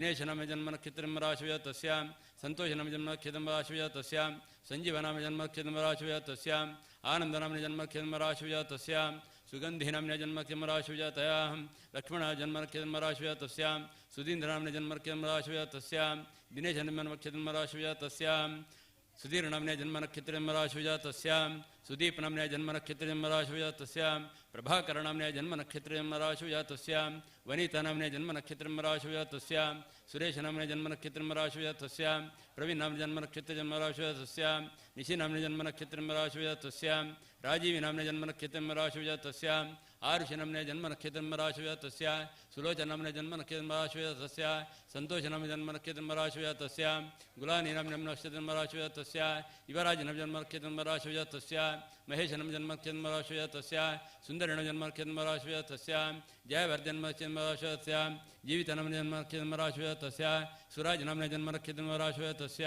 दिनेश नाम जन्म नक्षत्रं राशिव्यातस्य संतोष नाम जन्म नक्षत्रं राशिव्यातस्य संजीव नाम जन्म नक्षत्रं राशिव्यातस्य आनंद नाम जन्म नक्षत्रं राशिव्यातस्य सुगंधि नाम जन्म नक्षत्रं राशिव्यातया लक्ष्मण जन्म नक्षत्रं राशिव्यातस्य सुधीन्द्र नाम जन्म नक्षत्रं राशिव्यातस्य दिनेश नाम नक्षत्रं राशिव्यातस्य सुधीर नाम्ने जन्म नक्षत्रं राशिजातस्य सुदीप नाम्ने जन्म नक्षत्रं राशिजातस्य प्रभाकर नाम्ने जन्म नक्षत्रं राशिजातस्य वनिता नाम्ने जन्म नक्षत्रं राशिजातस्य सुरेश नाम्ने जन्म नक्षत्रं राशिजातस्य प्रवीण नाम्ने जन्म नक्षत्रं राशिजातस्य निशि नाम्ने जन्म नक्षत्रं राशिजातस्य राजीव नाम्ने जन्म नक्षत्रं राशिजातस्य आरुष नाम्ने जन्म नक्षत्रं राशिजातस्य सुलोचन नाम्ने जन्म नक्षत्रं राशिजातस्य संतोष नाम्ने जन्म नक्षत्रं राशिजातस्य गुलानी नाम्ने जन्म नक्षत्रं राशिजातस्य युवराज नाम जन्म नक्षत्रं राशिजातस्य महेश नाम जन्म नक्षत्रं राशिजातस्य सुंदर नाम जन्म नक्षत्रं राशिजातस्य जयवर्धन नक्षत्रं राशिजातस्य जीवित नाम जन्म नक्षत्रं राशिजातस्य सुराज नाम्ने जन्म नक्षत्रं राशिजातस्य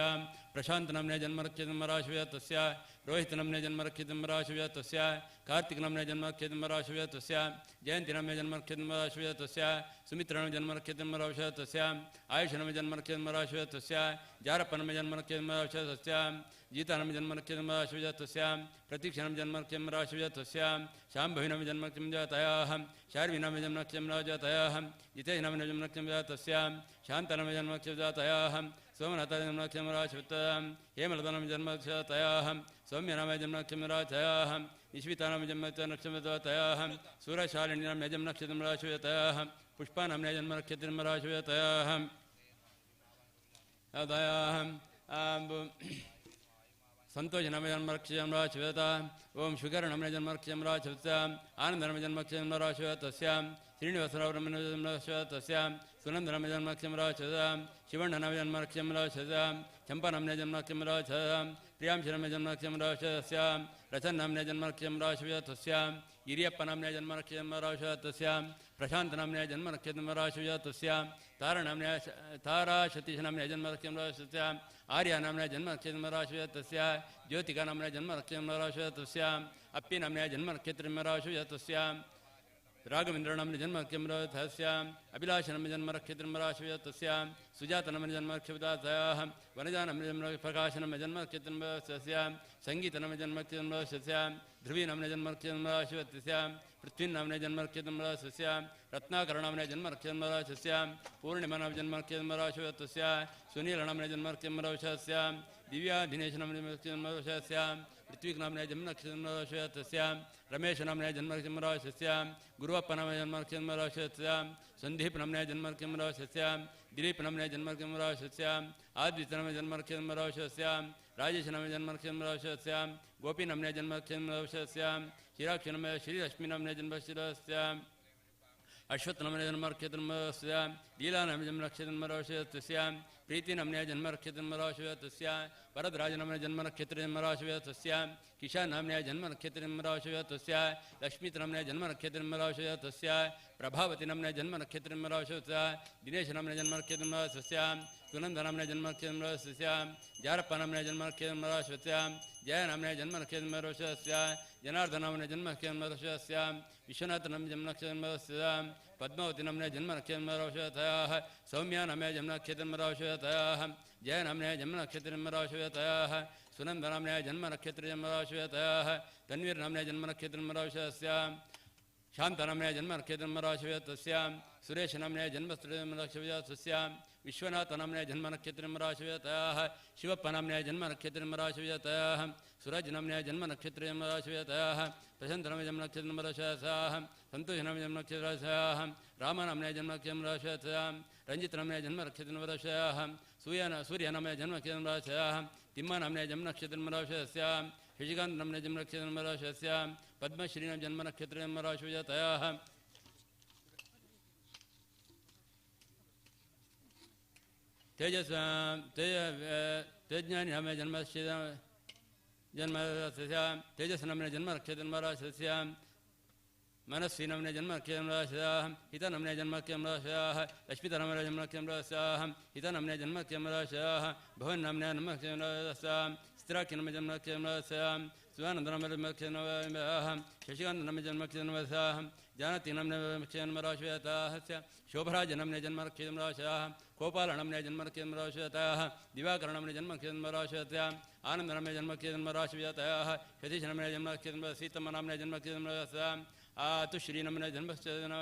प्रशांत नाम्ने जन्म नक्षत्रं राशिजातस्य रोहित नाम्ने जन्म नक्षत्रं राशिजातस्य कार्तिक नाम्ने जन्म नक्षत्रं राशिजातस्य जयंती नाम्ने जन्म नक्षत्रं राशिजातस्य सुमित्र नाम जन्म नक्षत्रं राशिजातस्य आयुष नाम जन्म नक्षत्रं राशिजातस्य जारप्प नाम जन्म नक्षत्रं राशिजातस्य गीता नाम जन्म नक्षत्रं राशिजातस्य प्रतीक्षा नाम जन्म नक्षत्रं राशिजातस्य शाम्भवी नाम जन्म नक्षत्रं जातयाः शार्वी नाम जन्म नक्षत्रं राजातयाः जितेश नाम जन्म नक्षत्रं जातस्य शांत नाम जन्म नक्षत्रं जातयाः सोमनाथ जन्म नक्षत्रं राशिजातयाः हेमलता नाम जन्म नक्षत्रं सौम्य नाम जन्म नक्षत्रं राजातयाः निश्विता नाम जन्म नक्षत्रं जातयाः सूरशालिनी नाम जन्म नक्षत्रं राशिजातयाः पुष्पा नाम जन्म नक्षत्रं राशिजातयाः संतोष नाम जन्म नक्षत्रं राशिजातः ओम शुगर नाम जन्म नक्षत्रं राशिजातः आनंद नाम जन्म नक्षत्रं राशिजातस्य श्रीनिवासराव नाम जन्म नक्षत्रस्य सुनंद नाम जन्म नक्षत्रं राशिजातः शिवण्ण नाम जन्म नक्षत्रं राशिजातः चंपा नाम जन्म नक्षत्रं राशिजातः प्रियांश नाम जन्म नक्षत्रं राशिजातस्य रचन नाम जन्म नक्षत्रं राशिजातस्य गिरियप्प नाम जन्म नक्षत्रं राशिजातस्य प्रशांत नाम जन्म नक्षत्रं राशिजातस्य तारा नाम तारा सतीश नाम जन्म नक्षत्रं राशिजातस्य आर्या नाम जन्म नक्षत्रं राशिजातस्य ज्योतिका नाम जन्म नक्षत्रं राशिजातस्य अप्पी नाम जन्म नक्षत्रं राशिजातस्य राघवेंद्र नाम जन्म नक्षत्रं राशिजातस्य अभिलाष नाम जन्म नक्षत्रं राशिजातस्य सुजात नाम जन्म नक्षत्रं वनजा नाम जन्म प्रकाश नाम जन्म नक्षत्रं राशिजातस्य संगीत नाम जन्म नक्षत्रं राशिजातस्य ध्रुवी नाम जन्म नक्षत्रं राशिजातस्य पृथ्वी नाम जन्म नक्षत्रं राशिजातस्य रत्नाकर नाम जन्म नक्षत्रं राशिजातस्य पूर्णिमा नाम जन्म नक्षत्रं राशिजातस्य सुनील नाम जन्म नक्षत्रं राशिजातस्य दिव्या दिनेश नाम जन्म नक्षत्रं राशिजातस्य पृथ्वी नाम जन्म नक्षत्रं राशिजातस्य रमेश नाम जन्म नक्षत्रं राशिजातस्य गुरुवप्प नाम जन्म नक्षत्रं राशिजातस्य संदीप नाम जन्म नक्षत्रं राशिजातस्य दिलीप नाम जन्म नक्षत्रं राशिजातस्य आद्वित नाम जन्म नक्षत्रं राशिजातस्य राजेश नाम जन्म नक्षत्रं राशिजातस्य गोपी नाम जन्म नक्षत्रं राशिजातस्य चिराक्ष नाम श्रीलक्ष्मी नाम जन्म नक्षत्रस्य अश्वत्थ नाम जन्म नक्षत्रं राशिजातस्य लीला नाम जन्म नक्षत्रं राशिजातस्य प्रीति नाम जन्म नक्षत्रं राशिजातस्य वरदराज नाम जन्म नक्षत्रं राशिजातस्य किशा नाम जन्म नक्षत्रं राशिजातस्य लक्ष्मीत नाम जन्म नक्षत्रं राशिजातस्य प्रभावती नाम जन्म नक्षत्रं राशिजातस्य दिनेश नाम जन्म नक्षत्रं राशिजातस्य सुनंद नाम जन्म नक्षत्रं राशिजातस्य जारप्प नाम जन्म नक्षत्रं राशिजातस्य जय नाम जन्म नक्षत्रं राशिजातस्य जनार्दन नाम जन्म नक्षत्रं राशिजातस्य विश्वनाथ नाम जन्म नक्षत्रं राशिजातस्य पद्मावती नाम जन्म नक्षत्रं राशिजातयाः सौम्या नाम जन्म नक्षत्रं राशिजातयाः जय नाम जन्म नक्षत्रं राशिजातयाः सुनंद नाम जन्म नक्षत्रं राशिजातयाः तन्वीर नाम जन्म नक्षत्रं राशिजातस्य शांत नाम जन्म नक्षत्रं राशिजातस्य सुरेश नाम जन्म राशिजातस्य विश्वनाथ नाम जन्म नक्षत्रं राशिजातयाः शिवप्प नाम जन्म नक्षत्रं राशिजातयाः सूरज नाम जन्म नक्षत्रं राशिजातयाः प्रशांत नाम जन्म नक्षत्रं राशिजातयाः संतोष नाम जन्म नक्षत्रं राशिजातयाः राम नाम जन्म नक्षत्रं राशिजातयाः रंजित नाम जन्म नक्षत्रं राशिजातयाः सूर्य नाम जन्म नक्षत्रं राशिजातयाः तिम्मा नाम जन्म नक्षत्रं राशिजातस्य शशिकांत नाम जन्म नक्षत्रं राशिजातस्य पद्मश्री नाम जन्म नक्षत्रं राशिजातयाः तेजस तेज तेज्ञानी नाम जन्म जन्म तेजस नाम जन्म नक्षत्रं राशिजातस्य मनस्वी नाम जन्म नक्षत्रं राशिजातः हित नाम जन्म नक्षत्रं राशिजातः लक्ष्मीत नाम जन्म नक्षत्रं राशिजातः हित नाम जन्म नक्षत्रं राशिजातः भवन नाम जन्म नक्षत्रं राशिजातः स्थिराक्षि नाम जन्म नक्षत्रं राशिजातः सुवानंद नाम जन्म नक्षत्रं राशिजातः शशिकांत नाम जन्म नक्षत्रं राशिजातः जानती नाम नक्षत्रं राशिजातः शोभराज नाम जन्म नक्षत्रं राशिजातः ಗೋಪಾಲನಮ್ನೆ ಜನ್ಮನಕ್ಷೇತ್ರರಾಶಿಯತಃ ದಿವಾಕರಣಮ್ನೆ ಜನ್ಮನಕ್ಷೇತ್ರರಾಶಿಯತಃ ಆನಂದನಮ್ನೆ ಜನ್ಮನಕ್ಷೇತ್ರರಾಶಿಯತಃ ಸತೀಶನಮ್ನೆ ಜನ್ಮನಕ್ಷೇತ್ರ ಸೀತಮ್ಮನಾಮ್ನೆ ಜನ್ಮನಕ್ಷೇತ್ರರಾಶಿಯತಃ ಆತುಶ್ರೀನಮ್ನೆ ಜನ್ಮಕ್ಷೇತ್ರ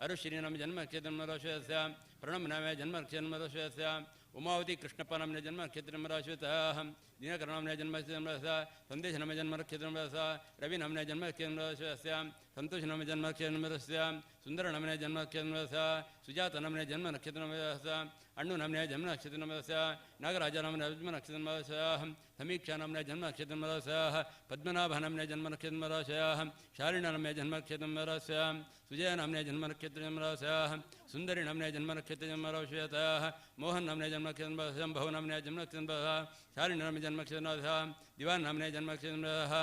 ಅರುಶ್ರೀನಮ ಜನ್ಮನಕ್ಷೇತ್ರರಾಶಿಯತಃ ಪ್ರಣಮ್ನಾಮೆ ಜನ್ಮನಕ್ಷೇತ್ರರಾಶಿಯತಃ ಉಮಾವತಿ ಕೃಷ್ಣಪ್ಪ ನಮ್ನೆ ಜನ್ಮನಕ್ಷೇತ್ರರಾಶಿಯತಃ ದಿನಕರನಾಮ್ನೆ ಜನ್ಮನಕ್ಷೇತ್ರರಾಶಿಯತಃ ಸಂದೇಶ ನಮ ಜನ್ಮನಕ್ಷೇತ್ರರಾಶಿಯತಃ ರವಿ ನಮ್ನೆ ಜನ್ಮನಕ್ಷೇತ್ರರಾಶಿಯತಃ ಸಂತೋಷ ನಮ ಜನ್ಮನಕ್ಷೇತ್ರರಾಶಿಯತಃ ಸುಂದರ ನಮ್ನೆ ಜನ್ಮನಕ್ಷೇತ್ರರಾಶಿಯತಃ ಸುಜಾತ ನಮ್ನೆ ಜನ್ಮನಕ್ಷೇತ್ರರಾಶಿಯತಃ ಅಣ್ಣು ನಮ್ನೆ ಜನ್ಮನಕ್ಷೇತ್ರರಾಶಿಯತಃ ನಾಗರಾಜ ನಮ್ನೆ ಜನ್ಮನಕ್ಷೇತ್ರರಾಶಿಯತಃ ಸಮೀಕ್ಷಾ ನಮ್ನೆ ಜನ್ಮನಕ್ಷೇತ್ರರಾಶಿಯತಃ ಪದ್ಮನಾಭ ನಮ್ನೆ ಜನ್ಮನಕ್ಷೇತ್ರರಾಶಿಯತಃ ಶಾಲಿನ ನಮ್ನೆ ಜನ್ಮನಕ್ಷೇತ್ರರಾಶಿಯತಃ ಸುಜಯ ನಮ್ನೆ ಜನ್ಮನಕ್ಷೇತ್ರರಾಶಿಯತಃ ಸುಂದರಿ ನಮ್ನೆ ಜನ್ಮನಕ್ಷೇತ್ರರಾಶಿಯತಃ ಮೋಹನ್ ನಮ್ನೆ ಜನ್ಮನಕ್ಷೇತ್ರರಾಶಿಯತಃ ಭವ ನಮ್ನೆ ಜನ್ಮನಕ್ಷೇತ್ರರಾಶಿಯತಃ ಶಾಲಿನ ನಮ್ನೆ ಜನ್ಮನಕ್ಷೇತ್ರರಾಶಿಯತಃ ದಿವಾನ್ ನಮ್ನೆ ಜನ್ಮನಕ್ಷೇತ್ರರಾಶಿಯತಃ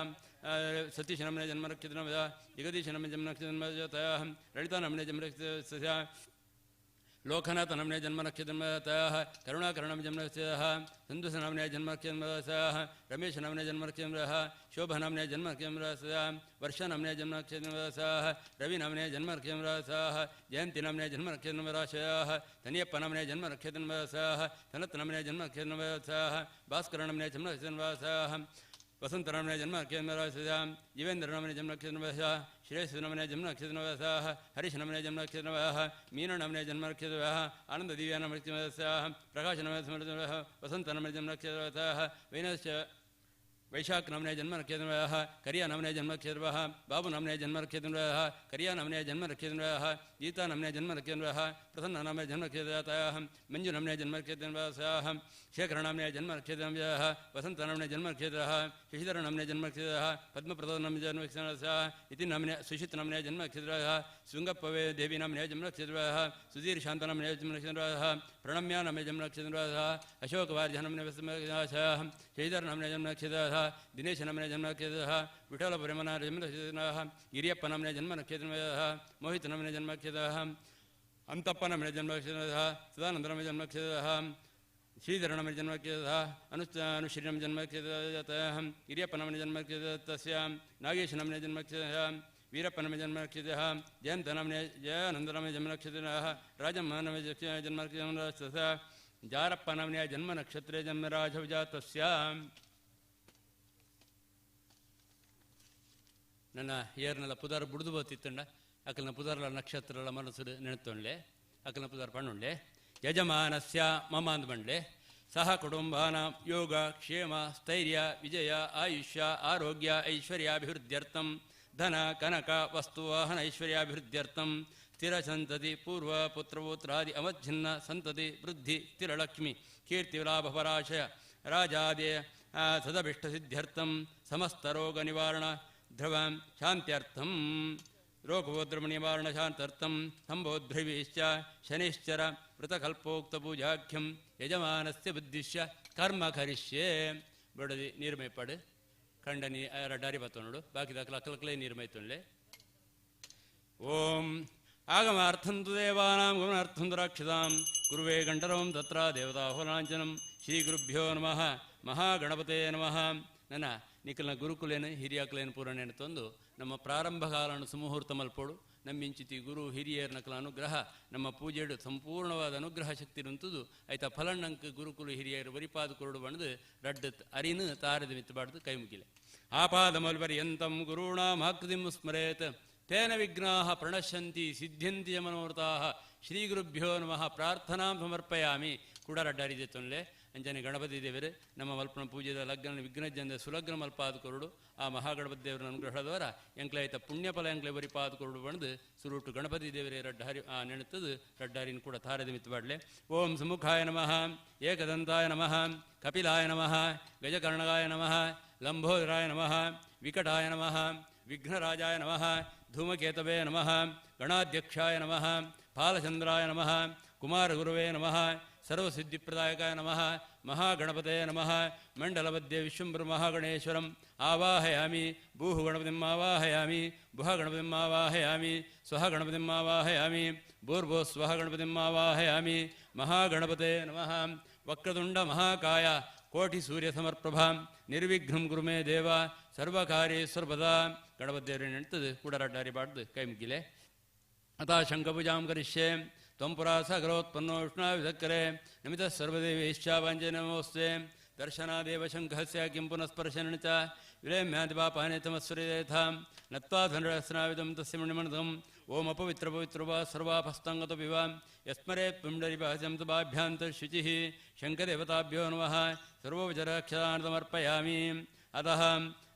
ಸತೀಶ ನಮ್ನೆ ಜನ್ಮನಕ್ಷೇತ್ರರಾಶಿಯತಃ ಜಗದೀಶ ನಮ್ನೆ ಜನ್ಮನಕ್ಷೇತ್ರರಾಶಿಯತಃ ಲಲಿತಾ ನಮ್ನೆ ಜನ್ಮನಕ್ಷೇತ್ರರಾಶಿಯತಃ ಲೋಕನಾಥ ನಮ್ನೆ ಜನ್ಮನಕ್ಷೇತ್ರರಾಶಿಯತಃ ಕರುಣಾಕರಣಂ ಜನ್ಮನಕ್ಷೇತ್ರರಾಶಿಯತಃ ಸಂತೋಷ ನಮ್ನೆ ಜನ್ಮನಕ್ಷೇತ್ರರಾಶಿಯತಃ ರಮೇಶ ನಮ್ನೆ ಜನ್ಮನಕ್ಷೇತ್ರರಾಶಿಯತಃ ಶೋಭಾ ನಮ್ನೆ ಜನ್ಮನಕ್ಷೇತ್ರರಾಶಿಯತಃ ವರ್ಷ ನಮ್ನೆ ಜನ್ಮನಕ್ಷೇತ್ರರಾಶಿಯತಃ ರವಿ ನಮ್ನೆ ಜನ್ಮನಕ್ಷೇತ್ರರಾಶಿಯತಃ ಜಯಂತಿ ನಮ್ನೆ ಜನ್ಮನಕ್ಷೇತ್ರರಾಶಿಯತಃ ತನಿಯಪ್ಪ ನಮ್ನೆ ಜನ್ಮನಕ್ಷೇತ್ರರಾಶಿಯತಃ ಸನತ್ ನಮ್ನೆ ಜನ್ಮನಕ್ಷೇತ್ರರಾಶಿಯತಃ ಭಾಸ್ಕರ ನಮ್ನೆ ಜನ್ಮನಕ್ಷೇತ್ರರಾಶಿಯತಃ ವಸಂತ ನಮ್ನೆ ಜನ್ಮನಕ್ಷೇತ್ರರಾಶಿಯತಃ ಜೀವೇಂದ್ರ ನಮ್ನೆ ಜನ್ಮನಕ್ಷೇತ್ರರಾಶಿಯತಃ ಶ್ರೇಯಸ್ ನಮ್ನೆ ಜನ್ಮನಕ್ಷೇತ್ರರಾಶಿಯತಃ ಹರೀಶ್ ನಮ್ನೆ ಜನ್ಮನಕ್ಷೇತ್ರರಾಶಿಯತಃ ಮೀನ ನಮ್ನೆ ಜನ್ಮನಕ್ಷೇತ್ರರಾಶಿಯತಃ ಆನಂದ ದಿವ್ಯ ನಮ್ನೆ ಪ್ರಕಾಶ ನಮ್ನೆ ಜನ್ಮನಕ್ಷೇತ್ರರಾಶಿಯತಃ ವಸಂತ ನಮ್ನೆ ಜನ್ಮನಕ್ಷೇತ್ರರಾಶಿಯತಃ ವೈನಶ್ಚ ವೈಶಾಖ ನಮ್ನೆ ಜನ್ಮನಕ್ಷೇತ್ರರಾಶಿಯತಃ ಕರಿಯ ನಮ್ನೆ ಜನ್ಮನಕ್ಷೇತ್ರರಾಶಿಯತಃ ಬಾಬು ನಮ್ನೆ ಜನ್ಮನಕ್ಷೇತ್ರರಾಶಿಯತಃ ಕರಿಯ ನಮ್ನೆ ಜನ್ಮನಕ್ಷೇತ್ರರಾಶಿಯತಃ ಗೀತಾ ನಮ್ನೆ ಜನ್ಮನಕ್ಷೇತ್ರರಾಶಿಯತಃ ಪ್ರಸನ್ನ ನಮ್ನೆ ಜನ್ಮನಕ್ಷೇತ್ರರಾಶಿಯತಃ ಮಂಜು ನಮ್ನೆ ಜನ್ಮನಕ್ಷೇತ್ರರಾಶಿಯತಃ ಶೇಖರ ನಮ್ನೆ ಜನ್ಮನಕ್ಷೇತ್ರರಾಶಿಯತಃ ವಸಂತ ನಮ್ನೆ ಜನ್ಮನಕ್ಷೇತ್ರರಾಶಿಯತಃ ಶಶಿಧರ ನಮ್ನೆ ಜನ್ಮನಕ್ಷೇತ್ರರಾಶಿಯತಃ ಪದ್ಮಪ್ರಸಾದ ನಮ್ನೆ ಜನ್ಮನಕ್ಷೇತ್ರರಾಶಿಯತಃ ಇತಿ ನಮ್ನೆ ಸುಷಿತ್ ನಮ್ನೆ ಜನ್ಮನಕ್ಷೇತ್ರರಾಶಿಯತಃ ಶೃಂಗಪ್ಪವೇ ದೇವಿ ನಮ್ನೆ ಜನ್ಮನಕ್ಷೇತ್ರರಾಶಿಯತಃ ಸುಧೀರ್ ಶಾಂತ ನಮ್ನೆ ಜನ್ಮನಕ್ಷೇತ್ರರಾಶಿಯತಃ ಪ್ರಣಮ್ಯ ನಮ್ನೆ ಜನ್ಮನಕ್ಷೇತ್ರರಾಶಿಯತಃ ಅಶೋಕವಾರ್ಯ ನಮ್ನೆ ಜನ್ಮನಕ್ಷೇತ್ರರಾಶಿಯತಃ ಶಶಿಧರ ನಮ್ನೆ ಜನ್ಮನಕ್ಷೇತ್ರರಾಶಿಯತಃ ದಿನೇಶ ನಮ್ನೆ ಜನ್ಮನಕ್ಷೇತ್ರರಾಶಿಯತಃ ವಿಠಲ ಪ್ರೇಮನ ಜನ್ಮನಕ್ಷೇತ್ರರಾಶಿಯತಃ ಗಿರಿಯಪ್ಪ ನಮ್ನೆ ಜನ್ಮನಕ್ಷೇತ್ರರಾಶಿಯತಃ ಮೋಹಿತ ನಮ್ನೆ ಜನ್ಮನಕ್ಷೇತ್ರರಾಶಿಯತಃ ಅಂತಪ್ಪ ನಮ್ನೆ ಜನ್ಮನಕ್ಷೇತ್ರರಾಶಿಯತಃ ಸದಾನಂದ ನಮ್ನೆ ಜನ್ಮನಕ್ಷೇತ್ರರಾಶಿಯತಃ ಶ್ರೀಧರ ನಮ್ನೆ ಜನ್ಮನಕ್ಷೇತ್ರರಾಶಿಯತಃ ಅನುಶ್ರೀ ನಮ್ನೆ ಜನ್ಮನಕ್ಷೇತ್ರರಾಶಿಯತಃ ಗಿರಿಯಪ್ಪ ನಮ್ನೆ ಜನ್ಮನಕ್ಷೇತ್ರರಾಶಿಯತಃ ನಾಗೇಶ ನಮ್ನೆ ಜನ್ಮನಕ್ಷೇತ್ರರಾಶಿಯತಃ ವೀರಪ್ಪ ನಮ್ನೆ ಜನ್ಮನಕ್ಷೇತ್ರರಾಶಿಯತಃ ಜಯಂತ ನಮ್ನೆ ಜಯಾನಂದ ನಮ್ನೆ ಜನ್ಮನಕ್ಷೇತ್ರರಾಶಿಯತಃ ರಾಜಮ್ಮ ನಮ್ನೆ ಜನ್ಮನಕ್ಷೇತ್ರರಾಶಿಯತಃ ಜಾರಪ್ಪ ನಮ್ನೆ ಜನ್ಮನಕ್ಷತ್ರೆ ಜನ್ಮರಾಜವಜಾತಸ್ಯ. ನನ್ನ ಏರ್ನೆಲ್ಲ ಪುದಾರ್ ಬುಡ್ದು ಬತ್ತಿತ್ತಂಡ ಅಕಲ್ನ ಪುದಾರ್ಲ ನಕ್ಷತ್ರಲ ಮನಸ್ಸು ನೆನೆತೊಂಡ್ಲೆ ಅಕಲ್ನ ಪುದಾರ್ ಪಣ್ಣುಂಡೆ ಯಜಮಾನಸ್ಯ ಮಮ ಅಂದ್ ಬಂಡ್ಲೆ ಸಹ ಕುಟುಂಬಾನ ಯೋಗ ಕ್ಷೇಮ ಸ್ಥೈರ್ಯ ವಿಜಯ ಆಯುಷ್ಯ ಆರೋಗ್ಯ ಐಶ್ವರ್ಯಾಭಿವೃದ್ಧ್ಯರ್ಥಂ ಧನ ಕನಕ ವಸ್ತು ವಾಹನ ಐಶ್ವರ್ಯಾಭಿವೃದ್ಧ್ಯರ್ಥಂ ಸ್ಥಿರ ಸಂತತಿ ಪೂರ್ವ ಪುತ್ರಪುತ್ರಾದಿ ಅವಚ್ಛಿನ್ನ ಸಂತತಿ ವೃದ್ಧಿ ಸ್ಥಿರಲಕ್ಷ್ಮಿ ಕೀರ್ತಿಲಾಭಪರಾಶಯ ರಾಜಾದೇ ಸದಭಿಷ್ಟಸಿದ್ಧ್ಯರ್ಥಂ ಸಮಸ್ತ ರೋಗ ನಿವಾರಣ ಧ್ರುವಂ ಶಾಂತ್ಯರ್ಥಂ ರೋಗೋದ್ರಮ ನಿವಾರಣ ಶಾಂತ್ಯರ್ಥಂ ಸಂಬೋಧ್ರವೀಶ್ಚ ಶನಿಶ್ಚರ ವೃತಕಲ್ಪೋಕ್ತ ಪೂಜಾಖ್ಯಂ ಯಜಮಾನಸ್ಯ ಬುದ್ಧಿಶ್ಯ ಕರ್ಮ ಕರಿಷ್ಯೆ. ಬಿಡದಿ ನೀರು ಮೈಪಾಡು ಕಂಡ ನೀ ರಡ್ಡಾರಿ ಬತ್ತೋಡು ಬಾಕಿ ದಾಖಲ ಅಕ್ಕಲಕ್ಕಲೇ ನೀರು ಮೈತೊಂಡ್ಲೆ. ಓಂ ಆಗಮಾರ್ಥಂತು ದೇವಾನಾಂ ಗಮನಾರ್ಥಂತು ರಾಕ್ಷಸಾಂ ಗುರುವೇ ಗಂಡರವಂ ತತ್ರ ದೇವತಾಹುಲಾಂಚನಂ. ಶ್ರೀ ಗುರುಭ್ಯೋ ನಮಃ. ಮಹಾಗಣಪತೇ ನಮಃ. ನನ್ನ ನಿಖಲ್ನ ಗುರುಕುಲೇನು ಹಿರಿಯಾಕಲೇನು ಪೂರಣೇನು ತಂದು ನಮ್ಮ ಪ್ರಾರಂಭ ಕಾಲನ್ನು ಸುಮುಹೂರ್ತ ಮಲ್ಪೋಡು ನಮ್ಮಿಂಚಿತಿ ಗುರು ಹಿರಿಯರ ನಕಲ ಅನುಗ್ರಹ ನಮ್ಮ ಪೂಜೆಡು ಸಂಪೂರ್ಣವಾದ ಅನುಗ್ರಹ ಶಕ್ತಿ ನುಂತುದು ಆಯ್ತಾ ಫಲಣ್ಣಂಕ ಗುರುಕುಲು ಹಿರಿಯರು ವರಿಪಾದ ಕೊರಡು ಬಣದು ರಡ್ಡ ಅರಿನು ತಾರದ ಮಿತ್ತಬಾರ್ದು ಕೈ ಮುಗಿಲೆ. ಆಪಾದಮಲ್ಪರ್ಯಂತಂ ಗುರುಣಾಮಾಕೃತಿಂ ಸ್ಮರೇತ್ ತೇನ ವಿಘ್ನಾಃ ಪ್ರಣಶ್ಯಂತಿ ಸಿದ್ಧ್ಯಂತಿ ಮನೋರಥಾಃ. ಶ್ರೀ ಗುರುಭ್ಯೋ ನಮಃ. ಪ್ರಾರ್ಥನಾಂ ಸಮರ್ಪಯಾಮಿ. ಕೂಡ ರಡ್ಡಾರಿದೆ ತೊಂದರೆ ಅಂಜನೆ ಗಣಪತಿ ದೇವರು ನಮ್ಮ ಮಲ್ಪನ ಪೂಜೆದ ಲಗ್ನ ವಿಘ್ನಜಂದ ಸುಲಗ್ನ ಮಲ್ಪಾದ ಕೊರಡು ಆ ಮಹಾಗಣಪತಿ ದೇವರ ಅನುಗ್ರಹದವರ ಎಂಕ್ಲಾಯಿತ ಪುಣ್ಯಫಲ ಎಂಕ್ಲೆ ಬರಿಪಾದ ಕೊರಡು ಬಣದು ಸುರುಟು ಗಣಪತಿ ದೇವರೇ ರಡ್ಡಾರಿ ಆ ನೆಣುತ್ತದು ರಡ್ಡಾರಿನ ಕೂಡ ತಾರದ ಮಿತ್ತಬಾಡ್ಲೆ. ಓಂ ಸುಮುಖಾಯ ನಮಃ, ಏಕದಂತಾಯ ನಮಃ, ಕಪಿಲಾಯ ನಮಃ, ಗಜಕರ್ಣಗಾಯ ನಮಃ, ಲಂಬೋದರಾಯ ನಮಃ, ವಿಕಟಾಯ ನಮಃ, ವಿಘ್ನರಾಜಾಯ ನಮಃ, ಧೂಮಕೇತವೇ ನಮಃ, ಗಣಾಧ್ಯಕ್ಷಾಯ ನಮಃ, ಫಾಲಚಂದ್ರಾಯ ನಮಃ, ಕುಮಾರಗುರುವೇ ನಮಃ, ಸರ್ವಸಿದ್ಧಿಪ್ರದಾಯಕಾಯ ನಮಃ, ಮಹಾಗಣಪತೇ ನಮಃ. ಮಂಡಲಮಧ್ಯೆ ವಿಶ್ವಂಭರ ಮಹಾಗಣೇಶ್ವರಂ ಆವಾಹಯಾಮಿ. ಭೂಃ ಗಣಪತಿಂ ಆವಾಹಯಾಮಿ, ಭುಹ ಗಣಪತಿಂ ಆವಾಹಯಾಮಿ, ಸ್ವಹ ಗಣಪತಿಂ ಆವಾಹಯಾಮಿ, ಭೂರ್ಭುವಃ ಸ್ವಹ ಗಣಪತಿಂ ಆವಾಹಯಾಮಿ. ಮಹಾಗಣಪತೇ ನಮಃ. ವಕ್ರತುಂಡ ಮಹಾಕಾಯ ಕೋಟಿ ಸೂರ್ಯ ಸಮರ್ಪ್ರಭಾಂ ನಿರ್ವಿಘ್ನಂ ಗುರು ಮೇ ದೇವ ಸರ್ವಕಾರ್ಯೇ ಸರ್ವದಾ. ಗಣಪತಿ ದೇವರೇ ನೆಂಟದು ಕೂಡ ರಡ್ಡಾರಿ ಬಾಡ್ದು ಕೈ ಮುಗಿಲೆ. ಅಥ ಶಂಖಪೂಜಾಂ ಕರಿಷ್ಯೆ. त्वं पुरा सागरोत्पन्नो विष्णाविधक्करे नमितः सर्वदेवैश्चावाञ्जय नमोऽस्ते दर्शनादेव शङ्खस्य किं पुनः स्पर्शनेन च विलयम्यादिपापानि तमस्वरेथां नत्वा धनुरस्नाविदं तस्य मणिमणदम् ओम अपवित्रपवित्रो वा सर्वापस्ताङ्गतोऽपि वा यस्मरेत् पुण्डरीपहस्यं तवाभ्यान्तर्शुचिः शङ्करदेवताभ्यो नमः सर्वोपचाराक्षतान् समर्पयामि। अतः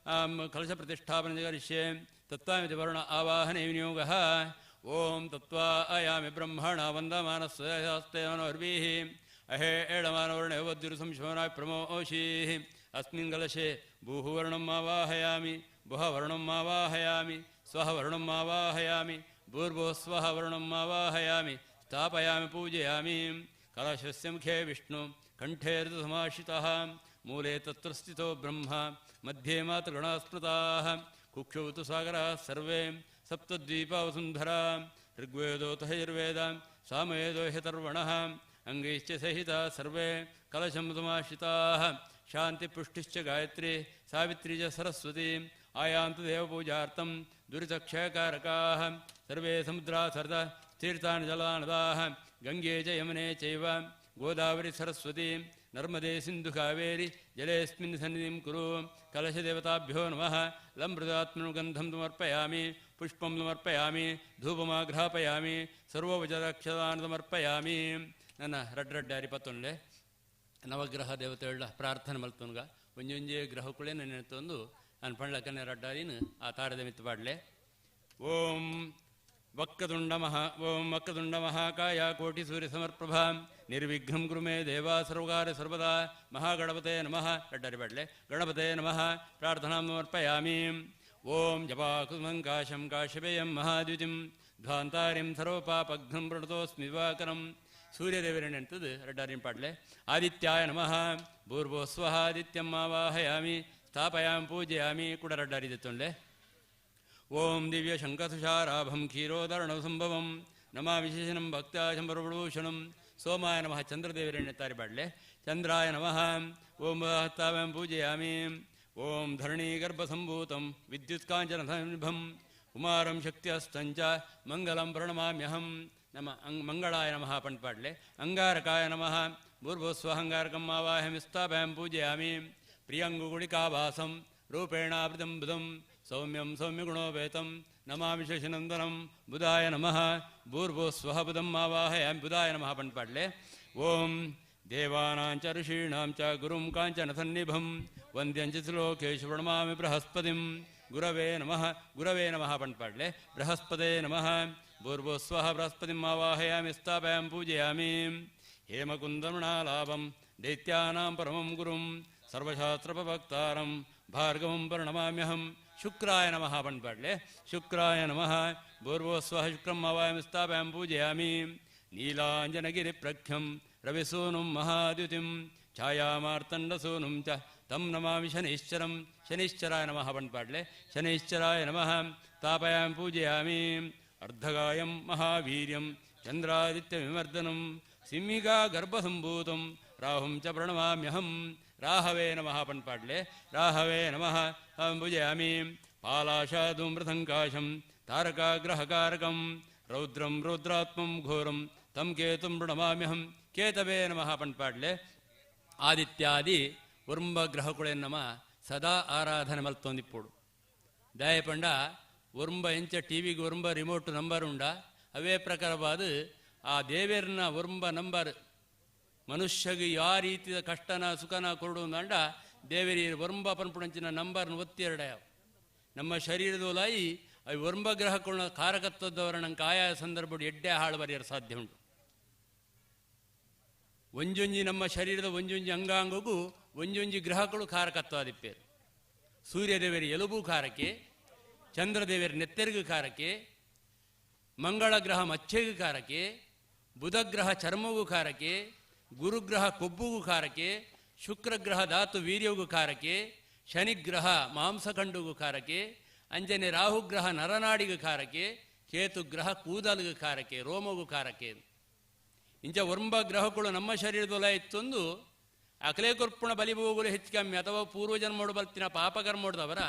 कलशप्रतिष्ठापनं करिष्ये। तत्त्वामिति वरुण आवाहने विनियोगः। ॐ तत्त्वा आयामि ब्रह्मणा वन्दमानस्ते अहे एडमानवर्णे वद्युर्संशोनाय प्रमोषीः। अस्मिन् कलशे भूवर्णम् आवाहयामि, भुववर्णम् आवाहयामि, स्वः आवाहयामि, भूर्भुवः स्वः वर्णम् आवाहयामि, स्थापयामि पूजयामि। कलशस्य मुखे विष्णु कण्ठे ऋतुसमाश्रितः, मूले तत्र स्थितो ब्रह्मा, मध्ये मातृगणाः स्मृताः, कुक्षौ तु सागराः सर्वे सप्तद्वीपा वसुन्धरा, ऋग्वेदोऽथ यजुर्वेद सामवेदो ह्यथर्वणः, अङ्गैश्च सहिताः सर्वे कलशं समाश्रिताः। शान्तिपुष्टिश्च गायत्री सावित्री च सरस्वती आयान्तु देवपूजार्थं दुरितक्षयकारकाः। सर्वे समुद्राः सरदा तीर्थानि जलानदाः, गङ्गे च यमुने चैव गोदावरी सरस्वती नर्मदे सिन्धु कावेरी जलेऽस्मिन् सन्निधिं कुरु। कलशदेवताभ्यो नमः। लम्बृदात्मनुगन्धं समर्पयामि, पुष्पं समर्पयामि, धूपमाघ्रापयामि, सर्वोपचाराक्षतान् समर्पयामि। ನನ್ನ ರಡ್ಡ ರಡ್ಡ ಅರಿಪತ್ತೊಂಡೆ ನವಗ್ರಹ ದೇವತೆಗಳ ಪ್ರಾರ್ಥನೆ ಮಲ್ತೊನ್ಗ ಒಂಜೊಂಜೆ ಗ್ರಹಕ್ಕಳೇ ನೆನೆತೊಂದು ನಾನು ಪಂಡ್ಲಕ್ಕನೆ ರಡ್ಡಾರಿನ ಆ ತಾರದ ಮಿತ್ತು ಪಾಡ್ಲೆ. ಓಂ ವಕ್ರತುಂಡ ಮಹಾ ಓಂ ವಕ್ರತುಂಡ ಮಹಾಕಾಯ ಕೋಟಿ ಸೂರ್ಯ ಸಮರ್ಪ್ರಭಾ ನಿರ್ವಿಘ್ನಂ ಕುರು ಮೇ ದೇವಾ ಸರ್ವಕಾರ್ಯ ಸರ್ವದಾ ಮಹಾಗಣಪತೆ ನಮಃ. ರಡ್ಡಾರಿ ಪಾಡ್ಲೆ. ಗಣಪತೆ ನಮಃ. ಪ್ರಾರ್ಥನಾಂ ಸಮರ್ಪಯಾಮಿ. ಓಂ ಜಪಾಕುಸುಮಂಕಾಶಂ ಕಾಶ್ಯಪೇಯಂ ಮಹಾದ್ಯುತಿಂ ಧ್ವಾಂತಾರಿಂ ಸರ್ವಪಾಪಘ್ನಂ ಪ್ರಣತೋಸ್ಮಿ ದಿವಾಕರಂ. ಸೂರ್ಯದೇವರೇನೆಂತದ್ದು ರಡ್ಡಾರಿನ ಪಾಡ್ಲೆ. ಆದಿತ್ಯಾಯ ನಮಃ. ಭೂರ್ಭುವಃ ಸ್ವಃ ಆದಿತ್ಯಂ ಆವಾಹಯಾಮಿ, ಸ್ಥಾಪಯಾಮಿ ಪೂಜಯಾಮಿ. ಕೂಡ ರಡ್ಡಾರಿ ದತ್ತೊಂಡೆ. ಓಂ ದಿವ್ಯಶಂಖಸುಷಾರಾಭಂ ಕ್ಷೀರೋದರ್ಣಸಂಭವಂ ನಮಾ ವಿಶೇಷಣಂ ಭಕ್ತಾಶಂಬರಭೂಷಣಂ ಸೋಮಾಯ ನಮಃ. ಚಂದ್ರದೇವರೇನೆತ್ತಾರೆ ಪಾಡ್ಲೆ. ಚಂದ್ರಾಯ ನಮಃ. ಓಂ ಸ್ಥಾಪಯಾಮಿ ಪೂಜಯಾಮಿ. ಓಂ ಧರಣೀಗರ್ಭಸಂಭೂತಂ ವಿದ್ಯುತ್ಕಾಂಚನಸನ್ನಿಭಂ ಕುಮಾರಂ ಶಕ್ತಿಹಸ್ತಂಚ ಮಂಗಲಂ ಪ್ರಣಮಾಮ್ಯಹಂ. ನಮ ಮಂಗಳಾಯ ನಮಃ ಪಂಡ್ಪಾಡ್ಲೆ. ಅಂಗಾರಕಾಯ ನಮಃ. ಭೂರ್ಭುವಃ ಸ್ವಃ ಅಂಗಾರಕಂ ಆವಾಹಯಾಮಿ ಸ್ಥಾಪಯಾಮಿ ಪೂಜಯಾಮಿ. ಪ್ರಿಯಂಗುಗುಳಿಕಾವಾಸಂ ರೂಪೇಣಾವೃತಂ ಬುಧಂ ಸೌಮ್ಯಂ ಸೌಮ್ಯಗುಣೋಪೇತಂ ನಮಾಮಿ ಶಶಿನಂದನಂ ಬುಧಾಯ ನಮಃ. ಭೂರ್ಭುವಃ ಸ್ವಃ ಬುಧಂ ಆವಾಹಯಾಮಿ ಬುಧಾಯ ನಮಃ ಪಂಡ್ಪಾಡ್ಲೆ. ಓಂ ದೇವಾನಾಂ ಚ ಋಷೀಣಾಂ ಚ ಗುರುಂ ಕಾಂಚನ ಸನ್ನಿಭಂ ವಂದ್ಯಂಚ ತ್ರಿಲೋಕೇಶು ಪ್ರಣಮಾಮಿ ಬೃಹಸ್ಪತಿಂ. ಗುರವೇ ನಮಃ. ಗುರವೇ ನಮಃ ಪಂಡ್ಪಾಡ್ಲೆ. ಬೃಹಸ್ಪತೇ ನಮಃ. ಭೂರ್ಭುವಃ ಸ್ವಃ ಬೃಹಸ್ಪತಿಂ ಆವಾಹಯಾಮಿ ಸ್ಥಾಪಯಾಮಿ ಪೂಜಯಾಮಿ. ಹೇಮಕುಂದಮೃಣಾಲಾಭಂ ದೈತ್ಯಾನಾಂ ಪರಮಂ ಗುರುಂ ಸರ್ವಶಾಸ್ತ್ರಪವಕ್ತಾರಂ ಭಾರ್ಗವಂ ಪ್ರಣಮಾಮ್ಯಹಂ. ಶುಕ್ರಾಯ ನಮಃ ಪಂಡ್ಪಾಡ್ಲೆ. ಶುಕ್ರಾಯ ನಮಃ. ಭೂರ್ಭುವಃ ಸ್ವಃ ಶುಕ್ರಂ ಆವಾಹಯಾಮಿ ಸ್ಥಾಪಯಾಮಿ ಪೂಜಯಾಮಿ. ನೀಲಾಂಜನಗಿರಿಪ್ರಖ್ಯಂ ರವಿಸೂನುಂ ಮಹಾದ್ಯುತಿಂ ಛಾಯಾಮಾರ್ತಂಡಸೂನುಂ ಚ ತಂ ನಮಾಮಿ ಶನೈಶ್ಚರಂ. ಶನೈಶ್ಚರಾಯ ನಮಃ ಪಂಡ್ಪಾಡ್ಲೆ. ಶನೈಶ್ಚರಾಯ ನಮಃ. ಸ್ಥಾಪಯಾಮಿ ಪೂಜಯಾಮಿ. ಅರ್ಧಗಾಯಂ ಮಹಾವೀರ್ಯಂ ಚಂದ್ರಾದಿತ್ಯವಿಮರ್ದನಂ ಸಿಂಹಿಕಾ ಗರ್ಭಸಂಭೂತಂ ರಾಹುಂ ಚ ಪ್ರಣಮಾಮ್ಯಹಂ. ರಾಹವೇ ನಮಃ ಪಂಡ್ಪಾಡ್ಲೆ. ರಾಹವೇ ನಮಃ. ಪೂಜಯಾಮಿ. ಪಾಲಾಶಾಧೂಮ್ರಸಂಕಾಶಂ ತಾರಕಾಗ್ರಹಕಾರಕಂ ರೌದ್ರಂ ರೌದ್ರಾತ್ಮಂ ಘೋರಂ ತಂ ಕೇತುಂ ಪ್ರಣಮಾಮ್ಯಹಂ. ಕೇತವೇ ನಮಃ ಪಂಡ್ಪಾಡ್ಲೆ. ಆದಿತ್ಯಾದಿ ಒರ್ಂಬ ಗ್ರಹಕುಳೆನ್ನಮ ಸದಾ ಆರಾಧನೆ ಮಲ್ತೊಂದಿಪ್ಪೋಡು. ದಯಪಂಡ ಒರ್ಂಬ ಎಂಚ ಟಿ ವಿಗೆ ಒರ್ಂಬ ರಿಮೋಟ್ ನಂಬರ್ ಉಂಡ ಅವೇ ಪ್ರಕಾರವಾದ ಆ ದೇವೇರ್ನ ಒರ್ಂಬ ನಂಬರ್ ಮನುಷ್ಯಗೆ ಯಾವ ರೀತಿಯ ಕಷ್ಟನ ಸುಖನ ಕೊರಡು ಅಂದ ದೇವೇರಿ ಒರ್ಂಬ ಪನ್ಪುಣಂಚಿನ ನಂಬರ್ನ ಒತ್ತಿ ಯಾವ ನಮ್ಮ ಶರೀರದೊಲಾಯಿ ಅವು ಒರ್ಂಬ ಗ್ರಹಕ್ಕುಳ್ಳ ಕಾರಕತ್ವದವರ ನಂಗೆ ಆಯಾ ಸಂದರ್ಭ ಎಡ್ಡೆ ಹಾಳು ಬರೆಯಲು ಸಾಧ್ಯ ಉಂಟು. ಒಂಜೊಂಜಿ ನಮ್ಮ ಶರೀರದ ಒಂಜೊಂಜಿ ಅಂಗಾಂಗಗೂ ಒಂಜೊಂಜಿ ಗ್ರಹಗಳು ಕಾರಕತ್ವಾದಿಪ್ಪೇರು. ಸೂರ್ಯದೇವರಿ ಎಲುಬು ಕಾರಕ್ಕೆ, ಚಂದ್ರದೇವರ ನೆತ್ತೆರ್ಗು ಕಾರಕ್ಕೆ, ಮಂಗಳ ಗ್ರಹ ಮಚ್ಚೆಗೂ ಕಾರಕ್ಕೆ, ಬುಧಗ್ರಹ ಚರ್ಮಗೂ ಕಾರಕ್ಕೆ, ಗುರುಗ್ರಹ ಕೊಬ್ಬುಗೂ ಕಾರಕ್ಕೆ, ಶುಕ್ರಗ್ರಹ ಧಾತು ವೀರ್ಯಗೂ ಕಾರಕ್ಕೆ, ಶನಿಗ್ರಹ ಮಾಂಸಖಂಡುಗೂ ಕಾರಕ್ಕೆ, ಅಂಜನೆ ರಾಹುಗ್ರಹ ನರನಾಡಿಗೂ ಕಾರಕ್ಕೆ, ಕೇತುಗ್ರಹ ಕೂದಲಿಗೂ ಕಾರಕ್ಕೆ, ರೋಮಗೂ ಕಾರಕ್ಕೆ. ಇಂಚ ಒರ್ಂಬ ಗ್ರಹಗಳು ನಮ್ಮ ಶರೀರದೊಲ ಇತ್ತೊಂದು ಅಕಲೆ ಕೊರ್ಪುಣ ಬಲಿಬೋಗುಲು ಹೆಚ್ಚು ಕಮ್ಮಿ ಅಥವಾ ಪೂರ್ವಜನ್ಮೋಡು ಬಲ್ತಿನ ಪಾಪಕರ್ಮೋಡ್ದವರ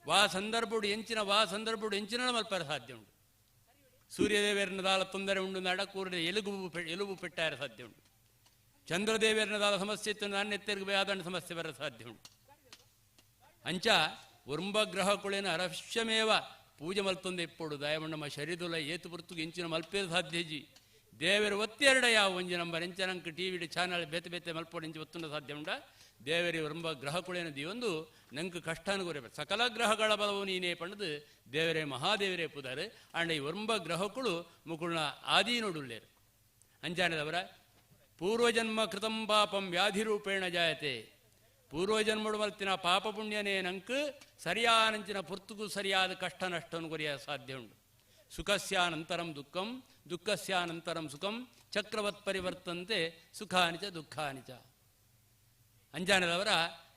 ವಾ ಸಂದರ್ಭುಡು ಎಂಚಿನ ವಾ ಸಂದರ್ಭುಡು ಎಂಚಿನ ಮಲ್ಪರ ಸಾಧ್ಯ ಉಂಟು. ಸೂರ್ಯದೇವರನ್ನ ದಾಲ ತೊಂದರೆ ಉಂಡು ನಡಕೂರಿದ ಎಲುಗು ಎಲುಬು ಪೆಟ್ಟಾರ ಸಾಧ್ಯ ಉಂಟು. ಚಂದ್ರದೇವರನ್ನ ದಾಲ ಸಮಸ್ಯೆ ಇತ್ತು ನಾಣ್ಯತೆಗೆ ಆದಣ್ಣ ಸಮಸ್ಯೆ ಬರ ಸಾಧ್ಯ ಉಂಟು. ಅಂಚ ಉರ್ಂಬ ಗ್ರಹಕುಳೇನ ಅರಶ್ಯಮೇವ ಪೂಜೆ ಮಲ್ತೊಂದು ಇಪ್ಪೋಡು ದಯವಣ್ಣಮ್ಮ ಶರೀರದುಲ ಏತು ಪುರ್ತುಗೆ ಇಂಚಿನ ಮಲ್ಪೇ ಸಾಧ್ಯಜಿ. ದೇವರು ಒತ್ತೆರಡ ಯಾವ ಒಂಜಿ ನಂಬರ್ ಎಂಚನಂಕ ಟಿ ವಿ ಚಾನಲ್ ಬೇತೆ ಬೇತೆ ಮಲ್ಪೋಡು ಇಂಚಿ ಒತ್ತುಂಡ ಸಾಧ್ಯ ಉಂಡ. ದೇವರಿ ಉರ್ಂಬ ಗ್ರಹಕುಳೇನ ದಿಯೊಂದು ನಂಗೆ ಕಷ್ಟನ ಗುರಿ ಸಕಲ ಗ್ರಹಗಳ ಬಲವು ನೀನೇ ಪಂಡದು ದೇವರೇ ಮಹಾದೇವರೇ ಪುದಾರು. ಅಂಡ ಈ ಉರ್ಂಬ ಗ್ರಹಕುಳು ಮುಕುಳ್ನ ಆದೀನೊಡುಳ್ಳೇರು. ಅಂಚಾನದವರ ಪೂರ್ವಜನ್ಮ ಕೃತಂ ಪಾಪಂ ವ್ಯಾಧಿರೂಪೇಣ ಜಾಯತೆ. ಪೂರ್ವಜನ್ಮಡು ಮಲ್ತಿನ ಪಾಪ ಪುಣ್ಯನೇ ನಂಕ್ ಸರಿಯಾನಂಚಿನ ಪುರ್ತುಗೂ ಸರಿಯಾದ ಕಷ್ಟ ನಷ್ಟವನ್ನು ಕೊರಿಯ ಸಾಧ್ಯ ಉಂಟು. ಸುಖಸ್ಯಾನಂತರಂ ದುಃಖಂ ದುಃಖಸ್ಯಾನಂತರಂ ಸುಖಂ ಚಕ್ರವತ್ ಪರಿವರ್ತಂತೆ ಸುಖಾನಿಚ ದುಃಖಾನಿಚ. ಅಂಜಾನದವರ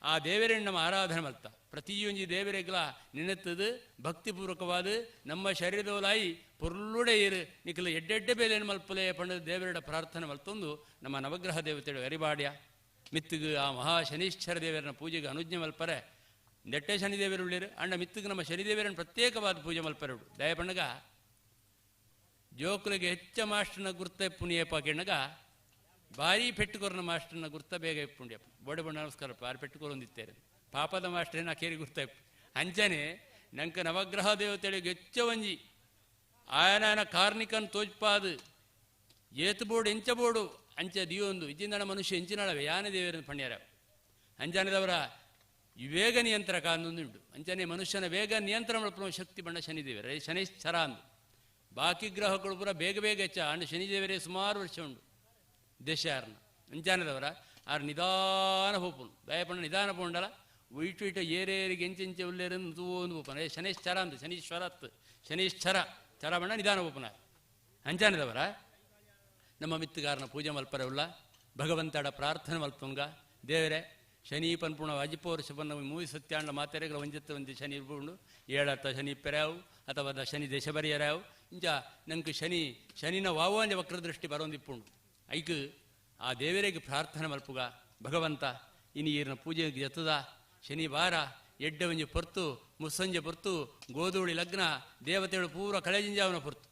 ಆ ದೇವರೇ ನಮ್ಮ ಆರಾಧನೆ ಮಲ್ತ ಪ್ರತಿಯೊಂಜಿ ದೇವರೆಗ್ಲ ನೆನೆತ್ತದು ಭಕ್ತಿಪೂರ್ವಕವಾದ ನಮ್ಮ ಶರೀರದೋಲಾಯಿ ಪೊರ್ಲುಡೆ ಇರು ನಿಖಲ ಎಡ್ಡೆಡ್ಡೆ ಬೇಲೇನು ಮಲ್ಪಲೆ ಪಂಡದ ದೇವರಡ ಪ್ರಾರ್ಥನೆ ಮಲ್ತೊಂದು ನಮ್ಮ ನವಗ್ರಹ ದೇವತೆಗಳು ಅರಿಬಾಡ್ಯ ಮಿತ್ತಿಗೆ ಆ ಮಹಾ ಶನೀಶ್ವರ ದೇವರನ್ನ ಪೂಜೆಗೆ ಅನುಜ್ಞೆ ಮಲ್ಪರೆ. ನೆಟ್ಟೆ ಶನಿದೇವರು ಉಳ್ಳೇರು ಅಂಡ ಮಿತ್ತಿಗೆ ನಮ್ಮ ಶನಿದೇವರನ್ನು ಪ್ರತ್ಯೇಕವಾದ ಪೂಜೆ ಮಲ್ಪರೆಡು. ದಯಪಣ್ಣಗ ಜೋಕುಲಿಗೆ ಹೆಚ್ಚ ಮಾಸ್ಟರ್ನ ಗುರ್ತ ಪುಣ್ಯಪ್ಪ ಕೆಣ್ಣಗ ಭಾರಿ ಪೆಟ್ಟುಕೊರನ ಮಾಸ್ಟರ್ನ ಗುರ್ತ ಬೇಗ ಇಪ್ಪುಂಡ್ಯಪ್ಪ ಬೋಡೆ ಬಣ್ಣ ನಮಸ್ಕಾರ ಬಾರಿ ಪೆಟ್ಟುಕೊರೊಂದಿತ್ತೇರೆ ಪಾಪದ ಮಾಸ್ಟರೇನ ಕೇರಿ ಗುರ್ತ ಇಪ್ಪು. ಅಂಚನೆ ನಂಕ ನವಗ್ರಹ ದೇವತೆಗಳಿಗೆ ಹೆಚ್ಚ ಒಂಜಿ ಆಯನಾನ ಕಾರ್ನಿಕನ್ ತೋಜ್ಪಾದು ಏತು ಬೋಡು ಎಂಚ ಬೋಡು ಅಂಚ ದಿಯೊಂದು ಇಜ್ಜಿಂದಣ ಮನುಷ್ಯ ಎಂಚಿನಳವೆ ಯಾನೆ ದೇವರನ್ನು ಪಣ್ಯಾರ. ಅಂಜಾನದವರ ವೇಗ ನಿಯಂತ್ರಕ ಅಂದೊಂದುಂಟು. ಅಂಚನೆ ಮನುಷ್ಯನ ವೇಗ ನಿಯಂತ್ರಣ ಮಲ್ಪುವ ಶಕ್ತಿ ಬಣ್ಣ ಶನಿದೇವರೇ ಶನಿಶ್ಚರ ಅಂದು. ಬಾಕಿ ಗ್ರಹಗಳು ಪೂರ ಬೇಗ ಬೇಗ ಹೆಚ್ಚ ಅಂಡ್ ಶನಿದೇವರೇ ಸುಮಾರು ವರ್ಷ ಉಂಟು ದೇಶಾರನ. ಅಂಚಾನದವರ ಆರು ನಿಧಾನ ಹೋಪುನು ದಯಪಣ್ಣ ನಿಧಾನ ಪೋಂಡಲ ಇಟ್ಟು ಇಟ್ಟು ಏರೇರಿಗೆ ಎಂಚೆಂಚೆ ಉಲ್ಲೇರನ್ನು ತೂವೊಂದು ಹೋಪನ ಶನಿಶ್ಚರ ಅಂದು ಶನೀಶ್ವರತ್ ಶನಿಶ್ಚರ ಚರ ಬಣ್ಣ ನಿಧಾನ ಹೋಪುನ. ಅಂಚಾನದವರ ನಮ್ಮ ಮಿತ್ತುಗಾರನ ಪೂಜೆ ಮಲ್ಪರವುಲ್ಲ ಭಗವಂತಡ ಪ್ರಾರ್ಥನೆ ಮಲ್ಪುಂಗ ದೇವರೇ ಶನಿ ಪನ್ಪುಣ ಅಜಿಪ ವರ್ಷ ಪನ್ನ ಮೂವಿ ಸತ್ಯಾಂಡ ಮಾತೆರೆಗಳ ಒಂಜತ್ತ ಒಂಜಿ ಶನಿ ಇರ್ಪುಂಡು ಏಳತ್ತ ಶನಿ ಪೆರಾವು ಅಥವಾ ಶನಿ ದೇಶ ಬರಿಯರಾವು ಇಂಚ ನಂಗೆ ಶನಿ ಶನಿನ ವಾವಾಂಜ ವಕ್ರದೃಷ್ಟಿ ಬರೋಂದಿಪ್ಪುಂಡು. ಐಕ್ ಆ ದೇವರಿಗೆ ಪ್ರಾರ್ಥನೆ ಮಲ್ಪುಗ ಭಗವಂತ ಇನಿ ಈರಿನ ಪೂಜೆ ಎತ್ತದ ಶನಿವಾರ ಎಡ್ಡೆ ಒಂಜಿ ಪೊರ್ತು ಮುಸ್ಸಂಜೆ ಪೊರ್ತು ಗೋಧೂಳಿ ಲಗ್ನ ದೇವತೆಗಳು ಪೂರ ಕಳೆಜಿಂಜಾವನ ಪೊರ್ತು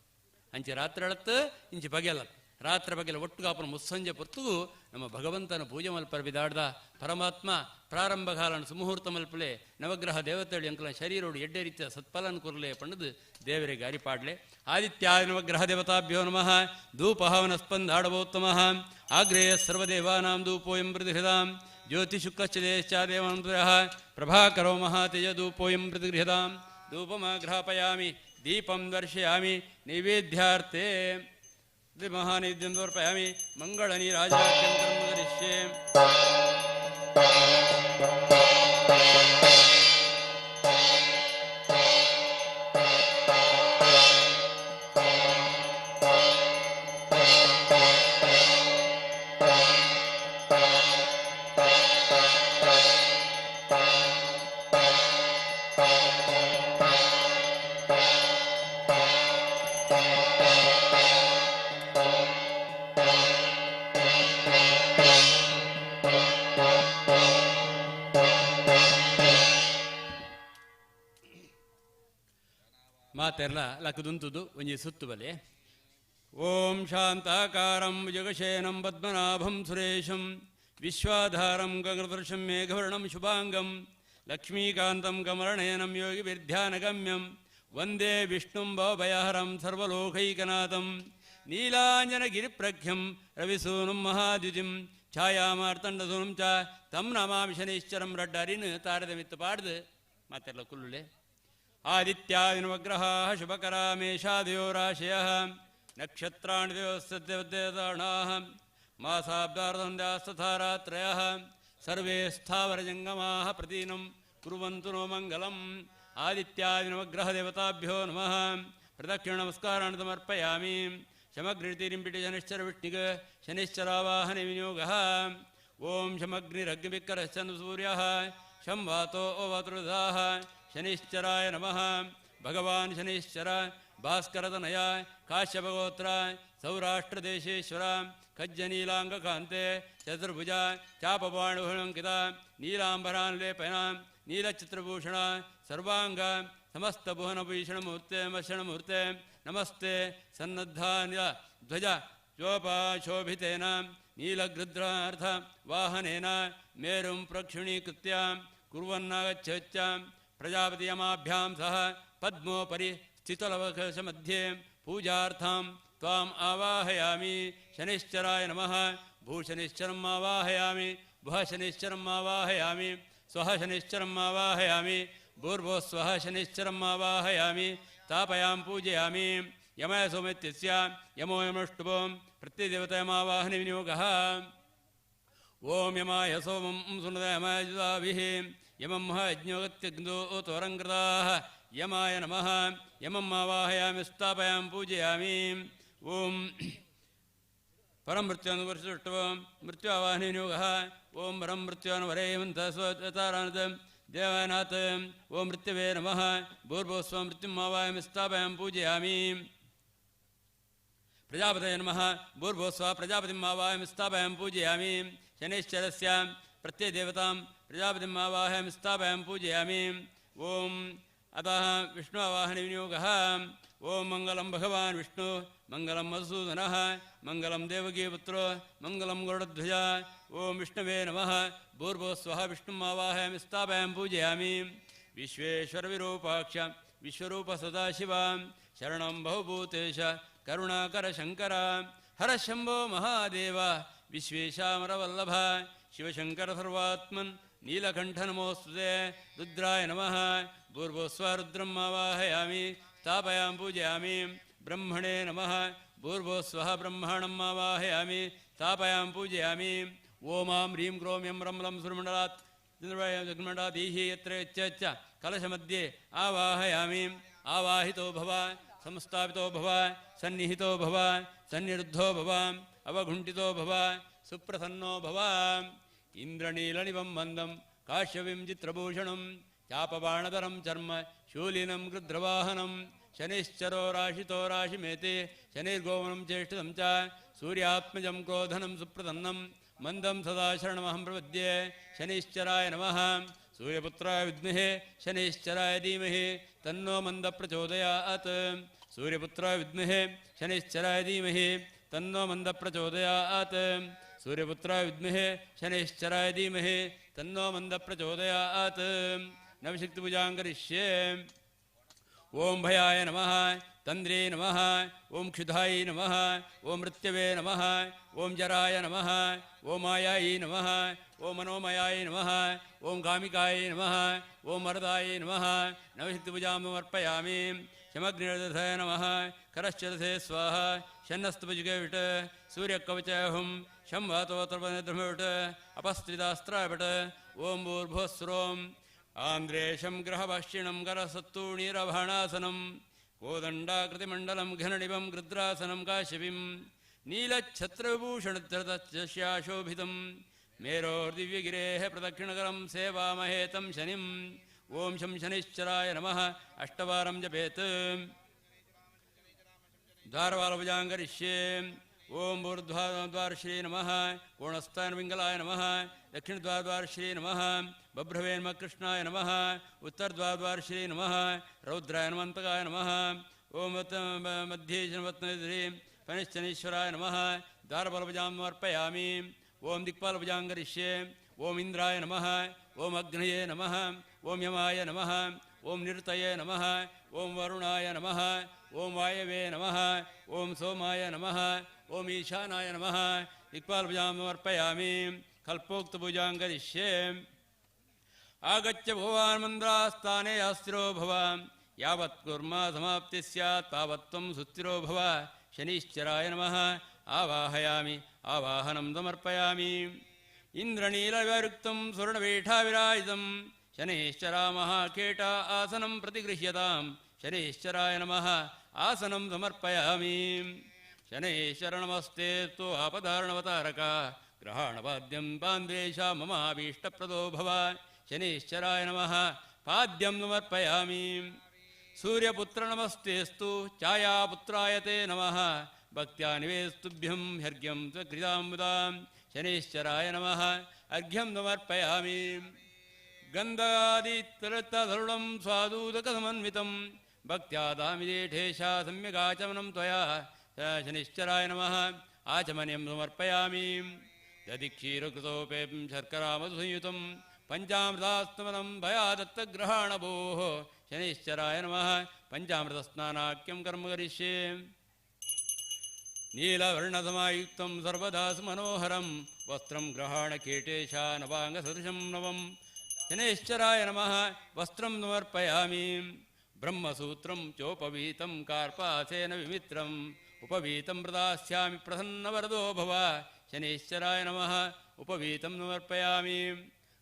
ಅಂಚೆ ರಾತ್ರಿ ಅಳತ್ತು ಇಂಚೆ ಬಗೆಲ್ಲ ರಾತ್ರಿ ಬಗೆಲ್ಲ ಒಟ್ಟುಗಾಪನ ಮುಸ್ಸಂಜೆ ಪೊರ್ತು ನಮ್ಮ ಭಗವಂತನ ಪೂಜೆ ಮಲ್ಪರ ಬಿದಾಡ್ದ ಪರಮಾತ್ಮ ಪ್ರಾರಂಭ ಕಾಲನ ಸುಮುಹೂರ್ತ ಮಲ್ಪಲೆ ನವಗ್ರಹ ದೇವತೆಗಳು ಎಂಕಲ ಶರೀರೋಡು ಎಡ್ಡೆ ರೀತಿಯ ಸತ್ಫಲನ ಕೊರಲೆ ಪಂಡದು ದೇವರಿಗೆ ಅರಿಪಾಡ್ಲೆ. ಆದಿತ್ಯ ನವಗ್ರಹ ದೇವತಾಭ್ಯೋ ನಮಃ. ಧೂಪಹವನ ಸ್ಪಂದಾಡವೋತ್ತಮಃ ಆಗ್ರೇಯ ಸರ್ವದೇವಾನಾಂ ಧೂಪೋಯಂ ಪ್ರತಿಹೃದಾಂ ಜ್ಯೋತಿಶುಕ್ಲಶ್ಚ ದೇವಾಂತರಃ ಪ್ರಭಾಕರೋ ಮಹಾತೇಜ ಧೂಪೋಯಂ ಪ್ರತಿಗೃಹದಾಂ ಧೂಪಮಾಘ್ರಾಪಯಾಮಿ ದೀಪಂ ದರ್ಶಯಾಮಿ ನೈವೇದ್ಯಾರ್ಥೇ ಮಹಾನೈವೇದ್ಯಂ ಸಮರ್ಪಯಾಮಿ ಮಂಗಳನೀರಾಜಾಖ್ಯಂ ಕರ್ಮ ಕರಿಷ್ಯೆ. ಮಾತೆರ್ಲ ಲಕ್ಕದುಂತುದು ಒಂಜಿ ಸುತ್ತು ಬಲೆ. ಓಂ ಶಾಂತಾಕಾರಂ ಜಗಶಯನಂ ಪದ್ಮನಾಭಂ ಸುರೇಶಂ ವಿಶ್ವಾಧಾರಂ ಗಗನದರ್ಶಂ ಮೇಘವರ್ಣಂ ಶುಭಾಂಗಂ ಲಕ್ಷ್ಮೀಕಾಂತಂ ಕಮಲನಯನಂ ಯೋಗಿಭಿರ್ಧ್ಯಾನಗಮ್ಯಂ ವಂದೇ ವಿಷ್ಣುಂ ಭವಭಯಹರಂ ಸರ್ವಲೋಕೈಕನಾಥಂ ನೀಲಾಂಜನಗಿರಿಪ್ರಖ್ಯಂ ರವಿಸೂನುಂ ಮಹಾದ್ಯುತಿಂ ಛಾಯಾಮಾರ್ತಂಡಸೂನುಂ ಚ ತಂ ನಮಾಮಿ ಶನೈಶ್ಚರಂ. ರಡ್ಡರಿನ್ ತಾರದ ಮಿತ್ತು ಪಾಡ್ದು ಮಾತೆರ್ಲ ಕುಲ್ಲುಲೆ. ಆದಿತ್ಯಾದಿನವಗ್ರಹಾಃ ಶುಭಕರಾ ಮೇಷಾದಯೋ ರಾಶಯಃ ನಕ್ಷತ್ರಾಣಿ ದೇವಸ್ಥದೇವತಾಣಾಃ ಮಾಸಾಬ್ದಾರ್ಧಂಧ್ಯಾಸ್ತಥಾ ರಾತ್ರಯಃ ಸರ್ವೇ ಸ್ಥಾವರಜಂಗಮಾಃ ಪ್ರತಿದಿನಂ ಕುರ್ವಂತು ನೋ ಮಂಗಲಂ. ಆದಿತ್ಯಾದಿನವಗ್ರಹದೇವತಾಭ್ಯೋ ನಮಃ. ಪ್ರದಕ್ಷಿಣ ನಮಸ್ಕಾರಾಣಿ ಸಮರ್ಪಯಾಮಿ. ಶಮಗ್ನಿತಿರಿಂಪಿಟಿ ಶನಿಶ್ಚರ ವಿಷ್ಣಿಗ ಶನಿಶ್ಚರಾವಾಹನೆ ವಿನಿಯೋಗಃ. ಓಂ ಶಮಗ್ನಿರಗ್ನಿವಿಕ್ಕರಶ್ಚಂದ್ರ ಸೂರ್ಯಃ ಶಂ ವಾತೋ ವಾತೃದಾಃ ಶನಿಶ್ಚರಾಯ ನಮಃ. ಭಗವಾನ್ ಶನಿಶ್ಚರ ಭಾಸ್ಕರತನಯ ಕಾಶ್ಯಪಗೋತ್ರ ಸೌರಾಷ್ಟ್ರದೇಶೇಶ್ವರ ಖಜ್ಜನೀಲಾಂಗಕಾಂತೆ ಚತುರ್ಭುಜ ಚಾಪಬಾಣುಂಕಿತ ನೀಲಾಂಬರಾನ್ಲೇಪನ ನೀಲಚಿತ್ರಭೂಷಣ ಸರ್ವಾಂಗ ಸಮಸ್ತಭುವನಭೂಷಣಮೂರ್ತೆ ಮಶಣಮೂರ್ತೆ नमस्ते सन्नद्धान्य ध्वज चोपाशोभितेन नीलगृध्रार्थ वाहनेन मेरुं प्रक्षिणीकृत्य कुर्वन्नागच्छच्च प्रजापतियमाभ्यां सह पद्मोपरि स्थितलवकशमध्ये पूजार्थं त्वाम् आवाहयामि। शनिश्चराय नमः। भूशनिश्चरम् आवाहयामि। भुः शनिश्चरम् आवाहयामि। स्वः शनिश्चरम् आवाहयामि। भूर्भुवः स्वः शनिश्चरम् आवाहयामि। स्थापयां पूजयामि। यमय सोमित्यस्य यमो यमष्टुभो प्रत्यदेवतयमावाहने विनियोगः। ॐ यमाय सोमं सुनदयमाय जुदाभिः यमं महायज्ञोगत्यग्नो त्वरङ्कृताः यमाय नमः। यमम् आवाहयामि स्थापयां पूजयामि। ॐ परं मृत्योनुवर्षुष्टवं मृत्युआवाहने विनियोगः। ॐ परं मृत्योनुवरेमन्तस्वतारानत देवानाथ ॐ मृत्यवे नमः। भूर्भुवस्व मृत्युम् आवाहयामि स्थापयां पूजयामि। प्रजापतये नमः। भूर्भुवस्व प्रजापतिम् आवाहयामि स्थापयां पूजयामि। शनैश्चरस्य प्रत्ययदेवतां प्रजापतिम् आवाहयामि स्थापयां पूजयामि। ॐ अतः विष्णु आवाहने विनियोगः। ॐ मङ्गलं भगवान् विष्णु मङ्गलं मधुसूदनः मङ्गलं देवकीपुत्रो मङ्गलं गरुडध्वज। ॐ विष्णवे नमः। भूर्भुवस्वः विष्णुम् आवाहयामि स्थापयां पूजयामि। विश्वेश्वरविरूपाक्ष विश्वरूप सदाशिव शरणं बहुभूतेश करुणाकर शङ्कर हर शम्भो महादेव विश्वेशामरवल्लभ शिवशङ्कर सर्वात्मन् नीलकण्ठ नमोऽस्तुते। रुद्राय नमः। भूर्भुवस्व रुद्रम् आवाहयामि स्थापयां पूजयामि। ब्रह्मणे नमः। भूर्भुवस्वः ब्रह्माणम् आवाहयामि स्थापयां पूजयामि। ॐ आं ह्रीं क्रों यं रं लं सुरमण्डलात् चन्द्रमण्डलादीः यत्र यच्च कलशमध्ये आवाहयामि। आवाहितो भव संस्थापितो भव सन्निहितो भव सन्निरुद्धो भव अवघुण्ठितो भव सुप्रसन्नो भव। इन्द्रनीलनिभं मन्दं काश्यपीं चित्रभूषणं चापबाणधरं चर्म शूलिनं गृध्रवाहनं शनिश्चरो राशितो राशिमेति शनिर्गोमनं चेष्टितं च सूर्यात्मजं क्रोधनं सुप्रसन्नं मन्दं सदा शरणमहं प्रपद्ये। शनिश्चराय नमः। सूर्यपुत्राय विद्महे शनिश्चराय धीमहि तन्नो मन्दः प्रचोदयात्। सूर्यपुत्राय विद्महे शनिश्चराय धीमहि तन्नो मन्दः प्रचोदयात्। सूर्यपुत्राय विद्महे शनिश्चराय धीमहि तन्नो मन्दः प्रचोदयात्। नवशक्तिपूजां करिष्ये। ॐ भयाय नमः। तन्द्रे नमः। ॐ क्षुधाय नमः। ॐ मृत्यवे नमः। ॐ जराय नमः। ॐ मायाय नमः। ॐ मनोमयाय नमः। ॐ कामिकाय नमः। ॐ वरदाय नमः। नवशक्तिपूजां समर्पयामि। शमग्निरथाय नमः। करश्चरथे स्वाहा। शन्नस्तुभुजगे सूर्यकवचाय हुं शं वातोत्रपनिद्रमविट अपस्त्रिदास्त्राय भट। ॐ भूर्भुवस्सुरों आन्द्रेशं ग्रहभाष्यिणं करसत्तूणीरभाणासनं कोदण्डाकृतिमण्डलं घननिभं गृध्रासनं काश्यपीं नीलच्छत्रविभूषणधृतस्याशोभितं मेरोर्दिव्यगिरेः प्रदक्षिणकरं सेवामहे तं शनिम्। ॐ शं शनिश्चराय नमः। अष्टवारं जपेत्। द्वारबालभुजां करिष्ये। ॐ ऊर्ध्वाद्वारश्री नमः। कोणस्थाय पिङ्गलाय नमः। दक्षिणद्वारद्वारश्री नमः। बभ्रवे नमः। कृष्णाय नमः। उत्तरद्वारद्वारश्री नमः। रौद्राय नमन्तकाय नमः। ॐ मध्ये शनवत्नश्री फणिश्चनीश्वराय नमः। द्वारबलभुजां समर्पयामि। ॐ दिक्पालभुजां करिष्ये। ॐ इन्द्राय नमः। ॐ अग्नये नमः। ॐ यमाय नमः। ॐ निरुतये नमः। ॐ वरुणाय नमः। ॐ वायवे नमः। ॐ सोमाय नमः। ॐ ईशानाय नमः। दिक्पालभुजां समर्पयामि। कल्पोक्तपूजां करिष्ये। आगच्छ भगवान् मन्द्रास्थाने अस्थिरो भव। यावत् कुर्म समाप्तिः स्यात् तावत् त्वं सुस्थिरो भव। शनिश्चराय नमः। आवाहयामि। आवाहनं समर्पयामि। इन्द्रनीलविरुक्तं स्वर्णपीठाविराजितं शनिश्चरा महाकेट आसनं प्रतिगृह्यतां। शनिश्चराय नमः। आसनं समर्पयामि। शनैश्चर नमस्ते त्वो आपदारणवतारक ग्रहाणपाद्यं पान्द्रेशा ममाभीष्टप्रदो भव। शनिश्चराय नमः। पाद्यं समर्पयामि। सूर्यपुत्र नमस्तेस्तु छायापुत्राय ते नमः। भक्त्या निवेस्तुभ्यं ह्यर्घ्यं त्वकृतां मुदां। शनिश्चराय नमः। अर्घ्यं समर्पयामि। गन्धादितरतरुणं स्वादूदकसमन्वितं भक्त्या दामिदेठेशा सम्यगाचमनं त्वया शनिश्चराय नमः आचमनीयं समर्पयामि। दधिक्षीरकृतोपें शर्करामधुसंयुतं पञ्चामृतास्तमनं भयादत्तग्रहाणभोः शनिश्चराय नमः पञ्चामृतस्नानाख्यं कर्म करिष्ये। नीलवर्णसमायुक्तं सर्वदा सुमनोहरं वस्त्रं ग्रहाणकीटेशा नवाङ्गसदृशं नवं शनैश्चराय नमः वस्त्रं समर्पयामि। ब्रह्मसूत्रं चोपवीतं कार्पासेन विमित्रम् उपवीतं प्रदास्यामि प्रसन्नवरदो भव शनैश्चराय नमः उपवीतं समर्पयामि।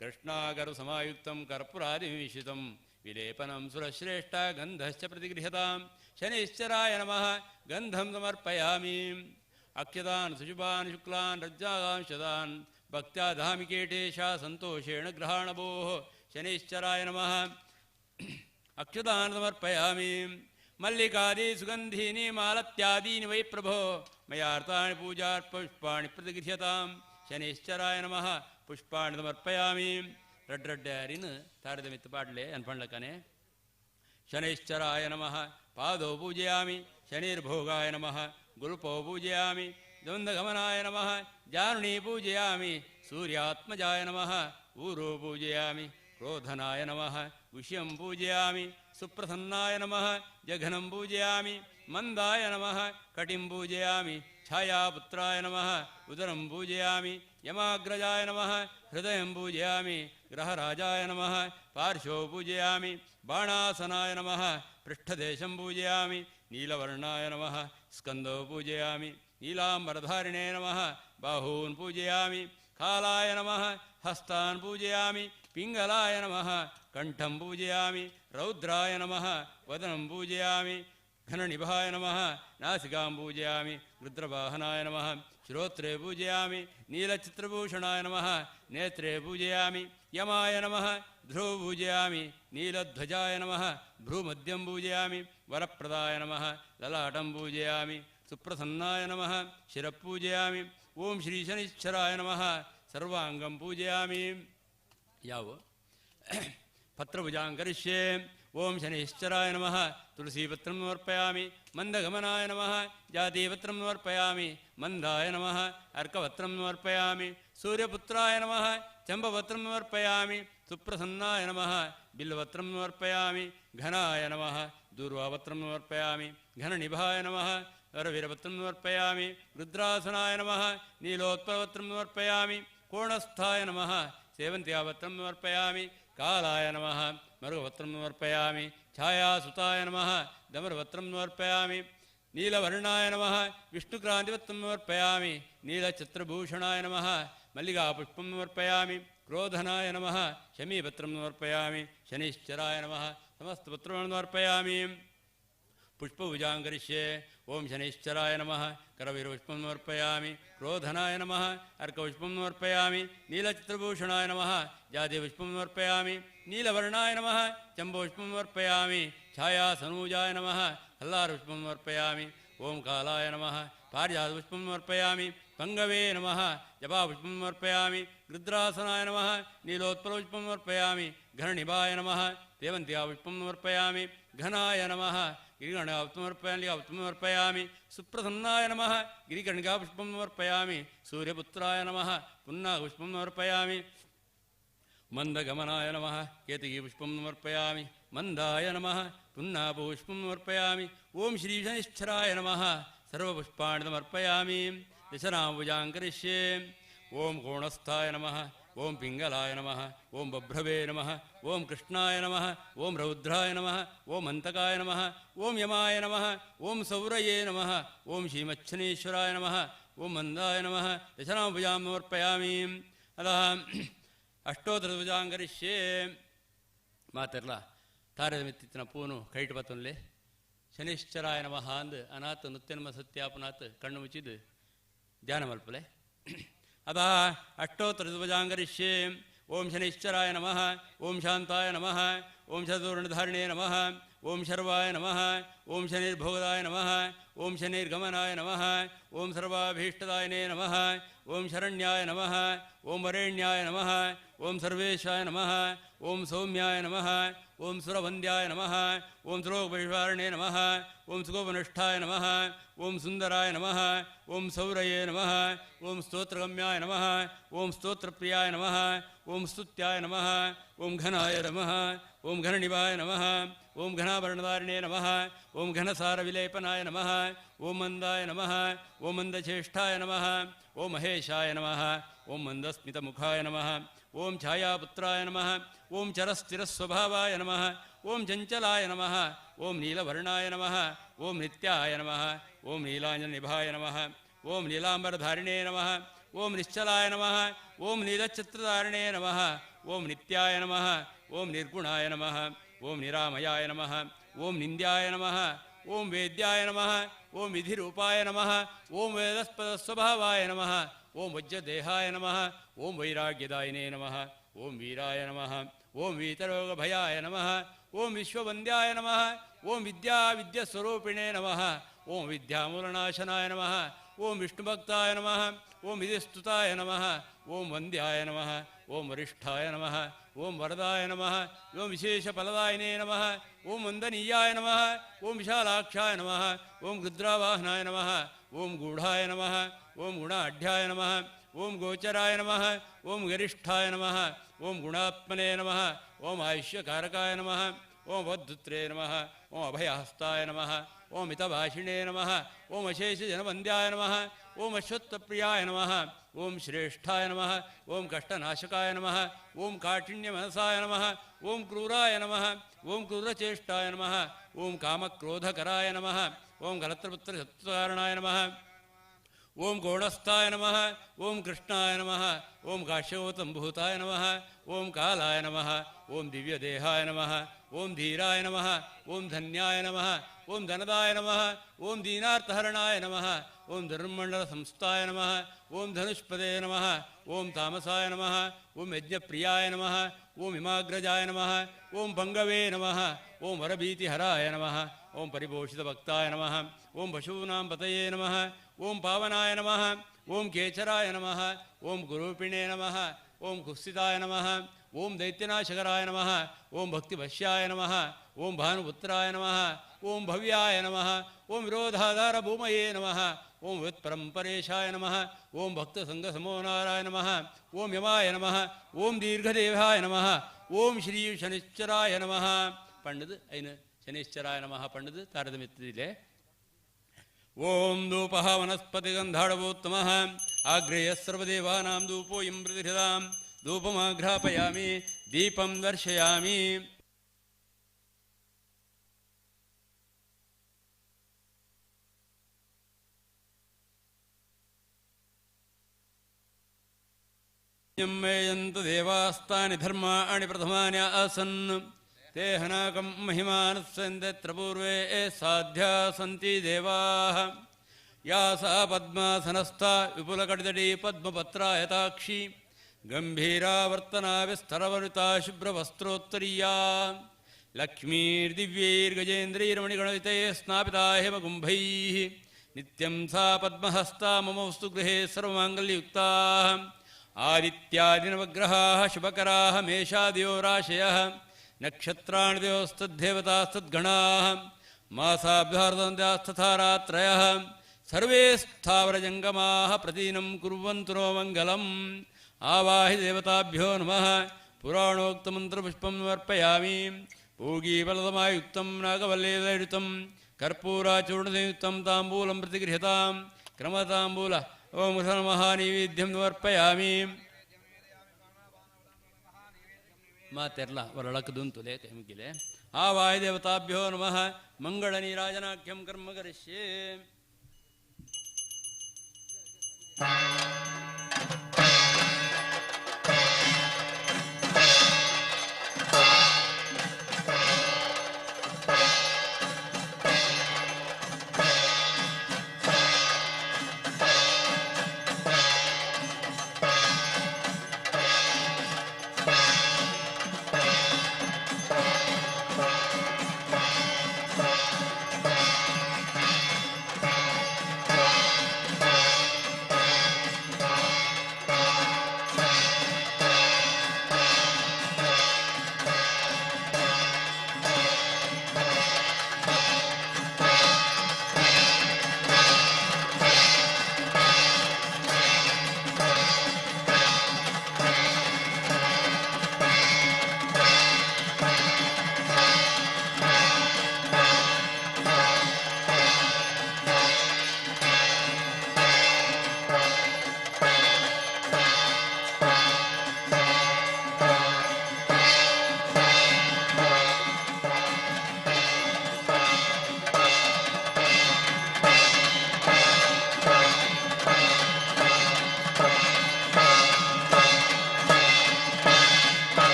कृष्णागरुसमायुक्तं कर्पूरादिमिश्रितं विलेपनं सुरश्रेष्ठ गन्धश्च प्रतिगृह्यतां शनैश्चराय नमः गन्धं समर्पयामि। अक्षतान् सुशुभान् शुक्लान् रज्जागांशदान् भक्त्या धामि कीटेशा सन्तोषेण गृहाणभोः शनैश्चराय नमः अक्षतान् समर्पयामि। मल्लिकादि सुगन्धीनि मालत्यादीनि वै प्रभो मयार्तानि पूजार्पुष्पाणि प्रतिगृह्यतां शनैश्चराय नमः पुष्पाणि समर्पयामि। रड् रड्डारिन तारतमित्त पाडले अನ್ಪಣ್ಲಕ್ಕನೆ शनैश्चराय नमः पादौ पूजयामि। शनिर्भोगाय नमः गुल्पौ पूजयामि। द्वन्द्वगमनाय नमः जानुनी पूजयामि। सूर्यात्मजाय नमः ऊरो पूजयामि। क्रोधनाय नमः गुह्यं पूजयामि। सुप्रसन्नाय नमः जघनं पूजयामि। मंदाय नमः कटिं पूजयामि। छायापुत्राय नमः उदरं पूजयामि। यमाग्रजाय नमः हृदयं पूजयामि। ग्रहराजाय नमः पार्श्वौ पूजयामि। बाणासनाय नमः पृष्ठदेशं पूजयामि। नीलवर्णाय नमः स्कन्दौ पूजयामि। नीलाम्बरधारिणे नमः बाहून् पूजयामि। कालाय नमः हस्तान् पूजयामि। पिङ्गलाय नमः कण्ठं पूजयामि। रौद्राय नमः वदनं पूजयामि। घननिभाय नमः नासिकां पूजयामि। रुद्रवाहनाय नमः श्रोत्रे पूजयामि। नीलचित्रभूषणाय नमः नेत्रे पूजयामि। यमाय नमः ध्रुव पूजयामि। नीलध्वजाय नमः भ्रूमध्यं पूजयामि। वरप्रदाय नमः ललाटं पूजयामि। सुप्रसन्नाय नमः शिरः पूजयामि। ॐ श्री शनिश्चराय नमः सर्वाङ्गं पूजयामि। यावो पत्रभुजां करिष्ये। ॐ शनिश्चराय नमः तुलसीपत्रं समर्पयामि। मन्दगमनाय नमः जातीपत्रं समर्पयामि। मन्दाय नमः अर्कपत्रं समर्पयामि। सूर्यपुत्राय नमः चम्पपत्रं समर्पयामि। सुप्रसन्नाय नमः बिल्वपत्रं समर्पयामि। घनाय नमः दूर्वापत्रं समर्पयामि। घननिभाय नमः वरवीरपत्रं समर्पयामि। रुद्रासनाय नमः नीलोत्पलपत्रं समर्पयामि। कोणस्थाय नमः सेवन्त्यापत्रं समर्पयामि। कालाय नमः मरुगपत्रं समर्पयामि। छायासुताय नमः दमरपत्रं समर्पयामि। नीलवर्णाय नमः विष्णुक्रान्तिपत्रं समर्पयामि। नीलचित्रभूषणाय नमः मल्लिकापुष्पं समर्पयामि। क्रोधनाय नमः शमीपत्रं समर्पयामि। शनिश्चराय नमः समस्तपत्रं समर्पयामि। पुष्पपूजां करिष्ये। ॐ शनिश्चराय नमः करवीरपुष्पं समर्पयामि। क्रोधनाय नमः अर्कपुष्पं समर्पयामि। नीलचित्रभूषणाय नमः जातिपुष्पं समर्पयामि। नीलवर्णाय नमः चम्बपुष्पं समर्पयामि। छायासनूजाय नमः हल्लारपुष्पं समर्पयामि। ॐ कालाय नमः पारिजातपुष्पं समर्पयामि। पङ्गवे नमः जपापुष्पं समर्पयामि। रुद्रासनाय नमः नीलोत्पलपुष्पं समर्पयामि। घननिभाय नमः देवन्त्यापुष्पं समर्पयामि। घनाय नमः गिरिगणिकापुष्पं समर्पयामि। सुप्रसन्नाय नमः गिरिकर्णिकापुष्पं समर्पयामि। सूर्यपुत्राय नमः पुन्नागपुष्पं समर्पयामि। मंदगमनाय नमः केतकीपुष्पं समर्पयामि। मंदाय नमः पुन्नापुष्पं समर्पयामि। ॐ श्री शनिश्चराय नमः सर्वपुष्पाणि समर्पयामि। दशनापूजां करिष्ये। ॐ कोणस्थाय नमः ॐ पिङ्गलाय नमः ॐ बभ्रवे नमः ॐ कृष्णाय नमः ॐ रौद्राय नमः ॐ अन्तकाय नमः ॐ यमाय नमः ॐ सौरये नमः ॐ श्रीमच्छनेश्वराय नमः ॐ मन्दाय नमः दशनापूजां समर्पयामि। अतः अष्टोत्तरपूजां करिष्ये। मातर्ला तारतमित्तित्तिन पूनु ಕೈಟ್ ಪತ್ತೊನ್ಲೆ ಶನಿಶ್ಚರಾಯ ನಮಃ ಅಂದು ಅನಾಥ ನುತ್ಯನ್ಮ ಸತ್ಯಾಪನಾಥ್ ಕಣ್ಣು ಮುಚ್ಚಿದ್ದು ಧ್ಯಾನ ಮಲ್ಪಲೆ. अतः अष्टोत्तरपूजां करिष्ये। ॐ शनिश्चराय नमः ॐ शान्ताय नमः ॐ शतूर्णधारिणे नमः ॐ शर्वाय नमः ॐ शनिर्भोगदाय नमः ॐ शनिर्गमनाय नमः ॐ सर्वाभीष्टदायिने नमः ॐ शरण्याय नमः ॐ वरेण्याय नमः ॐ सर्वेशाय नमः ॐ सौम्याय नमः ಓಂ ಸುರವಂದ್ಯಾಯ ನಮಃ ಓಂ ಸುರೋಪರಿವಾರಣೇ ನಮಃ ಓಂ ಸುಗೋಪನಿಷ್ಠಾಯ ನಮಃ ಓಂ ಸುಂದರಾಯ ನಮಃ ಓಂ ಸೌರಯೇ ನಮಃ ಓಂ ಸ್ತೋತ್ರಗಮ್ಯಾಯ ನಮಃ ಓಂ ಸ್ತೋತ್ರಪ್ರಿಯಾಯ ನಮಃ ಓಂ ಸ್ತುತ್ಯಾಯ ನಮಃ ಓಂ ಘನಾಯ ನಮಃ ಓಂ ಘನನಿವಾಯ ನಮಃ ಓಂ ಘನಾಭರಣಧಾರಿಣೇ ನಮಃ ಓಂ ಘನಸಾರವಿಲೇಪನಾಯ ನಮಃ ಓಂ ಮಂದಾಯ ನಮಃ ಓಂ ಮಂದಚೇಷ್ಟಾಯ ನಮಃ ಓಂ ಮಹೇಶಾಯ ನಮಃ ಓಂ ಮಂದಸ್ಮಿತಮುಖಾಯ ನಮಃ ಓಂ ಛಾಯಾಪುತ್ರಾಯ ನಮಃ ಓಂ ಚರಸ್ಥಿರಸ್ವಭಾವಾಯ ನಮಃ ಓಂ ಚಂಚಲಾಯ ನಮಃ ಓಂ ನೀಲವರ್ಣಾಯ ನಮಃ ಓಂ ನಿತ್ಯಾಯ ನಮಃ ಓಂ ನೀಲಾಂಜನನಿಭಾಯ ನಮಃ ಓಂ ನೀಲಾಂಬರಧಾರಿಣೇ ನಮಃ ಓಂ ನಿಶ್ಚಲಾಯ ನಮಃ ಓಂ ನೀಲಛತ್ರಧಾರಿಣೇ ನಮಃ ಓಂ ನಿತ್ಯಾಯ ನಮಃ ಓಂ ನಿರ್ಗುಣಾಯ ನಮಃ ಓಂ ನಿರಾಮಯಾಯ ನಮಃ ಓಂ ನಿಂದ್ಯಾಯ ನಮಃ ಓಂ ವೇದ್ಯಾಯ ನಮಃ ಓಂ ವಿಧಿರೂಪಾಯ ನಮಃ ಓಂ ವೇದಸ್ಪದಸ್ವಭಾವಾಯ ನಮಃ ಓಂ ವಜ್ರದೇಹಾಯ ನಮಃ ಓಂ ವೈರಾಗ್ಯದಾಯಿನೇ ನಮಃ ಓಂ ವೀರಾಯ ನಮಃ ಓಂ ವೀತರೋಗಭಯಾಯ ನಮಃ ಓಂ ವಿಶ್ವವಂದ್ಯಾಯ ನಮಃ ಓಂ ವಿದ್ಯಾ ವಿದ್ಯಸ್ವರೂಪಿಣೇ ನಮಃ ಓಂ ವಿದ್ಯಾಮೂಲನಾಶನಾಯ ನಮಃ ಓಂ ವಿಷ್ಣುಭಕ್ತಾಯ ನಮಃ ಓಂ ವಿಧಿಸ್ತುತಾಯ ನಮಃ ಓಂ ವಂದ್ಯಾಯ ನಮಃ ಓಂ ವರಿಷ್ಠಾಯ ನಮಃ ಓಂ ವರದಾಯ ನಮಃ ಓಂ ವಿಶೇಷಫಲದಾಯಿನೇ ನಮಃ ಓಂ ವಂದನೀಯಾಯ ನಮಃ ಓಂ ವಿಶಾಲಾಕ್ಷಾಯ ನಮಃ ಓಂ ರುದ್ರಾವಾಹನಾಯ ನಮಃ ಓಂ ಗೂಢಾಯ ನಮಃ ಓಂ ಗುಣಾಢ್ಯಾಯ ನಮಃ ಓಂ ಗೋಚರಾಯ ನಮಃ ಓಂ ಗರಿಷ್ಠಾಯ ನಮಃ ಓಂ ಗುಣಾತ್ಮನೇ ನಮಃ ಓಂ ಆಯುಷ್ಯಕಾರಕಾಯ ನಮಃ ಓಂ ವದ್ಧುತ್ರೇ ನಮಃ ಓಂ ಅಭಯಹಸ್ತಾಯ ನಮಃ ಓಂ ಮಿತಭಾಷಿಣೇ ನಮಃ ಓಂ ಅಶೇಷಜನವಂದ್ಯಾಯ ನಮಃ ಓಂ ಅಶ್ವತ್ಥಪ್ರಿಯಾಯ ನಮಃ ಓಂ ಶ್ರೇಷ್ಠಾಯ ನಮಃ ಓಂ ಕಷ್ಟನಾಶಕಾಯ ನಮಃ ಓಂ ಕಾಠಿಣ್ಯಮನಸಾಯ ನಮಃ ಓಂ ಕ್ರೂರಾಯ ನಮಃ ಓಂ ಕ್ರೂರಚೇಷ್ಟಾಯ ನಮಃ ಓಂ ಕಾಮಕ್ರೋಧಕರಾಯ ನಮಃ ಓಂ ಕಲತ್ರಪುತ್ರಶತ್ರುಕಾರಣಾಯ ನಮಃ ಓಂ ಗೋಣಸ್ಥಾಯ ನಮಃ ಓಂ ಕೃಷ್ಣಾಯ ನಮಃ ಓಂ ಕಾಶ್ಯಗೌತಂಭೂತಾಯ ನಮಃ ಓಂ ಕಾಲಾಯ ನಮಃ ಓಂ ದಿವ್ಯದೇಹಾಯ ನಮಃ ಓಂ ಧೀರಾಯ ನಮಃ ಓಂ ಧನ್ಯಾಯ ನಮಃ ಓಂ ಧನದಾಯ ನಮಃ ಓಂ ದೀನಾರ್ಥಹರಣಾಯ ನಮಃ ಓಂ ಧರ್ಮಂಡಲ ಸಂಸ್ಥಾಯ ನಮಃ ಓಂ ಧನುಷ್ಪದೇ ನಮಃ ಓಂ ತಾಮಸಾಯ ನಮಃ ಓಂ ಯಜ್ಞಪ್ರಿಯಾಯ ನಮಃ ಓಂ ಹಿಮಾಗ್ರಜಾಯ ನಮಃ ಓಂ ಪಂಗವೇ ನಮಃ ಓಂ ವರಭೀತಿಹರಾಯ ನಮಃ ಓಂ ಪರಿಪೋಷಿತಭಕ್ತಾಯ ನಮಃ ಓಂ ಪಶೂನಾಂ ಪತಯೇ ನಮಃ ಓಂ ಪಾವನಾಯ ನಮಃ ಓಂ ಕೇಚರಾಯ ನಮಃ ಓಂ ಗುರೂಪಿಣೇ ನಮಃ ಓಂ ಕುತ್ಸಿತಾಯ ನಮಃ ಓಂ ದೈತ್ಯನಾಶಕರಾಯ ನಮಃ ಓಂ ಭಕ್ತಿವಶ್ಯಾಯ ನಮಃ ಓಂ ಭಾನುಪುತ್ರಾಯ ನಮಃ ಓಂ ಭವ್ಯಾಯ ನಮಃ ಓಂ ವಿರೋಧಾಧಾರ ಭೂಮಯೇ ನಮಃ ಓಂ ವ್ಯುತ್ಪರಂಪರೇಶಾಯ ನಮಃ ಓಂ ಭಕ್ತಸಂಘಸಮೋನಾರಾಯ ನಮಃ ಓಂ ಯಮಾಯ ನಮಃ ಓಂ ದೀರ್ಘದೇವಾಯ ನಮಃ ಓಂ ಶ್ರೀ ಶನಿಶ್ಚರಾಯ ನಮಃ ಪಂಡದು ಐನು ಶನಿಶ್ಚರಾಯ ನಮಃ ಪಂಡದು ತಾರತಮ್ಯತ್ತಿದೆ. ಓಂ ಧೂಪಃ ವನಸ್ಪತಿಗಂಧಾಡವೋತ್ತಮಃ ಆಗ್ರೇಯಃ ಸರ್ವದೇವಾನಾಂ ಧೂಪೋಯಂ ಪ್ರತಿಹೃದಾಂ ಧೂಪಮಾಘ್ರಾಪಯಾಮಿ ದೀಪಂ ದರ್ಶಯಾಮಿ. ಮೇಯಂತು ದೇವಾಸ್ತಾನಿ ಧರ್ಮಾಣಿ ಪ್ರಥಮಾನಿ ಆಸನ್ ते हनाकं महिमानस्सन्त्यत्र पूर्वे साध्या सन्ति देवाः. या सा पद्मासनस्था विपुलकटितटी पद्मपत्रायताक्षी गम्भीरावर्तना विस्तरवनिता शुभ्रवस्त्रोत्तरीया लक्ष्मीर्दिव्यैर्गजेन्द्रैर्मणिगणितैः स्नापिता हेमकुम्भैः नित्यं सा पद्महस्ता मम वस्तुगृहे सर्वमाङ्गल्ययुक्ता. आदित्यादिनवग्रहाः शुभकराः मेषादयो राशयः नक्षत्राणि देवस्तद्देवतास्तद्गणाः मासाभ्यार्दन्त्यास्तथा रात्रयः सर्वे स्थावरजङ्गमाः प्रतिदिनं कुर्वन्तु नो मङ्गलम्. आवाहि देवताभ्यो नमः. पुराणोक्तमन्त्रपुष्पं समर्पयामि. पूगीफलतमायुक्तं नागवल्लीलयुतं कर्पूराचूर्णसंयुक्तं ताम्बूलं प्रतिगृह्यतां क्रमताम्बूल ओं नमः नैवेद्यं समर्पयामि. ಮಾತೆರ್ಲ ವರಳಕದುಂತುಲೆ ಕೈಮುಗಿಲೆ. ಆ ವಾಯುದೇವತಾಭ್ಯೋ ನಮಃ. ಮಂಗಳ ನೀರಾಜನಾಖ್ಯಂ ಕರ್ಮ ಕರಿಷ್ಯೆ.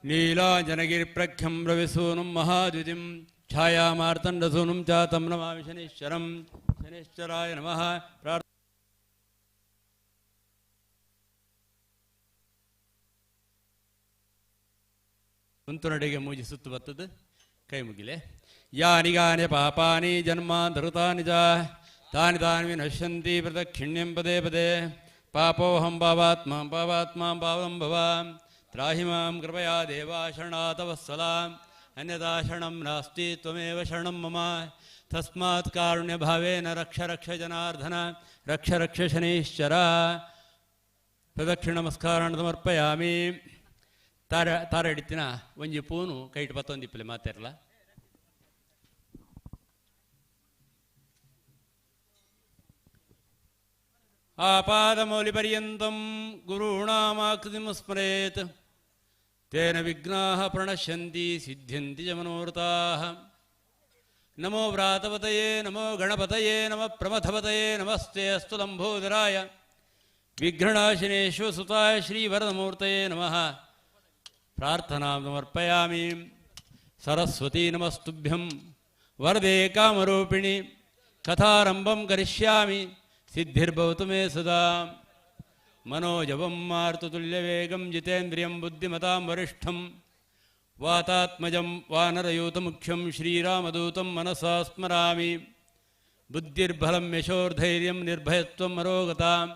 ನೀಲಾಂಜನಗಿರಿಪ್ರಖ್ಯಂ ರವಿಸೂನುಂ ಮಹಾದ್ಯುತಿಂ ಛಾಯಾಮಾರ್ತಂಡಸೂನುಂ ಚ ತಂ ನಮಾಮಿ ಶನೈಶ್ಚರಂ. ಶನೈಶ್ಚರಾಯ ನಮಃ. ಕುಂತುನಡೆಗೆ ಮೂಜಿ ಸುತ್ತು ಬತ್ತದು ಕೈ ಮುಗಿಲೆ. ಯಾನಿ ಗಾನಿ ಪಾಪಾನಿ ಜನ್ಮಾಂತೃತಾನಿ ಚ ತಾನಿ ತಾನಿ ವಿನಶ್ಯಂತಿ ಪ್ರದಕ್ಷಿಣ್ಯಂ ಪದೇ ಪದೇ. ಪಾಪೋಹಂ ಪಾಪಾತ್ಮ ಪಾಪಾತ್ಮ ಪಾಪಂ ಭವ ತ್ರಾಹಿ ಮಾಂ ಕೃಪಯಾ ದೇವಾ ಶರಣಾತವತ್ಸಲಾಂ. ಅನ್ಯಥಾ ಶರಣಂ ನಾಸ್ತಿ ತ್ವಮೇವ ಶರಣಂ ಮಮ. ತಸ್ಮಾತ್ ಕಾರುಣ್ಯಭಾವೇನ ರಕ್ಷ ರಕ್ಷ ಜನಾರ್ದನ ರಕ್ಷ ರಕ್ಷ ಶನೈಶ್ಚರ. ಪ್ರದಕ್ಷಿಣ ನಮಸ್ಕಾರ ಸಮರ್ಪಯಾಮಿ. ತಾರ ತಾರ ಹಿಡಿತಿನ ಒಂಜಿ ಪೂನು ಕೈಟ್ ಪತ್ತೊಂದಿಪ್ಪಲೆ ಮಾತಾರಲ್ಲ. ಆಪಾದಮೌಲಿಪರ್ಯಂತಂ ಗುರುಣಾಮಾಕೃತಿಂ ಸ್ಮರೇತ್ ತೇನ ವಿಘ್ನಾಃ ಪ್ರಣಶ್ಯಂತಿ ಸಿದ್ಧ್ಯಂತಿ ಚ ಮನೋರಥಾಃ. ನಮೋ ವ್ರಾತಪತಯೇ ನಮೋ ಗಣಪತಯೇ ನಮಃ ಪ್ರಮಥಪತಯೇ ನಮಸ್ತೆ ಅಸ್ತು ಲಂಬೋದರಾಯ ವಿಘ್ನನಾಶಿನೇ ಶಿವಸುತಾಯ ಶ್ರೀವರದಮೂರ್ತಯೇ ನಮಃ. ಪ್ರಾರ್ಥನಾ ಸಮರ್ಪಯಾಮಿ. ಸರಸ್ವತಿ ನಮಸ್ತುಭ್ಯಂ ವರದೆ ಕಾಮರೂಪಿಣಿ. ಕಥಾರಂಭಂ ಕರಿಷ್ಯಾಮಿ ಸಿದ್ಧಿರ್ಭವತು ಮೇ ಸದಾ. ಮನೋಜವಂ ಮಾರುತತುಲ್ಯವೇಗಂ ಜಿತೇಂದ್ರಿಯಂ ಬುದ್ಧಿಮತಾಂ ವರಿಷ್ಠಂ ವಾತಾತ್ಮಜಂ ವಾನರಯೂತಮುಖ್ಯಂ ಶ್ರೀರಾಮದೂತಂ ಮನಸಾ ಸ್ಮರಾಮಿ. ಬುದ್ಧಿರ್ಬಲಂ ಯಶೋರ್ಧೈರ್ಯಂ ನಿರ್ಭಯತ್ವಂ ಅರೋಗತಾಂ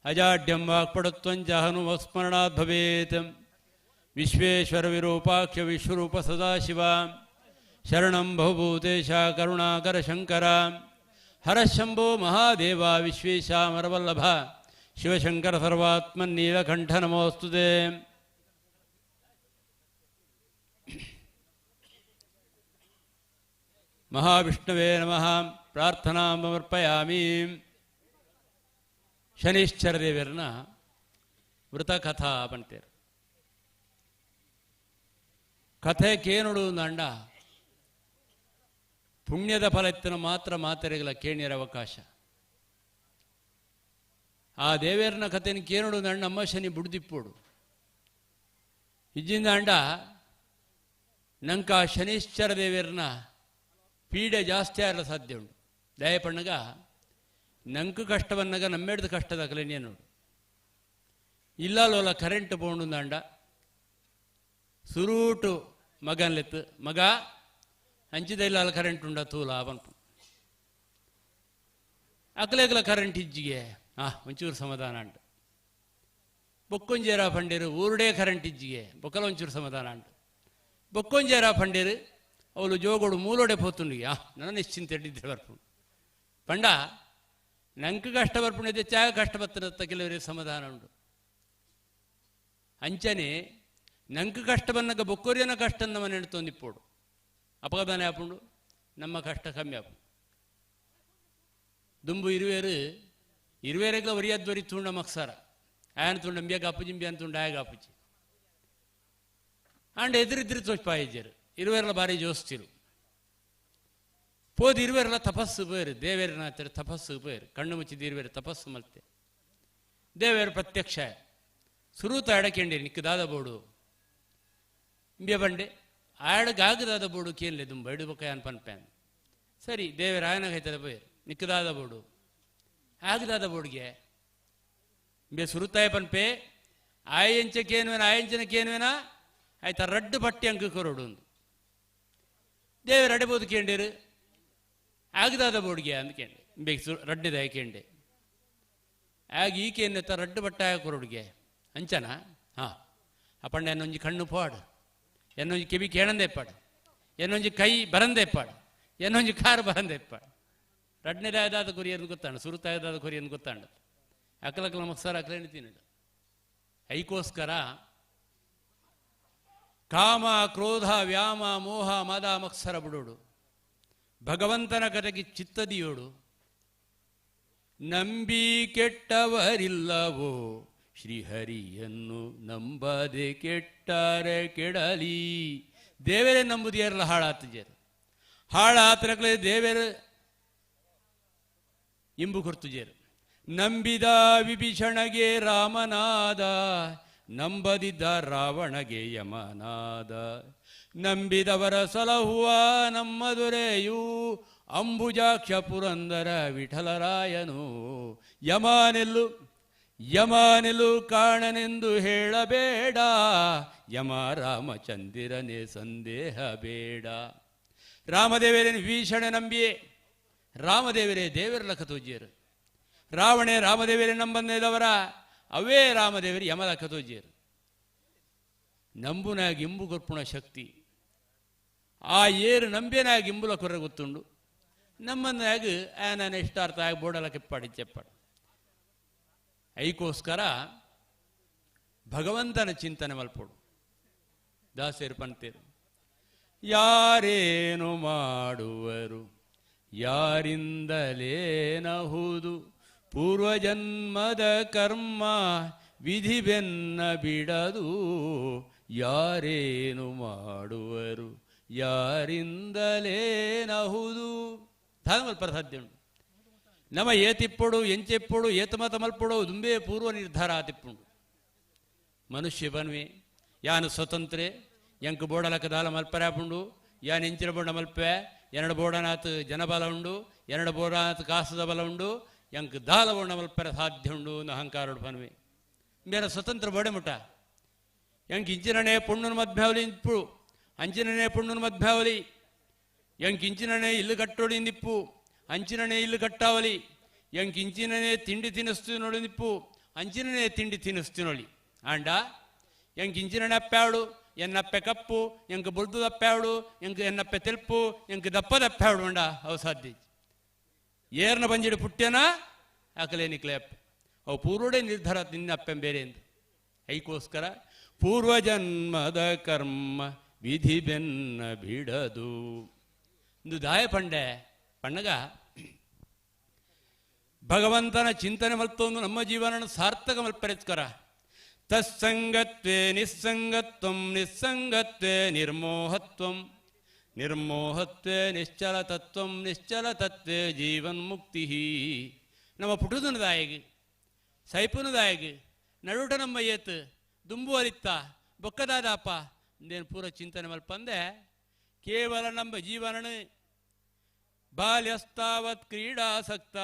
ಅಜಾಡ್ಯಂ ವಾಕ್ಪಟುತ್ವಂ ಚ ಹನುಮಸ್ಮರಣಾತ್ ಭವೇತ್. ವಿಶ್ವೇಶ್ವರ ವಿರೂಪಾಕ್ಷ ವಿಶ್ವರೂಪ ಸದಾಶಿವ ಶರಣಂ ಬಹುಭೂತೇಶ ಕರುಣಾಕರ ಶಂಕರ. ಹರಶಂಭೋ ಮಹಾದೇವ ವಿಶ್ವೇಶಾಮರವಲ್ಲಭ ಶಿವಶಂಕರ ಸರ್ವಾತ್ಮನ್ ನೀಲಕಂಠ ನಮೋಸ್ತುತೆ. ಮಹಾವಿಷ್ಣುವೇ ನಮಃ. ಪ್ರಾರ್ಥನಾ ಸಮರ್ಪಯಾಮಿ. ಶನಿಶ್ಚರ ದೇವರನ್ನ ವೃತಕಥಾ ಪಂತೇರು. ಕಥೆ ಕೇನುಡು ಅಂಡ ಪುಣ್ಯದ ಫಲ ಎತ್ತನ ಮಾತ್ರ ಮಾತೆರೆಗಳ ಕೇಣಿಯರ ಅವಕಾಶ. ಆ ದೇವೇರನ ಕಥೆನ ಕೇನುಡು ಅಂಡ ಅಮ್ಮ ಶನಿ ಬುಡ್ದಿಪ್ಪೋಡು. ಇಜ್ಜಿಂದ ಅಂಡ ನಂಕ ಶನಿಶ್ಚರ ದೇವೇರನ ಪೀಡೆ ಜಾಸ್ತಿ ಆಗಲ ಸಾಧ್ಯ ಉಂಟು. ದಯಪಣ್ಣಗ ನಂಕು ಕಷ್ಟವನ್ನಾಗ ನಮ್ಮೆಡ್ದು ಕಷ್ಟದ ಕಲೆನೇನು ಇಲ್ಲೋಲ ಕರೆಂಟ್ ಪೋಂಡು ಅಂಡ ಸುರೂಟು ಮಗನ್ಲೆತ್ತು ಮಗ ಅಂಚಿದ ಇಲ್ಲ ಕರೆಂಟ್ ಉಂಡ ತೂಲ ಪನ್ಪು ಅಕ್ಲೆಗ್ಲ ಕರೆಂಟ್ ಇಜ್ಜಿಗೆ ಆ ಒಂಚೂರು ಸಮಾಧಾನ ಅಂಟು. ಬೊಕ್ಕೊಂಜೇರ ಫಂಡೀರು ಊರುಡೇ ಕರೆಂಟ್ ಇಜ್ಜಿಗೆ ಬೊಕ್ಕಲ ಒಂಚೂರು ಸಮಾಧಾನ ಅಂಟು. ಬೊಕ್ಕೊಂಜೇರ ಫಂಡೀರು ಅವಳು ಜೋಗೋಡು ಮೂಲೋಡೆ ಪೋತುಂಡಿಗೆ ಆ ನನ್ನ ನಿಶ್ಚಿಂತೆ ಇದ್ದೆ ಬರ್ಪುಂಡು. ಪಂಡ ನಂಗೆ ಕಷ್ಟ ಬರ್ಪುಂಡಿದ್ದೆ ಚಾಗ ಕಷ್ಟ ಬರ್ತದ ಕೆಲವರಿಗೆ ಸಮಾಧಾನ ಉಂಟು. ಅಂಚನೆ ನಂಗೆ ಕಷ್ಟ ಬಂದಾಗ ಬೊಕ್ಕೊರಿಯನ ಕಷ್ಟ ನಮ್ಮ ನೆನತೊಂದಿಪ್ಪೋಡು ಅಪಗದಾನೆ ಆಪುಂಡು ನಮ್ಮ ಕಷ್ಟ ಕಮ್ಮಿ ಆಪುಂಡು. ದುಂಬು ಇರುವೇರು ಇರುವೇರೆಗ್ಲ ಒರಿಯದ್ವರಿ ತುಂಡ ಮಕ್ಸಾರ ಆಯನ ತುಂಡ ಅಂಬಿಯಾಗ ಅಪ್ಪುಜಿ ಇಂಬಿ ತುಂಡ ಆಯಾಗ ಅಪ್ಪುಜಿ ಅಂಡ್ ಎದುರಿದ್ರಿ ತೋಚ್ಪಾಯಿಜ್ಜರು ಇರುವೇರಲ ಬಾರಿ ಜೋಸ್ತಿರು ಪೋದು ಇರುವೇರಲ ತಪಸ್ಸು ಪೋಯರು ದೇವೇರನಾಥರು ತಪಸ್ಸು ಪೋಯರು ಕಣ್ಣು ಮುಚ್ಚಿದ ಇರುವೇರು ತಪಸ್ಸು ಮಲ್ತೆ ದೇವೇರು ಪ್ರತ್ಯಕ್ಷ ಸುರೂತ ಎಡಕೆಂಡಿ ನಿಕ್ಕದಾದ ಬೋಡು ಇಂಬೆ ಬಂಡೆ ಆಡಗಾಗದಾದ ಬೋಡು ಕೇನ್ಲೆ ದುಂಬ ಇಡುಬಕ ಅನ್ ಪನ್ಪ್ಯಾನ್ ಸರಿ ದೇವೇರ ಆಯನಾಗೈತದ ಪೋಯರು ನಿಕ್ಕದಾದ ಬೋಡು ಆಗದಾದ ಬೋಡ್ಗೆ ಇಂಬೆ ಸುರುತಾಯ ಪನ್ಪೆ ಆಯಂಚ ಕೇನುವೇನ ಆಯಂಚನ ಕೇನುವೇನ ಆಯ್ತಾ ರಡ್ಡು ಪಟ್ಟಿ ಅಂಕ ಕೊರೋಡು ಒಂದು ದೇವೇರು ಅಡೆಬೋದು ಕೇಂಡಿರು ಆಗದಾದ ಬೋಡ್ಗೆ ಅಂದ್ ಕೇಂಡೆ ಇಂಬೆ ಸು ರಡ್ಡಿದ ಕೇಂಡೆ ಆಗ ಈಕೆ ರಡ್ಡು ಬಟ್ಟ ಕೊರೋಡ್ಗೆ ಅಂಚನ ಹಾಂ ಅಪ್ಪಂಡ ಎನ್ನೊಂಜಿ ಕಣ್ಣು ಪೋಡು ಎನ್ನೊಂಜಿ ಕಿವಿ ಕೇಳಂದೆ ಪಾಡು ಎನ್ನೊಂಜಿ ಕೈ ಬರಂದೆ ಪಾಡು ಎನ್ನೊಂಜಿ ಕಾರು ಬರಂದೆ ಪಾಡು ರಡ್ನೇದಾದ ಕೊರಿಯನ್ನು ಗೊತ್ತಾಂಡ ಸುರುತಾಯದಾದ ಕೊರಿಯನ್ನು ಗೊತ್ತಾಂಡ ಅಕಲಕಲ ಮಕ್ಸಾರ ಅಕಲೇನು ತಿನ್ನಡ. ಐಕೋಸ್ಕರ ಕಾಮ ಕ್ರೋಧ ವ್ಯಾಮ ಮೋಹ ಮದ ಮತ್ಸರ ಬಿಡೋಡು ಭಗವಂತನ ಕತೆಗೆ ಚಿತ್ತದಿಯೋಡು ನಂಬಿ ಕೆಟ್ಟವರಿಲ್ಲವೋ ಶ್ರೀಹರಿಯನ್ನು ನಂಬದೆ ಕೆಟ್ಟರೆ ಕೆಡಲಿ. ದೇವರೇ ನಂಬುದು ಏರಲ್ಲ ಹಾಳಾತಜೇರು ಹಾಳಾತನಕ್ಲೆ ದೇವರ ಇಂಬು ಕೊರ್ತುಜೇರು. ನಂಬಿದ ವಿಭೀಷಣಗೆ ರಾಮನಾದ ನಂಬದಿದ್ದ ರಾವಣಗೆ ಯಮನಾದ ನಂಬಿದವರ ಸಲಹುವ ನಮ್ಮ ದೊರೆಯು ಅಂಬುಜಾಕ್ಷ ಪುರಂದರ ವಿಠಲರಾಯನು ಯಮನೆಲ್ಲು ಯಮನೆಲು ಕಾಣನೆಂದು ಹೇಳಬೇಡ ಯಮ ರಾಮಚಂದಿರನೇ ಸಂದೇಹ ಬೇಡ. ರಾಮದೇವರೇ ವಿಭೀಷಣ ನಂಬಿಯೇ ರಾಮದೇವರೇ ದೇವರ ಲಖತೋಜಿಯರು ರಾವಣೇ ರಾಮದೇವರೇ ನಂಬಂದೇದವರ ಅವೇ ರಾಮದೇವರು ಯಮದ ಕತೋಜಿಯರು. ನಂಬುನಾಗ ಇಂಬು ಕೊರ್ಪುಣ ಶಕ್ತಿ ಆ ಏರು ನಂಬೇನಾಗ ಇಂಬುಲ ಕೊರ ಗೊತ್ತುಂಡು ನಮ್ಮನ್ನಾಗ ನಾನು ಇಷ್ಟಾರ್ಥ ಆಗಿ ಬೋಡಲ ಕೆಪ್ಪಾಡಿ ಚೆಪ್ಪಾಡು. ಐಕೋಸ್ಕರ ಭಗವಂತನ ಚಿಂತನೆ ಮಲ್ಪೋಡು. ದಾಸರು ಪಂತೇರು ಯಾರೇನು ಮಾಡುವರು ಯಾರಿಂದಲೇನಹುದು ಪೂರ್ವಜನ್ಮದ ಕರ್ಮ ವಿಧಿ ಬೆನ್ನ ಬಿಡದು ಯಾರೇನು ಮಾಡುವರು ಯಾರಿಂದಲೇನಹುದು. ಧಾಮಲ್ಪ ಸಾಧ್ಯ ಉಂಟು ನಮ್ಮ ಏತಿಪ್ಪೊಡು ಎಂಚೆಪ್ಪೊಡು ಏತಮತ ಮಲ್ಪೊಡು ದುಂಬೇ ಪೂರ್ವ ನಿರ್ಧಾರ ಆತಿಪ್ಪುಂಡು. ಮನುಷ್ಯ ಬನ್ವೆ ಯಾನು ಸ್ವತಂತ್ರೆ ಎಂಕ್ ಬೋಡಲಕ ದಾಲ ಮಲ್ಪರಾಪುಂಡು ಯಾನ್ ಎಂಚಿನ ಬೋಡ ಮಲ್ಪೆ ಎರಡು ಬೋಡನಾಥ್ ಜನಬಲ ಉಂಡು ಎರಡು ಬೋಡನಾಥ್ ಕಾಸದ ಬಲ ಉಂಡು ಎಂಕ್ ದಾಲ ಬೋಡ ಮಲ್ಪರ ಸಾಧ್ಯ ಉಂಡು ಅಹಂಕಾರೋಡು ಬನ್ವೆ ಬೇರೆ ಸ್ವತಂತ್ರ ಬೋಡೆ ಮುಟ ಎಂಕ್ ಇಂಚಿನನೇ ಪುಣ್ಣನ ಮಧ್ಯಾವಲಿ ಇಪ್ಪು ಅಂಚಿನನೇ ಪುಣ್ಣನ ಮಧ್ಯಾವಲಿ ಎಂಕ್ ಇಂಚಿನನೇ ಇಲ್ಲು ಕಟ್ಟೋಡಿ ನಿಪ್ಪು ಅಂಚಿನನೇ ಇಲ್ಲು ಕಟ್ಟಾವಲಿ ಎಂಕ್ ಇಂಚಿನನೇ ತಿಂಡಿ ತಿನ್ನಿಸ್ತೀನೋಡಿ ನಿಪ್ಪು ಅಂಚಿನನೇ ತಿಂಡಿ ತಿನ್ನಿಸ್ತೀನೋಳಿ ಆಂಡ ಎಂಕ್ ಇಂಚಿನನೇ ಅಪ್ಪಾವಡು ಎನ್ನಪ್ಪೆ ಕಪ್ಪು ಎಂಕ್ ಬುಲ್ದು ದಪ್ಪಾವಡು ಎಂಕ್ ಎನ್ನಪ್ಪೆ ತೆಲ್ಪು ಎಂಕ್ ದಪ್ಪ ದಪ್ಪಾವಡು ಅಂಡ ಅವು ಸಾಧ್ಯ. ಏರ್ನ ಬಂಜಿಡು ಪುಟ್ಟ್ಯನ ಆಕಲೇ ನಿಕ್ಲೆ ಅಪ್ಪೆ ಅವು ಪೂರ್ವಡೆ ನಿರ್ಧಾರ ನಿನ್ನ ಅಪ್ಪೆ ಬೇರೆ ಎಂದು. ಐಕೋಸ್ಕರ ಪೂರ್ವಜನ್ಮದ ಕರ್ಮ ವಿಧಿ ಬೆನ್ನ ಬಿಡದು ಇಂದು ದಾಯ ಪಂಡೆ ಪಣ್ಣಗ ಭಗವಂತನ ಚಿಂತನೆ ಮಲ್ತೊಂದು ನಮ್ಮ ಜೀವನ ಸಾರ್ಥಕ ಮಲ್ಪರೆಸ್ಕರ. ತತ್ಸಂಗತ್ವೇ ನಿಸ್ಸಂಗತ್ವಂ ನಿಸ್ಸಂಗತ್ವೇ ನಿರ್ಮೋಹತ್ವಂ ನಿರ್ಮೋಹತ್ವೇ ನಿಶ್ಚಲತತ್ವಂ ನಿಶ್ಚಲತತ್ವೇ ಜೀವನ್ಮುಕ್ತಿ. ನಮ್ಮ ಪುಟುದನದಾಯಗಿ ಸೈಪುನದಾಯಗಿ ನಡುಟ ನಮ್ಮ ಏತು ದುಂಬು ಅಲಿತ್ತ ಬೊಕ್ಕದಾದಪ್ಪ ಇಂದೇನು ಪೂರ ಚಿಂತನೆ ಮಲ್ಪಂದೆ ಕೇವಲ ನಮ್ಮ ಜೀವನ ಬಾಲ್ಯಸ್ತಾವತ್ ಕ್ರೀಡಾಸಕ್ತ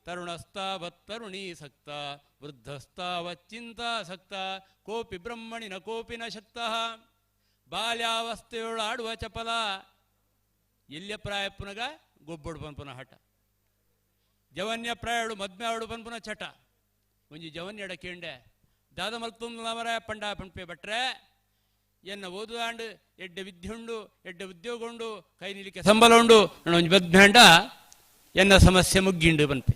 ತರುಣಸ್ತಾವತ್ ತರುಣೀಸಕ್ತ ವೃದ್ಧಸ್ತಾವತ್ ಚಿಂತಾಸಕ್ತ ಕೋಪಿ ಬ್ರಹ್ಮಣಿ ನ ಕೋಪಿ ನ ಶಕ್ತಃ. ಬಾಲ್ಯಾವಸ್ಥೆಯೊಳು ಆಡುವ ಚಪಲ ಎಲ್ಲಿಯ ಪ್ರಾಯ ಪುನಗ ಗೊಬ್ಬಡು ಪನ್ಪುನ ಹಠ ಜವನ್ಯ ಪ್ರಾಯಡು ಮದ್ಮೆ ಆಡು ಪನ್ಪುನ ಚಟ ಒಂಜಿ ಜವನ್ಯಡ ಕೇಂಡೆ ದಾದ ಮಲ್ತುಂದಮರ ಪಂಡ ಪಂಪೆ ಬಟ್ರೆ ಎನ್ನ ಓದುದಾಂಡು ಎಡ್ಡೆ ವಿದ್ಯೆ ಎಡ್ಡೆ ಉದ್ಯೋಗ ಉಂಡು ಕೈ ನಿಲಿಕೆ ಸಂಬಳ ಉಂಡು ನನ್ನ ಒಂಜಿ ಬದ್ಮೇಂಡ ಎನ್ನ ಸಮಸ್ಯೆ ಮುಗ್ಗಿಂಡು ಪನ್ಪೆ.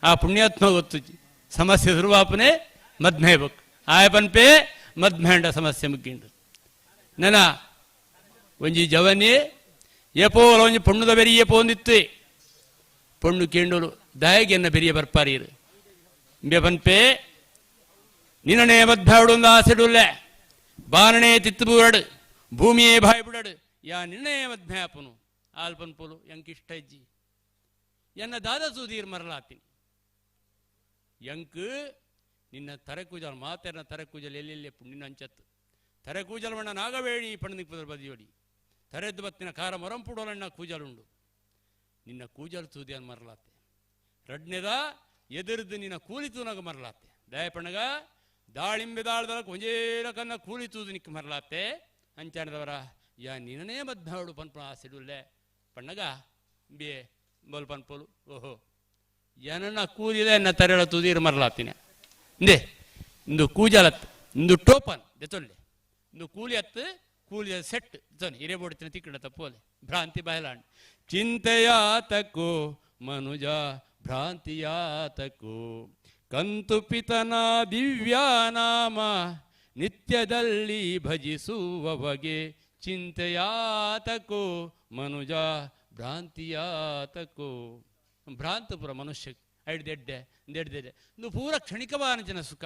ಆ ಪುಣ್ಯಾತ್ಮ ಗೊತ್ತು ಸಮಸ್ಯೆ ಶುರುವಾಪನೆ ಮದ್ಮೆ ಬಕ್ ಆಯ ಪನ್ಪೆ ಮದ್ಮೇಂಡ ಸಮಸ್ಯೆ ಮುಗ್ಗಿಂಡು. ನನ್ನ ಒಂಜಿ ಜವನಿ ಏಪೋಲ ಒಂಜಿ ಪೊಣ್ಣುದ ಬೆರಿಯೇ ಪೋಂದಿತ್ತು ಪೊಣ್ಣು ಕೇಂಡೋಲು ದಾಯಗೆ ಎನ್ನ ಬೆರಿಯ ಬರ್ಪಾರೀರು ಇಂಬೆ ಪನ್ಪೆ ನಿನ್ನನೇ ಮದ್ಭಾಡು ಆಸೆಡುಲ್ಲೆ ಬಾನಣೇ ತಿತ್ತುಬೂರಡು ಭೂಮಿಯೇ ಬಾಯ್ ಬಿಡಡು ಯಾ ನಿರ್ಣಯ ಮಧ್ಯಾಪನು ಆಲ್ಪನ್ ಪೋಲು ಎಂಕ್ ಇಷ್ಟ ಇಜ್ಜಿ ಎನ್ನ ದಾದ ಸುಧೀರ್ ಮರಲಾತೀನಿ ಎಂಕ್ ನಿನ್ನ ತರೆ ಕೂಜಲ್ ಮಾತೆರ್ನ ತರೆ ಕೂಜಲ್ ಎಲ್ಲೆಲ್ಲಿ ನಿನ್ನ ಅಂಚತ್ತು ತರೆ ಕೂಜಲ್ ಮಣ್ಣ ನಾಗವೇಣಿ ಪಣ್ಣದಿಕ್ ಪದರ್ ಬದಿಯೋಡಿ ತರೆದ್ದು ಬತ್ತಿನ ಖಾರ ಮೊರಂಪುಡೋಲಣ್ಣ ಕೂಜಲುಂಡು ನಿನ್ನ ಕೂಜಲ್ ಸೂದಿಯನ್ ಮರಲಾತೆ ರಡ್ನೆದ ಎದುರ್ದು ನಿನ್ನ ಕೂಲಿ ತೂನಾಗ ಮರಲಾತೆ ದಯಪಣ್ಣಗ ದಾಳಿಂಬೆ ದಾಳದಲ್ಲ ಕೊಂಜೇಲ ಕನ್ನ ಕೂಲಿ ತೂದು ನಿಕ್ಕ ಮರಲಾತೆ ಅಂಚಾನದವರ ಯಾ ನಿನ್ನನೇ ಮದ್ದಾಡು ಪನ್ಪ ಆಸೆಡುಲ್ಲೆ ಪಣ್ಣಗ ಬೇ ಬೋಲ್ ಪನ್ಪೋಲು ಓಹೋ ಏನನ್ನ ಕೂದಿದೆ ಎನ್ನ ತರೆಳ ತುದೀರ್ ಮರಲಾತಿನ ಇಂದೆ ಇಂದು ಕೂಜಲತ್ ಇಂದು ಟೋಪನ್ ದೆತೊಲ್ಲೆ ಇಂದು ಕೂಲಿ ಅತ್ತು ಕೂಲಿಯ ಸೆಟ್ ಜೊನೆ ಹಿರೇ ಬೋಡ್ತಿನ ತಿಕ್ಕಡ ತಪ್ಪೋಲೆ ಭ್ರಾಂತಿ ಬಯಲಾಂಡ್ ಚಿಂತೆಯಾತಕೋ ಮನುಜ ಭ್ರಾಂತಿಯಾತಕೋ ಕಂತು ಪಿತನ ದಿವ್ಯಾನಾಮ ನಿತ್ಯದಲ್ಲಿ ಭಜಿಸುವವಗೆ ಚಿಂತೆಯಾತಕೋ ಮನುಜ ಭ್ರಾಂತಿಯಾತಕೋ. ಭ್ರಾಂತಪುರ ಮನುಷ್ಯ ಐಡ್ದೆಡ್ಡೆ ದೆಡ್ದೆಡ್ಡೆ ಇಂದು ಪೂರ ಕ್ಷಣಿಕವಾನ ಜನ ಸುಖ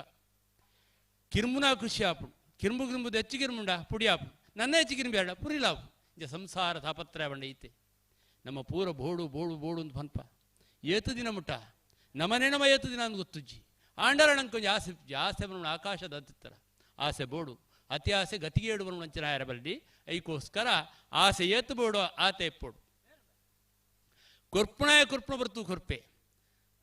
ಕಿರ್ಮುನ ಖುಷಿ ಆಪು ಕಿರ್ಮು ಕಿರ್ಮುದು ಹೆಚ್ಚು ಕಿರ್ಮುಂಡ ಪುಡಿ ಆಪು ನನ್ನ ಹೆಚ್ಚು ಕಿರ್ಮು ಬೇಡ ಪುರಿಲಾಪು ಇಂಜ ಸಂಸಾರ ತಾಪತ್ರಯ ಬಂಡ ಐತೆ ನಮ್ಮ ಪೂರ ಬೋಡು ಬೋಡು ಬೋಡು ಅಂತ ಪನ್ಪ ಏತು ದಿನ ಮುಟ್ಟ ನಮನೆ ನಮ್ಮ ಏತು ದಿನ ಅಂದ್ ಗೊತ್ತುಜ್ಜಿ ಆಂಡರ ನಂಗೆ ಕೊಂಚ ಆಸೆ ಆಸೆ ಆಕಾಶದ ಹತ್ತಿತ್ತರ ಆಸೆ ಬೋಡು ಅತಿ ಆಸೆ ಗತಿಗೇಡು ಮಂಚನಾಯರ ಬಲ್ದಿ ಐಕೋಸ್ಕರ ಆಸೆ ಏತು ಬೋಡು ಆತೆ ಎಪ್ಪೋಡು ಕೊರ್ಪುಣಾಯ ಕೊರ್ಪುಣ ಬರ್ತು ಕೊರ್ಪೆ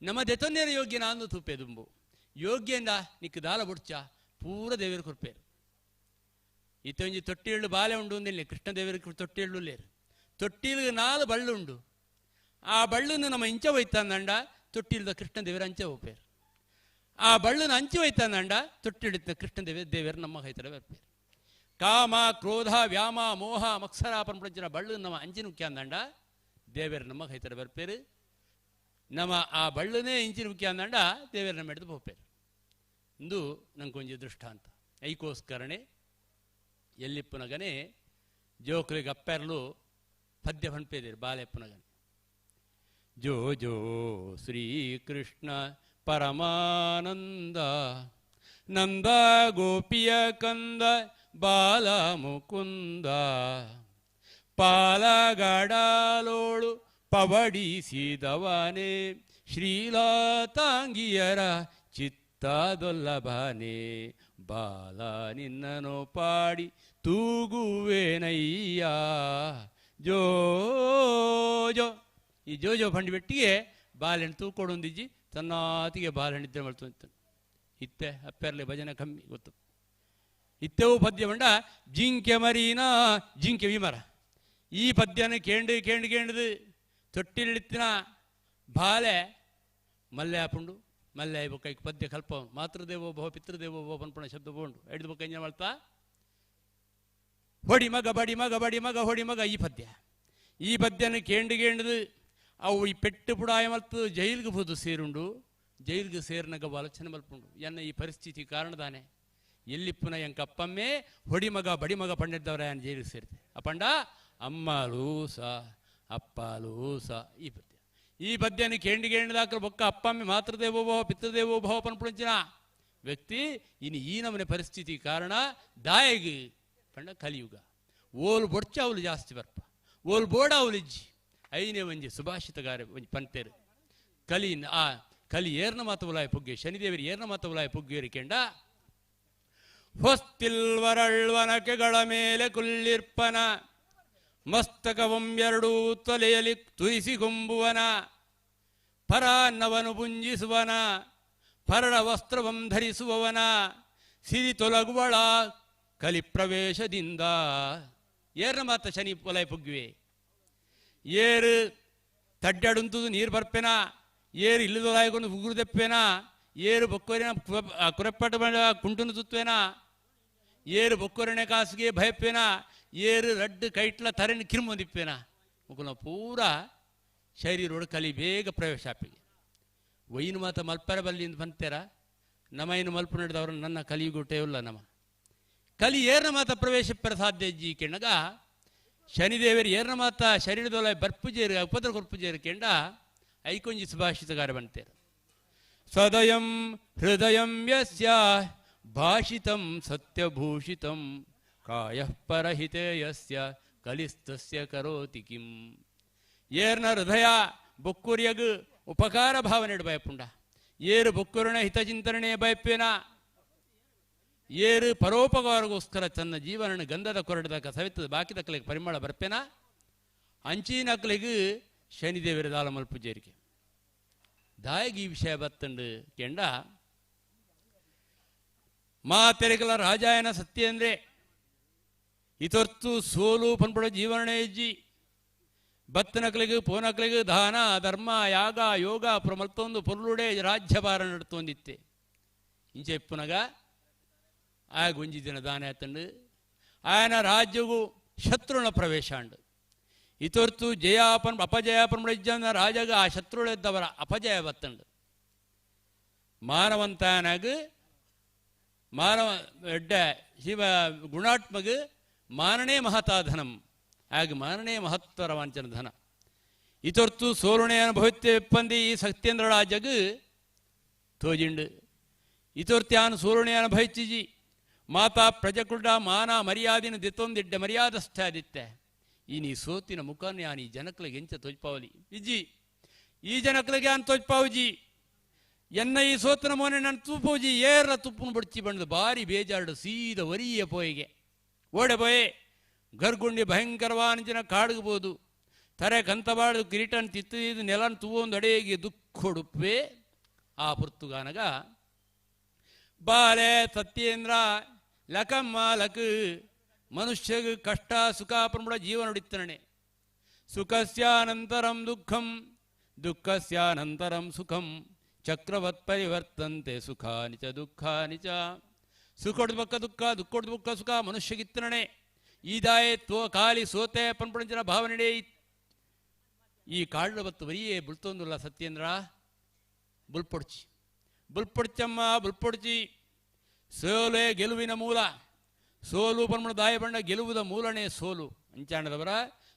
ನಮ್ಮ ದೆತೊನ್ನೇರ ಯೋಗ್ಯ ನಾನು ತೂಪೆ ದುಂಬು ಯೋಗ್ಯಂದ ನಿಕ್ ದಾಲ ಬುಡ್ಚ ಪೂರ ದೇವರು ಕೊರ್ಪೇರು ಇತ್ತೊಂಜಿ ತೊಟ್ಟಿಳ್ಳು ಬಾಲೆ ಉಂಡು ಅಂದಿಲ್ಲ ಕೃಷ್ಣ ದೇವರಿಗೆ ತೊಟ್ಟಿಳ್ಳು ಲೇರು ತೊಟ್ಟಿಲ್ಗೆ ನಾಲು ಬಳ್ಳುಂಡು ಆ ಬಳ್ಳನ್ನು ನಮ್ಮ ಇಂಚ ಒಯ್ತಾಂದಂಡ ತೊಟ್ಟಿಲ್ದ ಕೃಷ್ಣ ದೇವರ ಅಂಚೆ ಹೋಗ್ಪೇರು ಆ ಬಳ್ಳನ ಅಂಚೆ ಒಯ್ತಾಂದಂಡ ತೊಟ್ಟಿಳಿತ ಕೃಷ್ಣ ದೇವರು ನಮ್ಮ ಕೈತಡ ಬರ್ಪೇರು ಕಾಮ ಕ್ರೋಧ ವ್ಯಾಮ ಮೋಹ ಮತ್ಸರ ಪಂಪಂಚಿನ ಬಳ್ಳು ನಮ್ಮ ಅಂಚಿನ ಮುಖ್ಯ ದೇವರು ನಮ್ಮ ಕೈತಡ ಬರ್ಪೇರು ನಮ್ಮ ಆ ಬಳ್ಳನೇ ಇಂಚಿನ ಮುಖ್ಯ ಅಂದಂಡ ದೇವರು ನಮ್ಮ ಹಿಡಿದು ಹೋಗ್ಪೇರು ಇಂದು ನಂಗೊಂಜಿ ದೃಷ್ಟಾಂತ ಐಕೋಸ್ಕರಣೆ ಎಲ್ಲಿಪ್ಪನಗನೆ ಜೋಕ್ರಿಗೆ ಅಪ್ಪೆರ್ಲು ಪದ್ಯ ಪನ್ಪೇದಿರು ಬಾಲೆಪ್ಪನಗನೆ ಜೋ ಜೋ ಶ್ರೀಕೃಷ್ಣ ಪರಮಾನಂದ ನಂದ ಗೋಪಿಯ ಕಂದ ಬಾಲ ಮುಕುಂದ ಪಾಲಗಡಲೋಳು ಪವಡಿಸಿದವನೇ ಶ್ರೀಲಾತಾಂಗಿಯರ ಚಿತ್ತದೊಲ್ಲಭನೇ ಬಾಲ ನಿನ್ನನು ಪಾಡಿ ತೂಗುವೇನಯ್ಯ ಜೋ ಜೋ. ಈ ಜೋ ಜೋ ಬಂಡಿ ಬೆಟ್ಟಿಗೆ ಬಾಲೆಹಣ್ಣು ತೂಕೊಡೊಂದಿಜ್ಜಿ ತನ್ನಾತಿಗೆ ಬಾಲೆಹಣ್ಣು ಇದ್ದರೆ ಮಾಡ್ತು ಇತ್ತೆ ಅಪ್ಪೆರ್ಲೆ ಭಜನೆ ಕಮ್ಮಿ ಗೊತ್ತು. ಇತ್ತೆವು ಪದ್ಯ ಬಂಡ ಜಿಂಕೆ ಮರೀನಾ ಜಿಂಕೆ ವಿಮರ ಈ ಪದ್ಯನ ಕೇಂಡು ಕೇಂಡು ಕೇಂಡದು ತೊಟ್ಟಿಲಿತ್ತಿನ ಬಾಲೆ ಮಲ್ಲೆ ಆಪುಂಡು ಮಲ್ಲೆ ಬೊಕ್ಕ ಪದ್ಯ ಕಲ್ಪ ಮಾತೃದೇವೋ ಭವ ಪಿತೃದೇವೋ ಭವ ಪನ್ಪುಣ ಶಬ್ದ ಬೋಂಡು ಹಿಡಿದು ಬೊಕ್ಕ ಎಂಜ ಮಾಡ್ತಾ ಹೊಡಿ ಮಗ ಬಡಿ ಮಗ ಬಡಿ ಮಗ ಹೊಡಿ ಮಗ ಈ ಪದ್ಯ ಈ ಪದ್ಯನ ಕೇಂಡು ಕೇಂಡದು ಅವು ಈ ಪೆಟ್ಟು ಪುಡಾಯ ಮಲ್ತು ಜೈಲ್ಗೆ ಹೋದು ಸೇರುಂಡು ಜೈಲ್ಗೆ ಸೇರಿನಾಗ ಆಲೋಚನೆ ಮಲ್ಪುಂಡು ಎನ್ನ ಈ ಪರಿಸ್ಥಿತಿ ಕಾರಣದಾನೆ ಎಲ್ಲಿಪ್ಪುನ ಎಂಕಪ್ಪಮ್ಮೆ ಹೊಡಿ ಮಗ ಬಡಿ ಮಗ ಪಂಡಿದ್ದವರ ಜೈಲಿಗೆ ಸೇರಿದೆ ಅಪ್ಪಂಡ ಅಮ್ಮ ಲೂಸ ಅಪ್ಪ ಲೂಸ ಈ ಪದ್ಯ ಈ ಪದ್ಯನ ಕೇಂಡು ಕೇಂಡದಾಕ್ರ ಬೊಕ್ಕ ಅಪ್ಪಮ್ಮೆ ಮಾತೃದೇವೋ ಭವ ಪಿತೃದೇವೋ ಭವ ಪನ್ಪುಂಚಿನ ವ್ಯಕ್ತಿ ಇನ್ನು ಈ ನಮನೆ ಪರಿಸ್ಥಿತಿ ಕಾರಣ ದಾಯಗಿ ಪಂಡ ಕಲಿಯುಗ ಓಲು ಬೊಡ್ಚ ಅವಲು ಜಾಸ್ತಿ ಬರ್ಪ ಓಲು ಬೋಡ ಅವಲು ಇಜ್ಜಿ ಐನೇ ಒಂಜಿ ಸುಭಾಷಿತಗಾರ ಒಂಜಿ ಪಂತೇರು ಕಲಿ ಆ ಕಲಿ ಏರ್ನ ಮಾತು ಉಲಾಯ ಪುಗ್ಗೆ ಶನಿದೇವರು ಏರ್ನ ಮಾತು ಉಲಾಯ ಪುಗ್ಗೇರಿ ಕೆಂಡ ಹೊಸ್ತಿಲ್ವರಳ್ವನಕೆಗಳ ಮೇಲೆ ಕುಲ್ಲಿರ್ಪನ ಮಸ್ತಕವಂ ಎರಡೂ ತೊಲೆಯಲಿ ತುರಿಸಿ ಕೊಂಬುವನ ಪರಾನ್ನವನು ಪುಂಜಿಸುವನ ಪರರ ವಸ್ತ್ರವಂ ಧರಿಸುವವನ ಸಿರಿ ತೊಲಗುವಳ ಕಲಿ ಪ್ರವೇಶದಿಂದ ಏರ್ನ ಮಾತ ಶನಿ ಒಲಯ ಪುಗ್ಗುವೆ ಏರು ತಡ್ಡಾಡುಂತದು ನೀರು ಬರ್ಪೇನ ಏರು ಇಲ್ಲದೊಲಾಯಕೊಂಡು ಉಗುರು ದೆಪ್ಪೇನ ಏರು ಬೊಕ್ಕೋರಿನ ಕುರೆಪ್ಪಟ ಕುಂಟುನು ತುತ್ತುವೇನ ಏರು ಬೊಕ್ಕೊರಣೆ ಕಾಸಿಗೆ ಭಯಪ್ಪೇನ ಏರು ರಡ್ಡು ಕೈಟ್ಲ ತರೆನ ಕಿರ್ಮೊಂದಿಪ್ಪೇನ ಮುಕುನ ಪೂರ ಶರೀರೋಡು ಕಲಿ ಬೇಗ ಪ್ರವೇಶ ಆಪಿಗೆ ಒಯ್ಯಿನ ಮಾತ ಮಲ್ಪರ ಬಲ್ಲಿಂದ ಬಂತೇರ ನಮ್ಮ ಇನ್ನು ಮಲ್ಪ ನಡೆದವರು ನನ್ನ ಕಲಿಯುಗುಟೇ ಇಲ್ಲ ನಮ್ಮ ಕಲಿ ಏರ್ನ ಮಾತ ಪ್ರವೇಶ ಸಾಧ್ಯ ಜಿ ಕೆಣ್ಣಗ ಶನಿದೇವರು ಏರ್ನ ಮಾತ ಶರೀರದೊಳ ಬರ್ಪುಜೇರು ಉಪದ್ರ ಕೊರ್ಪುಜೇರು ಕೆಂಡ ಐಕೊಂಜಿ ಸುಭಾಷಿತಗಾರ ಬಂತೇರು ಸದಯಂ ಹೃದಯಂ ಯಸ್ಯ ಭಾಷಿತಂ ಸತ್ಯಭೂಷಿತಂ ಕಾಯಃ ಪರಹಿತೇ ಯಸ್ಯ ಕಲಿಸ್ತಸ್ಯ ಕರೋತಿ ಕಿಂ. ಏರ್ನ ಹೃದಯ ಬೊಕ್ಕುರಿಯಗು ಉಪಕಾರ ಭಾವನೆ ಬಯಪುಂಡ ಏರು ಬೊಕ್ಕುರಿನ ಹಿತಚಿಂತನೆ ಬಯಪೇನ ಏರು ಪರೋಪಕಾರಗೋಸ್ಕರ ತನ್ನ ಜೀವನ ಗಂಧದ ಕೊರಡದ ಸವಿತದ ಬಾಕಿ ದಕ್ಕಲಿಗೆ ಪರಿಮಳ ಬರ್ಪೇನ ಅಂಚಿನಕ್ಲಿಗೆ ಶನಿದೇವರ ದಾಲ ಮಲ್ಪುಜೇರಿಗೆ ದಾಯಗಿ ಈ ವಿಷಯ ಬತ್ತಂಡು ಕೆಂಡ ಮಾತೆರೆಗಲ ರಾಜಾಯನ ಸತ್ಯ ಅಂದ್ರೆ ಇತೊರ್ತು ಸೋಲು ಪನ್ಪಡ ಜೀವನ ಹೆಜ್ಜಿ ಬತ್ತನಕ್ಲಿಗೆ ಪೋನಕ್ಲಿಗೆ ದಾನ ಧರ್ಮ ಯಾಗ ಯೋಗ ಪ್ರಮಲ್ತೊಂದು ಪೊರ್ಲುಡೆ ರಾಜ್ಯಭಾರ ನಡ್ತೊಂದಿತ್ತೆ ಇಂಚೆ ಇಪ್ಪುನಗ ಆ ಗುಂಜಿ ದಿನ ದಾನ ಆತಂಡು ಆಯನ ರಾಜ್ಯಗೂ ಶತ್ರುನ ಪ್ರವೇಶ ಅಂಡು ಇತೊರ್ತು ಜಯಾಪನ್ ಅಪಜಯಾಪನ್ ಇಜ್ಜನ ರಾಜಗ ಆ ಶತ್ರುಳೆದ್ದವರ ಅಪಜಯ ಬತ್ತಂಡು ಮಾನವಂತನಾಗ ಮಾನವ ಎಡ್ಡ ಶಿವ ಗುಣಾತ್ಮಗ ಮಾನನೇ ಮಹತಾಧನಂ ಆಗ ಮಾನನೇ ಮಹತ್ವರ ವಾಂಚನ ಧನ ಇತೊರ್ತು ಸೋಲುಣೆ ಅನುಭವಿತ್ತೆ ಪಂದಿ ಈ ಸತ್ಯೇಂದ್ರ ರಾಜಗ ತೋಜಿಂಡು ಇತೊರ್ತ್ಯಾನು ಸೋಲುಣೆ ಅನುಭವಿಸಿಜಿ ಮಾತಾ ಪ್ರಜಕುಡ ಮಾನ ಮರ್ಯಾದಿನ ದಿತ್ತೊಂದಿಡ್ಡ ಮರ್ಯಾದಸ್ಥಾದಿತ್ತೆ ಈ ನೀ ಸೋತಿನ ಮುಖಾನ ಯಾನ್ ಈ ಜನಕ್ಲಿಗೆ ಎಂಚ ತೋಜ್ಪಾವಲಿ ಇಜ್ಜಿ ಈ ಜನಕ್ಲಿಗೆ ಅನ್ ತೋಜ್ಪಾವುಜಿ ಎನ್ನ ಈ ಸೋತನ ಮೋನೆ ನಾನು ತೂಪೋಜಿ ಏರ ತುಪ್ಪುನು ಬಡ್ಚಿ ಬಂದು ಬಾರಿ ಬೇಜಾರು ಸೀದ ವರಿಯ ಪೋಯಿಗೆ ಓಡೆ ಪೋಯೆ ಗರ್ಗುಂಡಿ ಭಯಂಕರವಾನಂಚಿನ ಕಾಡುಗಬೋದು ತರೆ ಕಂತಬಾಡು ಕಿರೀಟನ್ ತಿತ್ತಿದ್ದು ನೆಲನ್ ತೂವೊಂದು ಅಡೇಗೆ ದುಃಖೊಡುಪ್ಪೆ ಆ ಪುರ್ತುಗಾನಗ ಬಾಲೆ ಸತ್ಯೇಂದ್ರ ಲಕಮ್ಮ ಲಕ್ ಮನುಷ್ಯಗ ಕಷ್ಟ ಸುಖ ಪನ್ಪುಡ ಜೀವನ ನುಡಿತ್ತನೆ ಸುಖಸ್ಯಾನಂತರಂ ದುಃಖಂ ದುಃಖಸ್ಯಾನಂತರಂ ಸುಖಂ ಚಕ್ರವತ್ ಪರಿವರ್ತಂತೆ ಸುಖಾನಿ ಚ ದುಃಖಾನಿ ಚ. ಸುಖೊಡ್ದು ಬಕ್ಕ ದುಃಖ ದುಃಖೊಡ್ದು ಬಕ್ಕ ಸುಖ ಮನುಷ್ಯಗಿತ್ತನಣೆ ಈದಾಯೆ ತೋ ಕಾಲಿ ಸೋತೆ ಪನ್ಪುಣಂಚಿನ ಭಾವನೆಡೆ ಈ ಕಾಡು ಬತ್ತು ಬರಿಯೇ ಬುಲ್ತೊಂದುಲ್ಲ ಸತ್ಯೇಂದ್ರ ಬುಲ್ಪೊಡ್ಚಿ ಬುಲ್ಪೊಡ್ಚಮ್ಮ ಬುಲ್ಪೊಡ್ಚಿ ಸೋಲೆ ಗೆಲುವಿನ ಮೂಲ ಸೋಲು ಪನ್ಮಣ ದಾಯ ಬಣ್ಣ ಗೆಲುವುದ ಮೂಲನೇ ಸೋಲು ಅಂಚಾಣದವರ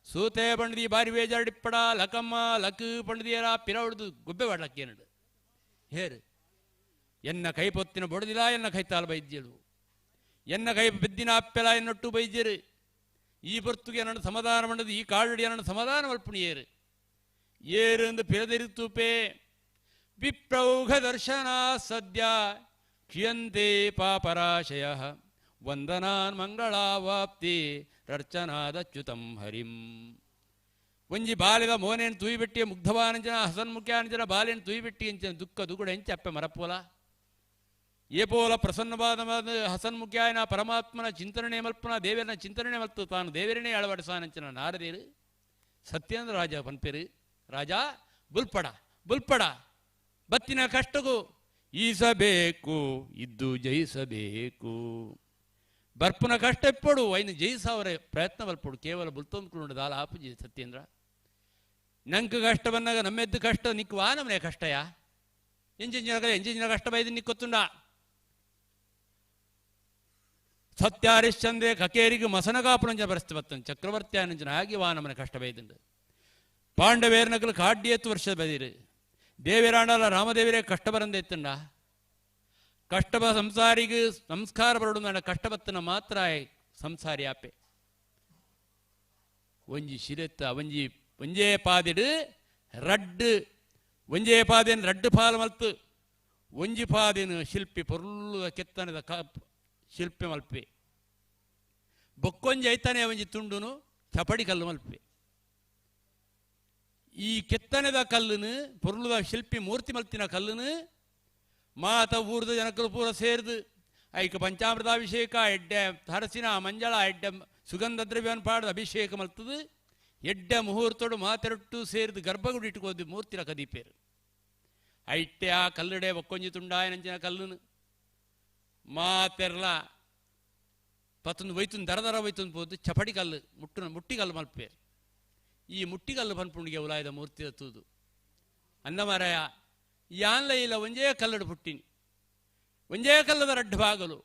ಸೋತೆ ಬಂಡದಿ ಬಾರಿ ಬೇಜಾಡಿಪ್ಪಡ ಲಕಮ್ಮ ಲಕ್ ಪಂಡದಿಯರ ಪಿರವಡ್ದು ಗುಬ್ಬೆ ಬಾಡ್ಲಕ್ಕೇನಡು ಹೇರು ಎನ್ನ ಕೈ ಪೊತ್ತಿನ ಬೊಡದಿಲ್ಲ ಎನ್ನ ಕೈ ತಾಲ್ ಬೈದ್ಯಳು ಎನ್ನ ಕೈ ಬಿದ್ದಿನ ಅಪ್ಪೆಲ ಎನ್ನೊಟ್ಟು ಬೈದ್ಯರು ಈ ಬರ್ತುಗೆ ನನ್ನ ಸಮಾಧಾನ ಮಂಡದು ಈ ಕಾಡಡಿ ನನ್ನ ಸಮಾಧಾನ ಮಲ್ಪುಣಿಯೇರು ಏರು ಎಂದು ಪಿರದಿರುತ್ತೂಪೆ ವಿಪ್ರೌಘ ದರ್ಶನ ಸದ್ಯ ಕ್ಷಿಯಂತೆ ಪಾಪರಾಶಯ ವಂದನಾನ್ ಮಂಗಳಾವಾಪ್ತಿ ರರ್ಚನಾದಚ್ಯುತಂ ಹರಿಂ. ಒಂಜಿ ಬಾಲಿದ ಮೋನೇನು ತೂಯಿಬಿಟ್ಟಿ ಮುಗ್ಧವಾನಂಜನ ಹಸನ್ಮುಖ್ಯಾನಂಜನ ಬಾಲೇನು ತೂಯಿಬಿಟ್ಟಿ ಅಂಚಿನ ದುಃಖ ದುಗುಡ ಎಂಚ ಅಪ್ಪೆ ಮರಪೋಲ ಏಪೋಲ ಪ್ರಸನ್ನವಾದ ಹಸನ್ಮುಖ್ಯಾಯನ ಪರಮಾತ್ಮನ ಚಿಂತನೆ ಮಲ್ಪನ ದೇವರನ ಚಿಂತನೆ ಮಲ್ತು ತಾನು ದೇವರನೇ ಅಳವಡಿಸಾನಂಚಿನ ನಾರದೇರು ಸತ್ಯೇಂದ್ರ ರಾಜ ಪನ್ಪೇರು ರಾಜ ಬುಲ್ಪಡ ಬುಲ್ಪಡ ಬತ್ತಿನ ಕಷ್ಟಗೂ ಈಸಬೇಕು ಇದ್ದು ಜಯಿಸಬೇಕು ಬರ್ಪುನ ಕಷ್ಟ ಎಪ್ಪಡು ಐನು ಜಯಿಸವರ ಪ್ರಯತ್ನ ಬಲ್ಪಡು ಕೇವಲ ಬುಲ್ತೊಂದ್ಕೊಂಡು ದಾಲ ಆಪುಜಿ ಸತ್ಯೇಂದ್ರ ನಂಗೆ ಕಷ್ಟ ಬಂದಾಗ ನಮ್ಮೆದ್ದು ಕಷ್ಟ ನಿಕ್ವಾ ನಮ್ಮನೆ ಕಷ್ಟಯಾ ಎಂಜಿನ ಎಂಜಿನ ಕಷ್ಟ ಬೈದು ನಿಕ್ಕೊತ್ತುಂಡ ಸತ್ಯ ಹರಿಶ್ಚಂದ್ರೆ ಕಕೇರಿಗೆ ಮಸನಗಾಪುರಂಜ ಪರಿಸ್ಥಿತಿ ಬತ್ತನ್ ಚಕ್ರವರ್ತಿ ಆನಂಜನ ಆಗಿ ವಾ ನಮ್ಮನೆ ಕಷ್ಟ ಬೈದುಂಡು ಪಾಂಡವೇರ್ನಕಲು ಕಾಡ್ಯೇತ್ತು ವರ್ಷ ಬದಿರು ದೇವಿರಾಂಡಲ ರಾಮದೇವಿರೇ ಕಷ್ಟ ಬರಂದೆತ್ತುಂಡ ಕಷ್ಟಬ ಸಂಸಾರಿಗೆ ಸಂಸ್ಕಾರ ಬರಡು ಕಷ್ಟ ಬತ್ತನ ಮಾತ್ರ ಸಂಸಾರಿ ಆಪೆ ಒಂಜಿ ಶಿರೆತ್ತ ಒಂಜಿ ಒಂಜೇ ಪಾದಿಡು ರಡ್ಡು ಒಂಜೇ ಪಾದೇನು ರಡ್ಡು ಪಾಲು ಮಲ್ತು ಒಂಜಿ ಪಾದೇನು ಶಿಲ್ಪಿ ಪೊರ್ಲುದ ಕೆತ್ತನದ ಶಿಲ್ಪಿ ಮಲ್ಪೆ ಬೊಕ್ಕೊಂಜಿ ಐತಾನೆ ಒಂಜಿ ತುಂಡುನು ಚಪಡಿ ಕಲ್ಲು ಮಲ್ಪೆ ಈ ಕೆತ್ತನೆದ ಕಲ್ಲುನು ಪೊರ್ಲುದ ಶಿಲ್ಪಿ ಮೂರ್ತಿ ಮಲ್ತಿನ ಕಲ್ಲುನು ಮಾತ ಊರ್ದ ಜನಕಲು ಪೂರ ಸೇರ್ದು ಐಕ ಪಂಚಾಮೃತಾಭಿಷೇಕ ಎಡ್ಡೆ ಹರಸಿನ ಮಂಜಳ ಎಡ್ಡೆ ಸುಗಂಧ ದ್ರವ್ಯವನ್ನು ಪಾಡ್ದು ಅಭಿಷೇಕ ಮಲ್ತದು ಎಡ್ಡೆ ಮುಹೂರ್ತೋಡು ಮಾತೆರಟ್ಟು ಸೇರಿದು ಗರ್ಭಗುಡಿ ಇಟ್ಟುಕೋದು ಮೂರ್ತಿನ ಕದೀಪೇರು ಐಟ್ಟೆ ಆ ಕಲ್ಲುಡೆ ಒಕ್ಕೊಂಜಿ ತುಂಡಾಯನಂಚಿನ ಕಲ್ಲುನು ಮಾತೆರ್ಲ ಪತ್ತೊಂದು ಒಯ್ತುಂದು ದರ ದರ ಒಯ್ತುಂದು ಪೋದು ಚಪಡಿ ಕಲ್ಲು ಮುಟ್ಟುನ ಮುಟ್ಟಿಗಲ್ಲು ಮಲ್ಪೇರು ಈ ಮುಟ್ಟಿಗಲ್ಲು ಪನ್ಪುಂಡಿಗೆ ಉಲಾಯದ ಮೂರ್ತಿ ತೂದು ಅಂದಮಾರಾಯ ಯಾನ್ಲ ಇಲ್ಲ ಒಂಜೇ ಕಲ್ಲಡು ಪುಟ್ಟಿನಿ ಒಂಜೇ ಕಲ್ಲದ ರಡ್ಡು ಬಾಗಲು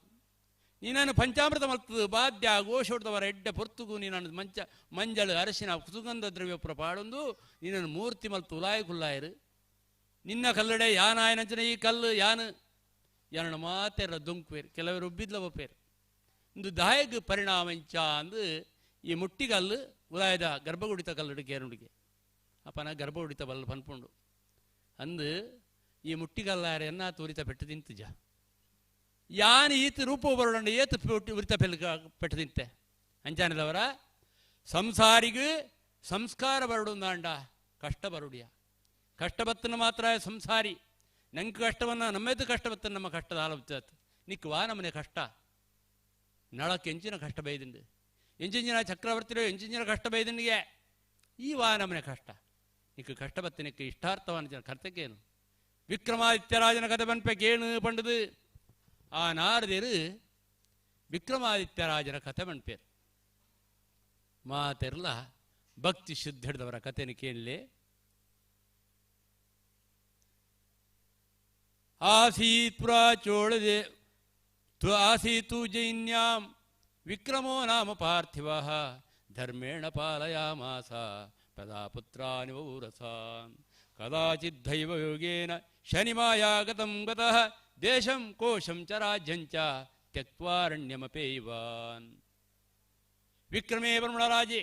ನೀನನ್ನು ಪಂಚಾಮೃತ ಮಲ್ತದು ಬಾದ್ಯ ಘೋಷೋಡ್ದವರ ಎಡ್ಡೆ ಪೊರ್ತುಗು ನೀನನ್ನು ಮಂಚ ಮಂಜಳು ಅರಶಿನ ಸುಗಂಧ ದ್ರವ್ಯ ಪಾಡೊಂದು ನೀನನ್ನು ಮೂರ್ತಿ ಮಲ್ತು ಉಲಾಯ ಕುಲ್ಲಾಯರು ನಿನ್ನ ಕಲ್ಲಡೆ ಯಾನಾಯನಂಚನ ಈ ಕಲ್ಲು ಯಾನು ಯಾನನ್ನು ಮಾತೆರ ದೊಂಕುವೇರು ಕೆಲವರು ಉಬ್ಬಿದ್ಲ ಒಪ್ಪೇರು ಇಂದು ದಾಯಗ್ ಪರಿಣಾಮ ಇಂಚ ಅಂದು ಈ ಮುಟ್ಟಿಗಲ್ಲು ಉಲಾಯದ ಗರ್ಭಗುಡಿತ ಕಲ್ಲಡು ಕೇರುಂಡಿಗೆ ಅಪ್ಪನ ಗರ್ಭಗುಡಿತ ಬಲ್ಲ ಪನ್ಪುಂಡು ಅಂದು ಈ ಮುಟ್ಟಿಗಲ್ಲಾರೆ ಎನ್ನ ತೋರಿತ ಪೆಟ್ಟು ತಿಂತುಜ ಯಾನ್ ಈತ ರೂಪ ಬರೋಣ ಏತು ಉರಿತ ಪೆಲ್ ಪೆಟ್ಟು ತಿಂತೆ ಅಂಚಾನದವರ ಸಂಸಾರಿಗೂ ಸಂಸ್ಕಾರ ಬರಡುಂದಾಂಡ ಕಷ್ಟ ಬರುಡಿಯ ಕಷ್ಟ ಬತ್ತನ ಮಾತ್ರ ಸಂಸಾರಿ ನಂಗೆ ಕಷ್ಟವನ್ನ ನಮ್ಮೆದ್ದು ಕಷ್ಟ ಬತ್ತನ ನಮ್ಮ ಕಷ್ಟದ ಆಲೋಚ ನಿಕ್ವಾ ನಮ್ಮನೆ ಕಷ್ಟ ನಳಕ್ಕೆ ಎಂಚಿನ ಕಷ್ಟ ಬೈದಿಂಡು ಎಂಚಿನ ಚಕ್ರವರ್ತಿರೋ ಎಂಚಿನ ಕಷ್ಟ ಬೈದಂಡಿಗೆ ಈ ವಾ ನಮ್ಮನೆ ಕಷ್ಟ ನಿಕ್ಕ ಕಷ್ಟ ಬತ್ತ ನಿಕ್ಕ ಇಷ್ಟಾರ್ಥವನ್ನ ಕರ್ತಕ್ಕೇನು ವಿಕ್ರಮಾದಿತ್ಯರಾಜನ ಕತೆ ಬನ್ಪೇಕೇನು ಪಂಡದು ಆ ನಾರದಿರು ವಿಕ್ರಮಾದಿತ್ಯರಾಜನ ಕತೆ ಬನ್ಪೇರು ಮಾತೆರ್ಲ ಭಕ್ತಿ ಶುದ್ಧ ಹಿಡಿದವರ ಕಥೆನ ಕೇಳಲಿ. ಆಸೀತ್ ಪುರಾ ಚೋಳದೆ ಆಸೀತು ಜೈನ್ಯಾಂ ವಿಕ್ರಮೋ ನಾಮ ಪಾರ್ಥಿವ ಧರ್ಮೇಣ ಪಾಲಯಾಮಾಸ ಪದಾಪುತ್ರಾನಿ ವೌರಸಾನ್ ಕದಾಚಿದ್ದೈವ ಯೋಗೇನ ಶನಿಮಾಯಾಗತಂ ಗತಃ ದೇಶಂ ಕೋಶಂ ಚ ರಾಜ್ಯಂ ಚ ತ್ಯಕ್ವಾರಣ್ಯಮಪೇವಾನ್. ವಿಕ್ರಮೇ ಬ್ರಹ್ಮಣರಾಜೆ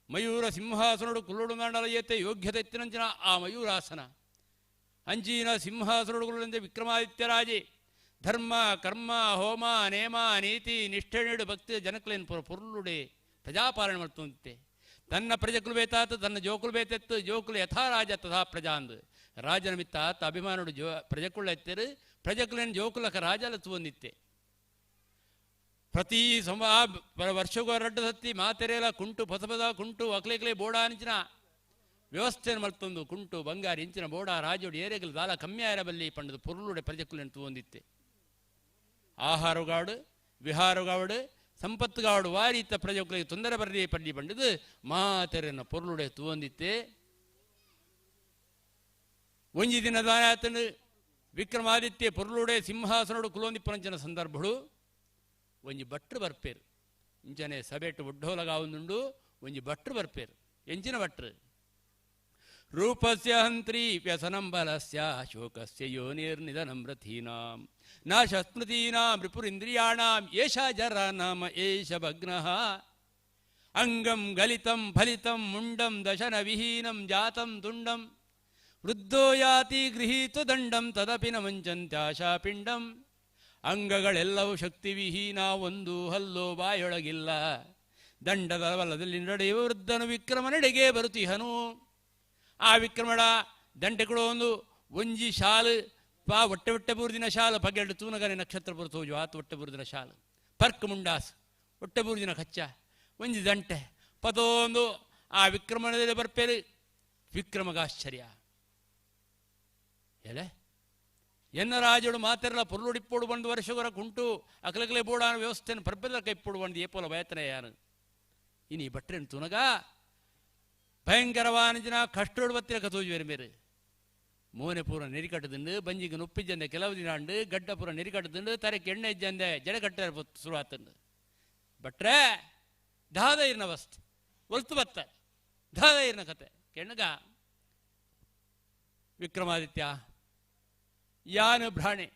ಮಯೂರ ಸಿಂಹಾಸನಡು ಕುಲ್ಲುಡು ಮಂಡಲ ಏತೆ ಯೋಗ್ಯತೆ ಇತ್ತಿನಂಚಿನ ಆ ಮಯೂರಾಸನ ಅಂಚಿನ ಸಿಂಹಾಸನಗಳು ವಿಕ್ರಮಾದಿತ್ಯರಾಜೆ ಧರ್ಮ ಕರ್ಮ ಹೋಮ ನೇಮ ನೀತಿ ನಿಷ್ಠೆ ನೀಡು ಭಕ್ತಿ ಜನಕ್ಲೇನು ಪೊರುಳುಡೆ ಪ್ರಜಾಪಾಲನೆ ಮಾಡ್ತಂತೆ. ತನ್ನ ಪ್ರಜೆಕುಲು ಬೇತಾತು ತನ್ನ ಜೋಕುಲು ಬೇತೆತ್ತು ಜೋಕುಲು ಯಥಾ ರಾಜ ತಥಾ ಪ್ರಜಾ ಅಂದು ರಾಜನ ಮಿತ್ತ ಆತ ಅಭಿಮಾನುಡು ಜೋ ಪ್ರಜೆಕುಳ್ಳ ಎತ್ತರು ಪ್ರಜೆಕುಲೇನು ಜೋಕುಲಕ ರಾಜಲ ತೂಂದಿತ್ತೆ. ಪ್ರತಿ ಸಮ ವರ್ಷಗೂ ರಡ್ಡು ಸತ್ತಿ ಮಾತೆರೆಲ್ಲ ಕುಂಟು ಪಸ ಕುಂಟು ಅಕ್ಲೆಕ್ಲೆ ಬೋಡ ಅಂಚಿನ ವ್ಯವಸ್ಥೆಯನ್ನು ಮಲ್ತೊಂದು ಕುಂಟು ಬಂಗಾರ ಇಂಚಿನ ಬೋಡ ರಾಜೋಡು ಏರೆಗಲು ದಾಲ ಕಮ್ಮಿ ಆಯರಬಲ್ಲಿ ಪಂಡದು ಪೊರುಳುಡೆ ಪ್ರಜೆಕುಲೇನು ತೂಂದಿತ್ತೆ. ಆಹಾರಗಾಡು ವಿಹಾರಗಾಡು ಸಂಪತ್ತುಗಾಡು ವಾರೀತ ಪ್ರಜೆಗಳಿಗೆ ತೊಂದರೆ ಬರ್ರಿ ಪಡ್ಡಿ ಪಂಡದು ಮಾತೆರೆನ ಪೊರುಳುಡೆ ತೂಂದಿತ್ತೆ. ಒಂಜಿ ದಿನ ದಾನಾತನು ವಿಕ್ರಮಾದಿತ್ಯ ಪೊರುಳುಡೆ ಸಿಂಹಾಸನೋಡು ಕುಲೋಂದಿಪ್ಪನಂಚಿನ ಸಂದರ್ಭಡು ಒಂಜಿ ಭಟ್ರು ಬರ್ಪೇರು. ಇಂಚನೆ ಸಭೆಟ್ಟು ಒಡ್ಡೋಲಗಾವುಂದುಂಡು ಒಂಜಿ ಭಟ್ರು ಬರ್ಪೇರು. ಎಂಚಿನ ಭಟ್ರು ರೂಪಸ್ಯ ಹಂತ್ರಿ ವ್ಯಸನಂ ಬಲಸ್ಯ ಶೋಕಸ್ಯ ಯೋನಿರ್ನಿಧನಂ ರಥೀನಾಂ ನಾಶಸ್ಮೃತೀನಾಂ ರಿಪುರಿಂದ್ರಿಯಾಣಾಂ ಏಷ ಜರ ನಾಮ ಏಷ ಭಗ್ನಃ ಅಂಗಂ ಗಲಿತಂ ಫಲಿತಂ ಮುಂಡಂ ದಶನ ವಿಹೀನಂ ಜಾತಂ ತುಂಡಂ ವೃದ್ಧೋ ಯಾತಿ ಗೃಹೀತು ದಂಡಂ ತದಪಿ ನ ಮುಂಚಂತ್ಯಾಶಾಪಿಂಡಂ. ಅಂಗಗಳೆಲ್ಲವೂ ಶಕ್ತಿವಿಹೀನ ಒಂದು ಹಲ್ಲು ಬಾಯೊಳಗಿಲ್ಲ ದಂಡದ ಬಲದಲ್ಲಿ ನಡೆಯುವ ವೃದ್ಧನು ವಿಕ್ರಮನೆಡೆಗೆ ಬರುತ್ತಿಹನು. ಆ ವಿಕ್ರಮಣ ದಂಟೆಗಳು ಒಂದು ಒಂಜಿ ಶಾಲು ಪಾ ಒಟ್ಟೆ ಒಟ್ಟೆ ಬೂರ್ದಿನ ಶಾಲು ಪಗ್ಗೆರಡು ತೂನಗನೆ ನಕ್ಷತ್ರ ಬರ್ತೋಜು ಆತು ಒಟ್ಟೆ ಬೂರ್ದಿನ ಶಾಲು ಪರ್ಕ್ ಮುಂಡಾಸ್ ಒಟ್ಟೆ ಬೂರ್ದಿನ ಕಚ್ಚ ಒಂಜಿ ದಂಟೆ ಪತೊಂದು ಆ ವಿಕ್ರಮಣದಲ್ಲಿ ಬರ್ಪೇರು. ವಿಕ್ರಮಗಾಶ್ಚರ್ಯ ಎಲೆ ಎನ್ನ ರಾಜಡು ಮಾತೆರಲ ಪೊರುಳುಡಿಪ್ಪೋಡು ಬಂದು ವರ್ಷಗೊರ ಕುಂಟು ಅಕಲಕಲೆ ಬೋಡಾನ ವ್ಯವಸ್ಥೆಯನ್ನು ಪರ್ಬೆಲ್ಲ ಕೈಪೋಡು ಬಂದು ಏಪೋಲ ಬಯತನೆ ಯಾನು ಇನಿ ಭಟ್ರೆನ್ ತುನಗ ಭಯಂಕರವಾನ ಕಷ್ಟೋಡು ಬತ್ತಿರ ಕತೋಜು ಬೇರೆ ಮೋನೆ ಪೂರ ನೆರಿಕಟ್ಟದಿಂಡು ಬಂಜಿಗೆ ನುಪ್ಪಿಜ್ಜಂದೆ ಕೆಲವು ದಿನ ಅಂಡು ಗಡ್ಡ ಪೂರ ನೆರಿಕಟ್ಟದಿಂಡು ತರಕ್ಕೆ ಎಣ್ಣೆ ಇಜ್ಜಂದೆ ಜಡೆ ಕಟ್ಟಾರ ಶುರುವಾತಂಡು. ಭಟ್ರೆ ದಾದ ಇರ್ನ ವಸ್ತು ಒಲ್ತು ಬತ್ತ ದಾದ ಇರ್ನ ಕತೆ ಕೆಣ್ಣಗ ವಿಕ್ರಮಾದಿತ್ಯ ಯಾನು ಭ್ರಾಣೆ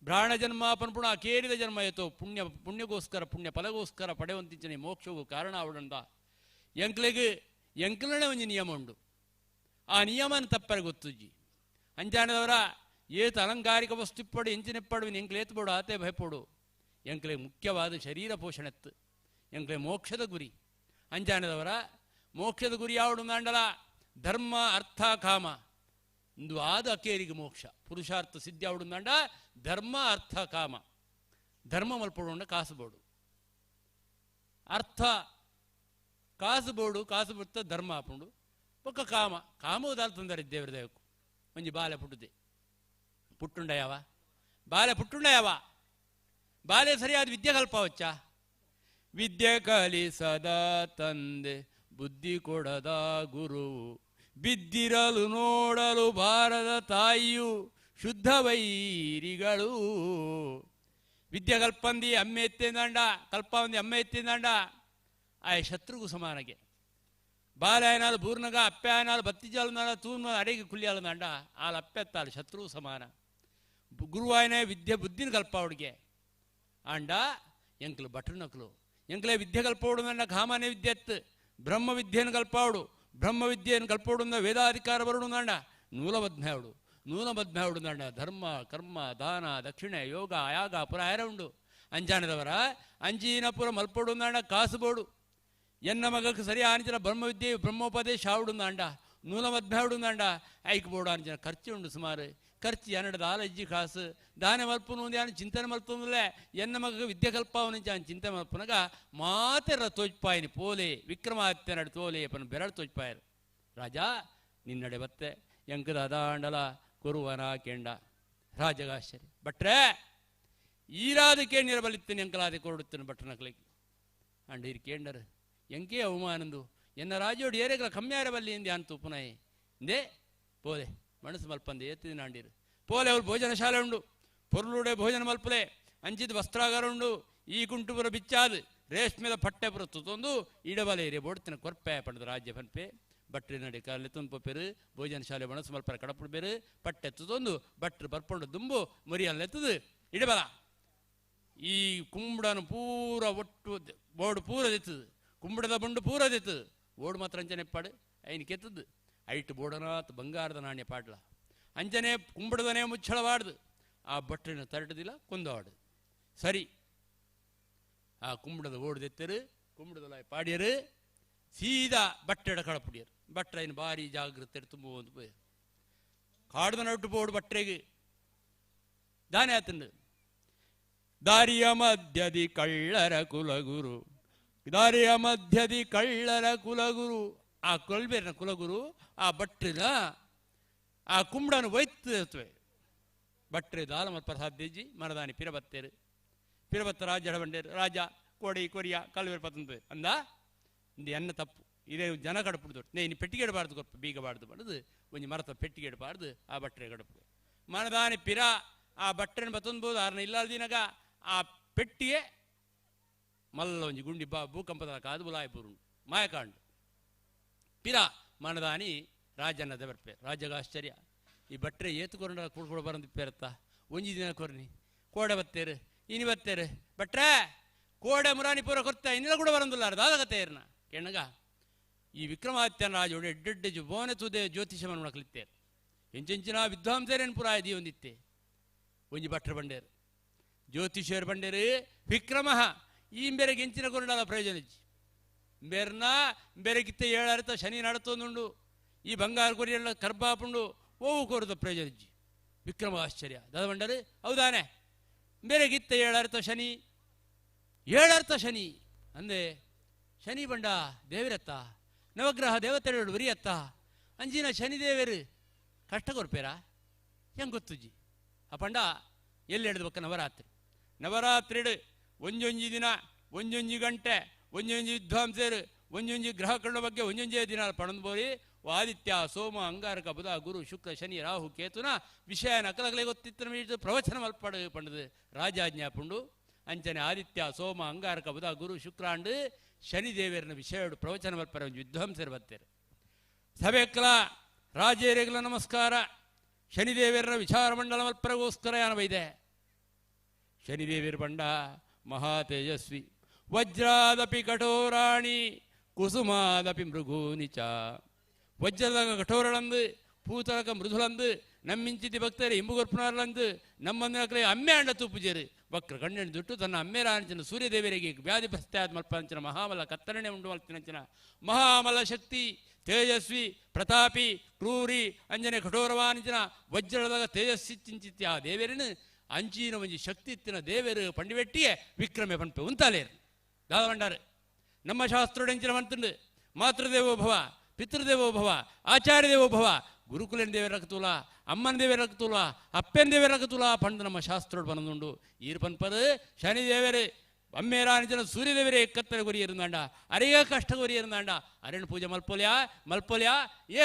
ಭ್ರಾಣ ಜನ್ಮ ಪನ್ಪುಣ ಕೇರಿದ ಜನ್ಮ ಏತೋ ಪುಣ್ಯ ಪುಣ್ಯಗೋಸ್ಕರ ಪುಣ್ಯ ಫಲಗೋಸ್ಕರ ಪಡೆಯುವಂತಿಂಚನೆ ಮೋಕ್ಷವು ಕಾರಣ ಅವಡಂದ ಎಂಕ್ಲೆಗ್ ಎಂಕ್ಲನೆ ಒಂಜಿ ನಿಯಮ ಉಂಡು. ಆ ನಿಯಮನ ತಪ್ಪರೆ ಗೊತ್ತುಜ್ಜಿ ಅಂಜಾನದವರ ಏತು ಅಲಂಕಾರಿಕ ವಸ್ತು ಇಪ್ಪಡು ಎಂಚಿನೆಪ್ಪಡು ಎಂಕ್ಲೆ ಏತ್ಬೋಡು ಆತೆ ಭಯಪಡು ಎಂಕ್ಲೆ ಮುಖ್ಯವಾದ ಶರೀರ ಪೋಷಣೆತ್ತು ಎಂಕ್ಲೆ ಮೋಕ್ಷದ ಗುರಿ ಅಂಜಾನದವರ ಮೋಕ್ಷದ ಗುರಿ ಯಾವಡು ಅಂಡಲ ಧರ್ಮ ಅರ್ಥ ಕಾಮ ಇಂದು ಆದ ಅಕೇರಿಗೆ ಮೋಕ್ಷ ಪುರುಷಾರ್ಥ ಸಿದ್ಧಿ ಅವಡುಂದಾಂಡ ಧರ್ಮ ಅರ್ಥ ಕಾಮ ಧರ್ಮ ಮಲ್ಪಡು ಕಾಸು ಬೋಡು ಅರ್ಥ ಕಾಸು ಬೋಡು ಕಾಸು ಬಿಡ್ತ ಧರ್ಮ ಆಪುಂಡು ಪಕ್ಕ ಕಾಮ ಕಾಮವು ತೊಂದರೆ ದೇವ್ರ ದೇವಕ್ಕೂ ಒಂಜಿ ಬಾಲೆ ಪುಟ್ಟುದೆ ಪುಟ್ಟುಂಡಯವ ಬಾಲೆ ಪುಟ್ಟುಂಡಯವ ಬಾಲೆ ಸರಿಯಾದ ವಿದ್ಯೆ ಕಲ್ಪವಚ್ಚ ವಿದ್ಯೆ ಕಲಿಸದ ತಂದೆ ಬುದ್ಧಿ ಕೊಡದ ಗುರುವು ಬಿದ್ದಿರಲು ನೋಡಲು ಬಾರದ ತಾಯಿಯು ಶುದ್ಧ ವೈರಿಗಳು. ವಿದ್ಯೆ ಕಲ್ಪಂದಿ ಅಮ್ಮೆ ಎತ್ತಿಂದಂಡ ಕಲ್ಪಂದಿ ಅಮ್ಮೆ ಎತ್ತಿಂದಂಡ ಆಯ ಶತ್ರುಗೂ ಸಮಾನಗೆ ಬಾಲಾಯನಾಲು ಬೂರ್ನಗ ಅಪ್ಪ್ಯಾಯನಾಲು ಬತ್ತಿಜಾಲು ತೂರ್ನ ಅಡಿಗೆ ಕುಲ್ಲಿಯಾಲಂಡ ಆಲ ಅಪ್ಪೆತ್ತಾಳು ಶತ್ರು ಸಮಾನ ಗುರುವಾಯನೇ ವಿದ್ಯೆ ಬುದ್ಧಿನ ಕಲ್ಪಾವಡಿಗೆ ಆಂಡ ಎಂಕ್ಲು ಭಟ್ರನಕ್ಲು ಎಂಕ್ಲೆ ವಿದ್ಯೆ ಕಲ್ಪವಡು ನನ್ನ ಕಾಮಾನ್ಯ ವಿದ್ಯೆ ಎತ್ತು ಬ್ರಹ್ಮ ವಿದ್ಯೆಯನ್ನು ಕಲ್ಪಾವಡು ಬ್ರಹ್ಮ ವಿದ್ಯೆಯನ್ನು ಕಲ್ಪವಡು ವೇದಾಧಿಕಾರ ಬರುಡು ನಾಂಡ ನೂಲಬದ್ಮಾವಡು ನೂಲಬದ್ಮಾವಡು ನಾಂಡ ಧರ್ಮ ಕರ್ಮ ದಾನ ದಕ್ಷಿಣೆ ಯೋಗ ಯಾಗ ಪುರ ಆಯರ ಉಂಡು ಅಂಜಾನದವರ ಅಂಜಿನಪುರ ಮಲ್ಪೋಡು ನಾಂಡ ಕಾಸುಬೋಡು ಎನ್ನ ಮಗಕ್ಕೆ ಸರಿ ಆನಿచిన ಬ್ರಹ್ಮವಿದ್ಯೆ ಬ್ರಹ್ಮೋಪದೇಶ ಆವಡು ನಾಂಡ ನೂಲಮದ್ಮಾವಡು ನಾಂಡ ಐಕ್ ಬೋಡು ಆನಿಚಿನ ಖರ್ಚು ಉಂಡು ಸುಮಾರು ಖರ್ಚು ಎನ್ನಡ ದಾಲಜ್ಜಿ ಕಾಸು ದಾನ ಮಲ್ಪುನು ಯಾನು ಚಿಂತನೆ ಮಲ್ಪುಂದಲೇ ಎನ್ನ ಮಗಗೆ ವಿದ್ಯೆ ಕಲ್ಪಾವನಿಂಚ ಚಿಂತೆ ಮಲ್ಪುನಗ ಮಾತೆರ ತೋಜ್ಪಾಯಿನಿ ಪೋಲೆ ವಿಕ್ರಮಾದಿತ್ಯನಡು ತೋಲೆ ಪನ್ ಬೆರಳು ತೋಜ್ಪಾಯರು ರಾಜ ನಿನ್ನಡೆ ಬತ್ತೆ ಎಂಕದ ಅದಾಂಡಲ ಕುರುವನ ಕೆಂಡ ರಾಜಗಾಶ್ಚರ್ಯ ಭಟ್ರೆ ಈರಾದ ಕೇಂದ್ರ ಬಲಿತ್ತೇನೆ ಎಂಕಲಾದೆ ಕೊರಡುತ್ತೇನೆ ಭಟ್ರನಕ್ಲಿಗೆ ಅಂಡ್ ಇರು ಕೇಂಡರು ಎಂಕೇ ಅವಮಾನಂದು ಎನ್ನ ರಾಜೋಡು ಏರೆಗಳ ಕಮ್ಯಾರ ಬಲ್ಲಿ ಎಂದೆ ಅಂತ ಉಪನಾಯಿ ಇಂದೇ ಪೋಲೆ ಮನಸ್ಸು ಮಲ್ಪಂದೆ ಎತ್ತಿದ ಅಂಡಿರು ಪೋಲೆ ಅವ್ರು ಭೋಜನ ಶಾಲೆ ಉಂಡು ಪೊರ್ಲುಡೆ ಭೋಜನ ಮಲ್ಪಲೆ ಅಂಚಿದ ವಸ್ತ್ರಾಗಾರ ಉಂಡು ಈ ಕುಂಟುಪುರ ಬಿಚ್ಚಾದು ರೇಷ್ಮೆದ ಪಟ್ಟೆ ಪುರ ತುತೊಂದು ಇಡಬಲೆ ಏರಿಯ ಬೋಡ್ತಿನ ಕೊರ್ಪೆ ಪಂಡದ ರಾಜ್ಯ ಪನ್ಪೆ ಭಟ್ರಿ ನಡಿ ಕಾಲಿ ತುಂಪ ಪೇರು ಭೋಜನ ಶಾಲೆ ಮನಸ್ಸು ಮಲ್ಪರ ಕಡಪುಡು ಬೇರು ಪಟ್ಟೆ ತುತೊಂದು ಭಟ್ರು ಬರ್ಪೊಂಡು ದುಂಬು ಮುರಿಯಲ್ಲೆತ್ತದು ಇಡಬಲ ಈ ಕುಂಬಡನು ಪೂರ ಒಟ್ಟು ಬೋರ್ಡು ಪೂರ ದೆತ್ತದು ಕುಂಬಡದ ಬಂಡು ಪೂರ ದೆತ್ತದು ಓಡು ಮಾತ್ರ ಅಂಚನೆ ಪಾಡು ಐನ್ ಕೆತ್ತದ್ದು ಐಟ್ ಬೋಡನಾಥ್ ಬಂಗಾರದ ನಾಣ್ಯ ಪಾಡ್ಲ ಅಂಜನೆ ಕುಂಬಡದನೆ ಮುಚ್ಚಳವಾಡ್ದು ಆ ಭಟ್ರನ ತರಟದಿಲ್ಲ ಕೊಂದವಾಡು ಸರಿ ಆ ಕುಂಬಡದ ಓಡ್ದೆತ್ತರು ಕುಂಬಡದಲ ಪಾಡ್ಯರು ಸೀದಾ ಬಟ್ಟೆಡ ಕಳಪುಡಿಯರು ಭಟ್ರೈನ್ ಭಾರಿ ಜಾಗೃತೆ ತುಂಬ ಒಂದು ಪೋಯರು ಕಾಡ್ದ ನಟ್ಟು ಬೋಡು ಬಟ್ರೆಗೆ ದಾನೆ ಆತಂಡು ದಾರಿಯ ಮಧ್ಯದಿ ಕಳ್ಳರ ಕುಲಗುರು ದಾರಿಯ ಮಧ್ಯದಿ ಕಳ್ಳರ ಕುಲಗುರು ಆ ಕೊಲ್ಬೇರಿನ ಕುಲಗುರು ಆ ಭಟ್ರಿನ ಆ ಕುಂಬಡನ ಒಯ್ತುವೆ ಭಟ್ರೆ ದಾಲ ಪ್ರಸಾದ್ದೇಜಿ ಮರದಾನಿ ಪಿರಬತ್ತೇರು ಪಿರಬತ್ತ ರಾಜ ಬಂಡೇರು ರಾಜ ಕೋಡಿ ಕೊರಿಯ ಕಲ್ವೇರು ಪತ್ತಂದು ಅಂದ ಇಂದು ಎನ್ನ ತಪ್ಪು ಇದೇ ಜನ ಕಡಪುಡ್ದು ನೇ ಇನ್ನು ಪೆಟ್ಟಿಗೆ ಇಡಬಾರ್ದು ಕೊಪ್ಪ ಬೀಗಬಾರ್ದು ಬಡದು ಒಂಜಿ ಮರತ ಪೆಟ್ಟಿಗೆ ಇಡಬಾರ್ದು ಆ ಬಟ್ರೆ ಕಡಪು ಮರದಾನಿ ಪಿರ ಆ ಬಟ್ರೆನ ಬತ್ತೊಂದ್ಬೋದು ಆರ್ನ ಇಲ್ಲಾರ್ದಿನಾಗ ಆ ಪೆಟ್ಟಿಗೆ ಮಲ್ಲ ಒಂಜಿ ಗುಂಡಿ ಬಾ ಭೂಕಂಪದ ಕಾದು ಬುಲಾಯಪುರು ಮಾಯಕಾಂಡು ಪಿರ ಮನದಾನಿ ರಾಜನ ಬರ್ಪೆ ರಾಜಗ ಆಶ್ಚರ್ಯ ಈ ಬಟ್ರೆ ಏತು ಕೊರಂಡ ಕೂಡ್ಕೊಡ ಬರಂದು ಪೇರತ್ತ ಒಂಜಿ ದಿನ ಕೊರ್ನಿ ಕೋಡೆ ಬತ್ತೇರು ಇನಿ ಬತ್ತೇರು ಬಟ್ರೆ ಕೋಡೆ ಮುರಾನಿ ಪೂರ ಕೊರ್ತ ಇನ್ನೆಲ್ಲ ಕೂಡ ಬರಂದಿಲ್ಲ ದಾದಗತ್ತೆ ಇರ್ನ ಕೆಣ್ಣಗ ಈ ವಿಕ್ರಮಾದಿತ್ಯನ ರಾಜೋಡು ಎಡ್ಡೆಡ್ಡೆ ಜುಬೋನೆ ತುದೆ ಜ್ಯೋತಿಷ ಮನಕಲಿತ್ತೇರು ಎಂಚೆಂಚಿನ ವಿದ್ವಾಂಸರೇನು ಪುರ ಒಂದಿತ್ತೆ ಒಂಜಿ ಭಟ್ರ ಬಂಡೇರು ಜ್ಯೋತಿಷರು ಬಂಡೇರು ವಿಕ್ರಮ ಈ ಬೇರೆ ಎಂಚಿನ ಕೊರಡಾಲ ಪ್ರಯೋಜನ ಇಜ್ಜಿ ಬೇರ್ನ ಬೇರೆಗಿತ್ತ ಏಳಾರ್ತ ಶನಿ ನಡತೊಂದುಂಡು ಈ ಬಂಗಾರ ಕೊರಿಯಲ್ಲ ಕರ್ಬಾಪುಂಡು ಓವು ಕೋರದ ಪ್ರಯೋಜನ ಇಜ್ಜಿ ವಿಕ್ರಮ ಆಶ್ಚರ್ಯ ದಾದ ಬಂಡರು ಹೌದಾನೆ ಬೇರೆಗಿತ್ತ ಏಳಾರ್ತ ಶನಿ ಏಳರ್ಥ ಶನಿ ಅಂದೆ ಶನಿ ಬಂಡ ದೇವರತ್ತ ನವಗ್ರಹ ದೇವತೆಗಳು ಉರಿಯತ್ತ ಅಂಜಿನ ಶನಿದೇವರು ಕಷ್ಟ ಕೊರ್ಪೇರಾ ಹೆಂಗೆ ಗೊತ್ತುಜ್ಜಿ ಆ ಪಂಡ ಎಲ್ಲಿ ಹಿಡಿದ್ಬೇಕ ನವರಾತ್ರಿ ನವರಾತ್ರಿಡು ಒಂಜೊಂಜಿ ದಿನ ಒಂಜೊಂಜಿ ಗಂಟೆ ಒಂಜೊಂಜಿ ವಿದ್ವಾಂಸರು ಒಂಜೊಂಜಿ ಗ್ರಹಗಳ ಬಗ್ಗೆ ಒಂಜೊಂಜೇ ದಿನ ಪಣಂದು ಬೋರಿ ಆದಿತ್ಯ ಸೋಮ ಅಂಗಾರಕ ಬುಧ ಗುರು ಶುಕ್ರ ಶನಿ ರಾಹು ಕೇತುನ ವಿಷಯ ನಕಲಗಲೇ ಗೊತ್ತಿತ್ತು ಪ್ರವಚನ ಮಲ್ಪಡು ಪಂಡದು ರಾಜಾಜ್ಞಾಪುಂಡು ಅಂಚನೆ ಆದಿತ್ಯ ಸೋಮ ಅಂಗಾರಕ ಬುಧ ಗುರು ಶುಕ್ರಾಂಡು ಶನಿದೇವರನ ವಿಷಯ ಪ್ರವಚನ ಮಲ್ಪರ ಒಂಜಿ ವಿದ್ವಾಂಸರು ಬರ್ತಾರೆ ಸಭೆಕ್ಲ ರಾಜೇರಿಗಳ ನಮಸ್ಕಾರ ಶನಿದೇವರ ವಿಚಾರ ಮಂಡಲ ಮಲ್ಪರಗೋಸ್ಕರ ಯಾನವೈದೆ ಶನಿದೇವಿರ ಬಂಡ ಮಹಾ ತೇಜಸ್ವಿ ವಜ್ರಾದಪಿ ಕಠೋರಾಣಿ ಕುಸುಮಾದಪಿ ಮೃಗೂನಿ ಚ ವಜ್ರದ ಕಠೋರಳಂದು ಪೂತಲಕ ಮೃದುಳಂದು ನಮ್ಮಿಂಚಿತಿ ಭಕ್ತರು ಇಂಬುಗೊರ್ಪುನಾರ್ಲಂದು ನಮ್ಮಂದಿನ ಅಮ್ಮೆ ಅಂಡ ತೂಪುಜೇರು ವಕ್ರ ಕಣ್ಣೆಣ್ಣು ದುಟ್ಟು ತನ್ನ ಅಮ್ಮೇರಾಂಚಿನ ಸೂರ್ಯದೇವರಿಗೆ ವ್ಯಾಧಿ ಭಸ್ತಾದ ಮಲ್ಪಂಚಿನ ಮಹಾಮಲ ಕತ್ತರಣೆ ಉಂಡು ಮಲ್ತಿನಂಚಿನ ಮಹಾಮಲ ಶಕ್ತಿ ತೇಜಸ್ವಿ ಪ್ರತಾಪಿ ಕ್ರೂರಿ ಅಂಜನೆ ಕಠೋರವಾಂಚಿನ ವಜ್ರದ ತೇಜಸ್ವಿ ಚಿಂಚಿತ್ಯ ಆ ದೇವರನ್ನು ಅಂಚಿನ ಒಂಜಿ ಶಕ್ತಿ ಇತ್ತಿನ ದೇವರು ಪಂಡಿವೆಟ್ಟಿಗೆ ವಿಕ್ರಮೆ ಪಂಪೆ ಉಂತಾಲೇರು ದಾದವಂಡಾರು ನಮ್ಮ ಶಾಸ್ತ್ರೋಡೆಂಚಿನ ಮಂತುಂಡು ಮಾತೃದೇವೋ ಭವ ಪಿತೃದೇವೋ ಭವ ಆಚಾರ್ಯ ದೇವೋ ಭವ ಗುರುಕುಲನ್ ದೇವರ ರಕತೂಲ ಅಮ್ಮನ ದೇವರ ರಕತೂಲ ಅಪ್ಪನ ದೇವರ ರಕತೂಲ ಪಂಡು ನಮ್ಮ ಶಾಸ್ತ್ರೋಡು ಬಂದುಂಡು ಈರು ಪನ್ಪದು ಶನಿದೇವರು ಅಮ್ಮೇರಾನಿಜನ ಸೂರ್ಯದೇವರೇ ಕತ್ತಲೆ ಗುರಿ ಇರುಂದಾಂಡ ಅರಿಗ ಕಷ್ಟ ಗುರಿ ಇರುಂದಾಂಡ ಅರಣ್ಯ ಪೂಜೆ ಮಲ್ಪೊಲ್ಯಾ ಮಲ್ಪೊಲ್ಯಾ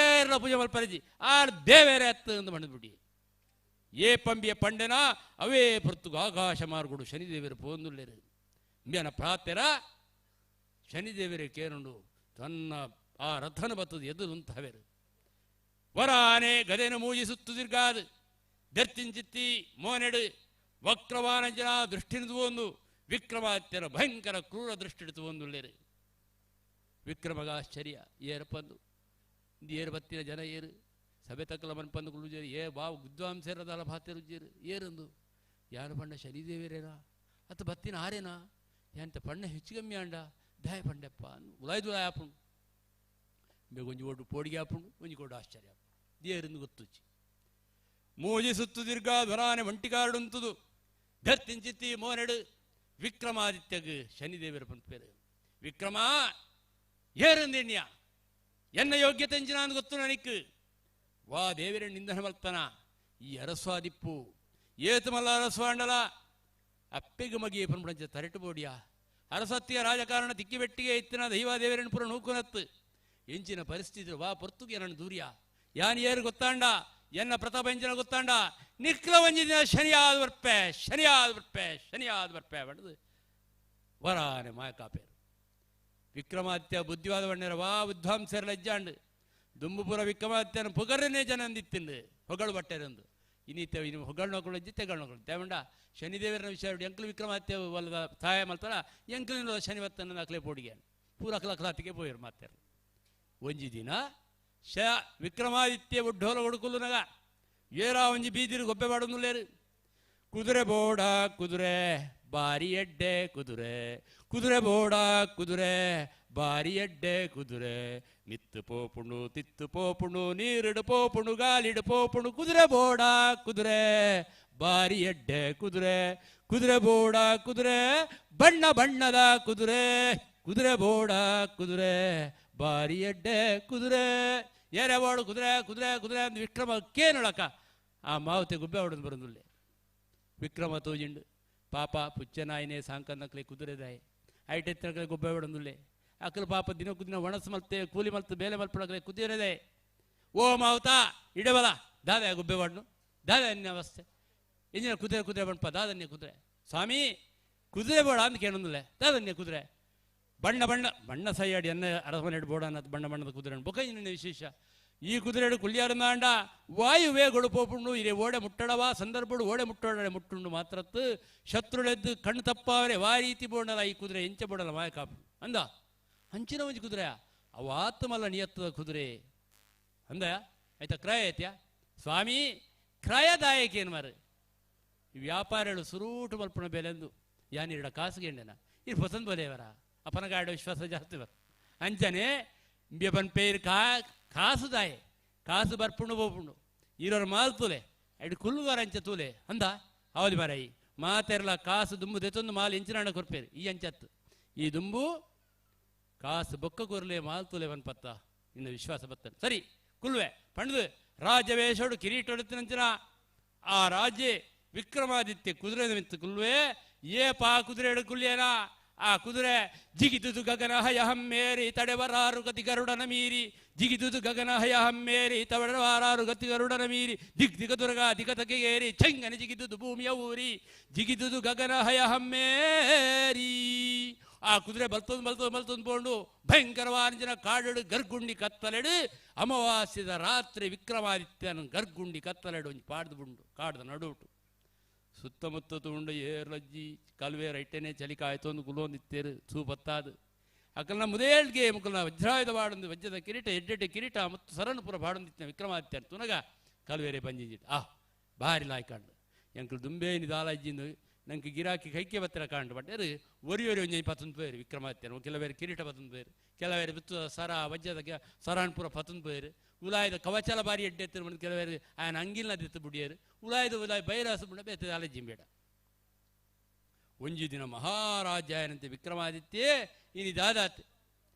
ಏರ್ಲ ಪೂಜೆ ಮಲ್ಪರಜಿ ಆರ್ ದೇವರೇ ಅತ್ತ ಎಂದು ಬಂದ್ಬಿಡಿ ಏ ಪಂಬಿಯ ಪಂಡೆನ ಅವೇ ಪೊರ್ತುಗು ಆಕಾಶ ಮಾರ್ಗುಡು ಶನಿದೇವರು ಪೋಂದುಲ್ಲೇರು ಇಂಬಿಯನ ಪ್ರಾತ್ಯರ ಶನಿದೇವರೇ ಕೇರುಂಡು ತನ್ನ ಆ ರಥನ ಬತ್ತದು ಎದ್ದು ಹವೇರು ವರಾನೆ ಗದೆನು ಮೂಜಿಸುತ್ತು ತಿರ್ಗಾದು ದರ್ತಿಂಚಿತ್ತಿ ಮೋನೆಡು ವಕ್ರವಾನಂಜನ ದೃಷ್ಟಿನಿದು ಒಂದು ವಿಕ್ರಮಾದಿತ್ಯನ ಭಯಂಕರ ಕ್ರೂರ ದೃಷ್ಟಿಡಿತು ಒಂದುಳ್ಳೇರು ವಿಕ್ರಮಗ ಆಶ್ಚರ್ಯ ಏರಪಂದು ಇದು ಏರು ಬತ್ತಿನ ಜನ ಏರು ಸಭೆ ತಕ್ಕಲ ಮನ್ಪಂದು ಕುಳ್ಳುಜೇರು ಏ ಬಾವು ವಿದ್ವಾಂಸರದಲ್ಲ ಭಾತೆರುಜೇರು ಏರಂದು ಯಾರು ಪಂಡ ಶನಿದೇವರೇನಾ ಅತ್ತ ಬತ್ತಿನ ಆರೇನಾ ಎಂತ ಪಣ್ಣ ಹೆಚ್ಚು ಕಮ್ಮಿ ಅಂಡ ದಾಯ ಪಂಡೆಪ್ಪ ಉಲಾಯ್ದು ಆಪುಂಡು ಬೇಗ ಒಂಜಿ ಓಡು ಪೋಡಿಗೆ ಆಪುಂಡು ಒಂಜಿ ಕೋಡು ಆಶ್ಚರ್ಯ ಆಪುಂಡು ದೇರಿಂದ ಗೊತ್ತುಚ್ಚಿ ಮೋಜಿ ಸುತ್ತು ತಿರ್ಗಾ ಧ್ವರಾನೆ ಒಂಟಿಕಾರುಡುಂತುದು ಧರ್ತಿಂಚಿತ್ತಿ ಮೋನೆಡು ವಿಕ್ರಮಾದಿತ್ಯಗ್ ಶನಿದೇವರ ಪಂಪೇರು ವಿಕ್ರಮ ಏರಂದಿಣ್ಯ ಎನ್ನ ಯೋಗ್ಯತೆ ಎಂಜಿನ ಅಂದ್ ಗೊತ್ತು ನನಕ್ಕೆ ವಾ ದೇವರ ನಿಂದನ ಮಲ್ತನ ಈ ಅರಸ್ವಾದಿಪ್ಪು ಏತು ಮಲ್ಲ ಅರಸ್ವಾಂಡಲ ಅಪ್ಪೆಗೆ ಮಗಿಯೇ ಪನ್ಪುಣಂಚ ತರಟು ಬೋಡಿಯ ಅರಸತ್ತಿಯ ರಾಜಕಾರಣ ತಿಕ್ಕಿಬೆಟ್ಟಿಗೆ ಇತ್ತಿನ ದೈವ ದೇವರನ್ನು ಪುರ ನೂಕುನತ್ತು ಎಂಚಿನ ಪರಿಸ್ಥಿತಿ ವಾ ಪೊರ್ತುಗೆ ನನ್ನ ದೂರ್ಯ ಯಾನ್ ಏರು ಗೊತ್ತಾಂಡ ಎನ್ನ ಪ್ರತಾಪ ಎಂಚಿನ ಗೊತ್ತಾಂಡ ನಿಕ್ಲ ಒಂಜಿನ ಶನಿಯಾದ ಬರ್ಪೆ ಶನಿಯಾದ ಬರ್ಪೆ ಶನಿಯಾದ ಬರ್ಪೆ ಬಣ್ಣದು ವರಾನೆ ಮಾಯಕಾಪೇರು ವಿಕ್ರಮಾದಿತ್ಯ ಬುದ್ಧಿವಾದ ಬಣ್ಣರ ವಾ ವಿದ್ವಾಂಸರ ಲಜ್ಜಾಂಡು ದುಂಬುಪುರ ವಿಕ್ರಮಾದಿತ್ಯನ ಪುಗರನೇ ಜನ ಅಂದಿತ್ತಿಂದು ಹೊಗಳು ಬಟ್ಟೆರಂದು ಇನ್ನಿತ್ತ ಇನ್ನು ಹೊಗಳು ನೋಕೊಳ್ಳ ತೆಗಳು ನೋಕೊಳ್ಳು ತೇವಂಡ ಶನಿದೇವರನ ವಿಷಯ ಎಂಕ್ಲು ವಿಕ್ರಮಾದಿತ್ಯ ವಲ್ಲದ ಸಹಾಯ ಮಲ್ತಾರ ಎಂಕ್ಲಿನ ಶನಿವತ್ತನ ಅಕ್ಲೆ ಪೋಡಿಗೆ ಪೂರ ಅಕ್ಲ ಅಕ್ಲಾತಿಗೆ ಪೋಯಿರು ಮಾತಾರು ಒಂಜಿ ದಿನ ಶ ವಿಕ್ರಮಾದಿತ್ಯ ಒಡ್ಡೋಲ ಒಡುಕುಲ್ಲುನಗ ಏರಾ ಒಂಜಿ ಬೀದಿರು ಗೊಬ್ಬೆ ಬಾಡೊಂದುಲ್ಲೇರು ಕುದುರೆ ಬೋಡ ಕುದುರೆ ಬಾರಿ ಎಡ್ಡೆ ಕುದುರೆ ಕುದುರೆ ಬೋಡ ಕುದುರೆ ಬಾರಿ ಎಡ್ಡೆ ಕುದುರೆ ಮಿತ್ತು ಪೋಪುಣು ತಿತ್ತು ಪೋಪುಣು ನೀರಿಡು ಪೋಪುಣು ಗಾಲಿಡು ಪೋಪುಣು ಕುದುರೆ ಬೋಡ ಕುದುರೆ ಬಾರಿ ಎಡ್ಡೆ ಕುದುರೆ ಕುದುರೆ ಬೋಡ ಕುದುರೆ ಬಣ್ಣ ಬಣ್ಣದ ಕುದುರೆ ಕುದುರೆ ಬೋಡ ಕುದುರೆ ಬಾರಿ ಎಡ್ಡೆ ಕುದುರೆ ಏರೆ ಬೋಡು ಕುದುರೆ ಕುದುರೆ ಕುದುರೆ ಅಂದ್ ವಿಕ್ರಮ ಕೇನೊಳಕ ಆ ಮಾವತೆ ಗುಬ್ಬೆ ಹೊಡೆದು ಬರೋದಿಲ್ಲ ವಿಕ್ರಮ ತೋಜಿಂಡು ಪಾಪ ಪುಚ್ಚನಾಯಿನೇ ಸಾಂಕನ್ನಕ್ಲೆ ಕುದುರೆದಾಯಿ ಐಟೆತ್ತನಕ್ಲೆ ಗುಬ್ಬೆ ಹೊಡೊಂದುಲ್ಲೆ ಅಕ್ಕಲು ಪಾಪ ದಿನಕ್ಕೂ ದಿನ ಒಣಸು ಮಲ್ತೆ ಕೂಲಿ ಮಲ್ತು ಬೇಲೆ ಮಲ್ಪಡಕ್ಲೆ ಕುದುರೆದಾಯಿ ಓ ಮಾವತಾ ಇಡಬಲ ದಾದ ಗುಬ್ಬೆ ಹೊಡ್ನು ದಾದ ಅನ್ಯ ಅವಸ್ಥೆ ಇಂಜಿನ ಕುದುರೆ ಕುದುರೆ ಬಣ್ಪ ದಾದನ್ಯ ಕುದುರೆ ಸ್ವಾಮಿ ಕುದುರೆ ಬೋಡ ಅಂತ ಕೇಳೊಂದಿಲ್ಲ ದಾದನ್ಯ ಕುದುರೆ ಬಣ್ಣ ಬಣ್ಣ ಬಣ್ಣ ಸೈಯಾಡಿ ಎನ್ನ ಅರಮನೆ ಬೋಡ ಅನ್ನೋದು ಬಣ್ಣ ಬಣ್ಣದ ಕುದುರೆ ಬೊಕ ಇನ್ನೊಂದು ವಿಶೇಷ ಈ ಕುದುರೆಡು ಕುಲ್ಯಾರನಾಂಡ ವಾಯುವೇಗಳು ಪೋಪುಂಡು ಇರೆ ಓಡೆ ಮುಟ್ಟಡವಾ ಸಂದರ್ಭಡು ಓಡೆ ಮುಟ್ಟಡ ಮುಟ್ಟುಂಡು ಮಾತ್ರತ್ತು ಶತ್ರುಳೆದ್ದು ಕಣ್ಣು ತಪ್ಪಾವರೆ ವಾ ರೀತಿ ಬೋಡಲ್ಲ ಈ ಕುದುರೆ ಎಂಚ ಬೋಡಲ್ಲ ಮಾಯ ಕಾಪು ಅಂದ ಹಂಚಿನ ಒಂಜಿ ಕುದುರೆ ಅವ ಆತ್ಮಲ್ಲ ನಿಯತ್ತದ ಕುದುರೆ ಅಂದ ಆಯ್ತಾ ಕ್ರಯ ಐತ್ಯಾ ಸ್ವಾಮಿ ಕ್ರಯದಾಯಕ ಏನು ಮಾರು ಈ ವ್ಯಾಪಾರಿಗಳು ಸುರೂಟು ಮಲ್ಪಣ ಬೆಲೆಂದು ಯಾನಿರಡ ಕಾಸುಗೆಂಡೆನ ಇದು ಪಸಂದ್ ಬಲೆಯವರ ಅಪನಗಾಡ ವಿಶ್ವಾಸ ಜಾಸ್ತಿ ಬರ್ ಅಂಚನೆ ಬನ್ ಪೇರು ಕಾ ಕಾಸುದಾಯೆ ಕಾಸು ಬರ್ಪುಂಡು ಬೋಪುಂಡು ಇರೋರು ಮಾಲ್ ತೂಲೆ ಐಡು ಕುಲ್ಲುಗಾರ ಅಂಚ ತೂಲೆ ಅಂದ ಹೌದು ಮಾರಾಯಿ ಮಾತೆರ್ಲ ಕಾಸು ದುಂಬು ದೆತ್ತೊಂದು ಮಾಲ್ ಎಂಚಿನಾಡ ಕೊರ್ಪೇರು ಈ ಅಂಚತ್ತು ಈ ದುಂಬು ಕಾಸು ಬೊಕ್ಕ ಕೊರ್ಲೆ ಮಾಲ್ ತೂಲೆ ಪತ್ತ ನಿನ್ನ ವಿಶ್ವಾಸ ಬತ್ತನೆ ಸರಿ ಕುಲ್ವೆ ಪಂಡ್ದು ರಾಜವೇಷೋಡು ಕಿರೀಟೊಡುತ್ತಿನಂಚಿನ ಆ ರಾಜ್ಯ ವಿಕ್ರಮಾದಿತ್ಯ ಕುದುರೆ ನಿಮಿತ್ತ ಕುಲ್ವೆ ಏ ಪಾ ಕುದುರೆ ಕುಲ್ಯೇನಾ ಆ ಕುದುರೆ ಜಿಗಿದುದು ಗಗನ ಹಯ ಹಮ್ಮೇರಿ ತಡೆವರಾರು ಗತಿ ಗರುಡನ ಮೀರಿ ಜಿಗಿದುದು ಗಗನ ಹಯ ಹಮ್ಮೇರಿ ತಡೆವರಾರು ಗತಿ ಗರುಡನ ಮೀರಿ ದಿಗ್ ದಿಗ ದುರ್ಗ ದಿಗತಗೆಗೇರಿ ಚೆಂಗನೆ ಜಿಗಿದುದು ಭೂಮಿಯ ಊರಿ ಜಿಗಿದುದು ಗಗನ ಹಯ ಹಮ್ಮೇರಿ ಆ ಕುದುರೆ ಬಲ್ತೊಂದು ಬಲ್ತೊಂದು ಬಲ್ತೊಂದು ಪೋಂಡು ಭಯಂಕರವಾಂಜನ ಕಾಡಡು ಗರ್ಗುಂಡಿ ಕತ್ತಲೆಡು ಅಮಾವಾಸ್ಯದ ರಾತ್ರಿ ವಿಕ್ರಮಾದಿತ್ಯನ ಗರ್ಗುಂಡಿ ಕತ್ತಲೆಡು ಒಂಜಿ ಪಾಡ್ದು ಬುಂಡು ಕಾಡ್ದ ನಡುಟು ಸುತ್ತಮುತ್ತ ತೂಂಡು ಏರ್ಲಜ್ಜಿ ಕಲ್ವೇರ್ ಐಟೆನೆ ಚಳಿ ಕಾಯ್ತೊಂದು ಕುಲೊಂದಿತ್ತೇರು ಸೂ ಬತ್ತಾದು ಅಕಲ್ನ ಮುದೇಳ್ಗೆ ಮುಕಲ್ನ ವಜ್ರಾಯುಧ ಬಾಡೊಂದು ವಜ್ರದ ಕಿರೀಟ ಎಡ್ಡೆಡ್ಡೆ ಕಿರೀಟ ಮತ್ತು ಸರನುಪುರ ಬಾಡೊಂದಿತ್ತಿನ ವಿಕ್ರಮಾದಿತ್ಯ ತುನಗ ಕಲ್ವೇರೆ ಬಂಜಿಂಜಿಟ್ಟು ಆ ಭಾರಿ ಲಾಯ್ಕಾಂಡು ಎಂಕಲ್ ದುಂಬೆ ನಿದಾಲಜ್ಜಿಂದು ನಂಗೆ ಗಿರಾಕಿ ಕೈಕೆ ಬತ್ತಿರ ಕಾಂಡು ಬಟ್ ಒರಿ ಒರಿ ಒಂಜಿ ಪತ್ತೊಂದು ಪೇರು ವಿಕ್ರಮಾದಿತ್ಯನ ಕೆಲವೇರು ಕಿರೀಟ ಪತ್ತೊಂದು ಪೇರು ಕೆಲವೇರು ಬಿತ್ತು ಸರ ವಜ್ರದ ಸರಾನ್ಪುರ ಪತ್ತೊಂದು ಪೇರು ಉಲಾಯದ ಕವಚಲ ಬಾರಿ ಎಡ್ಡೆ ಎತ್ತಿರ ಕೆಲವೇರು ఆయన ಅಂಗಿಲ್ನ ದೆತ್ತು ಬುಡಿಯರು ಉಲಾಯದ ಉಲಾಯ ಬೈರಾಸು ಬುಡ ಬೇತ ಅಲಜಿಂಬೇಡ ಒಂಜಿ ದಿನ ಮಹಾರಾಜಾಯನಂತೆ ವಿಕ್ರಮಾದಿತ್ಯೇ ಇನಿ ದಾದಾತ್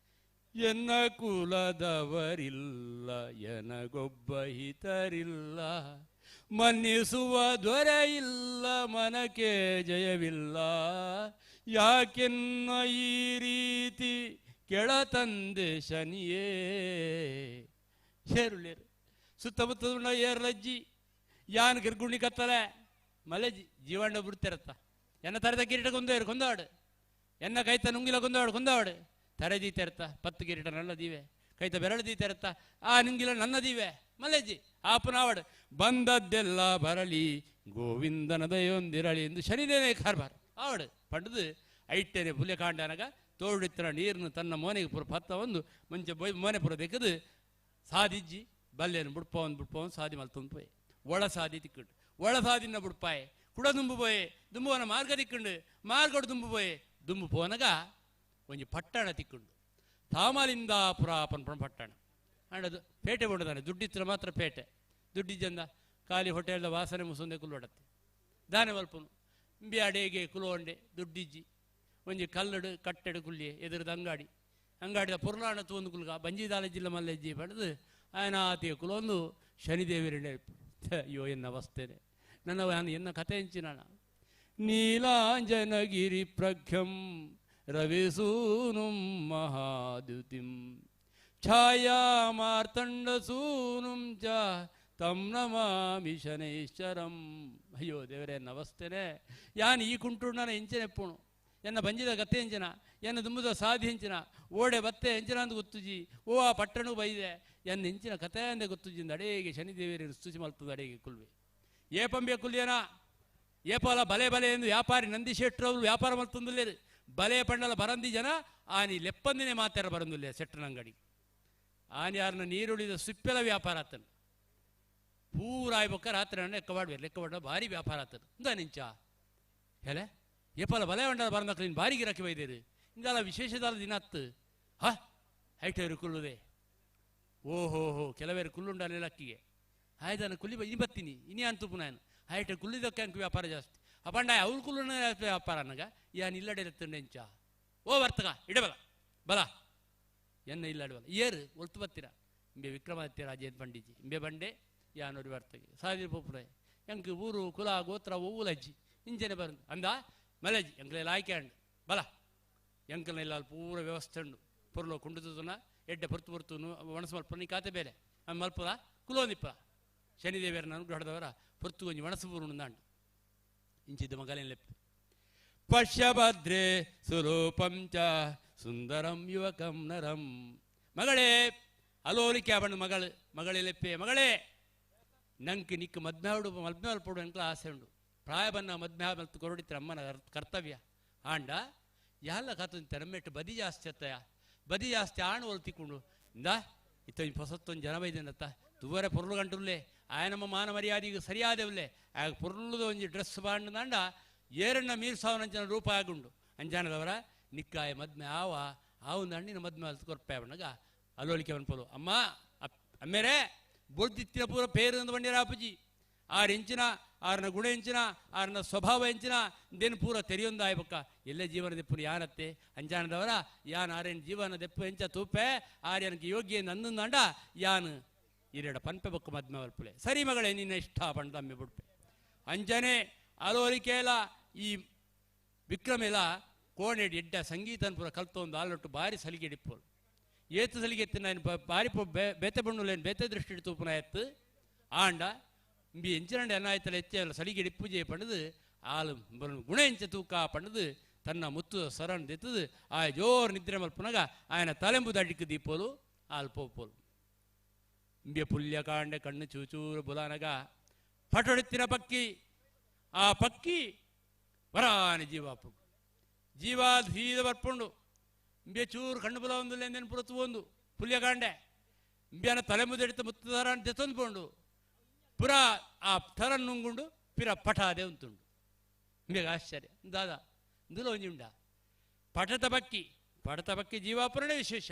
ಎನ್ನ ಕುಲದವರಿಲ್ಲ ಎನಗೊಬ್ಬ ಹಿತರಿಲ್ಲ ಮನ್ನಿಸುವ ದೊರೆ ಇಲ್ಲ ಮನಕ್ಕೆ ಜಯವಿಲ್ಲ ಯಾಕೆನ್ನ ಈ ರೀತಿ ಕೆಳತಂದೆ ಶನಿಯೇ ಶೇರುಳ್ಳೇರು ಸುತ್ತಮುತ್ತ ಏರ್ಲಜ್ಜಿ ಯಾನ್ ಗಿರ್ಗುಂಡಿ ಕತ್ತಲೆ ಮಲೆಜಿ ಜೀವಣ್ಣ ಬಿಡ್ತಿರತ್ತ ಎನ್ನ ತರದ ಕಿರೀಟ ಕೊಂದೋರು ಕೊಂದಾಡು ಎನ್ನ ಕೈತ ನುಂಗಿಲ ಕೊಂದೋಡು ಕೊಂದಾಡು ತರೆದೀತೆರ್ತ ಪತ್ತು ಕಿರೀಟ ನನ್ನ ದೀವೆ ಕೈತ ಬೆರಳು ದೀತೆರ್ತ ಆ ನುಂಗಿಲ ನನ್ನ ದೀವೆ ಮಲೆಜಿ ಆಪನಾವಡು ಬಂದದ್ದೆಲ್ಲ ಬರಲಿ ಗೋವಿಂದನ ದಯೊಂದಿರಲಿ ಎಂದು ಶನಿದೇನೇ ಕಾರ್ಬಾರ್ ಆವಡು ಪಂಡದು ಐಟೇನೆ ಪುಲ್ಯ ಕಾಂಡನಗ ತೋಡಿತ್ರ ನೀರನ್ನು ತನ್ನ ಮೋನೆಗೆ ಪುರ ಪತ್ತ ಒಂದು ಮುಂಚೆ ಬೊಯ್ ಮೋನೆ ಪುರ ದೆಕ್ಕದು ಸಾದಿಜ್ಜಿ ಬಲ್ಲೇನು ಬುಡ್ಪವನ್ ಬುಡ್ಪವನ್ ಸಾದಿ ಮಲ್ತೊಂದು ಪೋಯೆ ಒಳ ಸಾದಿ ತಿಕ್ಕಂಡು ಒಳ ಸಾದಿನ ಬುಡ್ಪಾಯೆ ಕುಡ ದುಂಬು ಪೋಯೆ ದುಂಬುವನ ಮಾರ್ಗ ತಿಕ್ಕಂಡು ಮಾರ್ಗಡು ದುಂಬು ಪೋಯೆ ದುಂಬು ಪೋನಗ ಒಂಜಿ ಪಟ್ಟಣ ತಿಕ್ಕಂಡು ತಾಮಲಿಂದಾಪುರ ಪನ್ಪಣ ಪಟ್ಟಣ ಅಂಡದು ಪೇಟೆ ಬೋಡದಾನೆ ದುಡ್ಡಿತ್ರ ಮಾತ್ರ ಪೇಟೆ ದುಡ್ಡಿಜ್ಜಂದ ಖಾಲಿ ಹೋಟೆಲ್ದ ವಾಸನೆ ಮುಸುಂದೆ ಕುಲ್ಲೊಡತ್ತೆ ದಾನೆ ಮಲ್ಪನು ಇಂಬಿ ಕುಲೋಂಡೆ ದುಡ್ಡಿಜ್ಜಿ ಒಂಜಿ ಕಲ್ಲಡು ಕಟ್ಟೆಡು ಕುಲ್ಲಿಯೆ ಎದುರುದ ಅಂಗಾಡಿ ಅಂಗಾಡಿದ ಪೊರ್ಲಾಣ ತೂಂದು ಕುಲ್ಗ ಬಂಜಿದಾಲ ಜಿಲ್ಲೆ ಮಲ್ಲೆಜ್ಜಿ ಪಡೆದು ಆಯನ ಆತಿಯ ಕುಲೊಂದು ಶನಿದೇವರ ಅಯ್ಯೋ ಎನ್ನ ಅವಸ್ಥೆನೆ ನನ್ನ ನಾನು ಎನ್ನ ಕತೆ ಹೆಂಚಿನ ನೀಲಾಂಜನಗಿರಿ ಪ್ರಖ್ಯಂ ರವಿಸೂನುಂ ಮಹಾದ್ಯುತಿಂ ಛಾಯಾ ಮಾರ್ತಂಡಸೂನುಂ ಚ ತಂ ನಮಾಮಿ ಶನೈಶ್ಚರಂ. ಅಯ್ಯೋ ದೇವರೇ ಎನ್ನ ಅವಸ್ಥೆನೆ ಯಾನ್ ಈ ಕುಂಟುಣ್ಣನ ಎಂಚನೆಪ್ಪುಣು ಎನ್ನ ಬಂಜಿದ ಗತ್ತೆ ಎಂಚಿನ ಎನ್ನ ದುಂಬುದ ಸಾಧಿ ಎಂಚಿನ ಓಡೆ ಬತ್ತೆ ಎಂಚಿನ ಅಂದು ಗೊತ್ತುಜಿ ಓ ಆ ಪಟ್ಟಣ ಬೈದೆ ಎನ್ನ ಎಂಚಿನ ಕತೆ ಅಂದೆ ಗೊತ್ತುಜಿಂದ ಅಡೇಗೆ ಶನಿದೇವರಿ ಸ್ತುತಿ ಮಲ್ತದ ಅಡೇಗೆ ಕುಲ್ವೆ ಏ ಪಂಬೆ ಕುಲ್ಯನ ಏಪಾಲ ಬಲೆ ಬಲೆ ಎಂದು ವ್ಯಾಪಾರಿ ನಂದಿ ಶೆಟ್ರವ್ರು ವ್ಯಾಪಾರ ಮಲ್ತಂದುಲ್ಲೇರು ಬಲೆ ಪಂಡಲ ಬರಂದಿ ಜನ ಆ ನೀ ಲೆಪ್ಪಂದಿನೇ ಮಾತಾರ ಬರಂದುಲ್ಲೆ ಶೆಟ್ಟನ ಅಂಗಡಿ ಆನ್ಯಾರನ ನೀರುಳಿದ ಸಿಪ್ಪೆಲ ವ್ಯಾಪಾರ ಆತನು ಪೂರಾಯ್ ಬೊಕ್ಕ ರಾತ್ರಿ ಲೆಕ್ಕ ಮಾಡ್ಬೇರು ಲೆಕ್ಕ ಮಾಡ ಭಾರಿ ವ್ಯಾಪಾರ ಆತನು ಇಂದ ನಿಂಚ ಹೇಳೆ ಏಪಲ ಬಲೆ ಹೊಂಡಾರ ಬರಮಕ್ಳು ನೀನು ಭಾರಿ ಗಿರಾಕಿ ಬೈದೇರು ಇಂದಲ್ಲ ವಿಶೇಷದಾಲ ದಿನ ಅತ್ತು ಹಾ ಹೈಟೇರು ಕುಲ್ಲುದೆ ಓಹೋ ಹೋ ಕೆಲವೇರು ಕುಲ್ಲುಂಡಾನೆ ಲಕ್ಕಿಗೆ ಆಯ್ತಾನ ಕುಲ್ಲಿ ಇನಿ ಬತ್ತೀನಿ ಇನಿ ಅಂತುಪು ನಾನು ಹೈಟ ಕುಲ್ಲಿದಕ್ಕೆ ಅಂಕ ವ್ಯಾಪಾರ ಜಾಸ್ತಿ ಅಪಂಡ ಅವ್ರು ಕುಲ್ಲುಂಡ ವ್ಯಾಪಾರ ಅನ್ನಗ ಯಾನ್ ಇಲ್ಲಡೆ ಎಂಚ ಓ ವರ್ತಕ ಇಡಬಲ ಬಲ ಎನ್ನ ಇಲ್ಲಡಬಲ ಏರು ಒಲ್ತು ಬತ್ತೀರ ಇಂಬೆ ವಿಕ್ರಮಾದಿತ್ಯ ರಾಜೇಂದ್ರ ಪಂಡಿಜಿ ಇಂಬೆ ಬಂಡೆ ಯಾನೊರಿ ವರ್ತಗೆ ಸಾದಿ ಪೋಪುರೆ ಎಂಕ್ ಊರು ಕುಲ ಗೋತ್ರ ಓವುಲಜ್ಜಿ ಇಂಚನೆ ಬರಂದು ಅಂದ ಮಲಜ್ಜಿ ಎಂಕ್ಲೆಲ್ಲ ಆಯ್ಕೆ ಅಂಡು ಬಲ ಎಂಕಲ್ನ ಇಲ್ಲ ಪೂರ ವ್ಯವಸ್ಥೆ ಉಂಡು ಪೊರ್ಲು ಕುಂಡುತುನ ಎಡ್ಡೆ ಪೊರ್ತು ಪೊರ್ತು ಒಣಸು ಮಲ್ಪ ನೀ ಕಾತೆ ಬೇಲೆ ಮಲ್ಪದ ಕುಲೋನಿಪ್ಪ ಶನಿದೇವರ ಅನುಗ್ರಹದವರ ಪೊರ್ತು ಒಂಜಿ ಒಣಸು ಪೂರ್ಣ ದಾಂಡು ಇಂಚಿದ್ದ ಮಗಲೇನು ಲೆಪ್ಪು ಪಶ್ಯಭದ್ರೆ ಸುರೂಪಂ ಚ ಸುಂದರಂ ಯುವಕಂ ನರಂ ಮಗಳೇ ಅಲೋಲಿಕೆ ಅವನ ಮಗಳು ಮಗಳೇ ಲೆಪ್ಪೆ ಮಗಳೇ ನಂಗೆ ನಿಕ್ಕ ಮದ್ಮ್ಯಾಡು ಮದ್ಮ್ಯಾಲ್ ಪೋಡು ಎಂಕ್ಲ ಆಸೆ ಉಂಡು ಪ್ರಾಯ ಬನ್ನ ಮದ್ಮ್ಯಾ ಮಲ್ತು ಕೊರಡಿತ್ರ ಅಮ್ಮನ ಕರ್ತವ್ಯ ಆಂಡ ಯಾಲ್ಲ ಕಾತು ತೆರಮೆಟ್ಟು ಬದಿ ಜಾಸ್ತಿ ಅತ್ತಯ ಬದಿ ಜಾಸ್ತಿ ಆಣು ಒಲ್ತಿಕೊಂಡು ಇಂದ ಇತ್ತ ಹೊಸತ್ತೊಂದು ಜನ ಬೈದೇನತ್ತ ತುವರೆ ಪೊರ್ಲು ಗಂಟುಲ್ಲೆ ಆಯನಮ್ಮ ಮಾನ ಮರ್ಯಾದೆಗೆ ಸರಿಯಾದವಲ್ಲೆ ಆಗ ಪೊರ್ಲುದ ಒಂಜಿ ಡ್ರೆಸ್ ಬಾಂಡ ಏರಣ್ಣ ಮೀರ್ ಸಾವಿರ ರೂಪ ಆಗುಂಡು ಅಂಜಾನದವರ ನಿಕ್ಕಾಯ ಮದ್ಮೆ ಆವ ಆವು ಹಣ್ಣಿನ ಮದ್ಮೆ ಅಲ್ತು ಕೊರ್ಪೆ ಅವನಗ ಅಲೋಲಿಕೆ ಅವನ್ಪೋಲು ಅಮ್ಮ ಅಮ್ಮೇರೆ ಬೊಡ್ದಿತ್ತಿನ ಪೂರ ಪೇರು ಅಂದು ಬಂಡಿರ ಅಪ್ಪುಜಿ ಆರು ಇಂಚಿನ ಆರನ ಗುಣ ಎಂಚಿನ ಆರನ ಸ್ವಭಾವ ಎಂಚಿನ ದೇನು ಪೂರ ತೆರೆಯೊಂದು ಆಯ್ಬಕ್ಕ ಎಲ್ಲೇ ಜೀವನ ದೆಪ್ಪು ಯಾನತ್ತೆ ಅಂಜಾನದವರ ಯಾನ್ ಆರೇನು ಜೀವನ ದೆಪ್ಪು ಎಂಚ ತೂಪೆ ಆರ್ಯನಕ್ಕೆ ಯೋಗ್ಯ ನಂದಂಡ ಯಾನು ಇರೆಡ ಪನ್ಪೆ ಬೊಕ್ಕ ಮದ್ಮೆ ಮಲ್ಪುಲೆ ಸರಿ ಮಗಳೇ ನಿನ್ನ ಇಷ್ಟ ಪಂಡ ಅಮ್ಮೆ ಬುಡ್ಪೆ ಅಂಜನೆ ಅಲೋಲಿಕೆಲ ಈ ವಿಕ್ರಮೆಲ ಕೋಣೆಡಿ ಎಡ್ಡ ಸಂಗೀತನ ಪೂರ ಕಲ್ತೊಂದು ಆಲೊಟ್ಟು ಭಾರಿ ಸಲಿಗೆ ಇಡಿಪ್ಪೋಳು ಏತು ಸಲಿಗೆ ಎತ್ತು ನಾನು ಭಾರಿ ಬೇತೆ ಬಣ್ಣುಲೇನು ಬೇತೆ ದೃಷ್ಟಿ ತೂಪುನ ಎತ್ತು ಆಂಡ ಇಂಬಿ ಎಂಚಿನಂಡೆ ಅನ್ನಾಯ್ತಲ ಹೆಚ್ಚ ಸಲಿಗೆ ಇಡಿಪ್ಪುಜೆ ಪಂಡದು ಆಲು ಗುಣ ಎಂಚ ತೂಕ ಪಂಡದು ತನ್ನ ಮುತ್ತು ಸರನ್ ದೆತ್ತದು ಆ ಜೋರ್ ನಿದ್ರೆ ಮಲ್ಪುನಗ ಆಯನ ತಲೆಂಬು ದಡಿಕ್ಕು ದೀಪೋಲು ಆಲ್ ಪೋಪೋಲು ಇಂಬಿಯ ಪುಲ್ಯ ಕಾಂಡೆ ಕಣ್ಣು ಚೂಚೂರು ಬುಲಾನಗ ಪಟೊಡಿತ್ತಿನ ಪಕ್ಕಿ ಆ ಪಕ್ಕಿ ವರಾನಿ ಜೀವಾಪುಂಡು ಜೀವ ಧೀದ ಬರ್ಪುಂಡು ಇಂಬಿಯ ಚೂರು ಕಣ್ಣು ಬುಲ ಒಂದು ಲೇಂದೇನು ಪುರತು ಒಂದು ಪುಲ್ಯಕಾಂಡೆ ಇಂಬಿಯನ ತಲೆಮುದೆಡಿತ ಮುತ್ತುದಾರ ದೆತ್ತೊಂದು ಪೋಂಡು ಪುರ ಆ ಥರ ನುಂಗುಂಡು ಪಿರ ಪಠ ಅದೇ ಉಂಟುಂಡು ಇಂಬಿಯಾಗ ಆಶ್ಚರ್ಯ ದಾದಾ ಇಂದುಲ ಒಂಜಿ ಉಂಡ ಪಠತ ಬಕ್ಕಿ ಪಠತ ಬಕ್ಕಿ ಜೀವಾಪುರಣೆ ವಿಶೇಷ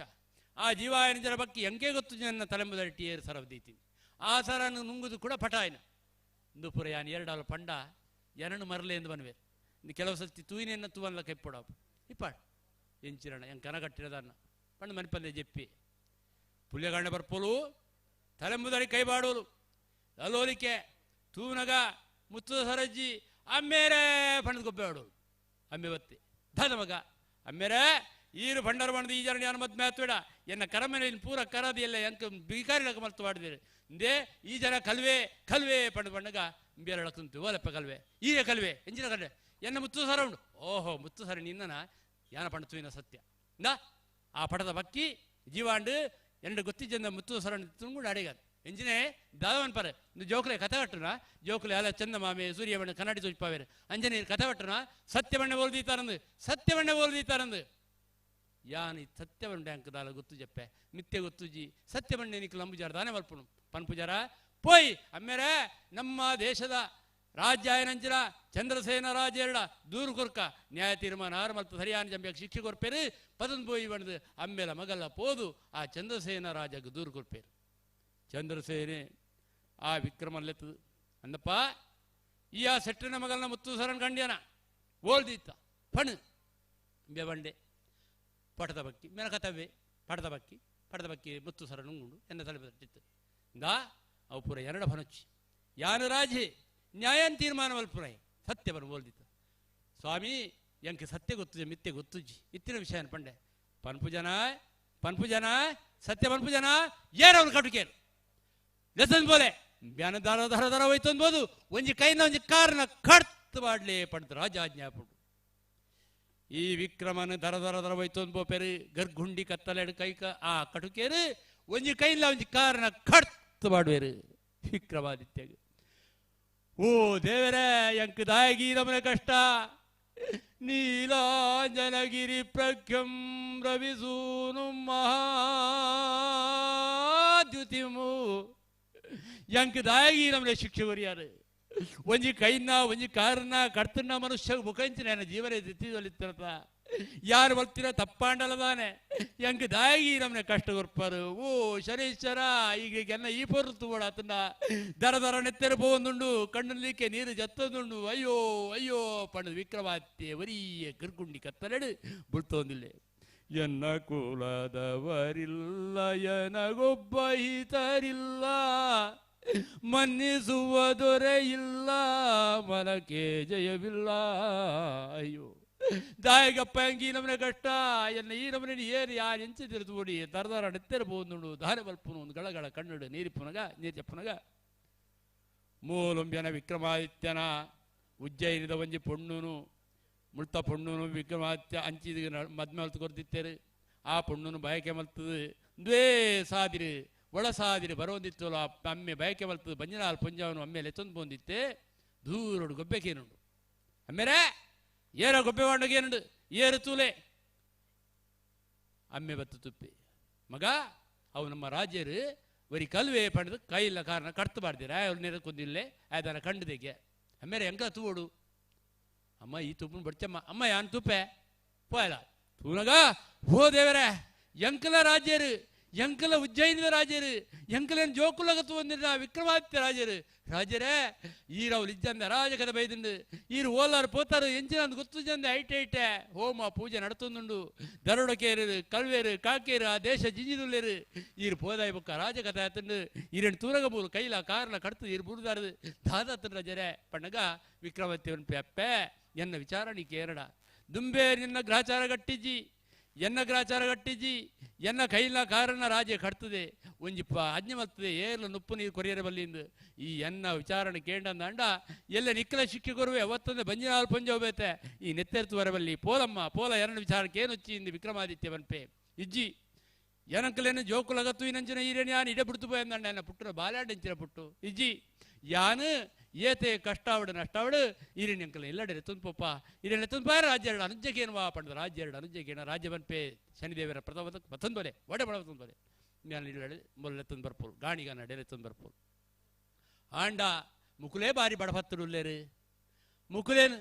ಆ ಜೀವಾಯನಜರ ಬಕ್ಕಿ ಎಂಕೆ ಗೊತ್ತು ನನ್ನ ತಲೆಂಬುದಟ್ಟಿ ಏರು ಸರವದೀತೀನಿ ಆ ಸರನ್ನು ನುಂಗುದು ಕೂಡ ಪಠ ಆಯ್ನ ಇಂದು ಪುರ ಯಾನ್ ಎರಡಾಲ ಪಂಡ ಎರಡು ಮರಲೆ ಎಂದು ಬನ್ವೇರು ಕೆಲವು ಸತಿ ತೂಯಿನೆನ್ನ ತೂವನ್ಲ ಕೈಪೊಡಾಪು ಇಪ್ಪಾಡ್ ಎಂಚಿರಣ ಎಂಗ್ ಕನಗಟ್ಟಿರದನ್ನ ಪಂಡ ಮನಿಪಲ್ಲೆ ಜೆಪ್ಪಿ ಪುಲ್ಯಗಣ್ಣ ಬರ್ಪೋಲು ತಲೆಂಬುದರಿ ಕೈಬಾಡೋಲು ಅಲೋಲಿಕೆ ತೂನಗ ಮುತ್ತು ಸರಜ್ಜಿ ಅಮ್ಮೇರೆ ಪಂಡದ ಗೊಬ್ಬೆ ಆಡೋಲು ಅಮ್ಮೆ ಬತ್ತಿ ಧದ ಮಗ ಅಮ್ಮೇರೆ ಈರು ಭಂಡಾರ ಬಣ್ಣದ ಈ ಜನ ಯಾನು ಮದ್ಮೆ ಆತ್ಬೇಡ ಎನ್ನ ಕರಮನೆ ಪೂರ ಕರದಿ ಎಲ್ಲ ಎಂಕ ಬಿಕಾರಿ ಲಕ ಮಲ್ತು ಮಾಡಿದಿರಿ ಇಂದೇ ಈ ಜನ ಕಲ್ವೆ ಕಲ್ವೆ ಪಂಡ ಬಣ್ಣಗ ಬೇರೆ ಲಕ್ಕಂತು ಓಲಪ್ಪ ಕಲ್ವೆ ಈರೇ ಕಲ್ವೆ ಎಂಜಿನ ಕಲ್ವೆ ಎನ್ನ ಮುತ್ತು ಸರ ಉಂಡು ಓಹೋ ಮುತ್ತು ಸರ ನಿನ್ನನ ಯಾನ ಪಂಡ ತೂಯಿನ ಸತ್ಯ ಇಂದ ಆ ಪಟದ ಬಕ್ಕಿ ಜೀವಾಂಡು ಎರಡು ಗೊತ್ತಿದ್ದ ಮುತ್ತು ಸರ ತುಂಗುಂಡು ಅಡಿಗಾರ ಎಂಜಿನೇ ದಾದವನ್ ಪರ ಜೋಕುಲೆ ಕಥೆ ಕಟ್ಟುನ ಜೋಕುಲೆ ಅಲ್ಲ ಚಂದಮಾಮೆ ಸೂರ್ಯವಣ್ಣ ಕನ್ನಡಿ ತೋಚಿಪಾವೇರು ಅಂಜನೇ ಕಥೆ ಕಟ್ಟುನ ಸತ್ಯವಣ್ಣ ಓಲ್ದೀತಾರಂದು ಸತ್ಯವಣ್ಣ ಓಲ್ದೀತಾರಂದು ಯಾನ್ ಈ ಸತ್ಯವಣ್ಣ ಅಂಕದಾಲ ಗೊತ್ತು ಜಪ್ಪೆ ಮಿಥ್ಯೆ ಗೊತ್ತುಜಿ ಸತ್ಯವಣ್ಣ ನಿಕ್ ಲಂಬುಜಾರ ದಾನೆ ಮಲ್ಪುಣು ಪನ್ಪುಜಾರ ಪೋಯ್ ಅಮ್ಮೇರೆ ನಮ್ಮ ದೇಶದ ರಾಜ್ಯ ಏನಂಚಿನ ಚಂದ್ರಸೇನ ರಾಜ ದೂರು ಕೊರ್ಕ ನ್ಯಾಯ ತೀರ್ಮಾನ ಆರು ಮಲ್ತು ಸರಿಯಾನ ಜಂಬ್ಯಾಗ ಶಿಕ್ಷೆ ಕೊರ್ಪೇರು ಪದನ್ ಪೋಯಿ ಬಣ್ದು ಅಮ್ಮೇಲ ಮಗಲ್ಲ ಪೋದು ಆ ಚಂದ್ರಸೇನ ರಾಜಗೆ ದೂರು ಕೊರ್ಪೇರು ಚಂದ್ರಸೇನೆ ಆ ವಿಕ್ರಮಲ್ಲೆತ್ತದು ಅಂದಪ್ಪ ಈ ಆ ಸೆಟ್ಟಿನ ಮಗಲ್ನ ಮುತ್ತು ಸರನ್ ಕಂಡ್ಯಾನ ಓಲ್ದಿತ್ತ ಪಣು ಬಂಡೆ ಪಟದ ಬಕ್ಕಿ ಮೇಲ ಕಥವೆ ಪಟದ ಬಕ್ಕಿ ಪಟದ ಬಕ್ಕಿ ಮುತ್ತು ಸರನ್ ಉಂಗುಂಡು ಎನ್ನ ತಲೆ ಬಟ್ಟಿತ್ತು ಇಂದಾ ಅವು ಪೂರ ಎರಡ ಫನುಚ್ಚಿ ಯಾನು ರಾಜೆ ನ್ಯಾಯನ್ ತೀರ್ಮಾನ ಮಲ್ಪುರೈ ಸತ್ಯವನ್ನು ಓಲ್ದಿತ್ತು ಸ್ವಾಮಿ ಎಂಕ್ ಸತ್ಯ ಗೊತ್ತು ಮಿಥ್ಯೆ ಗೊತ್ತುಜ್ಜಿ ಇತ್ತಿನ ವಿಷಯನ ಪಂಡೆ ಪನ್ಪು ಜನ ಪನ್ಪು ಜನ ಸತ್ಯ ಪನ್ಪು ಜನ ಏನವನು ಕಟುಕೇರು ಲೆಸನ್ ಬೋಲೆ ಬ್ಯಾನ ದಾರ ದಾರ ದಾರ ಹೋಯ್ತು ಅನ್ಬೋದು ಒಂಜಿ ಕೈನ ಒಂಜಿ ಕಾರ್ನ ಕಡ್ತು ಮಾಡ್ಲಿ ಪಂಡ್ದು ರಾಜಾಜ್ಞಾಪುಡು ಈ ವಿಕ್ರಮನ ದರ ದರ ದರ ಹೋಯ್ತು ಅನ್ಬೋ ಪೆರು ಗರ್ಗುಂಡಿ ಕತ್ತಲೆಡು ಕೈಕ ಆ ಕಟುಕೇರು ಒಂಜಿ ಕೈಲ ಒಂಜಿ ಕಾರ್ನ ಕಡ್ತು ಮಾಡುವೇರು ವಿಕ್ರಮಾದಿತ್ಯಗ ಓ ದೇವರೇ ಎಂಕ್ ದಾಯಗಿ ನಮನೆ ಕಷ್ಟ ನೀಲಾಂಜನಗಿರಿ ಪ್ರಖ್ಯಂ ರವಿಸೂನು ಮಹಾದ್ಯುತಿಮು ಎಂಕ್ ದಾಯಗಿ ನಮ್ಮನೆ ಶಿಕ್ಷೆ ಕೊರಿಯಾರು ಒಂಜಿ ಕೈನ ಒಂಜಿ ಕಾರನ್ನ ಕರ್ತನ್ನ ಮನುಷ್ಯ ಮುಖಂಚಿನ ಜೀವನ ದಿತ್ತಿದೊಲಿತ್ತಿರತ ಯಾರು ಬರ್ತೀರ ತಪ್ಪಾಂಡಲದಾನೆ ಎಂಕ್ ದಾಯಗಿ ನಮ್ಮನೆ ಕಷ್ಟ ಕೊರ್ಪಾರು ಓ ಶನೀಶ್ವರ ಈಗ ಎನ್ನ ಈ ಪೊರುತು ಆತನ ದರ ದರ ನೆತ್ತೆರ ಪೋವೊಂದುಂಡು ಕಣ್ಣಲ್ಲಿಕ್ಕೆ ನೀರು ಜತ್ತದುಂಡು ಅಯ್ಯೋ ಅಯ್ಯೋ ಪಂಡ ವಿಕ್ರಮಾತ್ಯ ಒರಿಯ ಕಿರ್ಕುಂಡಿ ಕತ್ತಲೆಡು ಬುಳ್ತೊಂದಿಲ್ಲ ಎನ್ನ ಕುಲದವರಿಲ್ಲ ಎನಗೊಬ್ಬ ಹಿತರಿಲ್ಲ ಮನ್ನಿಸುವ ದೊರೆಯಿಲ್ಲ ಮನಕ್ಕೆ ಜಯವಿಲ್ಲ ಅಯ್ಯೋ ದಾಯಗಪ್ಪ ಹೆಂಗೆ ಈ ನಮನೆ ಕಷ್ಟ ಎನ್ನ ಈ ನಮನೆ ಏನು ಯಾರು ಎಂಚ ತಿರುತುಡಿ ದರದರ ನೆತ್ತೆರ ಪೋಂದುಂಡು ಧಾರೆ ಬಲ್ಪುನು ಒಂದು ಗಳಗಳ ಕಣ್ಣುಡು ನೀರಿಪ್ಪುನಗ ನೀರು ಚಪ್ಪುನಗ ಮೂಲೊಂಬ್ಯನ ವಿಕ್ರಮಾದಿತ್ಯನ ಉಜ್ಜಯಿನಿದ ಒಂಜಿ ಪೊಣ್ಣುನು ಮುಳ್ತ ಪೊಣ್ಣುನು ವಿಕ್ರಮಾದಿತ್ಯ ಅಂಚಿದ ಮದ್ಮೆ ಮಲ್ತು ಕೊರ್ದಿತ್ತೇರು ಆ ಪೊಣ್ಣುನು ಬಯಕೆ ಮಲ್ತದು ದ್ವೇ ಸಾದಿರು ಒಳ ಸಾದಿರು ಬರೋಂದಿತ್ತಲ್ಲ ಅಮ್ಮೆ ಬಯಕೆ ಮಲ್ತದು ಬಂಜನಾಲ್ ಪೊಂಜಾವನು ಅಮ್ಮೇಲೆ ಎತ್ತೊಂದು ಪೋಂದಿತ್ತೆ ದೂರೋಡು ಗೊಬ್ಬೆಕೇನುಂಡು ಅಮ್ಮೇರೆ ಏರ ಗೊಬ್ಬೆ ವಾಂಡಗೇನುಂಡು ಏರು ತೂಲೆ ಅಮ್ಮೆ ಬತ್ತು ತುಪ್ಪಿ ಮಗ ಅವು ನಮ್ಮ ರಾಜ್ಯರು ಒರಿ ಕಲ್ವೆ ಪಂಡದು ಕೈಯಿಲ್ಲ ಕಾರಣ ಕಡ್ತು ಬಾರ್ದಿರ ಅವ್ರು ನೇರ ಕೊಂದಿಲ್ಲೆ ಆಯ್ದಾನ ಕಂಡದಕ್ಕೆ ಅಮ್ಮೇರೆ ಹೆಂಗ ತೂವೋಡು ಅಮ್ಮ ಈ ತುಪ್ಪನ ಬಡ್ಚಮ್ಮ ಅಮ್ಮ ಯಾನ್ ತುಪ್ಪೆ ಪೋಯಲ ತೂನಗ ಓ ದೇವರೇ ಎಂಕಲ ರಾಜ್ಯರು ಎಂಕಲ ಉಜ್ಜಯಿನಿದ ರಾಜರು ಎಂಕಲೇನು ಜೋಕುಲಗ ತೂವಂದಿರ ವಿಕ್ರಮಾದಿತ್ಯ ರಾಜರು ರಾಜರೇ ಈರವ್ರು ಇಜ್ಜಂದ ರಾಜಕದ ಬೈದುಂಡು ಈರು ಓಲಾರು ಪೋತಾರು ಎಂಚಿನ ಗೊತ್ತು ಜಂದ ಐಟೆ ಐಟೆ ಹೋಮ ಪೂಜೆ ನಡತೊಂದುಂಡು ದರೋಡಕೇರು ಕಲ್ವೇರು ಕಾಕೇರು ಆ ದೇಶ ಜಿಂಜಿದುಲ್ಲೇರು ಈರು ಪೋದಾಯಿ ಬೊಕ್ಕ ರಾಜಕಥ ಆತಂಡು ಈರೆಂಡು ತೂರಗ ಬೂರು ಕೈಲ ಕಾರ್ಲ ಕಡ್ತು ಈರು ಬೂರುದಾರು ದಾದಾತನ ರಾಜರೇ ಪಣ್ಣಗ ವಿಕ್ರಮಾದಿತ್ಯವನ್ ಪೆಪ್ಪೆ ಎನ್ನ ವಿಚಾರಣೆ ಕೇರಳ ದುಂಬೆ ನಿನ್ನ ಗ್ರಹಚಾರ ಗಟ್ಟಿಜ್ಜಿ ಎನ್ನ ಗ್ರಾಚಾರ ಗಟ್ಟಿಜ್ಜಿ ಎನ್ನ ಕೈಲ ಕಾರಣ ರಾಜ್ಯ ಕಟ್ತದೆ ಒಂಜಿ ಪ ಆಜ್ಞೆ ಮಲ್ತದೆ ಏರ್ಲ ನುಪ್ಪು ನೀರು ಕೊರಿಯರ ಬಲ್ಲಿಂದು ಈ ಎನ್ನ ವಿಚಾರಣೆ ಕೇಂಡಂದಾಂಡ ಎಲ್ಲ ನಿಕ್ಕಲ ಶಿಕ್ಷೆ ಕೊರುವೆ ಅವತ್ತಂದೆ ಬಂಜಿನಾಲ್ ಪಂಜ ಹೋಗ್ಬೇತೆ ಈ ನೆತ್ತೆರ್ತು ಬರಬಲ್ಲಿ ಪೋಲಮ್ಮ ಪೋಲ ಎರಡ ವಿಚಾರಕ್ಕೆ ಏನು ಇಂದು ವಿಕ್ರಮಾದಿತ್ಯ ಬನ್ಪೆ ಇಜ್ಜಿ ಏನಂಕಲೇನು ಜೋಕುಲಗತ್ತು ಇನ್ನಂಚಿನ ಈರೇನು ಯಾನ್ ಇಡೆ ಬಿಡ್ತು ಪೋಯಂದಂಡ ಎನ್ನ ಪುಟ್ಟನ ಬಾಲ್ಯಾಂಡ ಪುಟ್ಟು ಇಜ್ಜಿ ಯಾನು ಏತೆ ಕಷ್ಟಾವಡು ನಷ್ಟಾವಡು ಈರೇನು ಅಂಕಲ ಎಲ್ಲಡೆ ಎತ್ತೊಂದು ಪೋಪ ಈರೇನು ಎತ್ತೊಂದು ಪಾರ ರಾಜ್ಯ ಎರಡು ಅನುಜ್ಜಕೇನು ವಾ ಪಂಡದ ರಾಜ್ಯ ಎರಡು ಅನುಜ್ಜಕೇನ ರಾಜ್ಯ ಬನ್ಪೆ ಶನಿದೇವರ ಪ್ರಥಮ ಬತ್ತೊಂದು ಒಡೆ ಬಡ ಬತ್ತೊಂದು ನಾನು ಇಲ್ಲಡೆ ಮೊದಲು ಎತ್ತೊಂದು ಬರ್ಪೋಲು ಗಾಣಿಗ ನಡೆ ಎತ್ತೊಂದು ಬರ್ಪೋಲು ಆಂಡ ಮುಕುಲೇ ಬಾರಿ ಬಡಪತ್ತುಲ್ಲೇರು ಮುಕುಲೇನು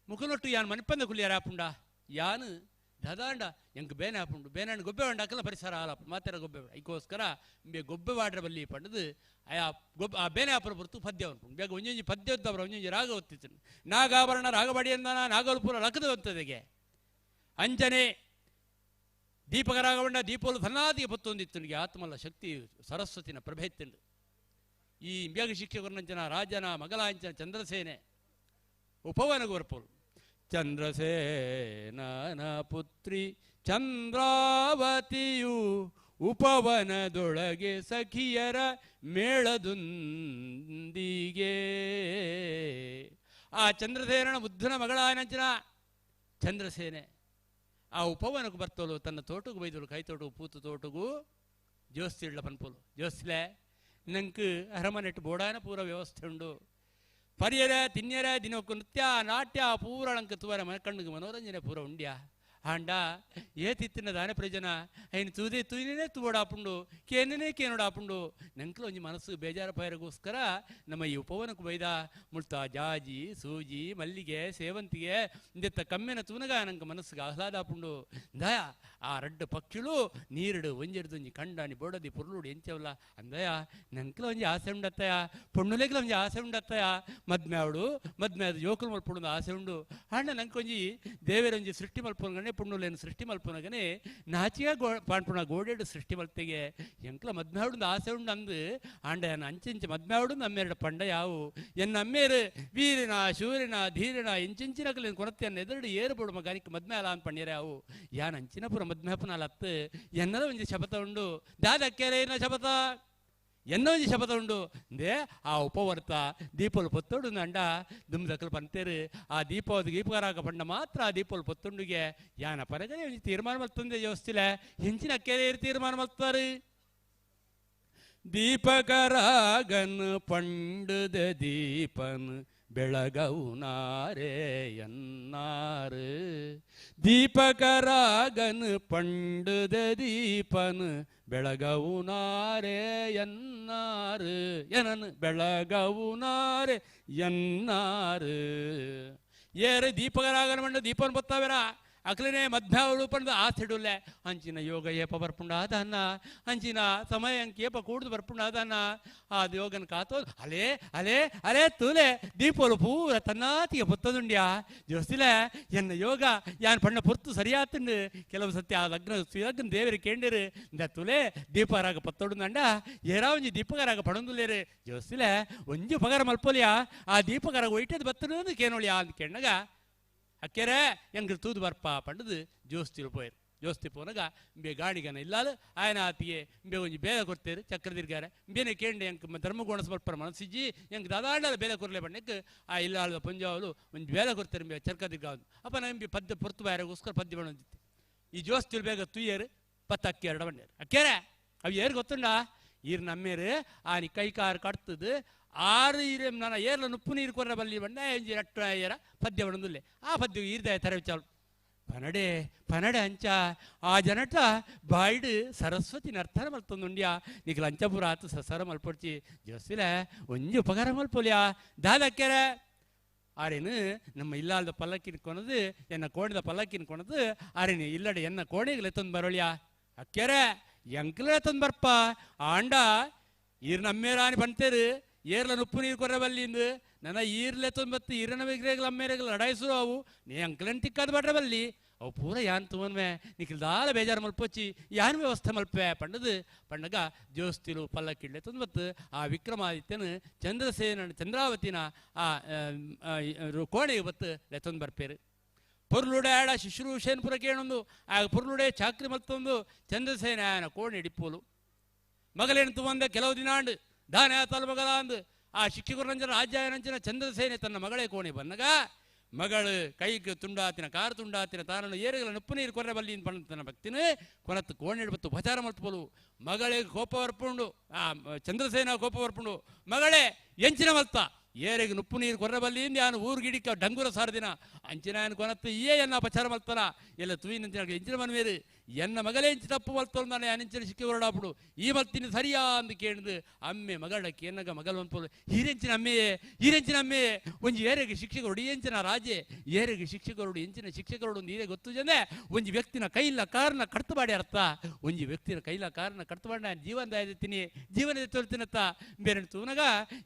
ಮುಕುಲೊಟ್ಟು ಯಾನ್ ಮನಿಪಂದ ಕುಲಿಯಾರ ಆಪುಂಡ ಯಾನು ದಾದಾಂಡ ಎಂಕ್ ಬೇನೆ ಆಪುಂಡು ಬೇನಾಂಡ್ ಗೊಬ್ಬೆ ವಾಂಡ ಅಕಲ ಪರಿಸರ ಆಲಪ್ಪ ಮಾತೆರ ಗೊಬ್ಬೆ ಐಕೋಸ್ಕರ ಬೇ ಗೊಬ್ಬೆ ವಾಡ್ರ ಬಲ್ಲಿ ಪಂಡದು ಆಯಾ ಗೊಬ್ಬ ಆ ಬೇನೆ ಆಪರ ಹೊರ್ತು ಪದ್ಯ ಅನ್ಪುಂಡು ಬೇಗ ಒಂಜೊಂಜಿ ಪದ್ಯ ಒತ್ತವ್ರ ಒಂಜೊಂಜಿ ರಾಗ ಒತ್ತಿತ್ತು ನಾಗಾಭರಣ ರಾಗಬಡಿ ಅಂದನ ನಾಗಲ್ಪುರ ಲಕ್ಕದ ಅಂತದಗೆ ಅಂಜನೆ ದೀಪಕ ರಾಗವಂಡ ದೀಪೋಲು ಧನಾದಿಗೆ ಪತ್ತೊಂದಿತ್ತು ಆತ್ಮಲ್ಲ ಶಕ್ತಿ ಸರಸ್ವತಿನ ಪ್ರಭೆತ್ತುಂಡು ಈ ಇಂಬ್ಯಾಗ ಶಿಕ್ಷಕರನಂಚನ ರಾಜನ ಮಗಲಾಂಚನ ಚಂದ್ರಸೇನೆ ಉಪವನ ಗೊರ್ಪೋಲು ಚಂದ್ರಸೇನನ ಪುತ್ರಿ ಚಂದ್ರಾವತಿಯು ಉಪವನದೊಳಗೆ ಸಖಿಯರ ಮೇಳದೊಂದಿಗೆ ಆ ಚಂದ್ರಸೇನನ ಬುದ್ಧನ ಮಗಳಾನಂಚನ ಚಂದ್ರಸೇನೆ ಆ ಉಪವನಕ್ಕೆ ಬರ್ತೋಳು ತನ್ನ ತೋಟಕ್ಕೆ ಬೈದಳು ಕೈ ತೋಟಗೂ ಪೂತು ತೋಟಗೂ ಜೋಸ್ತಿಳ್ಳ ಪನ್ಪೋಲು ಜೋಸ್ಲೆ ನಂಗೆ ಅರಮನೆಟ್ಟು ಬೋಡಾನ ಪೂರ ವ್ಯವಸ್ಥೆ ಉಂಡು ಪರಿಯರ ತಿನ್ಯರ ದಿನಕ್ಕೂ ನೃತ್ಯ ನಾಟ್ಯ ಪೂರ ನಂಗೆ ತುವರ ಮನ ಕಣ್ಣಿಗೆ ಮನೋರಂಜನೆ ಪೂರ ಉಂಡ್ಯಾ ಆಂಡ ఏ తిత్తిన దాని ప్రయోజన ఆయన తూదే తూనే ತೂಡಾಪುಂಡು ಕೇನನೇ ಕೇನೋಡಾಪುಂಡು ನಂಕ್ಲ ಒಂಜಿ ಮನಸ್ಸು ಬೇಜಾರ ಪೈರಗೋಸ್ಕರ ನಮ್ಮ ಈ ಉಪವನಕ್ಕೆ ಬೈದ ಮುಳ್ತ ಜಾಜಿ ಸೂಜಿ ಮಲ್ಲಿಗೆ ಸೇವಂತಿಗೆ ಇಂದೆತ್ತ ಕಮ್ಮೆನ ತೂನಗ ನಂಗೆ ಮನಸ್ಸಿಗೆ ಆಹ್ಲಾದಾಪುಂಡು ದಯ ಆ ರಡ್ಡು ಪಕ್ಷಿಳು ನೀರುಡು ಒಂಜೆಡ್ದು ಒಂಜಿ ಕಂಡಾನಿ ಬೋಡದಿ ಪುರ್ಲುಡು ಎಂಚವಲ್ಲ ಅಂದಯ ನಂಕ್ಲ ಒಂಜಿ ಆಸೆ ಉಂಡತ್ತಯ ಪೊಣ್ಣುಲೆಗ್ಲ ಒಂಜಿ ಆಸೆ ಉಂಡತ್ತಯ ಮದ್ಮೆ ಅವಡು ಮದ್ಮೆ ಅದು ಜೋಕುಲು ಮಲ್ಪುಂಡು ಆಸೆ ಉಂಡು ಅಣ್ಣ ನಂಕೊಂಜಿ ದೇವರೊಂಜಿ ಸೃಷ್ಟಿ ಮಲ್ಪುನಗನೆ ಪುಣ್ಣುಲೇನು ಸೃಷ್ಟಿ ಮಲ್ಪುನಗನೆ ನಾಚಿಯ ಗೋ ಪಾಣ್ಪುಣ ಗೋಡೆಡು ಸೃಷ್ಟಿ ಮಲ್ತೆಗೆ ಎಂಕ್ಲ ಮದ್ಮೆ ಅವಡು ಆಸೆ ಉಂಡು ಅಂದು ಆಂಡ ಎನ್ನ ಅಂಚಿಂಚ ಮದ್ಮೆ ಅವಡು ನಮ್ಮೆರಡು ಪಂಡ ಯಾವು ಎನ್ನ ಅಮ್ಮೇರು ವೀರಿನ ಶೂರಿನ ಧೀರಿನ ಇಂಚಿಂಚಿನಕಲಿನ ಕೊರತೆಯನ್ನು ಎದುರುಡು ಏರು ಬೋಡು ಮಗನಿಕ್ ಮದ್ಮೆ ಅಲ ಅನ್ ಪಣ್ಯರೆ ಅವು ಯಾನ್ ಅಂಚಿನ ಪುರ ಮದ್ಮೆ ಹಪ್ಪುನಾಲ ಅತ್ತು ಎನ್ನದ ಒಂಜಿ ಶಪಥ ಉಂಡು ದಾದಕ್ಕೆರೆ ಶಪಥ ಎನ್ನೋ ಒಂಜಿ ಶಪಥ ಉಂಡು ಅಂದೆ ಆ ಉಪವರ್ತ ದೀಪಲು ಪೊತ್ತೊಡು ಅಂಡ ದುಮ್ದಕಲು ಪಂತೇರು ಆ ದೀಪದ ದೀಪಕರಾಗ ಪಂಡ ಮಾತ್ರ ಆ ದೀಪಲು ಪೊತ್ತುಂಡುಗೆ ಯಾನ ಪರಗನೆ ಒಂಜಿ ತೀರ್ಮಾನ ಮಲ್ತಂದೆ ಯೋಸ್ತಿಲೆ ಹೆಂಚಿನ ಅಕ್ಕೆರೆ ತೀರ್ಮಾನ ಮಲ್ತಾರೆ ದೀಪಕರಾಗನ್ ಪಂಡದ ದೀಪನ್ ಬೆಳಗವುನಾರೇ ಎನ್ನಾರು ದೀಪಕರಾಗನು ಪಂಡುದ ದೀಪನು ಬೆಳಗವುನಾರೇ ಎನ್ನಾರು ಏನನು ಬೆಳಗವುನಾರೇ ಎನ್ನಾರು ಏರು ದೀಪಕರಾಗನ ಮಂಡ ದೀಪನ್ ಬತ್ತಾವೆರ ಅಕ್ಲನೆ ಮಧ್ಯಾವಳು ಪಂಡ ಆಸಿಡುಲ್ಲೆ ಅಂಚಿನ ಯೋಗ ಏಪ ಬರ್ಪುಂಡ ಅದನ್ನ ಅಂಚಿನ ಸಮಯ ಅಂಕೇಪ ಕೂಡ್ದು ಬರ್ಪುಂಡ ಅದನ್ನ ಆ ಯೋಗನ ಕಾತೋ ಅಲೆ ಅಲೆ ಅಲೆ ತೂಲೆ ದೀಪೋಲು ಪೂರ ತನ್ನಾತಿಗೆ ಪೊತ್ತದುಂಡ್ಯಾ ಜೋಸಿಲೆ ಎನ್ನ ಯೋಗ ಯಾನ್ ಪಣ್ಣ ಪೊರ್ತು ಸರಿಯಾತುಂಡು ಕೆಲವು ಸತ್ಯ ಆ ಲಗ್ನ ಸುಲಗ್ನ ದೇವರ ಕೇಂಡಿರು ಇಂದ ತುಲೆ ದೀಪರಾಗ ಪತ್ತೊಡುಂದಂಡ ಏರಾವಂಜಿ ದೀಪಕರಾಗ ಪಡೊಂದುಲ್ಲೇರು ಜೋಸಿಲೆ ಒಂಜಿ ಪಗರ ಮಲ್ಪೊಲಿಯಾ ಆ ದೀಪಕರಾಗ ಒಯ್ಟದ ಬತ್ತನು ಕೇನೋಳಿಯಾ ಅಂತ ಕೆಣ್ಣಗ ಅಕ್ಕೆರೆ ಎಂಗ್ರ ತೂದು ಬರ್ಪ ಪಂಡದು ಜೋಸ್ತಿರು ಪೋಯರು ಜೋಸ್ತಿ ಪೋನಗ ಇಂಬೆ ಗಾಣಿಗನ ಇಲ್ಲಾಲು ಆಯನ ಆತಿಗೆ ಇಂಬೆ ಒಂಜಿ ಬೇಲೆ ಕೊಡ್ತೇರು ಚಕ್ರದಿರ್ಗಾರೆ ಇಂಬೇನೆ ಕೇಂಡೆ ಎಂಕ್ ಧರ್ಮಗೋಣ ಸಮರ್ಪರ ಮನಸ್ಸಿಜ್ಜಿ ಎಂಕ್ ದಾದಾಂಡಲ ಬೇಲೆ ಕೊರ್ಲೆ ಬಣ್ಣಕ್ಕೆ ಆ ಇಲ್ಲಾಳದ ಪಂಜಾವಲು ಒಂಜಿ ಬೇಲೆ ಕೊಡ್ತೇರು ಇಂಬೆ ಚರ್ಕದಿರ್ಗ ಅಪ್ಪ ನಾ ಇಂಬೆ ಪದ್ಯ ಪೊರ್ತು ಬಾಯರೆಗೋಸ್ಕರ ಪದ್ಯ ಬಣ್ಣದಿತ್ತು ಈ ಜೋಸ್ತಿರು ಬೇಗ ತುಯ್ಯರು ಪತ್ತ ಅಕ್ಕಿ ಎರಡ ಬಣ್ಣೇರು ಅಕ್ಕೆರೆ ಅವು ಏರು ಗೊತ್ತುಂಡ ಈರ್ ನಮ್ಮೇರು ಆನಿ ಕೈ ಕಾರು ಕಟ್ತದು ಆರು ಈರೆ ನನ್ನ ಏರ್ಲ ನುಪ್ಪು ನೀರು ಕೊರ್ರ ಬಲ್ಲಿ ಬಣ್ಣ ಎಂಜಿ ರಟ್ಟು ಏರ ಪದ್ಯ ಬಣ್ಣದುಲ್ಲೆ ಆ ಪದ್ಯ ಈರ್ದಾಯ ತರವಿಚಾಲು ಪನಡೆ ಪನಡೆ ಅಂಚ ಆ ಜನಟ ಬಾಯ್ಡು ಸರಸ್ವತಿ ನರ್ತನ ಮಲ್ತೊಂದುಂಡ್ಯಾ ನಿಕ್ ಲಂಚಪುರ ಆತು ಸಸರ ಮಲ್ಪೊಡ್ಚಿ ಜೋಸಿಲೆ ಒಂಜಿ ಉಪಕಾರ ಮಲ್ಪೊಲಿಯಾ ದಾದಕ್ಕೆರೆ ಆರೇನು ನಮ್ಮ ಇಲ್ಲಾಲ್ದ ಪಲ್ಲಕ್ಕಿನ ಕೊನದು ಎನ್ನ ಕೋಣಿದ ಪಲ್ಲಕ್ಕಿನ ಕೊನದು ಆರೇನು ಇಲ್ಲಡೆ ಎನ್ನ ಕೋಣೆಗೆ ತಂದು ಬರೋಳಿಯಾ ಅಕ್ಕೆರೆ ಎಂಕ್ಲೆ ತಂದು ಬರ್ಪ ಆಂಡ ಈರ್ ನಮ್ಮೇರಾನಿ ಪಂತೇರು ಏರ್ಲ ನುಪ್ಪು ನೀರು ಕೊರಬಲ್ಲಿಂದು ನನ್ನ ಈರ್ಲೆ ತೊಂಬತ್ತು ಈರನ ವಿಗ್ರಹಗಳು ಅಮ್ಮೇರೆಗಳು ಲಡಾಯಿಸರು ಅವು ನೀ ಅಂಕ್ಲನ್ ತಿಕ್ಕಾದ ಬಡ್ರಬಲ್ಲಿ ಅವು ಪೂರ ಯಾನ್ ತುವನ್ವೆ ನಿಖಿಲ್ದಾಲ ಬೇಜಾರು ಮಲ್ಪೊಚ್ಚಿ ಯಾನ್ ವ್ಯವಸ್ಥೆ ಮಲ್ಪೆ ಪಂಡದು ಪಂಡಗ ಜೋಸ್ತಿಲು ಪಲ್ಲಕ್ಕಿಡ್ಲೆ ತೊಂಬತ್ತು ಆ ವಿಕ್ರಮಾದಿತ್ಯನ ಚಂದ್ರಸೇನ ಚಂದ್ರಾವತಿನ ಆ ಕೋಣೆಗೆ ಬತ್ತು ಲೆತ್ತೊಂದು ಬರ್ಪೇರು ಪೊರ್ಲುಡೆ ಆಡ ಶುಶ್ರೂಷೇನ್ ಪುರ ಕೇಣೊಂದು ಆ ಪೊರ್ಲುಡೆ ಚಾಕ್ರಿ ಮಲ್ತೊಂದು ಚಂದ್ರಸೇನ ಆಯನ ಕೋಣೆ ಇಡಿಪೋಲು ಮಗಲೇನು ತುವಂದ ಕೆಲವು ದಿನಾಂಡು ದಾನ ತಲ ಮಗಲ ಅಂದು ಆ ಶಿಕ್ಷಕರಂಜನ ರಾಜ್ಯಾಯನಂಚಿನ ಚಂದ್ರಸೇನೆ ತನ್ನ ಮಗಳೇ ಕೋಣೆ ಬನ್ನಗ ಮಗಳು ಕೈಗೆ ತುಂಡಾತಿನ ಕಾರು ತುಂಡಾತಿನ ತಾನನ್ನು ಏರುಗಳ ನುಪ್ಪು ನೀರು ಕೊರ್ರೆ ಬಲ್ಲಿ ತನ್ನ ಭಕ್ತಿನ ಕೊನತ್ತು ಕೋಣೆ ಬತ್ತು ಉಪಚಾರ ಮಲ್ತುಪೋಲು ಮಗಳಿಗೆ ಕೋಪ ಬರ್ಪುಂಡು ಆ ಚಂದ್ರಸೇನ ಕೋಪ ಬರ್ಪುಂಡು ಮಗಳೇ ಎಂಚಿನ ಮಲ್ತ ಏರೆಗೆ ನುಪ್ಪು ನೀರು ಕೊರ್ರೆ ಬಲ್ಲಿ ಯಾನು ಊರ್ಗಿಡಿಕ ಡಂಗುರ ಸಾರದಿನ ಅಂಚಿನ ಕೊನತ್ತು ಏ ಎನ್ನ ಅಪಚಾರ ಮಲ್ತನ ಎಲ್ಲ ತುವಿನಂಚಿನ ಎಂಚಿನ ಮನ್ವೇರು ಎನ್ನ ಮಗಳೇ ಎಂಚಿ ತಪ್ಪು ಮಲ್ತೊಂದಾನೆ ಅನಿಂಚಿನ ಶಿಕ್ಕೆ ಹೊರಡಾಪುಡು ಈ ಮಲ್ತಿನ ಸರಿಯಾ ಅಂದು ಕೇಳಿದು ಅಮ್ಮೆ ಮಗಳ ಕೇನಗ ಮಗಲ್ ಮನ್ಪೋಲು ಹೀರೆಂಚಿನ ಅಮ್ಮೆಯೇ ಹೀರೆಂಚಿನ ಅಮ್ಮೆಯೇ ಒಂಜಿ ಏರೆಗೆ ಶಿಕ್ಷಕರುಡು ಎಂಚಿನ ರಾಜೆ ಏರೆಗೆ ಶಿಕ್ಷಕರುಡು ಎಂಚಿನ ಶಿಕ್ಷಕರುಡು ನೀರೇ ಗೊತ್ತು ಜನೆ ಒಂಜಿ ವ್ಯಕ್ತಿನ ಕೈಲ ಕಾರಣ ಕಡ್ತು ಮಾಡಿ ಅರ್ಥ ಒಂಜಿ ವ್ಯಕ್ತಿನ ಕೈಲ ಕಾರಣ ಕಡ್ತು ಮಾಡಿ ನಾನು ಜೀವನ ತಿನಿ ಜೀವನ ತೋರ್ತಿನತ್ತ ಬೇರೆ ತೂನಗ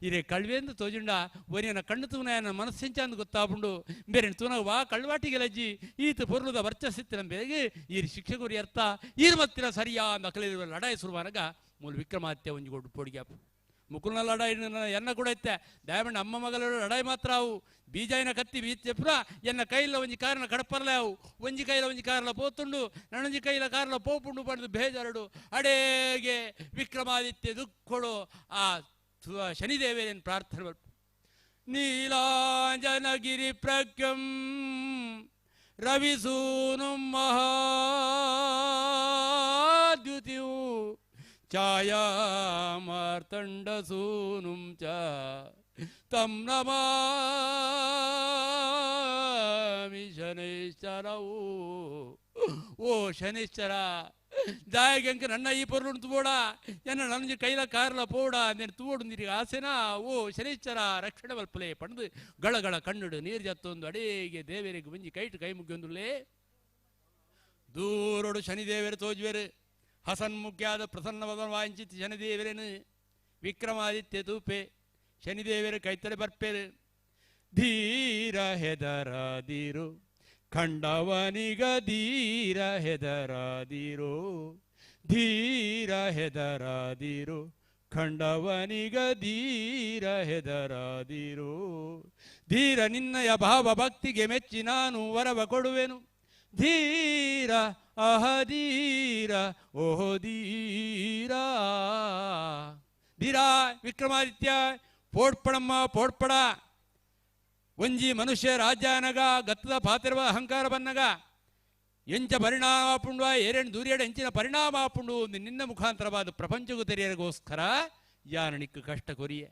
ಇರೇ ಕಳ್ವೆಂದು ತೋಜುಂಡ ಒರಿಯನ ಕಣ್ಣು ತೂನ ಮನಸ್ಸಿಂಚ ಅಂದು ಗೊತ್ತಾಪುಂಡು ಬೇರೆ ತೂನಗ ವಾ ಕಳ್ವಾಟಿಗೆಲಜ್ಜಿ ಈತ ಪೊರ್ಲುದ ವರ್ಚಸ್ಸಿತ್ತಿನ ಬೇಗ ಈ ಶಿಕ್ಷಕರು ಅರ್ಥ ಈರು ಮತ್ತಿನ ಸರಿಯಾ ನಕಲಿರುವ ಲಡಾಯಿ ಶುರುವಾನಗ ಮೂಲ ವಿಕ್ರಮಾದಿತ್ಯ ಒಂಜಿ ಗೊಡ್ಡು ಪೊಡಿಗ್ಯಾಪು ಮುಕುಲ್ನ ಲಡಾಯಿ ಎನ್ನ ಕೂಡ ಇತ್ತೆ ದಯಮಂಡ ಅಮ್ಮ ಮಗಳ ಲಡಾಯಿ ಮಾತ್ರ ಅವು ಬೀಜಾಯಿನ ಕತ್ತಿ ಬೀಚೆಪುರ ಎನ್ನ ಕೈಲ ಒಂಜಿ ಕಾರಣ ಕಡಪರ್ಲೆ ಅವು ಒಂಜಿ ಕೈಲ ಒಂಜಿ ಕಾರಲ ಪೋತುಂಡು ನನ್ನೊಂಜಿ ಕೈಲ ಕಾರಲ ಪೋಪುಂಡು ಪಂಡು ಬೇಜಾರಡು ಅಡೇಗೆ ವಿಕ್ರಮಾದಿತ್ಯ ದುಃಖಡು ಆ ಶನಿದೇವೇನು ಪ್ರಾರ್ಥನೆ ನೀಲಾಂಜನಗಿರಿ ಪ್ರಖ್ಯಂ ರವಿಸೂನು ಮಹಾದ್ಯುತಿಯು ಛಾಯಾ ಮಾರ್ತಂಡಸೂನುಂ ಚ ತಂ ನಮಾಮಿ ಶನೈಶ್ಚರವು. ಓ ಶನೈಶ್ಚರ ದಾಯಗಂಕ ನನ್ನ ಈ ಪೊರ್ಲು ತೋಡ ಎನ್ನ ನನ್ನ ಕೈಲ ಕಾರ್ಲ ಪೋಡ నేను ತೋಡು ನೀರಿಗೆ ಆಸೆನಾ ಓ ಶನೈಶ್ಚರ ರಕ್ಷಣೆ ಮಲ್ಪಲೆ ಪಂಡು ಗಳಗಳ ಕಣ್ಣುಡು ನೀರು ಜತ್ತೊಂದು ಅಡೇಗೆ ದೇವರಿಗೆ ಮುಂಜಿ ಕೈಟು ಕೈ ಮುಗಿಯೊಂದುಲೇ ದೂರೋಡು ಶನಿದೇವರು ತೋಜುವೆರು ಹಸನ್ಮುಖ್ಯಾದ ಪ್ರಸನ್ನವದನ ವಾಂಚಿತ್ ಶನಿದೇವರೇನು ವಿಕ್ರಮಾದಿತ್ಯ ತೂಪೆ ಶನಿದೇವರು ಕೈತಲೆ ಬರ್ಪೇರು ಧೀರ ಹೆದರಾದಿರು ಖಂಡವನಿಗ ಧೀರ ಹೆದರಾದಿರು ಧೀರ ಹೆದರಾದಿರು ಖಂಡವನಿಗ ಧೀರ ಹೆದರಾದಿರು ಧೀರ ನಿನ್ನಯ ಭಾವ ಭಕ್ತಿಗೆ ಮೆಚ್ಚಿ ನಾನು ವರವ ಕೊಡುವೆನು ಧೀರ ಅಹ ಧೀರ ಓಹೋ ಧೀರ ಧೀರ ವಿಕ್ರಮಾದಿತ್ಯ ಪೋಡ್ಪಡಮ್ಮ ಪೋಡ್ಪಡ ಒಂಜಿ ಮನುಷ್ಯ ರಾಜ್ಯನಗ ಗತ್ತದ ಪಾತಿರುವ ಅಹಂಕಾರ ಬನ್ನಗ ಎಂಚ ಪರಿಣಾಮ ಪುಂಡುವ ಏರೇನು ದೂರಿಯಡ ಎಂಚಿನ ಪರಿಣಾಮ ಪುಂಡು ನಿನ್ನ ಮುಖಾಂತರವಾದ ಪ್ರಪಂಚಕ್ಕೂ ತೆರೆಯಗೋಸ್ಕರ ಯಾನ ನಿಕ್ಕು ಕಷ್ಟ ಕೊರಿಯೆ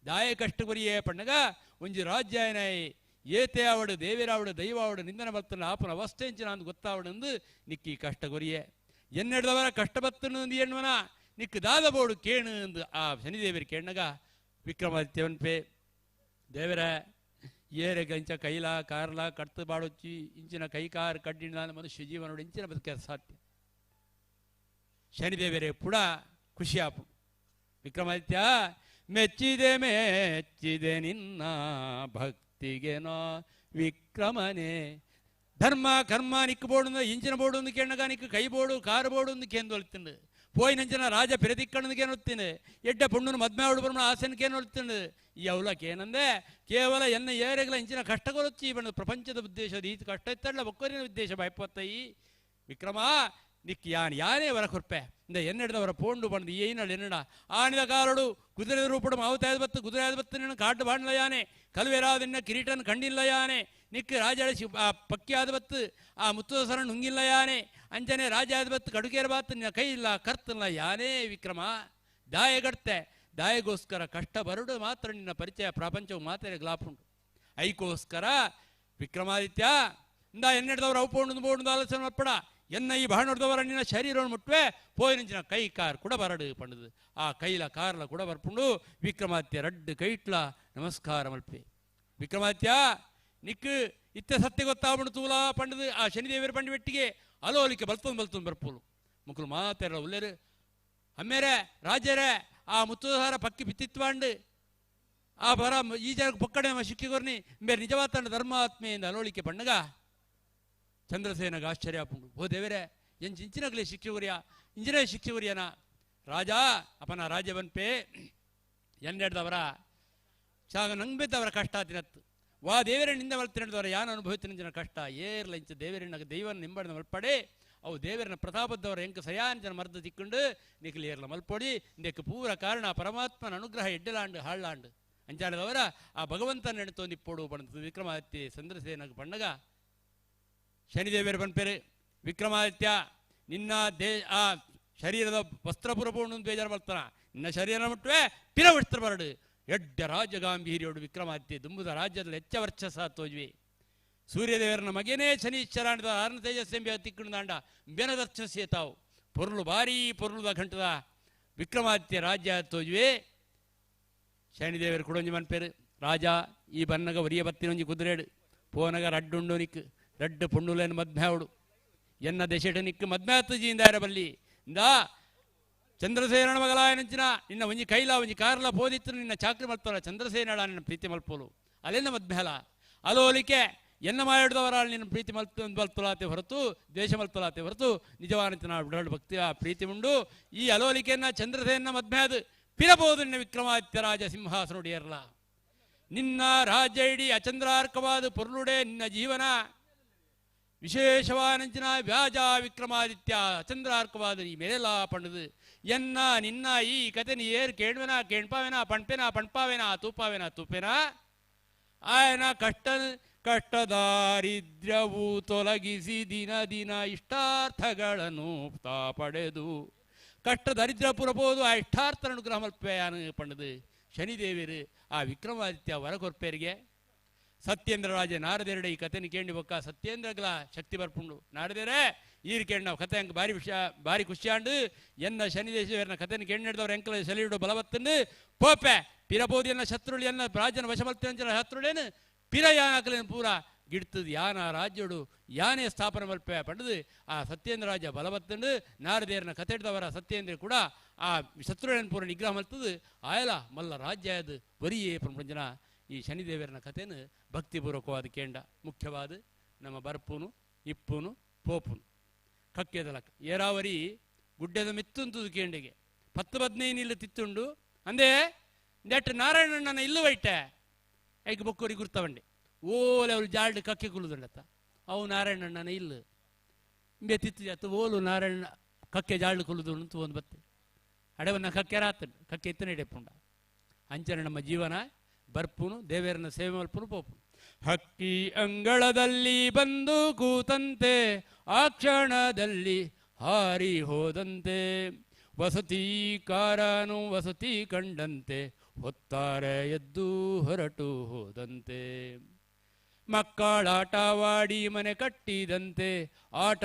ದಾಯ ಕಷ್ಟ ಕೊರಿಯೆ ಪಣ್ಣಗ ಒಂಜಿ ರಾಜ್ಯಾಯನಾಯಿ ಏತೆ ಆವಡು ದೇವಿರಾವಡು ದೈವಾವಡು ನಿಂದನ ಬರ್ತನ ಆಪನ ಅವಸ್ಥೆ ಇಂಚಿನ ಅಂದು ಗೊತ್ತಾವಡು ನಿಕ್ಕಿ ಕಷ್ಟ ಕೊರಿಯೆ ಎನ್ನೆಡ್ದವರ ಕಷ್ಟ ಬತ್ತನು ಎಣ್ವನ ನಿಕ್ಕು ದಾದ ಬೋಡು ಕೇಣು ಎಂದು ಆ ಶನಿದೇವರು ಕೇಣ್ಣಗ ವಿಕ್ರಮಾದಿತ್ಯವನ್ ಪೇ ದೇವರ ಏರೆ ಗಂಚ ಕೈಲ ಕಾರ್ಲ ಕಡ್ತು ಬಾಡೊಚ್ಚಿ ಇಂಚಿನ ಕೈ ಕಾರ್ ಕಡ್ಡಿನ ಮನುಷ್ಯ ಜೀವನೋಡು ಇಂಚಿನ ಬದುಕ ಸಾಧ್ಯ. ಶನಿದೇವರೇ ಪುಡ ಖುಷಿಯಾಪು ವಿಕ್ರಮಾದಿತ್ಯ ಮೆಚ್ಚಿದೆ ಮೆಚ್ಚಿದೆ ನಿನ್ನ ಭಕ್ತಿಗೆನೋ ವಿಕ್ರಮನೇ. ಧರ್ಮ ಕರ್ಮ ನಿಕ್ಕು ಬೋಡು ಇಂಚಿನ ಬೋಡು ಒಂದು ಕೇಣ್ಣಗ ನಿಕ್ಕು ಕೈ ಬೋಡು ಕಾರು ಬೋಡು ಒಂದು ಕೇಂದು ಒಲ್ತಿಂಡು ಪೋಯಿನಂಚಿನ ರಾಜ ಪಿರದಿಕ್ಕಣ್ಣದಕ್ಕೇನು ಒಲ್ತೀನಿ ಎಡ್ಡ ಪುಣ್ಣನು ಮದ್ಮೆ ಬರಮ ಆಸನಕ್ಕೇನು ಒಲ್ತಿಂಡು ಈ ಅವಲಕ್ಕೇನಂದೆ ಕೇವಲ ಎನ್ನ ಏರೆಗಳ ಇಂಚಿನ ಕಷ್ಟ ಕೊರೊಚ್ಚಿ ಬಣ್ಣ ಪ್ರಪಂಚದ ಉದ್ದೇಶ ಈ ಕಷ್ಟ ಇತ್ತಲ್ಲ ಒಕ್ಕರಿನ ಉದ್ದೇಶ ಭಯಪತ್ತಯಿ ವಿಕ್ರಮ ನಿಕ್ ಯಾನ್ ಯಾನೇ ವರ ಕೊರ್ಪೆ ಇಂದ ಎನ್ನೆಡ್ದವರ ಪೋಂಡು ಬಂದು ಏನಾಳು ಎನ್ನಡ ಆನಿದ ಕಾಲಡು ಕುದುರೆ ರೂಪಡು ಮಾವುತಾಯದ ಬತ್ತು ಕುದುರೆ ಆದ ಬತ್ತು ನಿನ್ನ ಕಾಟು ಬಾಣ್ಲ ಯಾನೆ ಕಲುವೆರಾದ ಕಿರೀಟನ ಕಂಡಿಲ್ಲ ಯಾನೆ ನಿಕ್ ರಾಜ ಆ ಪಕ್ಕಿ ಆದ ಬತ್ತು ಆ ಮುತ್ತುಸರಣ ನುಂಗಿಲ್ಲ ಯಾನೆ ಅಂಜನೆ ರಾಜ ಆದ ಬತ್ತು ಕಡುಕೇರ ಬಾತು ನಿನ್ನ ಕೈ ಇಲ್ಲ ಕರ್ತಲ್ಲ ಯಾನೇ ವಿಕ್ರಮ ದಾಯಗಡ್ತೆ ದಾಯಗೋಸ್ಕರ ಕಷ್ಟ ಬರಡು ಮಾತ್ರ ನಿನ್ನ ಪರಿಚಯ ಪ್ರಪಂಚವು ಮಾತ್ರ ಗ್ಲಾಪುಂಡು ಐಕೋಸ್ಕರ ವಿಕ್ರಮಾದಿತ್ಯ ಇಂದ ಎನ್ನೆಡ್ದವರು ಅವು ಪೋಂಡು ಬೋಂಡು ಆಲೋಚನೆ ಮರ್ಪಡ ಎನ್ನ ಈ ಬಾಣೋಡ್ದವರ ನಿನ್ನ ಶರೀರವನ್ನು ಮುಟ್ಟುವೆ ಪೋಯಿನಂಚಿನ ಕೈ ಕಾರ್ ಕೂಡ ಬರಡು ಪಂಡದು ಆ ಕೈಲ ಕಾರ್ಲ ಕೂಡ ಬರ್ಪುಂಡು ವಿಕ್ರಮಾದಿತ್ಯ ರಡ್ಡು ಕೈಟ್ಲ ನಮಸ್ಕಾರ ಮಲ್ಪೆ ವಿಕ್ರಮಾದಿತ್ಯ ನಿಕ್ಕು ಇತ್ತ ಸತ್ಯ ಗೊತ್ತಾವಣು ತೂಲ ಪಂಡದು ಆ ಶನಿದೇವರ ಪಂಡಿ ಬೆಟ್ಟಿಗೆ ಅಲೋಲಿಕ್ಕೆ ಬಲ್ತೊಂದು ಬಲ್ತೊಂದು ಬರ್ಪೋಲು ಮುಕ್ಕಲು ಮಾತೆರ ಉಲ್ಲೇರು ಅಮ್ಮೇರೆ ರಾಜರೇ ಆ ಮುತ್ತುದಾರ ಪಕ್ಕಿ ಬಿತ್ತಿತ್ವಾಂಡು ಆ ಬರ ಈ ಜನಕ್ಕೆ ಪೊಕ್ಕಡೆ ಶಿಕ್ಷಕರ್ನಿ ಬೇರೆ ನಿಜವಾತಂಡ ಧರ್ಮಾತ್ಮೆಯಿಂದ ಅಲೋಳಿಕೆ ಪಣ್ಣಗ ಚಂದ್ರಸೇನಗ ಆಶ್ಚರ್ಯ ಪುಂಡು ಓ ದೇವರೇ ಎಂಚ ಇಂಚಿನಗಲೇ ಶಿಕ್ಷಕರಿಯ ಇಂಜಿನೇ ಶಿಕ್ಷಕರಿಯನ ರಾಜ ಅಪನ ರಾಜ ಬನ್ಪೆ ಎನ್ನೆಡ್ದವರ ಶಾಗ ನಂಗೆ ಬಿದ್ದವರ ಕಷ್ಟ ತಿನತ್ತು ವಾ ದೇವರನ್ನಿಂದ ಮಲ್ತಿನದವರ ಯಾನ ಅನುಭವಿತಿನ ಜನ ಕಷ್ಟ ಏರ್ಲ ಇಂಚ ದೇವರನ್ನ ದೈವನ ನಿಂಬಣ್ಣ ಮಲ್ಪಡೆ ಅವು ದೇವರನ್ನ ಪ್ರತಾಪದವರ ಎಂಕ ಸಯಾನ್ ಜನ ಮರ್ದ ತಿಕ್ಕೊಂಡು ನಿಖಲು ಏರ್ಲ ಮಲ್ಪೊಡಿ ಇಂದಕ್ಕೆ ಪೂರ ಕಾರಣ ಪರಮಾತ್ಮನ ಅನುಗ್ರಹ ಎಡ್ಡಲಾಂಡು ಹಾಳಾಂಡು ಅಂಚಾಡದವರ ಆ ಭಗವಂತನ ನೆನೆತೊಂದಿಪ್ಪೋಡು ಬಣ್ಣ ವಿಕ್ರಮಾದಿತ್ಯ ಚಂದ್ರಸೇನಗ ಬಣ್ಣಗ ಶನಿದೇವರು ಬನ್ಪೇರು ವಿಕ್ರಮಾದಿತ್ಯ ನಿನ್ನ ಆ ಶರೀರದ ವಸ್ತ್ರಪುರ ಪೂರ್ಣ ಬೇಜಾರು ಬರ್ತಾನ ನಿನ್ನ ಶರೀರ ಮುಟ್ಟುವೆ ಪಿರ ವಸ್ತ್ರ ಬರಡು ಎಡ್ಡ ರಾಜ ಗಾಂಭೀರ್ಯೋಡು ವಿಕ್ರಮಾದಿತ್ಯ ದುಂಬುದ ರಾಜ್ಯದಲ್ಲಿ ಹೆಚ್ಚ ವರ್ಚಸ ತೋಜ್ವಿ ಸೂರ್ಯದೇವರನ ಮಗನೇ ಶನೀಶ್ವರಾಂಡದ ಆರ್ನ ತೇಜಸ್ಸೆಂಬಿ ತಿಕ್ಕುಂದಾಂಡ ಬೆನದರ್ಚಸೆ ತಾವು ಪೊರ್ಲು ಭಾರೀ ಪೊರ್ಲುದ ಘಂಟದ ವಿಕ್ರಮಾದಿತ್ಯ ರಾಜ್ಯ ತೋಜ್ವೆ. ಶನಿದೇವರು ಕುಡೊಂಜಿ ಮನ್ಪೇರು ರಾಜ ಈ ಬನ್ನಗ ಒರಿಯ ಬತ್ತಿನೊಂಜಿ ಕುದುರೇಡು ಪೋನಗ ರಡ್ಡುಂಡು ನಿಕ್ಕು ರಡ್ಡು ಪೊಣ್ಣುಲೇನು ಮದ್ಮ್ಯಾವಡು ಎನ್ನ ದೆಸೆಡು ನಿಕ್ಕು ಮದ್ಮ್ಯಾತಜಿಯಿಂದ ಬಲ್ಲಿ ಇಂದಾ ಚಂದ್ರಸೇನನ ಮಗಲಾಯನಂಚಿನ ನಿನ್ನ ಒಂಜಿ ಕೈಲ ಒಂಜಿ ಕಾರ್ಲ ಪೋದಿತ್ತು ನಿನ್ನ ಚಾಕ್ರಿ ಮಲ್ಪೋಲ ಚಂದ್ರಸೇನಳ ನಿನ್ನ ಪ್ರೀತಿ ಮಲ್ಪೋಲು ಅಲ್ಲೆನ್ನ ಮದ್ಮೇಲ ಅಲೋಲಿಕೆ ಎನ್ನ ಮಾಡಿದವರ ನಿನ್ನ ಪ್ರೀತಿ ಮಲ್ತುಲಾತೆ ಹೊರತು ದ್ವೇಷ ಮಲ್ತುಲಾತೆ ಹೊರತು ನಿಜವಾನಂಚಿನ ಬಿಡಳು ಭಕ್ತಿಯ ಪ್ರೀತಿ ಉಂಡು ಈ ಅಲೋಲಿಕೆಯನ್ನ ಚಂದ್ರಸೇನ ಮದ್ಮ್ಯಾದ ಪಿರಬಹುದು ನಿನ್ನ ವಿಕ್ರಮಾದಿತ್ಯ ರಾಜ ಸಿಂಹಾಸನುಡಿಯರ್ಲ ನಿನ್ನ ರಾಜ್ಯ ಇಡೀ ಅಚಂದ್ರಾರ್ಕವಾದ ಪೊರ್ಲುಡೆ ನಿನ್ನ ಜೀವನ ವಿಶೇಷವಾನಂಚಿನ ವ್ಯಾಜ ವಿಕ್ರಮಾದಿತ್ಯ ಅಚಂದ್ರಾರ್ಕವಾದ ಈ ಮೇಲೆಲ್ಲ ಪಂಡದು ಎನ್ನ ನಿನ್ನ ಈ ಕತೆ ನೀ ಏರು ಕೇಳ್ವೆನಾ ಕೇಳ್ಪಾವೇನಾ ಪಣ್ಪೇನಾ ಪಣ್ಪಾವೇನಾ ತೂಪಾವೇನಾ ತೂಪೇನಾ ಆಯನ ಕಷ್ಟ ಕಷ್ಟ ದಾರಿದ್ರ್ಯವು ತೊಲಗಿಸಿ ದಿನ ದಿನ ಇಷ್ಟಾರ್ಥಗಳನ್ನು ತಾ ಪಡೆದು ಕಷ್ಟ ದರಿದ್ರ ಪುರಬಹುದು ಆ ಇಷ್ಟಾರ್ಥ ಅನುಗ್ರಹ ಮಲ್ಪೆಯಾನು ಪಂಡದು ಶನಿದೇವರು ಆ ವಿಕ್ರಮಾದಿತ್ಯ ವರಕೊರ್ಪೇರಿಗೆ ಸತ್ಯೇಂದ್ರ ರಾಜ ನಾರದೇರಡೆ ಈ ಕಥೆನ ಕೇಂಡಿ ಬೊಕ್ಕ ಸತ್ಯೇಂದ್ರಗಳ ಶಕ್ತಿ ಬರ್ಪುಂಡು ನಾರದೇರೇ ಈರು ಕೇಂಡ್ ನಾವು ಕತೆ ಅಂಕ ಭಾರಿ ವಿಷಯ ಭಾರಿ ಖುಷಿಯಾಂಡು ಎನ್ನ ಶನಿದೇಶವರನ್ನ ಕಥೆನ ಕೇಂಡಿಡ್ದವ್ರ ಎಂಕಲ ಸೆಲಿಡು ಬಲವತ್ತಂಡು ಪೋಪೆ ಪಿರಬೋದಿ ಎನ್ನ ಶತ್ರುಳು ಎನ್ನ ರಾಜನ ವಶಮಲ್ತಿನ ಶತ್ರುಳೇನು ಪಿರ ಯಾನಕಲೇನು ಪೂರ ಗಿಡ್ತದ ಯಾನ ರಾಜ್ಯಡು ಯಾನೇ ಸ್ಥಾಪನೆ ಮಲ್ಪೆ ಪಂಡದು ಆ ಸತ್ಯೇಂದ್ರ ರಾಜ ಬಲವತ್ತಂಡು ನಾರದೇರನ ಕತೆ ಹಿಡ್ದವರ ಸತ್ಯೇಂದ್ರ ಕೂಡ ಆ ಶತ್ರುಳೇನು ಪೂರ ನಿಗ್ರಹ ಮಲ್ತದು ಆಯಲ ಮಲ್ಲ ರಾಜ್ಯ ಅದು ಬರಿಯೇ ಪ್ರಪಂಚನ ಈ ಶನಿದೇವರನ ಕಥೆನು ಭಕ್ತಿಪೂರ್ವಕವಾದ ಕೇಂಡ ಮುಖ್ಯವಾದ ನಮ್ಮ ಬರ್ಪುನು ಇಪ್ಪುನು ಪೋಪುನು ಕಕ್ಕೆದಲಕ್ಕ ಏರಾವರಿ ಗುಡ್ಡೆದ ಮಿತ್ತುಂತುದು ಕೇಂಡಿಗೆ 10-15 ಇಲ್ಲ ತಿತ್ತುಂಡು ಅಂದೇ ನೆಟ್ ನಾರಾಯಣಣ್ಣನ ಇಲ್ಲು ವೈಟೆ ಐಕ್ ಬೊಕ್ಕೋರಿ ಗುರ್ತವಂಡೆ ಓಲೆ ಅವ್ರು ಜಾಲ್ಡ್ ಕಕ್ಕೆ ಕುಲುದುಂಡತ್ತ ಅವು ನಾರಾಯಣಣ್ಣನ ಇಲ್ಲು ಇಂಬೆ ತಿತ್ತು ಜಾತು ಓಲು ನಾರಾಯಣ ಕಕ್ಕೆ ಜಾಲ್ಡ್ ಕುಲುದು ಅಂತ ಒಂದು ಬತ್ತೆ ಅಡವನ್ನ ಕಕ್ಕೆ ರಾತಂಡು ಕಕ್ಕೆ ಇತ್ತನೆ ಇಡೆಪುಂಡ ಅಂಚನೆ ನಮ್ಮ ಜೀವನ ಬರ್ಪುನು ದೇವೇರನ ಸೇವೆ ಮಲ್ಪುನು ಪೋಪುನು. ಹಕ್ಕಿ ಅಂಗಳದಲ್ಲಿ ಬಂದು ಕೂತಂತೆ ಆ ಕ್ಷಣದಲ್ಲಿ ಹಾರಿ ಹೋದಂತೆ ವಸತಿಕಾರನು ವಸತಿ ಕಂಡಂತೆ ಹೊತ್ತಾರೆ ಎದ್ದು ಹೊರಟು ಹೋದಂತೆ. ಮಕ್ಕಳಾಟವಾಡಿ ಮನೆ ಕಟ್ಟಿದಂತೆ, ಆಟ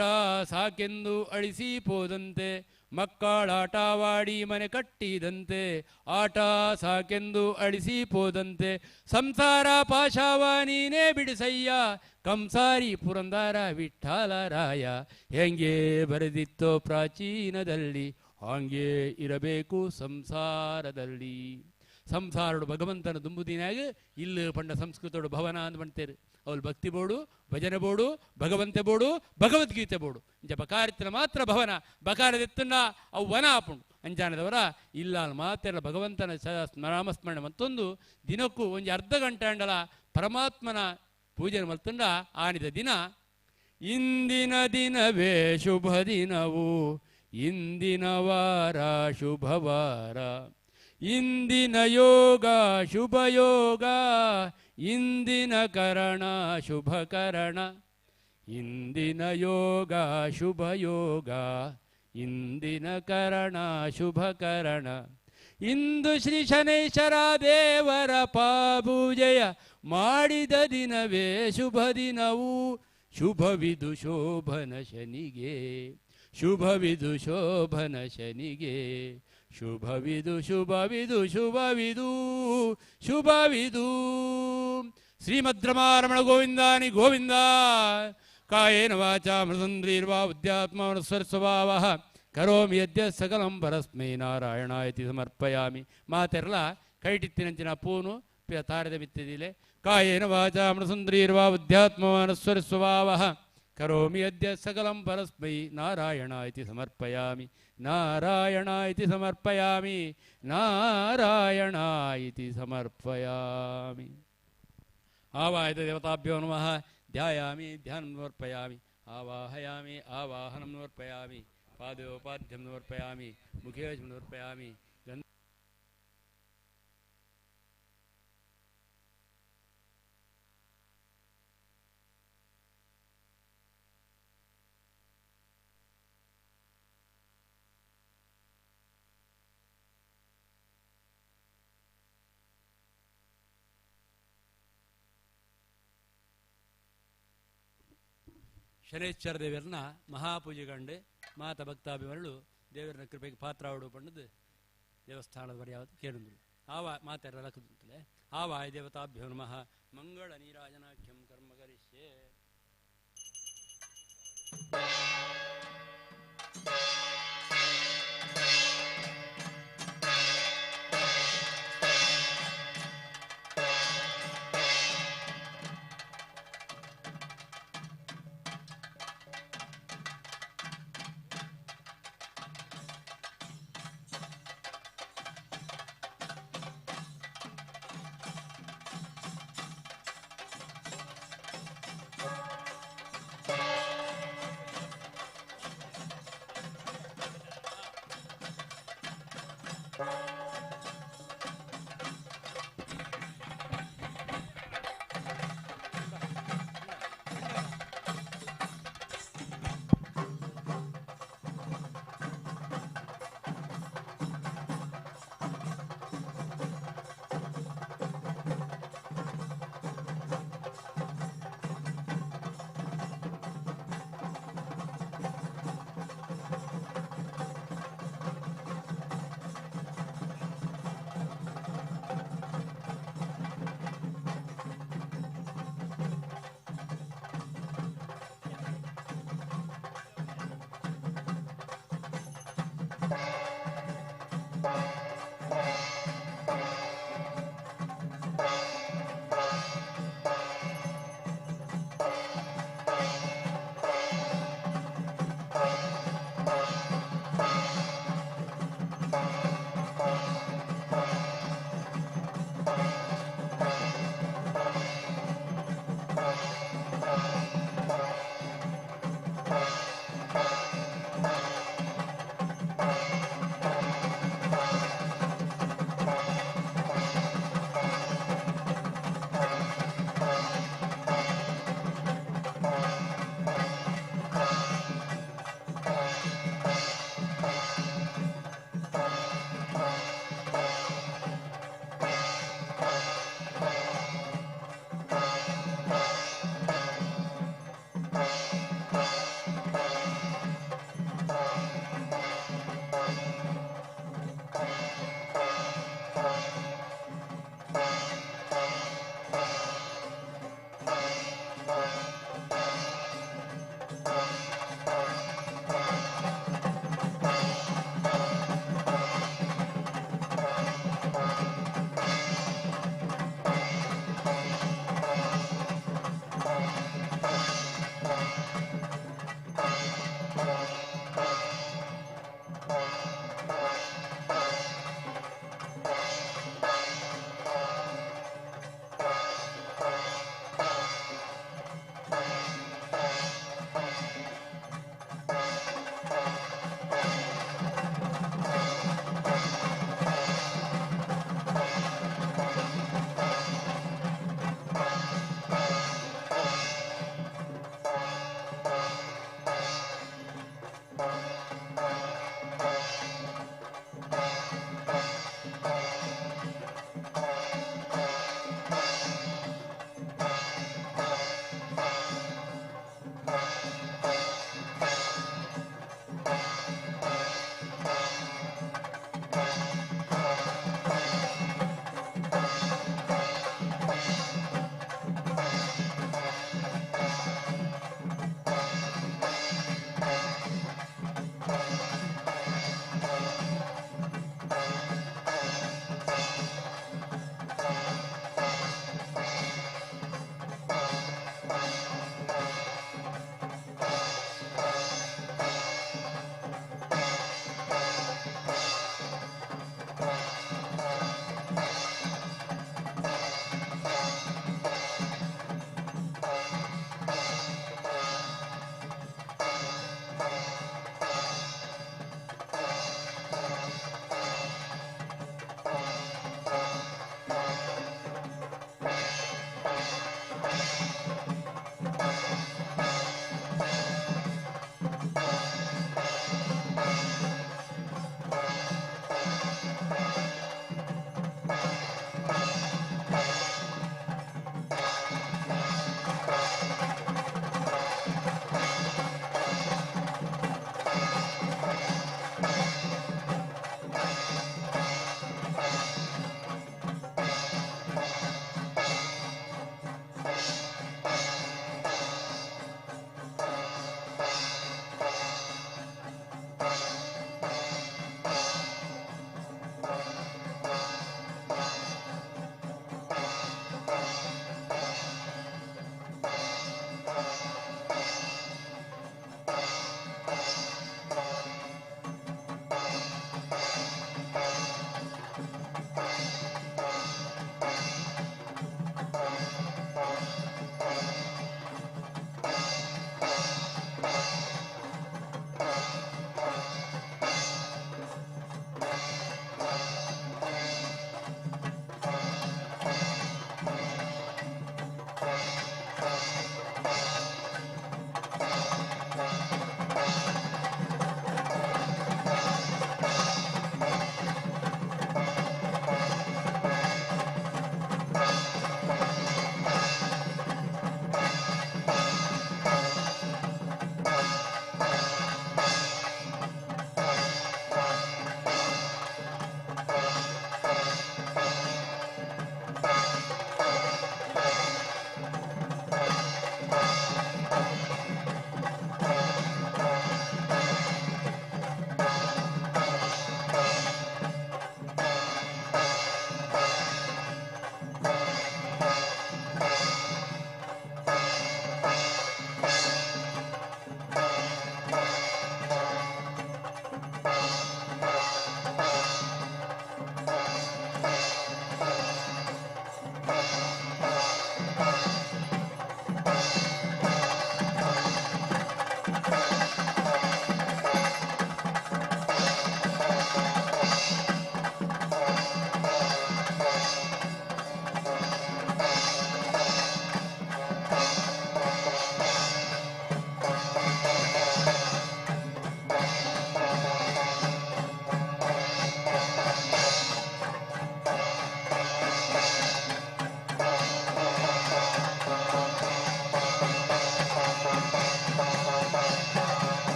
ಸಾಕೆಂದು ಅಳಿಸಿ ಪೋದಂತೆ. ಮಕ್ಕಳಾಟವಾಡಿ ಮನೆ ಕಟ್ಟಿದಂತೆ, ಆಟ ಸಾಕೆಂದು ಅಳಿಸಿ ಪೋದಂತೆ. ಸಂಸಾರ ಪಾಶವ ನೀನೇ ಬಿಡಿಸಯ್ಯ, ಕಂಸಾರಿ ಪುರಂದರ ವಿಠಲರಾಯ. ಹೆಂಗೆ ಬರೆದಿತ್ತೋ ಪ್ರಾಚೀನದಲ್ಲಿ, ಹಾಗೆ ಇರಬೇಕು ಸಂಸಾರದಲ್ಲಿ. ಸಂಸಾರಡು ಭಗವಂತನ ದುಂಬುದಿನಾಗ ಇಲ್ಲಿ ಪಂಡ ಸಂಸ್ಕೃತೋಡು ಭವನ ಅಂತ ಮಾಡ್ತೇವೆ. ಅವಳು ಭಕ್ತಿ ಬೋಡು, ಭಜನೆ ಬೋಡು, ಭಗವಂತೆ ಬೋಡು, ಭಗವದ್ಗೀತೆ ಬೋಡು. ಇಂಚ ಬಕಾರಿತ್ತಿನ ಮಾತ್ರ ಭವನ, ಬಕಾರದೆತ್ತನ್ನ ಅವು ವನ ಆಪುಂಡು. ಅಂಚಾನದವರ ಇಲ್ಲ ಮಾತೆಲ್ಲ ಭಗವಂತನ ನಾಮಸ್ಮರಣೆ ಮತ್ತೊಂದು ದಿನಕ್ಕೂ ಒಂದು ಅರ್ಧ ಗಂಟೆ ಅಂಡಲ ಪರಮಾತ್ಮನ ಪೂಜೆ ಮಲ್ತುಂಡ ಆನಿದ ದಿನ. ಇಂದಿನ ದಿನವೇ ಶುಭ ದಿನವು, ಇಂದಿನ ವಾರ ಶುಭವಾರ, ಇಂದಿನ ಯೋಗ ಶುಭ ಯೋಗ, ಇಂದಿನ ಕರಣ ಶುಭ ಕರಣ, ಇಂದಿನ ಯೋಗ ಶುಭ ಯೋಗ, ಇಂದಿನ ಕರಣ ಶುಭ ಕರಣ. ಇಂದು ಶ್ರೀ ಶನೈಶ್ವರ ದೇವರ ಪಾಪೂಜೆಯ ಮಾಡಿದ ದಿನವೇ ಶುಭ ದಿನವು. ಶುಭವಿದು ಶೋಭನ ಶನಿಗೆ, ಶುಭವಿದು ಶೋಭನ ಶನಿಗೆ, ಶುಭವಿದು ಶುಭವಿದು ಶುಭವಿದು ಶುಭವಿದು. ಶ್ರೀಮದ್ರಮಾರಮಣ ಗೋವಿಂದಾನಿ ಗೋವಿಂದ. ಕಾಯೇನ ವಾಚಾ ಮೃದಂದ್ರೀರ್ವಾ ಉದ್ಯಾತ್ಮಸ್ವರ್ಸ್ವಭಾವಃ ಕರೋಮಿ ಯದ್ಯ ಸಕಲಂ ಪರಸ್ಮೈ ನಾರಾಯಣಾಯತಿ ಸಮರ್ಪಯಾಮಿ. ಮಾತೆರ್ಲ ಕೈಟಿತ್ತಿನಂಚಿನ ಪೂನು ತಾರದ ಮಿತ್ತಿದಿಲೆ. ಕಾಯೇನ ವಾಚಾ ಮೃಸಂದ್ರೀರ್ವಾ ಉದ್ಯಾತ್ಮಸ್ವರ್ಸ್ವಭಾವಃ ಕರೋಮಿ ಯದ್ಯ ಸಕಲಂ ಪರಸ್ಮೈ ನಾರಾಯಣ ಇತಿ ಸಮರ್ಪಯಾಮಿ, ನಾರಾಯಣ ಇತಿ ಸಮರ್ಪಯಾಮಿ, ನಾರಾಯಣ ಇತಿ ಸಮರ್ಪಯಾಮಿ. ಆವಾಹಿತ ದೇವತಾಭ್ಯೋ ನಮಃ. ಧ್ಯಾಯಾಮಿ ಧ್ಯಾನಂ ಸಮರ್ಪಯಾಮಿ, ಆವಾಹಯಾಮಿ ಆವಾಹನಂ ಸಮರ್ಪಯಾಮಿ, ಪಾದೋಪಾದ್ಯಂ ಸಮರ್ಪಯಾಮಿ, ಮುಖೇ ಸಮರ್ಪಯಾಮಿ. ಶನೇಶ್ವರ ದೇವರನ್ನ ಮಹಾಪೂಜೆಗಂಡು ಮಾತ ಭಕ್ತಾಭಿಮರಳು ದೇವರನ್ನ ಕೃಪೆಗೆ ಪಾತ್ರ ಪಂಡದು ದೇವಸ್ಥಾನದ ಬರಿ ಯಾವತ್ತು ಕೇಳಿದ್ರು. ಆವ ಮಾತೆಲ್ಲ ಲಕ್ಕದಂತಲೇ ಆವಾಯ ದೇವತಾಭ್ಯೋ ನಮಃ. ಮಂಗಳ ನೀರಾಜನಾಖ್ಯಂ ಕರ್ಮ ಕರಿಷ್ಯೆ.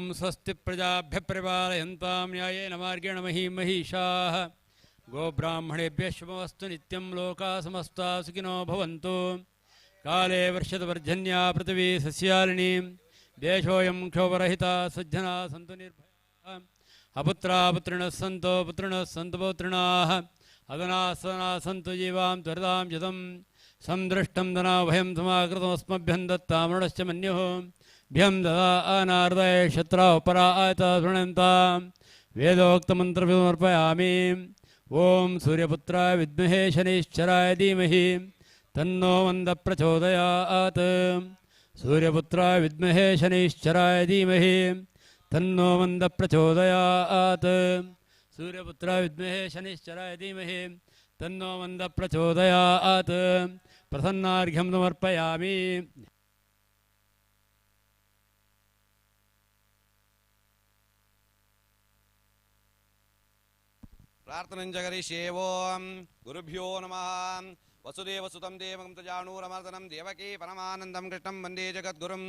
ಓಂ ಸ್ವಸ್ತಿ ಪ್ರಜಾಭ್ಯ ಪರಿಪಾಲಯಂತಾಂ ನ್ಯಾಯೇನ ಮಾರ್ಗೇಣ ಮಹೀಂ ಮಹಿಷಾಃ ಗೋಬ್ರಾಹ್ಮಣೇಭ್ಯಃ ಶುಭಮಸ್ತು ನಿತ್ಯಂ ಲೋಕಾಃ ಸಮಸ್ತಾಃ ಸುಖಿನೋ ಭವಂತು. ಕಾಲೇ ವರ್ಷದ ಪರ್ಜನ್ಯಾ ಪೃಥಿವೀ ಸಸ್ಯಾಲಿನಿ ದೇಶೋಯಂ ಕ್ಷೋಭರಹಿತಾ ಸಜ್ಜನಾ ಸಂತು ನಿರ್ಭಯಾಃ. ಅಪುತ್ರಾ ಪುತ್ರಿಣಃ ಸಂತೋ ಪುತ್ರಿಣಃ ಸಂತು ಪೌತ್ರಿಣಾಃ ಅದನಾ ಸದನಾ ಸಂತು ಜೀವಾಂ ತ್ವರಿತಾಂ ಯತಂ ಸಂದೃಷ್ಟಂ ಧನಾಭಯಂ ಸಮಾಕೃತಮಸ್ಮಭ್ಯಂ ದತ್ತಾಮೃಣಶ್ಚ ಮನ್ಯುಃ ಭ್ಯಂ ದದಾ ಅನಾರ್ದಯ ಶತ್ರಾವಪರಾ ಆಯತ ಶೃಣಂತಾಂ ವೇದೋಕ್ತಮಂತ್ರಸಮರ್ಪಯಾಮಿ. ಓಂ ಸೂರ್ಯಪುತ್ರಾಯ ವಿದ್ಮಹೇ ಶನೈಶ್ಚರಾಯ ಧೀಮಹಿ ತನ್ನೋ ಮಂದ ಪ್ರಚೋದಯಾತ್. ಸೂರ್ಯಪುತ್ರಾಯ ವಿದ್ಮಹೇ ಶನೈಶ್ಚರಾಯ ಧೀಮಹಿ ತನ್ನೋ ಮಂದ ಪ್ರಚೋದಯಾತ್. ಸೂರ್ಯಪುತ್ರಾಯ ವಿದ್ಮಹೇ ಶನೈಶ್ಚರಾಯ ಧೀಮಹಿ ತನ್ನೋ ಮಂದ ಪ್ರಚೋದಯಾತ್. ಪ್ರಸನ್ನಾರ್ಘ್ಯಂ ಸಮರ್ಪಯಾಮಿ. ಪ್ರಾರ್ಥನೆಂಜ ಕರಿಷ್ಯೇ. ಓಂ ಗುರುಭ್ಯೋ ನಮಃ. ವಸುದೇವಸುತಂ ದೇವಂ ತಜಾಣೂರಮರ್ದನಂ ದೇವಕೀ ಪರಮಾನಂದಂ ಕೃಷ್ಣಂ ವಂದೇ ಜಗದ್ಗುರುಂ.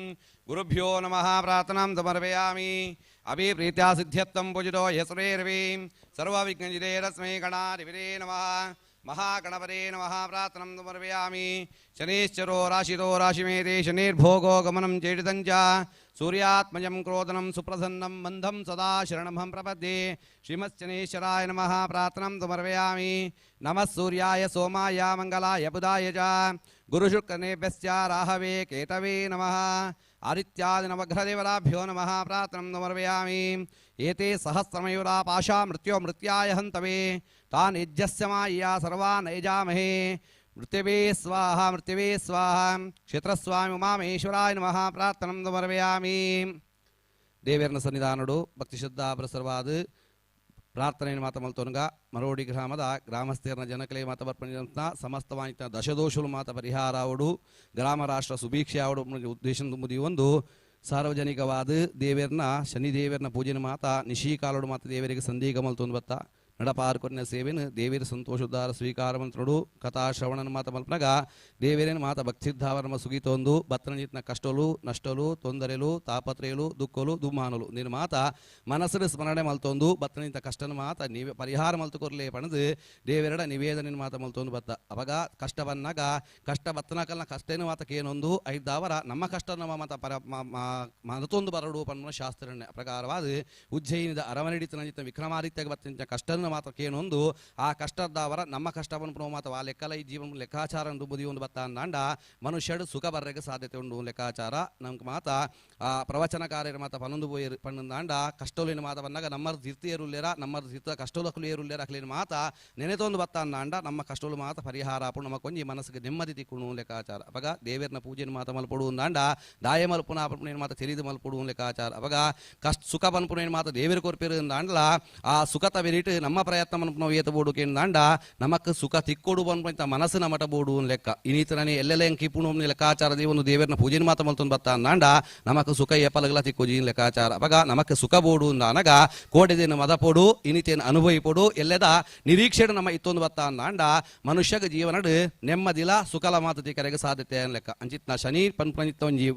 ಗುರುಭ್ಯೋ ನಮಃ. ಪ್ರಾರ್ಥನಾಂ ಸಮರ್ಪಯಾಮಿ. ಅಭಿಪ್ರೀತ್ಯಾ ಸಿದ್ಧ್ಯರ್ಥಂ ಪೂಜಿತೋ ಯಸ್ರೇರ್ವಿ ಸರ್ವವಿಘ್ನಜಿತೇ ರಸ್ಮೈ ಗಣಾಧಿಪತೇ ನಮಃ. ಮಹಾಗಣಪತೇ ನಮಃ. ಪ್ರಾರ್ಥನಾಂ ಸಮರ್ಪಯಾಮಿ. ಶನೈಶ್ಚರೋ ರಾಶಿತೋ ರಾಶಿಮೇತೆ ಶನೈರ್ಭೋಗೋ ಗಮನಂ ಚೇಟಿತಂಚ ಸೂರ್ಯಾತ್ಮಜಂ ಕ್ರೋಧನಂ ಸುಪ್ರಸನ್ನಂ ಮಂಧಂ ಸದಾ ಶರಣಮಹಂ ಪ್ರಪದ್ಯೆ. ಶ್ರೀಮತ್ಶನೈಶ್ಚರಾಯ ನಮಃ. ಪ್ರಾರ್ಥನಾಂ ಸಮರ್ಪಯಾಮಿ. ನಮಃ ಸೂರ್ಯಾಯ ಸೋಮಾಯ ಮಂಗಲಾಯ ಬುಧಾಯ ಚ ಗುರುಶುಕ್ರನೇಭ್ಯಶ್ಚ ರಾಹವೇ ಕೇತವೇ ನಮಃ. ಆದಿತ್ಯಾದಿನವಗ್ರಹದೇವತಾಭ್ಯೋ ನಮಃ. ಪ್ರಾರ್ಥನಾಂ ಸಮರ್ಪಯಾಮಿ. ಏತೆ ಸಹಸ್ರಮಯೂರಾ ಪಾಶಾ ಮೃತ್ಯೋ ಮೃತ್ಯಾಯ ಹಂತವೇ ತಾನ್ ಯಜ್ಞಸ್ಯ ಮಾಯಾ ಸರ್ವಾನ್ ಯಜಾಮಹೇ. ಮೃತ್ಯವೇ ಸ್ವಾಹ ಮೃತ್ಯವೇ ಸ್ವಾಹ. ಕ್ಷೇತ್ರಸ್ವಾಮಿ ಉಮಾಮಹೇಶ್ವರಾಯ ನಮಃ. ಪ್ರಾರ್ಥನಾಂ ಸಮರ್ಪಯಾಮಿ. ದೇವೇರ್ನ ಸನ್ನಿಧಾನಡು ಭಕ್ತಿ ಶ್ರದ್ಧಾ ಪ್ರಸರವಾದ ಪ್ರಾರ್ಥನೆಯನ್ನು ಮಾತ ಮಲ್ತೊನ್ಗ ಮರೋಡಿ ಗ್ರಾಮದ ಗ್ರಾಮಸ್ಥೇರ್ನ ಜನಕಲೆ ಮಾತ ಬರ್ಪಣಿದಂತ ಸಮಸ್ತವಾಯಿತ ದಶದೋಷುಲು ಮಾತ ಪರಿಹಾರ ಆವಡು ಗ್ರಾಮ ರಾಷ್ಟ್ರ ಸುಭೀಕ್ಷೆ ಆವಡು ಉದ್ದೇಶ ಒಂದು ಸಾರ್ವಜನಿಕವಾದ ದೇವೇರ್ನ ಶನಿದೇವೇರ್ನ ಪೂಜೆನ ಮಾತ ನಿಶೀಕಾಲಡು ಮಾತ ದೇವರಿಗೆ ಸಂಧಿ ಮಲ್ತೊಂದು ಬತ್ತ ನಡಪಾರ್ಕೊನ್ನ ಸೇವೆನು ದೇವಿರ ಸಂತೋಷೋದ್ಧಾರ ಸ್ವೀಕಾರ ಮಂತ್ರಡು ಕಥಾ ಶ್ರವಣನ ಮಾತ ಮಲ್ಪನಗ ದೇವೇರೇನ ಮಾತ ಭಕ್ತಿದ್ಧಾವರ್ಮ ಸುಗೀತೊಂದು ಬತ್ತನಜಿತ್ನ ಕಷ್ಟಲು ನಷ್ಟಲು ತೊಂದರೆಲು ತಾಪತ್ರೆಯಲು ದುಃಖಲು ದುಮ್ಮಾನಲು ನಿನ್ನ ಮಾತ ಮನಸ್ಸು ಸ್ಮರಣೆ ಮಲ್ತೊಂದು ಬತ್ತನಿಂತ ಕಷ್ಟನ ಮಾತ ನೀವೇ ಪರಿಹಾರ ಮಲ್ತುಕೊರ್ಲೇ ಪಣದು ದೇವೆರಡ ನಿವೇದನೆ ಮಾತ ಮಲ್ತೊಂದು ಬತ್ತ ಅವಾಗ ಕಷ್ಟ ಬನ್ನಾಗ ಕಷ್ಟ ಬತ್ತನಕಲ್ನ ಕಷ್ಟೇನು ಮಾತಕ್ಕೇನೊಂದು ಐದಾವರ ನಮ್ಮ ಕಷ್ಟ ನಮ್ಮ ಮಾತ ಪರ ಮನತೊಂದು ಬರಡು ಪನ್ನ ಶಾಸ್ತ್ರನೇ ಪ್ರಕಾರವಾದ ಉಜ್ಜಯಿನಿದ ಅರಮನೆಡಿತನ ವಿಕ್ರಮಾದಿತ್ಯ ಬತ್ತನ ಕಷ್ಟನ ಮಾತಕ್ಕೇನೊಂದು ಆ ಕಷ್ಟದ್ದಾವರ ನಮ್ಮ ಕಷ್ಟವನ್ನು ಪ್ರೋ ಮಾತವ ಆ ಲೆಕ್ಕಲ ಈ ಜೀವನ ಲೆಕ್ಕಾಚಾರ ಬುದಿ ಒಂದು ಬತ್ತ ಅಂದಾಂಡ ಮನುಷ್ಯಡು ಸುಖ ಬರ್ರೆಗೆ ಸಾಧ್ಯತೆ ಉಂಡು ಲೆಕ್ಕಾಚಾರ ನಮ್ಗೆ ಮಾತ ಆ ಪ್ರವಚನಕಾರ್ಯರ ಮಾತ ಪನ್ನೊಂದು ಪೋಯಿ ಪಣ್ಣಂದಾಂಡ ಕಷ್ಟೋಲಿನ ಮಾತ ಬಂದಾಗ ನಮ್ಮ ತೀರ್ಥ ಏರುಲ್ಲೇರ ನಮ್ಮ ತೀರ್ಥ ಕಷ್ಟೋಲಕ್ಕಲು ಏರುಲ್ಲೇರ ಅಕ್ಲಿನ ಮಾತ ನೆನೆತೊಂದು ಬತ್ತ ಅಂದಾಂಡ ನಮ್ಮ ಕಷ್ಟೋಲು ಮಾತ ಪರಿಹಾರ ಅಪ್ಪು ನಮ್ಮ ಕೊಂಜಿ ಮನಸ್ಸಿಗೆ ನೆಮ್ಮದಿ ತಿಕ್ಕುಣು ಲೆಕ್ಕಾಚಾರ. ಅವಾಗ ದೇವೇರ್ನ ಪೂಜೆನ ಮಾತ ಮಲ್ಪಡು ಅಂದಾಂಡ ದಾಯ ಮಲ್ಪುನ ಅಪುನ ಮಾತ ತಿಳಿದು ಮಲ್ಪಡು ಲೆಕ್ಕಾಚಾರ. ಅವಾಗ ಕಷ್ಟ ಸುಖ ಪನ್ಪುನ ಮಾತ ದೇವೇರು ಕೊರ್ಪಿರು ಅಂದಾಂಡ್ಲ ಆ ಸುಖತ ಬೆರಿಟ್ ನಮ್ಮ ಪ್ರಯತ್ನ ಮನ್ಪುನ ಏತ ಬೋಡು ಕೇಂದಾಂಡ ನಮಕ್ ಸುಖ ತಿಕ್ಕೊಡು ಬನ್ಪಂತ ಮನಸ್ಸು ನಮಟ ಬೋಡು ಲೆಕ್ಕ ಇನ್ನಿತರನೇ ಎಲ್ಲೆಲ್ಲ ಹೆಂಗೆ ಕಿಪುಣು ಲೆಕ್ಕಾಚಾರ ಒಂದು ದೇವೇರ್ನ ಪೂಜೆನ ಮಾತ ಮಲ್ತೊಂದು ಬತ್ತ ಅಂದಾಂಡ ನಮಕ್ ಸುಖ ಏಪಲಗಲ ತಿಕ್ಕೊಜಿ ಲೆಕ್ಕಾಚಾರ. ಅವಾಗ ನಮಕ್ ಸುಖ ಬೋಡು ಅಂದಾನಗ ಕೋಡೆದೇನು ಮದ ಪೋಡು ಇನ್ನಿತೇನು ಅನುಭವಿಪೊಡು ಎಲ್ಲದ ನಿರೀಕ್ಷೆ ನಮ್ಮ ಇತ್ತೊಂದು ಬತ್ತ ಅಂದಾಂಡ ಮನುಷ್ಯಗ ಜೀವನಡು ನೆಮ್ಮದಿಲ ಸುಖಲ ಮಾತು ತಿಕ್ಕರೆಗೆ ಸಾಧ್ಯತೆ ಲೆಕ್ಕ. ಅಂಚಿತ್ನ ಶನಿ ಪನ್ಪನಿತ್ತ ಒಂಜಿ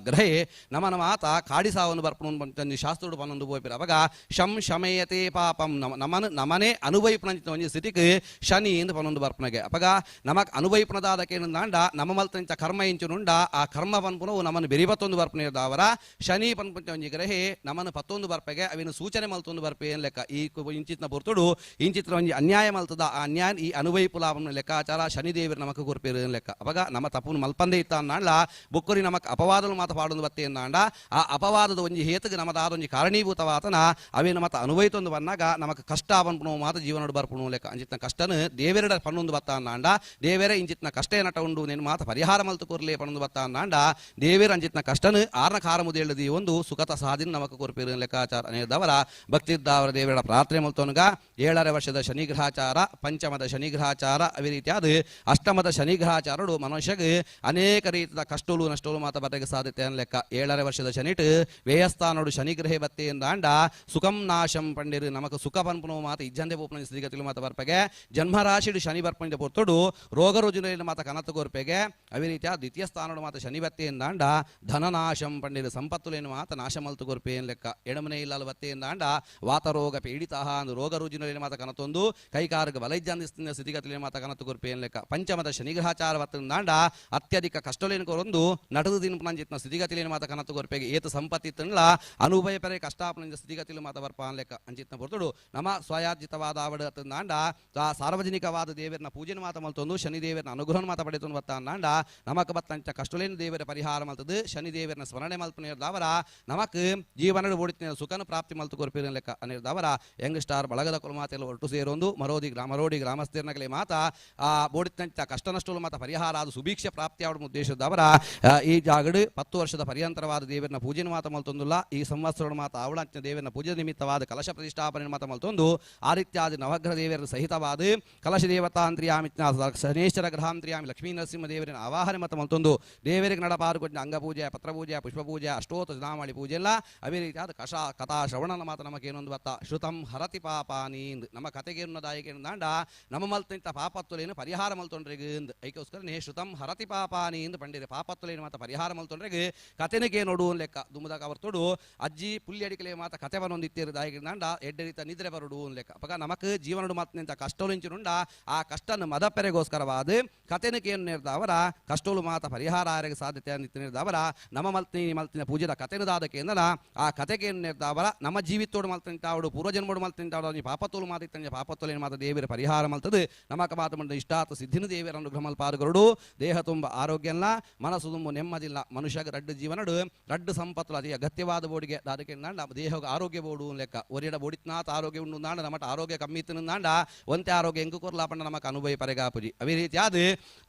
ಗ್ರಹೇ ನಮನ ಮಾತ ಕಾಡಿ ಸಾವನ್ನು ಬರ್ಪಣ ಶಾಸ್ತ್ರೋಡು ಪನ್ನೊಂದು ಪೋಪಿರ. ಅವಾಗ ಶಂ ಶಮಯತೆ ಪಾಪಂ ನಮನ ನಮನೆ ಅನುಭವಿಪನ ಒಂಜಿ ಸ್ಥಿತಿಗೆ ಶನಿ ಎಂದು ಪನ್ನೊಂದು ಬರ್ಪಣಗೆ. ಅವಾಗ ನಮಕ್ ಅನುಭವಿಪನದಾದಕೇನಂದಾಂಡ ನಮ್ಮ ಮಲ್ತಂಚ ಕರ್ಮ ಇಂಚುನುಂಡ ಆ ಕರ್ಮ ಪನ್ಪುನವು ನಮ್ಮನ್ನು ಬೆರಿಬತ್ತೊಂದು ಬರ್ಪಣೆದಾವರ ಶನಿ ಪನ್ಪಂಚ ಒಂಜಿ ಗ್ರಹೇ ನಮ್ಮನ್ನು ಪತ್ತೊಂದು ಬರ್ಪೆಗೆ ಅವಿನ ಸೂಚನೆ ಮಲ್ತೊಂದು ಬರ್ಪೆ ಏನ್ ಲೆಕ್ಕ. ಈ ಇಂಚಿತ್ನ ಪೊರ್ತುಡು ಇಂಚಿತ್ರ ಒಂಜಿ ಅನ್ಯಾಯ ಮಲ್ತದ ಆ ಅನ್ಯಾಯ ಈ ಅನುಭವಿಪುಲಾಪನ ಲೆಕ್ಕಾಚಾರ ಶನಿದೇವರು ನಮಕ್ ಕೊರ್ಪೇರು ಲೆಕ್ಕ. ಅವಾಗ ನಮ್ಮ ತಪ್ಪುನು ಮಲ್ಪಂದೆ ಇತ್ತ ಅಂದಾಂಡ ಬೊಕ್ಕರಿ ನಮಕ್ ಅಪವಾದಲು ಮಾತ ಪಾಡೊಂದು ಬತ್ತೆ ಅಂದಾಂಡ ಆ ಅಪವಾದದ ಒಂಜಿ ಹೇತುಗೆ ನಮ್ಮದಾದ ಒಂಜಿ ಕಾರಣೀಭೂತವಾತನ ಅವೇನ ಮತ ಅನುಭವಿತೊಂದು ಬಂದಾಗ ನಮಕ್ ಕಷ್ಟ ಪನ್ಪುನು ಮಾತ ಜೀವನಡು ಬರ್ಪುನು ಲೆಕ್ಕ. ಅಂಚಿತ್ನ ಕಷ್ಟನು ದೇವೆರಡ ಪನ್ನೊಂದು ಬತ್ತ ಅಂದಾಂಡ ದೇವೆರ ಇಂಚಿತ್ನ ಕಷ್ಟ ಏನಟ ಉಂಡು ನೇನು ಮಾತ ಪರಿಹಾರ ಮಲ್ತು ಕೊರ್ಲೆ ಪನ್ನೊಂದು ಬತ್ತ ಅಂದಾಂಡ ದೇವೇರ ಅಂಚಿತ್ನ ಕಷ್ಟನು ಆರ್ನ ಖಾರ ಮುದೇಳದಿ ಒಂದು ಸುಖತ ಸಾಧಿನ ನಮಕ ಕೊರ್ಪಿರು ಲೆಕ್ಕಾಚಾರ ನೇದವರ ಭಕ್ತಿದ್ದಾವರ ದೇವರ ಪ್ರಾರ್ಥನೆ ಮಲ್ತೊನ್ಗ 7.5 ವರ್ಷದ ಶನಿಗ್ರಹಾಚಾರ ಪಂಚಮದ ಶನಿಗ್ರಹಾಚಾರ ಅದೇ ರೀತಿಯಾದ ಅಷ್ಟಮದ ಶನಿಗ್ರಹಾಚಾರಡು ಮನುಷ್ಯಗೆ ಅನೇಕ ರೀತಿಯ ಕಷ್ಟಲು ನಷ್ಟಲು ಮಾತ ಬರಗೆ ಸಾಧ್ಯತೆ ಲೆಕ್ಕ. 7.5 ವರ್ಷದ ಶನಿಟ್ ವ್ಯಯಸ್ಥಾನೋಡು ಶನಿಗ್ರಹೆ ಬತ್ತೆ ಎಂದಾಂಡ ಸುಖಂ ನಾಶಂ ಪಂಡಿರು ನಮಕ ಸುಖ ಪನ್ಪುನೋ ಮಾತ ಇಜ್ಜಂದೆ ಪೋಪನ ಸ್ಥಿತಿಗತಿಲು ಮಾತ ಬರ್ಪೆಗೆ ಜನ್ಮರಾಶಿಡು ಶನಿ ಬರ್ಪಣಿದ ಪೊರ್ತುಡು ರೋಗ ರುಜಿನ ಮಾತ ಕನತು ಕೊರ್ಪೆಗೆ ಅದೇ ರೀತಿಯ ದ್ವಿತೀಯ ಸ್ಥಾನಡು ಮಾತ ಶನಿ ಬತ್ತೆಯಿಂದಾಂಡ ಧನನಾಶಂ ಪಂಡಿರು ಸಂಪತ್ತುಲೇನು ಮಾತ ನಾಶ ಮಲ್ತು ಕೊರ್ಪೆ ಲೆಕ್ಕ ಎಡಮನೆ ಇಲ್ಲಲು ಬತ್ತೆಯಿಂದಾಂಡ ವಾತರೋಗ ಪೀಡಿತ ಅಂದು ರೋಗ ರುಜಿನ ಮಾತ ಕನತೊಂದು ಕೈಕಾರಗ ಬಲೈಜ್ಜಂದಿಸ್ತಿನ ಸ್ಥಿತಿಗತಿಲೇನು ಮಾತ ಕನತು ಕೊರ್ಪೆ ಲೆಕ್ಕ ಪಂಚಮದ ಶನಿಗ್ರಹಾಚಾರ ಬತ್ತಿಂದಾಂಡ ಅತ್ಯಧಿಕ ಕಷ್ಟಲೇನು ಕೊರೊಂದು ನಟದು ದಿನ ಸ್ಥಿತಿಗತಿಲೇನು ಮಾತ ಕನತು ಕೊರ್ಪೆಗೆ ಏತ ಸಂಪತ್ತಿ ತಿನ್ಲ ಅನುಭಯ ಪರೆ ಕಷ್ಟಾಪನ ಸ್ಥಿತಿಗತಿಲು ಮಾತ ಬರ್ಪ ಲೆಕ್ಕ ಅಂಚಿತ್ನ ಪೊರ್ತುಡು ನಮ್ಮ ಸ್ವಯಾರ್ಜಿತವಾದ ಆವಡ ತಂದಾಂಡ ಸಾರ್ವಜನಿಕವಾದ ದೇವರನ್ನ ಪೂಜೆನ ಮಾತ ಮಲ್ತೊಂದು ಶನಿದೇವರನ್ನ ಅನುಗ್ರಹ ಮಾತ ಪಡೆತೊಂದು ಬತ್ತಾಂಡ ನಮಕ್ ಬತ್ತಂಚ ಕಷ್ಟಲೇನು ದೇವರ ಪರಿಹಾರ ಮಲ್ತದು ಶನಿದೇವರನ್ನ ಸ್ಮರಣೆ ಮಲ್ಪನೇರ್ದವರ ನಮಕ್ ಜೀವನಡು ಓಡಿತಿನ ಸುಖನ ಪ್ರಾಪ್ತಿ ಮಲ್ತು ಕೊರ್ಪಿರ ಲೆಕ್ಕ ಅನ್ನೇರ್ದವರ ಯಂಗ್ ಸ್ಟಾರ್ ಬಳಗದ ಕುಲಮಾತೆಲ್ಲ ಒಟ್ಟು ಸೇರೊಂದು ಮರೋದಿ ಮರೋಡಿ ಗ್ರಾಮಸ್ಥಿರ್ನಗಲೆ ಮಾತ ಆ ಬೋಡಿತಂಚ ಕಷ್ಟ ನಷ್ಟಲು ಮಾತ ಪರಿಹಾರ ಅದು ಸುಭೀಕ್ಷ ಪ್ರಾಪ್ತಿ ಆವಡ ಉದ್ದೇಶದವರ ಈ ಜಾಗಡು 10 ವರ್ಷದ ಪರ್ಯಂತರವಾದ ದೇವರನ್ನ ಪೂಜೆನ ಮಾತ ಮಲ್ತೊಂದುಲ್ಲ ಈ ಸಂವತ್ಸರ ಮಾತ ಆವಳಂಚಿನ ದೇವರನ್ನ ಪೂಜೆ ನಿಮಿತ್ತವಾದ ಕಲಶ ಪ್ರತಿಷ್ಠಾಪನೆ ಮಾತ ಮಲ್ತೊಂದು ಆದಿತ್ಯಾದಿ ನವಗ್ರಹ ದೇವರ ಸಹಿತವಾದ ಕಲಶ ದೇವತಾಂತ್ರಿಯಾಮಿ ಶನೇಶ್ವರ ಗ್ರಹಾಂತ್ರಿಯಾಮಿ ಲಕ್ಷ್ಮೀ ನರಸಿಂಹ ದೇವರಿನ ಆವಾಹನೆ ಮಾತ ಮಲ್ತೊಂದು ದೇವರಿಗೆ ನಡಪಾರು ಕೊಟ್ಟ ಅಂಗಪೂಜೆ ಪತ್ರಪೂಜೆ ಪುಷ್ಪಪೂಜೆ ಅಷ್ಟೋತ್ತರ ನಾಮಾವಳಿ ಪೂಜೆ ಎಲ್ಲ ಅದೇ ರೀತಿಯಾದ ಕಷಾ ಕಥಾ ಶ್ರವಣನ ಮಾತ ನಮಗೇನೊಂದು ಬತ್ತ ಶ್ರುತಂ ಹರತಿ ಪಾಪಾನಿ ನಮ್ಮ ಕತೆಗೇನು ದಾಯಿಗೇನು ನಮ್ಮ ಮಲ್ತಿಂತ ಪಾಪತ್ತುಲೇನು ಪರಿಹಾರ ಮಲ್ತೊಂಡ್ರಿಗೆ ಐಕೋಸ್ಕರ ಶ್ರುತಂ ಹರತಿ ಪಾಪಾನಿ ಎಂದು ಪಂಡಿರೆ ಪಾಪತ್ತುಲೇನು ಮಾತ ಪರಿಹಾರ ಮಲ್ತೊಂಡ್ರಿಗೆ ಕತೆನಕ್ಕೆ ನೋಡು ಲೆಕ್ಕ ದುಮ್ಮದಾಗ ಅವರ್ತೋಡು ಅಜ್ಜಿ ಪುಲ್ಲಿ ಅಡಿಕಲೆ ಮಾತ ಕತೆ ಬನೊಂದಿತ್ತೇರು ದಾಯಿಗಿಂದಾಂಡ ಎಡ್ಡೆ ರೀತ ನಿದ್ರೆ ಬರುಡು ಲೆಕ್ಕ ಅಪಗ ನಮಕ್ ಜೀವನಡು ಮಾತಿನಿಂತ ಕಷ್ಟಲಿಂಚಿನುಂಡ ಆ ಕಷ್ಟನ ಮದಪೆರೆಗೋಸ್ಕರವಾದ ಕತೆನಕ್ಕೆ ಏನು ನೇರ್ದವರ ಕಷ್ಟಲು ಮಾತ ಪರಿಹಾರ ಆರೆಗೆ ಸಾಧ್ಯತೆ ನೇರ್ದವರ ನಮ್ಮ ಮಲ್ತಿನಿ ಮಲ್ತಿನ ಪೂಜೆದ ಕತೆನದಾದಕ್ಕೆ ಎಂದಲ ಆ ಕತೆಗೆ ಏನು ನೇರ್ದವರ ನಮ್ಮ ಜೀವಿತೋಡು ಮಲ್ತಿಂತಾವಡು ಪೂರ್ವಜನ್ಮೋಡು ಮಲ್ತಿಂತಾವಡು ನೀ ಪಾಪತ್ತೋಲು ಮಾತಿತ್ತಂಜ ಪಾಪತ್ತೋಲೇನು ಮಾತ ದೇವರ ಪರಿಹಾರ ಮಲ್ತದು ನಮಕ ಮಾತ ಮಂಡ ಇಷ್ಟಾತ ಸಿದ್ಧಿನ ದೇವರ ಅನುಗ್ರಹ ಮಲ್ಪಾರುಗರುಡು ದೇಹ ತುಂಬ ಆರೋಗ್ಯ ಇಲ್ಲ ಮನಸ್ಸು ತುಂಬ ನೆಮ್ಮದಿಲ್ಲ ಮನುಷ್ಯಗ ರಡ್ಡು ಜೀವನಡು ರಡ್ಡು ಸಂಪತ್ತುಲು ಅತಿ ಅಗತ್ಯವಾದ ಬೋಡಿಗೆ ಅದಕ್ಕೆ ದೇಹ ಆರೋಗ್ಯ ಬೋಡು ಲೆಕ್ಕ ಒರಿಯಡ ಬೋಡಿತ್ನಾಥ ಆರೋಗ್ಯ ಉಂಡು ನಾಂಡ ನಮಟ ಆರೋಗ್ಯ ಕಮ್ಮಿ ಇತ್ತು ಒಂತೆ ಆರೋಗ್ಯ ಎಂಕು ಕೊರ್ಲಾಪಂಡ ನಮಕ್ ಅನುಭವ ಪರೆಗಾಪುಜಿ ಅದೇ ರೀತಿಯಾದ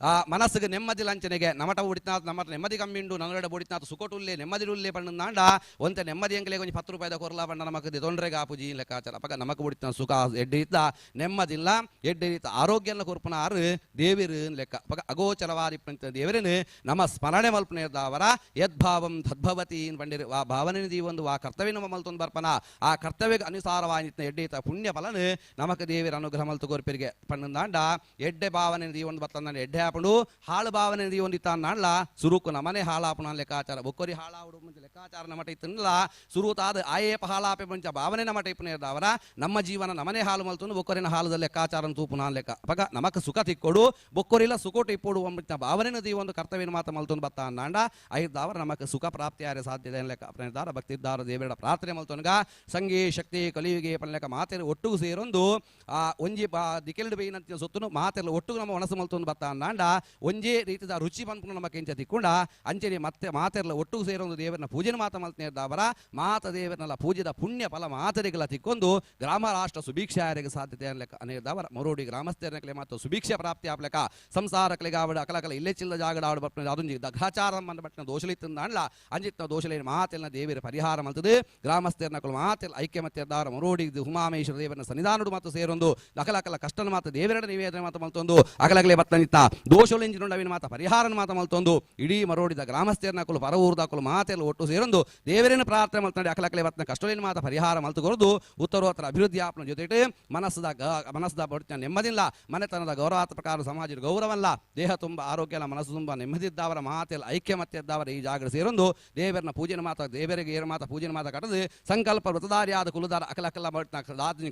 ಆ ಮನಸ್ಸಿಗೆ ನೆಮ್ಮದಿ ಲಂಚನೆಗೆ ನಮಟ ಓಡಿತ್ನಾಥ ನಮಟ ನೆಮ್ಮದಿ ಕಮ್ಮಿ ಉಂಡು ನನ್ನಡ ಬೋಡಿತ್ನಾಥ ಸುಖಟುಲ್ಲೆ ನೆಮ್ಮದಿರುಲ್ಲೆ ಪಣ್ಣಾಂಡ ಒಂತೆ ನೆಮ್ಮದಿ ಎಂಕಲೆ ಕೊಂಚ 10 ರೂಪಾಯಿದ ಕೊರ್ಲಾಪಂಡ ನಮಕ್ ತೊಂದರೆಗಾಪುಜಿ ಲೆಕ್ಕಾಚಾರ ಅಪಗ ನಮಕ್ ಬೋಡಿತ್ನ ಸುಖ ಎಡ್ಡೆ ರೀತ ನೆಮ್ಮದಿಲ್ಲ ಎಡ್ಡೆ ರೀತ ಆರೋಗ್ಯನ ಕೊರ್ಪುನ ಆರು ದೇವಿರು ಲೆಕ್ಕ ಅಪಗ ಅಗೋಚರವಾದಿ ದೇವರನ್ನು ನಮ್ಮ ಸ್ಮರಣೆ ಮಲ್ಪನೇರ್ದವರ ಯದ್ಭಾವಂ ತದ್ಭವತಿ ಪಂಡಿರು ಆ ಭಾವನೆ ಒಂದು ಆ ಕರ್ತವ್ಯ ನಮ್ಮ ಮಲ್ತೊಂದು ಬರ್ಪನ ಆ ಕರ್ತವ್ಯಕ್ಕೆ ಅನುಸಾರವಾಯಿನ ಎಡ್ಡೀತ ಪುಣ್ಯ ಫಲನು ನಮಕ್ ದೇವಿರ ಅನುಗ್ರಹ ಮಲ್ತು ಕೊರ್ಪಿರಿಗೆ ಪಣ್ಣಂದಾಂಡ ಎಡ್ಡೆ ಭಾವನೆ ಒಂದು ಬತ್ತಂದಾಂಡ ಎಡ್ಡೆ ಆಪುಂಡು ಹಾಳು ಭಾವನೆ ಒಂದು ಇತ್ತಾಂಡ ಸುರುಕು ನಮನೆ ಹಾಳಾಪುಣ ಲೆಕ್ಕಾಚಾರ ಬೊಕ್ಕೊರಿ ಹಾಳಾವುಡು ಮುಂಚೆ ಲೆಕ್ಕಾಚಾರ ನಮಟ ಇತ್ತಲ್ಲ ಸುರುತಾದ ಆಯೇಪ ಹಾಳಾಪೆ ಮುಂಚೆ ಭಾವನೆ ನಮಟ ಇಪ್ಪನೇರ್ದವರ ನಮ್ಮ ಜೀವನ ನಮನೆ ಹಾಳು ಮಲ್ತೊಂದು ಬೊಕ್ಕೊರಿನ ಹಾಲದ ಲೆಕ್ಕಾಚಾರ ತೂಪುನ ಲೆಕ್ಕ ಅಪಗ ನಮಕ್ ಸುಖ ತಿಕ್ಕೊಡು ಬೊಕ್ಕೊರಿಲ್ಲ ಸುಖೋಟು ಇಪ್ಪೊಡು ಒಂಬ ಭಾವನೆ ಒಂದು ಕರ್ತವ್ಯ ಮಾತ ಮಲ್ತೊಂದು ಬತ್ತ ಅಂದಾಂಡ ಐದಾವರ ನಮಕ್ ಸುಖ ಪ್ರಾಪ್ತಿಯಾರೆ ಸಾಧ್ಯತೆ ಲೆಕ್ಕ ಅಪನೇದಾರ ಭಕ್ತಿದ್ದಾರ ದೇವರ ಪ್ರಾರ್ಥನೆ ಮಲ್ತೊನಗ ಸಂಗೀ ಶಕ್ತಿ ಕಲಿಯುಗೆ ಪನ್ಲೆಕ್ಕ ಮಾತೆರು ಒಟ್ಟುಗು ಸೇರೊಂದು ಆ ಒಂಜಿ ದಿಕೆಲ್ಡು ಬೇಯಿನಂತಿನ ಸೊತ್ತುನು ಮಾತೆಲ್ಲ ಒಟ್ಟುಗು ನಮ್ಮ ಮನಸ್ಸು ಮಲ್ತೊಂದು ಬತ್ತ ಅಂದಾಂಡ ಒಂಜೇ ರೀತಿದ ರುಚಿ ಪನ್ಪುನ ನಮ್ಮ ಕೆಂಚ ತಿಕ್ಕೊಂಡ ಅಂಚನೆ ಮತ್ತೆ ಮಾತೆರ್ಲ ಒಟ್ಟುಗು ಸೇರೊಂದು ದೇವರನ್ನ ಪೂಜೆನ ಮಾತ ಮಲ್ತನೇರ್ದಾವರ ಮಾತ ದೇವರನ್ನೆಲ್ಲ ಪೂಜೆದ ಪುಣ್ಯ ಫಲ ಮಾತರಿಗೆಲ್ಲ ತಿಕ್ಕೊಂದು ಗ್ರಾಮ ರಾಷ್ಟ್ರ ಸುಭೀಕ್ಷಾರಿಗೆ ಸಾಧ್ಯತೆ ಲೆಕ್ಕ ಅನೇರ್ದಾವರ ಮರೋಡಿ ಗ್ರಾಮಸ್ಥರನಕಲೆ ಮಾತು ಸುಭೀಕ್ಷ ಪ್ರಾಪ್ತಿ ಆಪ್ಲೆಕ ಸಂಸಾರ ಕಲೆಗಾವಡ ಅಕಲಕಲ ಇಲ್ಲೇ ಚಿಲ್ಲ ಜಾಗಡ ಆವಡ ಬಪ್ಪನ ಅದೊಂಜಿ ದಘಾಚಾರ ಬಟ್ಟಿನ ದೋಷಲಿತ್ತಂದಾಂಡ್ಲ ಅಂಜಿತ್ನ ದೋಷಲೇನು ಮಾತೆಲ್ಲ ದೇವಿರ ಪರಿಹಾರ ಮಲ್ತದೆ ಗ್ರಾಮಸ್ಥರನಕಲು ಮಾತೆಲ್ಲ ಐಕ್ಯಮತ್ಯದಾರ ಮರೋಡಿ ಹುಮಾಮೇಶ್ವರ ದೇವರನ್ನ ಸನ್ನಿಧಾನಡು ಮಾತು ಸೇರೊಂದು ಅಕಲಕಲ ಕಷ್ಟನ ಮಾತು ದೇವರಡ ನಿವೇದನೆ ಮಾತು ಮಲ್ತೊಂದು ಅಕಲಕಲೆ ಬತ್ತನಿತ್ತ ದೋಷಲಿಂಜಿನುಂಡ ಅವಿನ ಮಾತ ಪರಿಹಾರನ ಮಾತ ಮಲ್ತೊಂದು ಇಡೀ ಮರೋಡಿದ ಗ್ರಾಮಸ್ಥರನಕಲು ಪರ ಊರ್ದಾಕಲು ಮಾತೆಲ್ಲ ಒಟ್ಟು ಸೇರೊಂದು ದೇವರೇನು ಪ್ರಾರ್ಥನೆ ಮಲ್ತಂಡೆ ಅಕಲಕಲೆ ಬತ್ತನ ಕಷ್ಟಲೇನು ಮಾತ ಪರಿಹಾರ ಮಲ್ತುಕೊರದು ಉತ್ತರೋತ್ತರ ಅಭಿವೃದ್ಧಿ ಆಪ್ನ ಜೊತೆಗೆ ಮನಸ್ಸದ ಬಡಿತ ನೆಮ್ಮದಿಲ್ಲ ಮನೆತನದ ಗೌರವಾತ್ ಪ್ರಕಾರ ಸಮಾಜದ ಗೌರವಲ್ಲ ದೇಹ ತುಂಬ ಆರೋಗ್ಯ ಮನಸ್ಸು ತುಂಬ ನೆಮ್ಮದಿದ್ದವರ ಮಾತೆಲ್ಲ ಐಕ್ಯಮತ್ಯದ್ದವರ ಈ ಜಾಗೃತಿ ಸೇರೊಂದು ದೇವರನ್ನ ಪೂಜೆನ ಮಾತ ದೇವರಿಗೆ ಏರ ಮಾತ ಪೂಜೆನ ಮಾತ ಕಟ್ಟದು ಸಂಕಲ್ಪ ವ್ರತದಾರಿಯಾದ ಕುಲದಾರ ಅಕಲಕಲ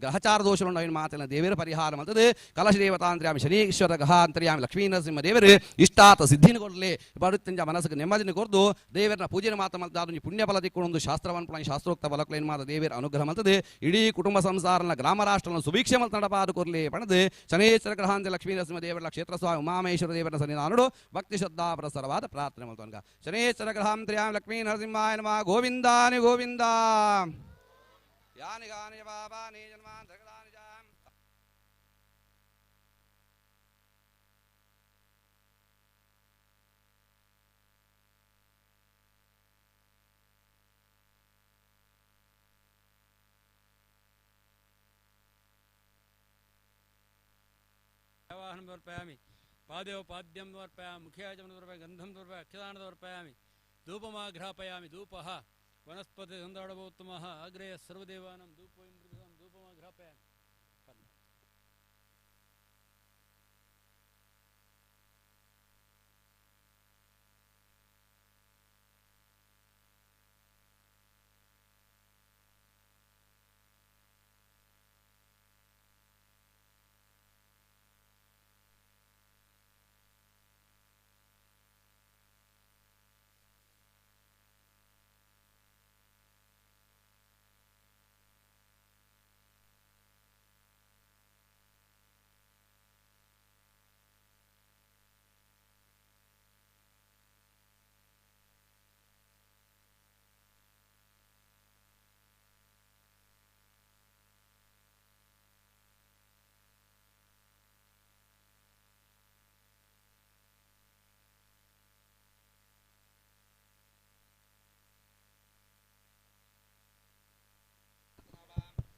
ಗ್ರಹಚಾರ ದೋಷಗಳನ್ನು ಏನು ಮಾತೆಲ್ಲ ದೇವರ ಪರಿಹಾರ ಮಲ್ತದೆ ಕಲಶ ದೇವತಾಂತ್ರ್ಯಾಮಿ ಶನೀಶ್ವರ ಗ್ರಹಾಂತರ್ಯಾಮಿ ಲಕ್ಷ್ಮೀ ನರಸಿಂಹ ದೇವರು ಇಷ್ಟಾತ ಸಿದ್ಧಿನ ಕೊಡಲಿ ಬರುತ್ತಂಜ ಮನಸ್ಸಿಗೆ ನೆಮ್ಮದಿನ ಕೊರದು ದೇವರನ್ನ ಪೂಜೆನ ಮಾತ ಮಲ್ತಾದ ಪುಣ್ಯ ಫಲ ದಿಕ್ಕೊಂದು ಶಾಸ್ತ್ರವನ್ನು ಶಾಸ್ತ್ರೋಕ್ತ ಬಲಕ್ಲೇನು ಮಾತ ದೇವರ ಅನುಗ್ರಹ ಮಲ್ತದೆ ಇಡೀ ಕುಟುಂಬ ಸಂಸಾರನ ಗ್ರಾಮ ರಾಷ್ಟ್ರನ ಸುಭೀಕ್ಷೆ ಮಲ್ತ ನಡಪಾದು ಕೊರಲಿ ಪಣದು ಶನೇಶ್ವರ ಗ್ರಹಾಂತ ಲಕ್ಷ್ಮೀ ನರಸಿಂಹ ದೇವರ ಕ್ಷೇತ್ರ ಸ್ವಾಮಿ ಉಮಾಮೇಶ್ವರ ದೇವರ ಸನ್ನಿಧಾನಡು ಭಕ್ತಿ ಶ್ರದ್ಧಾ ಪ್ರಸರವಾದ ಪ್ರಾರ್ಥನೆ ಮಲ್ತವನ್ಗ ಶನೇಶ್ವರ ಗ್ರಹಾಂತ್ರ್ಯಾಂ ಲಕ್ಷ್ಮೀ ನರಸಿಂಹಾಯ ನಮಃ ಗೋವಿಂದಾನಿ ಗೋವಿಂದ ಯಾನಿ ಗಾನಿ ಬಾಬಾನಿ ಜನ್ಮಾಂತರಗದಾನಿ ಜಾಂ. ವಾಹನ ಸಮರ್ಪಯಾಮಿ ಪಾದೇವ ಪಾದ್ಯಂ ಸಮರ್ಪಯಾಮಿ ಮುಖೇಜಂ ಸಮರ್ಪಯಾಮಿ ಗಂಧಂ ಸಮರ್ಪಯಾಮಿ ಅಕ್ಷದಾನ ಸಮರ್ಪಯಾಮಿ ಧೂಪಮಾಘ್ರಾಪಯಾಮಿ ಧೂಪಃ ವನಸ್ಪತಿ ಸಂದಾಡಭೋತ್ತಮಃ ಅಗ್ರೇಯ ಸರ್ವದೇವಾನಾಂ ಧೂಪೋಯಂ ಧೂಪಮಾಘ್ರಾಪಯಾಮಿ.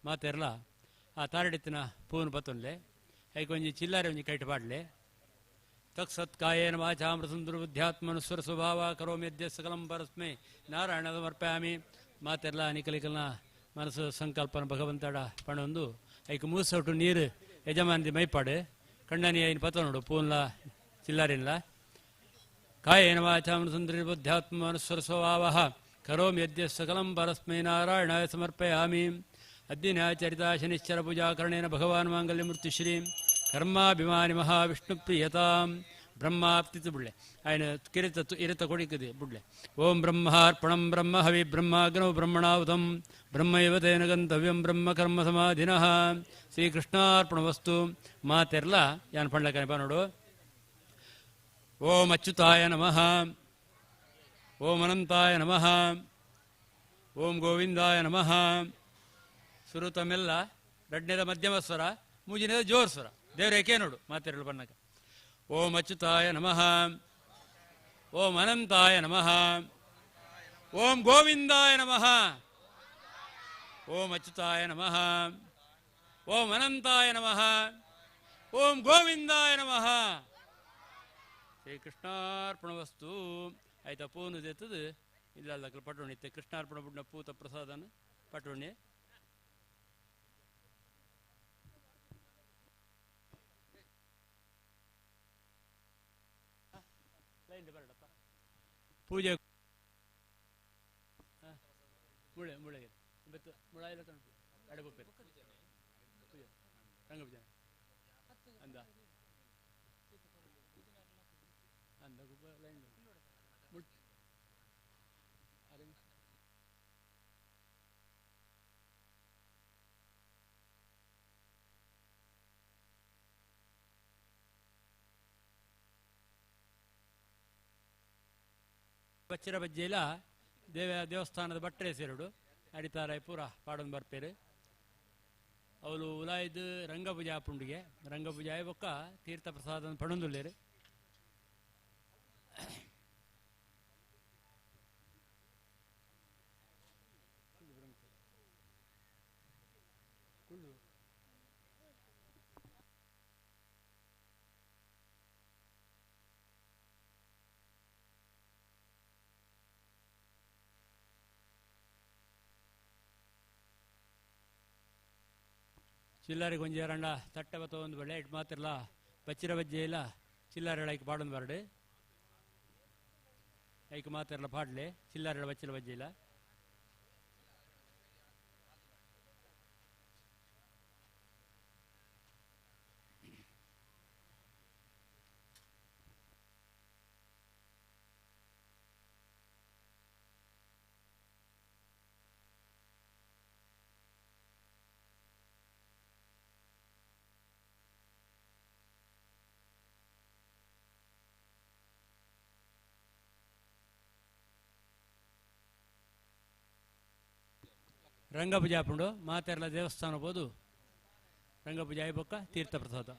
ಮಾತೆರ್ಲ ಆ ತಾರಡಿತ್ತಿನ ಪೂನು ಪತ್ತೊಂಡ್ಲೆ ಐಕ್ ಒಂಜಿ ಚಿಲ್ಲಾರೆ ಒಂಜಿ ಕೈಟ್ ಪಾಡ್ಲೆ. ತತ್ಸತ್ಕಾಯೇನ ವಾಚಾಮೃತಂದುರ್ಬುದ್ಧ್ಯಾತ್ಮನುಸ್ವರ ಸ್ವಭಾವ ಕರೋಮ್ಯದ್ಯ ಸಕಲಂ ಪರಸ್ಮೈ ನಾರಾಯಣ ಸಮರ್ಪಯಾಮಿ. ಮಾತೆರ್ಲ ನಿಕಲಿಕಲ್ನ ಮನಸ್ಸು ಸಂಕಲ್ಪನ ಭಗವಂತಡ ಪಣೊಂದು ಐಕ್ ಮೂಸೊಟ್ಟು ನೀರು ಯಜಮಾನ್ದಿ ಮೈಪಾಡು ಕಣ್ಣನಿ ಐನ್ ಪತ್ತೊಂಡು ಪೂನ್ಲ ಚಿಲ್ಲಾರಿನ್ಲ. ಕಾಯೇನ ವಾಚಾಮೃತಂದುರ್ಬುದ್ಧ್ಯಾತ್ಮನುಸ್ವರ ಸ್ವಭಾವ ಕರೋಮ್ಯದ್ಯ ಸಕಲಂ ಪರಸ್ಮೈ ನಾರಾಯಣಾಯ ಸಮರ್ಪಯಾಮಿ. ಅದ್ದಿನಾಚರಿತ ಶನಿಶ್ಚರ ಪೂಜಾಕರಣೇನ ಭಗವಾನ್ ಮಾಂಗಲ್ಯಮೂರ್ತಿ ಶ್ರೀ ಕರ್ಮಾಭಿಮಾನಿ ಮಹಾವಿಷ್ಣು ಪ್ರಿಯತಾಂ ಬ್ರಹ್ಮಾಪ್ತಿತು ಬುಳ್ಳೆ ఆయన ಕಿರಿತ ಇರಿತ ಕೊಡಿಕದೆ ಬುಡ್ಲೆ. ಓಂ ಬ್ರಹ್ಮಾರ್ಪಣಂ ಬ್ರಹ್ಮ ಹವಿ ಬ್ರಹ್ಮಾಗ್ನೌ ಬ್ರಹ್ಮಣಾಹುತಂ ಬ್ರಹ್ಮೈವ ತೇನ ಗಂತವ್ಯಂ ಬ್ರಹ್ಮ ಕರ್ಮ ಸಮಾಧಿನಃ ಶ್ರೀಕೃಷ್ಣಾರ್ಪಣ ವಸ್ತು. ಮಾತೆರ್ಲ ಯಾನ್ ಪಂಡ್ಲಕನೆ ನೋಡು. ಓಂ ಅಚ್ಯುತಾಯ ನಮಃ, ಓಂ ಅನಂತಾಯ ನಮಃ, ಓಂ ಗೋವಿಂದಾಯ ನಮಃ. ಸುರುತಮೆಲ್ಲ ರಡ್ನೇದ ಮಧ್ಯಮ ಸ್ವರ, ಮೂಜಿನೇದ ಜೋರ್ ಸ್ವರ. ದೇವರೇಕೆ ನೋಡು ಮಾತೆರಳು ಬಣ್ಣಕ. ಓಂ ಅಚ್ಯುತಾಯ ನಮಃ, ಓಂ ಅನಂತಾಯ ನಮಃ, ಓಂ ಗೋವಿಂದಾಯ ನಮಃ, ಓಂ ಅಚ್ಯುತಾಯ ನಮಃ, ಓಂ ಅನಂತಾಯ ನಮಃ, ಓಂ ಗೋವಿಂದಾಯ ನಮಃ. ಶ್ರೀಕೃಷ್ಣಾರ್ಪಣ ವಸ್ತು. ಆಯ್ತಾ ಪೂನು ದೆತ್ತದು ಇಲ್ಲ ಅಲ್ಲ ಪಟ್ಟೋಣಿ ಇತ್ತೆ ಕೃಷ್ಣಾರ್ಪಣ ಬುಡ್ನ ಪೂತ ಪ್ರಸಾದನ ಪಟ್ಟೋಣಿ. ಪೂಜೆ ಮುಳೆ ಮುಳೆ ಬೆತ್ತು ಮುಳ ಇಲ್ಲ ಅಡಬಪ್ಪೆ ಪೂಜೆ ರಂಗಪೂಜೆ ಅಂದ ಅಂದ ಗುಬ್ಬ ಲೈನ್ ಬಚ್ಚಿರ ಬಜ್ಜೆಲ ದೇವಸ್ಥಾನದ ಬಟ್ಟರೆ ಸೇರುಡು ಅಡಿತಾರ ಪೂರ ಪಾಡೊಂದು ಬರ್ಪೇರು. ಅವಳು ಉಲಾಯ್ದು ರಂಗಪೂಜೆ ಆಪುಂಡಿಗೆ ರಂಗಪೂಜೆ ಆಯ್ ಬೊಕ್ಕ ತೀರ್ಥ ಪ್ರಸಾದ ಪಡೊಂದುಲ್ಲೇರು. ಚಿಲ್ಲಾರಿ ಗೊಂಜಿ ರಂಡ ತಟ್ಟೆ ಬತ್ತ ಒಂದು ಬಳ್ಳೆ it ಮಾತಿರ್ಲ ಬಚ್ಚಿರ ಬಜ್ಜೆ ಇಲ್ಲ ಚಿಲ್ಲಾರಿ ಐಕ್ ಪಾಡೊಂದು ಬರಡು ಐಕ್ ಮಾತಿರ್ಲ ಪಾಡ್ಲೆ ಚಿಲ್ಲಾರಿ ಬಚ್ಚಿರ ಬಜ್ಜೆ ಇಲ್ಲ. ರಂಗಪೂಜೆ ಆಪುಂಡು ಮಾತೆರ್ಲ ದೇವಸ್ಥಾನ ಹೋದು ರಂಗಪೂಜೆ ಆಯ್ಬೊಕ್ಕ ತೀರ್ಥ ಪ್ರಸಾದ.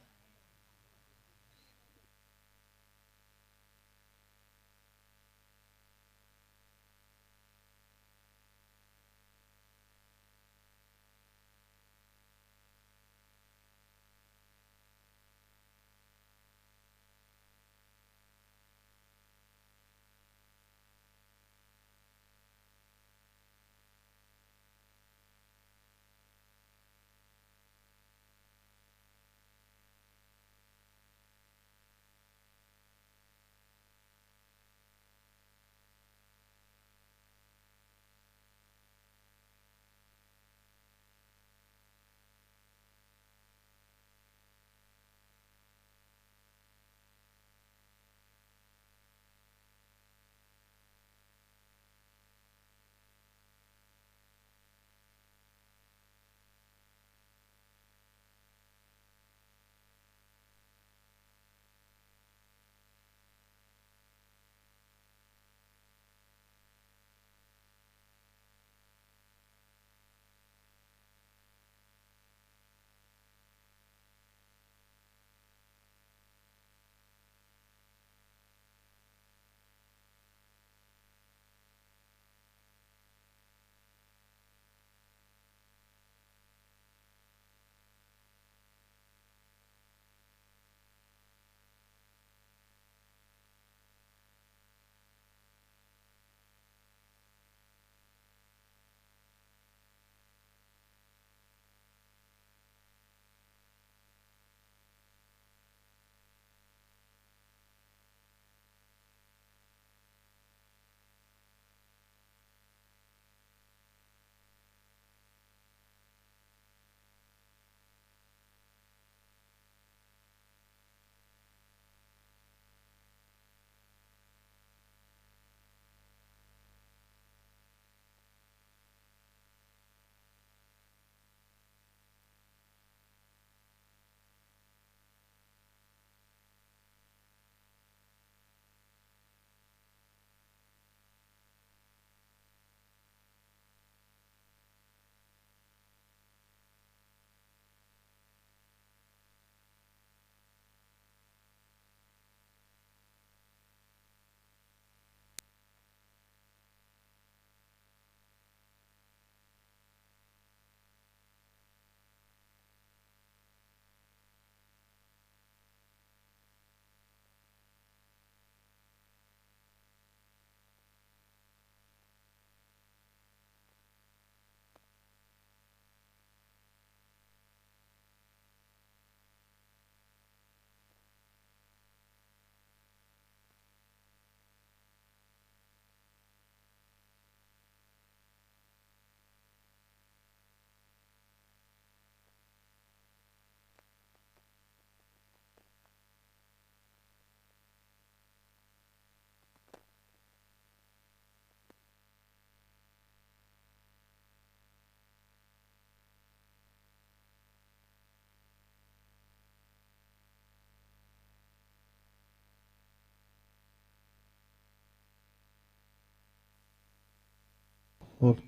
ಓಕೆ.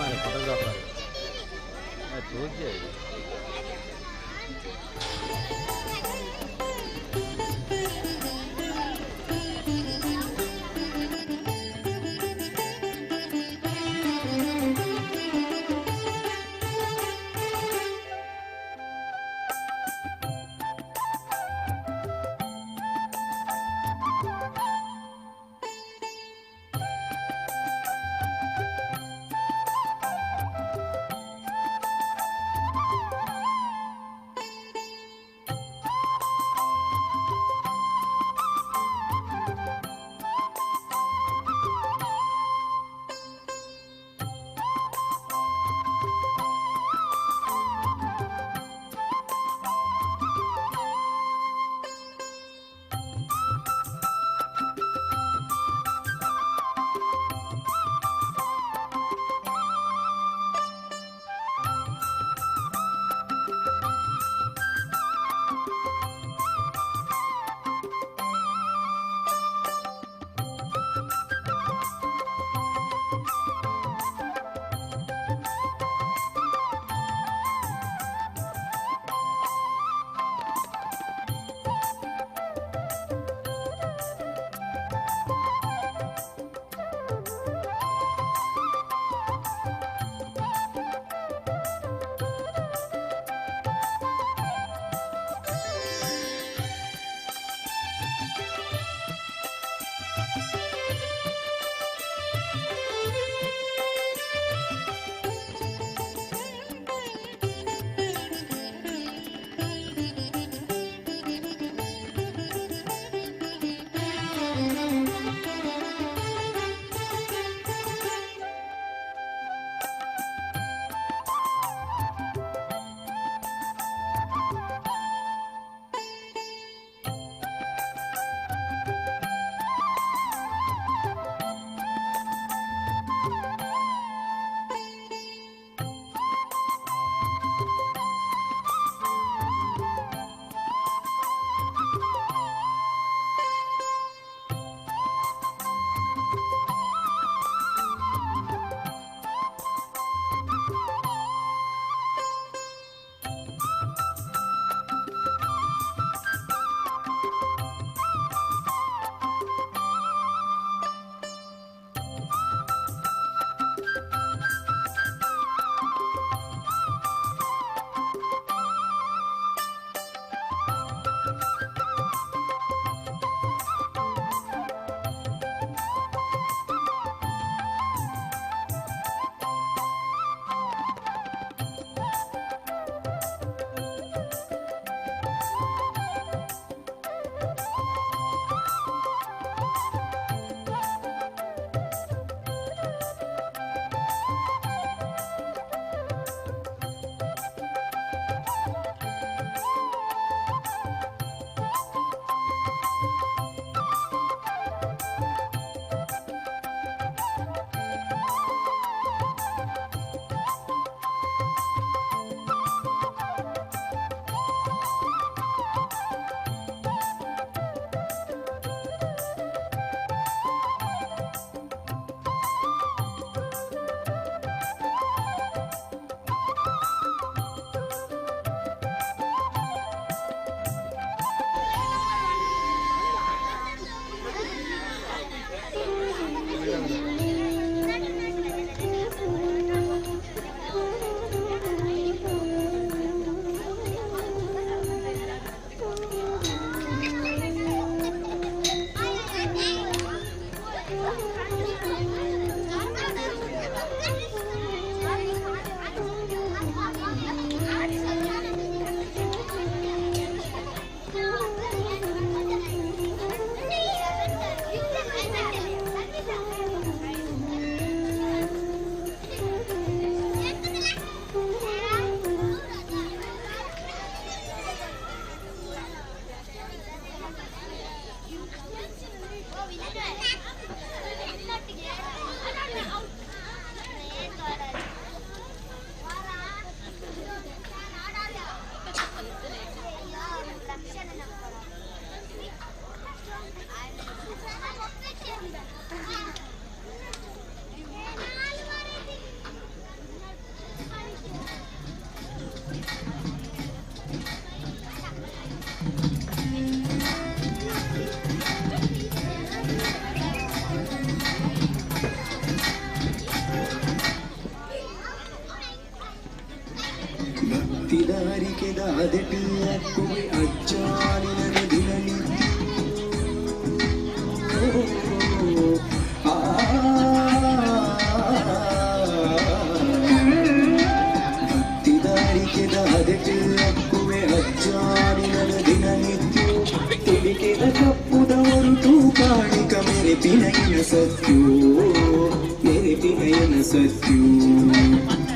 ಮಾರೆ ಫೋಟೋಗ್ರಾಫರ್ ತೋಜೆ. ಭಕ್ತಿದಾರಿಕೆದ ಅದೆಟು ಅಕ್ಕುವೆ ಅಜ್ಜಾನಿನ ದಿನನಿತ್ಯ ಭಕ್ತಿದಾರಿಕೆದ ಅದೆಟು ಅಕ್ಕುವೆ ಅಜ್ಜಾನಿನ ದಿನನಿತ್ಯ ತಿಳಿಕೆದ ಕಪ್ಪುದ ಒರುಟು ಕಾಣಿಕ ಮೆರೆಪಿನಯನ ಸತ್ಯೋ ಮೆರೆಪಿನಯನ ಸತ್ಯೋ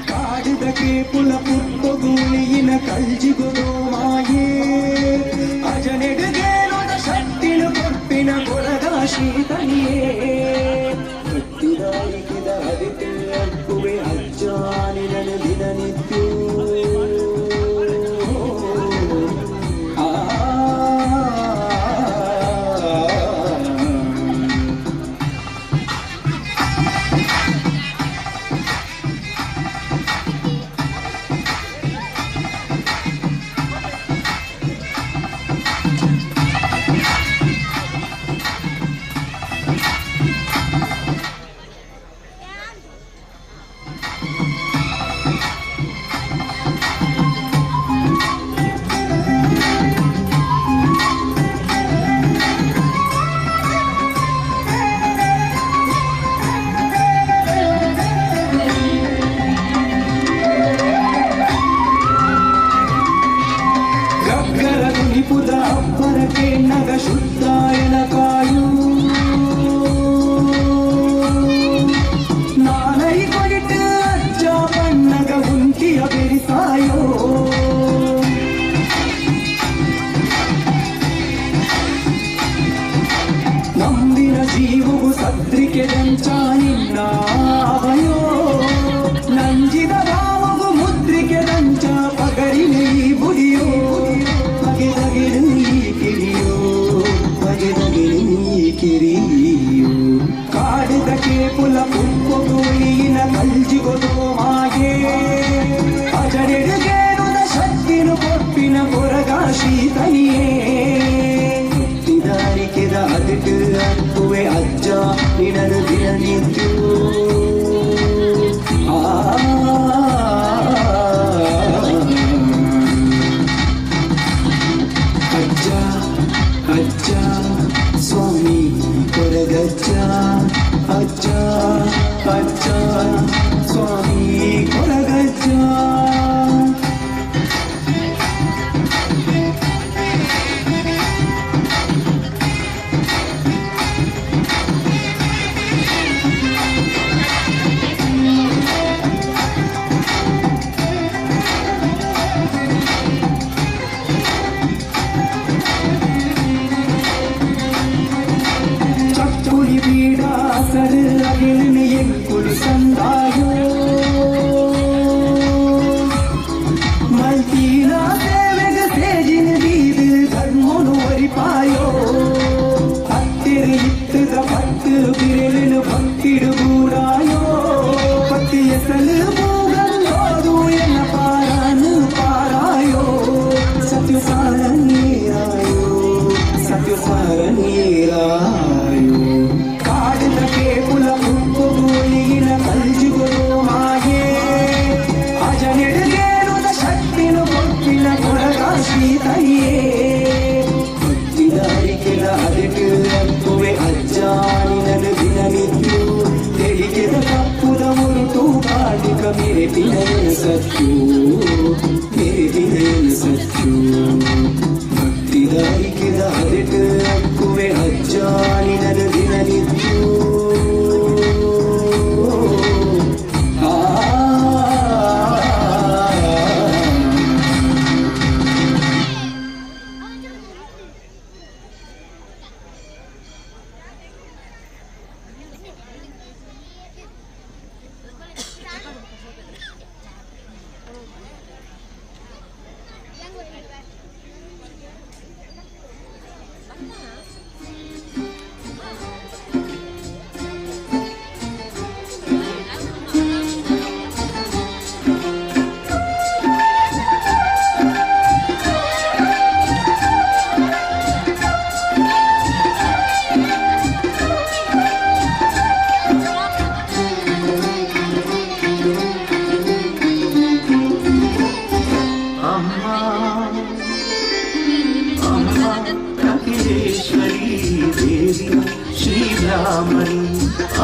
ಕಾಡಿದಕ್ಕೆ ಪುಲ ಪುಟ್ಟಗುಳಿಯಿನ ಕಲ್ಜಿಗುದೋ ಮಾಯೇ ಅಜನೆಡುಗೇನೊದ ಶಕ್ತಿನು ಕೊರ್ಪಿನ ಕೊರಗಾಶೀತನಿಯೇ ಭಕ್ತಿದಾರಿಕೆದ ಅದೆಟು ಅಕ್ಕುವೆ ಅಜ್ಜಾನಿನ ದಿನನಿತ್ಯೋ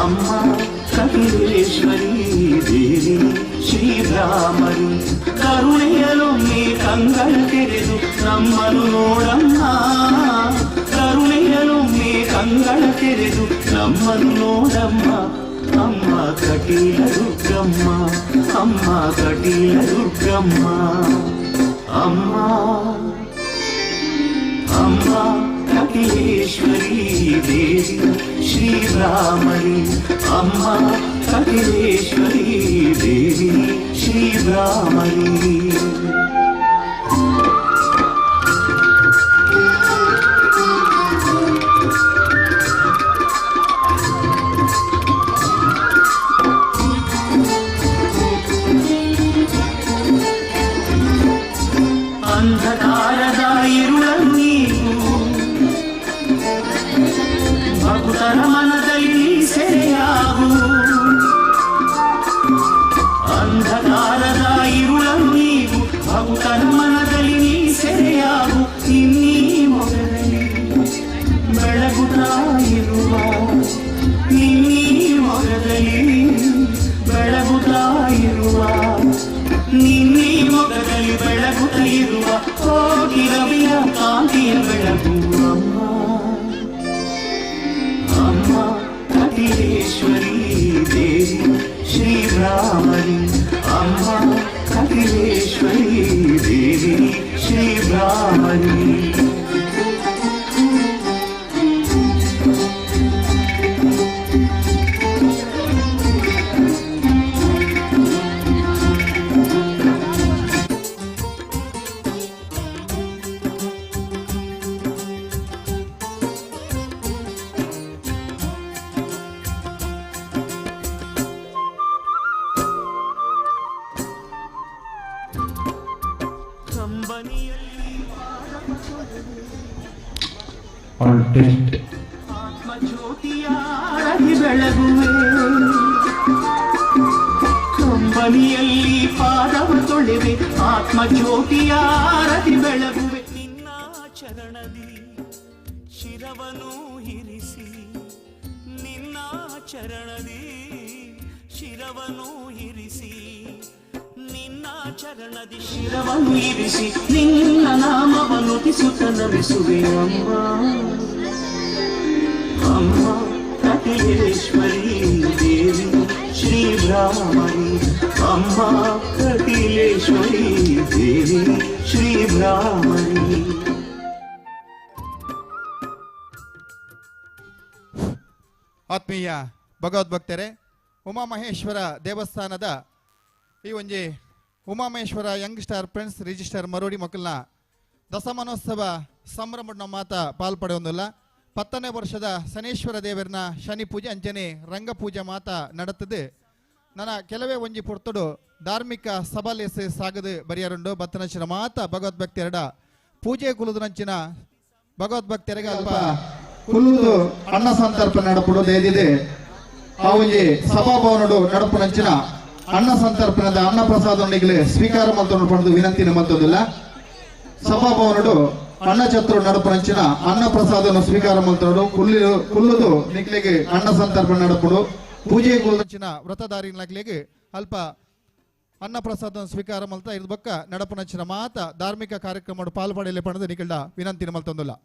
ಅಮ್ಮ ಕಪಿಲೇಶ್ವರಿ ದೇವಿ ಶ್ರೀ ಭ್ರಾಮರಿ ಕರುಣೆಯಲೊಮ್ಮೆ ಕಂಗಳ ತೆರೆದು ನಮ್ಮನು ನೋಡಮ್ಮ ಕರುಣೆಯಲೊಮ್ಮೆ ಕಂಗಳ ತೆರೆದು ನಮ್ಮನು ನೋಡಮ್ಮ ಅಮ್ಮ ಕಟೀಲ ದುರ್ಗಮ್ಮ ಅಮ್ಮ ಕಟೀಲ ದುರ್ಗಮ್ಮ ಅಮ್ಮ ಅಮ್ಮ ಕಪಿಲೇಶ್ವರಿ ದೇವಿ ಶ್ರೀ ಭ್ರಾಮರಿ ಅಮ್ಮ ಕಪಿಲೇಶ್ವರಿ ದೇವಿ ಶ್ರೀ ಭ್ರಾಮರಿ. ಅಂಧಕಾರದ ಇರುಳನ್ನು ನೀವು ಭಕ್ತರ ಮನದಲ್ಲಿ ಸೆರೆಯಾಗು. ಅಂಧಕಾರದ ಇರುಳನ್ನು ನೀವು ಭಕ್ತರ ಮನದಲ್ಲಿ ನೀ ಸೆರೆಯಾಗು. ನಿನ್ನೀ ಮೊಗದಲ್ಲಿ ಬೆಳಗುತ್ತಾ ಇರುವ, ನಿನ್ನೀ ಮೊಗದಲ್ಲಿ ಬೆಳಗುತ್ತಾ ಇರುವ, ನಿನ್ನೀ ಮೊಗದಲ್ಲಿ ಬೆಳಗುತ್ತಾ ಇರುವ ಕೋಟಿ ರವಿಯ ಕಾಂತಿಯ ಬೆಳಗು ಅಮ್ಮ. ಅಮ್ಮ ಕಪಿಲೇಶ್ವರಿ ದೇವಿ ಶ್ರೀ ಭ್ರಾಮರಿ ಅಮ್ಮ ಕಪಿಲೇಶ್ವರಿ ದೇವಿ ಶ್ರೀ ಭ್ರಾಮರಿ. ಕಂಬನಿಯಲ್ಲಿ ಆತ್ಮಜ್ಯೋತಿಯಾರತಿ ಬೆಳಗುವೆ. ಕಂಬನಿಯಲ್ಲಿ ಪಾದವ ತೊಳೆವೆ, ಆತ್ಮಜ್ಯೋತಿಯಾರತಿ ಬೆಳಗುವೆ. ನಿನ್ನ ಚರಣದಿ ಶಿರವನು ಇರಿಸಿ, ನಿನ್ನ ಚರಣದಿ ಶಿರವನು ಇರಿಸಿ, ನಿನ್ನ ಚರಣದಿ ಶಿರವನು ಇರಿಸಿ, ನಿನ್ನ ನಾಮವನ್ನು ತಿಸುತ್ತ ನಮಿಸುವೆ ಅಮ್ಮ. ಅಮ್ಮ ಕಪಿಲೇಶ್ವರಿ ದೇವಿ ಶ್ರೀ ಭ್ರಾಮರಿ ಅಮ್ಮ ಕಪಿಲೇಶ್ವರಿ ದೇವಿ ಶ್ರೀ ಭ್ರಾಮರಿ. ಆತ್ಮೀಯ ಭಗವದ್ಭಕ್ತರೇ, ಉಮಾಮಹೇಶ್ವರ ದೇವಸ್ಥಾನದ ಈ ಒಂಜಿ Umamaheshwara young star friends register Marodi ಮೊಕಲ್ನ ದಶಮಾನೋತ್ಸವ ಸಂಭ್ರಮ ಮಾತ ಪಾಲ್ಪಡೆಯೊಂದಿಲ್ಲ. 10ನೇ ವರ್ಷದ ಶನೇಶ್ವರ ದೇವರನ ಶನಿ ಪೂಜೆ ಅಂಚನೆ ರಂಗಪೂಜೆ ಮಾತ ನಡತದೆ. ನನ್ನ ಕೆಲವೇ ಒಂಜಿ ಪೊರ್ತುಡು ಧಾರ್ಮಿಕ ಸಭಾಲೇಸೆ ಸಾಗದು ಬರಿಯರುಂಡು. ಬತ್ತನಂಚಿನ ಮಾತ ಭಗವದ್ಭಕ್ತಿಯರಡ ಪೂಜೆ ಕುಲುದನಂಚಿನ ಭಗವದ್ಭಕ್ತರಿಗೆ ಅಲ್ಪ ಕುಲ್ಲುದು ಅನ್ನ ಸಂತರ್ಪಣೆ ನಡಪುಡು ದೇದಿದೆ. ಆ ಒಂಜಿ ಸಭಾಭವನಡು ನಡಪುನಂಚಿನ ಅನ್ನ ಸಂತರ್ಪಣದ ಅನ್ನ ಪ್ರಸಾದೊಂದಿಗೆ ಸ್ವೀಕಾರ ಮಲ್ತೊಂಡು ಪಡೆದು ವಿನಂತಿ ಮಲ್ತೊಂದಿಲ್ಲ. ಸಭಾಭವನಡು ಅನ್ನ ಛತ್ರ ನಡಪುನಂಚಿನ ಅನ್ನ ಪ್ರಸಾದವನ್ನು ಸ್ವೀಕಾರ ಮಲ್ತೊಂಡು ಕುಲ್ಲುದು ನಿಕ್ಲೆಗೆ ಅನ್ನ ಸಂತರ್ಪಣೆ ನಡಪುಡು. ಪೂಜೆ ಕುಲ್ಲುದಂಚಿನ ವ್ರತಧಾರಿ ನಕ್ಲೆಗೆ ಅಲ್ಪ ಅನ್ನ ಪ್ರಸಾದವನ್ನು ಸ್ವೀಕಾರ ಮಲ್ತ ಇದ್ ಬೊಕ್ಕ ನಡಪುನಂಚಿನ ಮಾತ ಧಾರ್ಮಿಕ ಕಾರ್ಯಕ್ರಮ ಪಾಲ್ಪಡೆಯಲೆ ಪಡೆದು ನಿಖಿಲ್ಡ ವಿನಂತಿ ಮಲ್ತೊಂದಿಲ್ಲ.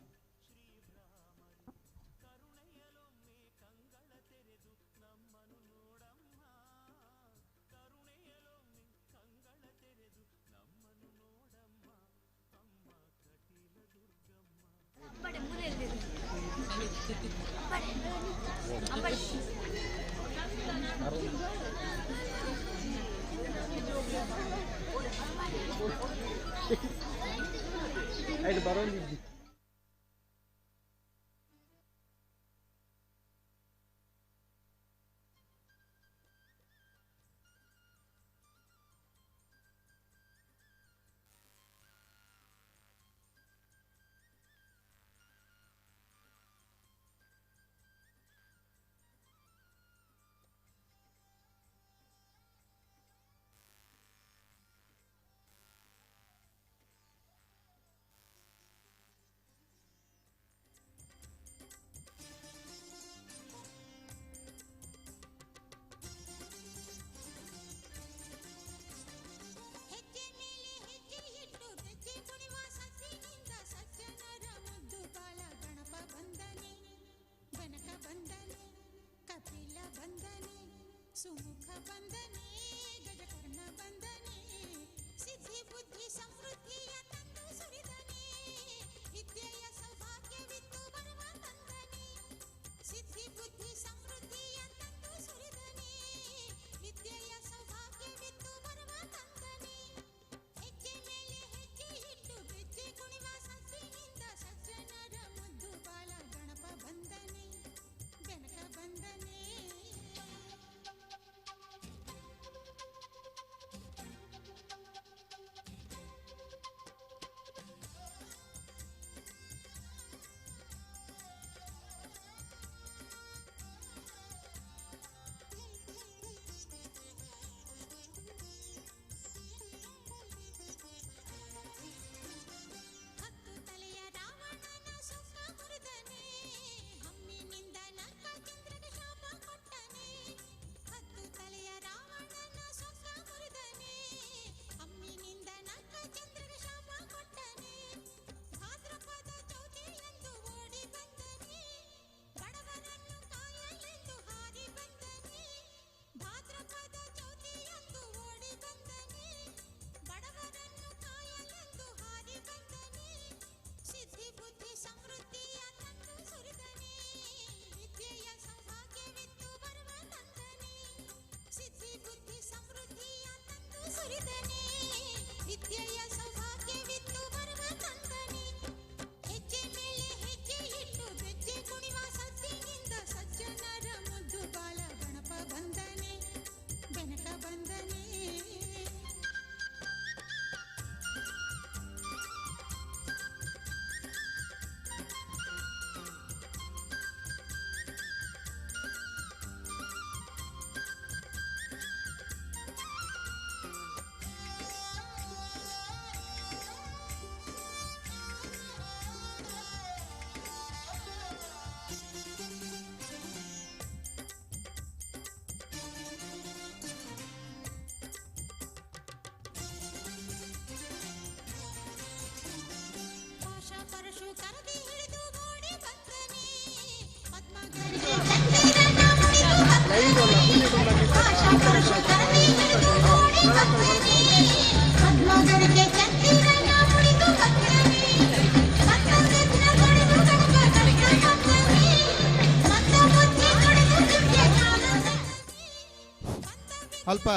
ಅಲ್ಪ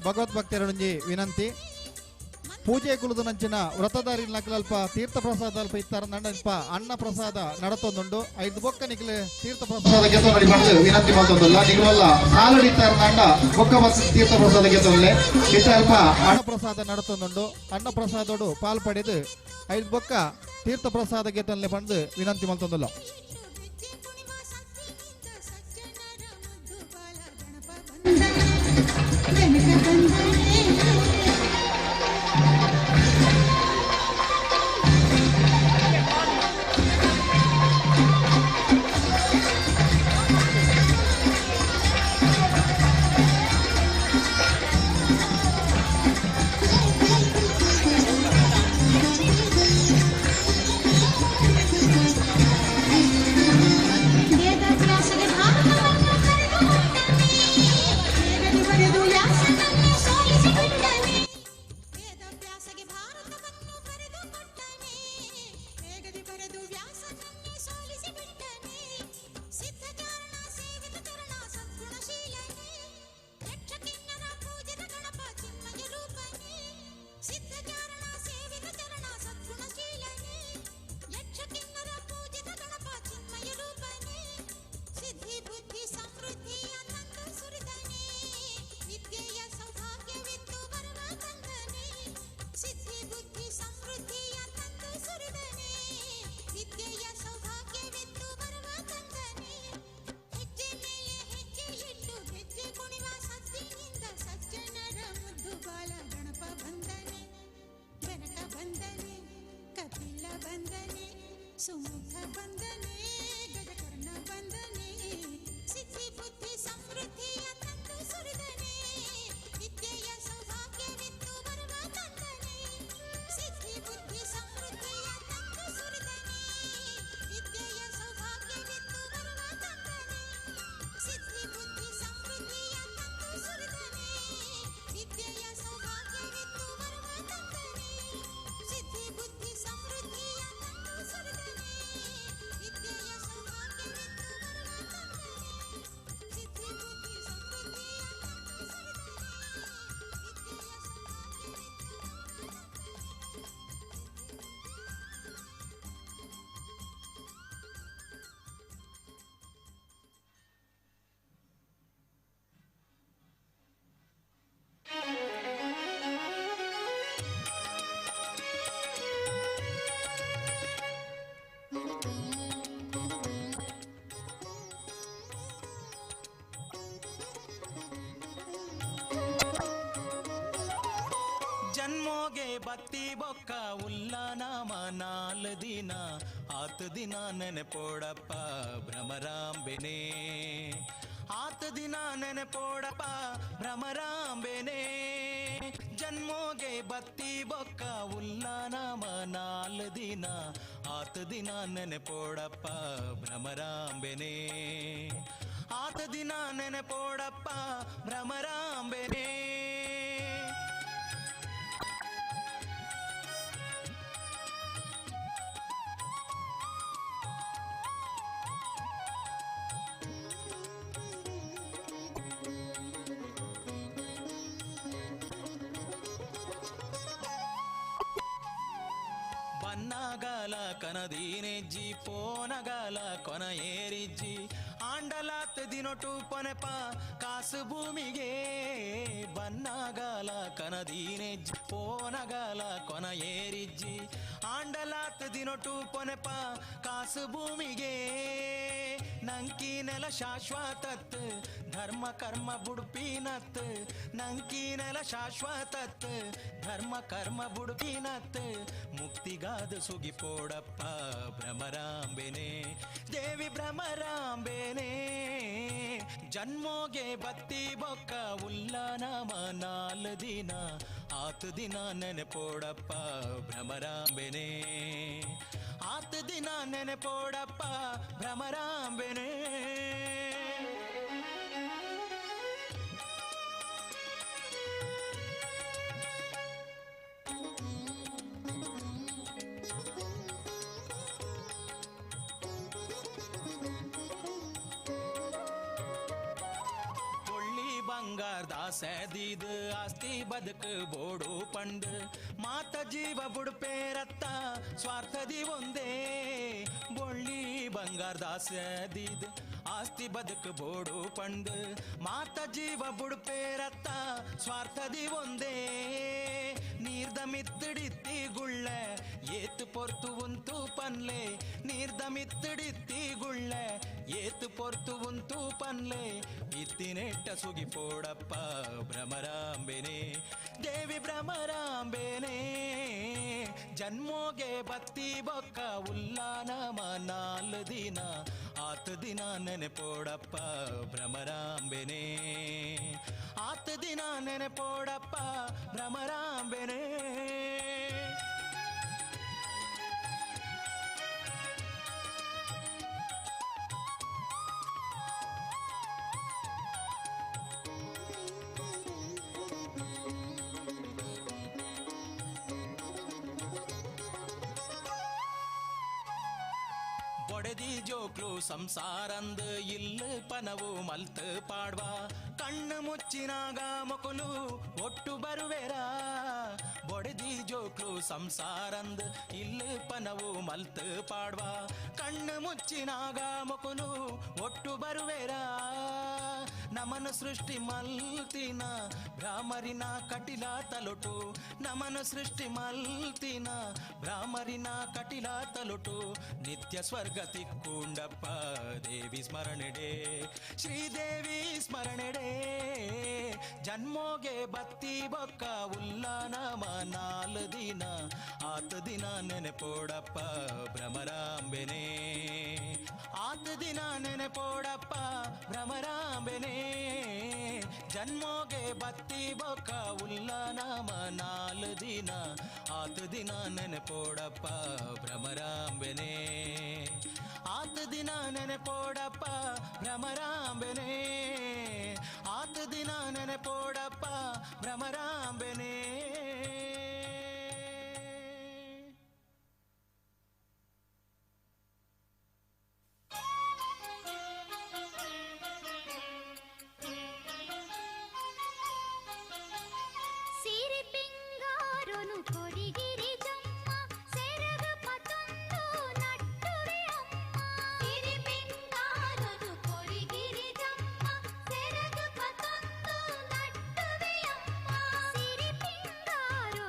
ಭಗವದ್ಭಕ್ತರೊಂಜಿ ವಿನಂತಿ ಪೂಜೆ ಕುಲದ ನಂಚಿನ ವ್ರತಧಾರಿ ನಕಲಲ್ಪ ತೀರ್ಥ ಪ್ರಸಾದ ಅಲ್ಪ ಇತ್ತಾರ ನಂಡಲ್ಪ ಅನ್ನ ಪ್ರಸಾದ ನಡತೊಂದುಂಡು ಐದು ಬೊಕ್ಕ ನಿಕ್ಲೆ ತೀರ್ಥ ಪ್ರಸಾದ ಗೆತ್ತೊಂದು ಪಂಡ್ದು ವಿನಂತಿ ಮಲ್ತೊಂದುಲ್ಲ ನಿಗಲಲ್ಲ ಸಾಲಡಿ ಇತ್ತಾರ ನಂಡ ಬೊಕ್ಕ ಬಸ್ ತೀರ್ಥ ಪ್ರಸಾದ ಗೆತ್ತೊಂದುಲ್ಲೆ ಇತ್ತ ಅಲ್ಪ ಅನ್ನ ಪ್ರಸಾದ ನಡತೊಂದುಂಡು ಅನ್ನ ಪ್ರಸಾದೋಡು ಪಾಲ್ ಪಡೆದು ಐದು ಬೊಕ್ಕ ತೀರ್ಥ ಪ್ರಸಾದ ಗೆತ್ತೊಂದುಲ್ಲೆ ಪಂಡ್ದು ವಿನಂತಿ ಮಲ್ತೊಂದುಲ್ಲ. ಜನ್ಮೋಗೆ ಬತ್ತಿ ಬೊಕ್ಕ ಉಲ್ಲಾನಾಮ ನಾಲ್ ದಿನ ಆತ ದಿನ ನೆನೆಪೋಡಪ್ಪ ಭ್ರಮರಾಂಬೆನೇ ಆತ ದಿನ ನೆನೆಪೋಡಪ್ಪ ಭ್ರಮರಾಂಬೆನೇ ಜನ್ಮೋಗೆ ಬತ್ತಿ ಬೊಕ್ಕ ಉಲ್ಲಾನಾಮ ನಾಲ್ ದಿನ ಆತ ದಿನ ನೆನೆಪೋಡಪ್ಪ ಭ್ರಮರಾಂಬೆನೇ ಆತ ದಿನ ನೆನೆಪೋಡಪ್ಪ ಭ್ರಮರಾಂಬೆನೇ. ಬನ್ನಾಗಾಲ ಕನದೀನೆಜ್ಜಿ ಪೋನಗಾಲ ಕೊನ ಏರಿಜ್ಜಿ ಆಂಡಲಾತ್ ದಿನೊಟು ಪೊನೆಪ ಕಾಸು ಭೂಮಿಗೆ ಬನ್ನಾಗಾಲ ಕನದೀನೆಜ್ಜಿ ಪೋನಗಾಲ ಕೊನ ಏರಿಜ್ಜಿ ಆಂಡಲಾತ್ ದಿನೊಟು ಪೊನೆಪ ಕಾಸು ಭೂಮಿಗೆ ನಂಕಿ ನೆಲ ಶಾಶ್ವತತ್ ಧರ್ಮ ಕರ್ಮ ಬುಡುಪಿನತ್ ನಂಕಿ ನೆಲ ಶಾಶ್ವತತ್ ಧರ್ಮ ಕರ್ಮ ಬುಡುಪಿನತ್ ಮುಕ್ತಿಗಾದ ಸುಗಿಪೋಡಪ್ಪ ಭ್ರಮರಾಂಬೆನೆ ದೇವಿ ಭ್ರಮರಾಂಬೆನೆ. ಜನ್ಮೋಗೆ ಬತ್ತಿ ಬೊಕ್ಕ ಉಲ್ಲ ನಮ ನಾಲ್ ದಿನ ಆತ್ ದಿನ ನೆನೆಪೋಡಪ್ಪ ಭ್ರಮರಾಂಬೆನೆ ಆತ್ ದಿನ ನೆನೆಪೋಡಪ್ಪ ಭ್ರಮರಾಂಬೆನೆ. ಬಂಗಾರ ದಾಸದೀದು ಆಸ್ತಿ ಬದುಕು ಬೋಡು ಪಂಡು ಮಾತ ಜೀವ ಬುಡುಪೇರತ್ತ ಸ್ವಾರ್ಥದಿ ಒಂದೇ ಬೊಳ್ಳಿ ಬಂಗಾರ ದಾಸದೀದು ಆಸ್ತಿ ಬದುಕು ಬೋಡು ಪಂಡು ಮಾತ ಜೀವ ಬುಡುಪೇರತ್ತ ಸ್ವಾರ್ಥದಿ ಒಂದೇ ನೀರ್ದ ಮಿತ್ತಡಿತ್ತಿ ಗುಳ್ಳ ಏತು ಪೊರ್ತು ಉಂತು ಪನ್ಲೆ ನೀರ್ದ ಮಿತ್ತಡಿತ್ತಿ ಗುಳ್ಳ ಏತು ಪೊರ್ತು ಉಂತು ಪನ್ಲೆ ಇತ್ತಿನೆಟ್ಟ ಸುಗಿಪೋಡಪ್ಪ ಭ್ರಮರಾಂಬೆನೆ ದೇವಿ ಭ್ರಮರಾಂಬೆನೆ. ಜನ್ಮೋಗೆ ಬತ್ತಿ ಬೊಕ್ಕ ಉಲ್ಲ ನಮ ನಾಲ್ ದಿನ ಆತ್ ದಿನ ನೆನೆಪೋಡಪ್ಪ ಭ್ರಮರಾಂಬೆನೆ ಆತ್ ದಿನ ನೆನೆಪೋಡಪ್ಪ ಭ್ರಮರಾಂಬೆನೆ. ಬೊಡೆದಿ ಜೋಕ್ಲು ಸಂಸಾರಂದು ಇಲ್ಲು ಪನವು ಮಲ್ತು ಪಾಡ್ವ ಕಣ್ಣು ಮುಚ್ಚಿನಾಗ ಮೊಕಲು ಒಟ್ಟು ಬರುವೆರಾ ಬೊಡೆದಿ ಜೋಕ್ಲು ಸಂಸಾರಂದು ಇಲ್ಲು ಪನವು ಮಲ್ತು ಪಾಡ್ವ ಕಣ್ಣು ಮುಚ್ಚಿನಾಗ ಮೊಕಲು ಒಟ್ಟು ಬರುವೆರಾ ನಮನ ಸೃಷ್ಟಿ ಮಲ್ತಿನ ಭ್ರಾಮರಿನ ಕಟಿಲ ತಲೊಟು ನಮನ ಸೃಷ್ಟಿ ಮಲ್ತಿನ ಭ್ರಾಮರಿನ ಕಟಿಲ ತಲೊಟು ನಿತ್ಯ ಸ್ವರ್ಗ ತಿಕ್ಕುಂಡಪ್ಪ ದೇವಿ ಸ್ಮರಣೆಡೆ ಶ್ರೀದೇವಿ ಸ್ಮರಣೆಡೆ. ಜನ್ಮೋಗೆ ಬತ್ತಿ ಬೊಕ್ಕ ಉಲ್ಲ ನಮ ನಾಲ್ ದಿನ ಆತ್ ದಿನ ನೆನೆಪೋಡಪ್ಪ ಭ್ರಮರಾಂಬೆನೆ ಆತ್ ದಿನ ನೆನೆಪೋಡಪ್ಪ ಭ್ರಮರಾಂಬೆನೆ. ಜನ್ಮೋಗೆ ಬತ್ತಿ ಬೊಕ್ಕ ಉಲ್ಲ ನಮ ನಾಲ್ ದಿನ ಆತ್ ದಿನ ನೆನೆಪೋಡಪ್ಪ ಭ್ರಮರಾಂಬೆನೆ ಆತ್ ದಿನ ನೆನೆಪೋಡಪ್ಪ ಭ್ರಮರಾಂಬೆನೆ ಆತ್ ದಿನ ನೆನೆಪೋಡಪ್ಪ ಭ್ರಮರಾಂಬೆನೆ. ಸಿರಿ ಪಿಂಗಾರನು ಕೊರಿಗಿರಿ ಜಮ್ಮ ಸೆರಗ ಪತೊಂದು ನಟ್ಟುವೆ ಅಮ್ಮ ಸಿರಿ ಪಿಂಗಾರನು ಕೊರಿಗಿರಿ ಜಮ್ಮ ಸೆರಗ ಪತೊಂದು ನಟ್ಟುವೆ ಅಮ್ಮ ಸಿರಿ ಪಿಂಗಾರನು.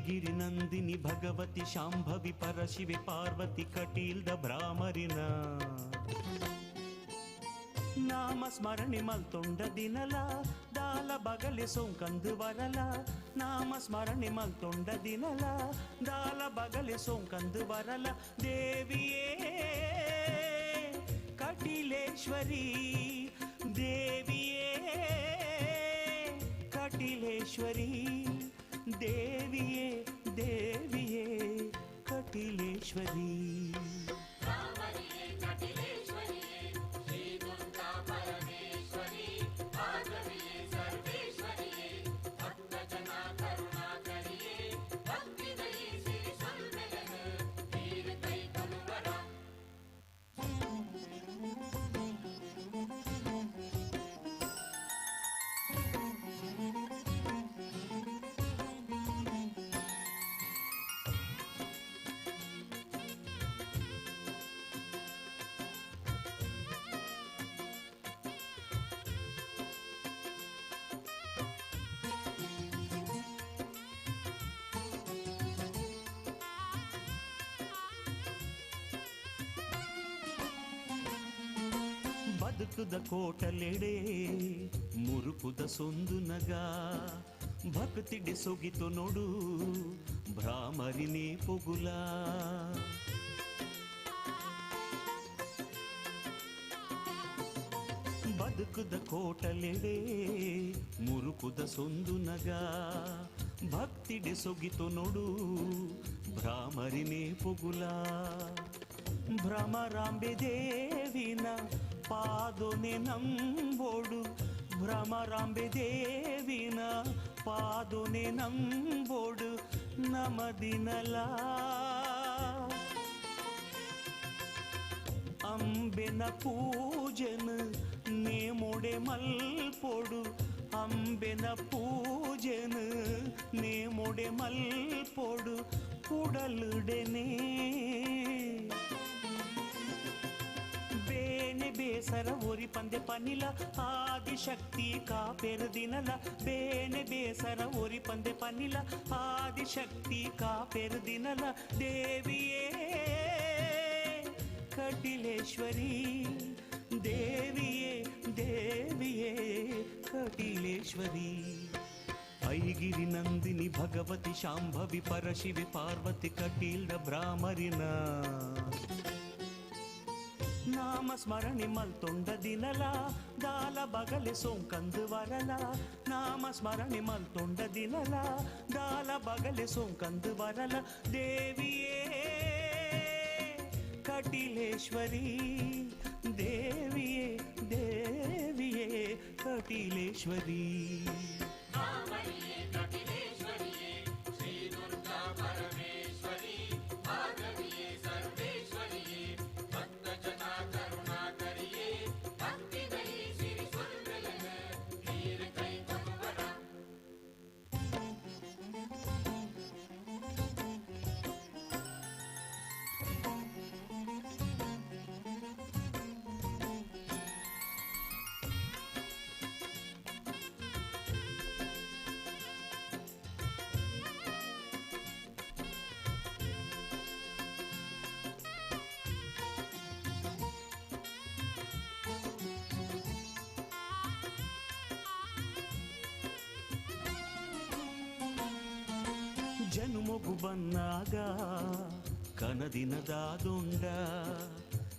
ಐಗಿರಿ ನಂದಿನಿ ಭಗವತಿ ಶಾಂಭವಿ ಪರಶಿವೆ ಪಾರ್ವತಿ ಕಟೀಲ್ದ ಭ್ರಾಮರಿನ ನಾಮ ಸ್ಮರಣೆ ಮಲ್ತೊಂಡ ದಿನಲ ದಾಲ ಬಗಲೆ ಸೋಂಕಂದು ವರಲ ನಾಮ ಸ್ಮರಣೆ ಮಲ್ತೊಂಡ ದಿನಲ ದಾಲ ಬಗಲೆ ಸೋಂಕಂದು ವರಲ ದೇವಿಯೇ ಕಟಿಲೇಶ್ವರಿ ದೇವಿಯೇ ಕಟಿಲೇಶ್ವರಿ ದೇವಿಯೇ ದೇವಿಯೇ ಕಟಿಲೇಶ್ವರಿ. ಬದುಕುದ ಕೋಟಲೆಡೆ ಮುರುಕುದ ಸೊಂದು ನಗ ಭಕ್ತಿಡೆ ಸೊಗಿತು ನೋಡು ಭ್ರಾಮರಿನೇ ಪೊಗುಲ ಬದುಕುದ ಕೋಟಲೆಡೆ ಮುರುಕುದ ಸೊಂದು ನಗ ಭಕ್ತಿಡೆ ಸೊಗಿತು ನೋಡು ಭ್ರಾಮರಿನೇ ಪೊಗುಲ ಭ್ರಮರಾಂಬೆ ದೇವಿನ ಪಾದೊನೆ ನಂಬೋಡು ಭ್ರಮರಾಂಬೆ ದೇವಿನ ಪಾದೊನೆ ನಂಬೋಡು ನಮದಿನಲ ಅಂಬೆನ ಪೂಜನ ನೇಮೊಡೆ ಮಲ್ಪೊಡು ಅಂಬೆನ ಪೂಜನ ನೇಮೊಡೆ ಮಲ್ಪೊಡು ಕುಡಲುಡೆನೆ ಬೇನೆ ಬೇಸರ ಒರಿ ಪಂದೆ ಪನಿಲ ಆದಿಶಕ್ತಿ ಕಾಪೆರು ದಿನಲ ಬೇನೆ ಬೇಸರ ಒರಿ ಪಂದೆ ಪನಿಲ ಆದಿಶಕ್ತಿ ಕಾಪೆರು ದಿನಲ ದೇವಿಯೇ ಕಟಿಲೇಶ್ವರಿ ದೇವಿಯೇ ದೇವಿಯೇ ಕಟಿಲೇಶ್ವರಿ. ಐಗಿರಿ ನಂದಿನಿ ಭಗವತಿ ಶಾಂಭವಿ ಪರಶಿವೆ ಪಾರ್ವತಿ ಕಟೀಲ್ದ ಭ್ರಾಮರಿನ ನಾಮ ಸ್ಮರಣೆ ಮಲ್ತೊಂಡ ದಿನಲ ದಾಲ ಬಗಲೆ ಸೋಂಕಂದು ವರಲ ನಾಮ ಸ್ಮರಣೆ ಮಲ್ತೊಂಡ ದಿನಲ ದಾಲ ಬಗಲೆ ಸೋಂಕಂದು ವರಲ ದೇವಿಯೇ ಕಟಿಲೇಶ್ವರಿ ದೇವಿಯೇ ದೇವಿಯೇ ಕಟಿಲೇಶ್ವರಿ. ಜನುಮೊಗು ಬನ್ನಾಗ ಕನದಿನದಾದುಂಡ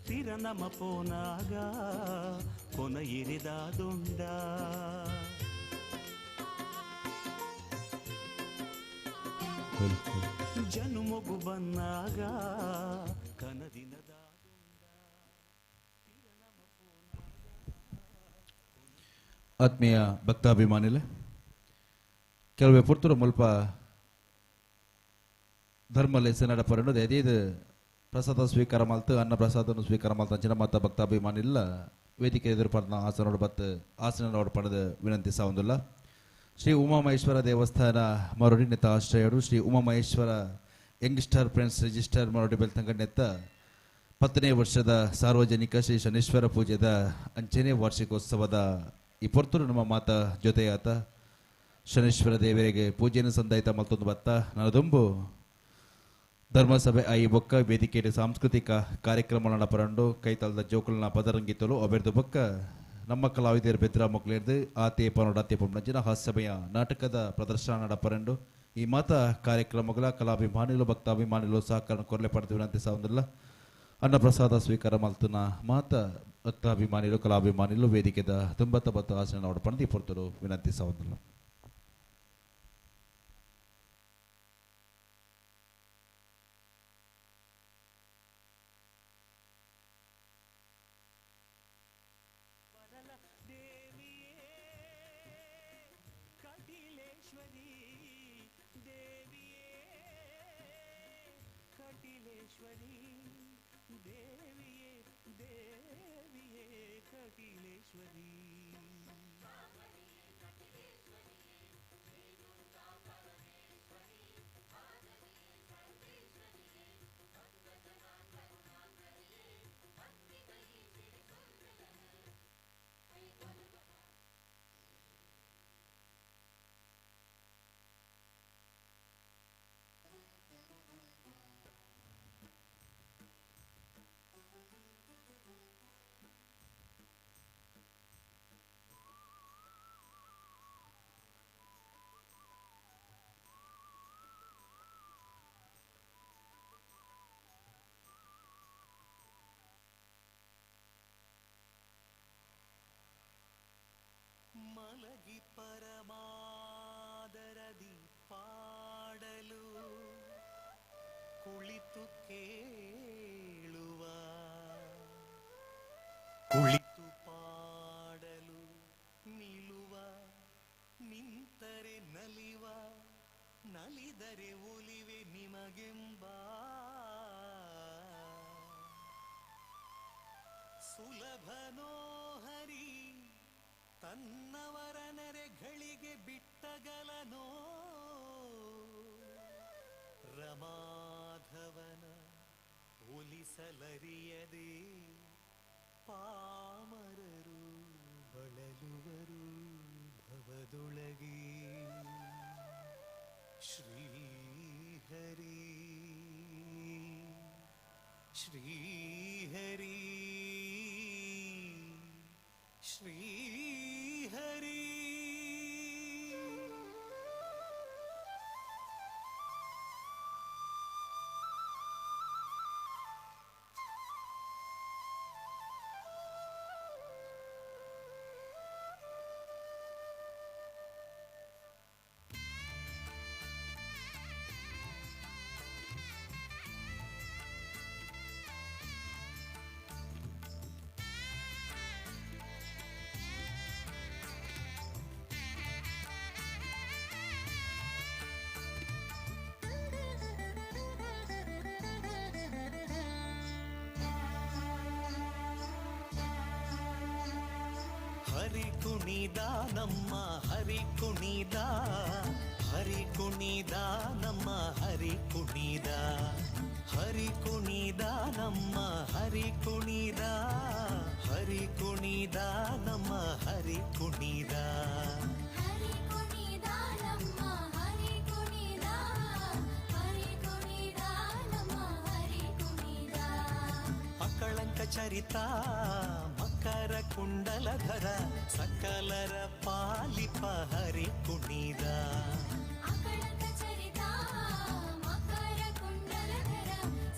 ತಿರನಮ ಪೋನಾಗ ಕೊನ ಇರಿದಾದುಂಡ ಜನುಮೊಗು ಬನ್ನಾಗ ಕನದಿನದಾದುಂಡ. ಆತ್ಮೀಯ ಭಕ್ತಾಭಿಮಾನಿಲೆ, ಕೆಲವೇ ಪುರ್ತುರ ಮುಲ್ಪ ಧರ್ಮಲೆ ನಡಪರನ್ನು ದಯದೀದು ಪ್ರಸಾದ ಸ್ವೀಕಾರ ಮಾಲ್ತು ಅನ್ನ ಪ್ರಸಾದನ್ನು ಸ್ವೀಕಾರ ಮಾಲ್ತು ಅಂಚಿನ ಮಾತ ಭಕ್ತಾಭಿಮಾನಿಲ್ಲ ವೇದಿಕೆ ಎದುರು ಪಡೆದ ಆಸನೋಡು ಬತ್ತು ಆಸನೋಡು ಪಡೆದು ವಿನಂತಿಸ ಒಂದುಲ್ಲ. ಶ್ರೀ ಉಮಾಮಹೇಶ್ವರ ದೇವಸ್ಥಾನ ಮರಡಿ ನೆತ್ತ ಆಶ್ರಯರು Shri Umamaheshwara youngster friends register Marodi Belthangady ನೆತ್ತ 10ನೇ ವರ್ಷದ ಸಾರ್ವಜನಿಕ ಶ್ರೀ ಶನೇಶ್ವರ ಪೂಜೆದ ಅಂಚನೆ ವಾರ್ಷಿಕೋತ್ಸವದ ಈ ಪೊರ್ತುರು ನಮ್ಮ ಮಾತ ಜೊತೆಯಾತ ಶನೇಶ್ವರ ದೇವರಿಗೆ ಪೂಜೆಯನ್ನು ಸಂದಾಯಿತ ಮಲ್ತೊಂದು ಬತ್ತ ನನದುಂಬು ಧರ್ಮಸಭೆ I ಬೊಕ್ಕ ವೇದಿಕೆಯ ಸಾಂಸ್ಕೃತಿಕ ಕಾರ್ಯಕ್ರಮ ನಡಪರಂಡು ಕೈತಲ್ದ ಜೋಕುಲ್ನ ಪದರಂಗಿತಲು ಅಬೆರ್ದು ಬೊಕ್ಕ ನಮ್ಮ ಕಲಾವಿದರ ಬೆದ್ರ ಮೊಕ್ಲೇರ್ದು ಆತೆ ಪನೋಡಾತೆ ಪೊಂಬಂಜಿನ ಹಾಸ್ಯಮಯ ನಾಟಕದ ಪ್ರದರ್ಶನ ನಡಪರಂಡು ಈ ಮಾತ ಕಾರ್ಯಕ್ರಮಗಳ ಕಲಾಭಿಮಾನಿಲು ಭಕ್ತಾಭಿಮಾನಿಲು ಸಹಕಾರ ಕೊರಲೆ ಪಡೆದು ವಿನಂತಿ ಸಾವಂದಿಲ್ಲ. ಅನ್ನಪ್ರಸಾದ ಸ್ವೀಕಾರ ಮಲ್ತನ ಮಾತ ಭಕ್ತಾಭಿಮಾನಿಲು ಕಲಾಭಿಮಾನಿಲು ವೇದಿಕೆದ ತುಂಬತ್ತ ಬತ್ತ ಆಸನ ನೋಡಪಂದು ಪೊರ್ತರು ವಿನಂತಿ ಸಾವಂದಿಲ್ಲ. ಮಲಗಿ ಪರಮಾದರದಿ ಪಾಡಲು ಕುಳಿತು ಕೇಳುವ ಕುಳಿತು ಪಾಡಲು ನಿಲ್ಲುವ ನಿಂತರೆ ನಲಿವ ನಲಿದರೆ ಒಲಿವೆ ನಿಮಗೆಂಬ ಸುಲಭನೋ ಹರಿ ತನ್ನವರ ನೆರೆಗಳಿಗೆ ಬಿಟ್ಟಗಲನೋ ರಮಾಧವನ ಒಲಿಸಲರಿಯದೆ ಪಾಮರರು ಬಳಲುವರು ಭವದೊಳಗೆ. ಶ್ರೀಹರಿ ಶ್ರೀಹರಿ ಶ್ರೀಹರಿ. ಹರಿ ಕುಣಿದ ನಮ್ಮ ಹರಿ ಕುಣಿದ ಹರಿ ಕುಣಿದ ನಮ್ಮ ಹರಿ ಕುಣಿದ ಹರಿ ಕುಣಿದ ನಮ್ಮ ಹರಿ ಕುಣಿದ ಹರಿ ಕುಣಿದ ನಮ್ಮ ಹರಿ ಕುಣಿದ ಹರಿ ಕುಣಿದ ನಮ್ಮ ಹರಿ ಕುಣಿದ ಹರಿ ಕುಣಿದ ನಮ್ಮ ಹರಿ ಕುಣಿದ. ಅಕಳಂಕ ಚರಿತ ಮಕರ ಕುಂಡಲಧರ ಸಕಲರ ಪಾಲಿಪ ಹರಿ ಕುಣಿದ ಅಕಳಂಕ ಚರಿತ ಮಕರ ಕುಂಡಲಧರ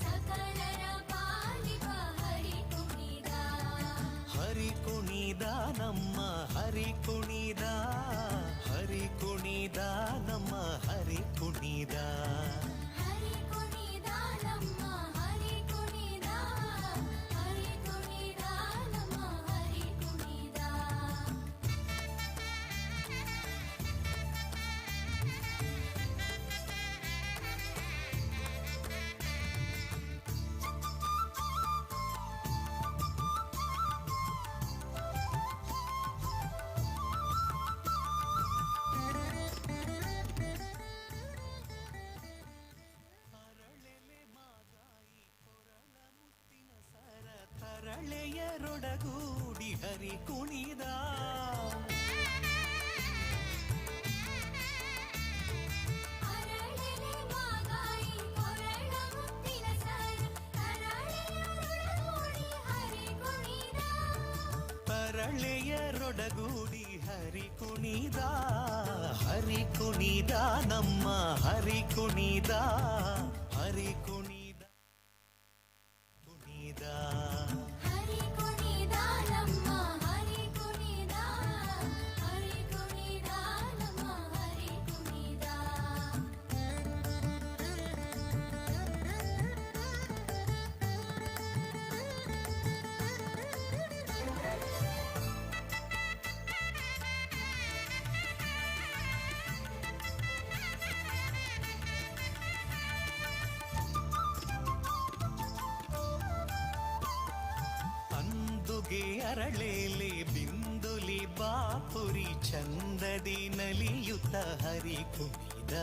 ಸಕಲರ ಪಾಲಿಪ ಹರಿ ಕುಣಿದ ಹರಿ ಕುಣಿದ ನಮ್ಮ ಹರಿ ಕುಣಿದ ಹರಿ ಕುಣಿದ ನಮ್ಮ ಹರಿ ಕುಣಿದ ಹರಿ ಕುಣಿದ ನಮ್ಮ ಹರಿ ಕುಣಿದ ಹರಿ ಕುಣಿದ ನಮ್ಮ ಹರಿ ಕುಣಿದ. ತರಳೆಯರೊಡಗೂಡಿ ಹರಿ ಕುಣಿದ. ಮರಳೆಯರೊಡಗೂಡಿ ಹರಿ ಕುಣಿದ ಹರಿ ಕುಣಿದ ನಮ್ಮ ಹರಿ ಕುಣಿದ ಹರಿ ಕುಣಿದ ಕುಣಿದ ಹರಿ ಕುಣಿದ ನಮ್ಮ ಹರಿ ಕುಣಿದ ಹರಿ ಕುಣಿದ ನಮ್ಮ ಹರಿ ಕುಣಿದ. ಅಂದುಗೆ ಅರಳೇಲೆ ಬಿಂದುಲಿ ಬಾಪುರಿ ಚಂದದಿ ನಲಿಯುತ ಹರಿ ಕುಣಿದ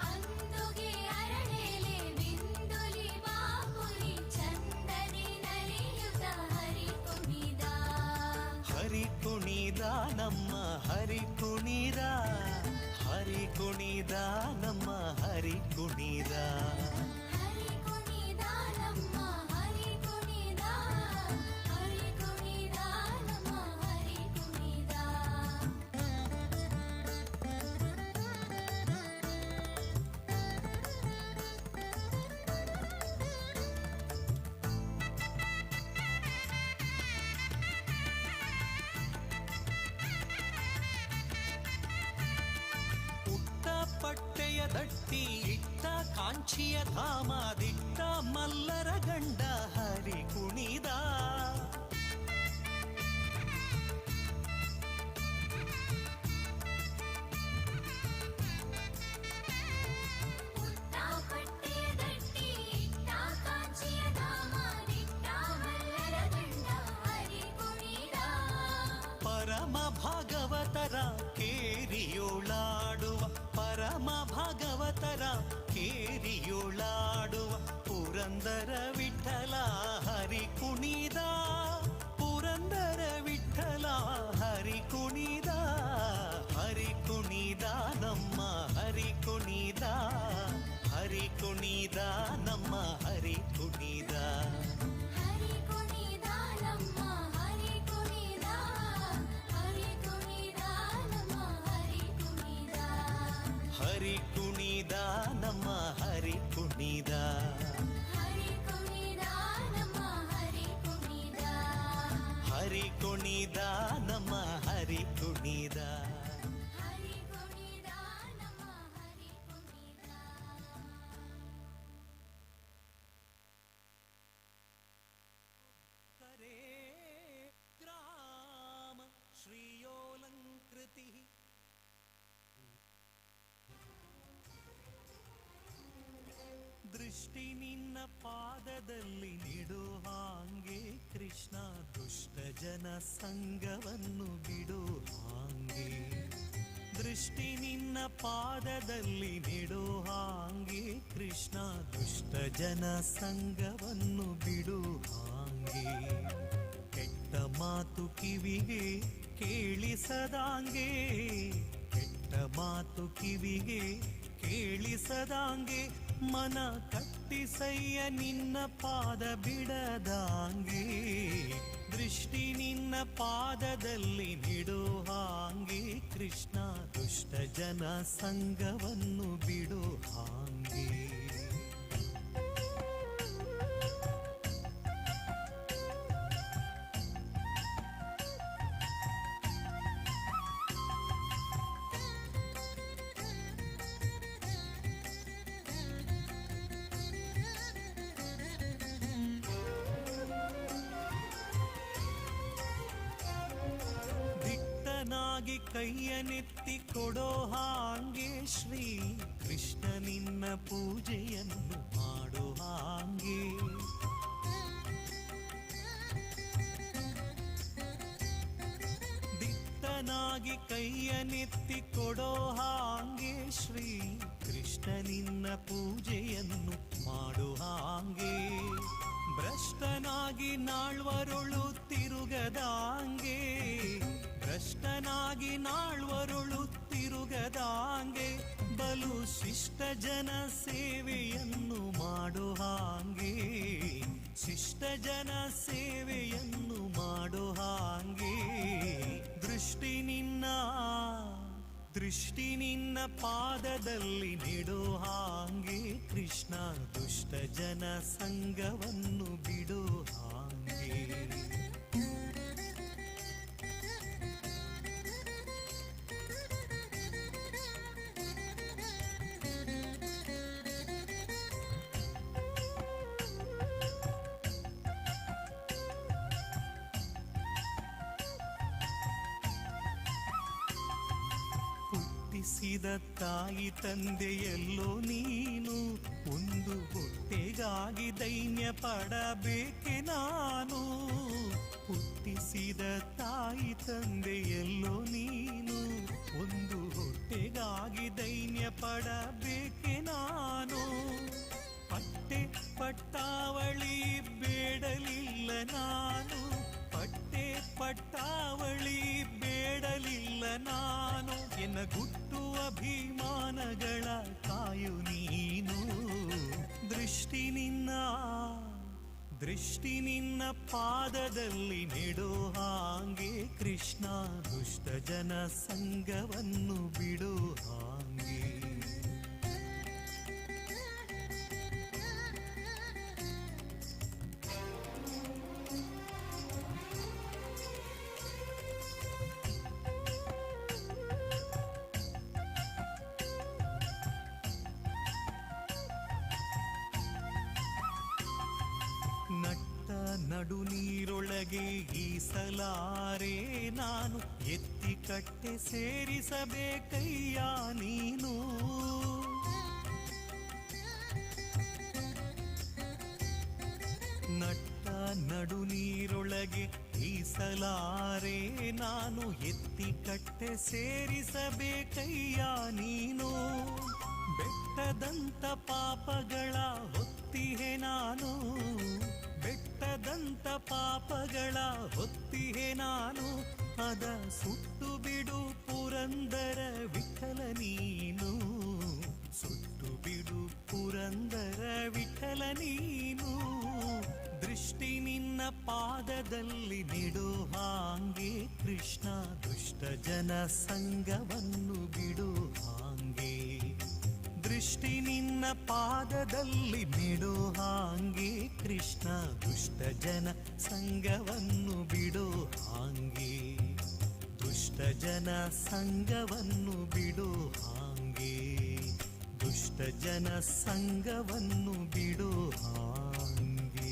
ಅಂದುಗೆ ಅರಳೇಲೆ ಬಿಂದುಲಿ ಬಾಪುರಿ ಚಂದದಿ ನಲಿಯುತ ಹರಿ ಕುಣಿದ ಹರಿ ಕುಣಿದ ನಮ್ಮ ಹರಿ ಕುಣಿದ ಹರಿ ಕುಣಿದ ನಮ್ಮ ಹರಿ ಕುಣಿದ ಹರಿ ಕುಣಿದ ನಮ್ಮ ಹರಿ ಕುಣಿದ ಹರಿ ಕುಣಿದ ನಮ್ಮ ಹರಿ ಕುಣಿದ. ಪುಟ್ಟ ಪಟ್ಟೆಯ ದಟ್ಟಿ ಇಟ್ಟ ಕಾಂಚಿಯ ಧಾಮ ದಿಟ್ಟ ಮಲ್ಲರ ಗಂಡ ಹರಿ ಕುಣಿದ ಪುಟ್ಟ ಪಟ್ಟೆಯ ದಟ್ಟಿ ಇಟ್ಟ ಕಾಂಚಿಯ ಧಾಮ ದಿಟ್ಟ ಮಲ್ಲರ ಗಂಡ ಹರಿ ಕುಣಿದ. ಪರಮ ಭಾಗವತರ ಕೇರಿಯೋಳಾಡುವ ಪರಮ ಭಾಗವತರ ಕೇರಿಯೋಳಾಡುವ ಪುರಂದರ ವಿಠಲ ಹರಿ ಕುಣಿದ ಪುರಂದರ ವಿಠಲ ಹರಿ ಕುಣಿದ ಹರಿ ಕುಣಿದ ನಮ್ಮ ಹರಿ ಕುಣಿದ ಹರಿ ಕುಣಿದ ನಮ್ಮ ಹರಿ ಕುಣಿದ ಹರಿ ಕುಣಿದ ನಮ್ಮ ಹರಿ ಕುಣಿದ ಹರಿ ಕುಣಿದ ನಮ್ಮ ಹರಿ ಕುಣಿದ. ಹರಿ ಕುಣಿದ ನಮ್ಮ ಹರಿ ಕುಣಿದ ಹರಿ ಕುಣಿದ ನಮ್ಮ ಹರಿ ಕುಣಿದ ಹರಿ ಕುಣಿದ ನಮ್ಮ ಹರಿ ಕುಣಿದ ಹರಿ ಕುಣಿದ ನಮ್ಮ ಹರಿ ಕುಣಿದ. ಕರೇ ಗ್ರಾಮ ಶ್ರೀಯೋಲಂಕೃತಿ ದೃಷ್ಟಿ ನಿನ್ನ ಪಾದದಲ್ಲಿ ನಿಡು ಹಾಂಗೆ ಕೃಷ್ಣ ದುಷ್ಟ ಜನ ಸಂಘವನ್ನು ಬಿಡು ಹಾಂಗೆ ದೃಷ್ಟಿ ನಿನ್ನ ಪಾದದಲ್ಲಿ ನಿಡು ಹಾಂಗೆ ಕೃಷ್ಣ ದುಷ್ಟ ಜನ ಸಂಘವನ್ನು ಬಿಡು ಹಾಂಗೆ ಕೆಟ್ಟ ಮಾತು ಕಿವಿಗೆ ಕೇಳಿಸದಾಂಗೆ ಕೆಟ್ಟ ಮಾತು ಕಿವಿಗೆ ಕೇಳಿಸದಾಂಗೆ ಮನ ಕಟ್ಟಿಸಯ್ಯ ನಿನ್ನ ಪಾದ ಬಿಡದಾಂಗೆ ದೃಷ್ಟಿ ನಿನ್ನ ಪಾದದಲ್ಲಿ ನಿಡು ಹಾಂಗೆ ಕೃಷ್ಣ ದುಷ್ಟ ಜನ ಸಂಘವನ್ನು ಬಿಡು ಹಾಂಗೆ. ದಿಟ್ಟನಾಗಿ ಕೈಯನೆತ್ತಿ ಕೊಡೋ ಹಾಂಗೆ ಶ್ರೀ ಕೃಷ್ಣ ನಿನ್ನ ಪೂಜೆಯನ್ನು ಮಾಡೋ ಹಾಂಗೆ ದಿಟ್ಟನಾಗಿ ಕೈಯನೆತ್ತಿ ಕೊಡೋ ಹಾಂಗೆ ಶ್ರೀ ಕೃಷ್ಣ ನಿನ್ನ ಪೂಜೆಯನ್ನು ಮಾಡೋ ಹಾಂಗೆ ಭ್ರಷ್ಟನಾಗಿ ನಾಳ್ವರುಳು ತಿರುಗದಾಂಗೆ ಭ್ರಷ್ಟನಾಗಿ ನಾಳ್ವರುಳು ತಿರುಗದಾಂಗೆ ಬಲು ಶಿಷ್ಟ ಜನ ಸೇವೆಯನ್ನು ಮಾಡೋ ಹಾಗೆ, ಶಿಷ್ಟ ಜನ ಸೇವೆಯನ್ನು ಮಾಡೋ ಹಾಗೆ. ದೃಷ್ಟಿ ನಿನ್ನ, ದೃಷ್ಟಿ ನಿನ್ನ ಪಾದದಲ್ಲಿ ನೆಡೋ ಹಾಗೆ ಕೃಷ್ಣ, ದುಷ್ಟ ಜನ ಸಂಘವನ್ನು ಬಿಡೋ ಹಾಗೆ. ಹುಟ್ಟಿಸಿದ ತಾಯಿ ತಂದೆಯಲ್ಲೋ ನೀನು, ಒಂದು ಹೊಟ್ಟೆಗಾಗಿ ದೈನ್ಯ ಪಡಬೇಕೆ ನಾನು. ಹುಟ್ಟಿಸಿದ ತಾಯಿ ತಂದೆಯಲ್ಲೋ ನೀನು, ಒಂದು ಹೊಟ್ಟೆಗಾಗಿ ದೈನ್ಯ ಪಡಬೇಕೆ ನಾನು. ಪಟ್ಟೆ ಪಟ್ಟಾವಳಿ ಬೇಡಲಿಲ್ಲ ನಾನು, ಪಟ್ಟೆ ಪಟ್ಟಾವಳಿ ಬೇಡಲಿಲ್ಲ ನಾನು. ಎನ್ನ ಗುಟ್ಟು ಅಭಿಮಾನಗಳ ಕಾಯು ನೀನು. ದೃಷ್ಟಿ ನಿನ್ನ, ದೃಷ್ಟಿ ನಿನ್ನ ಪಾದದಲ್ಲಿ ನೆಡೋ ಹಾಗೆ ಕೃಷ್ಣ, ದುಷ್ಟ ಜನ ಸಂಘವನ್ನು ಬಿಡೋ ಹಾಗೆ. ನಟ್ಟ ನಡು ನೀರೊಳಗೆ ಈಸಲಾರೆ ನಾನು, ಎತ್ತಿ ಕಟ್ಟೆ ಸೇರಿಸಬೇಕಯ್ಯ ನೀನು. ನಟ್ಟ ನಡು ನೀರೊಳಗೆ ಈಸಲಾರೆ ನಾನು, ಎತ್ತಿ ಕಟ್ಟೆ ಸೇರಿಸಬೇಕಯ್ಯ ನೀನು. ಬೆಟ್ಟದಂತ ಪಾಪಗಳ ಹೊತ್ತಿಹೆ ನಾನು, ಬೆಟ್ಟದಂತ ಪಾಪಗಳ ಹೊತ್ತಿಹೆ ನಾನು. ಅದ ಸುಟ್ಟು ಬಿಡು ಪುರಂದರ ವಿಠಲ ನೀನು, ಸುಟ್ಟು ಬಿಡು ಪುರಂದರ ವಿಠಲ ನೀನು. ದೃಷ್ಟಿ ನಿನ್ನ ಪಾದದಲ್ಲಿ ನೆಡೋ ಹಾಗೆ ಕೃಷ್ಣ, ದುಷ್ಟ ಜನ ಸಂಘವನ್ನು ಬಿಡು ಹಾಗೆ. ದೃಷ್ಟಿ ನಿನ್ನ ಪಾದದಲ್ಲಿ ನೆಡೋ ಹಾಗೆ ಕೃಷ್ಣ, ದುಷ್ಟ ಜನ ಸಂಘವನ್ನು ಬಿಡೋ ಹಾಗೆ. ದುಷ್ಟ ಜನ ಸಂಘವನ್ನು ಬಿಡೋ ಹಾಗೆ, ದುಷ್ಟ ಜನ ಸಂಘವನ್ನು ಬಿಡೋ ಹಾಗೆ.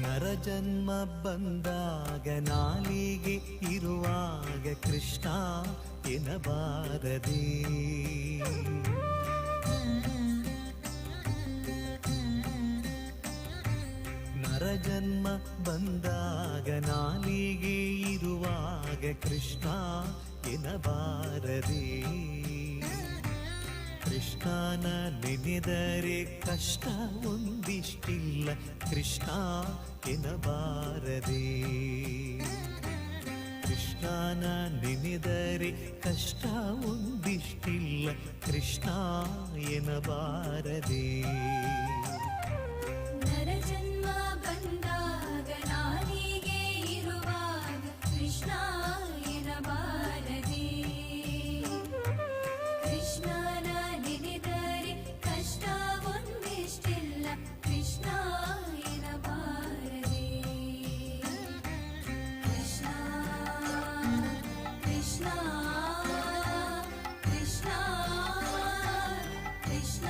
ನರಜನ್ಮ ಬಂದಾಗ ನಾಲಿಗೆ ಇರುವಾಗ ಕೃಷ್ಣ ಎನ್ನಬಾರದೆ. ನರಜನ್ಮ ಬಂದಾಗ ನಾಲಿಗೆ ಇರುವಾಗ ಕೃಷ್ಣ ಎನ್ನಬಾರದೆ. ಕೃಷ್ಣನ ನೆನೆದರೆ ಕಷ್ಟ ಒಂದಿಷ್ಟಿಲ್ಲ ಕೃಷ್ಣ ಎನ್ನಬಾರದೆ. ಕೃಷ್ಣನ ನೆನೆದರೆ ಕಷ್ಟ ಒಂದಿಷ್ಟಿಲ್ಲ ಕೃಷ್ಣ ಎನ್ನಬಾರದೆ. ನರಜನ್ಮ ಬಂದಾಗ ನಾಲಿಗೆ ಇರುವಾಗ ಕೃಷ್ಣ ಎನ್ನಬಾರದೆ. ಕೃಷ್ಣನ ನೆನೆದರೆ ಕಷ್ಟ ಒಂದಿಷ್ಟಿಲ್ಲ ಕೃಷ್ಣ ಎನ್ನಬಾರದೆ. ಕೃಷ್ಣ ಕೃಷ್ಣ ಕೃಷ್ಣ ಕೃಷ್ಣ.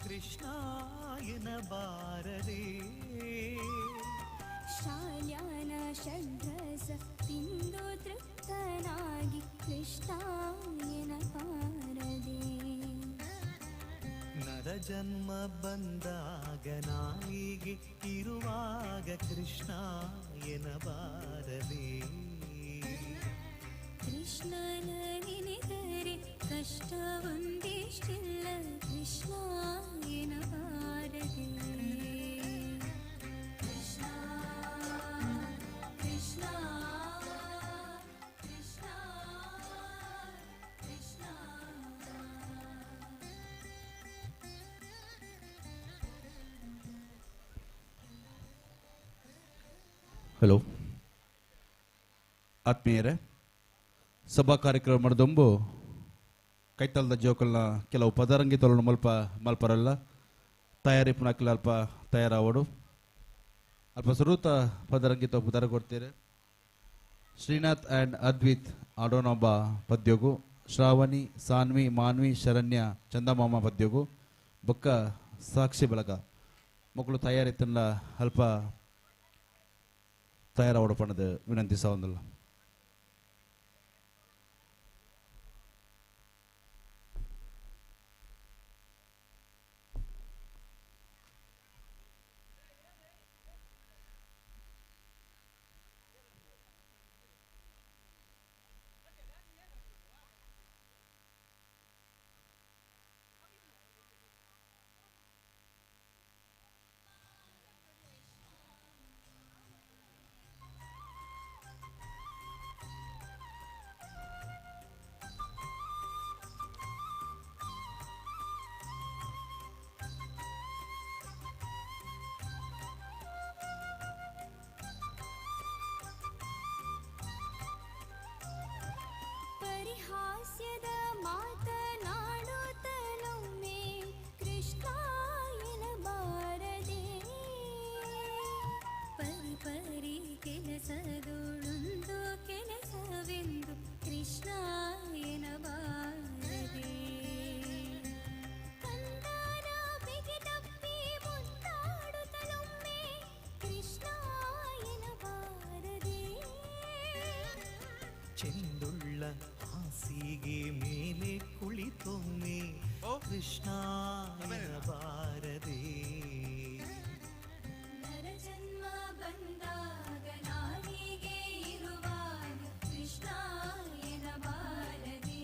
ಕೃಷ್ಣಾಯನ ಬಾರದೆ. ಶಾಲ್ಯಾನ ಷಡ್ರಸ ತಿಂದು ತೃಪ್ತನಾಗಿ ಕೃಷ್ಣಾಯನ ಬಾರದೆ. ನರಜನ್ಮ ಬಂದಾಗ ನಾಯಿಗೆ ಇರುವಾಗ ಕೃಷ್ಣಾಯನ ಬಾರದೆ. ಕೃಷ್ಣನ ನೆನೆದರೆ ಕಷ್ಟ ಒಂದಿಷ್ಟಿಲ್ಲ ಕೃಷ್ಣಾಯನ ಬಾರದೆ. ಕೃಷ್ಣ ಕೃಷ್ಣ ಕೃಷ್ಣ ಕೃಷ್ಣ. ಹಲೋ ಆತ್ಮೀಯರೇ, ಸಭಾ ಕಾರ್ಯಕ್ರಮ ಮಾಡಿದೊಂಬು ಕೈತಲ್ದ ಜೋಕಲ್ನ ಕೆಲವು ಪದರಂಗಿ ತೊಲನು ಮಲ್ಪ ಮಲ್ಪರಲ್ಲ ತಯಾರಿ ಪುನಕ್ಕಿಲ್ಲ ಅಲ್ಪ ತಯಾರಾವಡು ಅಲ್ಪ ಸುರೂತ ಪದರಂಗಿ ತಪ್ಪು ತರ ಕೊಡ್ತೀರಿ. ಶ್ರೀನಾಥ್ ಆ್ಯಂಡ್ ಅದ್ವಿತ್ ಆಡೋನೊಬ್ಬ ಪದ್ಯೋಗು, ಶ್ರಾವಣಿ ಸಾನ್ವಿ ಮಾನ್ವಿ ಶರಣ್ಯ ಚಂದಮಾಮ ಪದ್ಯೋಗು, ಬೊಕ್ಕ ಸಾಕ್ಷಿ ಬಳಗ ಮಕ್ಕಳು ತಯಾರಿ ತನ್ನ ಅಲ್ಪ ತಯಾರಾವಡು ಪಣದ ವಿನಂತಿಸೋಂದಿಲ್ಲ. ಪರಿಹಾಸ್ಯದ ಮಾತನಾಡುತ್ತಲೊಮ್ಮೆ ಕೃಷ್ಣಾಯನ ಬಾರದೆ. ಪರಿ ಪರಿ ಕೆಲಸದೊಳೊಂದು ಕೆಲಸವೆಂದು ಕೃಷ್ಣಾಯನ ಬಾರದೆ. ಕಂದನ ಬಿಗಿದಪ್ಪಿ ಮುದ್ದಾಡುತ್ತಲೊಮ್ಮೆ ಕೃಷ್ಣಾಯನ ಬಾರದೆ. ಚೆಂದುಳ್ಳ ಹಾಸಿಗೆ ಮೇಲೆ ಕುಳಿತೊಮ್ಮೆ ಕೃಷ್ಣಾಯನ ಬಾರದೆ. ನರಜನ್ಮ ಬಂದಾಗ ನಾನಿಗೆ ಇರುವಾಗ ಕೃಷ್ಣಾಯನ ಬಾರದೆ.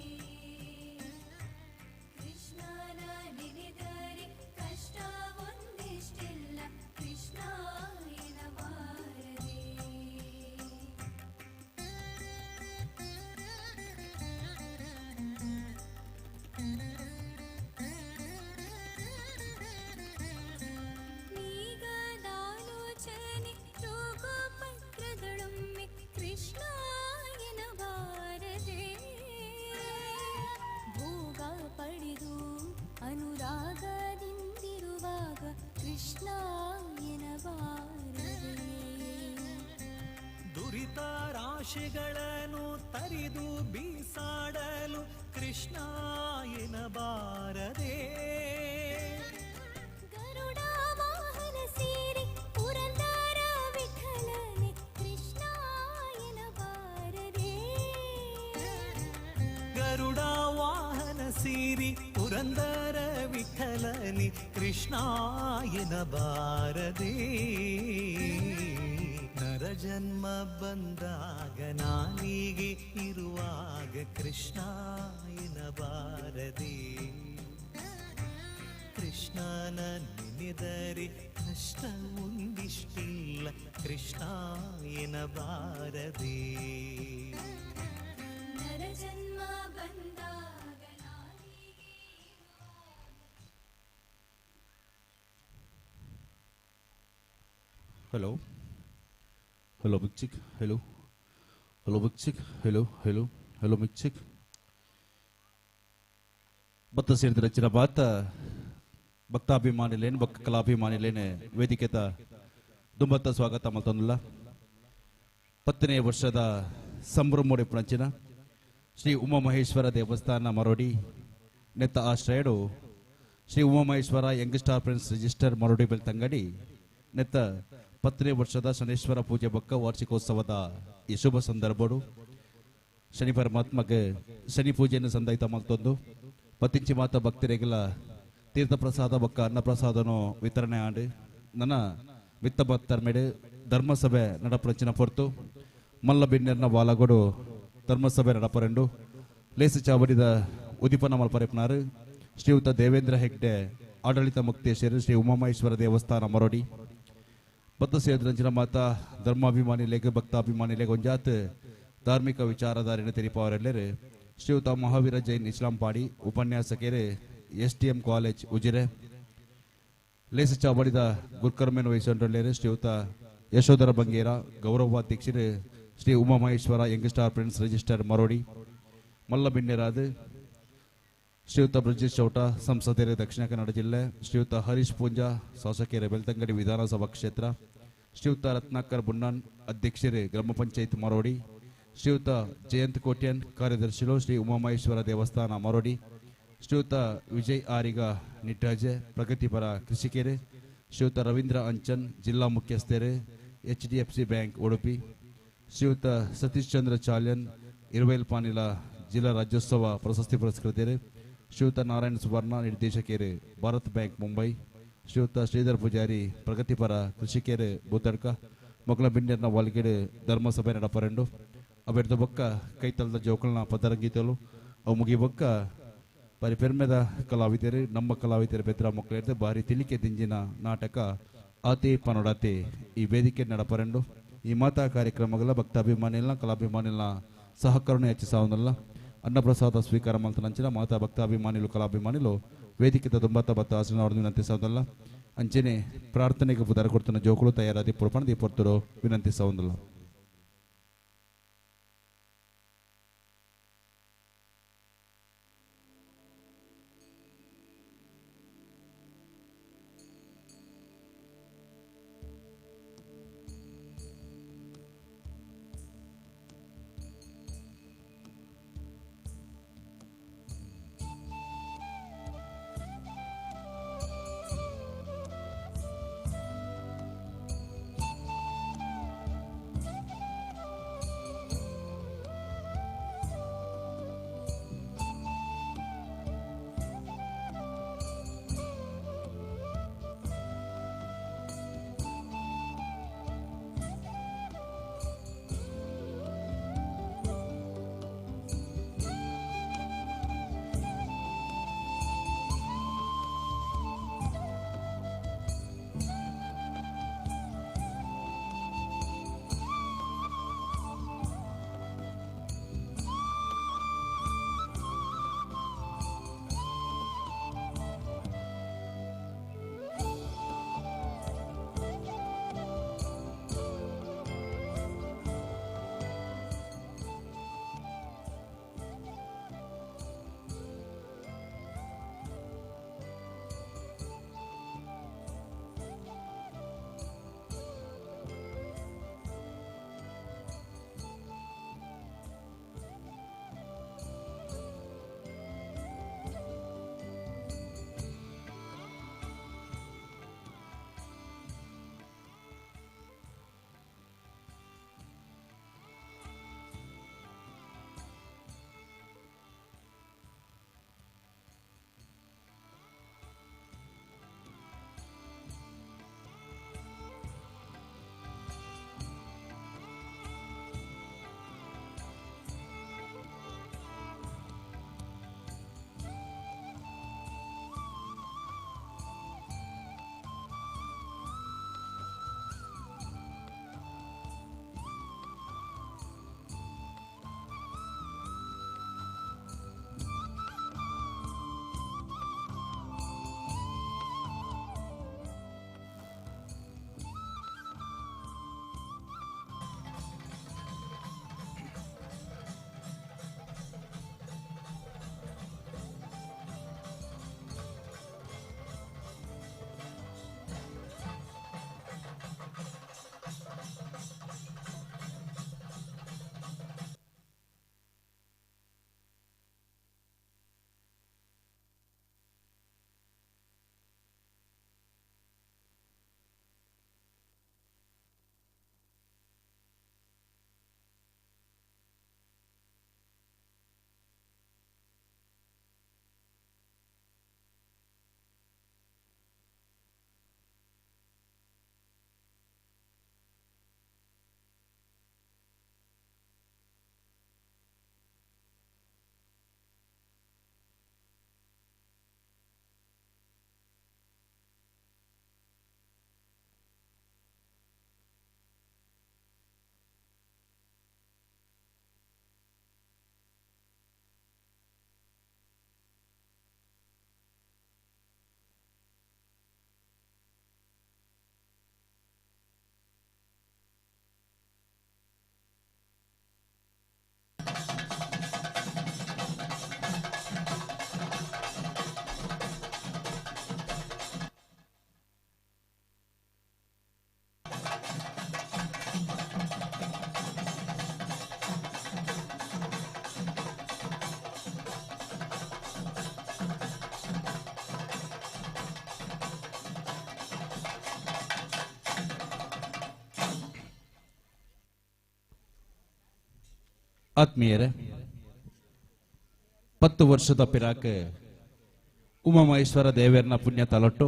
ಕೃಷ್ಣನ ನೆನೆದರೆ ಕಷ್ಟ ಒಂದಿಷ್ಟಿಲ್ಲ ಕೃಷ್ಣಾಯನ ಬಾರದೆ. ನೀಗದಾಲೋಚನೆ ರೋಗೋಪತ್ರಗಳೊಮ್ಮೆ ಕೃಷ್ಣಾಯನ ಬಾರದೆ. ಭೋಗ ಪಡೆದು ಅನುರಾಗದಿಂದಿರುವಾಗ ಕೃಷ್ಣಾಯನ ಬಾರದೆ. ದುರಿತ ರಾಶಿಗಳನ್ನು ತರಿದು ಬೀಸಾಡಲು ಕೃಷ್ಣಾಯನ ಬಾರದೆ. ಗರುಡ ವಾಹನ ಸೇರಿ ಪುರಂದರ ವಿಠಲನೆ ಕೃಷ್ಣಾಯನ ಬಾರದೆ. ಗರುಡ ವಾಹನ ಸೇರಿ ಪುರಂದರ ವಿಠಲನೆ ಕೃಷ್ಣಾಯನ ಬಾರದೆ. ನರಜನ್ಮ ಬಂದಾಗ ನಾನಿಗೆ ಇರುವಾಗ ಕೃಷ್ಣಾಯನ ಬಾರದೆ. ಕೃಷ್ಣನ ನೆನೆದರೆ ಕಷ್ಟ ಒಂದಿಷ್ಟಿಲ್ಲ ಕೃಷ್ಣಾಯನ ಬಾರದೆ. ನರಜನ್ಮ ಬಂದಾಗ ನಾನಿಗೆ hello hello mic check hello hello mic check hello hello hello mic check. ಭಕ್ತ ಸೇರಿದ ರಚಿನ ಬಾತ ಭಕ್ತಾಭಿಮಾನಿಲೇನು ಭಕ್ತ ಕಲಾಭಿಮಾನಿಲೇನೆ ವೇದಿಕೆತ ದುಂಬತ್ತ ಸ್ವಾಗತ ಮಲ್ತೊಂದುಲ್ಲ. 10ನೇ ವರ್ಷದ ಸಂಭ್ರಮೋಡಿ ಪುಣಚಿನ ಶ್ರೀ ಉಮಾಮಹೇಶ್ವರ ದೇವಸ್ಥಾನ ಮರೋಡಿ ನೆತ್ತ ಆಶ್ರಯಡು Shri Umamaheshwara young star friends register Marodi Belthangady ನೆತ್ತ 10ನೇ ವರ್ಷದ ಶನೇಶ್ವರ ಪೂಜೆ ಬೊಕ್ಕ ವಾರ್ಷಿಕೋತ್ಸವದ ಈ ಶುಭ ಸಂದರ್ಭಡು ಶನಿ ಪರಮಾತ್ಮಗೆ ಶನಿ ಪೂಜೆಯನ್ನು ಸಂದಾಯಿತ ಮಲ್ತೊಂದು ಪತ್ತಿಂಚಿ ಮಾತ ಭಕ್ತರಿಗೆಲ್ಲ ತೀರ್ಥಪ್ರಸಾದ ಬೊಕ್ಕ ಅನ್ನಪ್ರಸಾದನು ವಿತರಣೆ ಆಂಡ್ ನನ್ನ ವಿತ್ತ ಭಕ್ತರ ಮೇಡೆ ಧರ್ಮಸಭೆ ನಡಪುರಂಚಿನ ಪೊರ್ತು ಮಲ್ಲ ಬಿನ್ನೆರ್ನ ಬಾಲಗೋಡು ಧರ್ಮಸಭೆ ನಡಪರೆಂಡು ಲೇಸು ಚಾವಡಿದ ಉದಿಪನ ಮಲ್ಪರೆಪ್ನಾರು ಶ್ರೀಯುತ ದೇವೇಂದ್ರ ಹೆಗ್ಡೆ ಆಡಳಿತ ಮುಕ್ತೇಶ್ವರ ಶ್ರೀ ಉಮಾಮಹೇಶ್ವರ ದೇವಸ್ಥಾನ ಮರೋಡಿ ಬತ್ತ ಸೇದ್ರಂಚಿನ ಮಾತಾ ಧರ್ಮಾಭಿಮಾನಿ ಲೇಖ ಭಕ್ತಾಭಿಮಾನಿ ಲೇಖ ಒಂಜಾತ್ ಧಾರ್ಮಿಕ ವಿಚಾರಧಾರಿನ ತೆರಿಪಾವರೆಲ್ಲರು ಶ್ರೀಯುತ ಮಹಾವೀರ ಜೈನ್ ಇಸ್ಲಾಂ ಪಾಡಿ ಉಪನ್ಯಾಸಕರು S D M college Ujire ಲೇಸು ಚಾವಡಿದ ಗುರ್ಕರ್ಮೇನ್ ವಹಿಸಿಕೊಂಡರು ಶ್ರೀಯುತ Yashodhara Bangera ಗೌರವಾಧ್ಯಕ್ಷರು Shri Umamaheshwara young star friends register Marodi ಮಲ್ಲ ಬಿನ್ನೆರಾದ ಶ್ರೀಯುತ ಬ್ರಜೇಶ್ ಚೌಟ ಸಂಸದರು ದಕ್ಷಿಣ ಕನ್ನಡ ಜಿಲ್ಲೆ ಶ್ರೀಯುತ ಹರೀಶ್ ಪೂಂಜಾ ಶಾಸಕರು ಬೆಳ್ತಂಗಡಿ ವಿಧಾನಸಭಾ ಕ್ಷೇತ್ರ ಶ್ರೀಯುತ ರತ್ನಾಕರ್ ಬುನ್ನಾನ್ ಅಧ್ಯಕ್ಷರು ಗ್ರಾಮ ಪಂಚಾಯತ್ ಮರೋಡಿ ಶ್ರೀಯುತ ಜಯಂತ್ ಕೋಟ್ಯನ್ ಕಾರ್ಯದರ್ಶಿಗಳು ಶ್ರೀ ಉಮಾಮಹೇಶ್ವರ ದೇವಸ್ಥಾನ ಮರೋಡಿ ಶ್ರೀಯುತ ವಿಜಯ್ ಆರಿಗ ನಿಟ್ಟಾಜೆ ಪ್ರಗತಿಪರ ಕೃಷಿಕರು ಶ್ರೀಯುತ ರವೀಂದ್ರ ಅಂಚನ್ ಜಿಲ್ಲಾ ಮುಖ್ಯಸ್ಥರು H D F C bank Udupi ಶ್ರೀಯುತ ಸತೀಶ್ ಚಂದ್ರ ಚಾಲ್ಯನ್ ಇರುವೇಲ್ ಪಾನಿಲ ಜಿಲ್ಲಾ ರಾಜ್ಯೋತ್ಸವ ಪ್ರಶಸ್ತಿ ಪುರಸ್ಕೃತರು ಶ್ರೀಯುತ ನಾರಾಯಣ ಸುವರ್ಣ ನಿರ್ದೇಶಕರು ಭಾರತ್ ಬ್ಯಾಂಕ್ ಮುಂಬೈ ಶ್ರೀಯುತ ಶ್ರೀಧರ್ ಪೂಜಾರಿ ಪ್ರಗತಿಪರ ಕೃಷಿಕರು ಬೂತಡ್ಕ ಮೊಗಲ ಬಿಂಡರ್ನ ವಾಲ್ಗೇಡು ಧರ್ಮಸಭೆ ನಡಪರೆಂಡು ಅವೆರ್ದ ಬೊಕ್ಕ ಕೈತಲದ ಜೋಕಲ್ನ ಪದರಂಗೀತಲು ಅವು ಮುಗಿ ಬೊಕ್ಕ ಬಾರಿ ಪೆರ್ಮೆದ ಕಲಾವಿದರು ನಮ್ಮ ಕಲಾವಿದರು ಬೆದ್ರ ಮಕ್ಕಳಿರ್ದು ಬಾರಿ ತಿಳಿಕೆ ದಿಂಜಿನ ನಾಟಕ ಆತಿ ಪನೊಡತಿ ಈ ವೇದಿಕೆ ನಡಪರೆಂಡು ಈ ಮಾತಾ ಕಾರ್ಯಕ್ರಮಗಳ ಭಕ್ತಾಭಿಮಾನಿಲ್ನ ಕಲಾಭಿಮಾನಿಲ್ನ ಸಹಕರಣ ಹೆಚ್ಚಿಸಾವನಲ್ಲ ಅನ್ನಪ್ರಸಾದ ಸ್ವೀಕಾರ ಮಲ್ತನಂಚಿನ ಮಾತಾ ಭಕ್ತಾಭಿಮಾನಿಲು ಕಲಾಭಿಮಾನಿಲು ವೇದಿಕೆ ದುಂಬತ್ತ ಬತ್ತ ಆಸನ ವಿನಂತಿಸೋದಲ್ಲ ಅಂಚನೆ ಪ್ರಾರ್ಥನೆಗೆ ಪುದಾರ ಕೊಡ್ತನ ಜೋಕುಳು ತಯಾರಾದಿ ಪುರಪಣ ದೀಪೊರ್ತರು ವಿನಂತಿಸೋದಲ್ಲ. ಆತ್ಮೀಯರೇ, 10 ವರ್ಷದ ಪಿರಾಕ್ ಉಮಾಮಹೇಶ್ವರ ದೇವರನ ಪುಣ್ಯ ತಲೊಟ್ಟು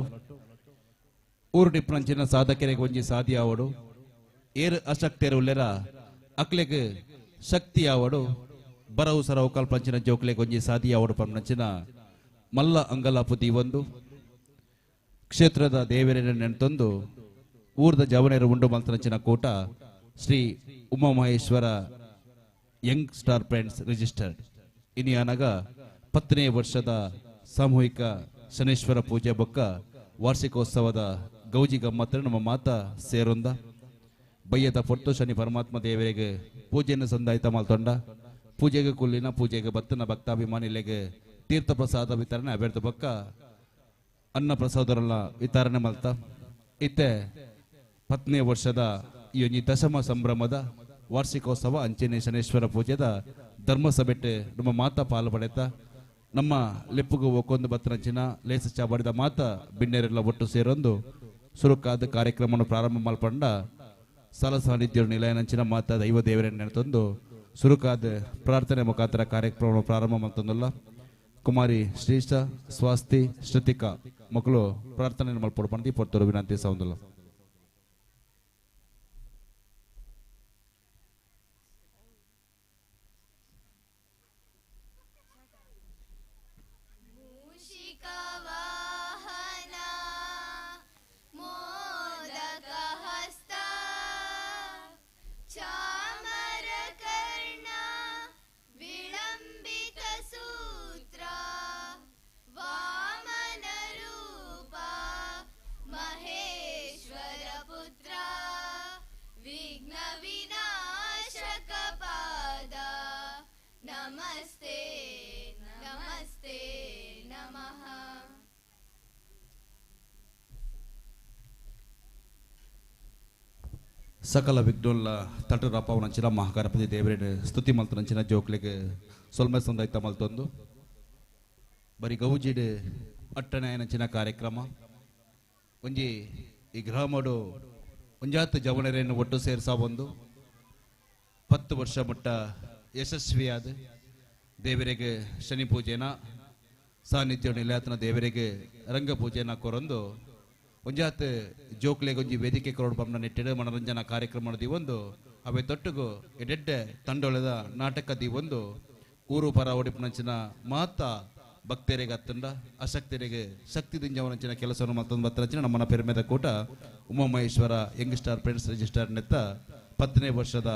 ಊರುಡಿ ಪ್ರಂಚಿನ ಸಾಧಕರಿಗೆ ಒಂಜಿ ಸಾಧಿಯಾವಡು, ಏರು ಅಶಕ್ತಿಯರು ಉಲ್ಲೆರ ಅಕ್ಲೆಗ್ ಶಕ್ತಿ ಆವಡು, ಬರವು ಸರವು ಕಲ್ಪಂಚಿನ ಜೋಕ್ಲೆಗ್ ಒಂಜಿ ಸಾಧಿಯಾವಡು ಪಂಚಿನ ಮಲ್ಲ ಅಂಗಲಾಪು ದೀವೊಂದು ಕ್ಷೇತ್ರದ ದೇವರನ್ನ ನೆನೆತೊಂದು ಊರ್ದ ಜವನೆರು ಉಂಡು ಮಲ್ತನಂಚಿನ ಕೂಟ Shri Umamaheshwara young star friends registered. ಇನಿಯಾನಗ 10ನೇ ವರ್ಷದ ಸಾಮೂಹಿಕ ಶನೇಶ್ವರ ಪೂಜೆ ಬೊಕ್ಕ ವಾರ್ಷಿಕೋತ್ಸವದ ಗೌಜಿ ಗಮ್ಮತ್ತ ನಮ್ಮ ಮಾತ ಸೇರೊಂದ ಬಯ್ಯದ ಪೊಟ್ಟು ಶನಿ ಪರಮಾತ್ಮ ದೇವರಿಗೆ ಪೂಜೆಯನ್ನು ಸಂದಾಯಿತ ಮಾಲ್ತೊಂಡ ಪೂಜೆಗೆ ಕುಲ್ಲಿನ ಪೂಜೆಗೆ ಬತ್ತನ ಭಕ್ತಾಭಿಮಾನಿಲೆಗೆ ತೀರ್ಥ ಪ್ರಸಾದ ವಿತರಣೆ ಅಭ್ಯರ್ಥ ಬೊಕ್ಕ ಅನ್ನ ಪ್ರಸಾದರಲ್ಲ ವಿತರಣೆ ಮಲ್ತ ಇತ್ತೆ 10ನೇ ವರ್ಷದ ಈ ಒಂಜಿ ದಶಮ ಸಂಭ್ರಮದ ವಾರ್ಷಿಕೋತ್ಸವ ಅಂಚನೆ ಶನೇಶ್ವರ ಪೂಜೆದ ಧರ್ಮಸಭೆಟ್ ನಮ್ಮ ಮಾತ ಪಾಲು ಪಡೆತ ನಮ್ಮ ಲೆಪ್ಪುಗು ಒಕ್ಕೊಂದು ಬತ್ತನಂಚಿನ ಲೇಸ ಚಾಬಡಿದ ಮಾತ ಬಿನ್ನೆರೆಲ್ಲ ಒಟ್ಟು ಸೇರೊಂದು ಸುರುಕಾದ ಕಾರ್ಯಕ್ರಮವನ್ನು ಪ್ರಾರಂಭ ಮಲ್ಪಂಡ ಸಲ ಸಾನ್ನಿಧ್ಯ ನಿಲಯನಂಚಿನ ಮಾತ ದೈವ ದೇವರನ್ನು ನೆನೆತೊಂದು ಸುರುಕಾದ ಪ್ರಾರ್ಥನೆ ಮುಖಾಂತರ ಕಾರ್ಯಕ್ರಮವನ್ನು ಪ್ರಾರಂಭ ಮಲ್ತೊಂದಲ್ಲ. ಕುಮಾರಿ ಶ್ರೀಷ, ಸ್ವಾಸ್ತಿ, ಶ್ರುತಿಕಾ ಮಕ್ಕಳು ಪ್ರಾರ್ಥನೆ ಮಲ್ಪೊಡು ಪಂಡಿ ಪೊರ್ತರು ವಿನಂತಿ ಸೌಂದಲ್ಲ. ಸಕಲ ವಿಘ್ನೋಲ್ಲ ತಟರಪ್ಪವನಂಚಿನ ಮಹಾಗಣಪತಿ ದೇವರನ್ನು ಸ್ತುತಿ ಮಲ್ತನಂಚಿನ ಜೋಕ್ಲೆಗ್ ಸೊಲ್ಮೆ ಸಂದಾಯ್ತ ಮಲ್ತೊಂದು ಬರಿ ಗೌಜಿಡ್ ಅಟ್ಟಣೆಯನಂಚಿನ ಕಾರ್ಯಕ್ರಮ ಒಂಜಿ ಈ ಗ್ರಾಮಡು ಒಂಜಾತ್ ಜವನರೆಯನ್ನು ಒಟ್ಟು ಸೇರ್ಸ ಒಂದು 10 ವರ್ಷ ಮಟ್ಟ ಯಶಸ್ವಿಯಾದ ದೇವರಿಗೆ ಶನಿ ಪೂಜೆನ ಸಾನ್ನಿಧ್ಯ ನಿಲಯತನ ದೇವರಿಗೆ ರಂಗ ಪೂಜೆನ ಕೊರೊಂದು ಒಂಜಾತ್ ಜೋಕ್ಲೆಗ್ ಒಂಜಿ ವೇದಿಕೆ ಕೊರಡು ಬಂದ ನೆಟ್ಟಿಡು ಮನರಂಜನಾ ಕಾರ್ಯಕ್ರಮ ಒಂದು ಅವೆ ತೊಟ್ಟುಗು ಎಡೆಡ್ಡೆ ತಂಡೊಳೆದ ನಾಟಕ ಒಂದು ಊರು ಪರ ಒಡಿಪುನಂಚಿನ ಮಾತ ಭಕ್ತರಿಗೆ ಅತ್ತಂಡ ಅಶಕ್ತರಿಗೆ ಶಕ್ತಿ ದಿಂಜವನಂಚಿನ ಕೆಲಸವನ್ನು ಮತ್ತೊಂದು ಬತ್ತರಂಚಿನ ನಮ್ಮನ ಪೆರ್ಮೆದ ಕೂಟ Umamaheshwara young star friends register ನೆತ್ತ 10ನೇ ವರ್ಷದ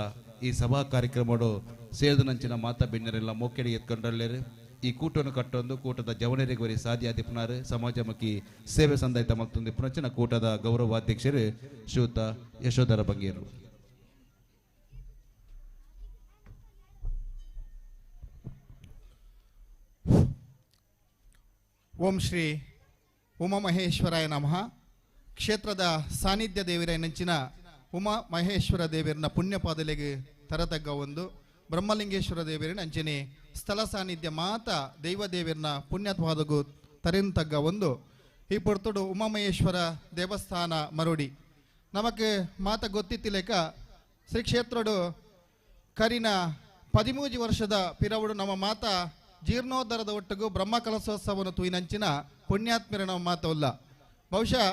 ಈ ಸಭಾ ಕಾರ್ಯಕ್ರಮಡು ಸೇರಿದನಂಚಿನ ಮಾತಾ ಬಿಣ್ಣರೆಲ್ಲ ಮೋಕೆಡಿ ಎತ್ಕೊಂಡಲ್ಲೇರು. ಈ ಕೂಟವನ್ನು ಕಟ್ಟೊಂದು ಕೂಟದ ಜವನರಿಗೆ ವರಿ ಸಾಧ್ಯ ದಿಪುನಾರು ಸಮಾಜಮುಖಿ ಸೇವೆ ಸಂದಾಯಿತ ಮತ್ತೊಂದು ಪುನಚಿನ ಕೂಟದ ಗೌರವಾಧ್ಯಕ್ಷರು ಶ್ರೀಯುತ ಯಶೋಧರ ಬಂಗೇರು. ಓಂ ಶ್ರೀ ಉಮಾಮಹೇಶ್ವರಾಯ ನಮಃ. ಕ್ಷೇತ್ರದ ಸಾನ್ನಿಧ್ಯ ದೇವರ ನೆಂಚಿನ ಉಮಾ ಮಹೇಶ್ವರ ದೇವರನ್ನ ಪುಣ್ಯಪಾದಲೆಗೆ ತರತಗ್ಗ ಒಂದು ಬ್ರಹ್ಮಲಿಂಗೇಶ್ವರ ದೇವರಿನ ಅಂಚನೆ ಸ್ಥಳ ಸಾನ್ನಿಧ್ಯ ಮಾತ ದೈವ ದೇವರನ್ನ ಪುಣ್ಯತ್ವಾದಗು ತರಿನ್ ತಗ್ಗ ಒಂದು ಈ ಪೊರ್ತುಡು ಉಮಾಮಹೇಶ್ವರ ದೇವಸ್ಥಾನ ಮರುಡಿ ನಮಕ್ ಮಾತ ಗೊತ್ತಿತ್ತಿಲೇಕ ಶ್ರೀ ಕ್ಷೇತ್ರಡು ಕರಿನ 13 ವರ್ಷದ ಪಿರವುಡು ನಮ್ಮ ಮಾತ ಜೀರ್ಣೋದ್ಧಾರದ ಒಟ್ಟಿಗೂ ಬ್ರಹ್ಮ ಕಲಶೋತ್ಸವವನ್ನು ತೂಯಿನಂಚಿನ ಪುಣ್ಯಾತ್ಮರ ನಮ್ಮ ಮಾತವಲ್ಲ. ಬಹುಶಃ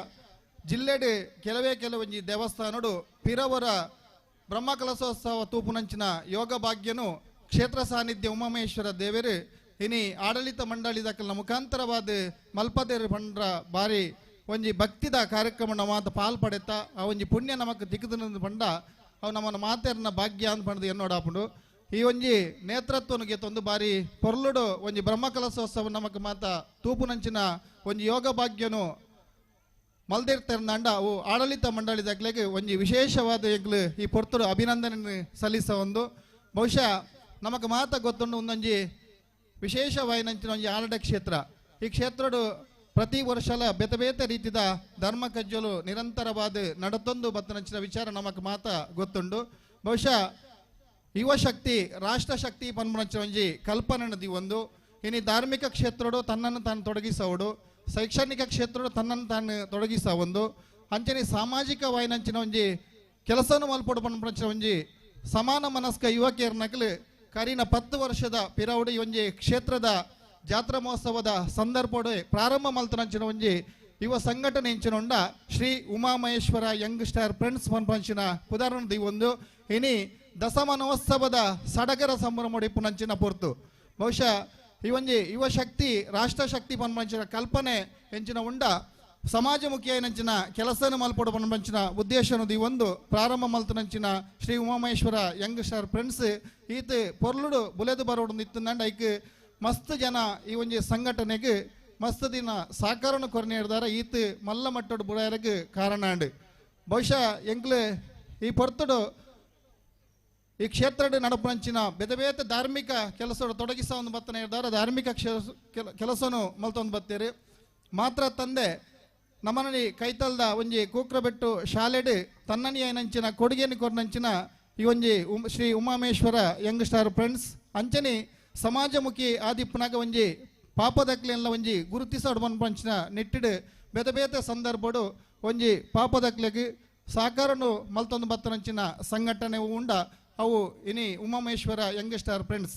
ಜಿಲ್ಲೆಡು ಕೆಲವೇ ಕೆಲವೊಂಜಿ ದೇವಸ್ಥಾನಡು ಪಿರವರ ಬ್ರಹ್ಮ ಕಲಶೋತ್ಸವ ತೂಪುನಂಚಿನ ಯೋಗ ಭಾಗ್ಯನು ಕ್ಷೇತ್ರ ಸಾನ್ನಿಧ್ಯ ಉಮಾಮಹೇಶ್ವರ ದೇವರು ಇನಿ ಆಡಳಿತ ಮಂಡಳಿದ ಮುಖಾಂತರವಾದ ಮಲ್ಪದೇರು ಪಂಡ್ರ ಬಾರಿ ಒಂಜಿ ಭಕ್ತಿದ ಕಾರ್ಯಕ್ರಮ ನಮ್ಮ ಪಾಲ್ ಪಡೆತ ಆ ಒಂಜಿ ಪುಣ್ಯ ನಮಕ್ ದಿಕ್ಕದ ಪಂಡ ಅವು ನಮ್ಮನ್ನ ಮಾತೇರ್ನ ಭಾಗ್ಯ ಅಂತ ಪಂಡದು ಎನ್ನೋಡಾಪುಂಡು. ಈ ಒಂಜಿ ನೇತೃತ್ವನಿಗೆ ತೊಂದು ಬಾರಿ ಪೊರ್ಲುಡು ಒಂಜಿ ಬ್ರಹ್ಮ ಕಲಶೋತ್ಸವ ನಮಕ್ ಮಾತ ತೂಪುನಂಚಿನ ಒಂಜಿ ಯೋಗ ಭಾಗ್ಯನು ಮಲ್ದಿರ್ತಾರಂಡ ಅವು ಆಡಳಿತ ಮಂಡಳಿದಾಗ್ಲೆಗೆ ಒಂಜಿ ವಿಶೇಷವಾದ ಎಂಗ್ಲು ಈ ಪೊರ್ತುಡು ಅಭಿನಂದನೆ ಸಲ್ಲಿಸ ಒಂದು ಬಹುಶಃ ನಮಕ್ ಮಾತ ಗೊತ್ತುಂಡು ಒಂದೊಂಜಿ ವಿಶೇಷವಾಯಿನಂಚಿನ ಒಂಜಿ ಆಲಡ ಕ್ಷೇತ್ರ. ಈ ಕ್ಷೇತ್ರಡು ಪ್ರತಿ ವರ್ಷಲ ಬೇತೆ ಬೇತೆ ರೀತಿದ ಧರ್ಮ ಕಜ್ಜಲು ನಿರಂತರವಾದ ನಡತೊಂದು ಬತ್ತನಂಚಿನ ವಿಚಾರ ನಮಕ್ ಮಾತ ಗೊತ್ತುಂಡು. ಬಹುಶಃ ಯುವಶಕ್ತಿ ರಾಷ್ಟ್ರಶಕ್ತಿ ಪನ್ಪುನಂಚಿನ ಒಂಜಿ ಕಲ್ಪನೆ ಒಂದು ಇನಿ ಧಾರ್ಮಿಕ ಕ್ಷೇತ್ರಡು ತನ್ನನ್ನು ತಾನು ತೊಡಗಿಸೋಡು, ಶೈಕ್ಷಣಿಕ ಕ್ಷೇತ್ರಡು ತನ್ನನ್ನು ತಾನು ತೊಡಗಿಸ ಒಂದು ಅಂಚನೆ ಸಾಮಾಜಿಕ ವಾಯಿನಂಚಿನ ಒಂಜಿ ಕೆಲಸನು ಮಲ್ಪೊಡು ಪನ್ಪುನಂಚಿನ ಒಂಜಿ ಸಮಾನ ಮನಸ್ಕ ಯುವಕಿಯರ್ನಕ್ಲು ಕರಿನ 10 ವರ್ಷದ ಪಿರವುಡು ಈ ಒಂಜಿ ಕ್ಷೇತ್ರದ ಜಾತ್ರಾ ಮಹೋತ್ಸವದ ಸಂದರ್ಭಡು ಪ್ರಾರಂಭ ಮಲ್ತನಂಚಿನ ಒಂಜಿ ಯುವ ಸಂಘಟನೆ ಇಂಚಿನುಂಡ Shri Umamaheshwara young star friends ಪನ್ಪಂಚಿನ ಉದಾಹರಣೆ ಒಂದು ಇನಿ ದಸಮನೋತ್ಸವದ ಸಡಗರ ಸಂಭ್ರಮ ಇಪ್ಪುನಂಚಿನ ಪೊರ್ತು. ಬಹುಶಃ ಈ ಒಂಜಿ ಯುವ ಶಕ್ತಿ ರಾಷ್ಟ್ರಶಕ್ತಿ ಪನ್ಪಂಚಿನ ಕಲ್ಪನೆ ಎಂಚಿನ ಉಂಡ ಸಮಾಜಮುಖಿಯೈನಂಚಿನ ಕೆಲಸನ ಮಲ್ಪೊಡು ಪನ್ಪಂಚಿನ ಉದ್ದೇಶನು ಈ ಒಂದು ಪ್ರಾರಂಭ ಮಲ್ತನಂಚಿನ Shri Umamaheshwara young star friends ಈತ ಪೊರ್ಲುಡು ಬುಲೆದು ಬರೋಡು ಇತ್ತಂಡ ಐಕ್ ಮಸ್ತ್ ಜನ ಈ ಒಂಜಿ ಸಂಘಟನೆಗೆ ಮಸ್ತ್ ದಿನ ಸಾಕಾರನ ಕೊರನೆ ಹಿಡ್ದಾರ ಈತ ಮಲ್ಲ ಮಟ್ಟಡು ಬುಡಾಯರಗ್ ಕಾರಣ ಅಂಡ್. ಬಹುಶಃ ಎಂಕ್ಲೆ ಈ ಪೊರ್ತುಡು ಈ ಕ್ಷೇತ್ರದ ನಡಪುನಂಚಿನ ಬೇತೆ ಬೇತೆ ಧಾರ್ಮಿಕ ಕೆಲಸ ತೊಡಗಿಸ ಒಂದು ಬತ್ತನೆ ಹಿಡ್ದಾರ ಧಾರ್ಮಿಕ ಕೆಲಸನು ಮಲ್ತೊಂದು ಬತ್ತೀರಿ. ಮಾತ್ರ ತಂದೆ ನಮ್ಮನಲ್ಲಿ ಕೈತಲ್ದ ಒಂಜಿ ಕೂಕ್ರಬೆಟ್ಟು ಶಾಲೆಡು ತನ್ನನಿಯನಂಚಿನ ಕೊಡುಗೆಯನ್ನು ಕೊರನಂಚಿನ ಈ ಒಂಜಿ ಶ್ರೀ ಉಮಾಮೇಶ್ವರ ಯಂಗ್ ಸ್ಟಾರ್ ಫ್ರೆಂಡ್ಸ್ ಅಂಚನೆ ಸಮಾಜಮುಖಿ ಆದಿಪ್ಪನಾಗ ಒಂಜಿ ಪಾಪದಕ್ಲೆಲ್ಲ ಒಂಜಿ ಗುರುತಿಸೋಡು ಪಂಚಿನ ನಿಟ್ಟಿಡು ಬೇತೆ ಬೇತೆ ಸಂದರ್ಭಡು ಒಂಜಿ ಪಾಪದಕ್ಲೆಗ್ ಸಾಕಾರನು ಮಲ್ತೊಂದು ಬತ್ತನಂಚಿನ ಸಂಘಟನೆ ಉಂಡ ಅವು ಇನಿ ಉಮಾಮೇಶ್ವರ ಯಂಗ್ ಸ್ಟಾರ್ ಫ್ರೆಂಡ್ಸ್.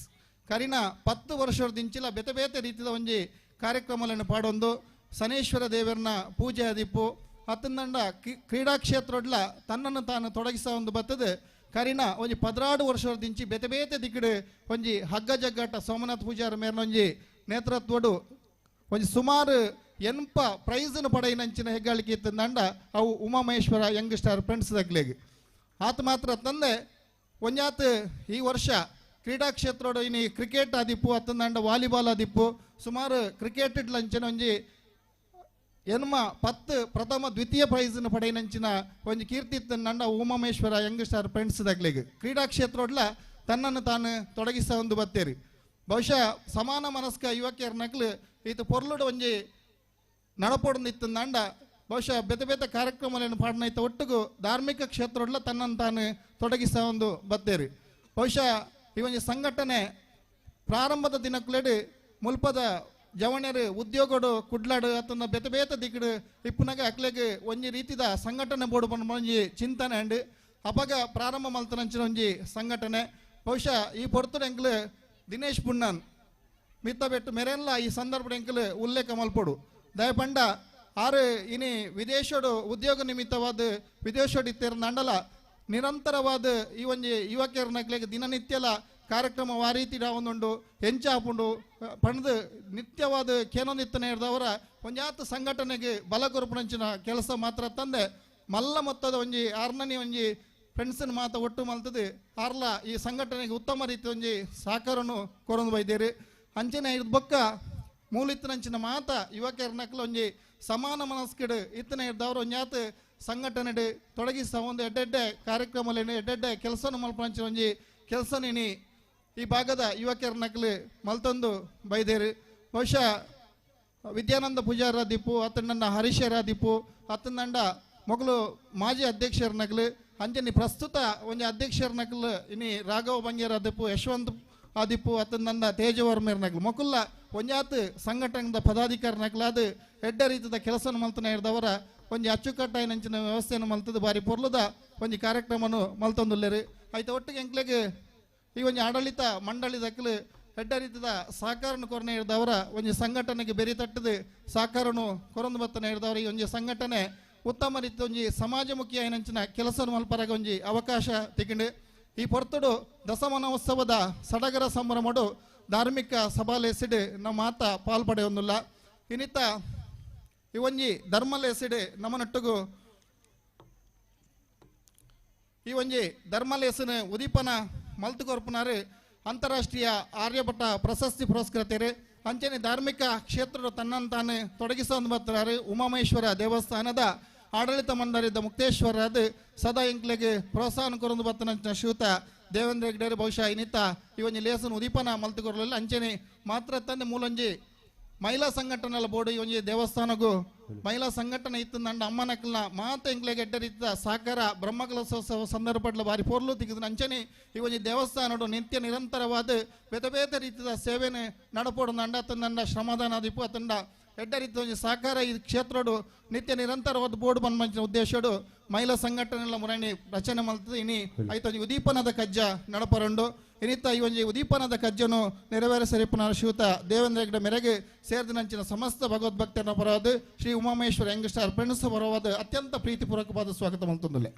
ಕರಿನ 10 ವರ್ಷದಿಂಚಿಲ ಬೇತೆ ಬೇತೆ ರೀತಿಯ ಒಂಜಿ ಕಾರ್ಯಕ್ರಮಗಳನ್ನು ಪಾಡೊಂದು ಶನೇಶ್ವರ ದೇವರನ್ನ ಪೂಜೆ ಆದಿಪ್ಪು ಅತ್ತಂದಂಡ ಕ್ರೀಡಾ ಕ್ಷೇತ್ರಡ್ಲ ತನ್ನನ್ನು ತಾನು ತೊಡಗಿಸ ಒಂದು ಬರ್ತದೆ. ಕರಿನ ಒಂಜಿ 16 ವರ್ಷದಿಂಚಿ ಬೇತೆ ಬೇತೆ ದಿಕ್ಕಡು ಒಂಜಿ ಹಗ್ಗ ಜಗ್ಗಾಟ ಸೋಮನಾಥ್ ಪೂಜಾರ ಮೇರ್ನ ಒಂಜಿ ನೇತೃತ್ವಡು ಒಂಜಿ ಸುಮಾರು 80 ಪ್ರೈಸನ್ನು ಪಡೆಯಿನಂಚಿನ ಹೆಗ್ಗಳಿಕೆ ಇತ್ತಂದಂಡ ಅವು ಉಮಾಮಹೇಶ್ವರ ಯಂಗ್ ಸ್ಟಾರ್ ಫ್ರೆಂಡ್ಸ್ ದಗ್ಲೆಗ್. ಆತ ಮಾತ್ರ ತಂದೆ ಒಂಜಾತ್ ಈ ವರ್ಷ ಕ್ರೀಡಾ ಕ್ಷೇತ್ರಡು ಇನಿ ಕ್ರಿಕೆಟ್ ಆದಿಪ್ಪು ಅತ್ತಂದಂಡ ವಾಲಿಬಾಲ್ ಆದಿಪ್ಪು ಸುಮಾರು ಕ್ರಿಕೆಟ್ ಇಡ್ಲಂಚಿನ ಒಂಜಿ 10 ಪ್ರಥಮ ದ್ವಿತೀಯ ಪ್ರೈಸನ್ನು ಪಡೆಯಿನಂಚಿನ ಒಂಜಿ ಕೀರ್ತಿ ನಂಡ ಉಮಾಮೇಶ್ವರ ಯಂಗ್ ಸ್ಟಾರ್ ಫ್ರೆಂಡ್ಸ್ ದಗ್ಲೆಗ್ ಕ್ರೀಡಾ ಕ್ಷೇತ್ರಡ್ಲ ತನ್ನನ್ನು ತಾನು ತೊಡಗಿಸ ಒಂದು ಬತ್ತೇರಿ. ಬಹುಶಃ ಸಮಾನ ಮನಸ್ಕ ಯುವಕಿಯರ ನಕ್ಲು ಈತ ಪೊರ್ಲುಡು ಒಂಜಿ ನಡಪೊಡು ಇತ್ತಂದಂಡ ಬಹುಶಃ ಬೇತೆ ಬೇತೆ ಕಾರ್ಯಕ್ರಮಗಳನ್ನು ಪಾಡನೈತ ಒಟ್ಟಿಗೂ ಧಾರ್ಮಿಕ ಕ್ಷೇತ್ರಡ್ಲ ತನ್ನನ್ನು ತಾನು ತೊಡಗಿಸ ಒಂದು ಬತ್ತೇರಿ. ಬಹುಶಃ ಈ ಒಂಜಿ ಸಂಘಟನೆ ಪ್ರಾರಂಭದ ದಿನಕ್ಲೆಡು ಮುಲ್ಪದ ಜವಣ್ಯರು ಉದ್ಯೋಗಡು ಕುಡ್ಲಾಡು ಅತನ ಬೇತೆ ಬೇತೆ ದಿಕ್ಕಡು ಇಪ್ಪುನಾಗ ಅಕ್ಲೆಗ್ ಒಂಜಿ ರೀತಿದ ಸಂಘಟನೆ ಬೋಡು ಪನ್ಪ ಒಂಜಿ ಚಿಂತನೆ ಅಂಡ್ ಅಪಗ ಪ್ರಾರಂಭ ಮಲ್ತನಂಚಿನ ಒಂಜಿ ಸಂಘಟನೆ. ಬಹುಶಃ ಈ ಪೊರ್ತುಡು ಎಂಕ್ಲು ದಿನೇಶ್ ಪುಣ್ಣನ್ ಮಿತ್ತಬೆಟ್ಟು ಮೆರೆಲ್ಲ ಈ ಸಂದರ್ಭ ಎಂಕ್ಲು ಉಲ್ಲೇಖ ಮಲ್ಪೊಡು. ದಯಪಂಡ ಆರು ಇನಿ ವಿದೇಶಡು ಉದ್ಯೋಗ ನಿಮಿತ್ತವಾದ ವಿದೇಶಡು ಇತ್ತಿರ ನಿರಂತರವಾದ ಈ ಒಂಜಿ ಯುವಕಿಯರ ದಿನನಿತ್ಯಲ ಕಾರ್ಯಕ್ರಮ ಆ ರೀತಿ ಒಂದುಂಡು ಹೆಂಚಾಪುಂಡು ಪಣದು ನಿತ್ಯವಾದ ಕೇನೊಂದಿತ್ತನೆ ಹಿಡ್ದವರ ಒಂಜಾತ ಸಂಘಟನೆಗೆ ಬಲ ಕೊರಪುನಂಚಿನ ಕೆಲಸ ಮಾತ್ರ ತಂದೆ ಮಲ್ಲ ಮೊತ್ತದ ಒಂಜಿ ಆರ್ನನಿ ಒಂಜಿ ಫ್ರೆಂಡ್ಸನ್ ಮಾತ ಒಟ್ಟು ಮಲ್ತದೆ ಆರ್ಲ ಈ ಸಂಘಟನೆಗೆ ಉತ್ತಮ ರೀತಿ ಒಂಜಿ ಸಹಕಾರನು ಕೊರೊಂದು ಬೈದೇರಿ. ಅಂಚನೆ ಇದು ಬೊಕ್ಕ ಮೂಲಿತ್ತನಂಚಿನ ಮಾತ ಯುವಕರನಕ್ಲ ಒಂಜಿ ಸಮಾನ ಮನಸ್ಕಿಡು ಇತ್ತನೆ ಹಿಡ್ದವರು ಒಂಜಾತ ಸಂಘಟನೆ ತೊಡಗಿಸ ಒಂದು ಎಡ್ಡೆಡ್ಡೆ ಕಾರ್ಯಕ್ರಮಲೇನು ಎಡ್ಡೆಡ್ಡೆ ಕೆಲಸನು ಮಲ್ಪಂಚಿನ ಒಂಜಿ ಕೆಲಸನೇನಿ ಈ ಭಾಗದ ಯುವಕರ ನಕಲು ಮಲ್ತೊಂದು ಬೈದೇರು. ಬಹುಶಃ ವಿದ್ಯಾನಂದ ಪೂಜಾರ ದಿಪ್ಪು ಅತ್ತಂಡ ಹರೀಶರ ದಿಪ್ಪು ಅತ್ತಂಡ ಮೊಗಲು ಮಾಜಿ ಅಧ್ಯಕ್ಷರ ನಕಲು ಅಂಜನಿ ಪ್ರಸ್ತುತ ಒಂಜಿ ಅಧ್ಯಕ್ಷರ ನಕಲು ಇನಿ ರಾಘವ ಬಂಗೇರ ದಿಪ್ಪು ಯಶವಂತ್ ಆದಿಪ್ಪು ಅತ್ತಂಡ ತೇಜವರ್ಮೇರ್ ನಕಲು ಮೊಕುಲ್ಲ ಒಂಜಾತ್ ಸಂಘಟನೆದ ಪದಾಧಿಕಾರಿ ನಕಲಾದ ಎಡ್ಡ ರೀತಿಯ ಕೆಲಸನ ಮಲ್ತನ ಹಿಡ್ದವರ ಒಂಜಿ ಅಚ್ಚುಕಟ್ಟಾಯಿನಂಚಿನ ವ್ಯವಸ್ಥೆಯನ್ನು ಮಲ್ತದ ಬಾರಿ ಪೊರ್ಲುದ ಒಂಜಿ ಕಾರ್ಯಕ್ರಮನು ಮಲ್ತೊಂದುಲ್ಲೇರು. ಆಯ್ತು ಒಟ್ಟಿಗೆ ಎಂಕ್ಲೆಗ್ ಈ ಒಂಜಿ ಆಡಳಿತ ಮಂಡಳಿ ದಕ್ಕಲು ಎಡ್ಡ ರೀತಿಯ ಸಹಕಾರನು ಕೊರನೆ ಹಿಡ್ದವರ ಒಂಜಿ ಸಂಘಟನೆಗೆ ಬೆರಿ ತಟ್ಟದು ಸಹಕಾರನು ಕೊರೊಂದು ಬತ್ತನೆ ಹಿಡ್ದವರ ಈ ಒಂಜಿ ಸಂಘಟನೆ ಉತ್ತಮ ರೀತಿಯ ಒಂಜಿ ಸಮಾಜಮುಖಿ ಐನಂಚಿನ ಕೆಲಸ ಮಲ್ಪರಾಗ ಒಂಜಿ ಅವಕಾಶ ತಿಕ್ಕಿಂಡು. ಈ ಪೊರ್ತುಡು ದಸಮನೋತ್ಸವದ ಸಡಗರ ಸಂಭ್ರಮಡು ಧಾರ್ಮಿಕ ಸಭಾಲೇಸಿಡು ನಮ್ಮ ಮಾತ ಪಾಲ್ಪಡೆಯೊಂದುಲ್ಲ. ಇನ್ನಿತ ಈ ಒಂಜಿ ಧರ್ಮಲೇಸಿಡು ನಮ್ಮನೊಟ್ಟಿಗೂ ಈ ಒಂಜಿ ಧರ್ಮಲೇಸನ ಉದೀಪನ ಮಲ್ತು ಕೊರ್ಪುನಾರು ಅಂತಾರಾಷ್ಟ್ರೀಯ ಆರ್ಯಭಟ ಪ್ರಶಸ್ತಿ ಪುರಸ್ಕೃತರು ಅಂಚನೆ ಧಾರ್ಮಿಕ ಕ್ಷೇತ್ರದ ತನ್ನನ್ನು ತಾನು ತೊಡಗಿಸೋ ಬರ್ತಾರೆ ಉಮಾಮಹೇಶ್ವರ ದೇವಸ್ಥಾನದ ಆಡಳಿತ ಮಂಡಳಿದ ಮುಕ್ತೇಶ್ವರಾದ ಸದಾ ಎಂಕ್ಲೆಗೆ ಪ್ರೋತ್ಸಾಹ ಕೊರೊಂದು ಬತ್ತನಂಚಿನ ಶ್ರೀಯುತ ದೇವೇಂದ್ರ ಹೆಗ್ಡೆರು ಬಹುಶಃ ಇನ್ನಿತ ಈ ಒಂಜಿ ಲೇಸನ ಉದೀಪನ ಮಲ್ತು ಕೊರಲಿಲ್ಲ. ಅಂಚನೆ ಮಾತ್ರ ತಂದೆ ಮೂಲೊಂಜಿ ಮಹಿಳಾ ಸಂಘಟನೆಲ ಬೋರ್ಡು ಈ ಒಂಜಿ ದೇವಸ್ಥಾನಗೂ ಮಹಿಳಾ ಸಂಘಟನೆ ಇತ್ತು ನಂಡ ಅಮ್ಮನಕ್ಲನ ಮಾತ ಎಂಕ್ಲೆಗೆ ಎಡ್ಡ ರೀತಿಯ ಸಹಕಾರ ಬ್ರಹ್ಮಕಲಶೋತ್ಸವ ಸಂದರ್ಭಡ್ಲ ಬಾರಿ ಪೊರ್ಲು ತಿಕ್ಕಿದ. ಅಂಚನೆ ಈ ಒಂಜಿ ದೇವಸ್ಥಾನಡು ನಿತ್ಯ ನಿರಂತರವಾದ ಬೇತೆ ಬೇತೆ ರೀತಿಯ ಸೇವೆನೆ ನಡಪೋಡು ನಂಡ ತಂಡ ಶ್ರಮದಾನ ದಿಪ್ಪು ತಂಡ ಎಡ್ಡ ರೀತಿ ಒಂಜಿ ಸಹಕಾರ ಈ ಕ್ಷೇತ್ರಡು ನಿತ್ಯ ನಿರಂತರವಾದ ಬೋರ್ಡ್ ಬಂದ ಉದ್ದೇಶಡು ಮಹಿಳಾ ಸಂಘಟನೆಗಳ ಮುರಣಿ ರಚನೆ ಮಲ್ತದೆ. ಇನಿ ಐತೊಂಜಿ ಉದೀಪನದ ಕಜ್ಜ ನಡಪರಂಡು. ಇನಿತ ಈ ಒಂಜಿ ಉದೀಪನದ ಕಜ್ಜನು ನೆರವೇರಿಸರಿಪುನ ಶ್ರೀಯುತ ದೇವೇಂದ್ರ ಹೆಗ್ಡೆ ಮೇರೆಗೆ ಸೇರಿದ ಸಮಸ್ತ ಭಗವದ್ಭಕ್ತರನ್ನ ಪರವಾದ ಶ್ರೀ ಉಮಾಮಹೇಶ್ವರ ಯಂಗ್ಸ್ಟಾರ್ ಫ್ರೆಂಡ್ಸ್ ಪರವಾದ ಅತ್ಯಂತ ಪ್ರೀತಿಪೂರ್ವಕವಾದ ಸ್ವಾಗತ ಮಲ್ತೊಂದುಲ್ಲೆ.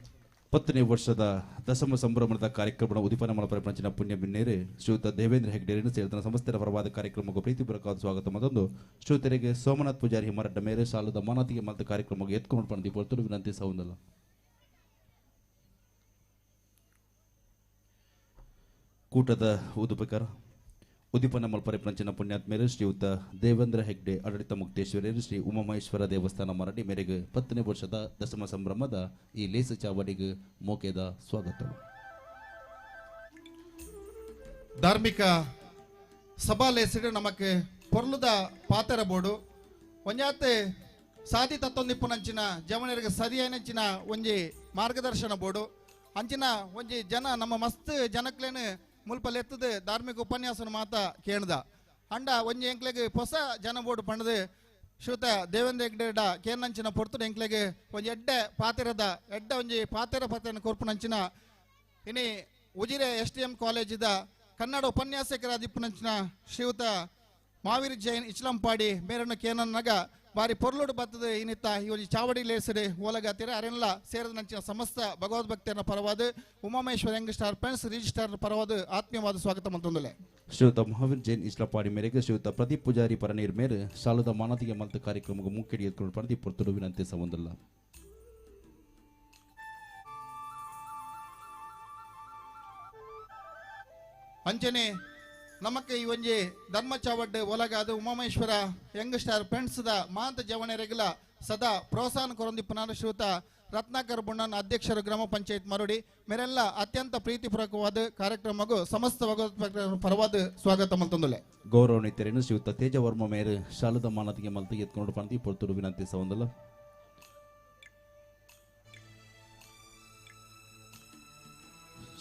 10ನೇ ವರ್ಷದ ದಶಮ ಸಂಭ್ರಮದ ಕಾರ್ಯಕ್ರಮ ಉದೀಪನ ಮಲಪರಪಂಚಿನ ಪುಣ್ಯ ಬಿನ್ನೇರು ಶ್ರೀಯುತ ದೇವೇಂದ್ರ ಹೆಗ್ಡೆರನ್ನು ಸೇರಿದ ಸಮಸ್ತರ ಪರವಾದ ಕಾರ್ಯಕ್ರಮಕ್ಕೆ ಪ್ರೀತಿಪೂರ್ವಕವಾದ ಸ್ವಾಗತ ಮತ್ತೊಂದು ಶ್ರೀಯುತರಿಗೆ ಸೋಮನಾಥ್ ಪೂಜಾರಿ ಹಿಮರಡ್ಡ ಮೇರೆ ಸಾಲದ ಮಾನತಿಗೆ ಮಲ್ತ ಕಾರ್ಯಕ್ರಮಕ್ಕೆ ಎತ್ಕೊಂಡು ಬಂದು ಪೊರ್ತರು ವಿನಂತಿ ಸೌಂದಲ್ಲ. ಕೂಟದ ಉದುಪಕರ ಉದೀಪನ ಮಲ್ಪರೆ ಪುಣ್ಯಾತ್ಮೇರು ಶ್ರೀಯುತ ದೇವೇಂದ್ರ ಹೆಗ್ಡೆ ಆಡಳಿತ ಮುಕ್ತೇಶ್ವರರು ಶ್ರೀ ಉಮಾಮಹೇಶ್ವರ ದೇವಸ್ಥಾನ ಮರಡಿ ಮೇರೆಗೆ 10ನೇ ವರ್ಷದ ದಶಮ ಸಂಭ್ರಮದ ಈ ಲೇಸ ಚಾವಡಿಗೆ ಮೋಕೆದ ಸ್ವಾಗತ. ಧಾರ್ಮಿಕ ಸಭಾ ಲೇಸಿಡು ನಮಕ್ ಪೊರ್ಲುದ ಪಾತರ ಬೋಡು ಒಂಜಾತೆ ಸಾದಿ ತತ್ತೊಂದಿಪ್ಪುನಂಚಿನ ಜವನರಿಗೆ ಸರಿಯಾನಂಚಿನ ಒಂಜಿ ಮಾರ್ಗದರ್ಶನ ಬೋಡು ಅಂಚಿನ ಒಂಜಿ ಜನ ನಮ್ಮ ಮಸ್ತ್ ಜನಕ್ಲೇನು ಮುಲ್ಪಲೆತ್ತದ ಧಾರ್ಮಿಕ ಉಪನ್ಯಾಸನ ಮಾತ ಕೇಳ್ದ ಅಂಡ ಒಂಜಿ ಎಂಕ್ಲೆಗ್ ಹೊಸ ಜನ ಬೋರ್ಡ್ ಪಂಡದು ಶ್ರೀಯುತ ದೇವೇಂದ್ರ ಹೆಗ್ಡೆಡ ಕೇರ್ನಂಚಿನ ಪೊರ್ತುಡು ಎಂಕ್ಲೆಗ್ ಒಂಜಿ ಎಡ್ಡೆ ಪಾತೆರದ ಎಡ್ಡೆ ಒಂಜಿ ಪಾತೆರ ಪಾತೆರನ ಕೊರ್ಪುನಂಚಿನ ಇನಿ ಉಜಿರೆ ಎಸ್ ಡಿ ಎಂ ಕಾಲೇಜಿದ ಕನ್ನಡ ಉಪನ್ಯಾಸಕರಾದಿಪ್ಪುನಂಚಿನ ಶ್ರೀಯುತ ಮಾವೀರ್ ಜೈನ್ ಇಚ್ಲಂಪಾಡಿ ಮೇರನ್ನು ಕೇನನ್ನಗ ಬಾರಿ ಪೊರ್ಲುಡು ಬತ್ತದ ಇನ್ನಿತ್ತ ಈ ಒಂಜಿ ಚಾವಡಿ ಲೇಸಡೆ ಓಲಗಾತಿರ ಅರೆಲ್ಲ ಸೇರಿದ ನಂಚಿನ ಸಮಸ್ತ ಭಗವದ್ಭಕ್ತಿಯನ್ನ ಪರವಾದ Umamaheshwara young star friends register ಪರವಾದ ಆತ್ಮೀಯವಾದ ಸ್ವಾಗತ ಮಂತೊಂದುಲೆ. ಶ್ರೀಯುತ ಮಹಾವೀರ್ ಜೈನ್ ಇಸ್ಲಪಾಡಿ ಮೇರೆಗೆ ಶ್ರೀಯುತ ಪ್ರದೀಪ್ ಪೂಜಾರಿ ಪರನೀರ್ ಮೇರೆ ಸಾಲದ ಮಾನತಿಗೆ ಮಲ್ತ ಕಾರ್ಯಕ್ರಮಕ್ಕೆ ಮುಖ್ಯ ಎತ್ಕೊಂಡು ಪ್ರದೀಪ್ ಪೊರ್ತುಡು ವಿನಂತಿ ಸಂಬಂಧಲ್ಲ. ಅಂಚನೆ ನಮಕ್ಕೆ ಈ ಒಂಜಿ ಧರ್ಮ ಚಾವಡ್ಡೆ ಒಲಗಾದ ಉಮಾಮಹೇಶ್ವರ ಯಂಗ್ ಸ್ಟಾರ್ ಫ್ರೆಂಡ್ಸ್ದ ಮಾಂತ ಜವಣೆರೆಗಲ ಸದಾ ಪ್ರೋತ್ಸಾಹನ ಕೊರೊಂದಿಪ್ಪುನಾರು ಶ್ರೀಯುತ ರತ್ನಾಕರ್ ಬುಣ್ಣನ್ ಅಧ್ಯಕ್ಷರು ಗ್ರಾಮ ಪಂಚಾಯತ್ ಮರುಡಿ ಮೇರೆಲ್ಲ ಅತ್ಯಂತ ಪ್ರೀತಿಪೂರ್ವಕವಾದ ಕಾರ್ಯಕ್ರಮಕ್ಕೂ ಸಮಸ್ತ ಭಗವತ್ ಪರವಾದ ಸ್ವಾಗತ ಮಲ್ತೊಂದುಲೆ. ಗೌರವನಿತರೇನು ಶ್ರೀಯುತ ತೇಜವರ್ಮ ಮೇರೆ ಶಾಲದ ಮಾನತಿಗೆ ಮಲ್ತಿಗೆ ಎತ್ಕೊಂಡು ಪಂತಿ ಪೊರ್ತುಡು ವಿನಂತಿ ಸವಂದಲ್ಲ.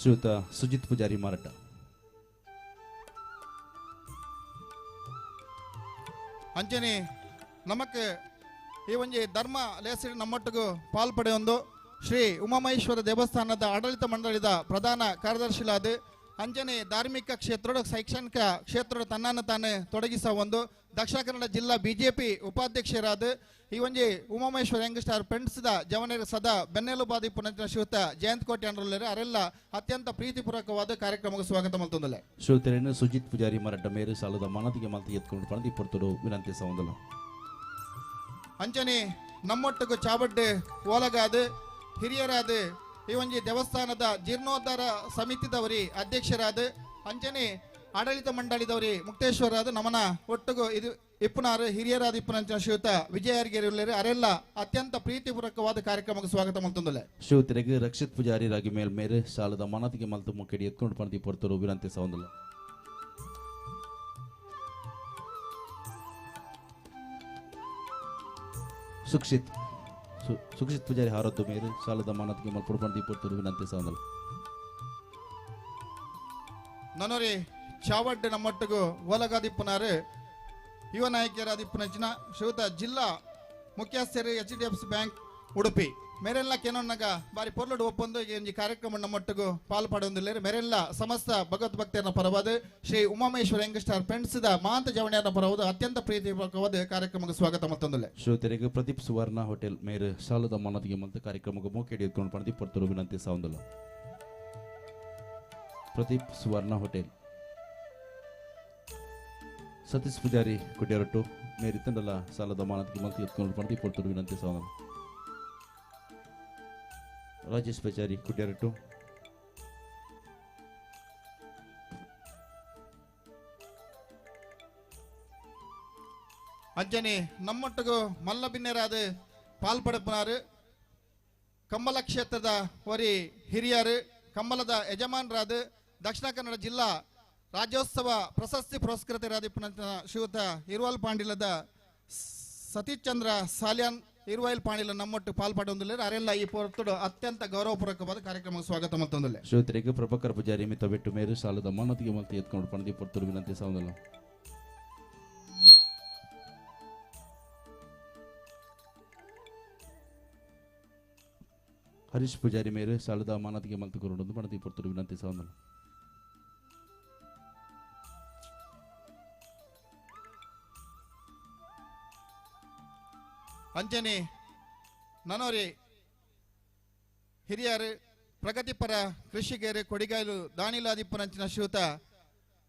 ಶ್ರೀಯುತ ಸುಜಿತ್ ಪೂಜಾರಿ ಮಾರಾಟ. ಅಂಚನೆ ನಮಕ್ ಈ ಒಂಜಿ ಧರ್ಮ ಲೇಸಡಿ ನಮ್ಮೊಟ್ಟಿಗೂ ಪಾಲ್ಪಡೆಯೊಂದು ಶ್ರೀ ಉಮಾಮಹೇಶ್ವರ ದೇವಸ್ಥಾನದ ಆಡಳಿತ ಮಂಡಳಿದ ಪ್ರಧಾನ ಕಾರ್ಯದರ್ಶಿಲಾದ ಅಂಚನೆ ಧಾರ್ಮಿಕ ಕ್ಷೇತ್ರದ ಶೈಕ್ಷಣಿಕ ಕ್ಷೇತ್ರದ ತನ್ನನ್ನು ತಾನೇ ತೊಡಗಿಸ ಒಂದು ದಕ್ಷಿಣ ಕನ್ನಡ ಜಿಲ್ಲಾ ಬಿಜೆಪಿ ಉಪಾಧ್ಯಕ್ಷರಾದ ಈ ಒಂಜಿ ಉಮಾಮಹೇಶ್ವರ ಯಂಗ್ ಸ್ಟಾರ್ ಫ್ರೆಂಡ್ಸ್ದ ಜವನರ ಸದಾ ಬೆನ್ನೆಲುಬಾದಿ ಪುನಃ ಶ್ರೀಯುತ ಜಯಂತ್ ಕೋಟೆ ಅಂಡ್ರಲ್ಲರು ಅರೆಲ್ಲ ಅತ್ಯಂತ ಪ್ರೀತಿಪೂರ್ವಕವಾದ ಕಾರ್ಯಕ್ರಮಕ್ಕೆ ಸ್ವಾಗತ ಮಲ್ತೊಂದುಲೆ. ಶ್ರೀಯುತರೇನು ಸುಜಿತ್ ಪೂಜಾರಿ ಮರಡ್ಡ ಮೇರೆ ಸಾಲದ ಮಾನತಿಗೆ ಮಲ್ತಿ ಎತ್ಕೊಂಡು ಪಣದಿ ಪೊರ್ತುಡು ವಿನಂತಿ ಸವಂದಲ. ಅಂಚನೆ ನಮ್ಮೊಟ್ಟಿಗೂ ಚಾವಡ್ಡೆ ಓಲಗಾದ ಹಿರಿಯರಾದ ಈ ಒಂಜಿ ದೇವಸ್ಥಾನದ ಜೀರ್ಣೋದ್ಧಾರ ಸಮಿತಿದವರಿ ಅಧ್ಯಕ್ಷರಾದ ಅಂಚನೆ ಆಡಳಿತ ಮಂಡಳಿದವರಿ ಮುಕ್ತೇಶ್ವರಾದ ನಮನ ಒಟ್ಟಿಗೂ ಇದು ಇಪ್ಪನಾರು ಹಿರಿಯರಾದ ಇಪ್ಪನಂಚಿನ ಶ್ರೀಯುತ ವಿಜಯರ್ಗೆರೆ ಅರೆಲ್ಲ ಅತ್ಯಂತ ಪ್ರೀತಿಪೂರ್ವಕವಾದ ಕಾರ್ಯಕ್ರಮಕ್ಕೆ ಸ್ವಾಗತ ಮಲ್ತೊಂದುಲೆ. ಶ್ರೀಯುತರಿಗೆ ರಕ್ಷಿತ್ ಪೂಜಾರಿ ರಾಗಿ ಮೇಲ್ ಮೇರೆ ಸಾಲದ ಮಾನತಿಗೆ ಮಲ್ತು ಮುಖ್ಯ ಎತ್ಕೊಂಡು ಪಣದಿ ಪೊರ್ತರು ವಿನಂತಿ ಸವಂದಲ. ಸುಕ್ಷಿತ್ ಸುಕ್ಷಿತ್ ಪೂಜಾರಿ ಹಾರದ್ದು ಮೇರೆ ಸಾಲದ ಮಾನತಿಗೆ ಮಲ್ಪುಡು ಪಣದಿ ಪೊರ್ತರು ವಿನಂತಿ ಸವಂದಲ. ನನೋರಿ ಚಾವಡ್ಡೆ ನಮ್ಮೊಟ್ಟಿಗೂ ಓಲಗಾದಿಪ್ಪನಾರು ಯುವ ನಾಯಕಿಯರಾದಿಪ್ಪನಂಚಿನ ಶ್ರೀಯುತ ಜಿಲ್ಲಾ ಮುಖ್ಯಸ್ಥರು H D F C bank Udupi ಮೇರೆಲ್ಲ ಕೆನೊನ್ನಗ ಬಾರಿ ಪೊರ್ಲುಡು ಒಪ್ಪಂದು ಈ ಒಂಜಿ ಕಾರ್ಯಕ್ರಮ ನಮ್ಮೊಟ್ಟಿಗೂ ಪಾಲು ಪಡೆಯೊಂದಿಲ್ಲ ಮೇರೆಲ್ಲ ಸಮಸ್ತ ಭಗವದ್ ಭಕ್ತಿಯರ ಪರವಾದ ಶ್ರೀ ಉಮಾಮಹೇಶ್ವರ ಯಂಗ್ ಸ್ಟಾರ್ ಫ್ರೆಂಡ್ಸ್ದ ಮಾಂತ ಜವಣಿಯರ ಪರವಾದ ಅತ್ಯಂತ ಪ್ರೀತಿಪೂರ್ವಕವಾದ ಕಾರ್ಯಕ್ರಮಕ್ಕೆ ಸ್ವಾಗತ ಮತ್ತೊಂದುಲೆ. ಶ್ರೋತರಿಗೆ ಪ್ರದೀಪ್ ಸುವರ್ಣ ಹೋಟೆಲ್ ಮೇರೆ ಸಾಲದ ಮಾನತಿಗೆ ಮಲ್ತ ಕಾರ್ಯಕ್ರಮಕ್ಕೆ ಮೋಕೆಡಿ ಎತ್ಕೊಂಡು ಪಣದಿ ಪೊರ್ತರು ವಿನಂತಿ ಸವಂದಲ. ಪ್ರದೀಪ್ ಸುವರ್ಣ ಹೋಟೆಲ್ ಸತೀಶ್ ಪೂಜಾರಿ ಕುಡ್ಯಾರೊಟ್ಟು ಮೇರಿ ತಂಡಲ ಸಾಲದ ಮಾನತಿಗೆ ಮಲ್ತಿ ಎತ್ಕೊಂಡು ಪಣದಿ ಪೊರ್ತರು ವಿನಂತಿ ಸವಂದಲ. ರಾಜೇಶ್ ಪೂಜಾರಿ ಕುಡ್ಯಾರೊಟ್ಟು. ಅಂಚನೆ ನಮ್ಮೊಟ್ಟಿಗೂ ಮಲ್ಲ ಬಿನ್ನೆರಾದ ಪಾಲ್ಪಡಪನಾರು ಕಂಬಳ ಕ್ಷೇತ್ರದ ವರಿ ಹಿರಿಯರು ಕಂಬಳದ ಯಜಮಾನರಾದ ದಕ್ಷಿಣ ಕನ್ನಡ ಜಿಲ್ಲಾ ರಾಜ್ಯೋತ್ಸವ ಪ್ರಶಸ್ತಿ ಪುರಸ್ಕೃತರಾದ ಶ್ರೀಯುತ ಇರುವಲ್ ಪಾಂಡಿಲದ ಸತೀಶ್ ಚಂದ್ರ ಸಾಲ್ಯಾನ್ ಇರುವೈಲ್ ಪಾಂಡಿಲ ನಮ್ಮೊಟ್ಟು ಪಾಲ್ಪಡೊಂದಿಲ್ಲ ಅರೆಲ್ಲ ಈ ಪೊರ್ತುಡು ಅತ್ಯಂತ ಗೌರವಪೂರ್ವಕವಾದ ಕಾರ್ಯಕ್ರಮಕ್ಕೆ ಸ್ವಾಗತ ಮತ್ತೊಂದಿಲ್ಲ. ಶ್ರೀಯುತರಿಗೆ ಪ್ರಭಾಕರ್ ಪೂಜಾರಿ ಮಿತ ಬೆಟ್ಟು ಮೇರು ಸಾಲದ ಮಾನತಿಗೆ ಮಲ್ತಿ ಎತ್ಕೊಂಡು ಪಣದಿ ಪೊರ್ತುಡು ವಿನಂತಿ ಸವಂದಲ. ಹರೀಶ್ ಪೂಜಾರಿ ಮೇರು ಸಾಲದ ಮಾನತಿಗೆ ಮಲ್ತು ಕೊರೊಂದು ಪಣತಿ ಪೊರ್ತುಡು ವಿನಂತಿ ಸವಂದಲು. ಅಂಚನೆ ನನೋರಿ ಹಿರಿಯರು ಪ್ರಗತಿಪರ ಕೃಷಿಕರು ಕೊಡಿಗಾಯಲು ದಾನಿಲಾದಿಪ್ಪನಂಚಿನ ಶ್ರೀಯುತ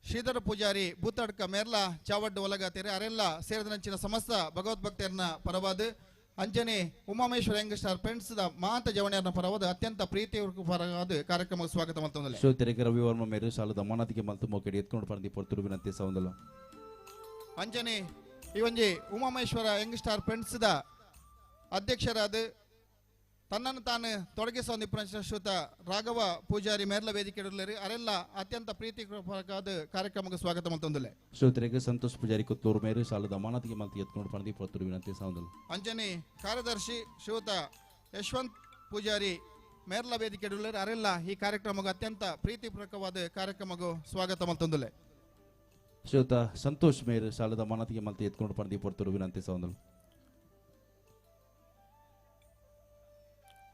ಶ್ರೀಧರ ಪೂಜಾರಿ ಬೂತಡ್ಕ ಮೇರ್ಲ ಚಾವಡ್ಡು ಒಲಗಾತೇರಿ ಅರೆಲ್ಲ ಸೇರಿದನಂಚಿನ ಸಮಸ್ತ ಭಗವದ್ಭಕ್ತರನ್ನ ಪರವಾದ ಅಂಚನೆ ಉಮಾಮೇಶ್ವರ ಯಂಗ್ ಸ್ಟಾರ್ ಫ್ರೆಂಡ್ಸ್ ಮಾತ ಜವಣಿಯರನ್ನ ಪರವಾದ ಅತ್ಯಂತ ಪ್ರೀತಿ ಪರವಾದ ಕಾರ್ಯಕ್ರಮಕ್ಕೆ ಸ್ವಾಗತ ಮಾಡ್ತಂದಲೆ. ಶ್ರೀಯುತ ರವಿವರ್ಮ ಮೇರು ಸಾಲದ ಮಾನತಿಗೆ ಮಲ್ತು ಮೋಕೆಡಿ ಎತ್ಕೊಂಡು ಪರಂದಿ ಪೊರ್ತುಡು ವಿನಂತಿ ಸವಂದಲು. ಅಂಚನೆ ಈ ಒಂಜಿ ಉಮಾಮೇಶ್ವರ ಯಂಗ್ ಸ್ಟಾರ್ ಫ್ರೆಂಡ್ಸ್ the ಅಧ್ಯಕ್ಷರಾದ ತನ್ನನ್ನು ತಾನು ತೊಡಗಿಸುವ ನಿಪುಣ ಶ್ರೀಯುತ ರಾಘವ ಪೂಜಾರಿ ಮೇರ್ಲ ವೇದಿಕೆ ಅರೆಲ್ಲ ಅತ್ಯಂತ ಪ್ರೀತಿಪರವಾದ ಕಾರ್ಯಕ್ರಮಕ್ಕೆ ಸ್ವಾಗತ ಮಾಡ್ತಂದಲೆ. ಶ್ರೀಯುತರಿಗೆ ಸಂತೋಷ್ ಪೂಜಾರಿ ಕುತ್ತೂರು ಮೇರು ಸಾಲದ ಮಾನತಿಗೆ ಮಲ್ತು ಎತ್ಕೊಂಡು ಪರಂದಿ ಪೊರ್ತುಡು ವಿನಂತಿ ಸವಂದಲು. ಅಂಚನೆ ಕಾರ್ಯದರ್ಶಿ ಶ್ರೀಯುತ ಯಶವಂತ್ ಪೂಜಾರಿ ಮೇರ್ಲ ವೇದಿಕೆ ಅರೆಲ್ಲ ಈ ಕಾರ್ಯಕ್ರಮಕ್ಕೆ ಅತ್ಯಂತ ಪ್ರೀತಿಪೂರ್ವಕವಾದ ಕಾರ್ಯಕ್ರಮಕ್ಕೆ ಸ್ವಾಗತ ಮಾಡ್ತಂದಲೆ. ಶ್ರೀಯುತ ಸಂತೋಷ್ ಮೇರು ಸಾಲದ ಮಾನತಿಗೆ ಮಲ್ತು ಎತ್ಕೊಂಡು ಪರಂದಿ ಪೊರ್ತುಡು ವಿನಂತಿ ಸವಂದಲು.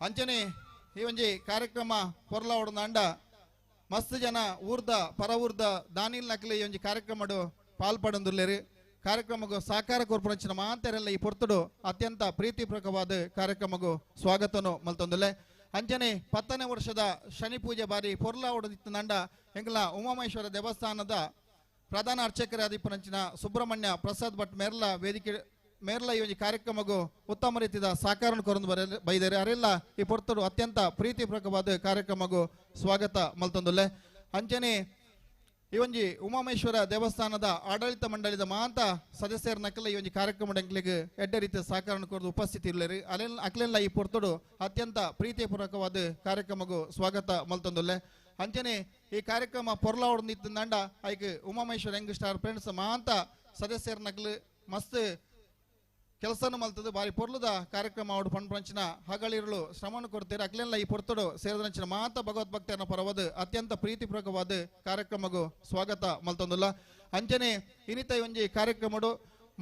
ಅಂಚನೆ ಈ ಒಂಜಿ ಕಾರ್ಯಕ್ರಮ ಪೊರ್ಲ ಅಂಡ ಮಸ್ತ್ ಜನ ಊರ್ದ ಪರ ಊರ್ದ ದಾನಿಲ್ ನಕಲಿ ಈ ಒಂಜಿ ಕಾರ್ಯಕ್ರಮಡು ಪಾಲ್ಪಡೊಂದುಲ್ಲೇರು. ಕಾರ್ಯಕ್ರಮಕ್ಕೂ ಸಹಕಾರ ಕೊರ್ಪುನಂಚಿನ ಮಾತೆರೆಲ್ಲ ಈ ಪೊರ್ತುಡು ಅತ್ಯಂತ ಪ್ರೀತಿಪೂರ್ವಕವಾದ ಕಾರ್ಯಕ್ರಮಕ್ಕೂ ಸ್ವಾಗತನು ಮಲ್ತೊಂದುಲ್ಲೆ. ಅಂಚನೆ 10ನೇ ವರ್ಷದ ಶನಿ ಪೂಜೆ ಬಾರಿ ಪೊರ್ಲ ಹೊಡೆದಿತ್ತಂಡ ಎಂಕಲ ಉಮಾಮಹೇಶ್ವರ ದೇವಸ್ಥಾನದ ಪ್ರಧಾನ ಅರ್ಚಕರಾದಿಪ್ಪನಂಚಿನ ಸುಬ್ರಹ್ಮಣ್ಯ ಪ್ರಸಾದ್ ಭಟ್ ಮೇರ್ಲ ವೇದಿಕೆ ಮೇರ್ಲ ಈ ಒಂಜಿ ಕಾರ್ಯಕ್ರಮಕ್ಕೂ ಉತ್ತಮ ರೀತಿಯ ಸಹಕಾರ ಕೊರೊಂದು ಬೈದರೆ ಅರೆಲ್ಲ ಈ ಪೊರ್ತುಡು ಅತ್ಯಂತ ಪ್ರೀತಿಪೂರ್ವಕವಾದ ಕಾರ್ಯಕ್ರಮಕ್ಕೂ ಸ್ವಾಗತ ಮಲ್ತೊಂದುಲ್ಲೆ. ಅಂಚನೆ ಈ ಒಂಜಿ ಉಮಾಮೇಶ್ವರ ದೇವಸ್ಥಾನದ ಆಡಳಿತ ಮಂಡಳಿದ ಮಾಂತ ಸದಸ್ಯರ ನಕಲ ಈ ಒಂಜಿ ಕಾರ್ಯಕ್ರಮ ಎಂಕ್ಲೆಗ್ ಎಡ್ಡೆ ರೀತಿಯ ಸಹಕಾರ ಕೊರದು ಉಪಸ್ಥಿತಿ ಇರಲೇರಿ ಅಲೆಲ್ಲ ಅಕ್ಲೆಲ್ಲ ಈ ಪೊರ್ತುಡು ಅತ್ಯಂತ ಪ್ರೀತಿಪೂರ್ವಕವಾದ ಕಾರ್ಯಕ್ರಮಕ್ಕೂ ಸ್ವಾಗತ ಮಲ್ತೊಂದುಲ್ಲೆ. ಅಂಚನೆ ಈ ಕಾರ್ಯಕ್ರಮ ಪೊರ್ಲ ಹೊಡೆದಿತ್ತಂಡ ಐಕ್ ಉಮಾಮೇಶ್ವರ ಯಂಗ್ ಸ್ಟಾರ್ ಫ್ರೆಂಡ್ಸ್ ಮಾಂತ ಸದಸ್ಯರ ನಕಲು ಮಸ್ತ್ ಕೆಲಸನು ಮಲ್ತದ್ದು ಬಾರಿ ಪೊರ್ಲುದ ಕಾರ್ಯಕ್ರಮ ಅವಡು ಪಂಚಿನ ಹಗಳಿರಲು ಶ್ರಮವನ್ನು ಕೊಡ್ತೀರ ಅಕ್ಲೆಲ್ಲ ಈ ಪೊರ್ತುಡು ಸೇರಿದಂಚಿನ ಮಾತ ಭಗವದ್ಭಕ್ತರನ್ನ ಪರವಾದ ಅತ್ಯಂತ ಪ್ರೀತಿಪೂರ್ವಕವಾದ ಕಾರ್ಯಕ್ರಮಕ್ಕೂ ಸ್ವಾಗತ ಮಲ್ತೊಂದುಲ್ಲ. ಅಂಚನೆ ಇನ್ನಿತ ಒಂಜಿ ಕಾರ್ಯಕ್ರಮಡು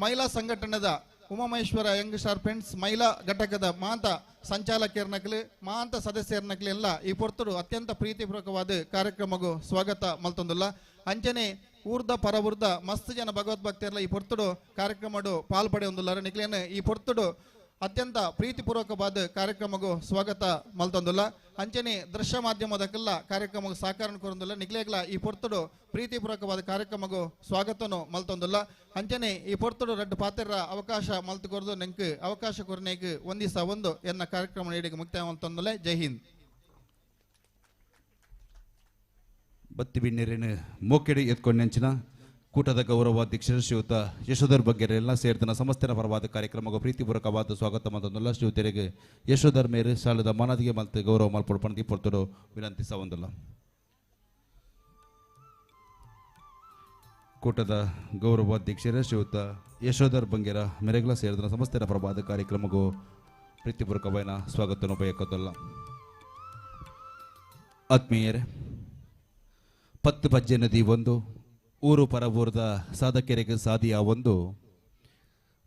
ಮಹಿಳಾ ಸಂಘಟನೆದ ಉಮಾಮಹೇಶ್ವರ ಯಂಗ್ ಸ್ಟಾರ್ ಫ್ರೆಂಡ್ಸ್ ಮಹಿಳಾ ಘಟಕದ ಮಾಂತ ಸಂಚಾಲಕಿಯರ್ನಕ್ಲು ಮಾಂತ ಸದಸ್ಯರ್ನಕ್ಲು ಎಲ್ಲ ಈ ಪೊರ್ತುಡು ಅತ್ಯಂತ ಪ್ರೀತಿಪೂರ್ವಕವಾದ ಕಾರ್ಯಕ್ರಮಕ್ಕೂ ಸ್ವಾಗತ ಮಲ್ತೊಂದುಲ್ಲ. ಅಂಚನೆ ಊರ್ದ ಪರವೂರ್ದ ಮಸ್ತ್ ಜನ ಭಗವದ್ಭಕ್ತರೆಲ್ಲ ಈ ಪೊರ್ತುಡು ಕಾರ್ಯಕ್ರಮಡು ಪಾಲ್ಪಡೆಯೊಂದುಲ್ಲಾರ ನಿಕ್ಲೇನು ಈ ಪೊರ್ತುಡು ಅತ್ಯಂತ ಪ್ರೀತಿಪೂರ್ವಕವಾದ ಕಾರ್ಯಕ್ರಮಕ್ಕೂ ಸ್ವಾಗತ ಮಲ್ತೊಂದುಲ್ಲ. ಅಂಚನೆ ದೃಶ್ಯ ಮಾಧ್ಯಮದಕ್ಕೆಲ್ಲ ಕಾರ್ಯಕ್ರಮಕ್ಕೆ ಸಹಕಾರ ಕೊರೊಂದುಲ್ಲ ನಿಕ್ಲೇಗ್ಲ ಈ ಪೊರ್ತುಡು ಪ್ರೀತಿಪೂರ್ವಕವಾದ ಕಾರ್ಯಕ್ರಮಕ್ಕೂ ಸ್ವಾಗತನು ಮಲ್ತೊಂದುಲ್ಲ. ಅಂಚನೆ ಈ ಪೊರ್ತುಡು ರಡ್ಡು ಪಾತ್ರ ಅವಕಾಶ ಮಲ್ತು ಕೊರದು ನೆಂಕ್ ಅವಕಾಶ ಕೊರನೇಕ್ ಒಂದಿಸ ಒಂದು ಎನ್ನ ಕಾರ್ಯಕ್ರಮ ನೀಡಿಗೆ ಮುಕ್ತಾಯ ಮಲ್ತೊಂದುಲ್ಲ. ಜೈ ಹಿಂದ್. ಬತ್ತಿ ಬಿಣ್ಣೀರಿನ ಮೋಕೆಡಿ ಎತ್ಕೊಂಡೆಂಚಿನ ಕೂಟದ ಗೌರವಾಧ್ಯಕ್ಷರು ಶ್ರೀಯುತ ಯಶೋಧರ್ ಬಗ್ಗೆರೆಲ್ಲ ಸೇರಿದನ ಸಮಸ್ತರ ಪರವಾದ ಕಾರ್ಯಕ್ರಮಕ್ಕೆ ಪ್ರೀತಿಪೂರ್ವಕವಾದ ಸ್ವಾಗತ ಮತ್ತೊಂದಲ್ಲ ಶ್ರೀಯುತರಿಗೆ ಯಶೋಧರ್ ಮೇರೆ ಸಾಲದ ಮಾನದಿಗೆ ಮಲ್ತು ಗೌರವ ಮಲ್ಪೊಡು ಪಣದಿ ಪೊರ್ತುಡು ವಿನಂತಿಸವಂದಲ್ಲ. ಕೂಟದ ಗೌರವಾಧ್ಯಕ್ಷರ ಶ್ರೀಯುತ ಯಶೋಧರ್ ಬಂಗೇರ ಮೆರೆಗ್ಲ ಸೇರಿದನ ಸಮಸ್ತರ ಪರವಾದ ಕಾರ್ಯಕ್ರಮಕ್ಕೂ ಪ್ರೀತಿಪೂರ್ವಕವಾದ ಸ್ವಾಗತವನ್ನು ಬಯಕೋದಲ್ಲ. ಆತ್ಮೀಯರೇ, ಪತ್ತು ಪಜ್ಜೆ ನದಿ ಒಂದು ಊರು ಪರವೂರದ ಸಾಧಕರಿಗೆ ಸಾದಿಯ ಒಂದು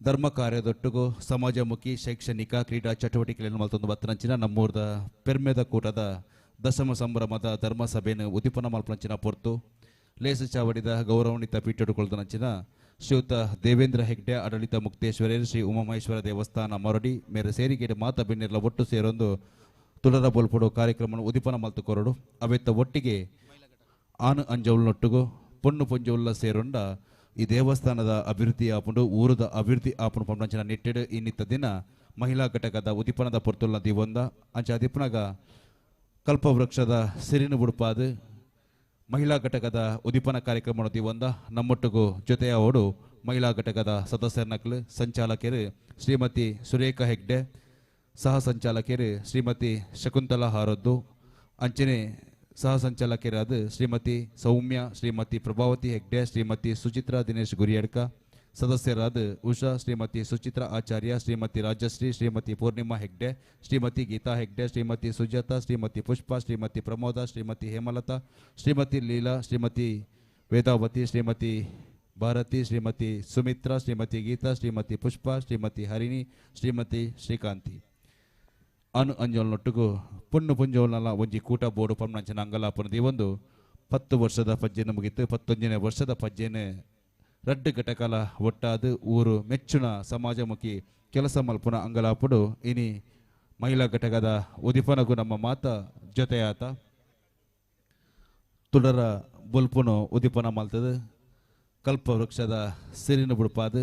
ಧರ್ಮ ಕಾರ್ಯದೊಟ್ಟಿಗೂ ಸಮಾಜಮುಖಿ ಶೈಕ್ಷಣಿಕ ಕ್ರೀಡಾ ಚಟುವಟಿಕೆಗಳನ್ನು ಮಲ್ತೊಂದು ಬತ್ತನಂಚಿನ ನಮ್ಮೂರದ ಪೆರ್ಮೆದ ಕೂಟದ ದಶಮ ಸಂಭ್ರಮದ ಧರ್ಮಸಭೆಯನ್ನು ಉದ್ದೀಪನ ಮಲ್ಪನಂಚಿನ ಪೊರ್ತು ಲೇಸು ಚಾವಡಿದ ಗೌರವಾನ್ವಿತ ಪೀಠಿಟ್ಟುಕೊಳ್ಳದಂಚಿನ ಶ್ರೀಯುತ ದೇವೇಂದ್ರ ಹೆಗ್ಡೆ ಆಡಳಿತ ಮುಕ್ತೇಶ್ವರ ಶ್ರೀ ಉಮಾಮಹೇಶ್ವರ ದೇವಸ್ಥಾನ ಮರಡಿ ಮೇರೆ ಸೇರಿಗೆಡೆ ಮಾತ ಬೆನ್ನಿರ್ಲ ಒಟ್ಟು ಸೇರೊಂದು ತುಡರ ಬೋಲ್ಪಡು ಕಾರ್ಯಕ್ರಮವನ್ನು ಉದ್ದೀಪನ ಮಲ್ತು ಕೊರಡು ಅವೆತ್ತ ಒಟ್ಟಿಗೆ ಆನು ಅಂಜೌಲ್ನೊಟ್ಟಿಗೂ ಪೊಣ್ಣು ಪೊಂಜೌಲ್ಲ ಸೇರೊಂಡ ಈ ದೇವಸ್ಥಾನದ ಅಭಿವೃದ್ಧಿ ಆಪುಂಡು ಊರದ ಅಭಿವೃದ್ಧಿ ಆಪುಂಡು ಪಂಪಂಚಿನ ನಿಟ್ಟೆಡು ಇನ್ನಿತ್ತ ದಿನ ಮಹಿಳಾ ಘಟಕದ ಉದ್ದೀಪನದ ಪೊರ್ತುಲ್ಲ ದಿವೊಂದ ಅಂಚ ದಿಪ್ಪನಗ ಕಲ್ಪವೃಕ್ಷದ ಸಿರಿನು ಬುಡುಪಾದು ಮಹಿಳಾ ಘಟಕದ ಉದ್ದೀಪನ ಕಾರ್ಯಕ್ರಮ ದಿವೊಂದ ನಮ್ಮೊಟ್ಟಿಗೂ ಜೊತೆಯಾವಡು ಮಹಿಳಾ ಘಟಕದ ಸದಸ್ಯರನಕ್ಲು ಸಂಚಾಲಕರು ಶ್ರೀಮತಿ ಸುರೇಖಾ ಹೆಗ್ಡೆ, ಸಹ ಸಂಚಾಲಕರು ಶ್ರೀಮತಿ ಶಕುಂತಲಾ ಹಾರದ್ದು, ಅಂಚನೆ ಸಹ ಸಂಚಾಲಕರಾದ ಶ್ರೀಮತಿ ಸೌಮ್ಯ, ಶ್ರೀಮತಿ ಪ್ರಭಾವತಿ ಹೆಗ್ಡೆ, ಶ್ರೀಮತಿ ಸುಚಿತ್ರಾ ದಿನೇಶ್ ಗುರಿಯಡ್ಕ, ಸದಸ್ಯರಾದ ಉಷಾ, ಶ್ರೀಮತಿ ಸುಚಿತ್ರಾ ಆಚಾರ್ಯ, ಶ್ರೀಮತಿ ರಾಜಶ್ರೀ, ಶ್ರೀಮತಿ ಪೂರ್ಣಿಮಾ ಹೆಗ್ಡೆ, ಶ್ರೀಮತಿ ಗೀತಾ ಹೆಗ್ಡೆ, ಶ್ರೀಮತಿ ಸುಜಾತ, ಶ್ರೀಮತಿ ಪುಷ್ಪ, ಶ್ರೀಮತಿ ಪ್ರಮೋದ, ಶ್ರೀಮತಿ ಹೇಮಲತಾ, ಶ್ರೀಮತಿ ಲೀಲಾ, ಶ್ರೀಮತಿ ವೇದಾವತಿ, ಶ್ರೀಮತಿ ಭಾರತಿ, ಶ್ರೀಮತಿ ಸುಮಿತ್ರಾ, ಶ್ರೀಮತಿ ಗೀತಾ, ಶ್ರೀಮತಿ ಪುಷ್ಪ, ಶ್ರೀಮತಿ ಹರಿಣಿ, ಶ್ರೀಮತಿ ಶ್ರೀಕಾಂತಿ. ಅನು ಅಂಜೋಲ್ನೊಟ್ಟುಗು ಪೊಣ್ಣು ಪುಂಜೋಲ್ನಲ ಒಂಜಿ ಕೂಟ ಬೋಡು ಪಂಪಂಚಿನ ಅಂಗಲಾಪನ ದೀವೊಂದು 10 ವರ್ಷದ ಪಜ್ಜೆನ ಮುಗಿತು 11ನೇ ವರ್ಷದ ಪಜ್ಜೆನೆ ರಡ್ಡು ಘಟಕಲ ಒಟ್ಟಾದ ಊರು ಮೆಚ್ಚುನ ಸಮಾಜಮುಖಿ ಕೆಲಸ ಮಲ್ಪುನ ಅಂಗಲಾಪುಡು ಇನಿ ಮಹಿಳಾ ಘಟಕದ ಉದಿಪನಗು ನಮ್ಮ ಮಾತ ಜೊತೆಯಾತ ತುಡರ ಬೊಲ್ಪುನು ಉದಿಪನ ಮಲ್ತದು ಕಲ್ಪ ವೃಕ್ಷದ ಸಿರಿನ ಬುಡುಪಾದ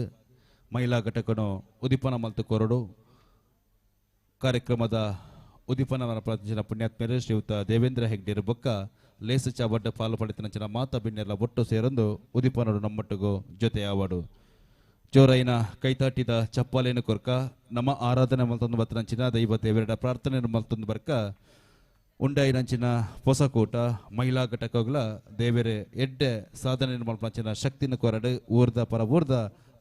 ಮಹಿಳಾ ಘಟಕನು ಉದಿಪನ ಮಲ್ತು ಕೊರಡು ಕಾರ್ಯಕ್ರಮದ ಉದಿಪನ ಪ್ರಾರ್ಥಿಸಿದ ಪುಣ್ಯಾತ್ಮರು ಶ್ರೀಯುತ ದೇವೇಂದ್ರ ಹೆಗ್ಡೇರು ಬೊಕ್ಕ ಲೇಸು ಚಾಬಡ್ಡ ಪಾಲು ಪಡೆತನಂಚಿನ ಮಾತ ಬಿನ್ನೆಲ್ಲ ಒಟ್ಟು ಸೇರೊಂದು ಉದಿಪನರು ನಮ್ಮೊಟ್ಟಿಗೂ ಜೊತೆಯಾವಡು ಜೋರೈನ ಕೈತಾಟಿದ ಚಪ್ಪಾಲೇನು ಕೊರ್ಕ ನಮ್ಮ ಆರಾಧನೆ ಮಲ್ತೊಂದು ಬತ್ತನಂಚಿನ ದೈವ ದೇವರ ಪ್ರಾರ್ಥನೆ ಮಲ್ತೊಂದು ಬರ್ಕ ಉಂಡೈನಂಚಿನ ಹೊಸಕೂಟ ಮಹಿಳಾ ಘಟಕಗಳ ದೇವರೇ ಎಡ್ಡೆ ಸಾಧನೆ ಮಲ್ಪಂಚಿನ ಶಕ್ತಿನ ಕೊರಡು ಊರ್ದ ಪರ ಊರ್ದ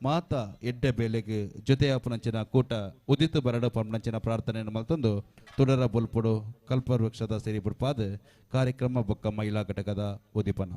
ಮಾತ ಎಡ್ಡೆ ಬೇಲೆಗೆ ಜೊತೆಯಾಪನಂಚಿನ ಕೂಟ ಉದಿತು ಬರಡು ಪಂಪನಂಚಿನ ಪ್ರಾರ್ಥನೆಯನ್ನು ಮಲ್ತೊಂದು ತುಡರ ಬೊಲ್ಪುಡು ಕಲ್ಪವೃಕ್ಷದ ಸಿರಿ ಬುಡ್ಪಾದ ಕಾರ್ಯಕ್ರಮ ಬೊಕ್ಕ ಮಹಿಳಾ ಘಟಕದ ಉದಿಪನ.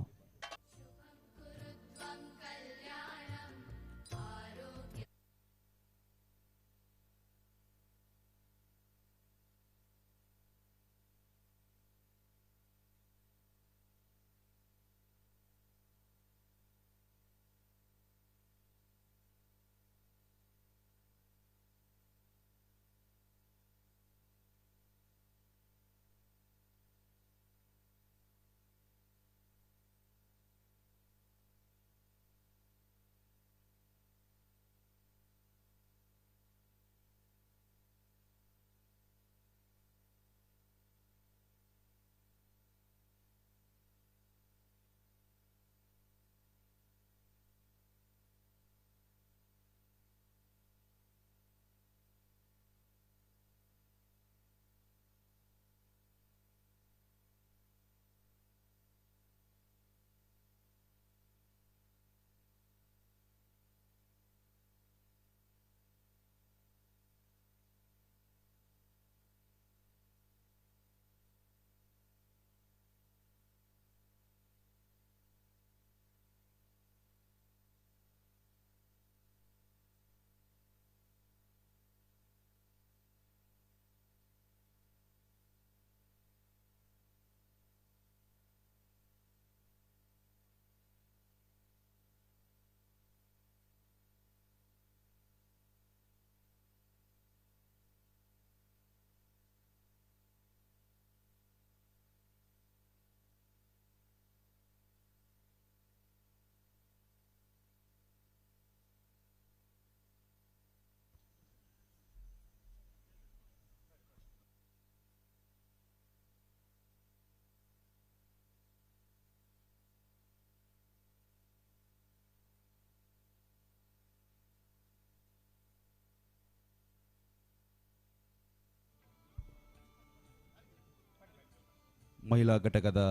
ಮಹಿಳಾ ಘಟಕದ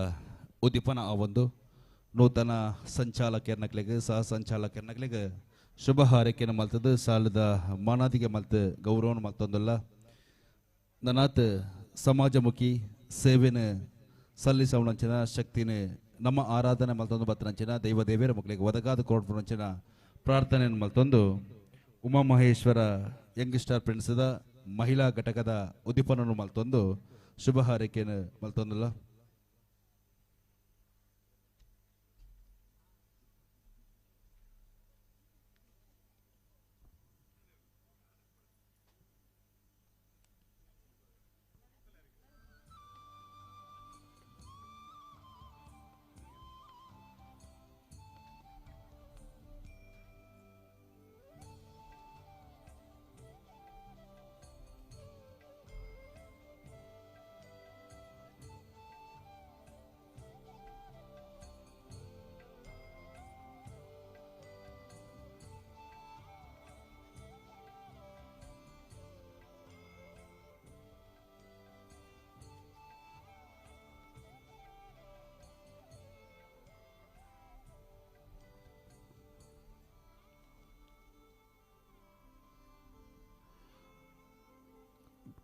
ಉದ್ದೀಪನ ಆ ಒಂದು ನೂತನ ಸಂಚಾಲಕರ್ನಕ್ಲೆಗ್ ಸಹ ಸಂಚಾಲಕರ್ನಕ್ಲೆಗ್ ಶುಭ ಹಾರೈಕೆಯನ್ನು ಮಲ್ತದ್ದು ಸಾಲದ ಮಾನಾದಿಗೆ ಮಲ್ತು ಗೌರವನ ಮಲ್ತೊಂದಲ್ಲ ನನಾತ್ ಸಮಾಜಮುಖಿ ಸೇವೆನ ಸಲ್ಲಿಸವನಂಚಿನ ಶಕ್ತಿನ ನಮ್ಮ ಆರಾಧನೆ ಮಲ್ತೊಂದು ಬತ್ತನಂಚಿನ ದೈವ ದೇವಿಯರ ಮಕ್ಕಳಿಗೆ ಒದಗಾದ ಕೊಡ್ಪುನಂಚಿನ ಪ್ರಾರ್ಥನೆಯನ್ನು ಮಲ್ತೊಂದು ಉಮಾ ಮಹೇಶ್ವರ ಯಂಗ್ ಸ್ಟಾರ್ ಪ್ರಿನ್ಸದ ಮಹಿಳಾ ಘಟಕದ ಉದ್ದೀಪನನ್ನು ಮಲ್ತೊಂದು ಶುಭ ಹಾರೈಕೆಯನ್ನು ಮಲ್ತೊಂದಲ್ಲ.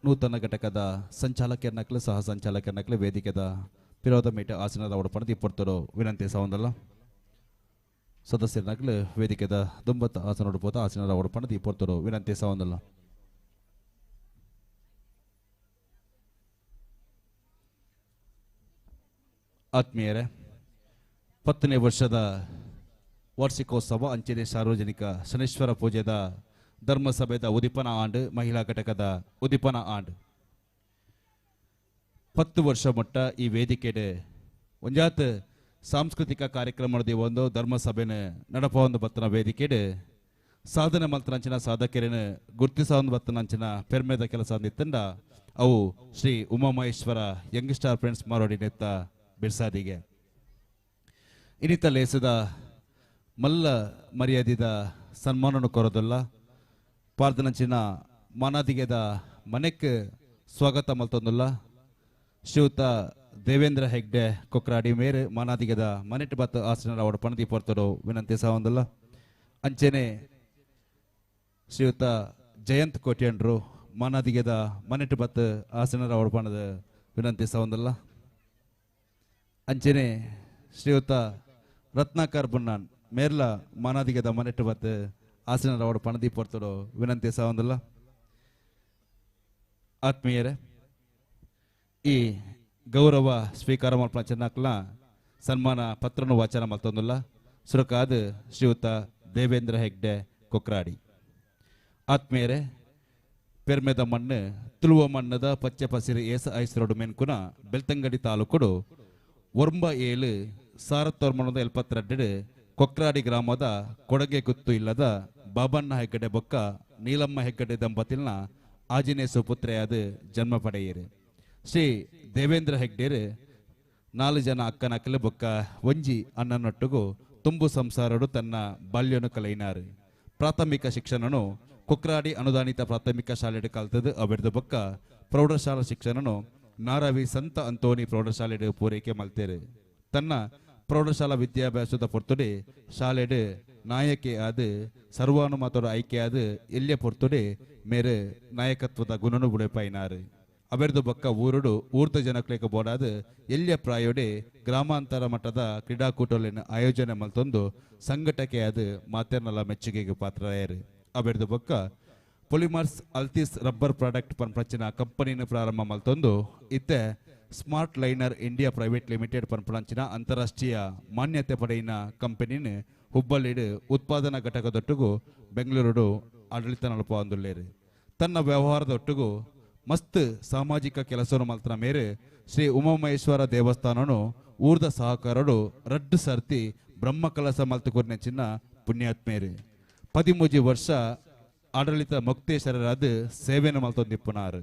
ನೂತನ ಘಟಕದ ಸಂಚಾಲಕರ್ನಕ್ಲು ಸಹ ಸಂಚಾಲಕರ್ನಕ್ಲು ವೇದಿಕೆದ ಪಿರೋಧ ಮೀಟ ಆಸನದ ಒಡಪಣದ ಇಪ್ಪತ್ತರು ವಿನಂತಿ ಸವಂದಲ್ಲ ಸದಸ್ಯರ್ನಕ್ಲು ವೇದಿಕೆದ ದುಂಬತ್ತ ಆಸನ ಉಡುಪೋತ ಆಸನದ ಒಡಪಣದ ಇಪ್ಪತ್ತರು ವಿನಂತಿ ಸವಂದಲ್ಲ. ಆತ್ಮೀಯರೇ, 10ನೇ ವರ್ಷದ ವಾರ್ಷಿಕೋತ್ಸವ ಅಂಚನೆ ಸಾರ್ವಜನಿಕ ಶನೇಶ್ವರ ಪೂಜೆದ ಧರ್ಮಸಭೆದ ಉದಿಪನ ಆಂಡ್ ಮಹಿಳಾ ಘಟಕದ ಉದಿಪನ ಆಂಡ್ 10 ವರ್ಷ ಮಟ್ಟ ಈ ವೇದಿಕೆಡೆ ಒಂಜಾತ್ ಸಾಂಸ್ಕೃತಿಕ ಕಾರ್ಯಕ್ರಮದ ಒಂದು ಧರ್ಮಸಭೆನ ನಡಪೊಂದು ಬತ್ತನ ವೇದಿಕೆಡೆ ಸಾಧನೆ ಮಲ್ತನಂಚಿನ ಸಾಧಕರನ್ನು ಗುರ್ತಿಸೊಂದು ಬತ್ತನಂಚಿನ ಪೆರ್ಮೆದ ಕೆಲಸ ಅಂದಿತ್ತಂಡ ಅವು Shri Umamaheshwara young star friends Marodi ನೆತ್ತ ಬಿರ್ಸಾದಿಗೆ ಇನ್ನಿತ ಲೇಸದ ಮಲ್ಲ ಮರ್ಯಾದಿದ ಸನ್ಮಾನನು ಕೊರೋದಲ್ಲ ಪಾರ್ದನಂಚಿನ ಮಾನಾದಿಗೆದ ಮನೆಕ್ ಸ್ವಾಗತ ಮಲ್ತೊಂದುಲ್ಲ ಶ್ರೀಯುತ ದೇವೇಂದ್ರ ಹೆಗ್ಡೆ ಕೊಕ್ರಾಡಿ ಮೇರು ಮಾನಾದಿಗೆದ ಮನೆಟ್ ಬತ್ ಆಸನ ಅವಡ ಪಣದಿ ಪೊರ್ತಡು ವಿನಂತಿ ಸಹೊಂದುಲ್ಲ. ಅಂಚೆನೆ ಶ್ರೀಯುತ ಜಯಂತ್ ಕೋಟ್ಯಂಡ್ರು ಮಾನಾದಿಗೆದ ಮನೆಟ್ ಬತ್ ಆಸನರ ಅವಡ ಪಣದ ವಿನಂತಿ ಸಹೊಂದುಲ್ಲ. ಅಂಚೆನೆ ಶ್ರೀಯುತ ರತ್ನಾಕರ್ ಬುನ್ನಾನ್ ಮೇರ್ಲ ಮಾನಾದಿಗೆದ ಮನೆಟ್ ಬತ್ ಆಸನರ ಅವಡ ಪಣದಿ ಪೊರ್ತಡು ವಿನಂತಿ ಸಹೊಂದುಲ್ಲ. ಆತ್ಮೀಯರೇ, ಈ ಗೌರವ ಸ್ವೀಕಾರ ಮಲ್ಪನ ಚೆನ್ನಕ್ಲ ಸನ್ಮಾನ ಪತ್ರನು ವಾಚನ ಮಲ್ತೊಂದುಲ್ಲ ಸುರಕಾದ ಶ್ರೀಯುತ ದೇವೇಂದ್ರ ಹೆಗ್ಡೆ ಕೊಕ್ರಾಡಿ. ಆತ್ಮೀಯರೇ, ಪೆರ್ಮೆದ ಮಣ್ಣು ತುಳುವ ಮಣ್ಣದ ಪಚ್ಚೆ ಪಸಿರು ಏಸ ಐಸರೋಡು ಮೆನ್ಕುನ ಬೆಳ್ತಂಗಡಿ ತಾಲೂಕುಡು 9 7 1972 ಕೊಕ್ರಾಡಿ ಗ್ರಾಮದ ಕೊಡಗೆ ಗುತ್ತು ಇಲ್ಲದ ಬಾಬಣ್ಣ ಹೆಗ್ಗಡೆ ಬೊಕ್ಕ ನೀಲಮ್ಮ ಹೆಗ್ಗಡೆ ದಂಪತಿಲ್ನ ಆಜಿನೇ ಸುಪುತ್ರೆಯಾದ ಜನ್ಮ ಪಡೆಯಿರು. ಶ್ರೀ ದೇವೇಂದ್ರ ಹೆಗ್ಡೇರು 4 ಜನ ಅಕ್ಕನಕ್ಕಲು ಬೊಕ್ಕ ಒಂಜಿ ಅಣ್ಣನೊಟ್ಟುಗು ತುಂಬು ಸಂಸಾರಡು ತನ್ನ ಬಾಲ್ಯನು ಕಲೈನಾರು. ಪ್ರಾಥಮಿಕ ಶಿಕ್ಷಣನು ಕೊಕ್ರಾಡಿ ಅನುದಾನಿತ ಪ್ರಾಥಮಿಕ ಶಾಲೆಡು ಕಲ್ತದು ಅವೆರ್ದು ಬೊಕ್ಕ ಪ್ರೌಢಶಾಲಾ ಶಿಕ್ಷಣನು ನಾರವಿ ಸಂತ ಅಂತೋನಿ ಪ್ರೌಢಶಾಲೆಡು ಪೂರೈಕೆ ಮಲ್ತೇರು. ತನ್ನ ಪ್ರೌಢಶಾಲಾ ವಿದ್ಯಾಭ್ಯಾಸದ ಪೊರ್ತುಡೆ ಶಾಲೆಡು ನಾಯಕಿ ಆದ ಸರ್ವಾನುಮತದ ಆಯ್ಕೆಯಾದ ಎಲ್ಯ ಪೊರ್ತುಡೆ ಮೇರೆ ನಾಯಕತ್ವದ ಗುಣನು ಬುಡೆಪಾಯಿನಾರು. ಅವೆರ್ದು ಬೊಕ್ಕ ಊರುಡು ಊರ್ದ ಜನಕ್ಲೇಕ ಬೋಡಾದ ಎಲ್ಯ ಪ್ರಾಯೋಡೆ ಗ್ರಾಮಾಂತರ ಮಟ್ಟದ ಕ್ರೀಡಾಕೂಟಗಳನ್ನು ಆಯೋಜನೆ ಮಲ್ತೊಂದು ಸಂಘಟಕೆಯಾದ ಮಾತೆರ್ನಲ ಮೆಚ್ಚುಗೆಗೆ ಪಾತ್ರರಾಯರು. ಅವೆರ್ದು ಬೊಕ್ಕ ಪೊಲಿಮರ್ಸ್ ಅಲ್ತಿಸ್ ರಬ್ಬರ್ ಪ್ರಾಡಕ್ಟ್ ಪನ್ಪಂಚಿನ ಕಂಪನಿನ ಪ್ರಾರಂಭ ಮಲ್ತೊಂದು ಇತ್ತೆ smart liner India private limited ಪನ್ಪಂಚಿನ ಅಂತಾರಾಷ್ಟ್ರೀಯ ಮಾನ್ಯತೆ ಪಡೆಯಿನ ಕಂಪನಿನ ಹುಬ್ಬಳ್ಳಿಡು ಉತ್ಪಾದನಾ ಘಟಕದೊಟ್ಟಿಗೂ ಬೆಂಗಳೂರು ಆಡಳಿತ ನಡಪೊಂದುಲ್ಲೇರು. ತನ್ನ ವ್ಯವಹಾರದೊಟ್ಟಿಗೂ ಮಸ್ತ್ ಸಾಮಾಜಿಕ ಕೆಲಸವನ್ನು ಮಲ್ತನ ಮೇರೆ ಶ್ರೀ ಉಮಾಮಹೇಶ್ವರ ದೇವಸ್ಥಾನನು ಊರ್ದ ಸಹಕಾರಡು ರಡ್ಡು ಸರ್ತಿ ಬ್ರಹ್ಮ ಕಲಸ ಮಲ್ತುಕೊರ್ನ ಚಿನ್ನ ಪುಣ್ಯಾತ್ಮೇರು. 13 ವರ್ಷ ಆಡಳಿತ ಮೊಕ್ತೇಶ್ವರರಾದ ಸೇವೆಯನ್ನು ಮಲ್ತೊಂದಿಪ್ಪುನಾರು.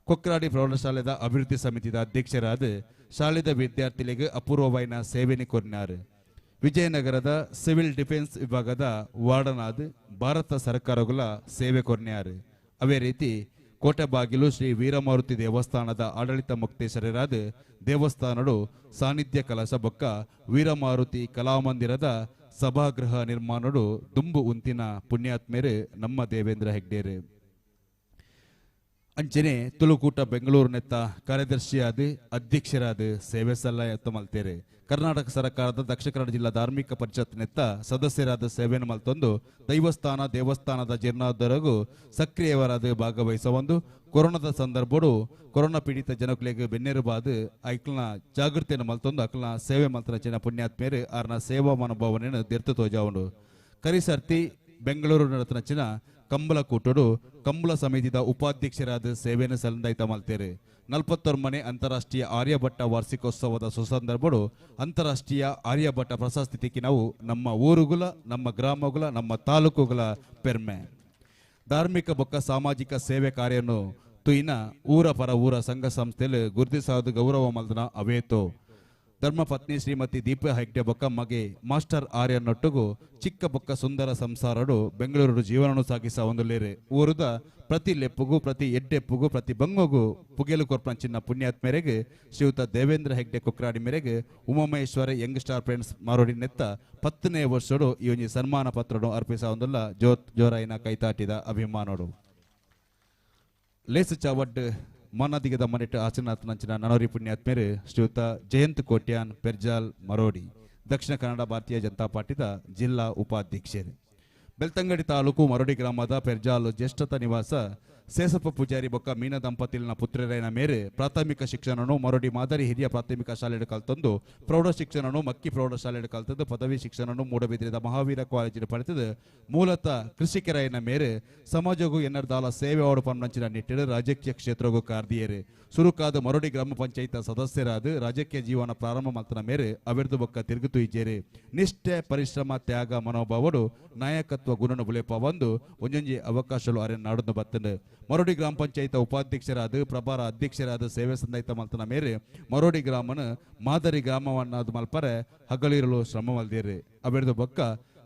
ಕೊಕ್ರಾಡಿ ಪ್ರೌಢಶಾಲೆದ ಅಭಿವೃದ್ಧಿ ಸಮಿತಿದ ಅಧ್ಯಕ್ಷರಾದ ಶಾಲೆದ ವಿದ್ಯಾರ್ಥಿಗಳಿಗೆ ಅಪೂರ್ವವಾಯಿನ ಸೇವೆಯನ್ನು ಕೊರಿನಾರು. ವಿಜಯನಗರದ ಸಿವಿಲ್ ಡಿಫೆನ್ಸ್ ವಿಭಾಗದ ವಾರ್ಡನಾದ ಭಾರತ ಸರ್ಕಾರಗಳ ಸೇವೆ ಕೊರ್ನ್ಯಾರು. ಅದೇ ರೀತಿ ಕೋಟೆಬಾಗಿಲು ಶ್ರೀ ವೀರಮಾರುತಿ ದೇವಸ್ಥಾನದ ಆಡಳಿತ ಮುಕ್ತೇಶ್ವರರಾದ ದೇವಸ್ಥಾನಡು ಸಾನ್ನಿಧ್ಯ ಕಲಶ ಬೊಕ್ಕ ವೀರಮಾರುತಿ ಕಲಾಮಂದಿರದ ಸಭಾಗೃಹ ನಿರ್ಮಾಣಡು ದುಂಬು ಉಂತಿನ ಪುಣ್ಯಾತ್ಮೇರು ನಮ್ಮ ದೇವೇಂದ್ರ ಹೆಗ್ಡೇರು. ಅಂಚನೆ ತುಳುಕೂಟ ಬೆಂಗಳೂರು ನೆತ್ತ ಕಾರ್ಯದರ್ಶಿಯಾದ ಅಧ್ಯಕ್ಷರಾದ ಸೇವೆ ಸಲ್ಲಯತ್ತ ಮಲ್ತೇರೆ. ಕರ್ನಾಟಕ ಸರ್ಕಾರದ ದಕ್ಷಿಣ ಕನ್ನಡ ಜಿಲ್ಲಾ ಧಾರ್ಮಿಕ ಪರಿಷತ್ ನೆತ್ತ ಸದಸ್ಯರಾದ ಸೇವೆಯನ್ನು ಮಲ್ತೊಂದು ದೈವಸ್ಥಾನ ದೇವಸ್ಥಾನದ ಜೀರ್ಣೋದ್ಧಾರಗೂ ಸಕ್ರಿಯವರಾದ ಭಾಗವಹಿಸವೊಂದು ಕೊರೋನಾದ ಸಂದರ್ಭಡು ಕೊರೋನಾ ಪೀಡಿತ ಜನಕುಲೆಗೆ ಬೆನ್ನೆರುಬಾದ ಐಕ್ಲನ ಜಾಗೃತಿಯನ್ನು ಮಲ್ತೊಂದು ಅಕ್ಲನ ಸೇವೆ ಮಲ್ತನ ಪುಣ್ಯಾತ್ಮೇರು ಆರ್ನ ಸೇವಾ ಮನೋಭಾವನೆಯನ್ನು ದಿರ್ತು ತೋಜಾವುಂಡು. ಕರಿಸರ್ತಿ ಬೆಂಗಳೂರು ನಡತನಚಿನ ಕಂಬಳ ಕೂಟಡು ಕಂಬಳ ಸಮಿತಿದ ಉಪಾಧ್ಯಕ್ಷರಾದ ಸೇವೆಯನ್ನು ಸಲ್ಲಂದಾಯ್ತ ಮಲ್ತೇರೆ. 41ನೇ ಅಂತಾರಾಷ್ಟ್ರೀಯ ಆರ್ಯಭಟ್ಟ ವಾರ್ಷಿಕೋತ್ಸವದ ಸುಸಂದರ್ಭಡು ಅಂತಾರಾಷ್ಟ್ರೀಯ ಆರ್ಯಭಟ್ಟ ಪ್ರಶಸ್ತಿ ನಾವು ನಮ್ಮ ಊರುಗಳ ನಮ್ಮ ಗ್ರಾಮಗಳ ನಮ್ಮ ತಾಲೂಕುಗಳ ಪೆರ್ಮೆ. ಧಾರ್ಮಿಕ ಬೊಕ್ಕ ಸಾಮಾಜಿಕ ಸೇವೆ ಕಾರ್ಯವನ್ನು ತುಯಿನ ಊರ ಪರ ಊರ ಸಂಘ ಸಂಸ್ಥೆಯಲ್ಲಿ ಗುರುತಿಸಾದ ಗೌರವ ಮಲ್ದನ ಅವೇತೋ. ಧರ್ಮಪತ್ನಿ ಶ್ರೀಮತಿ ದೀಪಾ ಹೆಗ್ಡೆ ಬೊಕ್ಕ ಮಗೆ ಮಾಸ್ಟರ್ ಆರ್ಯನೊಟ್ಟಿಗೂ ಚಿಕ್ಕ ಬೊಕ್ಕ ಸುಂದರ ಸಂಸಾರಡು ಬೆಂಗಳೂರು ಜೀವನವನ್ನು ಸಾಗಿಸ ಒಂದುಲೇರೆ. ಊರುದ ಪ್ರತಿ ಲೆಪ್ಪುಗೂ ಪ್ರತಿ ಎಡ್ಡೆಪ್ಪುಗೂ ಪ್ರತಿ ಬಂಗೊಗೂ ಪುಗೇಲು ಕೊರ್ಪಂಚಿನ ಪುಣ್ಯಾತ್ಮೆರೆಗೆ ಶ್ರೀಯುತ ದೇವೇಂದ್ರ ಹೆಗ್ಡೆ ಕೊಕ್ರಾಡಿ ಮೇರೆಗೆ Umamaheshwara young star friends Marodi ನೆತ್ತ 10ನೇ ವರ್ಷಡು ಈ ಒಂಜಿ ಸನ್ಮಾನ ಪತ್ರನು ಅರ್ಪಿಸ ಒಂದುಲ್ಲ ಜೋರಾಯಿನ ಕೈತಾಟಿದ ಅಭಿಮಾನೋಡು. ಲೇಸು ಚಾವಡ್ ಮಾನಾದಿಗದ ಮನೆಟ್ ಆಸನಾಥನಂಚಿನ ನನೋರಿ ಪುಣ್ಯಾತ್ಮೇರು ಶ್ರೀಯುತ ಜಯಂತ್ ಕೋಟ್ಯಾನ್ ಪೆರ್ಜಾಲ್ ಮರೋಡಿ ದಕ್ಷಿಣ ಕನ್ನಡ ಭಾರತೀಯ ಜನತಾ ಪಾರ್ಟಿದ ಜಿಲ್ಲಾ ಉಪಾಧ್ಯಕ್ಷರು. ಬೆಳ್ತಂಗಡಿ ತಾಲೂಕು ಮರೋಡಿ ಗ್ರಾಮದ ಪೆರ್ಜಾಲ್ ಜ್ಯೇಷ್ಠತ ನಿವಾಸ ಸೇಸಪ್ಪ ಪೂಜಾರಿ ಬೊಕ್ಕ ಮೀನ ದಂಪತಿಲಿನ ಪುತ್ರರೈನ ಮೇರೆ ಪ್ರಾಥಮಿಕ ಶಿಕ್ಷಣನು ಮರೋಡಿ ಮಾದರಿ ಹಿರಿಯ ಪ್ರಾಥಮಿಕ ಶಾಲೆಡು ಕಲ್ತಂದು ಪ್ರೌಢ ಶಿಕ್ಷಣನು ಮಕ್ಕಿ ಪ್ರೌಢಶಾಲೆಡು ಕಲ್ತದ್ದು ಪದವಿ ಶಿಕ್ಷಣನು ಮೂಡಬಿದ್ರಿದ ಮಹಾವೀರ ಕಾಲೇಜಿನ ಪಡೆತದ್ದು ಮೂಲತಃ ಕೃಷಿಕರೈನ ಮೇರೆ ಸಮಾಜಗೂ ಎನ್ನರ್ದಾಲ ಸೇವೆ ಆಡು ಪಂಚಿನ ನಿಟ್ಟಿಡು ರಾಜಕೀಯ ಕ್ಷೇತ್ರಗೂ ಕಾರ್ದಿಯರು ಸುರುಕಾದ ಮರೋಡಿ ಗ್ರಾಮ ಪಂಚಾಯತ್ ಸದಸ್ಯರಾದ ರಾಜಕೀಯ ಜೀವನ ಪ್ರಾರಂಭ ಮಲ್ತನ ಮೇರೆ ಅವಿರ್ದು ಬೊಕ್ಕ ತಿರುಗುತು ಇಜ್ಜೇರು ನಿಷ್ಠೆ ಪರಿಶ್ರಮ ತ್ಯಾಗ ಮನೋಭಾವಡು ನಾಯಕತ್ವ ಗುಣನು ಬುಲೆಪ ಒಂದು ಒಂಜೊಂಜಿ ಅವಕಾಶಗಳು ಅರೆ ನಾಡನ್ನು ಬತ್ತಂಡು ಮರೋಡಿ ಗ್ರಾಮ ಪಂಚಾಯತ್ ಉಪಾಧ್ಯಕ್ಷರಾದ ಪ್ರಭಾರ ಅಧ್ಯಕ್ಷರಾದ ಸೇವೆ ಸಂದಾಯಿತ ಮಲ್ತನ ಮೇರೆ ಮರೋಡಿ ಗ್ರಾಮನ ಮಾದರಿ ಗ್ರಾಮವನ್ನಾದ ಮಲ್ಪರೆ ಹಗಲಿರಲು ಶ್ರಮ ಮಲ್ದಿರಿ ಅವಿರ್ದು ಬೊಕ್ಕ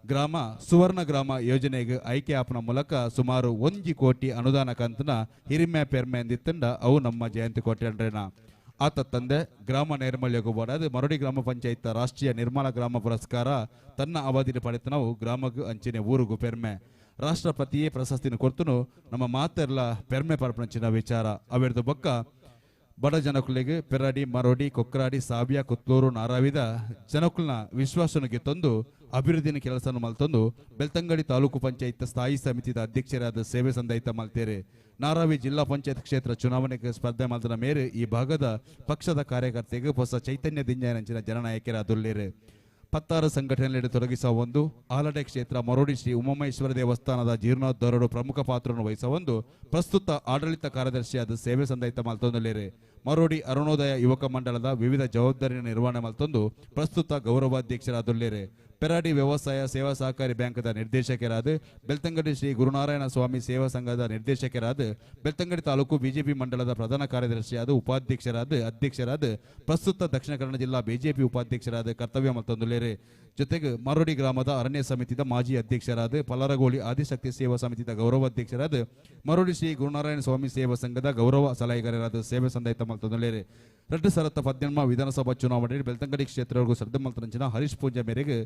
ಗ್ರಾಮ ಸುವರ್ಣ ಗ್ರಾಮ ಯೋಜನೆಗೆ ಆಯ್ಕೆ ಆಪನ ಮೂಲಕ ಸುಮಾರು 1 ಕೋಟಿ ಅನುದಾನ ಕಂತನ ಹಿರಿಮೆ ಪೆರ್ಮೆ ಎಂದಿತ್ತಂಡ ಅವು ನಮ್ಮ ಜಯಂತಿ ಕೋಟ್ಯಂಡ್ರೇನ. ಆತ ತಂದೆ ಗ್ರಾಮ ನೈರ್ಮಲ್ಯಗೂ ಅದು ಮರೋಡಿ ಗ್ರಾಮ ಪಂಚಾಯತ್ ರಾಷ್ಟ್ರೀಯ ನಿರ್ಮಲ ಗ್ರಾಮ ಪುರಸ್ಕಾರ ತನ್ನ ಅವಧಿಯಲ್ಲಿ ಪಡೆತ ನಾವು ಗ್ರಾಮಗೂ ಅಂಚಿನ ಊರಿಗೂ ಪೆರ್ಮೆ. ರಾಷ್ಟ್ರಪತಿಯೇ ಪ್ರಶಸ್ತಿನ ಕೊರ್ತನು ನಮ್ಮ ಮಾತೆಲ್ಲ ಪೆರ್ಮೆ ಪರಪಂಚಿನ ವಿಚಾರ. ಅವೆರ್ದು ಬೊಕ್ಕ ಬಡ ಜನಕುಲಿಗೆ ಪೆರಾಡಿ ಮರೋಡಿ ಕೊಕ್ರಾಡಿ ಸಾಬಿಯಾ ಕುತ್ಲೂರು ನಾರಾವಿದ ಜನಕುಲ್ನ ವಿಶ್ವಾಸನಿಗೆ ತಂದು ಅಭಿವೃದ್ಧಿನ ಕೆಲಸ ಮಲ್ತಂದು ಬೆಳ್ತಂಗಡಿ ತಾಲೂಕು ಪಂಚಾಯತ್ ಸ್ಥಾಯಿ ಸಮಿತಿದ ಅಧ್ಯಕ್ಷರಾದ ಸೇವೆ ಸಂದಾಯಿತ ಮಲ್ತೇರೆ. ನಾರಾವಿ ಜಿಲ್ಲಾ ಪಂಚಾಯತ್ ಕ್ಷೇತ್ರ ಚುನಾವಣೆಗೆ ಸ್ಪರ್ಧೆ ಮಲ್ತನ ಮೇರೆ ಈ ಭಾಗದ ಪಕ್ಷದ ಕಾರ್ಯಕರ್ತೆಗೆ ಹೊಸ ಚೈತನ್ಯ ದಿಂಜಾಯನಂಚಿನ ಜನನಾಯಕರಾದುಳ್ಳೇರೆ. ಪತ್ತಾರು ಸಂಘಟನೆಯಲ್ಲಿ ತೊಡಗಿಸುವ ಒಂದು ಆಲಡೆ ಕ್ಷೇತ್ರ ಮರೋಡಿ ಶ್ರೀ ಉಮಾಮಹೇಶ್ವರ ದೇವಸ್ಥಾನದ ಜೀರ್ಣೋದ್ಧಾರರು ಪ್ರಮುಖ ಪಾತ್ರವನ್ನು ವಹಿಸುವ ಒಂದು ಪ್ರಸ್ತುತ ಆಡಳಿತ ಕಾರ್ಯದರ್ಶಿಯಾದ ಸೇವೆ ಸಂದಾಯಿತ ಮಲ್ತೊಂದುಳ್ಳೇರೆ. ಮರೋಡಿ ಅರುಣೋದಯ ಯುವಕ ಮಂಡಳದ ವಿವಿಧ ಜವಾಬ್ದಾರಿಯನ್ನು ನಿರ್ವಹಣೆ ಮಲ್ತೊಂದು ಪ್ರಸ್ತುತ ಗೌರವಾಧ್ಯಕ್ಷರಾದುಳ್ಳೇರೆ. ಪೆರಾಡಿ ವ್ಯವಸಾಯ ಸೇವಾ ಸಹಕಾರಿ ಬ್ಯಾಂಕ್ದ ನಿರ್ದೇಶಕರಾದ ಬೆಳ್ತಂಗಡಿ ಶ್ರೀ ಗುರುನಾರಾಯಣ ಸ್ವಾಮಿ ಸೇವಾ ಸಂಘದ ನಿರ್ದೇಶಕರಾದ ಬೆಳ್ತಂಗಡಿ ತಾಲೂಕು ಬಿಜೆಪಿ ಮಂಡಲದ ಪ್ರಧಾನ ಕಾರ್ಯದರ್ಶಿಯಾದ ಉಪಾಧ್ಯಕ್ಷರಾದ ಅಧ್ಯಕ್ಷರಾದ ಪ್ರಸ್ತುತ ದಕ್ಷಿಣ ಕನ್ನಡ ಜಿಲ್ಲಾ ಬಿಜೆಪಿ ಉಪಾಧ್ಯಕ್ಷರಾದ ಕರ್ತವ್ಯ ಮಲ್ತೊಂದುಳ್ಳೇರೆ. ಜೊತೆಗೆ ಮರೋಡಿ ಗ್ರಾಮದ ಅರಣ್ಯ ಸಮಿತಿದ ಮಾಜಿ ಅಧ್ಯಕ್ಷರಾದ ಪಲರಗೋಳಿ ಆದಿಶಕ್ತಿ ಸೇವಾ ಸಮಿತಿದ ಗೌರವಾಧ್ಯಕ್ಷರಾದ ಮರೋಡಿ ಶ್ರೀ ಗುರುನಾರಾಯಣ ಸ್ವಾಮಿ ಸೇವಾ ಸಂಘದ ಗೌರವ ಸಲಹೆಗಾರರಾದ ಸೇವೆ ಸಂದಾಯಿತ ಮಲ್ತೊಂದುಳ್ಳೇರೆ. 2018 ವಿಧಾನಸಭಾ ಚುನಾವಣೆಯಲ್ಲಿ ಬೆಳ್ತಂಗಡಿ ಕ್ಷೇತ್ರವರೆಗೂ ಸರ್ದ ಮಲ್ತನಂಚಿನ ಹರೀಶ್ ಪೂಂಜಾ ಮೇರೆಗೆ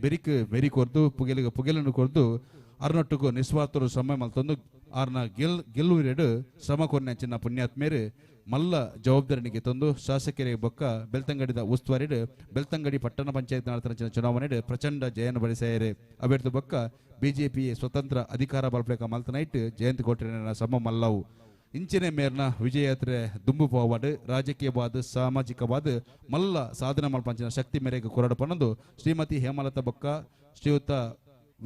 ಬೆರಿಕ್ ಮೆರಿ ಕೊರ್ದು ಪುಗೆಲಿಗೆ ಪುಗೆಲನ್ನು ಕೊರ್ದು ಅರ್ನೊಟ್ಟಿಗೂ ನಿಸ್ವಾರ್ಥರು ಶ್ರಮ ಮಲ್ತೊಂದು ಆರ್ನ ಗೆಲ್ಲುವಿರೆಡು ಶ್ರಮ ಕೊರ್ನಂಚಿನ ಪುಣ್ಯಾತ್ಮೇರು ಮಲ್ಲ ಜವಾಬ್ದಾರಿನಿಗೆ ತಂದು ಶಾಸಕರಿಗೆ ಬೊಕ್ಕ ಬೆಳ್ತಂಗಡಿದ ಉಸ್ತುವಾರಿಡು ಬೆಳ್ತಂಗಡಿ ಪಟ್ಟಣ ಪಂಚಾಯತ್ ನಡೆದ ಚುನಾವಣೆ ಪ್ರಚಂಡ ಜಯನ ಬಳಿಸಾಯರೆ. ಅಭ್ಯರ್ಥಿ ಬೊಕ್ಕ ಬಿಜೆಪಿ ಸ್ವತಂತ್ರ ಅಧಿಕಾರ ಬಲ್ಪಲೇಕ ಮಲ್ತನೈಟ್ ಜಯಂತ್ ಕೋಟ್ಯನ ಶ್ರಮ ಮಲ್ಲವು. ಇಂಚಿನ ಮೇರ್ನ ವಿಜಯಯಾತ್ರೆ ದುಂಬು ಪೋವಾಡು ರಾಜಕೀಯವಾದ ಸಾಮಾಜಿಕವಾದ ಮಲ್ಲ ಸಾಧನೆ ಮಲ್ಪಂಚಿನ ಶಕ್ತಿ ಮೇರೆಗೆ ಕೊರಡು ಪನ್ನೊಂದು ಶ್ರೀಮತಿ ಹೇಮಲತಾ ಬೊಕ್ಕ ಶ್ರೀಯುತ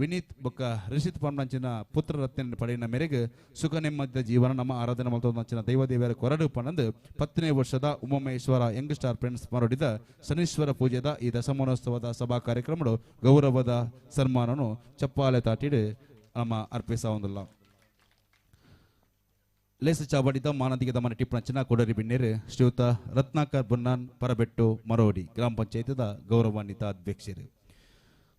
ವಿನೀತ್ ಬೊಕ್ಕ ರಿಷಿತ್ ಪಂಚಿನ ಪುತ್ರ ರತ್ನ ಪಡೆಯಿನ ಮೇರೆಗೆ ಸುಖ ನೆಮ್ಮದಿಯ ಜೀವನ ನಮ್ಮ ಆರಾಧನೆ ಮಲ್ತೊಂಚಿನ ದೈವದೇವರ ಕೊರಡು ಪನ್ನೊಂದು 10ನೇ ವರ್ಷದ ಉಮಾಮಹೇಶ್ವರ ಯಂಗ್ ಸ್ಟಾರ್ ಫ್ರೆಂಡ್ಸ್ ಮರೋಡಿದ ಶನೀಶ್ವರ ಪೂಜೆದ ಈ ದಶಮನೋತ್ಸವದ ಸಭಾ ಕಾರ್ಯಕ್ರಮಗಳು ಗೌರವದ ಸನ್ಮಾನನು ಚಪ್ಪಾಲೆ ತಾಟಿಡು ನಮ್ಮ ಅರ್ಪಿಸ ಒಂದಿಲ್ಲ. ಲೇಸ ಚಾವಡಿದ ಮಾನದಿಗೆ ದಮನ ಟಿಪ್ಪಣಚಿನ ಕೊಡರಿ ಬಿನ್ನೇರು ಶ್ರೀಯುತ ರತ್ನಾಕರ್ ಬುನ್ನಾನ್ ಪರಬೆಟ್ಟು ಮರೋಡಿ ಗ್ರಾಮ ಪಂಚಾಯತ್ದ ಗೌರವಾನ್ವಿತ ಅಧ್ಯಕ್ಷರು.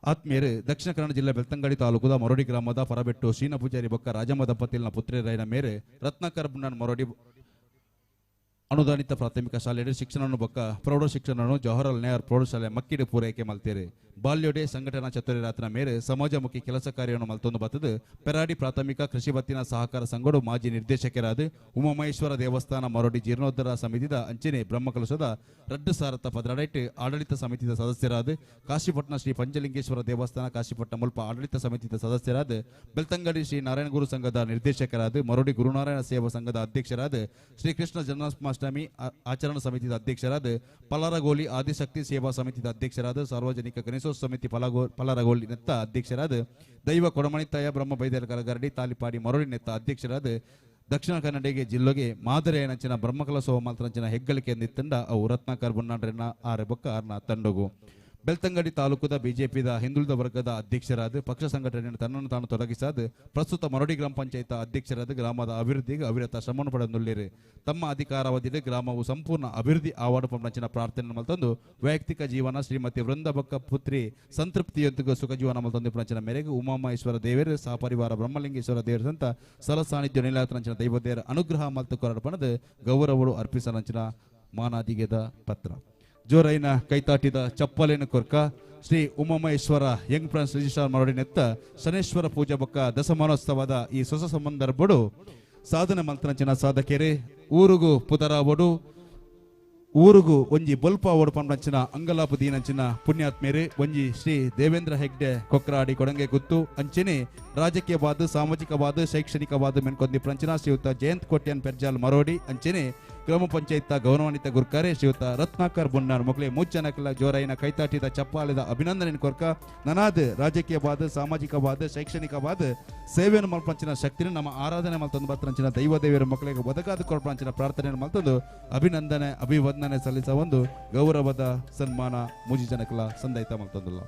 ಆತ್ಮೀಯರು ದಕ್ಷಿಣ ಕನ್ನಡ ಜಿಲ್ಲೆ ಬೆಳ್ತಂಗಡಿ ತಾಲೂಕುದ ಮರೋಡಿ ಗ್ರಾಮದ ಪರಬೆಟ್ಟು ಶ್ರೀನ ಪೂಜಾರಿ ಬೊಕ್ಕ ರಾಜಮ್ಮ ದಂಪತಿಲಿನ ಪುತ್ರಿಯರಾಯನ ಮೇರೆ ರತ್ನಾಕರ್ ಬುನ್ನಾನ್ ಮರೋಡಿ ಅನುದಾನಿತ ಪ್ರಾಥಮಿಕ ಶಾಲೆಯಲ್ಲಿ ಶಿಕ್ಷಣವನ್ನು ಬೊಕ್ಕ ಪ್ರೌಢ ಶಿಕ್ಷಣವನ್ನು ಜವಾಹರಲಾಲ್ ನೆಹರು ಪ್ರೌಢಶಾಲೆ ಮಕ್ಕಿಡು ಪೂರೈಕೆ ಮಲ್ತೇರು. ಬಾಲ್ಯೊಡೆ ಸಂಘಟನಾ ಚತುರ್ಯರಾತನ ಮೇರೆ ಸಮಾಜಮುಖಿ ಕೆಲಸ ಕಾರ್ಯವನ್ನು ಮಲ್ತೊಂದು ಬತ್ತದು ಪೆರಾಡಿ ಪ್ರಾಥಮಿಕ ಕೃಷಿ ಬತ್ತಿನ ಸಹಕಾರ ಸಂಘಡು ಮಾಜಿ ನಿರ್ದೇಶಕರಾದ ಉಮಾಮಹೇಶ್ವರ ದೇವಸ್ಥಾನ ಮರೋಡಿ ಜೀರ್ಣೋದ್ಧಾರ ಸಮಿತಿದ ಅಂಚನೆ ಬ್ರಹ್ಮಕಲಶದ 2012 ಆಡಳಿತ ಸಮಿತಿದ ಸದಸ್ಯರಾದ ಕಾಶಿಪಟ್ಟಣ ಶ್ರೀ ಪಂಚಲಿಂಗೇಶ್ವರ ದೇವಸ್ಥಾನ ಕಾಶಿಪಟ್ಟಣ ಮುಲ್ಪ ಆಡಳಿತ ಸಮಿತಿದ ಸದಸ್ಯರಾದ ಬೆಳ್ತಂಗಡಿ ಶ್ರೀ ನಾರಾಯಣಗುರು ಸಂಘದ ನಿರ್ದೇಶಕರಾದ ಮರೋಡಿ ಗುರುನಾರಾಯಣ ಸೇವಾ ಸಂಘದ ಅಧ್ಯಕ್ಷರಾದ ಶ್ರೀಕೃಷ್ಣ ಜನ್ಮಾಷ್ಟಮಿ ಆಚರಣಾ ಸಮಿತಿದ ಅಧ್ಯಕ್ಷರಾದ ಪಲರಗೋಲಿ ಆದಿಶಕ್ತಿ ಸೇವಾ ಸಮಿತಿದ ಅಧ್ಯಕ್ಷರಾದ ಸಾರ್ವಜನಿಕ ಗಣೇಶೋತ್ಸವ ಸಮಿತಿ ಪಲರಗೋಲಿ ನೆತ್ತ ಅಧ್ಯಕ್ಷರಾದ ದೈವ ಕೊಡಮಣಿತಾಯ ಬ್ರಹ್ಮ ಬೈದರ ಗರಡಿ ತಾಲಿಪಾಡಿ ಮರೋಡಿ ನೆತ್ತ ಅಧ್ಯಕ್ಷರಾದ ದಕ್ಷಿಣ ಕನ್ನಡಿಗೆ ಜಿಲ್ಲೆಗೆ ಮಾದರಿಯನಂಚಿನ ಬ್ರಹ್ಮಕಲಸೋಮ ಮಾತ್ರಂಚಿನ ಹೆಗ್ಗಳಿಕೆ ಎಂದಿತ್ತಂಡ ಅವು ರತ್ನಾಕರ್ ಬುನ್ನಾಡ್ರನ್ನ ಆರೆ ಬೊಕ್ಕ ಆರ್ನ ತಂಡಗು. ಬೆಳ್ತಂಗಡಿ ತಾಲೂಕುದ ಬಿಜೆಪಿದ ಹಿಂದುಳಿದ ವರ್ಗದ ಅಧ್ಯಕ್ಷರಾದ ಪಕ್ಷ ಸಂಘಟನೆಯನ್ನು ತನ್ನನ್ನು ತಾನು ತೊಡಗಿಸಾದ ಪ್ರಸ್ತುತ ಮರೋಡಿ ಗ್ರಾಮ ಪಂಚಾಯತ್ ಅಧ್ಯಕ್ಷರಾದ ಗ್ರಾಮದ ಅಭಿವೃದ್ಧಿಗೆ ಅವಿರತ ಶ್ರಮವನ್ನು ಪಡೆದುಳ್ಳಿರಿ. ತಮ್ಮ ಅಧಿಕಾರಾವಧಿಯಲ್ಲಿ ಗ್ರಾಮವು ಸಂಪೂರ್ಣ ಅಭಿವೃದ್ಧಿ ಆವಾಡು ಪಂಚಿನ ಪ್ರಾರ್ಥನೆ ಮಲ್ತಂದು ವೈಯಕ್ತಿಕ ಜೀವನ ಶ್ರೀಮತಿ ವೃಂದ ಬೊಕ್ಕ ಪುತ್ರಿ ಸಂತೃಪ್ತಿಯೊಂದಿಗೆ ಸುಖ ಜೀವನ ಮಲ್ತಂದು ಪಂಚಿನ ಮೇರೆಗೆ ಉಮಾಮಹೇಶ್ವರ ದೇವರು ಸಹಪರಿವಾರ ಬ್ರಹ್ಮಲಿಂಗೇಶ್ವರ ದೇವರ ಸಂತ ಸಲ ಸಾನ್ನಿಧ್ಯ ನಿಲಯತನಂಚಿನ ದೈವದೇವರ ಅನುಗ್ರಹ ಮಲ್ತು ಕೊರಡಪಣದ ಗೌರವರು ಅರ್ಪಿಸನಂಚಿನ ಮಾನಾದಿಗೆದ ಪತ್ರ. ಜೋರೈನ ಕೈತಾಟಿದ ಚಪ್ಪಲೇನು ಕೊರ್ಕ Shri Umamaheshwara young friends registrar Marodi ನೆತ್ತ ಶನೇಶ್ವರ ಪೂಜಾ ಬೊಕ್ಕ ದಶಮಾನೋತ್ಸವದ ಈ ಸೊಸ ಸಂದರ್ಭಡು ಸಾಧನೆ ಮಲ್ತನಂಚಿನ ಸಾಧಕೆರೆ ಊರುಗು ಪುದರಾವಡು ಊರುಗು ಒಂಜಿ ಬೊಲ್ಪ ಓಡು ಪಂಪಂಚಿನ ಅಂಗಲಾಪು ದೀನಂಚಿನ ಪುಣ್ಯಾತ್ಮೇರು ಒಂಜಿ ಶ್ರೀ ದೇವೇಂದ್ರ ಹೆಗ್ಡೆ ಕೊಕ್ರಾಡಿ ಕೊಡಂಗೆ ಗುತ್ತು ಅಂಚನೆ ರಾಜಕೀಯವಾದ ಸಾಮಾಜಿಕವಾದ ಶೈಕ್ಷಣಿಕವಾದ ಮೆನ್ಕೊಂದಿ ಪ್ರಂಚಿನ ಶ್ರೀಯುತ ಜಯಂತ್ ಕೋಟ್ಯಾನ್ ಪೆರ್ಜಾಲ್ ಮರೋಡಿ ಅಂಚನೆ ಗ್ರಾಮ ಪಂಚಾಯತ್ ಗೌರವಾನ್ವಿತ ಗುರ್ಕಾರೆ ಶ್ರೀಯುತ ರತ್ನಾಕರ್ ಬೊನ್ನಾರ್ ಮೊಗಲೆ ಮೂಜನಕಲ ಜೋರಾಯಿನ ಕೈತಾಟಿದ ಚಪ್ಪಾಳಿದ ಅಭಿನಂದನೆ ಕೊರ್ಕ ನನಾದ ರಾಜಕೀಯವಾದ ಸಾಮಾಜಿಕವಾದ ಶೈಕ್ಷಣಿಕವಾದ ಸೇವೆಯನ್ನು ಮಲ್ಪಂಚಿನ ಶಕ್ತಿನ ನಮ್ಮ ಆರಾಧನೆ ಮಲ್ತಂದು ಬರ್ತಂಚಿನ ದೈವ ದೇವಿಯರ ಮಕ್ಕಳಿಗೆ ಒದಗಾದ ಕೊರ್ಪಂಚಿನ ಪ್ರಾರ್ಥನೆಯನ್ನು ಮಲ್ತಂದು ಅಭಿನಂದನೆ ಅಭಿವಂದನೆ ಸಲ್ಲಿಸ ಒಂದು ಗೌರವದ ಸನ್ಮಾನ ಮೂಜಿ ಜನಕಲ ಸಂದೈತ ಮಲ್ತಂದಿಲ್ಲ.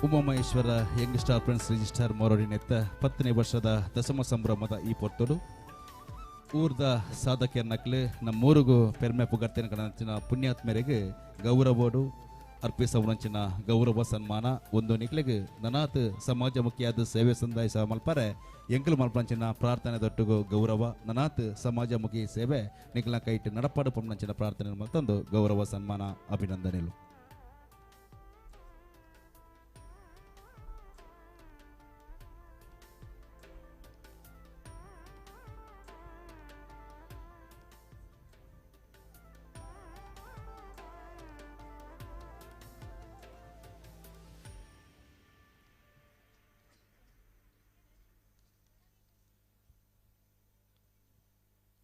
Umamaheshwara young star friends register Marodi ನೆತ್ತ 10ನೇ ವರ್ಷದ ದಶಮ ಸಂಭ್ರಮದ ಈ ಪೊರ್ತುಡು ಊರ್ದ ಸಾಧಕಿಯರ್ ನಕ್ಲು ನಮ್ಮೂರಿಗೂ ಪೆರ್ಮೆ ಪುಗರ್ತಿನ ಕಣಂಚಿನ ಪುಣ್ಯಾತ್ಮರಿಗೆ ಗೌರವೋಡು ಅರ್ಪಿಸವನಂಚಿನ ಗೌರವ ಸನ್ಮಾನ ಒಂದು ನಿಕ್ಲೆಗ್ ನನಾತ್ ಸಮಾಜಮುಖಿಯಾದ ಸೇವೆ ಸಂದಾಯ ಮಲ್ಪರೆ ಎಂಕಲು ಮಲ್ಪಂಚಿನ ಪ್ರಾರ್ಥನೆ ದೊಟ್ಟುಗು ಗೌರವ ನನಾತ್ ಸಮಾಜಮುಖಿ ಸೇವೆ ನಿಕ್ಲ ಕೈಟ್ ನಡಪಾಡು ಪಂಪಂಚಿನ ಪ್ರಾರ್ಥನೆ ಮಲ್ತಂದು ಗೌರವ ಸನ್ಮಾನ ಅಭಿನಂದನೆಲು.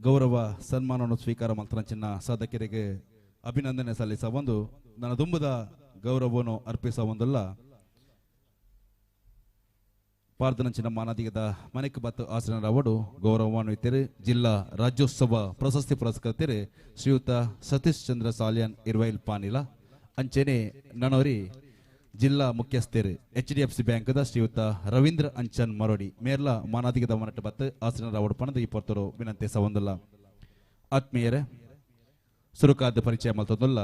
ಗೌರವ ಸನ್ಮಾನವನ್ನು ಸ್ವೀಕಾರ ಮಲ್ತನಂಚಿನ ಸಾಧಕರಿಗೆ ಅಭಿನಂದನೆ ಸಲ್ಲಿಸ ಒಂದು ನನ್ನ ತುಂಬದ ಗೌರವವನ್ನು ಅರ್ಪಿಸ ಒಂದಲ್ಲ ಪಾರ್ದನಂಚಿನ ಮಾನದಿಗದ ಮನೆಕ್ ಬತ್ತು ಆಸನರವರು ಗೌರವಾನ್ವಿತರು ಜಿಲ್ಲಾ ರಾಜ್ಯೋತ್ಸವ ಪ್ರಶಸ್ತಿ ಪುರಸ್ಕೃತರು ಶ್ರೀಯುತ ಸತೀಶ್ ಚಂದ್ರ ಸಾಲಿಯನ್ ಇರ್ವೈಲ್ ಪಾನಿಲ ಅಂಚನೆ ನನೋರಿ ಜಿಲ್ಲಾ ಮುಖ್ಯಸ್ಥರು HDFC ಬ್ಯಾಂಕ್ದ ಶ್ರೀಯುತ ರವೀಂದ್ರ ಅಂಚನ್ ಮರೋಡಿ ಮೇರ್ಲ ಮಾನಾದಿಗದ ಮನಟ ಬತ್ತು ಆಸನರಾವಡು ಪಣದ ಈ ಪೊರ್ತರು ವಿನಂತಿ ಸವಂದಲ್ಲ. ಆತ್ಮೀಯರೇ, ಸುರುಕಾದ ಪರಿಚಯ ಮಲ್ತದಲ್ಲ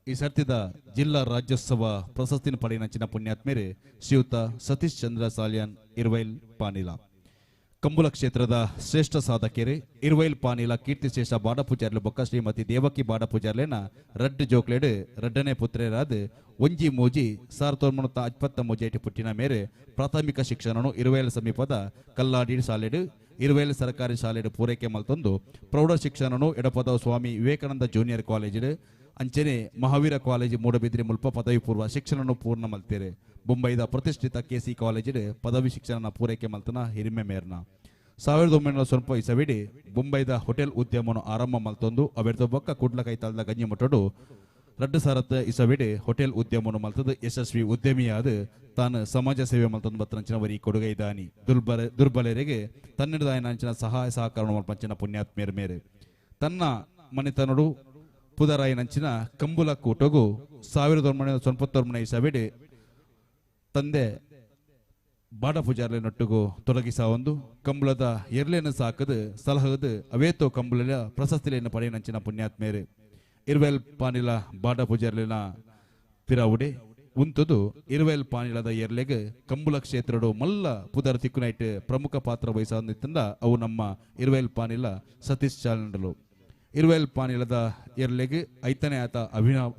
ಈ ಸರ್ತಿದ ಜಿಲ್ಲಾ ರಾಜ್ಯೋತ್ಸವ ಪ್ರಶಸ್ತಿನ ಪಡೆಯನಂಚಿನ ಪುಣ್ಯಾತ್ಮೀಯರು ಶ್ರೀಯುತ ಸತೀಶ್ ಚಂದ್ರ ಸಾಲಿಯನ್ ಇರ್ವೈಲ್ ಪಾನಿಲ ಕಂಬುಲ ಕ್ಷೇತ್ರದ ಶ್ರೇಷ್ಠ ಸಾಧಕಿಯರು ಇರ್ವೈಲ್ ಪಾನಿಲ ಕೀರ್ತಿಶೇಷ ಬಾಡ ಪೂಜಾರ್ಲು ಬೊಕ್ಕ ಶ್ರೀಮತಿ ದೇವಕಿ ಬಾಡ ಪೂಜಾರ್ಲೇನ ರಡ್ಡು ಜೋಕ್ಲೇಡು ರಡ್ಡನೇ ಪುತ್ರೇರಾದ ಒಂಜಿ ಮೂಜಿ 1973 ಪುಟ್ಟಿನ ಮೇರೆ ಪ್ರಾಥಮಿಕ ಶಿಕ್ಷಣನು ಇರುವೈಲ್ ಸಮೀಪದ ಕಲ್ಲಾಡಿ ಶಾಲೆಡು ಇರುವೈಲ್ ಸರ್ಕಾರಿ ಶಾಲೆಡು ಪೂರೈಕೆ ಮಲ್ತೊಂದು ಪ್ರೌಢ ಶಿಕ್ಷಣನು ಎಡಪದ ಸ್ವಾಮಿ ವಿವೇಕಾನಂದ ಜೂನಿಯರ್ ಕಾಲೇಜಿಡು ಅಂಚನೆ ಮಹಾವೀರ ಕಾಲೇಜು ಮೂಡಬಿದ್ರಿ ಮುಲ್ಪ ಪದವಿ ಪೂರ್ವ ಶಿಕ್ಷಣನು ಪೂರ್ಣ ಮಲ್ತೇರೆ. ಬೊಂಬೈದ ಪ್ರತಿಷ್ಠಿತ ಕೆಸಿ ಕಾಲೇಜಿಡು ಪದವಿ ಶಿಕ್ಷಣ ಪೂರೈಕೆ ಮಲ್ತನ ಹಿರಿಮೆ ಮೇರ್ನ 1990 ಇಸವಿಡಿ ಬೊಂಬೈದ ಹೋಟೆಲ್ ಉದ್ಯಮವನ್ನು ಆರಂಭ ಮಲ್ತೊಂದು ಅವೆರ್ದ ಬೊಕ್ಕ ಕುಡ್ಲ ಕೈತಾಲ್ದ ಗಂಜಿಮಠಡು 2000 ಇಸವಿಡಿ ಹೋಟೆಲ್ ಉದ್ಯಮವನ್ನು ಮಲ್ತದ ಯಶಸ್ವಿ ಉದ್ಯಮಿಯಾದ ತಾನು ಸಮಾಜ ಸೇವೆ ಮಲ್ತೊಂದು ಬತ್ತನಂಚಿನ ವರಿ ಕೊಡುಗೈ ದಾನಿ ದುರ್ಬಲರಿಗೆ ತನ್ನಿಡದಾಯನಂಚಿನ ಸಹಾಯ ಸಹಕಾರ ಮಲ್ಪಂಚಿನ ಪುಣ್ಯಾತ್ಮೇರ್ ಮೇರೆ ತನ್ನ ಮನೆತನಡು ಪುದರಾಯನಂಚಿನ ಕಂಬುಲ ಕೂಟಗು 1999 ಇಸವಿಡಿ ತಂದೆ ಬಾಡ ಪೂಜಾರ್ಲೆನೊಟ್ಟುಗು ತೊಡಗಿಸಾವೊಂದು ಕಂಬಳದ ಎರ್ಲೆನ ಸಾಕದು ಸಲಹದು ಅವೇತೋ ಕಂಬಳ ಪ್ರಶಸ್ತಿಲೆಯನ್ನು ಪಡೆಯನಂಚಿನ ಪುಣ್ಯಾತ್ಮೇರು ಇರುವೆಲ್ ಪಾನಿಲ ಬಾಡ ಪೂಜಾರ್ಲೆನ ಪಿರಾವುಡೆ ಉಂತುದು ಇರುವೆಲ್ ಪಾನಿಲದ ಎರ್ಲೆಗ್ ಕಂಬುಲ ಕ್ಷೇತ್ರಡು ಮಲ್ಲ ಪುದರ್ ತಿಕ್ಕುನೈಟ್ ಪ್ರಮುಖ ಪಾತ್ರ ವಹಿಸಂದ ಅವು ನಮ್ಮ ಇರುವೆಲ್ ಪಾನಿಲ ಸತೀಶ್ ಚಾಲಂಡಲು ಇರುವೆಲ್ ಪಾನಿಲದ ಎರ್ಲೆಗ್ ಐತನೇ ಆತ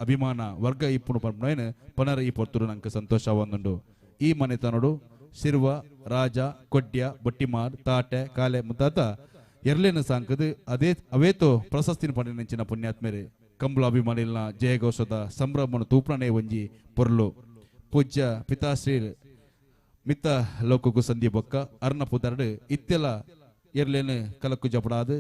ಅಭಿಮಾನ ವರ್ಗ ಇಪ್ಪುನು ಪನ್ಪುನ ಪನರ ಈ ಪೊರ್ತುಡು ನಂಗೆ ಸಂತೋಷ ಒಂದುಂಡು. ಈ ಮನೆತನಡು ಸಿರ್ವ ರಾಜ ಕೊಡ್ಯ ಬೊಟ್ಟಿಮಾರ್ ತಾಟೆ ಕಾಲೆ ಮುಂತಾದ ಎರ್ಲೆನ ಸಾಂಕದು ಅದೇ ಅವೇತೋ ಪ್ರಶಸ್ತಿನ ಪಡೆಯಂಚಿನ ಪುಣ್ಯಾತ್ಮೇರೆ ಕಂಬಳ ಅಭಿಮಾನಿಲ್ನ ಜಯಘೋಷದ ಸಂಭ್ರಮನು ತೂಪ್ರನೇ ಒಂಜಿ ಪೊರ್ಲು ಪೂಜ್ಯ ಪಿತಾಶ್ರೀ ಮಿತ್ತ ಲೋಕಕ್ಕೂ ಸಂಧಿ ಬೊಕ್ಕ ಅರ್ಣ ಪುದರ್ಡು ಇತ್ತೆಲ ಎರ್ಲೇನು ಕಲಕ್ಕು ಜಪಡಾದು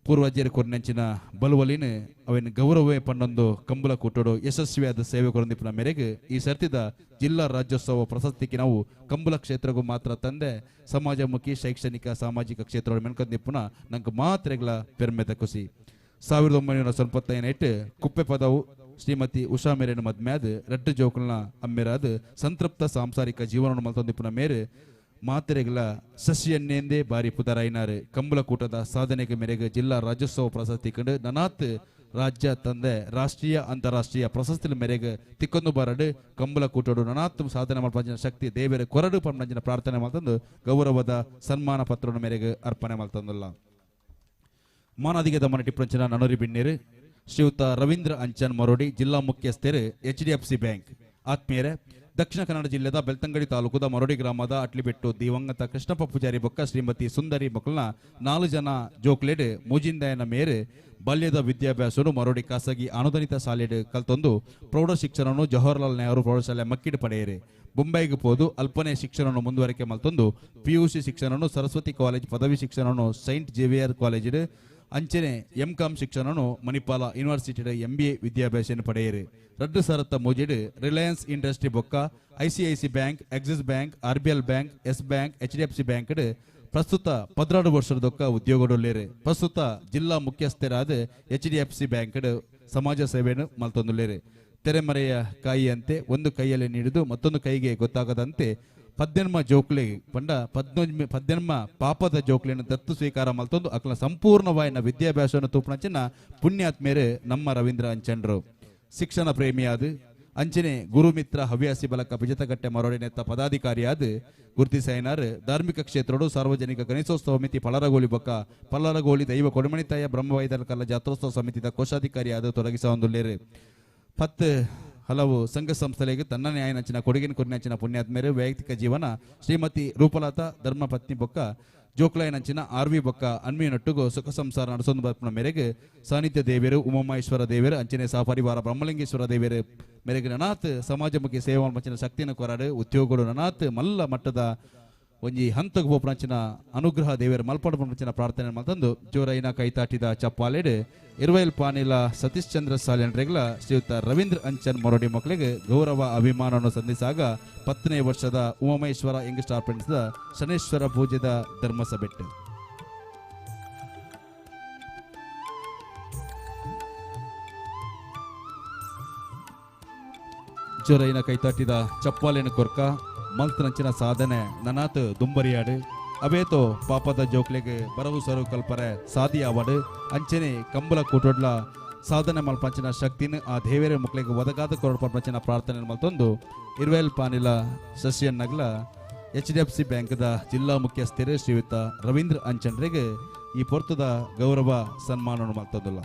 ಪೂರ್ವಜರ ಕೊರ್ನೆಂಚಿನ ಬಲುವಲಿನ ಅವನ ಗೌರವೇ ಪನ್ನೊಂದು ಕಂಬಳ ಕೂಟೋಡು ಯಶಸ್ವಿಯಾದ ಸೇವೆ ಕೊರಂದಿಪ್ಪನ ಮೇರೆಗೆ ಈ ಸರ್ತಿದ ಜಿಲ್ಲಾ ರಾಜ್ಯೋತ್ಸವ ಪ್ರಶಸ್ತಿಗೆ ನಾವು ಕಂಬಳ ಕ್ಷೇತ್ರಕ್ಕೂ ಮಾತ್ರ ತಂದೆ ಸಮಾಜಮುಖಿ ಶೈಕ್ಷಣಿಕ ಸಾಮಾಜಿಕ ಕ್ಷೇತ್ರ ಮೆನ್ಕೊಂದಿಪ್ಪುನ ನಂಗೆ ಮಾತ್ರೆಗಳ ಪೆರ್ಮೆದ ಖುಷಿ. 1998 ಕುಪ್ಪೆ ಪದವು ಶ್ರೀಮತಿ ಉಷಾ ಮೇರೆನ ಮದ್ಮ್ಯಾದ ರಡ್ಡು ಜೋಕುಲ್ನ ಅಮ್ಮೆರಾದ ಸಂತೃಪ್ತ ಸಾಂಸಾರಿಕ ಜೀವನವನ್ನು ಮಲ್ತೊಂದಿಪ್ಪುನ ಮೇರೆ ಮಾತೆರೆಗಳ ಸಸಿಯನ್ನೇಂದೇ ಬಾರಿ ಪುದರಾಯಿನಾರು. ಕಂಬಳಕೂಟದ ಸಾಧನೆಗೆ ಮೇರೆಗೆ ಜಿಲ್ಲಾ ರಾಜ್ಯೋತ್ಸವ ಪ್ರಶಸ್ತಿ ಕಂಡು ನನಾತ್ ರಾಜ್ಯ ತಂದೆ ರಾಷ್ಟ್ರೀಯ ಅಂತಾರಾಷ್ಟ್ರೀಯ ಪ್ರಶಸ್ತಿ ಮೇರೆಗೆ ತಿಕ್ಕೊಂದು ಬಾರಡು ಕಂಬಳಕೂಟಡು ನನಾತ್ ಸಾಧನೆ ಮಲ್ಪಂಜಿನ ಶಕ್ತಿ ದೇವರ ಕೊರಡು ಪಂಜಿನ ಪ್ರಾರ್ಥನೆ ಮಲ್ತಂದು ಗೌರವದ ಸನ್ಮಾನ ಪತ್ರನ ಮೇರೆಗೆ ಅರ್ಪಣೆ ಮಲ್ತಂದಲ್ಲ. ಮಾನಾದಿಗೆ ದಮನ ಟಿಪ್ಪಂಚಿನ ನನೋರಿ ಬಿಣ್ಣೀರು ಶ್ರೀಯುತ ರವೀಂದ್ರ ಅಂಚನ್ ಮರೋಡಿ ಜಿಲ್ಲಾ ಮುಖ್ಯಸ್ಥರು HDFC bank. ಆತ್ಮೀಯರೇ, ದಕ್ಷಿಣ ಕನ್ನಡ ಜಿಲ್ಲೆದ ಬೆಳ್ತಂಗಡಿ ತಾಲೂಕುದ ಮರೋಡಿ ಗ್ರಾಮದ ಅಟ್ಲಿಬೆಟ್ಟು ದಿವಂಗತ ಕೃಷ್ಣಪ್ಪ ಪೂಜಾರಿ ಬೊಕ್ಕ ಶ್ರೀಮತಿ ಸುಂದರಿ ಮಕ್ಕಳನ್ನ 4 ಜನ ಜೋಕ್ಲೇಡ್ ಮೂಜಿಂದಾಯನ ಮೇರೆ ಬಾಲ್ಯದ ವಿದ್ಯಾಭ್ಯಾಸನು ಮರೋಡಿ ಖಾಸಗಿ ಅನುದಾನಿತ ಶಾಲೆಡ್ ಕಲ್ತೊಂದು ಪ್ರೌಢ ಶಿಕ್ಷಣವನ್ನು ಜವಾಹರ್ಲಾಲ್ ನೆಹರು ಪ್ರೌಢಶಾಲೆ ಮಕ್ಕಿಡ್ ಪಡೆಯರೆ. ಬೊಂಬೈಗೆ ಪೋದು ಅಲ್ಪನೆ ಶಿಕ್ಷಣವನ್ನು ಮುಂದುವರಿಕೆ ಮಲ್ತೊಂದು PUC ಶಿಕ್ಷಣವನ್ನು ಸರಸ್ವತಿ ಕಾಲೇಜ್, ಪದವಿ ಶಿಕ್ಷಣವನ್ನು ಸೈಂಟ್ ಜೇವಿಯರ್ ಕಾಲೇಜ್, ಅಂಚನೆ ಎಂ ಕಾಂ ಶಿಕ್ಷಣವನ್ನು ಮಣಿಪಾಲ ಯೂನಿವರ್ಸಿಟಿ MBA ವಿದ್ಯಾಭ್ಯಾಸವನ್ನು ಪಡೆಯರು. 2003 ರಿಲಯನ್ಸ್ ಇಂಡಸ್ಟ್ರಿ ಬೊಕ್ಕ ICICI bank, Axis bank, RBL bank, Yes bank, HDFC bank ಪ್ರಸ್ತುತ 12 ವರ್ಷದೊಕ್ಕ ಉದ್ಯೋಗಡೊಲ್ಲೇರು. ಪ್ರಸ್ತುತ ಜಿಲ್ಲಾ ಮುಖ್ಯಸ್ಥರಾದ HDFC bank ಸಮಾಜ ಸೇವೆಯನ್ನು ಮಲ್ತೊಂದುಲ್ಲೇರು. ತೆರೆಮರೆಯ ಕಾಯಿಯಂತೆ ಒಂದು ಕೈಯಲ್ಲಿ ನೀಡಿದು ಮತ್ತೊಂದು ಕೈಗೆ ಗೊತ್ತಾಗದಂತೆ ಪದ್ದೆನ್ಮ ಜೋಕ್ಲೆ ಪಂಡ ಪದ್ದೆನ್ಮ ಪಾಪದ ಜೋಕ್ಲೆಯನ್ನು ದತ್ತು ಸ್ವೀಕಾರ ಮಲ್ತೊಂದು ಅಕ್ಲ ಸಂಪೂರ್ಣವಾಯಿನ ವಿದ್ಯಾಭ್ಯಾಸವನ್ನು ತೂಪಣಚಿನ ಪುಣ್ಯಾತ್ಮೇರೆ ನಮ್ಮ ರವೀಂದ್ರ ಅಂಚನ್ರು. ಶಿಕ್ಷಣ ಪ್ರೇಮಿಯಾದ ಅಂಚನೆ ಗುರುಮಿತ್ರ ಹವ್ಯಾಸಿ ಬಲಕ ಬಿಜತಗಟ್ಟೆ ಮರೋಡಿ ನೆತ್ತ ಪದಾಧಿಕಾರಿಯಾದ ಗುರುತಿಸೈನಾರ್. ಧಾರ್ಮಿಕ ಕ್ಷೇತ್ರಡು ಸಾರ್ವಜನಿಕ ಗಣೇಶೋತ್ಸವ ಸಮಿತಿ ಪಳರಗೋಲಿ ಬೊಕ್ಕ ಪಲ್ಲರಗೋಲಿ ದೈವ ಕೊಡಮಣಿತಾಯ ಬ್ರಹ್ಮವೈದರ ಕಲ್ಲ ಜಾತ್ರೋತ್ಸವ ಸಮಿತಿದ ಕೋಶಾಧಿಕಾರಿಯಾದ ತೊಡಗಿಸೊಂದುಲ್ಲೇರು. 10 ಹಲವು ಸಂಘ ಸಂಸ್ಥೆಗಳಿಗೆ ತನ್ನ ನ್ಯಾಯನಂಚಿನ ಕೊಡುಗಿನ ಕೊರಿನಂಚಿನ ಪುಣ್ಯಾತ್ಮೇರು. ವೈಯಕ್ತಿಕ ಜೀವನ ಶ್ರೀಮತಿ ರೂಪಲತಾ ಧರ್ಮಪತ್ನಿ ಬೊಕ್ಕ ಜೋಕ್ಲಾಯನಂಚಿನ ಆರ್ವಿ ಬೊಕ್ಕ ಅನ್ವಿಯನೊಟ್ಟುಗು ಸುಖ ಸಂಸಾರ ನಡೆಸೊಂದು ಬರ್ಪುನ ಮೇರೆಗೆ ಸಾನ್ನಿಧ್ಯ ದೇವರು ಉಮಾಮಹೇಶ್ವರ ದೇವರು ಅಂಚನೆ ಸಹಪರಿವಾರ ಬ್ರಹ್ಮಲಿಂಗೇಶ್ವರ ದೇವರು ಮೇರೆಗೆ ನನಾತ್ ಸಮಾಜಮುಖಿ ಸೇವಾ ಮಂಚಿನ ಶಕ್ತಿಯನ್ನು ಕೊರಾಡು ಉದ್ಯೋಗಗಳು ನನಾತ್ ಮಲ್ಲ ಮಟ್ಟದ ಒಂಜಿ ಹಂತకు ಪೋಪುನಂಚಿನ ಅನುಗ್ರಹ ದೇವರ ಮಲ್ಪಡ ಪಂಚಿನ ಪ್ರಾರ್ಥನೆ ಮಲ್ತಂದು ಜೋರೈನ ಕೈತಾಟಿದ ಚಪ್ಪಾಲೆಡ್ ಇರುವೈಲ್ ಪಾನಿಲ ಸತೀಶ್ ಚಂದ್ರ ಸಾಲ್ಯನ್ರೆಗ್ಲ ಶ್ರೀಯುತ ರವೀಂದ್ರ ಅಂಚನ್ ಮರೋಡಿ ಮಕ್ಕಳಿಗೆ ಗೌರವ ಅಭಿಮಾನವನ್ನು ಸಂಧಿಸಾಗ 10ನೇ ವರ್ಷದ Umamaheshwara young star friends Shaneshwara ಪೂಜೆದ ಧರ್ಮಸಭೆಟ್ಟು. ಜೋರೈನ ಕೈತಾಟಿದ ಚಪ್ಪಾಲೆನ ಕೊರ್ಕ ಮಲ್ತನಂಚಿನ ಸಾಧನೆ ನನಾತ್ ದುಂಬರಿಯಾಡು ಅವೇತೋ ಪಾಪದ ಜೋಕ್ಲೆಗೆ ಬರವು ಸರು ಕಲ್ಪರೆ ಸಾದಿಯಾವಡು ಅಂಚನೆ ಕಂಬಳ ಕೂಟೊಡ್ಲ ಸಾಧನೆ ಮಲ್ಪಂಚಿನ ಶಕ್ತಿನ ಆ ದೇವರ ಮಕ್ಕಳಿಗೆ ಒದಗಾದ ಕೊರಡು ಪಂಚಿನ ಪ್ರಾರ್ಥನೆ ಮಲ್ತೊಂದು ಇರುವೆಲ್ ಪಾನಿಲ ಸಸಿಯನ್ನಗ್ಲ HDFC ಬ್ಯಾಂಕ್ದ ಜಿಲ್ಲಾ ಮುಖ್ಯಸ್ಥರು ಶ್ರೀಯುತ ರವೀಂದ್ರ ಅಂಚನ್ರಿಗೆ ಈ ಪೊರ್ತದ ಗೌರವ ಸನ್ಮಾನವನ್ನು ಮಲ್ತೊಂದುಲ್ಲ.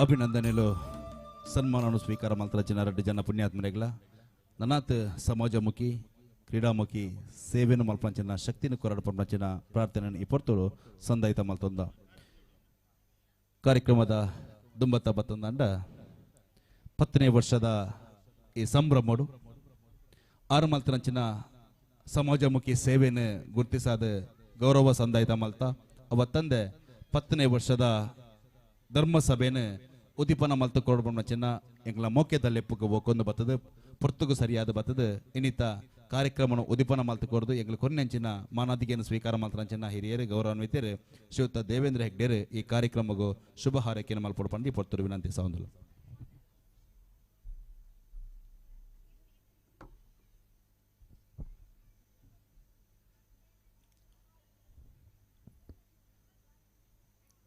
ಅಭಿನಂದನೆಲು ಸನ್ಮಾನವನ್ನು ಸ್ವೀಕಾರ ಮಲ್ತರ ಜನ ರೆಡ್ಡಿ ಜನ ಪುಣ್ಯಾತ್ಮನೆಗ್ಲ ನನಾತ್ ಸಮಾಜಮುಖಿ ಕ್ರೀಡಾಮುಖಿ ಸೇವೆಯನ್ನು ಮಲ್ಪಂಚಿನ ಶಕ್ತಿನ ಕೊರಡ ಪಂಚಿನ ಪ್ರಾರ್ಥನೆ ಈ ಪೊರ್ತುಡು ಸಂದಾಯಿತ ಮಲ್ತೊಂದ ಕಾರ್ಯಕ್ರಮದ ದುಂಬತ್ತ ಬತ್ತಂದಂಡ 10ನೇ ವರ್ಷದ ಈ ಸಂಭ್ರಮಡು ಆರು ಮಲ್ತನಂಚಿನ ಸಮಾಜಮುಖಿ ಸೇವೆಯನ್ನು ಗುರುತಿಸಾದ ಗೌರವ ಸಂದಾಯಿತ ಮಲ್ತ ಅವತ್ತಂದೆ 10ನೇ ವರ್ಷದ ಧರ್ಮಸಭೆಯನ್ನು ಉದ್ದೀಪನ ಮಲ್ತು ಕೊರಡು ಚಿನ್ನ ಎಂಗ್ಲ ಮೋಕ್ಯದಲ್ಲಿ ಲೆಪ್ಪುಗೆ ಬತ್ತದು ಪೊರ್ತುಗು ಸರಿಯಾದ ಬತ್ತದು ಇನ್ನಿತ ಕಾರ್ಯಕ್ರಮವನ್ನು ಉದ್ದೀಪನ ಮಲ್ತು ಕೊರದು ಎಂಗ್ಲ ಕೊನೆಂಚಿನ ಮಾನಾದಿಗೆಯನ್ನು ಸ್ವೀಕಾರ ಮಲ್ತನಂಚಿನ ಹಿರಿಯರು ಗೌರವಾನ್ವಿತರು ಶ್ರೀಯುತ ದೇವೇಂದ್ರ ಹೆಗ್ಡೇರು ಈ ಕಾರ್ಯಕ್ರಮಗೂ ಶುಭ ಹಾರೈಕೆಯನ್ನು ಮಲ್ಪೊಡು ಪಂಡಿ ಪೊರ್ತುರು ವಿನಂತಿ ಸೌಂದಲು.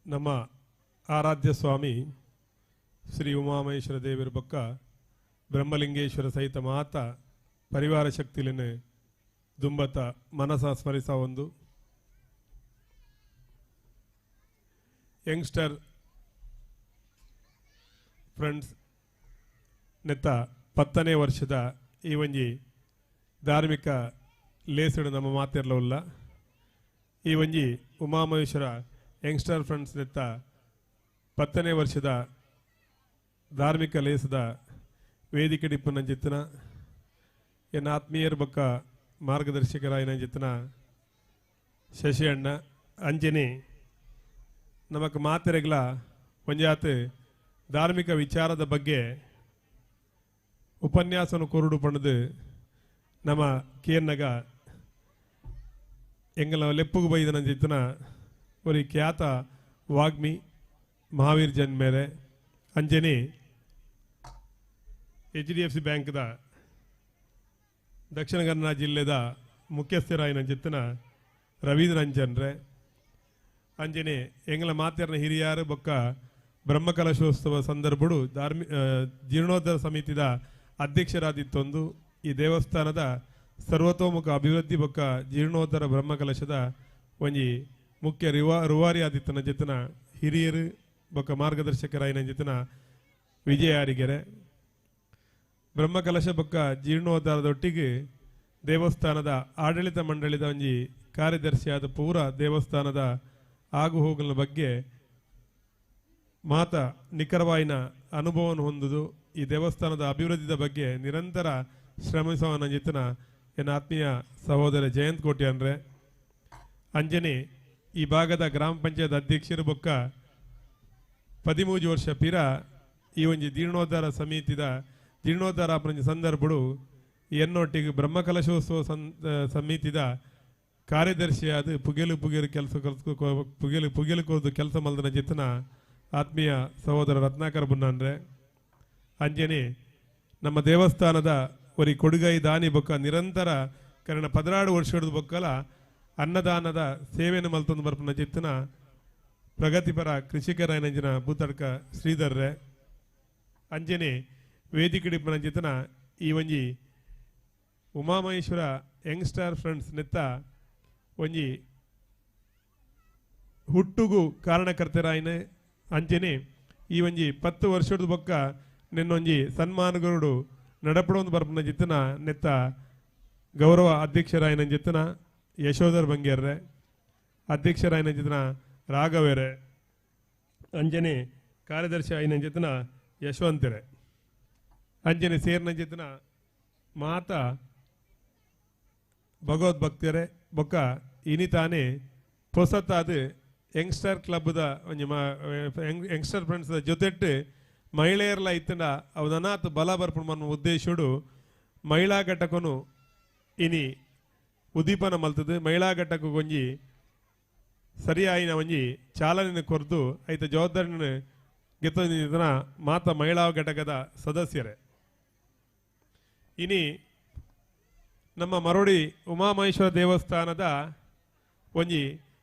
ನಮ್ಮ ಆರಾಧ್ಯ ಸ್ವಾಮಿ ಶ್ರೀ ಉಮಾಮಹೇಶ್ವರ ದೇವರ ಬೊಕ್ಕ ಬ್ರಹ್ಮಲಿಂಗೇಶ್ವರ ಸಹಿತ ಮಾತ ಪರಿವಾರ ಶಕ್ತಿಲಿನ ದುಂಬತ ಮನಸ ಸ್ಮರಿಸ ಒಂದು ಯಂಗ್ಸ್ಟರ್ ಫ್ರೆಂಡ್ಸ್ ನೆತ್ತ 10ನೇ ವರ್ಷದ ಈ ಒಂಜಿ ಧಾರ್ಮಿಕ ಲೇಸುಡು ನಮ್ಮ ಮಾತಿರಲಲ್ಲ. ಈ ಒಂಜಿ ಉಮಾಮಹೇಶ್ವರ ಯಂಗ್ಸ್ಟರ್ ಫ್ರೆಂಡ್ಸ್ ನೆತ್ತ 10ನೇ ವರ್ಷದ ಧಾರ್ಮಿಕ ಲೇಸದ ವೇದಿಕೆ ಡಿಪ್ಪನ ಜಿತ್ತನ ಎನ್ನ ಆತ್ಮೀಯರ ಬಕ್ಕ ಮಾರ್ಗದರ್ಶಕರಾಯನ ಜಿತ್ತನ ಶಶಿ ಅಣ್ಣ ಅಂಜನಿ ನಮಕ್ ಮಾತೆರೆಗ್ಲ ಒಂಜಾತ್ ಧಾರ್ಮಿಕ ವಿಚಾರದ ಬಗ್ಗೆ ಉಪನ್ಯಾಸನ ಕೊರಡು ಪಣದು ನಮ್ಮ ಕೇರ್ನಗ ಎಂಗಲ ಲೆಪ್ಪುಗು ಬೈದನ ಜಿತ್ತನ ಒರಿ ಖ್ಯಾತ ವಾಗ್ಮಿ ಮಹಾವೀರ್ ಜನ್ ಮೇರೆ ಅಂಜನಿ HDFC ಬ್ಯಾಂಕ್ದ ದಕ್ಷಿಣ ಕನ್ನಡ ಜಿಲ್ಲೆದ ಮುಖ್ಯಸ್ಥರಾಯಿನ ಜಿತ್ತನ ರವೀಂದ್ರ ಅಂಜನ್ರೆ ಅಂಜನೆ ಎಂಗಲ ಮಾತೆರ್ನ ಹಿರಿಯಾರು ಬೊಕ್ಕ ಬ್ರಹ್ಮಕಲಶೋತ್ಸವ ಸಂದರ್ಭಡು ಧಾರ್ಮಿ ಜೀರ್ಣೋದ್ಧಾರ ಸಮಿತಿದ ಅಧ್ಯಕ್ಷರಾದಿತ್ತೊಂದು ಈ ದೇವಸ್ಥಾನದ ಸರ್ವತೋಮುಖ ಅಭಿವೃದ್ಧಿ ಬೊಕ್ಕ ಜೀರ್ಣೋದ್ಧಾರ ಬ್ರಹ್ಮಕಲಶದ ಒಂಜಿ ಮುಖ್ಯ ರೂವಾರಿ ಆದಿತ್ತನ ಜಿತ್ತನ ಹಿರಿಯರು ಬೊಕ್ಕ ಮಾರ್ಗದರ್ಶಕರಾಯಿನ ಜಿತ್ತನ ವಿಜಯ ಅರಿಗೆರೆ ಬ್ರಹ್ಮಕಲಶ ಬೊಕ್ಕ ಜೀರ್ಣೋದ್ಧಾರದೊಟ್ಟಿಗೆ ದೇವಸ್ಥಾನದ ಆಡಳಿತ ಮಂಡಳಿದ ಒಂಜಿ ಕಾರ್ಯದರ್ಶಿಯಾದ ಪೂರ ದೇವಸ್ಥಾನದ ಆಗು ಹೋಗಲ ಬಗ್ಗೆ ಮಾತ ನಿಖರವಾಯಿನ ಅನುಭವವನ್ನು ಹೊಂದುದು ಈ ದೇವಸ್ಥಾನದ ಅಭಿವೃದ್ಧಿಯ ಬಗ್ಗೆ ನಿರಂತರ ಶ್ರಮಿಸುವ ಜಿತ್ತನ ಎನ್ನ ಆತ್ಮೀಯ ಸಹೋದರ ಜಯಂತ್ ಕೋಟಿ ಅಂದ್ರೆ ಅಂಜನಿ ಈ ಭಾಗದ ಗ್ರಾಮ ಪಂಚಾಯತ್ ಅಧ್ಯಕ್ಷರು ಬೊಕ್ಕ 13 ವರ್ಷ ಪಿರ ಈ ಒಂಜಿ ಜೀರ್ಣೋದ್ಧಾರ ಸಮಿತಿದ ಜೀರ್ಣೋದ್ಧಾರ ಸಂದರ್ಭಡು ಎನ್ನೊಟ್ಟಿಗೆ ಬ್ರಹ್ಮಕಲಶೋತ್ಸವ ಸಮಿತಿದ ಕಾರ್ಯದರ್ಶಿಯಾದ ಪುಗೆಲು ಪುಗೆಲು ಕೆಲಸ ಪುಗೆಲು ಪುಗೆಲು ಕೋದು ಕೆಲಸ ಮಲ್ದನ ಜಿತ್ತನ ಆತ್ಮೀಯ ಸಹೋದರ ರತ್ನಾಕರ ಬುನ್ನನ್ರೆ ಅಂಜನಿ ನಮ್ಮ ದೇವಸ್ಥಾನದ ಒರಿ ಕೊಡುಗೈ ದಾನಿ ಬೊಕ್ಕ ನಿರಂತರ ಕರಣ 16 ವರ್ಷದ ಬೊಕ್ಕಲ ಅನ್ನದಾನದ ಸೇವೆಯನ್ನು ಮಲ್ತೊಂದು ಬರ್ಪನ ಜಿತ್ತನ ಪ್ರಗತಿಪರ ಕೃಷಿಕರಾಯನಂಜಿನ ಬೂತಡ್ಕ ಶ್ರೀಧರ್ರೆ ಅಂಜನೆ ವೇದಿಕೆ ಜಿತನ ಈ ಒಂಜಿ ಉಮಾಮಹೇಶ್ವರ ಯಂಗ್ಸ್ಟರ್ ಫ್ರೆಂಡ್ಸ್ ನೆತ್ತ ಒಂಜಿ ಹುಟ್ಟುಗು ಕಾರಣಕರ್ತರಾಯಿನ ಅಂಜನೆ ಈ ಒಂಜಿ 10 ವರ್ಷದ ಬೊಕ್ಕ ನಿನ್ನೊಂಜಿ ಸನ್ಮಾನಗರುಡು ನಡಪಡೊಂದು ಬರ್ಪನ ಜಿತ್ತನ ನೆತ್ತ ಗೌರವ ಅಧ್ಯಕ್ಷರಾಯನ ಜಿತ್ತನ ಯಶೋಧರ್ ಬಂಗೇರ್ರೆ ಅಧ್ಯಕ್ಷರಾಯನ ಜಿತನ ರಾಘವೇರೆ ಅಂಜನೆ ಕಾರ್ಯದರ್ಶಿ ಆಯ್ನ ಜಿತನ ಯಶವಂತರೆ ಅಂಜನೆ ಸೇರ್ನ ಜಿತನ ಮಾತಾ ಭಗವದ್ಭಕ್ತರೆ ಬೊಕ್ಕ ಇನಿತಾನೆ ಪೊಸತಾದ ಯಂಗ್ಸ್ಟರ್ ಕ್ಲಬ್ದ ಒಂಜಿ ಯಂಗ್ಸ್ಟರ್ ಫ್ರೆಂಡ್ಸ್ ಜೊತೆಟ್ಟು ಮಹಿಳೆಯರ್ಲ ಇತ್ತಂಡ ಅವು ನನಾತ್ ಬಲ ಬರ್ಪುಣ ಮನ್ನ ಉದ್ದೇಶಡು ಮಹಿಳಾ ಘಟಕನು ಇನಿ ಉದ್ದೀಪನ ಮಲ್ತದು ಮಹಿಳಾ ಘಟಕ ಒಂಜಿ ಸರಿಯಾಯಿನ ಒಂಜಿ ಚಾಲನೆ ಕೊರ್ದು ಐತ ಜವಾಬ್ದಾರಿನ ಗೆತ್ತೊಂದಿನ ಮಾತ ಮಹಿಳಾ ಘಟಕದ ಸದಸ್ಯರೇ. ಇನಿ ನಮ್ಮ ಮರೋಡಿ ಉಮಾಮಹೇಶ್ವರ ದೇವಸ್ಥಾನದ ಒಂಜಿ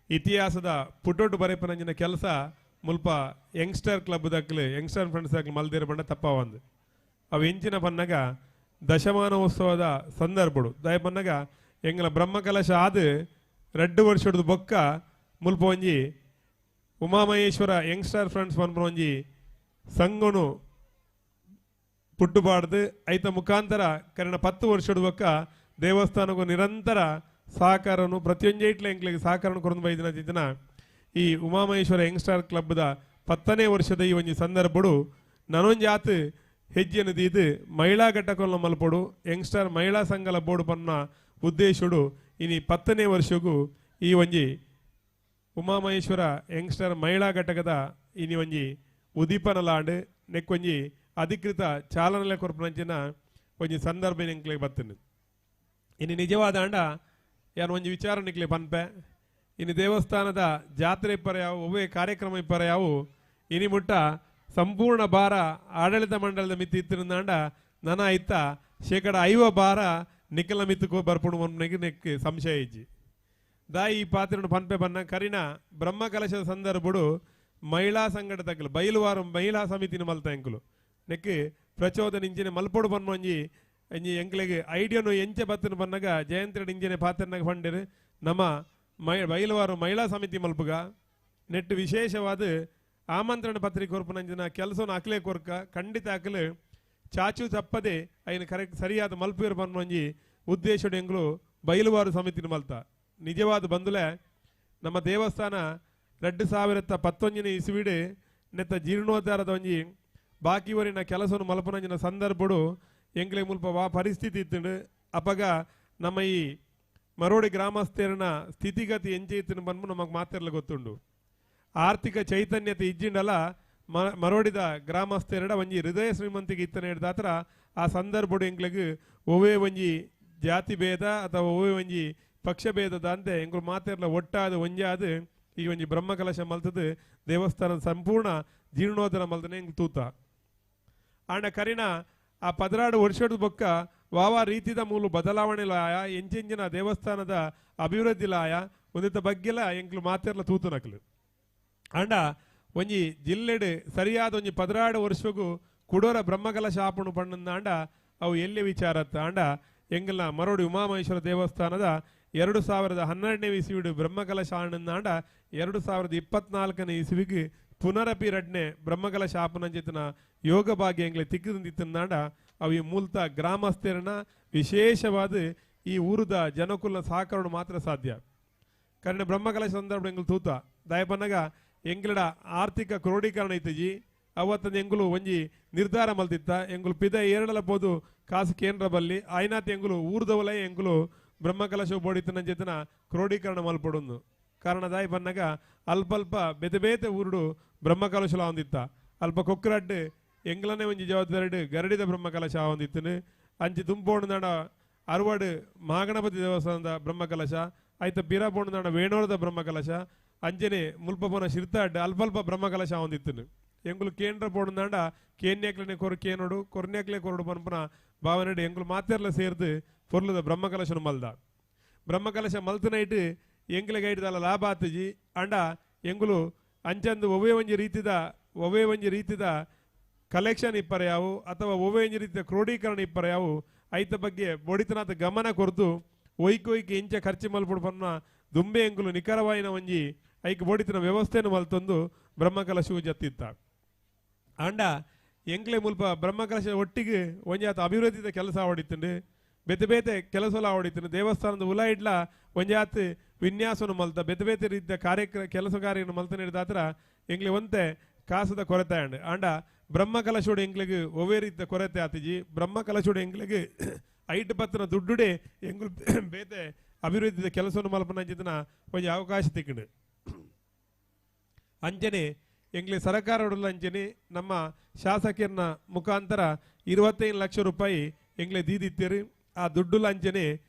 ಇತಿಹಾಸದ ಪುಟೋಟು ಬರೆಪನಂಜಿನ ಕೆಲಸ ಮುಲ್ಪ ಯಂಗ್ಸ್ಟರ್ ಕ್ಲಬ್ ದಾಖಲೆ ಯಂಗ್ಸ್ಟರ್ ಫ್ರೆಂಡ್ಸ್ ದಾಖಲೆ ಮಲ್ದಿರ ಬಂಡ ತಪ್ಪ ಒಂದು ಅವು ಎಂಚಿನ ಪನ್ನಗ ದಶಮಾನೋತ್ಸವದ ಸಂದರ್ಭಡು ದಯ ಪನ್ನಗ ಎಂಗಲ ಬ್ರಹ್ಮಕಲಶ ಆದ 2 ವರ್ಷದ ಬೊಕ್ಕ ಮುಲ್ಪ ಒಂಜಿ ಉಮಾಮಹೇಶ್ವರ ಯಂಗ್ಸ್ಟರ್ ಫ್ರೆಂಡ್ಸ್ ಪನ್ಪುನ ಒಂಜಿ ಸಂಘನು ಪುಟ್ಟುಪಾಡ್ದು ಐತ ಮುಖಾಂತರ ಕರಿನ 10 ವರ್ಷದ ಬೊಕ್ಕ ದೇವಸ್ಥಾನಕ್ಕೂ ನಿರಂತರ ಸಹಕಾರನು ಪ್ರತಿಯೊಂಜೈಟ್ಲ ಎಂಕ್ಲೆಗ್ ಸಹಕಾರನು ಕೊರೊಂದು ಬೈದಿನ ದಿನ ಈ ಉಮಾಮಹೇಶ್ವರ ಯಂಗ್ಸ್ಟಾರ್ ಕ್ಲಬ್ದ 10ನೇ ವರ್ಷದ ಈ ಒಂಜಿ ಸಂದರ್ಭಡು ನನೊಂಜಾತ್ ಹೆಜ್ಜೆಯನ್ನು ದೀದು ಮಹಿಳಾ ಘಟಕವನ್ನು ಮಲ್ಪೊಡು ಯಂಗ್ಸ್ಟಾರ್ ಮಹಿಳಾ ಸಂಘಲ ಬೋರ್ಡು ಪನ್ನ ಉದ್ದೇಶಡು ಇನಿ 10ನೇ ವರ್ಷಗೂ ಈ ಒಂಜಿ ಉಮಾಮಹೇಶ್ವರ ಯಂಗ್ಸ್ಟಾರ್ ಮಹಿಳಾ ಘಟಕದ ಇನಿ ಒಂಜಿ ಉದೀಪನಲಾಂಡ್ ನೆಕ್ಕೊಂಜಿ ಅಧಿಕೃತ ಚಾಲನೆಲೆ ಕೊರ್ಪುನಂಚಿನ ಒಂಜಿ ಸಂದರ್ಭ ಎಂಕ್ಲೆಗ್ ಬತ್ತುಂಡು. ಇನಿ ನಿಜವಾದ ಆಂಡ ಯಾನ್ ಒಂಜಿ ವಿಚಾರ ನಿಕ್ಲೆ ಪನ್ಪೆ. ಇನಿ ದೇವಸ್ಥಾನದ ಜಾತ್ರೆ ಇಪ್ಪರ ಯಾವು ಒವ್ವೇ ಕಾರ್ಯಕ್ರಮ ಇಪ್ಪರ ಯಾವು ಇನಿ ಮುಟ್ಟ ಸಂಪೂರ್ಣ ಭಾರ ಆಡಳಿತ ಮಂಡಳದ ಮಿತಿ ಇತ್ತಿರುಂದಾಂಡ ನನ ಐತ 50% ಭಾರ ನಿಖಲ ಮಿತ್ತುಕೋ ಬರ್ಪುಡು ಮನ್ಪುನೆಗ್ ನೆಕ್ ಸಂಶಯ ಇಜ್ಜಿ. ದಾಯಿ ಈ ಪಾತ್ರನು ಪನ್ಪೆ ಬನ್ನ ಕರಿನ ಬ್ರಹ್ಮ ಕಲಶದ ಸಂದರ್ಭಡು ಮಹಿಳಾ ಸಂಘಟಕಲು ಬೈಲುವಾರ ಮಹಿಳಾ ಸಮಿತಿನ ಮಲ್ತ ಎಂಕುಲು ನೆಕ್ ಪ್ರಚೋದನೆ ಇಂಚಿನ ಮಲ್ಪೊಡು ಪನ್ಪ ಒಂಜಿ ಒಂಜಿ ಎಂಕ್ಲೆಗ್ ಐಡಿಯಾನು ಎಂಚೆ ಬತ್ತನ ಬನ್ನಗ ಜಯಂತಿರಡ್ ಇಂಚಿನ ಪಾತ್ರನಾಗ ಫಂಡಿರು ನಮ್ಮ ಬೈಲುವಾರ ಮಹಿಳಾ ಸಮಿತಿ ಮಲ್ಪುಗ ನೆಟ್ ವಿಶೇಷವಾದ ಆಮಂತ್ರಣ ಪತ್ರಿಕೆ ಕೊರ್ಪುನಂಚಿನ ಕೆಲಸನ ಅಕ್ಲೆ ಕೊರ್ಕ ಖಂಡಿತ ಅಕ್ಲು ಚಾಚು ತಪ್ಪದೆ ಐನ ಕರೆಕ್ಟ್ ಸರಿಯಾದ ಮಲ್ಪುವೆರ್ ಪನ್ಪ ಒಂಜಿ ಉದ್ದೇಶಡು ಎಂಕ್ಲು ಬೈಲುವಾರು ಸಮಿತಿನ ಮಲ್ತ. ನಿಜವಾದ ಬಂದುಲೆ ನಮ್ಮ ದೇವಸ್ಥಾನ 2019ನೇ ಇಸ್ವಿಡ್ ನೆತ್ತ ಜೀರ್ಣೋದ್ಧಾರದ ಒಂಜಿ ಬಾಕಿ ವರಿನ ಕೆಲಸನು ಮಲ್ಪುನಂಚಿನ ಸಂದರ್ಭಡು ಎಂಕ್ಲೆ ಮುಲ್ಪ ವಾ ಪರಿಸ್ಥಿತಿ ಇತ್ತುಂಡು. ಅಪಗ ನಮ್ಮ ಈ ಮರೋಡಿ ಗ್ರಾಮಸ್ಥೆರನ ಸ್ಥಿತಿಗತಿ ಎಂಚೆ ಇತ್ತುಂಡು ಪನ್ಪು ನಮಗ್ ಮಾತೆರ್ಲ ಗೊತ್ತುಂಡು. ಆರ್ಥಿಕ ಚೈತನ್ಯತೆ ಇಜ್ಜಿಂಡಲ ಮರೋಡಿದ ಗ್ರಾಮಸ್ಥೆರಡ ಒಂಜಿ ಹೃದಯ ಶ್ರೀಮಂತಿಗೆ ಇತ್ತನೆ ಹಿಡ್ದಾತ್ರ ಆ ಸಂದರ್ಭಡು ಎಂಕ್ಲೆಗ್ ಒವ್ವೇ ಒಂಜಿ ಜಾತಿ ಭೇದ ಅಥವಾ ಒವ್ವೇ ಒಂಜಿ ಪಕ್ಷ ಭೇದದ ಅಂತೆ ಎಂಕುಲು ಮಾತೆರ್ಲ ಒಟ್ಟಾದ ಒಂಜಾದ ಈ ಒಂಜಿ ಬ್ರಹ್ಮಕಲಶ ಮಲ್ತದು ದೇವಸ್ಥಾನದ ಸಂಪೂರ್ಣ ಜೀರ್ಣೋದ್ಧಾರ ಮಲ್ತನೆ ಎಂಕ್ ತೂತ. ಆಂಡ ಕರಿನ ಆ 16 ವರ್ಷದ ಬೊಕ್ಕ ವಾವಾ ರೀತಿದ ಮೂಲು ಬದಲಾವಣೆ ಲಾಯ ಎಂಚೆಂಚಿನ ದೇವಸ್ಥಾನದ ಅಭಿವೃದ್ಧಿ ಲಾಯ ಒಂದಿತ್ತ ಬಗ್ಗೆಲ ಎಂಕ್ಲು ಮಾತೆರ್ಲ ತೂತುನಕ್ಲು. ಆಂಡ ಒಂಜಿ ಜಿಲ್ಲೆಡ್ ಸರಿಯಾದ ಒಂಜಿ 16 ವರ್ಷಗೂ ಕುಡೋರ ಬ್ರಹ್ಮಕಲಶ ಆಪಣು ಪಣ್ಣಂದಾಂಡ ಅವು ಎಲ್ಲಿ ವಿಚಾರತ್ತ. ಆಂಡ ಎಂಗಲ್ನ ಮರೋಡಿ ಉಮಾಮಹೇಶ್ವರ ದೇವಸ್ಥಾನದ 2012ನೇ ಇಸ್ವಿಡು ಬ್ರಹ್ಮಕಲಶ ಆಣಂದಾಂಡ 2024ನೇ ಇಸ್ವಿಗೆ ಪುನರಪಿ ರಡ್ನೆ ಬ್ರಹ್ಮಕಲಶ ಆಪನಂಚಿತನ ಯೋಗ ಭಾಗ್ಯ ಎಂಗ್ಲೆ ತಿಕ್ಕದಿಂದಿತ್ತಂದಾಂಡ ಅವು ಈ ಮೂಲತ ಗ್ರಾಮಸ್ಥರನ್ನ ವಿಶೇಷವಾದ ಈ ಊರದ ಜನಕುಲ ಸಹಕರಣ ಮಾತ್ರ ಸಾಧ್ಯ. ಕಾರಣ ಬ್ರಹ್ಮಕಲಶ ಸಂದರ್ಭ ಎಂಗ್ಲು ತೂತ ದಯಪನ್ನಗ ಎಂಗ್ಲಡ ಆರ್ಥಿಕ ಕ್ರೋಢೀಕರಣ ಇತ್ತಜಿ ಅವತ್ತಂದ ಎಂಗುಲು ಒಂಜಿ ನಿರ್ಧಾರ ಮಲ್ತಿತ್ತ ಎಂಗುಲು ಪಿದ ಏರಡಲ ಪೋದು ಕಾಸು ಕೇಂದ್ರ ಬಲ್ಲಿ ಆಯ್ನಾತ್ ಎಂಗುಲು ಊರ್ದವಲೇ ಎಂಗುಲು ಬ್ರಹ್ಮಕಲಶ ಬೋಡಿತನ ಜೇತನ ಕ್ರೋಢೀಕರಣ ಮಲ್ಪಡೊಂದು. ಕಾರಣ ದಾಯಿ ಬನ್ನಗ ಅಲ್ಪಲ್ಪ ಬೇತೆ ಬೇತೆ ಊರುಡು ಬ್ರಹ್ಮಕಲಶಲ ಹೊಂದಿತ್ತ. ಅಲ್ಪ ಕೊಕ್ಕರಡ್ಡು ಎಂಗ್ಲನೆ ಒಂಜಿ ಜವಾಬ್ದಾರಿ ಗರಡಿದ ಬ್ರಹ್ಮಕಲಶ ಹೊಂದಿತ್ತನು. ಅಂಚಿ ತುಂಬೋಣದಾಡ ಅರವಾಡು ಮಹಾಗಣಪತಿ ದೇವಸ್ಥಾನದ ಬ್ರಹ್ಮಕಲಶ ಆಯ್ತ ಬೀರಾಬೋಣದಾಡ ವೇಣೋರದ ಬ್ರಹ್ಮಕಲಶ ಅಂಚನೆ ಮುಲ್ಪಪೋನ ಶಿರ್ತಾಡ್ ಅಲ್ಪಲ್ಪ ಬ್ರಹ್ಮಕಲಶ ಹೊಂದಿತ್ತನು. ಎಂಗುಲು ಕೇಂದ್ರ ಪೋಣದಾಂಡ ಕೇನ್ಯಾಕ್ಲನೆ ಕೊರು ಕೇನೋಡು ಕೊರ್ನ್ಯಾಕ್ಲೆ ಕೊರಡು ಪನ್ಪನ ಭಾವನೆಡು ಎಂಗುಲು ಮಾತೆರ್ಲ ಸೇರ್ದು ಪೊರ್ಲದ ಬ್ರಹ್ಮಕಲಶನು ಮಲ್ದ. ಬ್ರಹ್ಮಕಲಶ ಮಲ್ತನೈಟ್ ಎಂಗ್ಲೆಗ್ ಐಟ್ದಲ್ಲ ಲಾಭ ಆತಜಿ. ಅಂಡ ಎಂಗುಲು ಅಂಚಂದು ಒವ್ವೇ ಒಂಜಿ ರೀತಿದ ಕಲೆಕ್ಷನ್ ಇಪ್ಪರ ಯಾವು ಅಥವಾ ಒವ್ವೇ ಒಂಜಿ ರೀತಿಯ ಕ್ರೋಢೀಕರಣ ಇಪ್ಪರ ಯಾವು ಐತ ಬಗ್ಗೆ ಬೊಡಿತನಾಥ ಗಮನ ಕೊರ್ದು ಒಯ್ಕೊಯ್ಕೆ ಇಂಚ ಖರ್ಚು ಮಲ್ಪುಡು ಪನ್ನ ದುಂಬೆ ಎಂಗುಲು ನಿಖರವಾಯಿನ ಒಂಜಿ ಐಕ್ ಬೋಡಿತನ ವ್ಯವಸ್ಥೆಯನ್ನು ಮಲ್ತೊಂದು ಬ್ರಹ್ಮಕಲಶವು ಜತ್ತಿತ್ತ. ಅಂಡ ಎಂಕ್ಲೆ ಮುಲ್ಪ ಬ್ರಹ್ಮಕಲಶ ಒಟ್ಟಿಗೆ ಒಂಜಾತ ಅಭಿವೃದ್ಧಿದ ಕೆಲಸ ಹೊಡಿತುಂಡು ಬೇತೆ ಬೇತೆ ಕೆಲಸಲ ಹೊಡಿತುಂಡು. ದೇವಸ್ಥಾನದ ಉಲ ಇಡ್ಲ ಒಂಜಾತ್ ವಿನ್ಯಾಸವನ್ನು ಮಲ್ತ ಬೇತೆ ಬೇತೆ ರೀತಿಯ ಕಾರ್ಯಕ್ರಮ ಕೆಲಸ ಕಾರ್ಯವನ್ನು ಮಲ್ತ ನೀಡಿದಾತ್ರ ಎಂಗ್ಲೆ ಒಂತೆ ಕಾಸದ ಕೊರತೆ ಅಂಡ್. ಆಂಡ ಬ್ರಹ್ಮಕಲಶೋಡು ಎಂಕ್ಲೆಗ್ ಒವ್ವೇ ರೀತಿಯ ಕೊರತೆ ಆತಿಜಿ. ಬ್ರಹ್ಮಕಲಶೋಡು ಎಂಕ್ಲೆಗ್ ಐಟ್ ಪತ್ತನ ದುಡ್ಡುಡೆ ಎಂಗುಲು ಬೇತೆ ಅಭಿವೃದ್ಧಿದ ಕೆಲಸವನ್ನು ಮಲ್ಪನಂಚಿತನ ಒಂಜಿ ಅವಕಾಶ ತಿಕ್ಕಂಡು. ಅಂಚನೆ ಎಂಗ್ಲೆ ಸರಕಾರ ಅಂಚನೆ ನಮ್ಮ ಶಾಸಕರನ್ನ ಮುಖಾಂತರ 25 ಲಕ್ಷ ರೂಪಾಯಿ ಎಂಗ್ಲೆ ದೀದಿತ್ತೇರಿ. ಆ ದುಡ್ಡುಲ ಅಂಚನೆ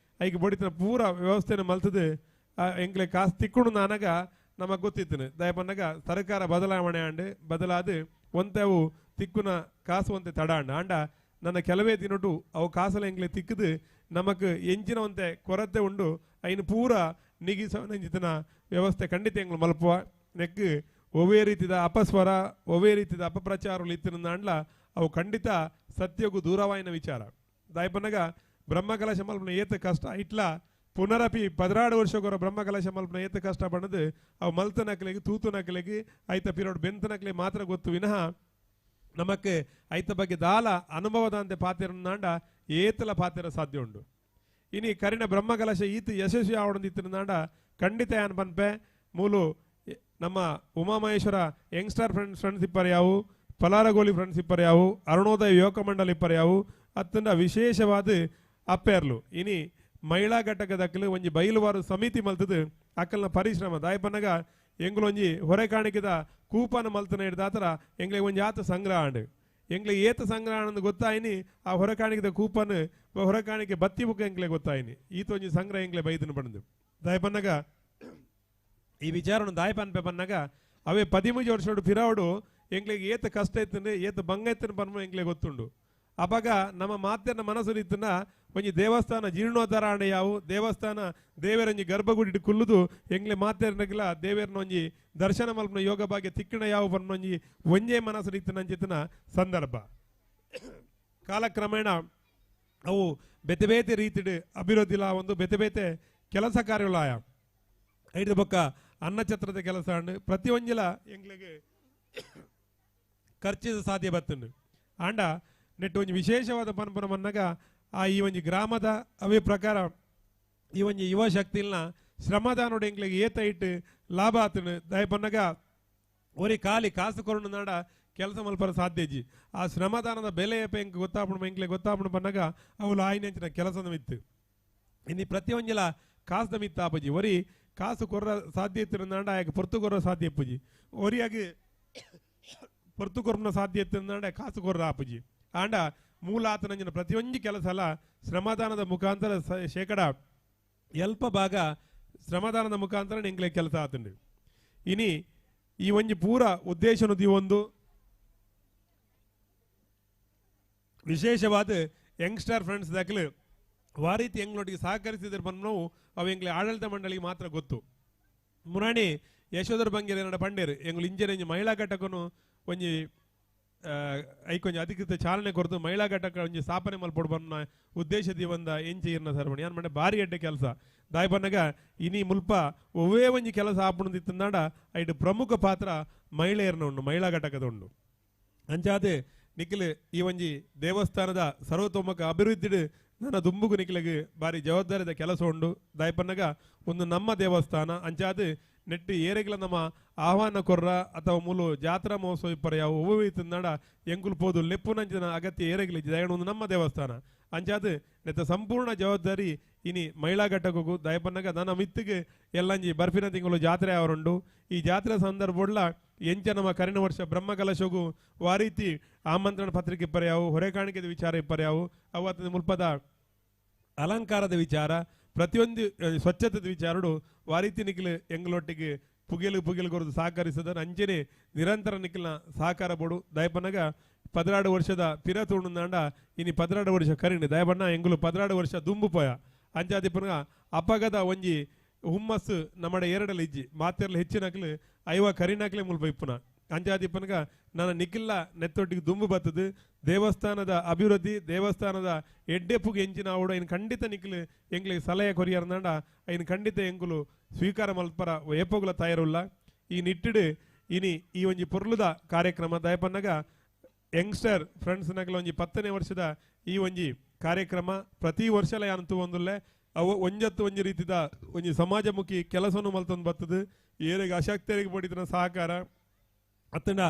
ಐಕ್ ಬಡಿತನ ಪೂರ ವ್ಯವಸ್ಥೆನ ಮಲ್ತದು ಎಂಗ್ಲೆ ಕಾಸು ತಿಕ್ಕುಂಡು ನಾನಗ ನಮಗೆ ಗೊತ್ತಿತ್ತು. ದಯಪನ್ನಗ ಸರ್ಕಾರ ಬದಲಾವಣೆ ಆಂಡ್ ಬದಲಾದ ಒಂತೆ ಅವು ತಿಕ್ಕುನ ಕಾಸು ಒಂತೆ ತಡಾಂಡ. ಆಂಡ ನನ್ನ ಕೆಲವೇ ದಿನಟು ಅವು ಕಾಸಲ ಎಂಗ್ಲೆ ತಿಕ್ಕದು ನಮಕ್ ಎಂಚಿನ ಒಂತೆ ಕೊರತೆ ಉಂಡು ಐನು ಪೂರ ನಿಗಿಸಂಚಿತನ ವ್ಯವಸ್ಥೆ ಖಂಡಿತ ಎಂಗ್ಲು ಮಲ್ಪುವ. ನೆಕ್ ಒವ್ವೇ ರೀತಿದ ಅಪಸ್ವರ ಒವ್ವೇ ರೀತಿದ ಅಪಪ್ರಚಾರಗಳು ಇತ್ತಿನ ಅವು ಖಂಡಿತ ಸತ್ಯಗೂ ದೂರವಾಯಿನ ವಿಚಾರ. ದಾಯಪನ್ನಗ ಬ್ರಹ್ಮಕಲಶ ಮಲ್ಪನ ಏತ ಕಷ್ಟ ಇಟ್ಲ ಪುನರಪಿ 16 ವರ್ಷಗೊರ ಬ್ರಹ್ಮಕಲಶ ಮಲ್ಪನ ಏತ ಕಷ್ಟ ಬಣ್ಣದು ಅವು ಮಲ್ತನಕ್ಲೆಗ್ ತೂತುನಕ್ಲೆಗ್ ಐತ ಪಿರೋಡ್ ಬೆಂತನಕ್ಲೆ ಮಾತ್ರ ಗೊತ್ತು ವಿನಃ ನಮಕ್ ಐತ ಬಗ್ಗೆ ದಾಲ ಅನುಭವದಂತೆ ಪಾತಿರನಾಂಡ ಏತಲ ಪಾತಿರ ಸಾಧ್ಯ ಉಂಡು. ಇನಿ ಕರಿನ ಬ್ರಹ್ಮಕಲಶ ಈತ ಯಶಸ್ವಿ ಆವಡಂದಿತ್ತಿನಾಂಡ ಖಂಡಿತ ಯಾನ್ ಪನ್ಪೆ ಮೂಲು ನಮ್ಮ ಉಮಾಮಹೇಶ್ವರ ಯಂಗ್ಸ್ಟರ್ ಫ್ರೆಂಡ್ಸ್ ಇಪ್ಪರ್ ಯಾವು, ಪಲಾರಗೋಲಿ ಫ್ರೆಂಡ್ಸ್ ಇಪ್ಪರ್ ಯಾವು, ಅರುಣೋದಯ ಯುವಕ ಮಂಡಲ ಇಪ್ಪರ್ ಯಾವು, ಅತ್ತಂಡ ವಿಶೇಷವಾದ ಅಪ್ಪೇರ್ಲು. ಇನಿ ಮಹಿಳಾ ಘಟಕದಕ್ಕಲು ಒಂಜಿ ಬೈಲುವಾರು ಸಮಿತಿ ಮಲ್ತದು ಅಕ್ಕಲ್ನ ಪರಿಶ್ರಮ ದಾಯಪನಗ ಎಂಗ್ಲೊಂಜಿ ಹೊರೆ ಕಾಣಿಕೆದ ಕೂಪನ ಮಲ್ತನ ಹಿಡ್ದಾತರ ಎಂಗ್ಲಿಗೆ ಒಂಜಿ ಆತ ಸಂಗ್ರಹ ಆಂಡ್ ಎಂಗ್ಲಿ ಏತ ಸಂಗ್ರಹ ಆಂಡ್ ಗೊತ್ತಾಯಿನಿ ಆ ಹೊರೆ ಕಾಣಿಕೆದ ಕೂಪನ್ ಹೊರೆ ಕಾಣಿಕೆ ಬತ್ತಿ ಬುಕ್ಕ ಎಂಗ್ಲೆ ಗೊತ್ತಾಯಿನಿ ಈತ ಒಂಜಿ ಸಂಗ್ರಹ ಎಂಗ್ಲೆ ಬೈದನ ಪಡೆದು ದಾಯಪನ್ನಗ ಈ ವಿಚಾರನು ದಾಯಪನ್ಪೆ ಪನ್ನಗ ಅವೇ 13 ವರ್ಷಡು ಫಿರಾವಡು ಎಂಗ್ಲಿಗೆ ಏತ ಕಷ್ಟ ಇತ್ತಂದ್ರೆ ಏತ ಭಂಗ ಇತ್ತನ ಪನ್ಮ ಎಂಗ್ಲೆ ಗೊತ್ತುಂಡು. ಅವಾಗ ನಮ್ಮ ಮಾತೆನ ಮನಸ್ಸು ಇತ್ತನ ಒಂಜಿ ದೇವಸ್ಥಾನ ಜೀರ್ಣೋದ್ಧಾರ ಆಂಡ ಯಾವು ದೇವಸ್ಥಾನ ದೇವರಂಜಿ ಗರ್ಭಗುಡಿ ಕುಲ್ಲುದು ಎಂಗ್ಲೆ ಮಾತೆರ್ನಗಿಲ ದೇವೇರ್ನ ಒಂಜಿ ದರ್ಶನ ಮಲ್ಪನ ಯೋಗ ಭಾಗ್ಯ ತಿಕ್ಕಣ ಯಾವ ಪನ್ನೊಂಜಿ ಒಂಜೇ ಮನಸ್ಸು ಇತ್ತನಂಚಿತನ ಸಂದರ್ಭ. ಕಾಲಕ್ರಮೇಣ ಅವು ಬೇತೆ ಬೇತೆ ರೀತಿಡ್ ಅಭಿವೃದ್ಧಿಲ ಒಂದು ಬೇತೆ ಬೇತೆ ಕೆಲಸ ಕಾರ್ಯಲಾಯ ಐದು ಬೊಕ್ಕ ಅನ್ನಛತ್ರದ ಕೆಲಸ ಅಂಡು ಪ್ರತಿಯೊಂಜಿಲ ಎಂಗ್ಲಿಗೆ ಖರ್ಚಿದ ಸಾಧ್ಯ ಬತ್ತುಂಡು. ಆಂಡ ನೆಟ್ಟು ಒಂಜಿ ವಿಶೇಷವಾದ ಪನ್ಪುನ ಮನ್ನಗ ಆ ಈ ಒಂಜಿ ಗ್ರಾಮದ ಅವೇ ಪ್ರಕಾರ ಈ ಒಂಜಿ ಯುವ ಶಕ್ತಿಲ್ನ ಶ್ರಮದಾನೋಡು ಎಂಗ್ಲಿಗೆ ಏತ ಇಟ್ಟು ಲಾಭ ಆತನು ದಯಪನ್ನಗ ಒರಿ ಖಾಲಿ ಕಾಸು ಕೊರಡು ನಾಡ ಕೆಲಸ ಮಲ್ಪರ ಸಾಧ್ಯ ಇಜ್ಜಿ. ಆ ಶ್ರಮದಾನದ ಬೆಲೆ ಎಂಕ್ ಗೊತ್ತಾಪುಣ ಎಂಕ್ಲೆ ಗೊತ್ತಾಪುಣ ಪನ್ನಗ ಅವಳು ಆಯ್ನಂಚಿನ ಕೆಲಸದ ಮಿತ್ತು ಇನ್ನು ಪ್ರತಿಯೊಂಜಿಲ ಕಾಸದ ಮಿತ್ತು ಆಪುಜಿ. ಒರಿ ಕಾಸು ಕೊರ್ರ ಸಾಧ್ಯ ಇತ್ತಿನ ನಾಡ ಆಯಕ್ಕೆ ಪೊರ್ತು ಕೊರ್ರ ಸಾಧ್ಯ ಇಪ್ಪುಜಿ, ಒರಿಯಾಗಿ ಪೊರ್ತು ಕೊರ್ನ ಸಾಧ್ಯ ಇತ್ತಿನ ನಾಡ ಕಾಸು ಕೊರ್ರ ಆಪುಜಿ. ಆಂಡ ಮೂಲಾತನಂಜಿನ ಪ್ರತಿಯೊಂದು ಕೆಲಸ ಅಲ್ಲ ಶ್ರಮದಾನದ ಮುಖಾಂತರ ಶೇಕಡ ಎಲ್ಪ ಭಾಗ ಶ್ರಮದಾನದ ಮುಖಾಂತರ ಎಂಗ್ಲೆ ಕೆಲಸ ಆತುಂಡು. ಇನಿ ಈ ಒಂಜಿ ಪೂರ ಉದ್ದೇಶನು ಒಂದು ವಿಶೇಷವಾದ ಯಂಗ್ಸ್ಟರ್ ಫ್ರೆಂಡ್ಸ್ ದಾಖಲು ವಾರೀತಿ ಎಂಗ್ಲೊಟ್ಟಿಗೆ ಸಹಕರಿಸಿದ್ರೆ ಬಂದು ಅವು ಎಂಗ್ಲೆ ಆಡಳಿತ ಮಂಡಳಿಗೆ ಮಾತ್ರ ಗೊತ್ತು. ಮುರಾಣಿ ಯಶೋಧರ ಬಂಗೇರಿ ನಡ ಪಂಡೇರು ಎಂಗ್ಲು ಇಂಜಿನ ಒಂಜಿ ಮಹಿಳಾ ಘಟಕನು ಒಂಜಿ ಐಕೊಂಜಿ ಅಧಿಕೃತ ಚಾಲನೆ ಕೊರತು ಮಹಿಳಾ ಘಟಕ ಒಂಜಿ ಸ್ಥಾಪನೆ ಮಲ್ಪೊಡು ಬನ್ನ ಉದ್ದೇಶ ದಿವಂದ ಎಂಚಿ ಇರ್ನ ಸರ್ವಣಿ ಯಾನ್ ಮಂಡೆ ಭಾರಿ ಎಡ್ಡೆ ಕೆಲಸ ದಾಯಪನ್ನಗ ಇನಿ ಮುಲ್ಪ ಒವ್ವೇ ಒಂಜಿ ಕೆಲಸ ಆಪುಣದಿತ್ತಂದಾಂಡ ಐಟ್ ಪ್ರಮುಖ ಪಾತ್ರ ಮಹಿಳೆಯರ್ನ ಉಂಡು ಮಹಿಳಾ ಘಟಕದ ಉಂಡು. ಅಂಚಾದೆ ನಿಖಿಲ್ ಈ ಒಂಜಿ ದೇವಸ್ಥಾನದ ಸರ್ವತೋಮುಖ ಅಭಿವೃದ್ಧಿ ನನ್ನ ದುಂಬುಗು ನಿಖಿಲಿಗೆ ಭಾರಿ ಜವಾಬ್ದಾರಿದ ಕೆಲಸ ಉಂಡು. ದಾಯಪನ್ನಗ ಒಂದು ನಮ್ಮ ದೇವಸ್ಥಾನ ಅಂಚಾದ ನೆಟ್ಟು ಏರೆಗ್ಲ ನಮ್ಮ ಆಹ್ವಾನ ಕೊರ್ರ ಅಥವಾ ಮೂಲು ಜಾತ್ರಾ ಮಹೋತ್ಸವ ಇಪ್ಪರ ಯಾವ ಒವ್ವೆ ತಿನ್ನಡ ಎಂಕುಲು ಪೋದು ಲೆಪ್ಪುನಂಚಿನ ಅಗತ್ಯ ಏರೆಗ್ಲಿ ದಯಣ ಒಂದು ನಮ್ಮ ದೇವಸ್ಥಾನ ಅಂಚಾದ ನೆತ್ತ ಸಂಪೂರ್ಣ ಜವಾಬ್ದಾರಿ ಇನಿ ಮಹಿಳಾ ಘಟಕಕ್ಕೂ ದಯಪನ್ನಗ ನನ್ನ ಮಿತ್ತಿಗೆ ಎಲ್ಲಂಜಿ ಬರ್ಫಿನ ತಿಂಗಳು ಜಾತ್ರೆ ಅವರುಂಡು. ಈ ಜಾತ್ರೆ ಸಂದರ್ಭ ಎಂಚ ನಮ್ಮ ಕರಿನ ವರ್ಷ ಬ್ರಹ್ಮಕಲಶಗೂ ವಾರೀತಿ ಆಮಂತ್ರಣ ಪತ್ರಿಕೆ ಇಪ್ಪರ್ಯಾವು, ಹೊರೆ ಕಾಣಿಕೆದ ವಿಚಾರ ಇಪ್ಪರ್ಯಾವು, ಅವತ್ತಿನ ಮುಲ್ಪದ ಅಲಂಕಾರದ ವಿಚಾರ ಪ್ರತಿಯೊಂದು ಸ್ವಚ್ಛತೆದ ವಿಚಾರಡು ವಾರೀತಿ ನಿಖಿಲ್ ಎಂಗ್ಲೊಟ್ಟಿಗೆ ಪುಗೆಲು ಪುಗೆಲು ಕೊರದು ಸಹಕರಿಸದ ಅಂಚನೆ ನಿರಂತರ ನಿಖಿಲ್ನ ಸಹಕಾರ ಬೋಡು. ದಯಪನ್ನಗ 12 ವರ್ಷದ ಪಿರ ತೂಣುಂದಾಂಡ ಇನಿ 12 ವರ್ಷ ಕರಿಣಿ ದಯಪಣ್ಣ ಎಂಗುಲು 12 ವರ್ಷ ದುಂಬು ಪೋಯ ಅಂಚಾದಿಪ್ಪನಗ ಅಪಗದ ಒಂಜಿ ಹುಮ್ಮಸ್ಸು ನಮ್ಮಡೆ ಎರಡಲ್ಲಿ ಇಜ್ಜಿ ಮಾತೆರ್ಲ ಹೆಚ್ಚಿನಕ್ಲು ಐವ ಕರಿನಕ್ಲೆ ಮುಲ್ಪ ಇಪ್ಪುನ ಅಂಚಾದಿಪ್ಪನಗ ನನ್ನ ನಿಖಿಲ್ಲ ನೆತ್ತೊಟ್ಟಿಗೆ ದುಂಬು ಬತ್ತದು ದೇವಸ್ಥಾನದ ಅಭಿವೃದ್ಧಿ ದೇವಸ್ಥಾನದ ಎಡ್ಡೆಪ್ಪುಗೆ ಎಂಚಿನ ಆವಡು ಐನ್ ಖಂಡಿತ ನಿಖಿಲ್ ಎಂಗ್ಲಿಗೆ ಸಲಹೆ ಕೊರಿಯರ್ನಾಂಡ ಐನ್ ಖಂಡಿತ ಎಂಗುಲು ಸ್ವೀಕಾರ ಮಲ್ಪರ ಏಪೋಗುಲ ತಯಾರುಲ್ಲ. ಈ ನಿಟ್ಟಿಡು ಇನಿ ಈ ಒಂಜಿ ಪೊರ್ಲುದ ಕಾರ್ಯಕ್ರಮ ದಯಪನ್ನಗ ಯಂಗ್ಸ್ಟರ್ ಫ್ರೆಂಡ್ಸ್ ನಗಲ ಒಂಜಿ 10ನೇ ವರ್ಷದ ಈ ಒಂಜಿ ಕಾರ್ಯಕ್ರಮ ಪ್ರತಿ ವರ್ಷಲ ಯಾನಂತೂ ಒಂದುಲ್ಲೆ ಅವು ಒಂಜತ್ತು ಒಂಜಿ ರೀತಿದ ಒಂಜಿ ಸಮಾಜಮುಖಿ ಕೆಲಸವನ್ನು ಮಲ್ತೊಂದು ಬರ್ತದೆ. ಏರೆಗೆ ಅಶಕ್ತರಿಗೆ ಪಡಿತನ ಸಹಕಾರ ಅತ್ತಂಡ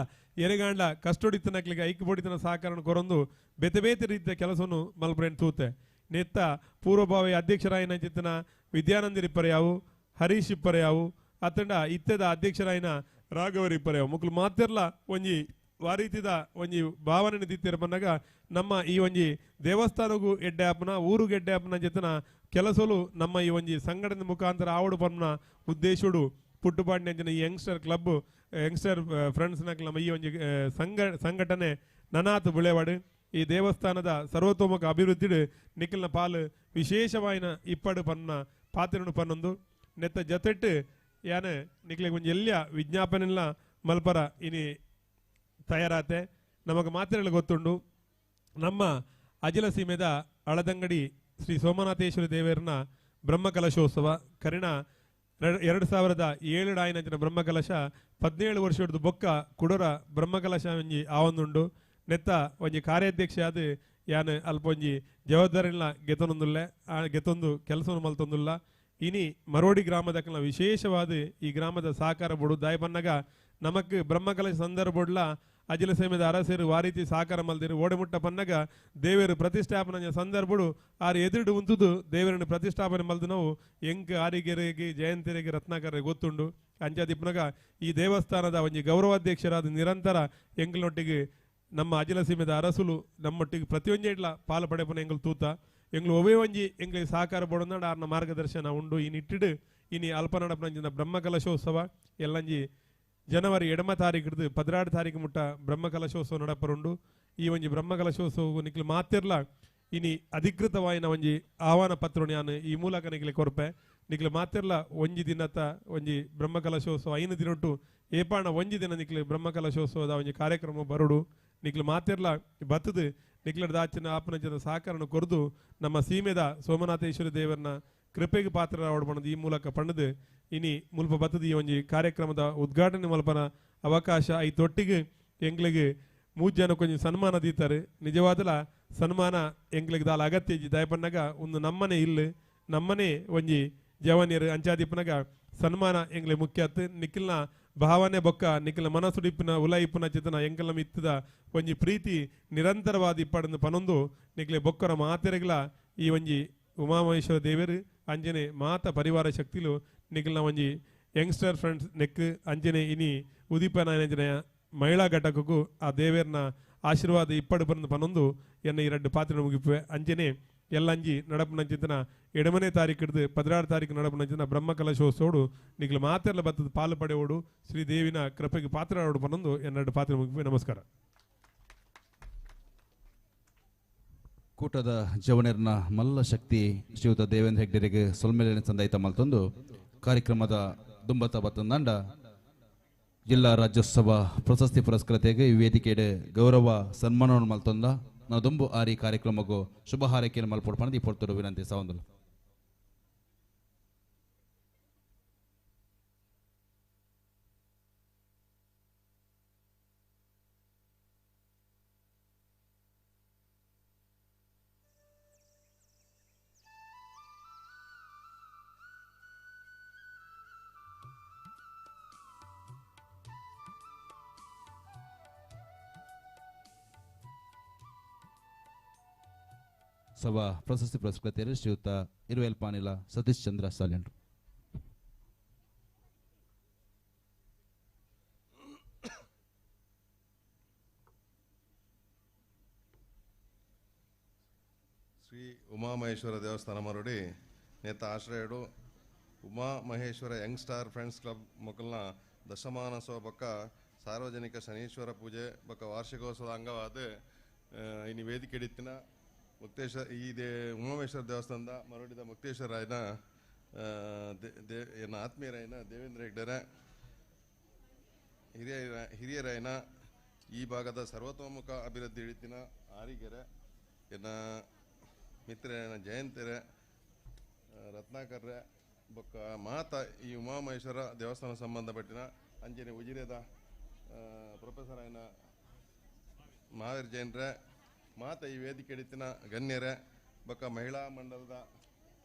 ಎರೆಗಾಂಡ ಕಷ್ಟೊಡಿತನಕ್ಲಿಗೆ ಐಕ್ಯ ಪಡಿತನ ಸಹಕಾರವನ್ನು ಕೊರೊಂದು ಬೇತೆ ಬೇತೆ ರೀತಿಯ ಕೆಲಸವನ್ನು ಮಲ್ಪರೇನು ತೂತೆ. ನೆತ್ತ ಪೂರ್ವಭಾವಿ ಅಧ್ಯಕ್ಷರಾಯಿನ ಚಿತ್ತನ ವಿದ್ಯಾನಂದರಿಪ್ಪರ್ಯಾವು, ಹರೀಶ್ ಇಪ್ಪರ್ಯಾವು, ಅತ್ತಂಡ ಇತ್ತದ ಅಧ್ಯಕ್ಷರಾಯಿನ ರಾಘವರಿಪ್ಪರ್ಯಾವು ಮುಕ್ಲು ಮಾತೆರ್ಲ ಒಂಜಿ ವಾರೀತಿದ ಒಂಜಿ ಭಾವನೆ ದಿತ್ತಿರ ಬಂದಾಗ ನಮ್ಮ ಈ ಒಂಜಿ ದೇವಸ್ಥಾನಗೂ ಎಡ್ಡೆ ಆಪನ ಊರುಗೆ ಎಡ್ಡೆ ಆಪನ ಜೊತೆನ ಕೆಲಸಲು ನಮ್ಮ ಈ ಒಂಜಿ ಸಂಘಟನೆ ಮುಖಾಂತರ ಆವಡು ಪರ್ನ ಉದ್ದೇಶಡು ಪುಟ್ಟುಪಾಡಿನ ಈ ಯಂಗ್ಸ್ಟರ್ ಕ್ಲಬ್ ಯಂಗ್ಸ್ಟರ್ ಫ್ರೆಂಡ್ಸ್ ನಮ್ಮ ಈ ಒಂಜಿ ಸಂಘಟನೆ ನನಾತು ಬುಳೆವಾಡು ಈ ದೇವಸ್ಥಾನದ ಸರ್ವತೋಮುಖ ಅಭಿವೃದ್ಧಿ ನಿಖಿಲ್ನ ಪಾಲು ವಿಶೇಷವಾಯಿನ ಇಪ್ಪಡು ಪನ್ನ ಪಾತಿರನು ಪನ್ನೊಂದು ನೆತ್ತ ಜೊತೆಟ್ಟು ಯಾನೆ ನಿಖಿಲಿಗೆ ಒಂಜಿ ಎಲ್ಲಿಯ ವಿಜ್ಞಾಪನೆಲ್ಲ ಮಲ್ಪರ ಇನಿ ತಯಾರಾತೆ. ನಮಗೆ ಮಾತ್ರೆಗಳು ಗೊತ್ತುಂಡು ನಮ್ಮ ಅಜಿಲ ಸೀಮೆದ ಅಳದಂಗಡಿ ಶ್ರೀ ಸೋಮನಾಥೇಶ್ವರಿ ದೇವರನ ಬ್ರಹ್ಮಕಲಶೋತ್ಸವ ಕರಿಣ 2007 ಆಯಿನಂಚಿನ ಬ್ರಹ್ಮಕಲಶ 17 ವರ್ಷ ಹಿಡಿದು ಬೊಕ್ಕ ಕುಡರ ಬ್ರಹ್ಮಕಲಶ ಒಂಜಿ ಆವೊಂದುಂಡು. ನೆತ್ತ ಒಂಜಿ ಕಾರ್ಯಾಧ್ಯಕ್ಷ ಆದ್ ಯಾನ್ ಅಲ್ಪ ಒಂಜಿ ಜವಾಬ್ದಾರಿನ ಗೆತೊಂದುಲ್ಲೆ ಗೆತೊಂದು ಕೆಲಸವನ್ನು ಮಲ್ತೊಂದುಲ್ಲ. ಇನಿ ಮರೋಡಿ ಗ್ರಾಮದಕ್ಕನ ವಿಶೇಷವಾದ ಈ ಗ್ರಾಮದ ಸಹಕಾರ ಬೋಡು ದಾಯ ಬನ್ನಗ ನಮಕ್ ಬ್ರಹ್ಮಕಲಶ ಸಂದರ್ಭಡ್ಲ ಅಜಿಲ ಸೇಮೆದ ಅರಸರು ವಾರೀತಿ ಸಹಕಾರ ಮಲ್ದಿರು ಓಡೆಮುಟ್ಟ ಪನ್ನಗ ದೇವರು ಪ್ರತಿಷ್ಠಾಪನೆ ಸಂದರ್ಭಡು ಆರು ಎದುರುಡು ಉಂತುದು ದೇವರನ್ನು ಪ್ರತಿಷ್ಠಾಪನೆ ಮಲ್ದು ನಾವು ಎಂಕ್ ಆರಿಗೆರೆಗೆ ಜಯಂತಿರಿಗೆ ರತ್ನಾಕರ ಗೊತ್ತುಂಡು. ಅಂಚಾದಿಪ್ಪನಗ ಈ ದೇವಸ್ಥಾನದ ಒಂಜಿ ಗೌರವಾಧ್ಯಕ್ಷರಾದ ನಿರಂತರ ಎಂಕ್ಲೊಟ್ಟಿಗೆ ನಮ್ಮ ಅಜಿಲ ಸೀಮೆದ ಅರಸುಲು ನಮ್ಮೊಟ್ಟಿಗೆ ಪ್ರತಿಯೊಂಜೆಡ್ಲ ಪಾಲು ಪಡೆಪುನ ಎಂಗ್ಲು ತೂತ ಎಂಗ್ಲು ಒವೇ ಒಂಜಿ ಎಂಗ್ಲಿಗೆ ಸಹಕಾರ ಬೋಡಂದಾಂಡ ಆರ್ನ ಮಾರ್ಗದರ್ಶನ ಉಂಡು. ಈ ನಿಟ್ಟಿಡು ಇನಿ ಅಲ್ಪ ನಡಪನಂಚಿನ ಬ್ರಹ್ಮಕಲಶೋತ್ಸವ ಎಲ್ಲಂಜಿ ಜನವರಿ 8 ತಾರೀಕು 16 ತಾರೀಕು ಮುಟ್ಟ ಬ್ರಹ್ಮಕಲಶೋತ್ಸವ ನಡಪರುಂಡು. ಈ ಒಂಜಿ ಬ್ರಹ್ಮಕಲಶೋತ್ಸವ ನಿಕ್ಲು ಮಾತಿರ್ಲ ಇನಿ ಅಧಿಕೃತವಾಯಿನ ಒಂಜಿ ಆಹ್ವಾನ ಪತ್ರ ನಾನು ಈ ಮೂಲಕ ನಿಕ್ಲೆ ಕೊರ್ಪೆ. ನಿಕ್ಲು ಮಾತಿರ್ಲ ಒಂಜಿ ದಿನತ ಒಂಜಿ ಬ್ರಹ್ಮಕಲಶೋತ್ಸವ 5 ದಿನೊಟ್ಟು ಏಪಾಣ ಒಂಜಿ ದಿನ ನಿಕ್ಲು ಬ್ರಹ್ಮಕಲಶೋತ್ಸವದ ಒಂಜಿ ಕಾರ್ಯಕ್ರಮ ಬರುಡು. ನಿಕ್ಲು ಮಾತಿರ್ಲ ಬತ್ತದು ನಿಕ್ಲದ ಆಚಿನ ಆಪನಂಚಿನ ಸಹಕಾರನ ಕೊರ್ದು ನಮ್ಮ ಸೀಮೆದ ಸೋಮನಾಥೇಶ್ವರ ದೇವರನ್ನ ಕೃಪೆಗೆ ಪಾತ್ರರಾವಡ್ ಈ ಮೂಲಕ ಪಣ್ಣದು ಇನಿ ಮುಲ್ಪ ಬತ್ತದ ಈ ಒಂಜಿ ಕಾರ್ಯಕ್ರಮದ ಉದ್ಘಾಟನೆ ಮಲ್ಪನ ಅವಕಾಶ I ತೊಟ್ಟಿಗೆ ಎಂಗ್ಲಿಗೆ 3 ಜನಕ್ಕೆ ಒಂಜಿ ಸನ್ಮಾನ ದೀತಾರೆ. ನಿಜವಾದಲ ಸನ್ಮಾನ ಎಂಗ್ಲಿಗೆ ದಾಲ ಅಗತ್ಯ ಇಜ್ಜಿ ದಯಪನ್ನಗ ಒಂದು ನಮ್ಮನೆ ಇಲ್ಲ ನಮ್ಮನೆ ಒಂಜಿ ಜವನಿಯರು ಅಂಚಾದಿಪ್ಪನಗ ಸನ್ಮಾನ ಎಂಗ್ಲೆ ಮುಖ್ಯ ನಿಖಿಲ್ನ ಭಾವನೆ ಬೊಕ್ಕ ನಿಖಿಲ ಮನಸುಡಿಪ್ಪಿನ ಉಲಯಿಪ್ಪುನ ಚೇತನ ಎಂಕಲ್ನ ಮಿತ್ತದ ಒಂಜಿ ಪ್ರೀತಿ ನಿರಂತರವಾದ ಇಪ್ಪಡಂದು ಪನೊಂದು ನಿಕ್ಲೆ ಬೊಕ್ಕರ ಮಾತೆರೆಗ್ಲ ಈ ಒಂಜಿ ಉಮಾಮಹೇಶ್ವರ ದೇವರು ಅಂಜನೆ ಮಾತ ಪರಿವಾರ ಶಕ್ತಿಲು ನಿಖಿಲ್ನ ಒಂಜಿ ಯಂಗ್ಸ್ಟರ್ ಫ್ರೆಂಡ್ಸ್ ನೆಕ್ ಅಂಜನೆ ಇನಿ ಉದೀಪನ ಮಹಿಳಾ ಘಟಕಕ್ಕೂ ಆ ದೇವರನ್ನ ಆಶೀರ್ವಾದ ಇಪ್ಪಡು ಬಂದು ಪನೊಂದು ಎನ್ನ ಈ 2 ಪಾತ್ರ ಮುಗಿಪುವೆ. ಅಂಜನೆ ಎಲ್ಲಂಜಿ ನಡಪುನಂಚಿತನ 8ನೇ ತಾರೀಕು ಹಿಡಿದು 16 ತಾರೀಕು ನಡಪುನಂಚಿನ ಬ್ರಹ್ಮಕಲಶೋತ್ಸವಡು ನಿಖಿಲ್ ಮಾತೆಲ್ಲ ಬತ್ತದ ಪಾಲು ಪಡೆಯೋಡು ಶ್ರೀ ದೇವಿನ ಕೃಪೆಗೆ ಪಾತ್ರರಾಡು ಪನೊಂದು ಎನ್ನ 2 ಪಾತ್ರ ಮುಗಿಪುವೆ. ನಮಸ್ಕಾರ. ಕೂಟದ ಜವನರ್ನ ಮಲ್ಲ ಶಕ್ತಿ ಶ್ರೀಯುತ ದೇವೇಂದ್ರ ಹೆಗ್ಡೆರಿಗೆ ಸೊಲ್ಮೆಲೆ ಸಂದಾಯಿತ ಮಲ್ತೊಂದು ಕಾರ್ಯಕ್ರಮದ ದುಂಬತ ಬತ್ತಂದಾಂಡ ಜಿಲ್ಲಾ ರಾಜ್ಯೋತ್ಸವ ಪ್ರಶಸ್ತಿ ಪುರಸ್ಕೃತೆಗೆ ಈ ವೇದಿಕೆಡೆ ಗೌರವ ಸನ್ಮಾನವನ್ನು ಮಲ್ತೊಂದ ನಾವು ದುಂಬು ಆರಿ ಕಾರ್ಯಕ್ರಮಕ್ಕೂ ಶುಭ ಹಾರೈಕೆಯನ್ನು ಮಲ್ಪೊಡ್ಪಣದ ಈ ಪೊರ್ತರು ವಿನಂತಿ ಸಾವಂದಲು. ಸಭಾ ಪ್ರಶಸ್ತಿ ಪುರಸ್ಕೃತರು ಶ್ರೀಯುತ ಇರುವೆಲ್ ಪಾನಿಲ ಸತೀಶ್ ಚಂದ್ರ ಸಾಲ್ಯಂಡ್ರು. ಶ್ರೀ ಉಮಾಮಹೇಶ್ವರ ದೇವಸ್ಥಾನ ಮರುಡಿ ನೇತ ಆಶ್ರಯಡು Uma Maheshwara young star friends club ಮೊಕಲ್ನ ದಶಮಾನೋತ್ಸವ ಬೊಕ್ಕ ಸಾರ್ವಜನಿಕ ಶನೀಶ್ವರ ಪೂಜೆ ಬೊಕ್ಕ ವಾರ್ಷಿಕೋತ್ಸವದ ಅಂಗವಾದ ಇನಿ ವೇದಿಕೆ ಹಿಡಿತಿನ ಮುಕ್ತೇಶ್ವರ ಈ ಉಮಾಮಹೇಶ್ವರ ದೇವಸ್ಥಾನದ ಮರುಡಿದ ಮುಕ್ತೇಶ್ವರಾಯನ ಎನ್ನ ಆತ್ಮೀಯರಾಯನ ದೇವೇಂದ್ರ ಹೆಗ್ಡೆರ ಹಿರಿಯರಾಯನ ಈ ಭಾಗದ ಸರ್ವತೋಮುಖ ಅಭಿವೃದ್ಧಿ ಹಿಡಿತಿನ ಆರಿಗೆರೆ ಎನ್ನ ಮಿತ್ರರಾಯನ ಜಯಂತಿರೆ ರತ್ನಾಕರ್ರೆ ಬೊಕ್ಕ ಮಾತ ಈ ಉಮಾಮಹೇಶ್ವರ ದೇವಸ್ಥಾನ ಸಂಬಂಧಪಟ್ಟಿನ ಅಂಜನೆ ಉಜಿರೆದ ಪ್ರೊಫೆಸರ್ ಆಯನ ಮಹಾವೀರ್ ಜೈನ್ರೆ ಮಾತ ಈ ವೇದಿಕೆ ಹಿಡಿತಿನ ಗಣ್ಯರೇ ಬೊಕ್ಕ ಮಹಿಳಾ ಮಂಡಲದ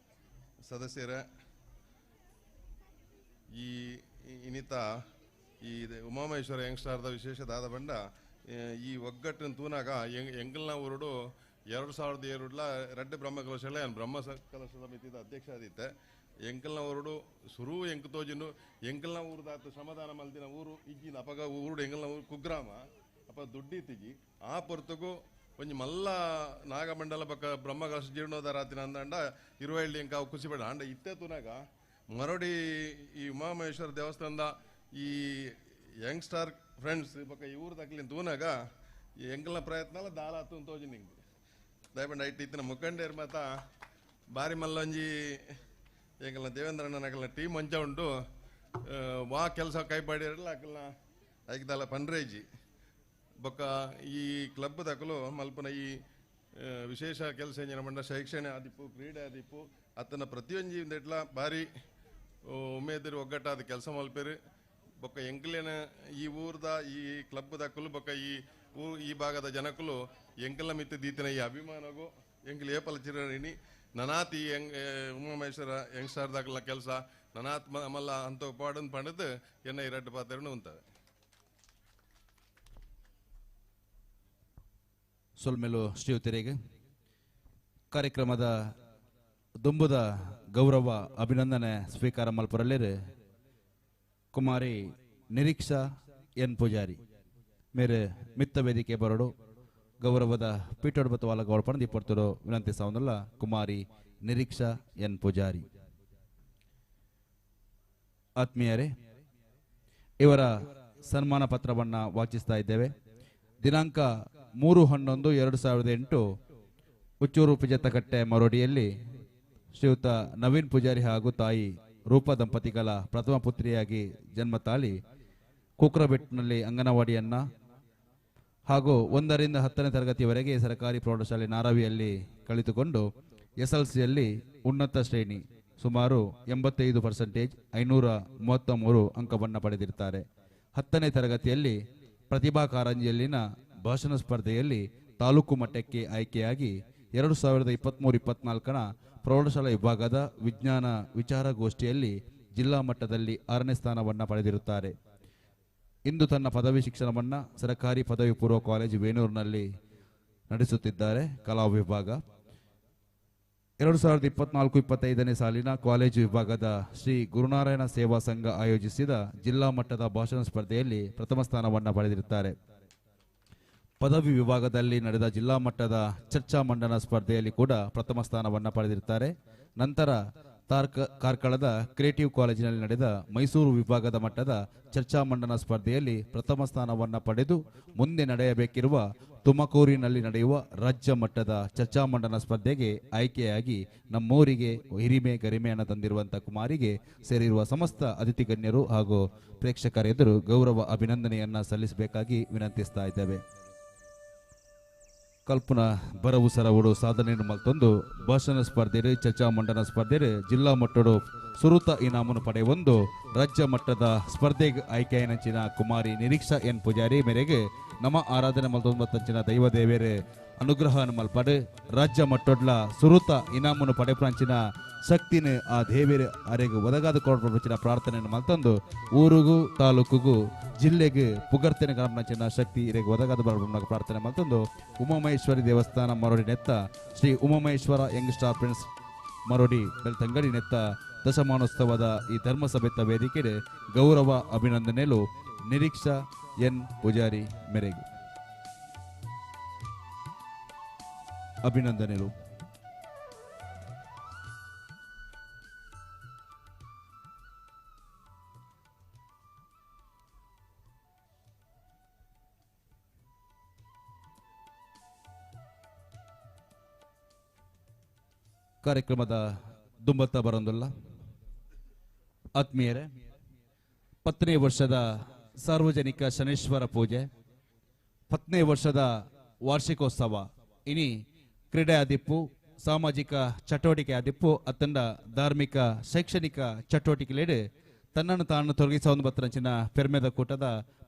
ಸದಸ್ಯರೇ ಈ ಇನ್ನಿತ ಈ ಉಮಾಮಹೇಶ್ವರ ಯಂಗ್ಸ್ಟಾರ್ದ ವಿಶೇಷ ದಾದ ಬಂಡ ಈ ಒಗ್ಗಟ್ಟಿನ ತೂನಾಗ ಎಂಗಲ್ನ ಊರುಡು 2007 ರಡ್ಡು ಬ್ರಹ್ಮಕಲಶಲ ಬ್ರಹ್ಮ ಕಲಶ ಸಮಿತಿದ ಅಧ್ಯಕ್ಷ ಆದಿತ್ತೆ. ಎಂಕಲ್ನ ಊರುಡು ಸುರು ಎಂಕ್ ತೋಜಿನು ಎಂಕಲ್ನ ಊರುದಾತ ಶ್ರಮದಾನ ಮಲ್ದಿನ ಊರು ಇಜ್ಜಿನ ಅಪಗ ಊರುಡು ಎಂಕಲ್ನ ಊರು ಕುಗ್ರಾಮ ಅಪ ದುಡ್ಡಿತಿಜಿ ಆ ಪೊರ್ತುಗು ಒಂಜಿ ಮಲ್ಲ ನಾಗಮಂಡಲ ಪಕ್ಕ ಬ್ರಹ್ಮಕಲಶ ಜೀರ್ಣೋದ್ಧಾರ ಆತಿನ ಅಂದಂಡ ಇರುವಳ್ಳಿ ಎಂಕ ಅವು ಖುಷಿ ಪಡ ಅಂಡ ಇತ್ತೆ ತೂನಾಗ ಮರೋಡಿ ಈ ಉಮಾಮಹೇಶ್ವರ ದೇವಸ್ಥಾನದ ಈ ಯಂಗ್ಸ್ಟಾರ್ ಫ್ರೆಂಡ್ಸ್ ಪಕ್ಕ ಈ ಊರು ತಕ್ಲಿನ ತೂನಾಗ ಈ ಎಂಕಲ್ನ ಪ್ರಯತ್ನ ದಾಲ ಆತು ತೋಜಿ ನಿಂಗೆ ದಯಪಂಡ ಐಟ್ ಇತ್ತಿನ ಮುಖಂಡೇರ್ ಮಾತ ಬಾರಿ ಮಲ್ಲೊಂಜಿ ಎಂಕಲ್ನ ದೇವೇಂದ್ರಣ್ಣನ ಟೀಮ್ ಅಂಚ ಉಂಟು ವಾ ಕೆಲಸ ಕೈಪಾಡಿರಲ್ಲ ಅಕಲ್ನ ಐಕ್ದಾಲ ಪನ್ರೇಜಿ ಬೊಕ್ಕ ಈ ಕ್ಲಬ್ ದಕಲು ಮಲ್ಪನ ಈ ವಿಶೇಷ ಕೆಲಸ ಎಂಜಿನ ಮಂಡ ಶೈಕ್ಷಣಿಕ ಆದಿಪ್ಪು ಕ್ರೀಡೆ ಆದಿಪ್ಪು ಅತ್ತನ ಪ್ರತಿಯೊಂಜಿ ಎಟ್ಲ ಭಾರಿ ಉಮೇದಿರು ಒಗ್ಗಟ್ಟಾದ ಕೆಲಸ ಮಲ್ಪೇರು. ಬೊಕ್ಕ ಎಂಕ್ಲೆನ ಈ ಊರ್ದ ಈ ಕ್ಲಬ್ ದಕ್ಕಲು ಬೊಕ್ಕ ಈ ಈ ಭಾಗದ ಜನಕುಲು ಎಂಕಲ್ನ ಮಿತ್ತು ದೀತಿನ ಈ ಅಭಿಮಾನಗು ಎಂಕ್ಲು ಏಪಲ ಚಿರಣಿನಿ ನನಾತ್ ಈ ಉಮಾಮಹೇಶ್ವರ ಯಂಗ್ಸ್ಟಾರ್ ದಾಕಲ್ನ ಕೆಲಸ ನನಾತ್ ಮಲ್ಲ ಅಂತ ಪಾಡನ್ ಪಂಡದು ಎನ್ನ ಈ ರಡ್ಡು ಪಾತ್ರನು ಉಂತವೆ. ಸೊಲ್ಮೆಲು ಶ್ರೀಯುತರಿಗೆ ಕಾರ್ಯಕ್ರಮದ ದುಂಬುದ ಗೌರವ ಅಭಿನಂದನೆ ಸ್ವೀಕಾರ ಮಲ್ಪುರಲ್ಲೇರು ಕುಮಾರಿ ನಿರೀಕ್ಷಾ ಎನ್ ಪೂಜಾರಿ ಮೇರೆ ಮಿತ್ತ ವೇದಿಕೆ ಬರಡು ಗೌರವದ ಪೀಠೋಡ್ಬತ್ತವಾಲ ಗೌಡಪಣ ದೀಪರ್ತರು ವಿನಂತಿಸಾವನಲ್ಲ ಕುಮಾರಿ ನಿರೀಕ್ಷಾ ಎನ್ ಪೂಜಾರಿ. ಆತ್ಮೀಯರೇ, ಇವರ ಸನ್ಮಾನ ಪತ್ರವನ್ನು ವಾಚಿಸ್ತಾ ಇದ್ದೇವೆ. ದಿನಾಂಕ 3/11/2008 ಉಚ್ಚೂರು ಪಿಜತ್ತಕಟ್ಟೆ ಮರೋಡಿಯಲ್ಲಿ ಶ್ರೀಯುತ ನವೀನ್ ಪೂಜಾರಿ ಹಾಗೂ ತಾಯಿ ರೂಪಾ ದಂಪತಿಗಳ ಪ್ರಥಮ ಪುತ್ರಿಯಾಗಿ ಜನ್ಮ ತಾಳಿ ಕೂಕ್ರಬೆಟ್ಟಿನಲ್ಲಿ ಅಂಗನವಾಡಿಯನ್ನು ಹಾಗೂ 1 ರಿಂದ 10ನೇ ತರಗತಿಯವರೆಗೆ ಸರ್ಕಾರಿ ಪ್ರೌಢಶಾಲೆ ನಾರಾವಿಯಲ್ಲಿ ಕಲಿತುಕೊಂಡು SLCಯಲ್ಲಿ ಉನ್ನತ ಶ್ರೇಣಿ ಸುಮಾರು 85% 533 ಅಂಕವನ್ನು ಪಡೆದಿರ್ತಾರೆ. 10ನೇ ತರಗತಿಯಲ್ಲಿ ಪ್ರತಿಭಾ ಕಾರಂಜಿಯಲ್ಲಿನ ಭಾಷಣ ಸ್ಪರ್ಧೆಯಲ್ಲಿ ತಾಲೂಕು ಮಟ್ಟಕ್ಕೆ ಆಯ್ಕೆಯಾಗಿ 2023-24ರ ಪ್ರೌಢಶಾಲಾ ವಿಭಾಗದ ವಿಜ್ಞಾನ ವಿಚಾರಗೋಷ್ಠಿಯಲ್ಲಿ ಜಿಲ್ಲಾ ಮಟ್ಟದಲ್ಲಿ 6ನೇ ಸ್ಥಾನವನ್ನು ಪಡೆದಿರುತ್ತಾರೆ. ಇಂದು ತನ್ನ ಪದವಿ ಶಿಕ್ಷಣವನ್ನು ಸರ್ಕಾರಿ ಪದವಿ ಪೂರ್ವ ಕಾಲೇಜು ವೇಣೂರಿನಲ್ಲಿ ನಡೆಸುತ್ತಿದ್ದಾರೆ. ಕಲಾ ವಿಭಾಗ 2024-25ನೇ ಸಾಲಿನ ಕಾಲೇಜು ವಿಭಾಗದ ಶ್ರೀ ಗುರುನಾರಾಯಣ ಸೇವಾ ಸಂಘ ಆಯೋಜಿಸಿದ ಜಿಲ್ಲಾ ಮಟ್ಟದ ಭಾಷಣ ಸ್ಪರ್ಧೆಯಲ್ಲಿ ಪ್ರಥಮ ಸ್ಥಾನವನ್ನು ಪಡೆದಿರುತ್ತಾರೆ. ಪದವಿ ವಿಭಾಗದಲ್ಲಿ ನಡೆದ ಜಿಲ್ಲಾ ಮಟ್ಟದ ಚರ್ಚಾ ಮಂಡನ ಸ್ಪರ್ಧೆಯಲ್ಲಿ ಕೂಡ ಪ್ರಥಮ ಸ್ಥಾನವನ್ನು ಪಡೆದಿರುತ್ತಾರೆ. ನಂತರ ಕಾರ್ಕಳದ ಕ್ರಿಯೇಟಿವ್ ಕಾಲೇಜಿನಲ್ಲಿ ನಡೆದ ಮೈಸೂರು ವಿಭಾಗದ ಮಟ್ಟದ ಚರ್ಚಾ ಮಂಡನ ಸ್ಪರ್ಧೆಯಲ್ಲಿ ಪ್ರಥಮ ಸ್ಥಾನವನ್ನು ಪಡೆದು ಮುಂದೆ ನಡೆಯಬೇಕಿರುವ ತುಮಕೂರಿನಲ್ಲಿ ನಡೆಯುವ ರಾಜ್ಯ ಮಟ್ಟದ ಚರ್ಚಾ ಮಂಡನ ಸ್ಪರ್ಧೆಗೆ ಆಯ್ಕೆಯಾಗಿ ನಮ್ಮೂರಿಗೆ ಹಿರಿಮೆ ಗರಿಮೆಯನ್ನು ತಂದಿರುವಂಥ ಕುಮಾರಿಗೆ ಸೇರಿರುವ ಸಮಸ್ತ ಅತಿಥಿ ಗಣ್ಯರು ಹಾಗೂ ಪ್ರೇಕ್ಷಕರ ಎದುರು ಗೌರವ ಅಭಿನಂದನೆಯನ್ನು ಸಲ್ಲಿಸಬೇಕಾಗಿ ವಿನಂತಿಸ್ತಾ ಇದ್ದೇವೆ. ಕಲ್ಪನಾ ಬರವು ಸರವುಡು ಸಾಧನೆಯನ್ನು ಮಲ್ತೊಂದು ಭಾಷಣ ಸ್ಪರ್ಧೆ, ಚರ್ಚಾ ಮಂಡನ ಸ್ಪರ್ಧೆ ಜಿಲ್ಲಾ ಮಟ್ಟಡು ಸುರುತ ಇನಾಮನ್ನು ಪಡೆಯೊಂದು ರಾಜ್ಯ ಮಟ್ಟದ ಸ್ಪರ್ಧೆಗೆ ಆಯ್ಕೆಯನಂಚಿನ ಕುಮಾರಿ ನಿರೀಕ್ಷಾ ಎನ್ ಪೂಜಾರಿ ಮೇರೆಗೆ ನಮ್ಮ ಆರಾಧನೆ ಮಲ್ತೊಂಬತ್ತಂಚಿನ ದೈವ ದೇವೇರೆ ಅನುಗ್ರಹ ಮಲ್ಪಡು ರಾಜ್ಯ ಮಟ್ಟೊಡ್ಲ ಸುರುತ ಇನಾಮನ್ನು ಪಡೆಪಂಚಿನ ಶಕ್ತಿನ ಆ ದೇವೇರೆ ಅರೆಗೆ ಒದಗಾದ ಕೊಡ್ಪಂಚಿನ ಪ್ರಾರ್ಥನೆಯನ್ನು ಮಲ್ತಂದು ಊರಿಗೂ ತಾಲೂಕಿಗೂ ಜಿಲ್ಲೆಗೆ ಪುಗರ್ತನೆ ಗಣಪನಂಚಿನ ಶಕ್ತಿ ಇರೆಗೆ ಒದಗಾದ ಬರಬ ಪ್ರಾರ್ಥನೆ ಮಲ್ತಂದು ಉಮಾಮಹೇಶ್ವರಿ ದೇವಸ್ಥಾನ ಮರೋಡಿ ನೆತ್ತ Shri Umamaheshwara young star friends Marodi Belthangady ನೆತ್ತ ದಶಮಾನೋತ್ಸವದ ಈ ಧರ್ಮಸಭೆತ್ತ ವೇದಿಕೆಗೆ ಗೌರವ ಅಭಿನಂದನೆಲು ನಿರೀಕ್ಷಾ ಎನ್ ಪೂಜಾರಿ ಮೇರೆಗೆ ಅಭಿನಂದನೆಲು. ಕಾರ್ಯಕ್ರಮದ ದುಂಬತ್ತ ಬರಂದುಲ್ಲ ಆತ್ಮೀಯರೇ, 10ನೇ ವರ್ಷದ ಸಾರ್ವಜನಿಕ ಶನೇಶ್ವರ ಪೂಜೆ, 10ನೇ ವರ್ಷದ ವಾರ್ಷಿಕೋತ್ಸವ, ಇನಿ ಕ್ರೀಡೆ ಆದಿಪ್ಪು, ಸಾಮಾಜಿಕ ಚಟುವಟಿಕೆ ಆದಿಪ್ಪು, ಅತ್ತಂಡ ಧಾರ್ಮಿಕ ಶೈಕ್ಷಣಿಕ ಚಟುವಟಿಕೆಲೆಡೆ ತನ್ನನ್ನು ತಾನು ತೊಲಗಿಸ ಬತ್ತರಂಚಿನ ಪೆರ್ಮೆದ ಕೂಟದ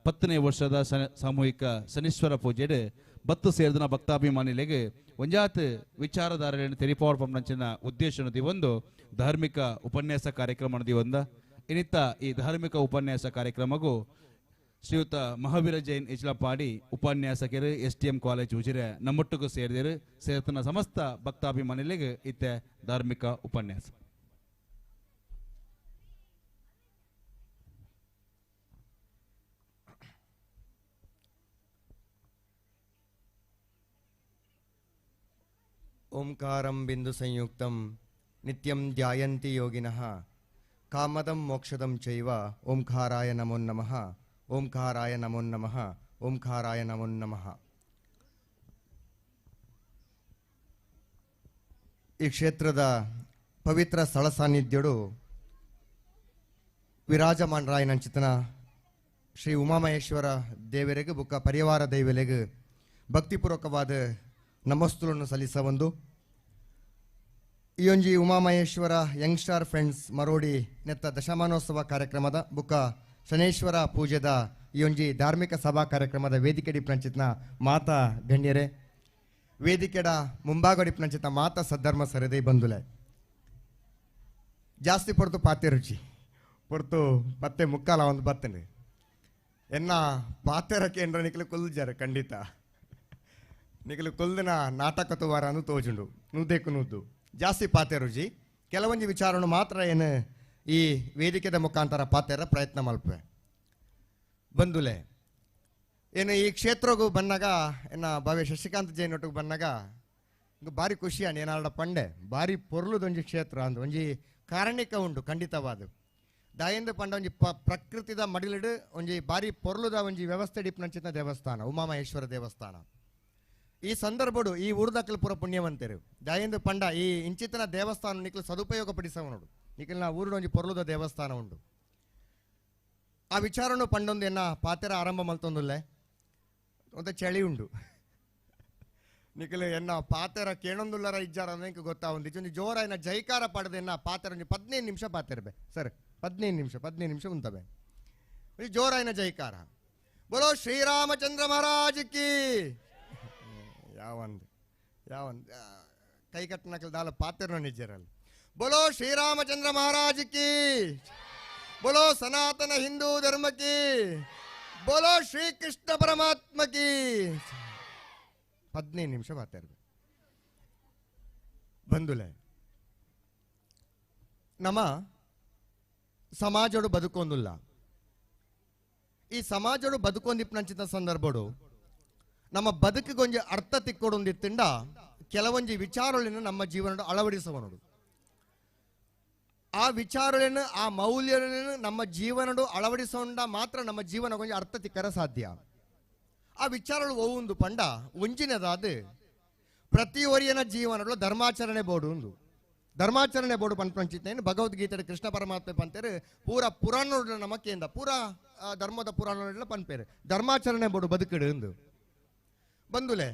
10ನೇ ವರ್ಷದ ಸಾಮೂಹಿಕ ಶನೀಶ್ವರ ಪೂಜೆಡು ಬತ್ತು ಸೇರಿದ ಭಕ್ತಾಭಿಮಾನಿಲೆಗೆ ಒಂಜಾತ್ ವಿಚಾರಧಾರೆಯನ್ನು ತೆರಿಪಾವರ್ಪಂಚಿನ ಉದ್ದೇಶ ಒಂದು ಧಾರ್ಮಿಕ ಉಪನ್ಯಾಸ ಕಾರ್ಯಕ್ರಮ ಒಂದ ಇನ್ನಿತ್ತ ಈ ಧಾರ್ಮಿಕ ಉಪನ್ಯಾಸ ಕಾರ್ಯಕ್ರಮಗೂ ಶ್ರೀಯುತ ಮಹಾವೀರ ಜೈನ್ ಇಚ್ಲಪಾಡಿ ಉಪನ್ಯಾಸಕರು STM college Ujire ನಮ್ಮೊಟ್ಟಿಗೂ ಸೇರಿದರು. ಸೇರ್ತನ ಸಮಸ್ತ ಭಕ್ತಾಭಿಮಾನಿಗಳಿಗೆ ಇತ್ತೆ ಧಾರ್ಮಿಕ ಉಪನ್ಯಾಸ. ಓಂಕಾರಂ ಬಿಂದು ಸಂಯುಕ್ತಂ ನಿತ್ಯಂ ಧ್ಯಾಯಂತಿ ಯೋಗಿನಃ ಕಾಮದಂ ಮೋಕ್ಷದಂ ಚೈವ ಓಂಕಾರಾಯ ನಮೋ ನಮಃ ಓಂಕಾರಾಯ ನಮೋ ನಮಃ ಓಂಕಾರಾಯ ನಮೋ ನಮಃ. ಈ ಕ್ಷೇತ್ರದ ಪವಿತ್ರ ಸ್ಥಳ ಸಾನ್ನಿಧ್ಯಡು ವಿರಾಜಮಾನರಾಯನಂಚಿತನ ಶ್ರೀ ಉಮಾಮಹೇಶ್ವರ ದೇವರಿಗೆ ಬುಕ್ಕ ಪರಿವಾರ ದೈವಲೆಗೆ ಭಕ್ತಿಪೂರ್ವಕವಾದ ನಮಸ್ತುలను ಸಲ್ಲಿಸ ಒಂದು ಈ ಉಮಾಮಹೇಶ್ವರ ಯಂಗ್ಸ್ಟಾರ್ ಫ್ರೆಂಡ್ಸ್ ಮರೋಡಿ ನೆತ್ತ ದಶಮಾನೋತ್ಸವ ಕಾರ್ಯಕ್ರಮದ ಬುಕ್ಕ ಶನೇಶ್ವರ ಪೂಜೆದ ಈ ಒಂಜಿ ಧಾರ್ಮಿಕ ಸಭಾ ಕಾರ್ಯಕ್ರಮದ ವೇದಿಕೆ ಡಿಪ್ನಂಚಿತ್ನ ಮಾತಾ ಗಣ್ಯರೇ, ವೇದಿಕೆಡ ಮುಂಭಾಗ ಡಿಪ್ನಂಚಿತ್ನ ಮಾತಾ ಸದ್ಧರ್ಮ ಸರದೇ ಬಂಧುಲೆ, ಜಾಸ್ತಿ ಪೊರ್ತು ಪಾತೆ ರುಚಿ ಪೊರ್ತು ಪತ್ತೆ ಮುಕ್ಕಾಲ ಒಂದು ಬತ್ತನೆ ಎನ್ನ ಪಾತೆರಕ್ಕೆ ಎಂದ್ರ ನಿಕ್ಲು ಕೊಲ್ಜಾರ ಖಂಡಿತ ನಿಕ್ಲು ಕೊಲ್ದಿನ ನಾಟಕ ತುವಾರ ಅನ್ನು ತೋಜುಂಡು ನೂದೇಕು ನೂದ್ದು ಜಾಸ್ತಿ ಪಾತೆ ರುಚಿ ಕೆಲವೊಂದು ವಿಚಾರವನ್ನು ಮಾತ್ರ ಏನು ಈ ವೇದಿಕೆದ ಮುಖಾಂತರ ಪಾತೆರ ಪ್ರಯತ್ನ ಮಲ್ಪೆ ಬಂಧುಲೆ. ಏನು ಈ ಕ್ಷೇತ್ರಗೂ ಬಂದಾಗ ಎನ್ನ ಭವ್ಯ ಶಶಿಕಾಂತ್ ಜೈನ್ ಒಟ್ಟಿಗೆ ಬಂದಾಗ ಭಾರಿ ಖುಷಿ ಅನ್ ಏನಾಡ ಪಂಡೆ ಭಾರಿ ಪೊರ್ಲುದೊಂಜಿ ಕ್ಷೇತ್ರ ಅಂದು ಒಂಜಿ ಕಾರಣಿಕ ಉಂಡು ಖಂಡಿತವಾದ ದಾಯಂದು ಪಂಡ ಒಂಜಿ ಪ್ರಕೃತಿದ ಮಡಿಲಿಡು ಒಂಜಿ ಭಾರಿ ಪೊರ್ಲುದ ಒಂಜಿ ವ್ಯವಸ್ಥೆ ಡಿಪ್ನಂಚಿನ ದೇವಸ್ಥಾನ ಉಮಾಮಹೇಶ್ವರ ದೇವಸ್ಥಾನ. ಈ ಸಂದರ್ಭಡು ಈ ಊರ್ದಕ್ಕಲು ಪೂರ ಪುಣ್ಯವಂತರು ದಾಯಂದು ಪಂಡ ಈ ಇಂಚಿತನ ದೇವಸ್ಥಾನ ನಿಕ್ಲು ಸದುಪಯೋಗ ಪಡಿಸವನೋಡು ನಿಖಿಲ್ನ ಊರುಡು ಒಂಜಿ ಪೊರ್ಲುದ ದೇವಸ್ಥಾನ ಉಂಡು. ಆ ವಿಚಾರನು ಪಂಡೊಂದು ಎನ್ನ ಪಾತೆರ ಆರಂಭ ಮಲ್ತೊಂದುಲ್ಲೆ ಒಂತ ಚಳಿ ಉಂಡು ನಿಖಿಲ್ ಎನ್ನ ಪಾತೆರ ಕೇಳೊಂದುಲ್ಲರ ಇಜ್ಜಾರ ಅಂದ್ರೆ ಗೊತ್ತಾವಂದು ಒಂಜಿ ಜೋರಾಯಿನ ಜೈಕಾರ ಪಡೆದ ಎನ್ನ ಪಾತೆರ ಒಂಜಿ 15 ನಿಮಿಷ ಪಾತೆರಬೆ ಸರ್ 15 ನಿಮಿಷ 15 ನಿಮಿಷ ಉಂತಬೆ ಒಂಜಿ ಜೋರಾಯಿನ ಜೈಕಾರ ಬೋಲೋ ಶ್ರೀರಾಮಚಂದ್ರ ಮಹಾರಾಜ್ ಕಿ. ಯಾವಂದು ಯಾವಂದು ಕೈ ಕಟ್ಟನಕಲ್ ದಾಲ ಪಾತೆರನ ನಿಜರಲ್ಲಿ ಬೋಲೋ ಶ್ರೀರಾಮಚಂದ್ರ ಮಹಾರಾಜ್ ಕಿ, ಬೋಲೋ ಸನಾತನ ಹಿಂದೂ ಧರ್ಮ ಕಿ, ಬೋಲೋ ಶ್ರೀಕೃಷ್ಣ ಪರಮಾತ್ಮ ಕಿ. 15 ನಿಮಿಷ ಮಾತಾಡ್ಬೇಕು ಬಂಧುಲೆ. ನಮ್ಮ ಸಮಾಜಡು ಬದುಕೊಂದಿಲ್ಲ, ಈ ಸಮಾಜಡು ಬದುಕೊಂದಿಪ್ಪನಂಚಿತ ಸಂದರ್ಭಡು ನಮ್ಮ ಬದುಕಿಗೊಂಜಿ ಅರ್ಥ ತಿಕ್ಕೊಡೊಂದಿತ್ತಿಂಡ ಕೆಲವೊಂಜಿ ವಿಚಾರಗಳನ್ನು ನಮ್ಮ ಜೀವನಡು ಅಳವಡಿಸುವನೋಡು. ಆ ವಿಚಾರಗಳನ್ನು ಆ ಮೌಲ್ಯಗಳನ್ನು ನಮ್ಮ ಜೀವನಡು ಅಳವಡಿಸೋಂಡ ಮಾತ್ರ ನಮ್ಮ ಜೀವನ ಕೊಂಚ ಅರ್ಥ ತಿಕ್ಕರ ಸಾಧ್ಯ. ಆ ವಿಚಾರಗಳು ಒವೊಂದು ಪಂಡ ಒಂಜಿನದಾದ ಪ್ರತಿಯೊರಿಯನ ಜೀವನಗಳು ಧರ್ಮಾಚರಣೆ ಬೋರ್ಡು ಒಂದು ಧರ್ಮಾಚರಣೆ ಬೋರ್ಡು ಪನ್ಪಂಚಿತ್ತೇನು ಭಗವದ್ಗೀತೆ ಕೃಷ್ಣ ಪರಮಾತ್ಮ ಪಂತೇರು ಪೂರ ಪುರಾಣೋಡ ನಮಕ್ಕೆಂದ ಪೂರ ಧರ್ಮದ ಪುರಾಣೋಡ ಪನ್ಪೇರು ಧರ್ಮಾಚರಣೆ ಬೋರ್ಡು ಬದುಕಿಡು ಎಂದು ಬಂದುಲೆ.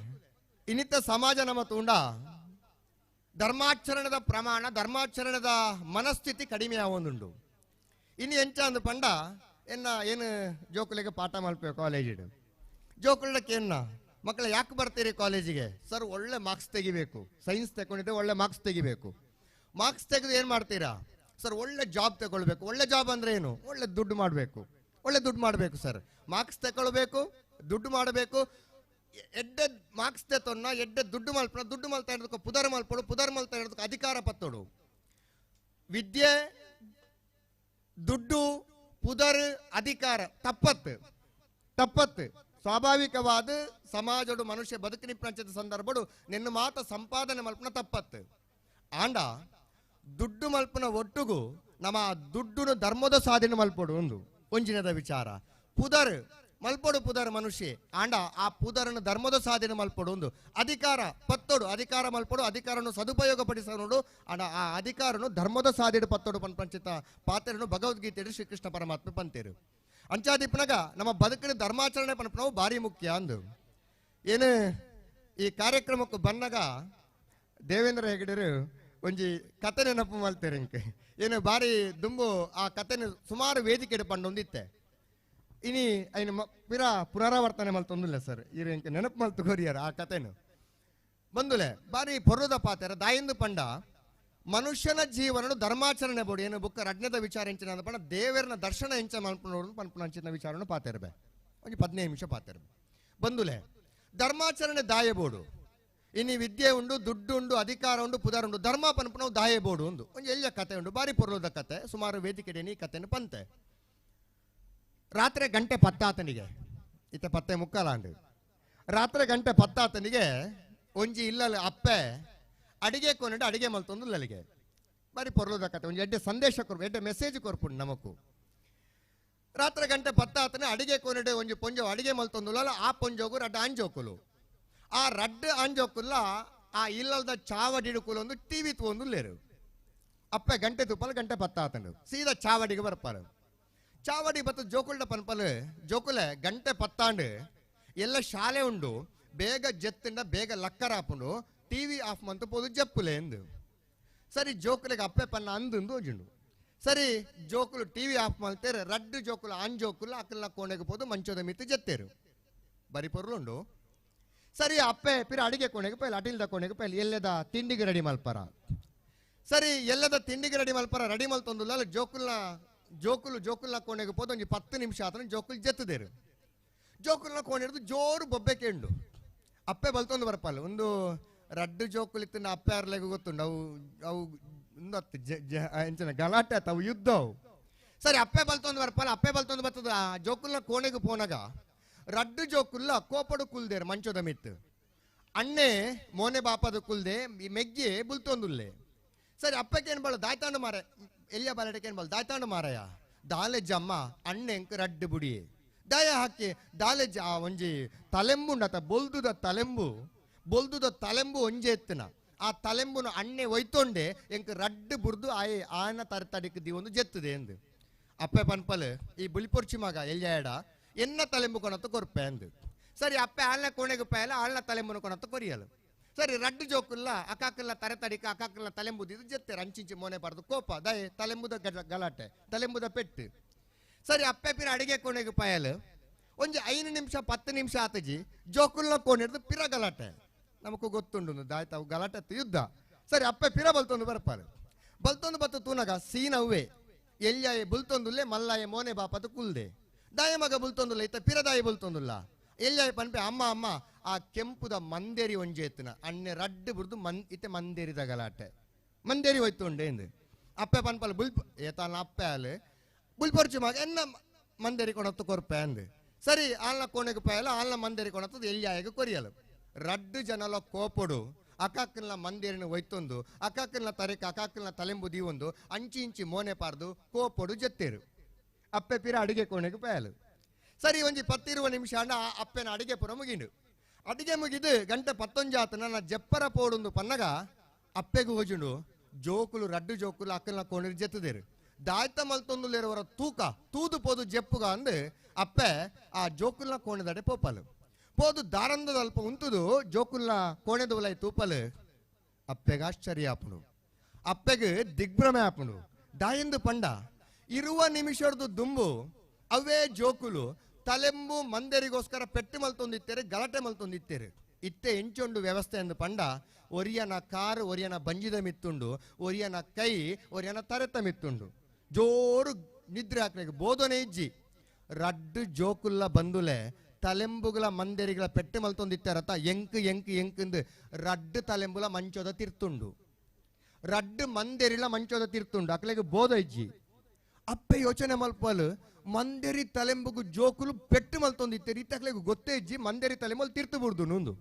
ಇನ್ನಿತ ಸಮಾಜ ನಮ್ಮ ತೂಂಡ ಧರ್ಮಾಚರಣದ ಪ್ರಮಾಣ ಧರ್ಮಾಚರಣದ ಮನಸ್ಥಿತಿ ಕಡಿಮೆ ಆವೊಂದುಂಡು. ಇನ್ನು ಎಂಚ ಅಂದು ಪಂಡ ಎನ್ನ ಏನು ಜೋಕುಲಿಗೆ ಪಾಠ ಮಲ್ಪೆ ಕಾಲೇಜಿಡು ಜೋಕುಳಕ್ಕೆ ಎನ್ನ ಮಕ್ಕಳ ಯಾಕೆ ಬರ್ತೀರಿ ಕಾಲೇಜಿಗೆ? ಸರ್ ಒಳ್ಳೆ ಮಾರ್ಕ್ಸ್ ತೆಗಿಬೇಕು, ಸೈನ್ಸ್ ತಗೊಂಡಿದ್ದೆ ಒಳ್ಳೆ ಮಾರ್ಕ್ಸ್ ತೆಗಿಬೇಕು. ಮಾರ್ಕ್ಸ್ ತೆಗೆದು ಏನು ಮಾಡ್ತೀರಾ? ಸರ್ ಒಳ್ಳೆ ಜಾಬ್ ತಗೊಳ್ಬೇಕು. ಒಳ್ಳೆ ಜಾಬ್ ಅಂದರೆ ಏನು? ಒಳ್ಳೆ ದುಡ್ಡು ಮಾಡಬೇಕು, ಒಳ್ಳೆ ದುಡ್ಡು ಮಾಡಬೇಕು ಸರ್. ಮಾರ್ಕ್ಸ್ ತಗೊಳ್ಬೇಕು, ದುಡ್ಡು ಮಾಡಬೇಕು. ಎಡ್ಡೆ ಮಾರ್ಕ್ಸ್ ತೆತ್ತೊನ್ನ ಎಡ್ಡೆ ದುಡ್ಡು ಮಲ್ಪಣ, ದುಡ್ಡು ಮಲ್ತಾ ಇರೋದಕ್ಕೆ ಪುದರ್ ಮಲ್ಪಡು, ಪುದರ್ ಮಲ್ತಾ ಇರೋದಕ್ಕೆ ಅಧಿಕಾರ ಪತ್ತೋಡು. ವಿದ್ಯೆ, ದುಡ್ಡು, ಪುದರ್, ಅಧಿಕಾರ ತಪ್ಪತ್ತು ತಪ್ಪತ್ತು ಸ್ವಾಭಾವಿಕವಾದ ಸಮಾಜಡು ಮನುಷ್ಯ ಬದುಕಿನ ಪ್ರಪಂಚದ ಸಂದರ್ಭಡು ನಿನ್ನ ಮಾತ ಸಂಪಾದನೆ ಮಲ್ಪನ ತಪ್ಪತ್ತು. ಆಂಡ ದುಡ್ಡು ಮಲ್ಪನ ಒಟ್ಟುಗು ನಮ್ಮ ದುಡ್ಡುನು ಧರ್ಮದ ಸಾಧನೆ ಮಲ್ಪಡು ಒಂದು ಒಂಜಿನದ ವಿಚಾರ. ಪುದರ್ ಮಲ್ಪಡು ಪುದರ್ ಮನುಷ್ಯ ಆಂಡ ಆ ಪುದರನ್ನು ಧರ್ಮದ ಸಾಧನೆ ಮಲ್ಪಡು ಒಂದು ಅಧಿಕಾರ ಪತ್ತೋಡು, ಅಧಿಕಾರ ಮಲ್ಪಡು, ಅಧಿಕಾರನು ಸದುಪಯೋಗ ಪಡಿಸೋಡು ಆಂಡ ಆ ಅಧಿಕಾರನು ಧರ್ಮದ ಸಾಧನೆ ಪತ್ತೋಡು ಪಂಚಿತ ಪಾತ್ರನು ಭಗವದ್ಗೀತೆ ಶ್ರೀಕೃಷ್ಣ ಪರಮಾತ್ಮ ಪಂತೇರು. ಅಂಚಾದಿಪ್ಪನಾಗ ನಮ್ಮ ಬದುಕಿನ ಧರ್ಮಾಚರಣೆ ಪನ್ಪನವು ಭಾರಿ ಮುಖ್ಯ ಅಂದು. ಏನು ಈ ಕಾರ್ಯಕ್ರಮಕ್ಕೆ ಬಂದಾಗ ದೇವೇಂದ್ರ ಹೆಗಡೆರು ಒಂಜಿ ಕತೆ ನೆನಪು ಮಲ್ತೇರೆ ಇಂಕೆ. ಏನು ಭಾರಿ ದುಂಬು ಆ ಕತೆನ ಸುಮಾರು ವೇದಿಕೆ ಪಂಡೊಂದಿತ್ತೆ. ಇನಿ ಐನು ಪಿರ ಪುನರಾವರ್ತನೆ ಮಲ್ತೊಂದಿಲ್ಲ ಸರ್, ಇರು ಇಂಕೆ ನೆನಪು ಮಲ್ತು ಕೊರಿಯರ್ ಆ ಕತೆನು ಬಂದುಲೆ. ಭಾರಿ ಪೊರ್ರುದ ಪಾತೆರ ದಾಯಿಂದು ಪಂಡ ಮನುಷ್ಯನ ಜೀವನ ಧರ್ಮಾಚರಣೆ ಬೋಡು ಏನು ಬುಕ್ಕ ರಜ್ಞದ ವಿಚಾರ ಎಂಚಿನ ಪಂಡ ದೇವರನ ದರ್ಶನ ಎಂಚ ಮಲ್ಪನೋಡು ಪನ್ಪುನಂಚಿನ ವಿಚಾರನು ಪಾತೆರಬೆ ಒಂಜಿ 15 ನಿಮಿಷ ಪಾತೆರಬೆ ಬಂದುಲೆ. ಧರ್ಮಾಚರಣೆ ದಾಯ ಬೋಡು, ಇನ್ನು ವಿದ್ಯೆ ಉಂಡು, ದುಡ್ಡು ಉಂಡು, ಅಧಿಕಾರ ಉಂಡು, ಪುದರ್ ಉಂಡು, ಧರ್ಮ ಪನ್ಪುನವು ದಾಯ ಬೋಡು ಉಂದು ಒಂಜಿ ಎಲ್ಲಿಯ ಕತೆ ಉಂಡು, ಭಾರಿ ಪೊರ್ಲುದ ಕತೆ. ಸುಮಾರು ವೇದಿಕೆ ಈ ಕತೆಯನ್ನು ಪಂತೆ. ರಾತ್ರಿ ಗಂಟೆ ಪತ್ತಾತನಿಗೆ ಇತ್ತ ಪತ್ತೆ ಮುಕ್ಕಾಲಾಂಡು ರಾತ್ರಿ ಗಂಟೆ ಪತ್ತಾತನಿಗೆ ಒಂಜಿ ಇಲ್ಲಲ್ಲ ಅಪ್ಪೆ ಅಡಿಗೆ ಕೊನೆಡು ಅಡಿಗೆ ಮಲ್ತೊಂದು ಲಲಿಗೆ ಬಾರಿ ಪೊರ್ಲುದ ಕತೆ. ಒಂಜಿ ಎಡ್ಡೆ ಸಂದೇಶ ಕೊರ್ಪು, ಎಡ್ಡೆ ಮೆಸೇಜ್ ಕೊರ್ಪುಂಡು ನಮಕು. ರಾತ್ರಿ ಗಂಟೆ ಪತ್ತಾತನೆ ಅಡಿಗೆ ಕೊನೆಡು ಒಂಜಿ ಪೊಂಜೋ ಅಡಿಗೆ ಮಲ್ತೊಂದುಲ್ಲ, ಆ ಪೊಂಜೋಗು ರಡ್ಡ ಅಂಜೋಕುಲು, ಆ ರಡ್ಡ ಅಂಜೋಕುಲ್ಲ ಆ ಇಲ್ಲದ ಚಾವಡಿಡುಕುಲು ಒಂದು ಟಿವಿ ತೂಂದುಲ್ಲೇರು. ಅಪ್ಪೆ ಗಂಟೆ ತುಪ್ಪಲು ಗಂಟೆ ಪತ್ತಾತನು ಸೀದಾ ಚಾವಡಿಗೆ ಬರ್ಪಾರು. ಚಾವಡಿ ಬತ್ತು ಜೋಕುಲ್ಡ ಪನ್ಪಲು ಜೋಕುಲೆ ಗಂಟೆ ಪತ್ತಾಂಡು ಎಲ್ಲ ಶಾಲೆ ಉಂಡು, ಬೇಗ ಜೆತ್ತಿಂಡ ಬೇಗ ಲಕ್ಕರಾಪುಂಡು, ಟಿವಿ ಆಫ್ ಮಂತು ಪೋದು ಜಪ್ಪುಲೆ ಎಂದು. ಸರಿ ಜೋಕುಲೆಗೆ ಅಪ್ಪೆ ಪನ್ನ ಅಂದು ಓಜುಂಡು. ಸರಿ ಜೋಕುಲು ಟಿವಿ ಆಫ್ ಮಲ್ತೇರು ರಡ್ಡು ಜೋಕುಲು ಆನ್ ಜೋಕುಲು ಅಕ್ಕಲ್ನ ಕೋಣೆಗೆ ಪೋದು ಮಂಚದ ಮಿತ್ತು ಜತ್ತೇರು ಬರಿ ಪೊರ್ಲುಂಡು. ಸರಿ ಅಪ್ಪೆ ಪಿರ ಅಡಿಗೆ ಕೋಣೆಗೆ ಪೈಲ್ ಅಟಿಲ್ದ ಕೋಣೆಗೆ ಪೈಲ್ ಎಲ್ಲದ ತಿಂಡಿಗೆ ರೆಡಿ ಮಲ್ಪರ. ಸರಿ ಎಲ್ಲದ ತಿಂಡಿಗೆ ರೆಡಿ ಮಲ್ಪರ ರೆಡಿ ಮಲ್ತೊಂದುಲ್ಲ ಅಲ್ಲ ಜೋಕುಲ್ನ ಜೋಕುಲು ಜೋಕುಲ್ನ ಕೋಣೆಗೆ ಪೋದು ಒಂಜಿ 10 ನಿಮಿಷ ಆತನ ಜೋಕುಲು ಜತ್ತದೇರು. ಜೋಕುಲ್ನ ಕೋಣೆ ಹಿಡಿದು ಜೋರು ಬೊಬ್ಬೆ ಕೇಂಡು. ಅಪ್ಪೆ ಬಲ್ತೊಂದು ಬರ್ಪಲ್ಲ ಒಂದು ರಡ್ಡು ಜೋಕುಲು ಇತ್ತಿನ ಅಪ್ಪೆ ಅರ್ಲೆಗೆ ಗೊತ್ತುಂಡು ಅವು ಅವು ಒಂದು ಎಂಚನ ಗಲಾಟೆ ಆತ ಅವು ಯುದ್ಧ ಅವು. ಸರಿ ಅಪ್ಪೆ ಬಲ್ತೊಂದು ಬರ್ಪಲ್ಲ ಅಪ್ಪೆ ಬಲ್ತೊಂದು ಬರ್ತದ ಆ ಜೋಕುಲ್ನ ಕೋಣೆಗೆ ಪೋನಾಗ ರಡ್ಡು ಜೋಕುಲ್ಲ ಕೋಪಡು ಕುಲ್ದೇರು ಮಂಚದ ಮಿತ್ತು. ಅಣ್ಣೆ ಮೋನೆ ಬಾಪದ ಕುಲ್ದೆ ಈ ಮೆಗ್ಗಿ ಬುಲ್ತೊಂದುಲ್ಲೆ. ಸರಿ ಅಪ್ಪಕ್ಕೆ ಏನು ಬಾಳ ದಾಯ್ತಾಂಡು ಮಾರ ಎಲ್ಲಿಯ ಬಾಲಟಕ್ಕೆ ಏನು ಬಾಳ ದಾಯ್ತಾಂಡು ಮಾರಯ ದಾಲೆ ಜಮ್ಮ ಅಣ್ಣೆ ಎಂಕ್ ರಡ್ಡು ಬುಡಿಯೆ ದಾಯ ಹಾಕಿ ದಾಲೆ ಜ ಒಂಜಿ ತಲೆಂಬುಂಡತ ಬೊಲ್ದುದ ತಲೆಂಬು ಬೊಲ್ದುದ ತಲೆಂಬು ಒಂಜೆ ಎತ್ತನ ಆ ತಲೆಂಬುನ ಅಣ್ಣೆ ಒಯ್ತೊಂಡೆ ಎಂಕ್ ರಡ್ಡು ಬುರ್ದು ಆಯೆ ಆನ ತರತಡಿಕ್ ದಿವೊಂದು ಜೆತ್ತದೆ ಎಂದು. ಅಪ್ಪೆ ಪನ್ಪಲ್ ಈ ಬುಲಿಪೊರ್ಚಿ ಮಗ ಎಲ್ಲಿಯಾಡ ಎನ್ನ ತಲೆಂಬು ಕೊನತ್ತು ಕೊರ್ಪೆ ಅಂದು. ಸರಿ ಅಪ್ಪೆ ಆಳ್ನ ಕೋಣೆಗೆ ಪಾಯಲ ಆಳ್ನ ತಲೆಂಬುನ ಕೊನತ್ತು ಕೊರಿಯಲು. ಸರಿ ರಡ್ಡು ಜೋಕುಲ್ಲ ಅಕ್ಕಾಕಲ್ಲ ತರೆ ತಡಿಕ ಅಕ್ಕಾಕಲ್ಲ ತಲೆಂಬುದಿದ್ದು ಜೆತ್ತೆರ್ ಅಂಚಿಂಚಿ ಮೋನೆ ಬಾರ್ದು ಕೋಪ ದಯೆ ತಲೆಂಬುದ ಗಲಾಟೆ ತಲೆಂಬುದ ಪೆಟ್ಟು. ಸರಿ ಅಪ್ಪೆ ಪಿರ ಅಡಿಗೆ ಕೋಣೆಗೆ ಪಾಯಲು ಒಂಜಿ 5 ನಿಮಿಷ 10 ನಿಮಿಷ ಆತಜಿ ಜೋಕುಲ್ನ ಕೋಣೆ ಹಿಡಿದು ಪಿರ ಗಲಾಟೆ ನಮಗೂ ಗೊತ್ತುಂಡು ದಾಯ್ತಾವು ಗಲಾಟೆ ಯುದ್ಧ. ಸರಿ ಅಪ್ಪೆ ಪಿರ ಬಲ್ತೊಂದು ಬರ್ಪಾರು ಬಲ್ತೊಂದು ಬತ್ತು ತೂನಗ ಸೀನ್ ಅವ್ವೆ ಎಲ್ಯಾಯ ಬುಲ್ತೊಂದುಲ್ಲೆ ಮಲ್ಲಾಯ ಮೋನೆ ಬಾಪದು ಕುಲ್ದೆ ದಾಯ ಮಗ ಬುಲ್ತೊಂದುಲ್ಲ ಇತ್ತ ಪಿರದಾಯ ಬುಲ್ತೊಂದುಲ್ಲ ಎಲ್ಯಾಯ ಪನ್ಪೆ ಅಮ್ಮ ಅಮ್ಮ ಆ ಕೆಂಪುದ ಮಂದೇರಿ ಒಂಜೆ ಎತ್ತನ ಅಣ್ಣೆ ರಡ್ಡು ಬುರ್ದು ಮನ್ ಇತ್ತೆ ಮಂದೇರಿದ ಗಲಾಟೆ ಮಂದೇರಿ ಹೋಯ್ತುಂಡೆ ಎಂದು. ಅಪ್ಪೆ ಪನ್ಪಲ್ ಬುಲ್ ಏತಾನ ಅಪ್ಪೆ ಅಲೆ ಬುಲ್ಪೊರ್ಚಿ ಮಗ ಎನ್ನ ಮಂದೇರಿ ಕೊಣತ್ತು ಕೊರ್ಪೆ ಅಂದು. ಸರಿ ಆಲ್ನ ಕೋಣೆಗೆ ಪಾಯಲ ಆಲ್ನ ಮಂದೇರಿ ಕೊಣತ್ತದು ಎಲ್ಯಾಯಗೆ ಕೊರಿಯಲು. ರಡ್ಡು ಜನಲ ಕೋಪಡು ಅಕ್ಕಾಕ್ಕಲ್ನ ಮಂದಿರನ ಒಯ್ತೊಂದು ಅಕ್ಕಾಕ್ಕಲ್ನ ತರೆಕ ಅಕ್ಕಾಕ್ಕಲ್ನ ತಲೆಂಬು ದೀವೊಂದು ಅಂಚಿ ಇಂಚಿ ಮೋನೆ ಪಾರ್ದು ಕೋಪಡು ಜತ್ತೇರು. ಅಪ್ಪೆ ಪಿರ ಅಡಿಗೆ ಕೋಣೆಗೆ ಪಾಯಲು. ಸರಿ ಒಂಜಿ 10-20 ನಿಮಿಷ ಅಣ್ಣ ಅಪ್ಪೆನ ಅಡಿಗೆ ಪುರ ಮುಗಿಂಡು. ಅಡಿಗೆ ಮುಗಿದು ಗಂಟೆ 11 ಆತ ನನ್ನ ಜಪ್ಪರ ಪೋಡೊಂದು ಪನ್ನಗ ಅಪ್ಪೆಗೂ ಹೋಜುಂಡು ಜೋಕುಲು ರಡ್ಡು ಜೋಕುಲು ಅಕ್ಕಲ್ನ ಕೋಣೆಗೆ ಜತ್ತದೇರು. ದಾಯ್ತ ಮಲ್ತೊಂದುಲೇರುವರ ತೂಕ ತೂದು ಪೋದು ಜೆಪ್ಪುಗ ಅಂದು ಅಪ್ಪೆ ಆ ಜೋಕುಲ್ನ ಕೋಣೆದಡೆ ಪೋಪಲು ಪೋದು ದಾರಂದದ ಅಲ್ಪ ಉಂತುದು ಜೋಕುಲ್ನ ಕೋಣೆದವಲೈ ತೂಪಲು. ಅಪ್ಪೆಗೆ ಆಶ್ಚರ್ಯ ಆಪುಂಡು ಅಪ್ಪೆಗೆ ದಿಗ್ಭ್ರಮೆ ಆಪುಂಡು. ದಾಯಂದು ಪಂಡ 20 ನಿಮಿಷದ್ದು ದುಂಬು ಅವೇ ಜೋಕುಲು ತಲೆಂಬು ಮಂದರಿಗೋಸ್ಕರ ಪೆಟ್ಟು ಮಲ್ತೊಂದಿತ್ತೇರು ಗಲಾಟೆ ಮಲ್ತೊಂದಿತ್ತೇರು. ಇತ್ತೆ ಎಂಚೊಂಡು ವ್ಯವಸ್ಥೆ ಎಂದು ಪಂಡ ಒರಿಯನ ಕಾರು ಒರಿಯನ ಬಂಜಿದ ಮಿತ್ತುಂಡು ಒರಿಯನ ಕೈ ಒರಿಯನ ತರೆತ ಮಿತ್ತುಂಡು ಜೋರು ನಿದ್ರೆ ಹಾಕ್ಲಿಕ್ಕೆ ಬೋಧನೆ ಇಜ್ಜಿ. ರಡ್ಡು ಜೋಕುಲ್ಲ ಬಂದುಲೆ ತಲೆಂಬುಗಳ ಮಂದೇರಿಗಳ ಪೆಟ್ಟು ಮಲ್ತೊಂದಿತ್ತಾರತ ಎಂಕ್ ಎಂಕ್ ಎಂಕಂದು ರಡ್ಡು ತಲೆಂಬುಲ ಮಂಚೋದ ತಿರ್ತುಂಡು ರಡ್ಡು ಮಂದೇರಿಲ ಮಂಚೋದ ತಿರ್ತುಂಡು ಅಕ್ಲೆಗೆ ಬೋಧ ಇಜ್ಜಿ. ಅಪ್ಪೆ ಯೋಚನೆ ಮಲ್ಪಲು ಮಂದೇರಿ ತಲೆಂಬುಗು ಜೋಕುಲು ಪೆಟ್ಟು ಮಲ್ತೊಂದಿತ್ತೇರಿ ಇತ್ತಕ್ಲೆಗೆ ಗೊತ್ತೇ ಇಜ್ಜಿ ಮಂದೇರಿ ತಲೆಂಬಲ್ ತಿರ್ತು ಬಿಡ್ದು ನೊಂದು.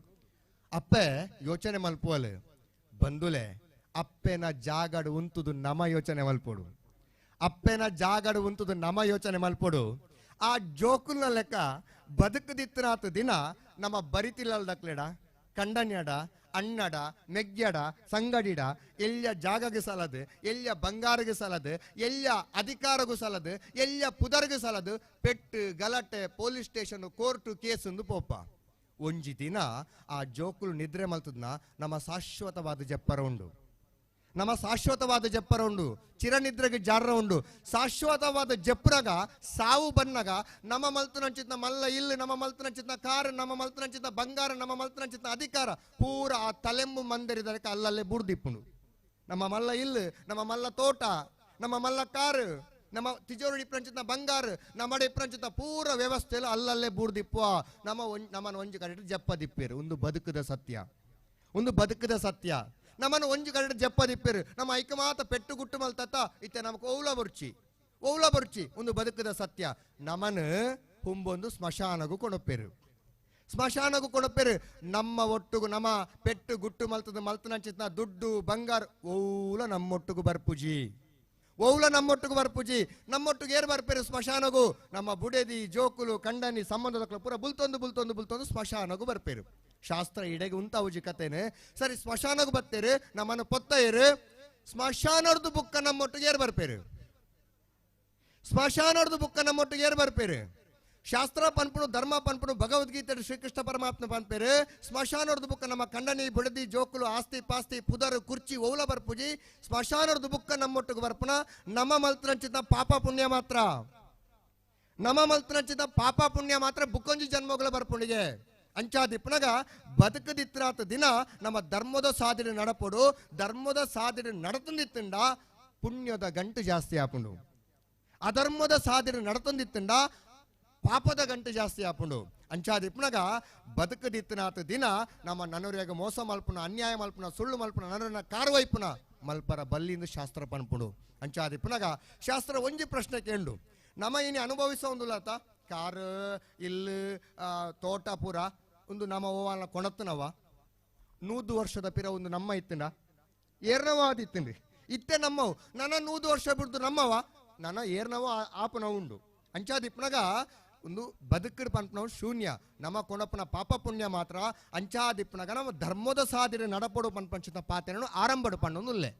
ಅಪ್ಪೆ ಯೋಚನೆ ಮಲ್ಪೋಲು ಬಂದುಲೆ ಅಪ್ಪೆನ ಜಾಗಡು ಉಂತುದು ನಮ ಯೋಚನೆ ಮಲ್ಪೋಡು ಅಪ್ಪೆನ ಜಾಗಡು ಉಂತುದು ನಮ ಯೋಚನೆ ಮಲ್ಪೋಡು. ಆ ಜೋಕುಲ್ನ ಲೆಕ್ಕ ಬದುಕದಿತ್ತನಾತ ದಿನ ನಮ್ಮ ಬರಿತಿಲ್ಲದಕ್ಲೆಡ ಕಂಡನ್ಯಡ ಅಣ್ಣಡ ಮೆಗ್ಯಡ ಸಂಗಡಿಡ ಎಲ್ಲಿಯ ಜಾಗಗೆ ಸಲದು ಎಲ್ಲಿಯ ಬಂಗಾರಗೆ ಸಲದು ಎಲ್ಲಿಯ ಅಧಿಕಾರಗೂ ಸಲದು ಎಲ್ಲಿಯ ಪುದರ್ಗೆ ಸಲದು ಪೆಟ್ಟು ಗಲಾಟೆ ಪೊಲೀಸ್ ಸ್ಟೇಷನ್ ಕೋರ್ಟು ಕೇಸಂದು ಪೋಪ. ಒಂಜಿ ದಿನ ಆ ಜೋಕುಲು ನಿದ್ರೆ ಮಲ್ತದ್ನ ನಮ್ಮ ಶಾಶ್ವತವಾದ ಜಪ್ಪರ ಉಂಡು ನಮ್ಮ ಶಾಶ್ವತವಾದ ಜಪ್ಪರ ಉಂಡು ಚಿರನಿದ್ರೆಗೆ ಜಾರ ಉಂಡು. ಶಾಶ್ವತವಾದ ಜಪ್ರಗ ಸಾವು ಬನ್ನಗ ನಮ್ಮ ಮಲ್ತನಂಚಿತ್ನ ಮಲ್ಲ ಇಲ್ಲು ನಮ್ಮ ಮಲ್ತನಂಚಿತ್ನ ಕಾರು ನಮ್ಮ ಮಲ್ತನಂಚಿತ್ನ ಬಂಗಾರ ನಮ್ಮ ಮಲ್ತನಂಚಿತ್ನ ಅಧಿಕಾರ ಪೂರ ಆ ತಲೆಂಬು ಮಂದಿರಿದಕ್ಕೆ ಅಲ್ಲಲ್ಲೇ ಬುಡ್ದಿಪ್ಪುಂಡು. ನಮ್ಮ ಮಲ್ಲ ಇಲ್ಲು ನಮ್ಮ ಮಲ್ಲ ತೋಟ ನಮ್ಮ ಮಲ್ಲ ಕಾರು ನಮ್ಮ ತಿಜೋರಿ ಇಪ್ರಂಚಿತ್ನ ಬಂಗಾರ ನಮ್ಮಡೆ ಇಪ್ರಂಚಿತ್ನ ಪೂರ ವ್ಯವಸ್ಥೆಲ್ಲ ಅಲ್ಲಲ್ಲೇ ಬೂರ್ದಿಪ್ಪು. ನಮ್ಮ ನಮ್ಮನ್ನು ಒಂಜಿ ಕಡೆ ಜಪ್ಪ ದಿಪ್ಪೇರು ಒಂದು ಬದುಕದ ಸತ್ಯ ಒಂದು ಬದುಕದ ಸತ್ಯ. ನಮ್ಮನ್ನು ಒಂಜಿ ಕಡೆ ಜಪ್ಪ ದಿಪ್ಪೇರು ನಮ್ಮ ಐಕಮಾತ ಪೆಟ್ಟು ಗುಟ್ಟು ಮಲ್ತತ್ತ ಇತ್ತೆ ನಮಕ್ ಓವ್ಲ ಬೊರ್ಚಿ ಓವ್ಲ ಬೊರ್ಚಿ ಒಂದು ಬದುಕದ ಸತ್ಯ. ನಮ್ಮನ್ನು ಹುಂಬೊಂದು ಸ್ಮಶಾನಗೂ ಕೊಡಪ್ಪೇರು ಸ್ಮಶಾನಗೂ ಕೊಡಪ್ಪೇರು. ನಮ್ಮ ಒಟ್ಟುಗು ನಮ್ಮ ಪೆಟ್ಟು ಗುಟ್ಟು ಮಲ್ತದ ಮಲ್ತನಂಚಿತ್ನ ದುಡ್ಡು ಬಂಗಾರ ಓವ್ಲ ನಮ್ಮೊಟ್ಟುಗು ಬರ್ಪುಜಿ ಓವ್ಲ ನಮ್ಮೊಟ್ಟಿಗೆ ಬರ್ಪುಜಿ ನಮ್ಮೊಟ್ಟಿಗೆ ಏರ್ ಬರ್ಪೇರು ಸ್ಮಶಾನಗೂ. ನಮ್ಮ ಬುಡೆದಿ ಜೋಕುಲು ಕಂಡನಿ ಸಂಬಂಧದ ಪೂರ ಬುಲ್ತೊಂದು ಬುಲ್ತೊಂದು ಬುಲ್ತೊಂದು ಸ್ಮಶಾನಗೂ ಬರ್ಪೇರು. ಶಾಸ್ತ್ರ ಇಡೆಗೆ ಉಂತಾವುಜಿ ಕತೆನೆ. ಸರಿ ಸ್ಮಶಾನಗೂ ಬರ್ತೇರು ನಮ್ಮನ್ನು ಪೊತ್ತೇರು ಸ್ಮಶಾನರ್ದು ಬುಕ್ಕ ನಮ್ಮೊಟ್ಟಿಗೆ ಏರ್ ಬರ್ಪೇರು ಸ್ಮಶಾನರ್ದು ಬುಕ್ಕ ನಮ್ಮೊಟ್ಟಿಗೆ ಏರ್ ಬರ್ಪೇರು. ಶಾಸ್ತ್ರ ಪನ್ಪುನು ಧರ್ಮ ಪನ್ಪುನು ಭಗವದ್ಗೀತೆ ಶ್ರೀಕೃಷ್ಣ ಪರಮಾತ್ಮ ಪನ್ಪೇರು ಸ್ಮಶಾನದ ಬುಕ್ಕ ನಮ್ಮ ಕಂಡನಿ ಬುಡದಿ ಜೋಕುಲು ಆಸ್ತಿ ಪಾಸ್ತಿ ಪುದರು ಕುರ್ಚಿ ಓಲ ಬರ್ಪುಜಿ ಸ್ಮಶಾನದ ಬುಕ್ಕ ನಮ್ಮೊಟ್ಟಿಗೆ ಬರ್ಪುನ ನಮ್ಮ ಮಲ್ತನಂಚಿತ ಪಾಪ ಪುಣ್ಯ ಮಾತ್ರ ನಮ್ಮ ಮಲ್ತನಂಚಿತ ಪಾಪ ಪುಣ್ಯ ಮಾತ್ರ ಬುಕ್ಕೊಂಜಿ ಜನ್ಮಗಳ ಬರ್ಪುಣಿಗೆ ಅಂಚಾದಿಪ್ಪನಗ ಬದುಕದಿತ್ರಾತ ದಿನ ನಮ್ಮ ಧರ್ಮದ ಸಾಧನೆ ನಡಪಡು ಧರ್ಮದ ಸಾಧನೆ ನಡತಂದಿತ್ತಂಡ ಪುಣ್ಯದ ಗಂಟು ಜಾಸ್ತಿ ಆಪುಂಡು ಅಧರ್ಮದ ಸಾಧನೆ ನಡತಂದಿತ್ತಂಡ ಪಾಪದ ಗಂಟೆ ಜಾಸ್ತಿ ಆಪುಂಡು ಅಂಚಾದಿಪ್ಪನಗ ಬದುಕದಿತ್ತನಾತ ದಿನ ನಮ್ಮ ನನರಿಯಾಗ ಮೋಸ ಮಲ್ಪುನ ಅನ್ಯಾಯ ಮಲ್ಪುನ ಸುಳ್ಳು ಮಲ್ಪುನ ನನರನ್ನ ಕಾರ್ವೈಪುನ ಮಲ್ಪರ ಬಲ್ಲಿಂದ ಶಾಸ್ತ್ರ ಪನ್ಪುಂಡು ಅಂಚಾದಿಪ್ಪನಗ ಶಾಸ್ತ್ರ ಒಂಜಿ ಪ್ರಶ್ನೆ ಕೇಂಡು ನಮ್ಮ ಇನಿ ಅನುಭವಿಸೋ ಒಂದುಲಾತ ಕಾರು ಇಲ್ಲು ತೋಟ ಪೂರ ಒಂದು ನಮ್ಮ ಓವಾಲ ಕೊಣತ್ತನವ 100 ವರ್ಷದ ಪಿರ ಒಂದು ನಮ್ಮ ಇತ್ತಿನ ಏರ್ನವ ಅದಿತ್ತಿನ್ರಿ ಇತ್ತೆ ನಮ್ಮವು ನನ್ನ 100 ವರ್ಷ ಬಿಡ್ದು ನಮ್ಮವ ನನ್ನ ಏರ್ನವ ಆಪನವ ಉಂಡು ಅಂಚಾದಿಪ್ಪನಗ ಒಂದು ಬದುಕಡು ಪನ್ಪನವು ಶೂನ್ಯ ನಮ್ಮ ಕೊಣಪ್ಪನ ಪಾಪ ಪುಣ್ಯ ಮಾತ್ರ ಅಂಚಾದಿಪ್ಪನಗ ನಮ್ಮ ಧರ್ಮದ ಸಾಧಿರ ನಡಪಡು ಪನ್ಪಂಚಿತ ಪಾತೆನನು ಆರಂಭಡು ಪಣ್ಣೊಂದುಲ್ಲೆ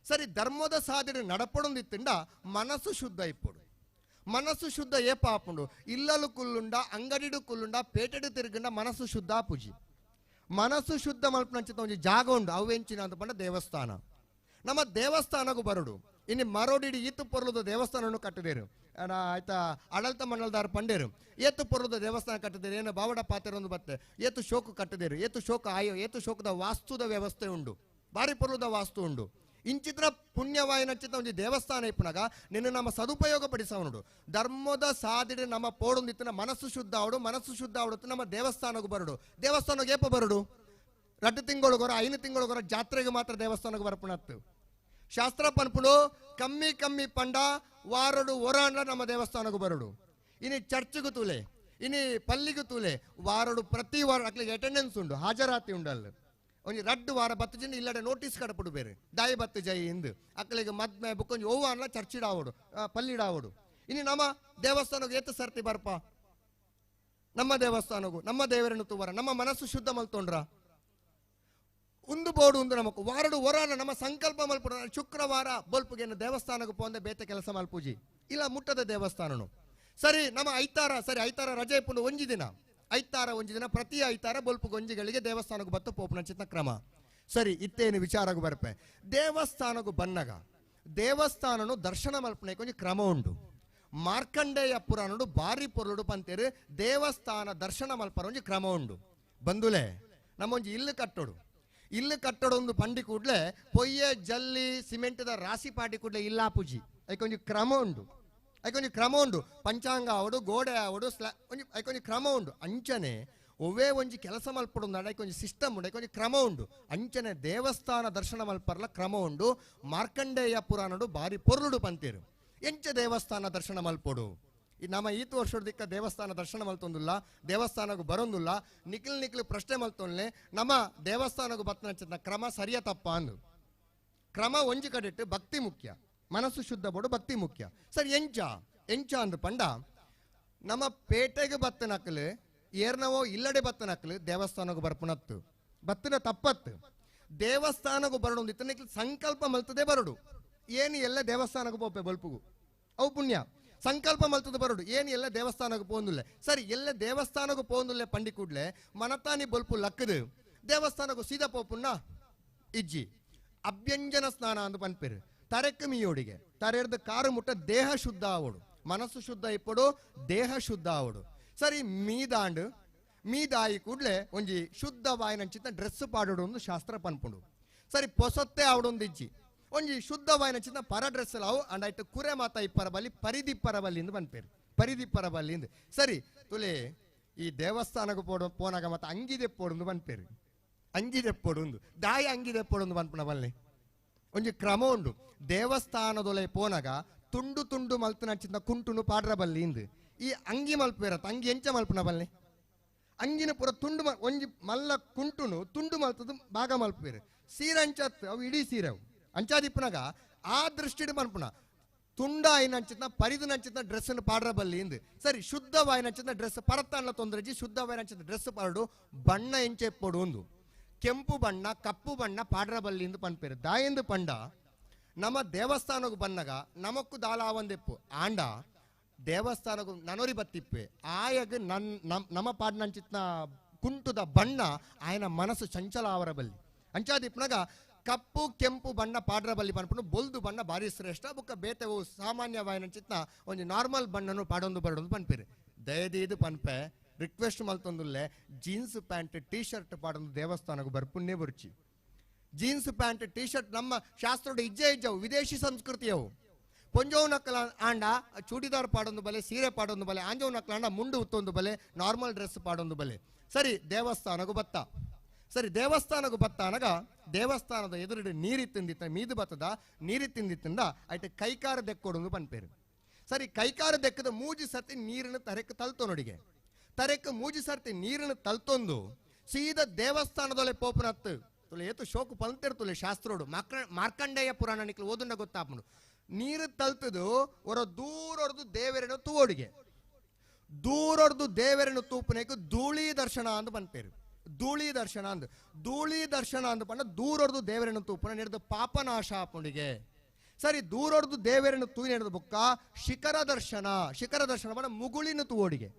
ಸರಿ ಧರ್ಮದ ಸಾಧಿರ ನಡಪಡೊಂದಿತ್ತಿಂಡ ಮನಸ್ಸು ಶುದ್ಧ ಇಪ್ಪಡು ಮನಸ್ಸು ಶುದ್ಧ ಏಪ ಆಪುಂಡು ಇಲ್ಲಲು ಕುಲ್ಲುಂಡ ಅಂಗಡಿಡು ಕುಲ್ಲುಂಡ ಪೇಟೆಡು ತಿರುಗುಂಡ ಮನಸ್ಸು ಶುದ್ಧ ಪೂಜಿ ಮನಸ್ಸು ಶುದ್ಧ ಮಲ್ಪನಂಚಿತ ಒಂಜಿ ಜಾಗ ಉಂಡು ಅವೆಂಚಿನ ಅಂತ ಪಂಡ ದೇವಸ್ಥಾನ ನಮ್ಮ ದೇವಸ್ಥಾನಕ್ಕೂ ಬರುಡು ಇನ್ನು ಮರೋಡಿಡಿ ಈತು ಪೊರ್ಲದ ದೇವಸ್ಥಾನವನ್ನು ಕಟ್ಟಿದೇರು ಆಯ್ತಾ ಆಡಳಿತ ಮಂಡಲದಾರ ಪಂಡೇರು ಏತು ಪೊರ್ಲದ ದೇವಸ್ಥಾನ ಕಟ್ಟಿದೇರು ಏನು ಬಾವಡ ಪಾತೆರ ಒಂದು ಬತ್ತೆ ಏತು ಶೋಕು ಕಟ್ಟಿದೇರು ಏತು ಶೋಕ ಆಯೋ ಏತು ಶೋಕದ ವಾಸ್ತುದ ವ್ಯವಸ್ಥೆ ಉಂಡು ಬಾರಿ ಪೊರ್ಲದ ವಾಸ್ತು ಉಂಡು ಇಂಚಿತ್ರ ಪುಣ್ಯವಾಯಿನಂಚಿತ ಒಂದು ದೇವಸ್ಥಾನ ಇಪ್ಪನಾಗ ನಿನ್ನ ನಮ್ಮ ಸದುಪಯೋಗ ಪಡಿಸವನುಡು ಧರ್ಮದ ಸಾದಿಡೆ ನಮ್ಮ ಪೋಡೊಂದಿತ್ತು ಮನಸ್ಸು ಶುದ್ಧ ಅವಡು ಮನಸ್ಸು ಶುದ್ಧ ಅವಡು ನಮ್ಮ ದೇವಸ್ಥಾನಕ್ಕೂ ಬರಡು ದೇವಸ್ಥಾನಕ್ಕೆ ಏಪ ಬರಡು 2 ತಿಂಗಳಿಗೋರ 5 ತಿಂಗಳಿಗೋರ ಜಾತ್ರೆಗೆ ಮಾತ್ರ ದೇವಸ್ಥಾನಕ್ಕೆ ಬರ್ಪಣತ್ತು ಶಾಸ್ತ್ರ ಪನ್ಪುಡು ಕಮ್ಮಿ ಕಮ್ಮಿ ಪಂಡ ವಾರಡು ಒರಾಂಡ ನಮ್ಮ ದೇವಸ್ಥಾನಕ್ಕೂ ಬರಡು ಇನಿ ಚರ್ಚ್ಗೂ ತೂಲೆ ಇನಿ ಪಲ್ಲಿಗೂ ತೂಲೆ ವಾರಡು ಪ್ರತಿ ವಾರ ಅಕ್ಲಿಗೆ ಅಟೆಂಡೆನ್ಸ್ ಉಂಡು ಹಾಜರಾತಿ ಉಂಡಲ್ಲ ಒಂಜಿ 2 ವಾರ ಬತ್ತು ಜಿಂದ ಇಲ್ಲಡೆ ನೋಟಿಸ್ ಕಡಪಡು ಬೇರೆ ದಾಯಿ ಬತ್ತು ಜೈ ಇಂದು ಅಕ್ಕಲಿಗೆ ಮದ್ಮೆ ಬುಕ್ಕೊಂಜಿ ಓವ ಅನ್ಲ ಚರ್ಚಿಡಾವಡು ಪಲ್ಲಿಡಾವಡು ಇನಿ ನಮ್ಮ ದೇವಸ್ಥಾನಕ್ಕೆ ಏತು ಸರ್ತಿ ಬರ್ಪ ನಮ್ಮ ದೇವಸ್ಥಾನಗೂ ನಮ್ಮ ದೇವರನ್ನು ತೂವರ ನಮ್ಮ ಮನಸ್ಸು ಶುದ್ಧ ಮಲ್ತೊಂಡ್ರ ಒಂದು ಬೋರ್ಡು ಒಂದು ನಮಕ್ ವಾರಡು ವರಾನ ನಮ್ಮ ಸಂಕಲ್ಪ ಮಲ್ಪುಡ ಶುಕ್ರವಾರ ಬೊಲ್ಪುಗೇನು ದೇವಸ್ಥಾನಕ್ಕೆ ಪೋಂದೆ ಬೇತೆ ಕೆಲಸ ಮಲ್ಪೂಜಿ ಇಲ್ಲ ಮುಟ್ಟದ ದೇವಸ್ಥಾನನು ಸರಿ ನಮ್ಮ ಐತಾರ ಸರಿ ಐತಾರ ರಜೆ ಪುಂಡು ಒಂಜಿ ದಿನ ಐತಾರ ಒಂಜಿ ದಿನ ಪ್ರತಿ ಐತಾರ ಬೊಲ್ಪು ಗೊಂಜಿಗಳಿಗೆ ದೇವಸ್ಥಾನಕ್ಕೆ ಬತ್ತು ಪೋಪುನಂಚಿತ ಕ್ರಮ ಸರಿ ಇತ್ತೇನು ವಿಚಾರಕ್ಕೂ ಬರ್ಪೆ ದೇವಸ್ಥಾನಕ್ಕೂ ಬನ್ನಗ ದೇವಸ್ಥಾನನು ದರ್ಶನ ಮಲ್ಪನೆ ಕೊಂಚ ಕ್ರಮ ಉಂಡು ಮಾರ್ಕಂಡೇಯ ಪುರಾಣಡು ಬಾರಿ ಪೊರುಡು ಪಂತೇರು ದೇವಸ್ಥಾನ ದರ್ಶನ ಮಲ್ಪರ ಒಂಜಿ ಕ್ರಮ ಉಂಡು ಬಂದುಲೆ ನಮ್ಮೊಂಜಿ ಇಲ್ಲು ಕಟ್ಟೋಡು ಇಲ್ಲು ಕಟ್ಟಡೊಂದು ಪಂಡಿ ಕೂಡ್ಲೆ ಪೊಯ್ಯೆ ಜಲ್ಲಿ ಸಿಮೆಂಟದ ರಾಸಿ ಪಾಟಿ ಕೂಡ್ಲೆ ಇಲ್ಲ ಪೂಜಿ ಐಕೊಂಜಿ ಕ್ರಮ ಉಂಡು ಐಕೊಂಜಿ ಕ್ರಮ ಉಂಡು ಪಂಚಾಂಗ ಆವಡು ಗೋಡೆ ಆವಡು ಸ್ಲಾ ಒಂಜಿ ಐಕೊಂಜಿ ಕ್ರಮ ಉಂಡು ಅಂಚನೆ ಒವ್ವೇ ಒಂಜಿ ಕೆಲಸ ಮಲ್ಪಡೊಂದು ಐಕೊಂಜಿ ಸಿಸ್ಟಮ್ ಉಂಡು ಐಕೊಂಜಿ ಕ್ರಮ ಉಂಡು ಅಂಚನೆ ದೇವಸ್ಥಾನ ದರ್ಶನ ಮಲ್ಪರ್ಲ ಕ್ರಮ ಉಂಡು ಮಾರ್ಕಂಡೇಯ ಪುರಾಣಡು ಬಾರಿ ಪೊರುಡು ಪಂತೇರು ಎಂಚ ದೇವಸ್ಥಾನ ದರ್ಶನ ಮಲ್ಪೊಡು ಈ ನಮ್ಮ ಈತು ವರ್ಷದ ದಿಕ್ಕ ದೇವಸ್ಥಾನ ದರ್ಶನ ಮಲ್ತೊಂದುಲ್ಲ ದೇವಸ್ಥಾನಕ್ಕೂ ಬರೋಂದುಲ್ಲ ನಿಖಿಲ್ ನಿಖಿಲ್ ಪ್ರಶ್ನೆ ಮಲ್ತೊಂದ್ಲೆ ನಮ್ಮ ದೇವಸ್ಥಾನಕ್ಕೂ ಬತ್ತನಂಚಿನ ಕ್ರಮ ಸರಿಯ ತಪ್ಪ ಅಂದು ಕ್ರಮ ಒಂಜಿ ಕಡೆಟ್ಟು ಭಕ್ತಿ ಮುಖ್ಯ ಮನಸ್ಸು ಶುದ್ಧ ಬೋಡು ಭಕ್ತಿ ಮುಖ್ಯ ಸರಿ ಎಂಚ ಎಂಚ ಅಂದು ಪಂಡ ನಮ್ಮ ಪೇಟೆಗೆ ಬತ್ತನಕ್ಕಲು ಏರ್ನವೋ ಇಲ್ಲಡೆ ಬತ್ತನಕ್ಕಲು ದೇವಸ್ಥಾನಕ್ಕೂ ಬರ್ಪುನತ್ತು ಬತ್ತಿನ ತಪ್ಪತ್ತು ದೇವಸ್ಥಾನಕ್ಕೂ ಬರಡೊಂದಿತ್ತು ನಿಖಿಲ್ ಸಂಕಲ್ಪ ಮಲ್ತದೆ ಬರಡು ಏನು ಎಲ್ಲ ದೇವಸ್ಥಾನಕ್ಕೂ ಪೋಪೆ ಬಲ್ಪುಗು ಅವು ಪುಣ್ಯ ಸಂಕಲ್ಪ ಮಲ್ತದ ಬರಡು ಏನು ಎಲ್ಲ ದೇವಸ್ಥಾನಕ್ಕೆ ಪೋಂದುಲ್ಲೆ ಸರಿ ಎಲ್ಲ ದೇವಸ್ಥಾನಕ್ಕೂ ಪೋಂದುಲ್ಲೆ ಪಂಡಿ ಕೂಡ್ಲೆ ಮನತಾನಿ ಬೊಲ್ಪು ಲಕ್ಕದು ದೇವಸ್ಥಾನಕ್ಕೂ ಸೀದಾ ಪೋಪುನ್ನ ಇಜ್ಜಿ ಅಭ್ಯಂಜನ ಸ್ನಾನ ಅಂದು ಪನ್ಪೇರು ತರೆಕ್ ಮೀಯೋಡಿಗೆ ತರೆರ್ದ ಕಾರು ಮುಟ್ಟ ದೇಹ ಶುದ್ಧ ಆವಡು ಮನಸ್ಸು ಶುದ್ಧ ಇಪ್ಪಡು ದೇಹ ಶುದ್ಧ ಆವಡು ಸರಿ ಮೀದಾಂಡು ಮೀದಾಯಿ ಕೂಡ್ಲೆ ಒಂಜಿ ಶುದ್ಧ ವಾಯಿನಂಚಿತ ಡ್ರೆಸ್ ಪಾಡೋಡು ಒಂದು ಶಾಸ್ತ್ರ ಪನ್ಪುಂಡು ಸರಿ ಪೊಸತ್ತೆ ಆವಡೊಂದು ಇಜ್ಜಿ ಒಂಜಿ ಶುದ್ಧವಾಯಿನ ಪರ ಡ್ರೆಸ್ ಅವು ಅಂಡ್ ಆಯ್ತು ಕುರೆ ಮಾತ ಇಪ್ಪರ ಬಲ್ಲಿ ಪರಿದಿಪ್ಪರ ಬಲ್ಲಿ ಎಂದು ಪನ್ಪೇರು ಪರಿದಿಪ್ಪರ ಬಲ್ಲಿ ಎಂದು ಸರಿ ತುಲೆ ಈ ದೇವಸ್ಥಾನಕ್ಕೆ ಪೋಡು ಪೋನಾಗ ಮತ್ತೆ ಅಂಗಿ ದೆಪ್ಪೋಡು ಪನ್ಪೇರು ಅಂಗಿ ದೆಪ್ಪೋಡು ಒಂದು ದಾಯಿ ಅಂಗಿ ದೆಪ್ಪೋಡು ಪನ್ಪುನ ಬಲ್ಲೆ ಒಂಜಿ ಕ್ರಮ ಉಂಡು ದೇವಸ್ಥಾನದೊಲೆ ಪೋನಾಗ ತುಂಡು ತುಂಡು ಮಲ್ತನಂಚಿನ ಕುಂಟುನು ಪಾಡ್ರ ಬಲ್ಲಿ ಇಂದು ಈ ಅಂಗಿ ಮಲ್ಪೇರತ್ತ ಅಂಗಿ ಎಂಚ ಮಲ್ಪುನ ಬಲ್ಲೆ ಅಂಗಿನ ಪೂರ ತುಂಡು ಒಂಜಿ ಮಲ್ಲ ಕುಂಟುನು ತುಂಡು ಮಲ್ತದ್ದು ಭಾಗ ಮಲ್ಪೇರು ಸೀರೆ ಅಂಚತ್ ಅವು ಇಡೀ ಸೀರೆ ಅವು ಅಂಚಾದಿಪ್ಪನಾಗ ಆ ದೃಷ್ಟಿಡ್ ಮನ್ಪುನ ತುಂಡ ಐನಂಚಿನ ಪರಿದು ನಂಚಿನ ಡ್ರೆಸ್ ಪಾಡ್ರ ಬಲ್ಲಿ ಇಂದು ಸರಿ ಶುದ್ಧವಾಯಿನಂಚಿನ ಡ್ರೆಸ್ ಪರತ್ತಾಣ್ಣ ತೊಂದರೆ ಶುದ್ಧವಾಯಿನಂಚಿನ ಡ್ರೆಸ್ ಪಾಡು ಬಣ್ಣ ಎಂಚೆ ಪೊಡು ಒಂದು ಕೆಂಪು ಬಣ್ಣ ಕಪ್ಪು ಬಣ್ಣ ಪಾಡ್ರ ಬಲ್ಲಿ ಎಂದು ಪನ್ಪೇರು ದಾಯೆಂದು ಪಂಡ ನಮ್ಮ ದೇವಸ್ಥಾನಕ್ಕೆ ಬನ್ನಗ ನಮಕ್ಕು ದಾಲ ಆವಂದೆಪ್ಪು ಆಂಡ ದೇವಸ್ಥಾನಗೂ ನನೊರಿ ಬತ್ತಿಪ್ಪೆ ಆಯಗ ನನ್ನ ನಮ್ಮ ಪಾಡ್ನಂಚಿತ್ನ ಕುಂಟುದ ಬಣ್ಣ ಆಯನ ಮನಸ್ಸು ಚಂಚಲ ಅವರ ಬಲ್ಲಿ ಅಂಚಾದಿಪ್ಪನಾಗ ಕಪ್ಪು ಕೆಂಪು ಬಣ್ಣ ಪಾಡ್ರ ಬಲ್ಲಿ ಪನ್ಪುಂಡು ಬೊಲ್ದು ಬಣ್ಣ ಭಾರಿ ಶ್ರೇಷ್ಠ ಬುಕ್ಕ ಬೇತೆವು ಸಾಮಾನ್ಯವಾಯಿನಂಚಿತ್ನ ಒಂಜಿ ನಾರ್ಮಲ್ ಬಣ್ಣನು ಪಾಡೊಂದು ಬರಡೊಂದು ಪನ್ಪಿರಿ ದಯದೀದು ಪನ್ಪೆ ರಿಕ್ವೆಸ್ಟ್ ಮಲ್ತೊಂದುಲ್ಲೆ ಜೀನ್ಸ್ ಪ್ಯಾಂಟ್ ಟೀ ಶರ್ಟ್ ಪಾಡೊಂದು ದೇವಸ್ಥಾನಕ್ಕೆ ಬರ್ಪುನ್ನೇ ಬುರ್ಚಿ ಜೀನ್ಸ್ ಪ್ಯಾಂಟ್ ಟೀ ಶರ್ಟ್ ನಮ್ಮ ಶಾಸ್ತ್ರೋಡು ಇಜ್ಜೆ ಇಜ್ಜವು ವಿದೇಶಿ ಸಂಸ್ಕೃತಿಯವು ಪೊಂಜೋವು ನಕ್ಕಲ ಆಂಡ ಚೂಡಿದಾರ್ ಪಾಡೊಂದು ಬಲೆ ಸೀರೆ ಪಾಡೊಂದು ಬಲೆ ಆಂಜೋವು ನಕ್ಕಲ ಆಂಡ ಮುಂಡು ಉತ್ತೊಂದು ಬಲೆ ನಾರ್ಮಲ್ ಡ್ರೆಸ್ ಪಾಡೊಂದು ಬಲೆ ಸರಿ ದೇವಸ್ಥಾನಗೂ ಬತ್ತ ಸರಿ ದೇವಸ್ಥಾನಗೂ ಬತ್ತ ಅನಗ ದೇವಸ್ಥಾನದ ಎದುರುಡೆ ನೀರಿ ತಿಂದಿತ್ತ ಮೀದು ಬತ್ತದ ನೀರಿ ತಿಂದಿತ್ತಿಂದ ಐಟ ಕೈಕಾರ ದೆಕ್ಕೊಡೊಂದು ಪನ್ಪೇರು ಸರಿ ಕೈಕಾರ ದೆಕ್ಕದ ಮೂಜಿ ಸರ್ತಿ ನೀರನ್ನು ತರೆಕ್ ತಲ್ತೊನೊಡಿಗೆ ತರೆಕ್ ಮೂಜಿ ಸರ್ತಿ ನೀರನ್ನು ತಲ್ತೊಂದು ಸೀದಾ ದೇವಸ್ಥಾನದೊಲೆ ಪೋಪನತ್ತು ತುಲೆ ಏತು ಶೋಕು ಪಂತಿರ್ತುಲೆ ಶಾಸ್ತ್ರೋಡು ಮಾರ್ಕಂಡೇಯ ಪುರಾಣ ನಿಕ್ಲು ಓದುಂಡ ಗೊತ್ತಾಪುಂಡು ನೀರು ತಲ್ತದು ಹೊರ ದೂರೊರ್ದು ದೇವರನ್ನು ತೂವೊಡಿಗೆ ದೂರೊರ್ದು ದೇವರನ್ನು ತೂಪನೇಕು ಧೂಳಿ ದರ್ಶನ ಅಂದು ಪನ್ಪೇರು ಧೂಳಿ ದರ್ಶನ ಅಂದು ಧೂಳಿ ದರ್ಶನ ಅಂದು ಪಂಡ ದೂರೊರ್ದು ದೇವರನ್ನು ತೂಪನ ನೆಡ್ದು ಪಾಪನಾಶ ಆಪುಂಡಿಗೆ ಸರಿ ದೂರೊರ್ದು ದೇವರನ್ನು ತೂ ನೆಡ್ದು ಬುಕ್ಕ ಶಿಖರ ದರ್ಶನ ಶಿಖರ ದರ್ಶನ ಪಂಡ ಮುಗುಳಿನ ತೂವೊಡಿಗೆ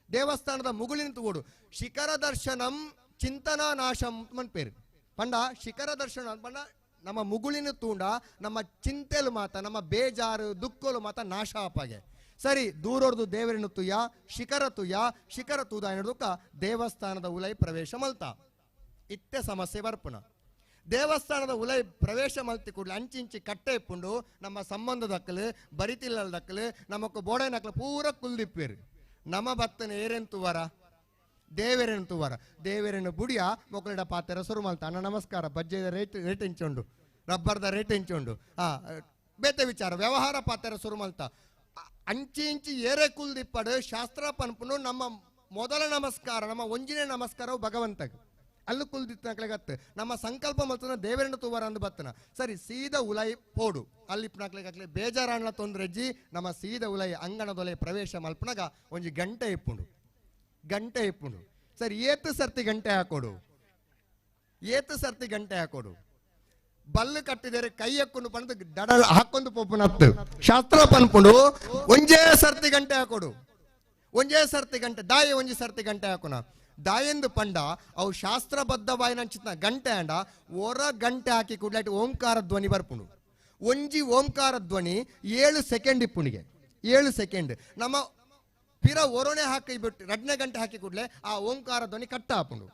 ದೇವಸ್ಥಾನದ ಮುಗುಳಿನ ತೂವೋಡು ಶಿಖರ ದರ್ಶನಂ ಚಿಂತನಾ ನಾಶಂ ಮನ್ಪೇರು ಪಂಡ ಶಿಖರ ದರ್ಶನ ಅಂತ ಪಂಡ ನಮ್ಮ ಮುಗುಳಿನ ತೂಂಡ ನಮ್ಮ ಚಿಂತೆಲು ಮಾತ ನಮ್ಮ ಬೇಜಾರು ದುಃಖಲು ಮಾತ ನಾಶ ಆಪಾಗೆ ಸರಿ ದೂರೊರ್ದು ದೇವರನ್ನು ತುಯ್ಯ ಶಿಖರ ತುಯ್ಯ ಶಿಖರ ತೂದ ಎನ್ನೋದಕ್ಕ ದೇವಸ್ಥಾನದ ಉಲೈ ಪ್ರವೇಶ ಮಲ್ತ ಇತ್ತೆ ಸಮಸ್ಯೆ ಬರ್ಪುನ ದೇವಸ್ಥಾನದ ಉಲೈ ಪ್ರವೇಶ ಮಲ್ತಿ ಕೂಡಲೇ ಅಂಚಿಂಚಿ ಕಟ್ಟೆ ಇಪ್ಪುಂಡು ನಮ್ಮ ಸಂಬಂಧದಕ್ಕಲು ಬರಿತಿಲ್ಲದಕ್ಕಲು ನಮಕ್ ಬೋಡೈನಕ್ಕಲು ಪೂರ ಕುಲ್ದಿಪ್ಪೇರು ನಮ್ಮ ಭಕ್ತನ ಏರೆಂತುವರ ದೇವರೇನು ತೂವರ ದೇವರೇನು ಬುಡಿಯ ಮೊಕ್ಕಲಿಡ ಪಾತೆರ ಸುರು ಮಲ್ತ ಅಣ್ಣ ನಮಸ್ಕಾರ ಬಜ್ಜೆದ ರೇಟ್ ರೇಟ್ ಎಂಚುಂಡು ರಬ್ಬರ್ದ ರೇಟ್ ಎಂಚುಂಡು ಬೇತೆ ವಿಚಾರ ವ್ಯವಹಾರ ಪಾತೆರ ಸುರು ಮಲ್ತ ಅಂಚಿ ಇಂಚಿ ಏರೆ ಕುಲ್ದಿಪ್ಪಡು ಶಾಸ್ತ್ರ ಪನ್ಪುನು ನಮ್ಮ ಮೊದಲ ನಮಸ್ಕಾರ ನಮ್ಮ ಒಂಜಿನೇ ನಮಸ್ಕಾರವು ಭಗವಂತಗೆ ಅಲ್ಲೂ ಕುಲ್ದಿತ್ತನಕ್ಲೆಗತ್ತು ನಮ್ಮ ಸಂಕಲ್ಪ ಮಲ್ತನ ದೇವರನ್ನು ತೂವರ ಅಂದು ಬತ್ತನ ಸರಿ ಸೀದಾ ಉಲೈ ಪೋಡು ಅಲ್ಲಿ ಇಪ್ಪನಕ್ಲೆಗಕ್ಲೆ ಬೇಜಾರಣ್ಣ ತೊಂದ್ರೆಜ್ಜಿ ನಮ್ಮ ಸೀದಾ ಉಲೈ ಅಂಗಣದೊಲೆ ಪ್ರವೇಶ ಮಲ್ಪನಾಗ ಒಂಜಿ ಗಂಟೆ ಇಪ್ಪುಂಡು ಗಂಟೆ ಇಪ್ಪುಂಡು ಸರಿ ಏತು ಸರ್ತಿ ಗಂಟೆ ಹಾಕೋಡು ಏತು ಸರ್ತಿ ಗಂಟೆ ಹಾಕೋಡು ಬಲ್ಲು ಕಟ್ಟಿದರೆ ಕೈ ಹಾಕೊಂಡು ಪಂದು ದಡ ಹಾಕೊಂಡು ಪೋಪುನತ್ತು ಶಾಸ್ತ್ರ ಪನ್ಪುಂಡು ಒಂಜೇ ಸರ್ತಿ ಗಂಟೆ ಹಾಕೋಡು ಒಂಜೇ ಸರ್ತಿ ಗಂಟೆ ದಾಯ ಒಂಜಿ ಸರ್ತಿ ಗಂಟೆ ಹಾಕೋಣ ದಾಯೆಂದು ಪಂಡ ಅವು ಶಾಸ್ತ್ರಬದ್ಧವಾಯಿನಂಚಿನ ಗಂಟೆ ಅಂಡ ಒರ ಗಂಟೆ ಹಾಕಿ ಕೂಡಲೇ ಓಂಕಾರ ಧ್ವನಿ ಬರ್ಪುಂಡು ಒಂಜಿ ಓಂಕಾರ ಧ್ವನಿ 7 ಸೆಕೆಂಡ್ ಇಪ್ಪುಣಿಗೆ 7 ಸೆಕೆಂಡ್ ನಮ್ಮ ಪಿರ ಒರೊಣೆ ಹಾಕಿ ಬಿಟ್ಟು ರಡ್ನೇ ಗಂಟೆ ಹಾಕಿ ಕೂಡಲೇ ಆ ಓಂಕಾರ ಧ್ವನಿ ಕಟ್ಟ ಹಾಪುಂಡು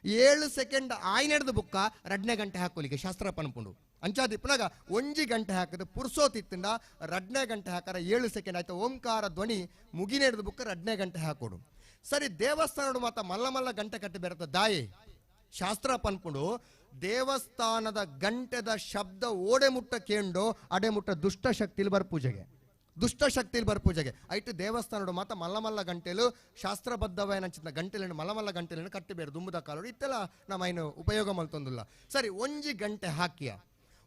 7 ಸೆಕೆಂಡ್ ಆಯ್ನೆಡ್ದು ಬುಕ್ಕ ರಡ್ನೇ ಗಂಟೆ ಹಾಕೋಲಿಕ್ಕೆ ಶಾಸ್ತ್ರ ಪನ್ಪುಂಡು ಅಂಚಾದಿಪ್ಪನಾಗ ಒಂಜಿ ಗಂಟೆ ಹಾಕಿದ ಪುರ್ಸೋತಿತ್ತಿಂದ ರಡ್ನೇ ಗಂಟೆ ಹಾಕಾರ 7 ಸೆಕೆಂಡ್ ಆಯ್ತು ಓಂಕಾರ ಧ್ವನಿ ಮುಗಿನೆಡ್ದು ಬುಕ್ಕ ರಡ್ನೇ ಗಂಟೆ ಹಾಕೋಡು ಸರಿ ದೇವಸ್ಥಾನಡು ಮಾತ ಮಲ್ಲ ಮಲ್ಲ ಗಂಟೆ ಕಟ್ಟಿ ಬೆರತ ದಾಯಿ ಶಾಸ್ತ್ರ ಪನ್ಪುಂಡು ದೇವಸ್ಥಾನದ ಗಂಟೆದ ಶಬ್ದ ಓಡೆ ಮುಟ್ಟ ಕೇಂಡು ಅಡೆ ಮುಟ್ಟ ದುಷ್ಟ ಶಕ್ತಿಲಿ ಬರ್ ಪೂಜೆಗೆ ದುಷ್ಟ ಶಕ್ತಿಲಿ ಬರ್ ಪೂಜೆಗೆ ಐಟು ದೇವಸ್ಥಾನಡು ಮಾತ ಮಲ್ಲ ಮಲ್ಲ ಗಂಟೆಲು ಶಾಸ್ತ್ರಬದ್ಧವಾಯಿನಂಚಿನ ಗಂಟೆలను ಮಲ್ಲ ಮಲ್ಲ ಗಂಟೆలను ಕಟ್ಟಿಬೇರು ದುಂಬುದ ಕಾಲಡು ಇತ್ತೆಲ್ಲ ನಮ್ಮ ಏನು ಉಪಯೋಗ ಮಲ್ತೊಂದಿಲ್ಲ ಸರಿ ಒಂಜಿ ಗಂಟೆ ಹಾಕಿಯ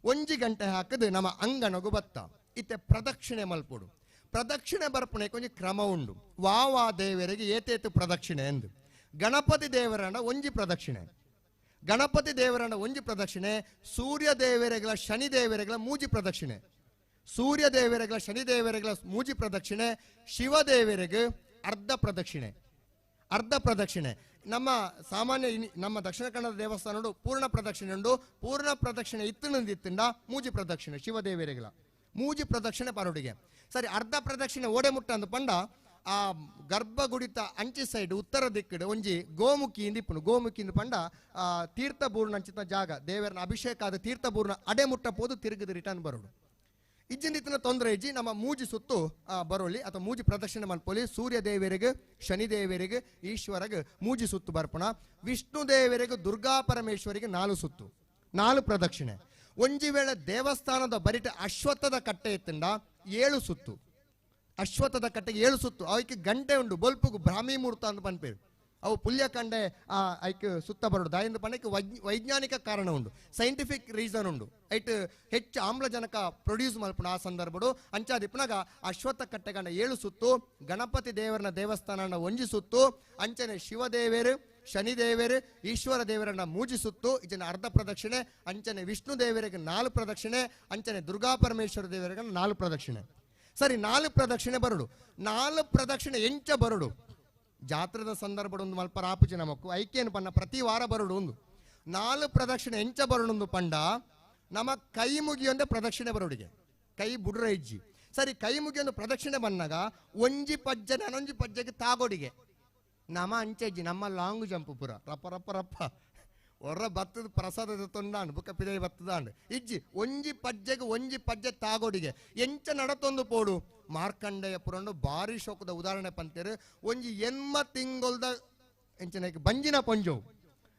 ಒಂಜಿ ಗಂಟೆ ಹಾಕಿದು ನಮ್ಮ ಅಂಗಣಗು ಬತ್ತ ಇತ್ತೆ ಪ್ರದಕ್ಷಿಣೆ ಮಲ್ಪುಡು ಪ್ರದಕ್ಷಿಣೆ ಬರ್ಪುಣೆ ಕೊಂಚ ಕ್ರಮ ಉಂಡು ವಾ ವಾ ದೇವರಿಗೆ ಏತೇತು ಪ್ರದಕ್ಷಿಣೆ ಎಂದು ಗಣಪತಿ ದೇವರನ್ನ ಒಂಜಿ ಪ್ರದಕ್ಷಿಣೆ ಗಣಪತಿ ದೇವರನ್ನ ಒಂಜಿ ಪ್ರದಕ್ಷಿಣೆ ಸೂರ್ಯ ದೇವರೆಗಳ ಶನಿ ದೇವರೆಗಳ ಮೂಜಿ ಪ್ರದಕ್ಷಿಣೆ ಸೂರ್ಯ ದೇವರೆಗಳ ಶನಿ ದೇವರೆಗಳ ಮೂಜಿ ಪ್ರದಕ್ಷಿಣೆ ಶಿವ ದೇವರಿಗೆ ಅರ್ಧ ಪ್ರದಕ್ಷಿಣೆ ಅರ್ಧ ಪ್ರದಕ್ಷಿಣೆ ನಮ್ಮ ಸಾಮಾನ್ಯ ನಮ್ಮ ದಕ್ಷಿಣ ಕನ್ನಡ ದೇವಸ್ಥಾನಡು ಪೂರ್ಣ ಪ್ರದಕ್ಷಿಣೆ ಉಂಡು ಪೂರ್ಣ ಪ್ರದಕ್ಷಿಣೆ ಇತ್ತಿನಿಂದ ಮೂಜಿ ಪ್ರದಕ್ಷಿಣೆ ಶಿವದೇವರೆಗಳ ಮೂಜಿ ಪ್ರದಕ್ಷಿಣೆ ಪರೋಡಿಗೆ ಸರಿ ಅರ್ಧ ಪ್ರದಕ್ಷಿಣೆ ಓಡೆ ಮುಟ್ಟ ಅಂದು ಪಂಡ ಆ ಗರ್ಭಗುಡಿತ ಅಂಚಿ ಸೈಡ್ ಉತ್ತರ ದಿಕ್ಕಡು ಒಂಜಿ ಗೋಮುಖಿಯಿಂದ ಇಪ್ಪುನು ಗೋಮುಖಿಯಿಂದ ಪಂಡ ಆ ತೀರ್ಥಬೂರ್ಣ ಅಂಚಿತ ಜಾಗ ದೇವರನ ಅಭಿಷೇಕ ಆದ ತೀರ್ಥಬೂರ್ಣ ಅಡೆ ಮುಟ್ಟ ಪೋದು ತಿರುಗಿದ ರಿಟರ್ನ್ ಬರೋಡು ಇಜ್ಜಿಂದಿತ್ತಿನ ತೊಂದರೆ ಇಜ್ಜಿ ನಮ್ಮ ಮೂಜಿ ಸುತ್ತು ಬರೋಲಿ ಅಥವಾ ಮೂಜಿ ಪ್ರದಕ್ಷಿಣೆ ಮಲ್ಪೊಲಿ ಸೂರ್ಯ ದೇವರಿಗೆ ಶನಿ ದೇವರಿಗೆ ಈಶ್ವರಗೆ ಮೂಜಿ ಸುತ್ತು ಬರ್ಪಣ ವಿಷ್ಣು ದೇವರಿಗೆ ದುರ್ಗಾ ಪರಮೇಶ್ವರಿಗೆ 4 ಸುತ್ತು 4 ಪ್ರದಕ್ಷಿಣೆ ಒಂಜಿ ವೇಳೆ ದೇವಸ್ಥಾನದ ಬರಿಟ ಅಶ್ವತ್ಥದ ಕಟ್ಟೆ ಇತ್ತಿಂದ 7 ಸುತ್ತು ಅಶ್ವತ್ಥದ ಕಟ್ಟೆಗೆ 7 ಸುತ್ತು ಅವಕ್ಕೆ ಗಂಟೆ ಉಂಡು ಬೊಲ್ಪುಗು ಬ್ರಾಹ್ಮಿ ಮುಹೂರ್ತ ಅಂತ ಪನ್ಪೇರು ಅವು ಪುಲ್ಯಕಂಡೆ ಐಕ್ ಸುತ್ತ ಬರೋಡು ದಾಯಿಂದ ಪಂಡಕ್ಕೆ ವೈಜ್ಞಾನಿಕ ಕಾರಣ ಉಂಡು ಸೈಂಟಿಫಿಕ್ ರೀಸನ್ ಉಂಡು ಐಟ್ ಹೆಚ್ಚು ಆಮ್ಲಜನಕ ಪ್ರೊಡ್ಯೂಸ್ ಮಲ್ಪುಣ ಆ ಸಂದರ್ಭಡು ಅಂಚಾದಿಪ್ಪನಾಗ ಅಶ್ವತ್ಥ ಕಟ್ಟೆಗಂಡ 7 ಸುತ್ತು ಗಣಪತಿ ದೇವರನ ದೇವಸ್ಥಾನ ಒಂಜಿ ಸುತ್ತು ಅಂಚನೆ ಶಿವದೇವರು ಶನಿದೇವರು ಈಶ್ವರ ದೇವರನ್ನ ಮೂಜಿ ಸುತ್ತು ಇದನ್ನ ಅರ್ಧ ಪ್ರದಕ್ಷಿಣೆ ಅಂಚನೆ ವಿಷ್ಣು ದೇವರಿಗೆ 4 ಪ್ರದಕ್ಷಿಣೆ ಅಂಚನೆ ದುರ್ಗಾ ಪರಮೇಶ್ವರ ದೇವರಿಗೆ 4 ಪ್ರದಕ್ಷಿಣೆ. ಸರಿ 4 ಪ್ರದಕ್ಷಿಣೆ ಬರಡು 4 ಪ್ರದಕ್ಷಿಣೆ ಎಂಚ ಬರಡು ಜಾತ್ರದ ಸಂದರ್ಭ ಒಂದು ಮಲ್ಪ ರಾಪುಜಿ ನಮಕ್ಕು ಐಕ್ಯನು ಪನ್ನ ಪ್ರತಿ ವಾರ ಬರಡು ಒಂದು 4 ಪ್ರದಕ್ಷಿಣೆ ಎಂಚ ಬರಡೊಂದು ಪಂಡ ನಮ್ಮ ಕೈ ಮುಗಿಯೊಂದೇ ಪ್ರದಕ್ಷಿಣೆ ಬರೋಡಿಗೆ ಕೈ ಬುಡ್ರ ಇಜ್ಜಿ ಸರಿ ಕೈ ಮುಗಿಯೊಂದು ಪ್ರದಕ್ಷಿಣೆ ಬಂದಾಗ ಒಂಜಿ ಪಜ್ಜೆ ನಾನೊಂಜಿ ಪಜ್ಜೆಗೆ ತಾಗೋಡಿಗೆ ನಮ್ಮ ಅಂಚೆಜ್ಜಿ ನಮ್ಮ ಲಾಂಗ್ ಜಂಪ್ ಪುರ ರಪ್ಪ ರಪ್ಪ ರಪ್ಪ ಹೊರ ಬತ್ತದ ಪ್ರಸಾದದ ತೊಂದಾಂಡು ಬುಕ್ಕ ಪಿದೈ ಬತ್ತದಾಂಡು ಇಜ್ಜಿ ಒಂಜಿ ಪಜ್ಜೆಗೆ ಒಂಜಿ ಪಜ್ಜೆ ತಾಗೋಡಿಗೆ ಎಂಚ ನಡತೊಂದು ಪೋಡು ಮಾರ್ಕಂಡೆಯ ಪುರಂಡು ಭಾರಿ ಶೋಕದ ಉದಾಹರಣೆ ಪಂತೇರು ಒಂಜಿ ಎನ್ಮ ತಿಂಗೊಲ್ದ ಎಂಚನ ಬಂಜಿನ ಪೊಂಜೋವು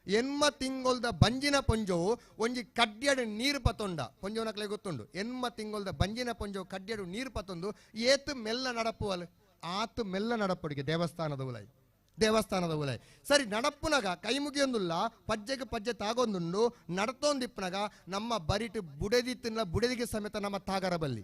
ಎನ್ಮ ತಿಂಗೊಲ್ದ ಬಂಜಿನ ಪೊಂಜೋವು ಒಂಜಿ ಕಡ್ಯಡು ನೀರು ಪತೊಂಡ ಪೊಂಜೋನಕ್ಲೆ ಗೊತ್ತುಂಡು ಎನ್ಮ ತಿಂಗೊಲ್ದ ಬಂಜಿನ ಪೊಂಜೋವು ಕಡ್ಯಡು ನೀರು ಪತೊಂದು ಏತು ಮೆಲ್ಲ ನಡಪುವಲ್ ಆತು ಮೆಲ್ಲ ನಡಪುಡಿಗೆ ದೇವಸ್ಥಾನದ ಉಲೈ ದೇವಸ್ಥಾನದ ಉಲೈ ಸರಿ ನಡಪ್ಪುನಗ ಕೈ ಮುಗಿಯೊಂದುಲ್ಲ ಪಜ್ಜೆಗೆ ಪಜ್ಜೆ ತಾಗೊಂದುಂಡು ನಡತೊಂದಿಪ್ಪನಗ ನಮ್ಮ ಬರಿಟು ಬುಡೆದಿ ತಿನ್ನ ಬುಡೆದಿಗೆ ಸಮೇತ ನಮ್ಮ ತಾಗರ ಬಲ್ಲಿ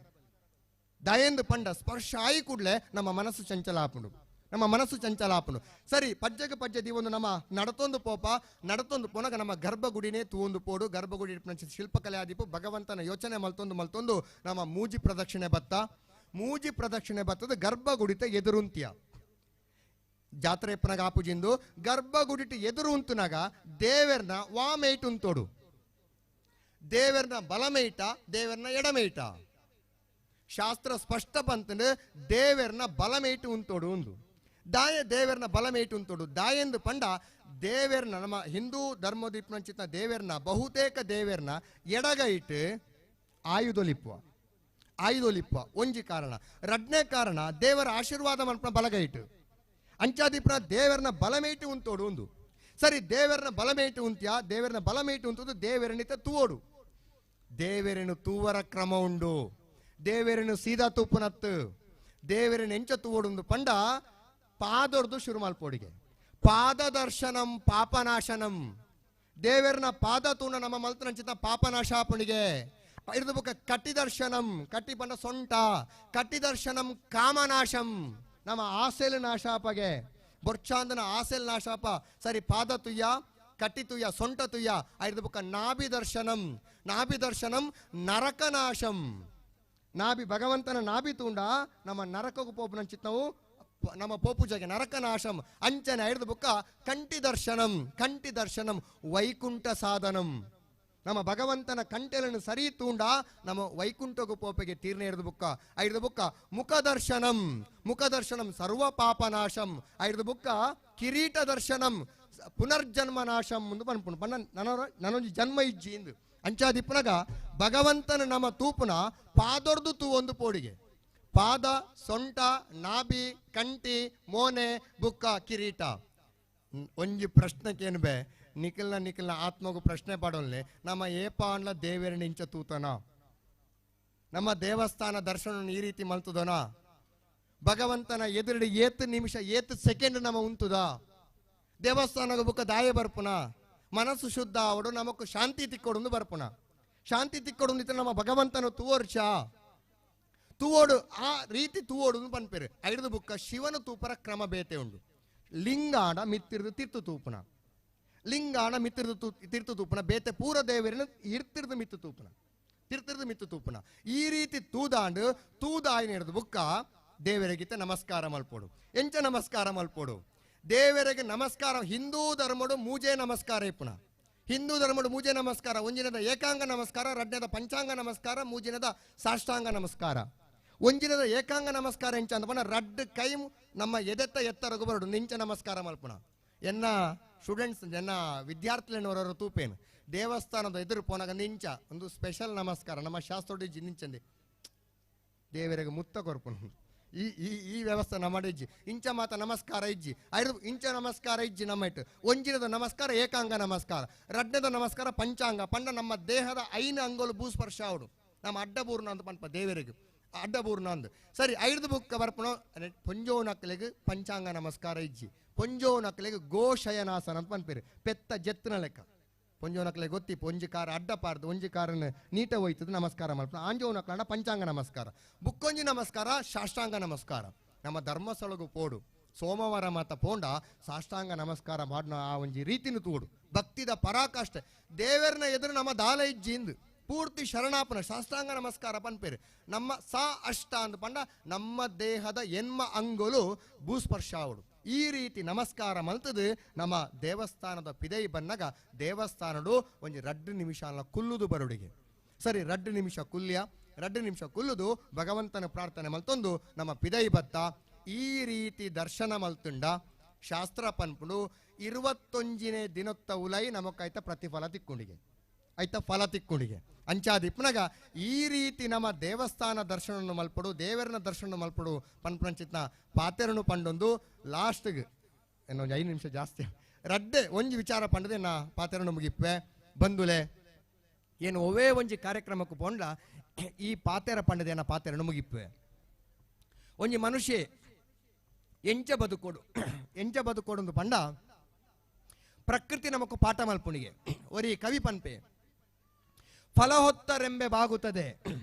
ದಯೆಂದು ಪಂಡ ಸ್ಪರ್ಶ ಆಯಿ ಕೂಡಲೇ ನಮ್ಮ ಮನಸ್ಸು ಚಂಚಲ ಆಪುಂಡು ನಮ್ಮ ಮನಸ್ಸು ಚಂಚಲ ಆಪುಂಡು ಸರಿ ಪಜ್ಜೆಗೆ ಪಜ್ಜೆ ದೀವೊಂದು ನಮ್ಮ ನಡತೊಂದು ಪೋಪ ನಡತೊಂದು ಪೋನಗ ನಮ್ಮ ಗರ್ಭಗುಡಿನೇ ತೂವೊಂದು ಪೋಡು ಗರ್ಭಗುಡಿ ಶಿಲ್ಪಕಲೆ ಆದಿಪು ಭಗವಂತನ ಯೋಚನೆ ಮಲ್ತೊಂದು ಮಲ್ತೊಂದು ನಮ್ಮ ಮೂಜಿ ಪ್ರದಕ್ಷಿಣೆ ಬತ್ತ ಮೂಜಿ ಪ್ರದಕ್ಷಿಣೆ ಬತ್ತದ ಗರ್ಭಗುಡಿತ ಎದುರುಂತಿಯ ಜಾತ್ರೆ ಪನಗ ಆಪುಜಿಂದು ಗರ್ಭಗುಡಿಟ್ಟು ಎದುರು ಉಂತುನಾಗ ದೇವರ್ನ ವಾಮೇಟ್ ಉಂತೋಡು ದೇವರ್ನ ಬಲಮೇಟ ದೇವರ್ನ ಎಡಮೇಟ ಶಾಸ್ತ್ರ ಸ್ಪಷ್ಟ ಬಂತಂದ್ರೆ ದೇವರ್ನ ಬಲಮೇಟು ಉಂತೋಡು ಉಂದು ದಾಯ ದೇವರ್ನ ಬಲಮೇಟು ಉಂತೋಡು ದಾಯೆಂದು ಪಂಡ ದೇವರ್ನ ನಮ್ಮ ಹಿಂದೂ ಧರ್ಮದೀಪನಂಚಿತ ದೇವರ್ನ ಬಹುತೇಕ ದೇವರ್ನ ಎಡಗೈಟ್ ಆಯುಧೊಲಿಪ್ಪುವ ಆಯುಧೊಲಿಪ್ಪುವ ಒಂಜಿ ಕಾರಣ ರಡ್ನೇ ಕಾರಣ ದೇವರ ಆಶೀರ್ವಾದ ಮನ್ಪನ ಬಲಗೈಟು ಅಂಚಾದೀಪನ ದೇವರನ ಬಲಮೇಟು ಉಂತೋಡು ಒಂದು ಸರಿ ದೇವರನ ಬಲಮೇಟು ಉಂತ್ಯ ದೇವರನ ಬಲಮೇಟು ಉಂತೋದು ದೇವರನಿತ ತೂವೋಡು ದೇವರನು ತೂವರ ಕ್ರಮ ಉಂಡು ದೇವರನು ಸೀದಾ ತೂಪುನತ್ತು ದೇವರನ ಎಂಚ ತೂವೋಡು ಪಂಡ ಪಾದೊರ್ದು ಶುರು ಮಲ್ಪೋಡಿಗೆ ಪಾದ ದರ್ಶನಂ ಪಾಪನಾಶನಂ ದೇವರನ ಪಾದ ತೂನ ನಮ್ಮ ಮಲ್ತನಂಚಿತ ಪಾಪನಾಶಾಪಣಿಗೆ ಇರ್ದು ಬುಕ್ಕ ಕಟ್ಟಿ ದರ್ಶನಂ ಕಟ್ಟಿ ಪಂಡ ಸೊಂಟ ಕಟ್ಟಿ ದರ್ಶನಂ ಕಾಮನಾಶಂ ನಮ್ಮ ಆಸೆಲ್ ನಾಶಾಪಗೆ ಬೊರ್ಚಾಂದನ ಆಸೆಲ್ ನಾಶಾಪ ಸರಿ ಪಾದ ತುಯ್ಯ ಕಟ್ಟಿ ತುಯ್ಯ ಸೊಂಟ ತುಯ್ಯ ಐದು ಬುಕ್ಕ ನಾಭಿ ದರ್ಶನಂ ನಾಭಿ ದರ್ಶನಂ ನರಕನಾಶಂ ನಾಭಿ ಭಗವಂತನ ನಾಭಿ ತೂಂಡ ನಮ್ಮ ನರಕಗೂ ಪೋಪುನಂಚಿತ್ ನಾವು ನಮ್ಮ ಪೋಪುಜಗೆ ನರಕನಾಶಂ ಅಂಚನೆ ಐದು ಬುಕ್ಕ ಕಂಟಿ ದರ್ಶನಂ ಕಂಟಿ ದರ್ಶನಂ ವೈಕುಂಠ ಸಾಧನಂ ನಮ್ಮ ಭಗವಂತನ ಕಂಟೆలను ಸರಿ ತೂಂಡ ನಮ್ಮ ವೈಕುಂಠಗು ಪೋಪೆಗೆ ತೀರ್ನೆ ಹಿಡಿದು ಬುಕ್ಕ ಐದು ಬುಕ್ಕ ಮುಖದರ್ಶನಂ ಮುಖದರ್ಶನಂ ಸರ್ವ ಪಾಪನಾಶಂ ಐದು ಬುಕ್ಕ ಕಿರೀಟ ದರ್ಶನಂ ಪುನರ್ಜನ್ಮ ನಾಶಂ ಮುಂದೆ ಪನ್ಪುಂಡು ಪನ್ನ ನನ್ನೊಂದು ಜನ್ಮ ಇಜ್ಜಿ ಇಂದು ಅಂಚಾದಿಪ್ಪನಗ ಭಗವಂತನ ನಮ್ಮ ತೂಪುನ ಪಾದೊರ್ದು ತೂ ಒಂದು ಪೋಡಿಗೆ ಪಾದ ಸೊಂಟ ನಾಭಿ ಕಂಟಿ ಮೋನೆ ಬುಕ್ಕ ಕಿರೀಟ ಒಂಜಿ ಪ್ರಶ್ನೆಕೇನು ಬೇ ನಿಖಲ್ನ ನಿಖಲ್ನ ಆತ್ಮಗೂ ಪ್ರಶ್ನೆ ಪಾಡೋಲ್ನೆ ನಮ್ಮ ಏಪಾಂಡ್ಲ ದೇವರನ್ನ ಇಂಚ ತೂತನ ನಮ್ಮ ದೇವಸ್ಥಾನ ದರ್ಶನ ಈ ರೀತಿ ಮಲ್ತದನ ಭಗವಂತನ ಎದುರುಡಿ ಏತ್ ನಿಮಿಷ ಏತ್ ಸೆಕೆಂಡ್ ನಮ್ಮ ಉಂತುದ ದೇವಸ್ಥಾನಗ ಬುಕ್ಕ ದಾಯ ಬರ್ಪುನ ಮನಸ್ಸು ಶುದ್ಧ ಅವಡು ನಮಕ್ ಶಾಂತಿ ತಿಕ್ಕೊಡು ಬರ್ಪುನ ಶಾಂತಿ ತಿಕ್ಕೊಡು ನಮ್ಮ ಭಗವಂತನ ತೂವರ್ಷ ತೂವೋಡು ಆ ರೀತಿ ತೂವೋಡು ಪನ್ಪೇರು ಐದು ಬುಕ್ಕ ಶಿವನ ತೂಪರ ಕ್ರಮ ಬೇತೆ ಉಂಡು ಲಿಂಗಾಣ ಮಿತ್ತಿರ್ದು ತಿರ್ತು ತೂಪುನ ಲಿಂಗಾಣ ಮಿತ್ತಿರ್ದು ತಿರ್ತು ತೂಪುನ ಬೇತೆ ಪೂರ ದೇವರನ್ನು ಇರ್ತಿರ್ದು ಮಿತ್ತು ತೂಪುನ ತಿರ್ತಿರ್ದು ಮಿತ್ತು ತೂಪುನ ಈ ರೀತಿ ತೂದಾಂಡು ತೂದಾಯಿನ ಹಿಡಿದು ಬುಕ್ಕ ದೇವರಿಗಿತ್ತ ನಮಸ್ಕಾರ ಮಲ್ಪೋಡು ಎಂಚ ನಮಸ್ಕಾರ ಮಲ್ಪೋಡು ದೇವರಿಗೆ ನಮಸ್ಕಾರ ಹಿಂದೂ ಧರ್ಮಡು ಮೂಜೆ ನಮಸ್ಕಾರ ಇಪ್ಪುನ ಹಿಂದೂ ಧರ್ಮಡು ಮೂಜೆ ನಮಸ್ಕಾರ ಒಂಜಿನದ ಏಕಾಂಗ ನಮಸ್ಕಾರ ರಡ್ನದ ಪಂಚಾಂಗ ನಮಸ್ಕಾರ ಮೂಜಿನದ ಸಾಷ್ಟಾಂಗ ನಮಸ್ಕಾರ ಒಂಜಿನದ ಏಕಾಂಗ ನಮಸ್ಕಾರ ಎಂಚ ಅಂದ ರಡ್ಡು ಕೈ ನಮ್ಮ ಎದೆತ್ತ ಎತ್ತರಗು ಬರಡು ನಿಂಚ ನಮಸ್ಕಾರ ಮಲ್ಪುನ ಎನ್ನ ಸ್ಟೂಡೆಂಟ್ಸ್ ಎನ್ನ ವಿದ್ಯಾರ್ಥಿಗಳನ್ನವರವರು ತೂಪೇನು ದೇವಸ್ಥಾನದ ಎದುರು ಪೋನಾಗ ನಿಂಚ ಒಂದು ಸ್ಪೆಷಲ್ ನಮಸ್ಕಾರ ನಮ್ಮ ಶಾಸ್ತ್ರೋಡಿ ನಿಂಚಂದೆ ದೇವರಿಗೆ ಮುತ್ತ ಕೊರ್ಪುನು ಈ ಈ ಈ ವ್ಯವಸ್ಥೆ ನಮ್ಮ ಇಜ್ಜಿ ಇಂಚ ಮಾತ ನಮಸ್ಕಾರ ಇಜ್ಜಿ ಐದು ಇಂಚ ನಮಸ್ಕಾರ ಇಜ್ಜಿ ನಮ್ಮ ಇಟ್ಟು ಒಂಜಿನದ ನಮಸ್ಕಾರ ಏಕಾಂಗ ನಮಸ್ಕಾರ ರಡ್ನದ ನಮಸ್ಕಾರ ಪಂಚಾಂಗ ಪಂಡ ನಮ್ಮ ದೇಹದ ಐನ ಅಂಗೋಲು ಭೂಸ್ಪರ್ಶ ಅವಡು ನಮ್ಮ ಅಡ್ಡಬೂರ್ನ ಅಂತ ಪನ್ಪ ದೇವರಿಗೆ ಅಡ್ಡಬೂರ್ನ ಅಂದು ಸರಿ ಐದು ಬುಕ್ಕ ಬರ್ಪಣ ಪೊಂಜೋ ನಕ್ಕಲಿಗೆ ಪಂಚಾಂಗ ನಮಸ್ಕಾರ ಇಜ್ಜಿ ಪೊಂಜೋ ನಕ್ಕಲಿಗೆ ಗೋಶಯನಾಸನ ಅಂತ ಪನ್ಪೇರು ಪೆತ್ತ ಜೆತ್ತಿನ ಲೆಕ್ಕ ಪೊಂಜೋ ನಕ್ಕಲಿಗೆ ಗೊತ್ತಿ ಒಂಜಿ ಕಾರ ಅಡ್ಡ ಪಾರ್ದು ಒಂಜಿ ಕಾರನ್ನು ನೀಟ ಹೋಯ್ತದ ನಮಸ್ಕಾರ ಮಲ್ಪನ ಆಂಜೋ ನಕ್ಕಲಂಡ ಪಂಚಾಂಗ ನಮಸ್ಕಾರ ಬುಕ್ಕೊಂಜಿ ನಮಸ್ಕಾರ ಸಾಷ್ಟಾಂಗ ನಮಸ್ಕಾರ ನಮ್ಮ ಧರ್ಮಸ್ಥಳಗು ಪೋಡು ಸೋಮವಾರ ಮಾತ ಪೋಂಡ ಸಾಷ್ಟಾಂಗ ನಮಸ್ಕಾರ ಮಾಡ್ನ ಆ ಒಂಜಿ ರೀತಿನ ತೂಡು ಭಕ್ತಿದ ಪರಾಕಾಷ್ಠೆ ದೇವರನ ಎದುರು ನಮ್ಮ ದಾಲ ಇಜ್ಜಿ ಇಂದು ಪೂರ್ತಿ ಶರಣಾಪನ ಸಾಷ್ಟಾಂಗ ನಮಸ್ಕಾರ ಪನ್ಪೇರು ನಮ್ಮ ಸಾ ಅಷ್ಟ ಅಂದ್ ಪಂಡ ನಮ್ಮ ದೇಹದ ಎನ್ಮ ಅಂಗುಲು ಭೂಸ್ಪರ್ಶ ಆವಡು ಈ ರೀತಿ ನಮಸ್ಕಾರ ಮಲ್ತದು ನಮ್ಮ ದೇವಸ್ಥಾನದ ಪಿದೈ ಬನ್ನಗ ದೇವಸ್ಥಾನಡು ಒಂಜಿ ರಡ್ಡು ನಿಮಿಷ ಕುಲ್ಲುದು ಬರುಡಿಗೆ ಸರಿ ರಡ್ಡು ನಿಮಿಷ ಕುಲ್ಯ ರಡ್ಡು ನಿಮಿಷ ಕುಲ್ಲುದು ಭಗವಂತನ ಪ್ರಾರ್ಥನೆ ಮಲ್ತೊಂದು ನಮ್ಮ ಪಿದೈ ಬತ್ತ ಈ ರೀತಿ ದರ್ಶನ ಮಲ್ತುಂಡ ಶಾಸ್ತ್ರ ಪನ್ಪುಂಡು 21ನೇ ದಿನೊತ್ತ ಉಲೈ ನಮಕಾಯ್ತ ಪ್ರತಿಫಲ ತಿಕ್ಕೊಂಡಿಗೆ ಆಯ್ತಾ ಫಲ ತಿಕ್ಕೊಂಡಿಗೆ ಅಂಚಾದಿಪ್ಪನಾಗ ಈ ರೀತಿ ನಮ್ಮ ದೇವಸ್ಥಾನ ದರ್ಶನವನ್ನು ಮಲ್ಪಡು ದೇವರನ ದರ್ಶನ ಮಲ್ಪಡು ಪನ್ಪಂಚಿತ್ನ ಪಾತೆರನು ಪಂಡೊಂದು ಲಾಸ್ಟ್ಗೆ ಇನ್ನೊಂದು 5 ನಿಮಿಷ ಜಾಸ್ತಿ ರಡ್ಡೆ ಒಂಜಿ ವಿಚಾರ ಪಂಡದೆ ನಾ ಪಾತೆರನು ಮುಗಿಪ್ಪೆ ಬಂದುಲೆ ಏನು ಒವೇ ಒಂಜಿ ಕಾರ್ಯಕ್ರಮಕ್ಕೂ ಪೋಂಡ್ಲ ಈ ಪಾತೆರ ಪಂಡದೆ ನಾ ಪಾತೆರನು ಮುಗಿಪ್ಪೆ ಒಂಜಿ ಮನುಷ್ಯ ಎಂಚ ಬದುಕೋಡು ಎಂಚ ಬದುಕೋಡು ಪಂಡ ಪ್ರಕೃತಿ ನಮಕು ಪಾಠ ಮಲ್ಪುಣಿಗೆ ಒರಿ ಕವಿ ಪನ್ಪೆ ಫಲ ಹೊತ್ತರೆಂಬೆ ಬಾಗುತ್ತದೆ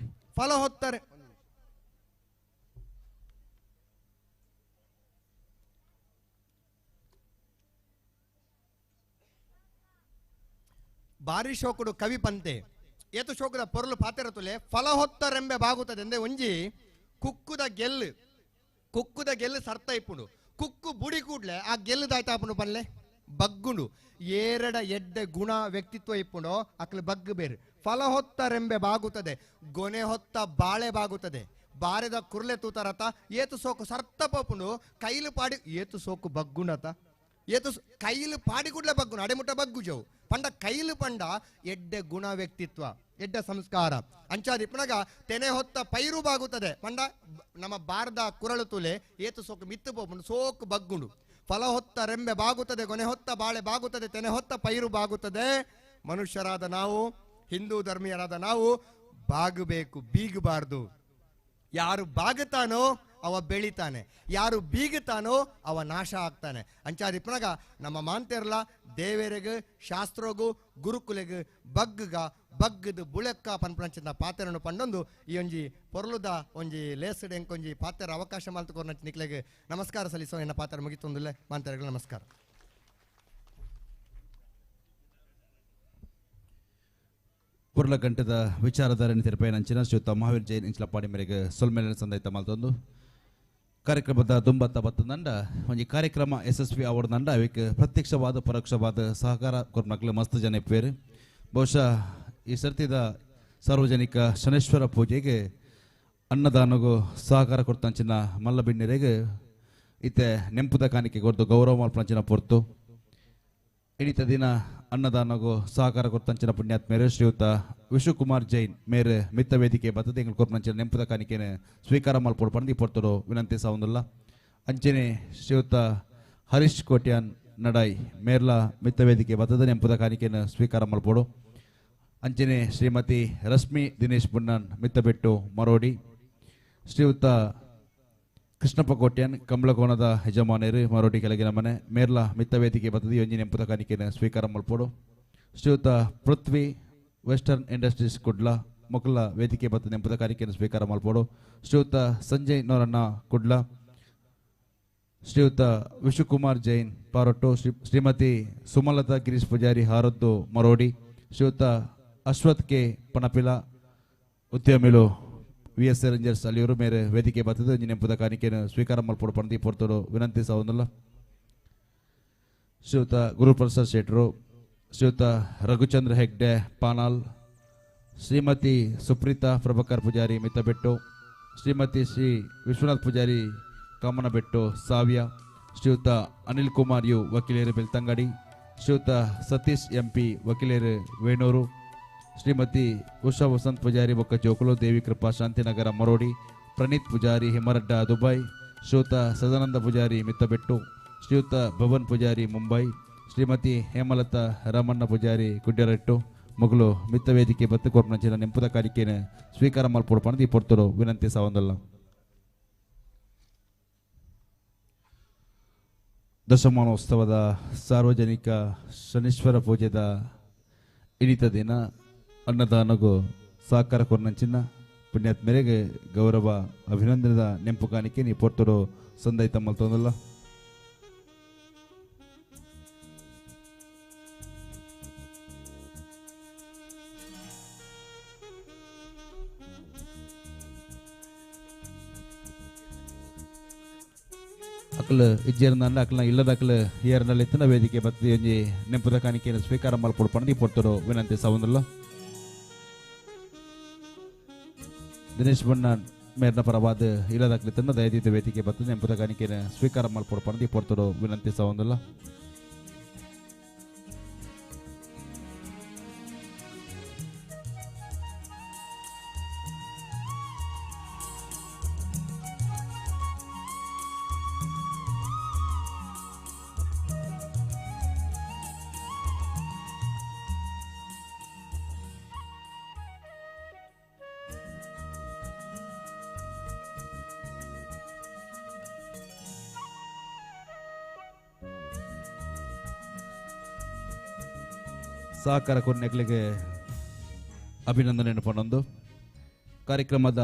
ಫಲ ಹೊತ್ತರೆ ಬಾರಿ ಶೋಕುಡು ಕವಿ ಪಂತೆ ಏತು ಶೋಕದ ಪೊರಲು ಪಾತೆರತುಲೆ ಫಲ ಹೊತ್ತರೆಂಬೆ ಬಾಗುತ್ತದೆ ಎಂದೆ ಒಂಜಿ ಕುಕ್ಕುದ ಗೆಲ್ಲು ಕುಕ್ಕುದ ಗೆಲ್ಲು ಸರ್ತ ಇಪ್ಪುಂಡು ಕುಕ್ಕು ಬುಡಿ ಕೂಡ್ಲೆ ಆ ಗೆಲ್ಲುದಾಯ್ತಾಪುಂಡು ಪಲ್ಲೆ ಬಗ್ಗುಂಡು ಏರಡ ಎಡ್ಡೆ ಗುಣ ವ್ಯಕ್ತಿತ್ವ ಇಪ್ಪುಂಡೋ ಅಕ್ಲು ಬಗ್ಗು ಬೇರು ಫಲ ಹೊತ್ತರೆಂಬೆ ಬಾಗುತ್ತದೆ ಗೊನೆ ಹೊತ್ತ ಬಾಳೆ ಬಾಗುತ್ತದೆ ಬಾರೆದ ಕುರ್ಲೆ ತೂತರತ ಏತು ಸೋಕು ಸರ್ತ ಪೋಪುಂಡು ಕೈಲು ಪಾಡಿ ಏತು ಸೋಕು ಬಗ್ಗುಂಡತ ಏತು ಕೈಲು ಪಾಡಿ ಕೂಡ್ಲೆ ಬಗ್ಗುಂಡು ಅಡೆಮುಟ್ಟ ಬಗ್ಗು ಜವು ಪಂಡ ಕೈಲು ಪಂಡ ಎಡ್ಡೆ ಗುಣ ವ್ಯಕ್ತಿತ್ವ ಎಡ್ಡೆ ಸಂಸ್ಕಾರ ಅಂಚಾದಿಪ್ಪನಾಗ ತೆನೆ ಹೊತ್ತ ಪೈರು ಬಾಗುತ್ತದೆ ಪಂಡ ನಮ್ಮ ಬಾರ್ದ ಕುರಳು ತುಲೆ ಏತು ಸೋಕು ಮಿತ್ತು ಪೋಪುಂಡು ಸೋಕು ಬಗ್ಗುಂಡು ಫಲ ಹೊತ್ತ ರೆಂಬೆ ಬಾಗುತ್ತದೆ ಗೊನೆ ಹೊತ್ತ ಬಾಳೆ ಬಾಗುತ್ತದೆ ತೆನೆ ಹೊತ್ತ ಪೈರು ಬಾಗುತ್ತದೆ. ಮನುಷ್ಯರಾದ ನಾವು ಹಿಂದೂ ಧರ್ಮೀಯರಾದ ನಾವು ಬಾಗಬೇಕು, ಬೀಗಬಾರ್ದು. ಯಾರು ಬಾಗುತ್ತಾನೋ ಅವ ಬೆಳಿತಾನೆ, ಯಾರು ಬೀಗುತ್ತಾನೋ ಅವ ನಾಶ ಆಗ್ತಾನೆ. ಅಂಚಾದಿಪ್ಪನಾಗ ನಮ್ಮ ಮಾಂತೆರ್ಲ ದೇವರಿಗೆ ಶಾಸ್ತ್ರಗೂ ಗುರುಕುಲೆಗ್ ಬಗ್ಗ ಬಗ್ಗದ ಬುಳೆಕ್ಕ ಪನ್ಪಂಚಿನ ಪಾತೆರನ್ನು ಪಂಡೊಂದು ಈ ಒಂಜಿ ಪೊರ್ಲುದ ಒಂಜಿ ಲೇಸಡ್ ಎಂಕೊಂಜಿ ಪಾತೆರ ಅವಕಾಶ ಮಲ್ತುಕೊರ್ನಂಚ ನಿಕ್ಲೆಗ್ ನಮಸ್ಕಾರ ಸಲ್ಲಿಸೋ ಎನ್ನ ಪಾತೆರ ಮುಗಿತೊಂದುಲ್ಲೆ. ಮಾಂತೆರ್ಗಳ ನಮಸ್ಕಾರ. ಪುರ್ಲ ಗಂಟದ ವಿಚಾರಧಾರಣೆ ತಿರುಪೈನಂಚಿನ ಶ್ರೀಯುತ ಮಹಾವೀರ್ ಜೈನ್ ಇಂಚಲಪಾಡಿ ಮೇರೆಗೆ ಸೊಲ್ಮೇಲಿನ ಸಂದೈತ ಮಲ್ತೊಂದು ಕಾರ್ಯಕ್ರಮದ ದುಂಬತ್ತ ಬತ್ತದಂಡ ಒಂಜಿ ಕಾರ್ಯಕ್ರಮ ಯಶಸ್ವಿ ಆವಡ್ದಂಡ ಅವಿಕ್ ಪ್ರತ್ಯಕ್ಷವಾದ ಪರೋಕ್ಷವಾದ ಸಹಕಾರ ಕೊರ್ಮಕ್ಲು ಮಸ್ತ್ ಜನ ಇಪ್ಪೇರು. ಬಹುಶಃ ಈ ಸರ್ತಿದ ಸಾರ್ವಜನಿಕ ಶನೇಶ್ವರ ಪೂಜೆಗೆ ಅನ್ನದಾನಗೂ ಸಹಕಾರ ಕೊಡ್ತಂಚಿನ ಮಲ್ಲಬಿಣ್ಣರಿಗೆ ಇತ್ತೆ ನೆಂಪುದ ಕಾಣಿಕೆ ಕೊಡ್ತು ಗೌರವ ಮಲ್ಪಂಚಿನ ಪೊರ್ತು. ಇಡಿತ ದಿನ ಅನ್ನದಾನಗೂ ಸಹಕಾರ ಕೊಡ್ತಂಚಿನ ಪುಣ್ಯಾತ್ಮೇರೆ ಶ್ರೀಯುತ ವಿಶ್ವಕುಮಾರ್ ಜೈನ್ ಮೇರೆ ಮಿತ್ತ ವೇದಿಕೆ ಬರ್ತದೆ ಎಂಗಳು ಕೊರ್ಪಂಚಿನ ನೆಂಪುದ ಕಾಣಿಕೆನೆ ಸ್ವೀಕಾರ ಮಲ್ಪೊಡು ಪಂದು ಪೊರ್ತರು ವಿನಂತಿ ಸಾವೊಂದುಲ್ಲ. ಅಂಚನೆ ಶ್ರೀಯುತ ಹರೀಶ್ ಕೋಟ್ಯಾನ್ ನಡಾಯ್ ಮೇರ್ಲ ಮಿತ್ತ ವೇದಿಕೆ ಬರ್ತದೆ ನೆಂಪುದ ಕಾಣಿಕೆಯನ್ನು ಸ್ವೀಕಾರ ಮಲ್ಪೊಡು. ಅಂಚನೆ ಶ್ರೀಮತಿ ರಶ್ಮಿ ದಿನೇಶ್ ಪುನ್ನನ್ ಮಿತ್ತಬೆಟ್ಟು ಮರೋಡಿ, ಶ್ರೀಯುತ ಕೃಷ್ಣಪ್ಪ ಕೋಟ್ಯಾನ್ ಕಂಬಳಕೋಣದ ಯಜಮಾನರು ಮರೋಡಿ ಕೆಳಗಿನ ಮನೆ ಮೇರ್ಲ ಮಿತ್ತ ವೇದಿಕೆ ಬರ್ತದೆ ಒಂಜಿ ನೆಂಪುದ ಕಾಣಿಕೆಯನ್ನು ಸ್ವೀಕಾರ ಮಲ್ಪೊಡು. ಶ್ರೀಯುತ ಪೃಥ್ವಿ ವೆಸ್ಟರ್ನ್ ಇಂಡಸ್ಟ್ರೀಸ್ ಕುಡ್ಲ ಮೊಕಲ ವೇದಿಕೆ ಬರ್ತದೆ ನೆಂಪುದ ಕಾಣಿಕೆಯನ್ನು ಸ್ವೀಕಾರ ಮಲ್ಪೊಡು. ಶ್ರೀಯುತ ಸಂಜಯ್ ನೋರಣ್ಣ ಕುಡ್ಲ, ಶ್ರೀಯುತ ವಿಶ್ವಕುಮಾರ್ ಜೈನ್ ಪಾರೊಟ್ಟು, ಶ್ರೀಮತಿ ಸುಮಲತಾ ಗಿರೀಶ್ ಪೂಜಾರಿ ಹಾರದ್ದು ಮರೋಡಿ, ಶ್ರೀಯುತ ಅಶ್ವಥ್ ಕೆ ಪಣಪಿಲ ಉದ್ಯಮಿಲು ವಿ ಎಸ್ ರೇಂಜರ್ಸ್ ಅಲ್ಲಿಯವರು ಮೇರೆ ವೇದಿಕೆ ಬರ್ತದೆ ನೆಂಪುದ ಕಾಣಿಕೆಯನ್ನು ಸ್ವೀಕಾರ ಮಲ್ಪೊಡು ಪಂಡಿ ಪೊರ್ತರು ವಿನಂತಿ ಸಾವೊಂದುಲ್ಲ. ಶ್ರೀಯುತ ಗುರುಪ್ರಸಾದ್ ಶೆಟ್ರು, ಶ್ರೀಯುತ ರಘುಚಂದ್ರ ಹೆಗ್ಡೆ ಪಾನಾಲ್, ಶ್ರೀಮತಿ ಸುಪ್ರೀತಾ ಪ್ರಭಾಕರ್ ಪೂಜಾರಿ ಮಿತ್ತಬೆಟ್ಟು, ಶ್ರೀಮತಿ ಶ್ರೀ ವಿಶ್ವನಾಥ್ ಪೂಜಾರಿ ಕಾಮನಬೆಟ್ಟು ಸಾವ್ಯ, ಶ್ರೀಯುತ ಅನಿಲ್ ಕುಮಾರ್ you ವಕೀಲರು ಬೆಳ್ತಂಗಡಿ, ಶ್ರೀಯುತ ಸತೀಶ್ ಎಂ ಪಿ ವಕೀಲರು ವೇಣೂರು, ಶ್ರೀಮತಿ ಉಷಾ ವಸಂತ್ ಪೂಜಾರಿ ಬೊಕ್ಕ ಜೋಕುಲು ದೇವಿ ಕೃಪಾ ಶಾಂತಿನಗರ ಮರೋಡಿ, ಪ್ರಣೀತ್ ಪೂಜಾರಿ ಹಿಮರಡ್ಡ ದುಬೈ, ಶ್ರೀಯುತ ಸದಾನಂದ ಪೂಜಾರಿ ಮಿತ್ತಬೆಟ್ಟು, ಶ್ರೀಯುತ ಭವನ್ ಪೂಜಾರಿ ಮುಂಬೈ, ಶ್ರೀಮತಿ ಹೇಮಲತಾ ರಾಮಣ್ಣ ಪೂಜಾರಿ ಗುಡ್ಡರಟ್ಟು ಮೊಗಲು ಮಿತ್ತ ವೇದಿಕೆ ಬತ್ತು ಕೊರ್ಪಂಚಿನ ನೆಂಪುದ ಕಾಣಿಕೆಯನ್ನು ಸ್ವೀಕಾರ ಮಲ್ಪೊಡು ಪಂದು ಈ ಪೊರ್ತರು ವಿನಂತಿ ಸಾವೊಂದುಲ್ಲ. ದಶಮಾನೋತ್ಸವದ ಸಾರ್ವಜನಿಕ ಶನೀಶ್ವರ ಪೂಜೆದ ಇಡಿತ ದಿನ ಅನ್ನದಾನಗೂ ಸಹಕಾರ ಕೊರ್ನಂಚಿನ ಪುಣ್ಯಾತ್ಮರಿಗೆ ಗೌರವ ಅಭಿನಂದನದ ನೆಂಪು ಕಾಣಿಕೆ ನೀ ಪೊರ್ತರು ಸಂದೈತ ಮಲ್ತೊಂದುಲ್ಲ. ಅಕಲ್ ಇಜ್ಜೇರ್ನಲ್ಲ ಅಕಲ್ನ ಇಲ್ಲದಕಲ್ ಏರ್ನಲ್ಲಿ ಎತ್ತಿನ ವೇದಿಕೆ ಬತ್ತಿ ಒಂಜಿ ನೆಂಪುದ ಕಾಣಿಕೆಯನ್ನು ಸ್ವೀಕಾರ ಮಲ್ಪೊಡು ಪಂದ್ ಪೊರ್ತುಡು ವಿನಂತಿ ಸೌಂದಲ್ಲ. ದಿನೇಶ್ ಬಣ್ಣ ಮೇರ್ನ ಪರವಾದ ಇಲ್ಲದಕಲ್ ಎತ್ತಿನ ದಯದೀತ ವೇದಿಕೆ ಬತ್ತಿ ನೆಂಪುದ ಕಾಣಿಕೆಯನ್ನು ಸ್ವೀಕಾರ ಮಲ್ಪೊಡು ಪಂದ್ ಪೊರ್ತುಡು ವಿನಂತಿ ಸೌಂದಲ್ಲ. ಸಹಕಾರ ಕೊರ್ನೆಕ್ಲಿಗೆ ಅಭಿನಂದನೆ ಪನ್ನೊಂದು ಕಾರ್ಯಕ್ರಮದ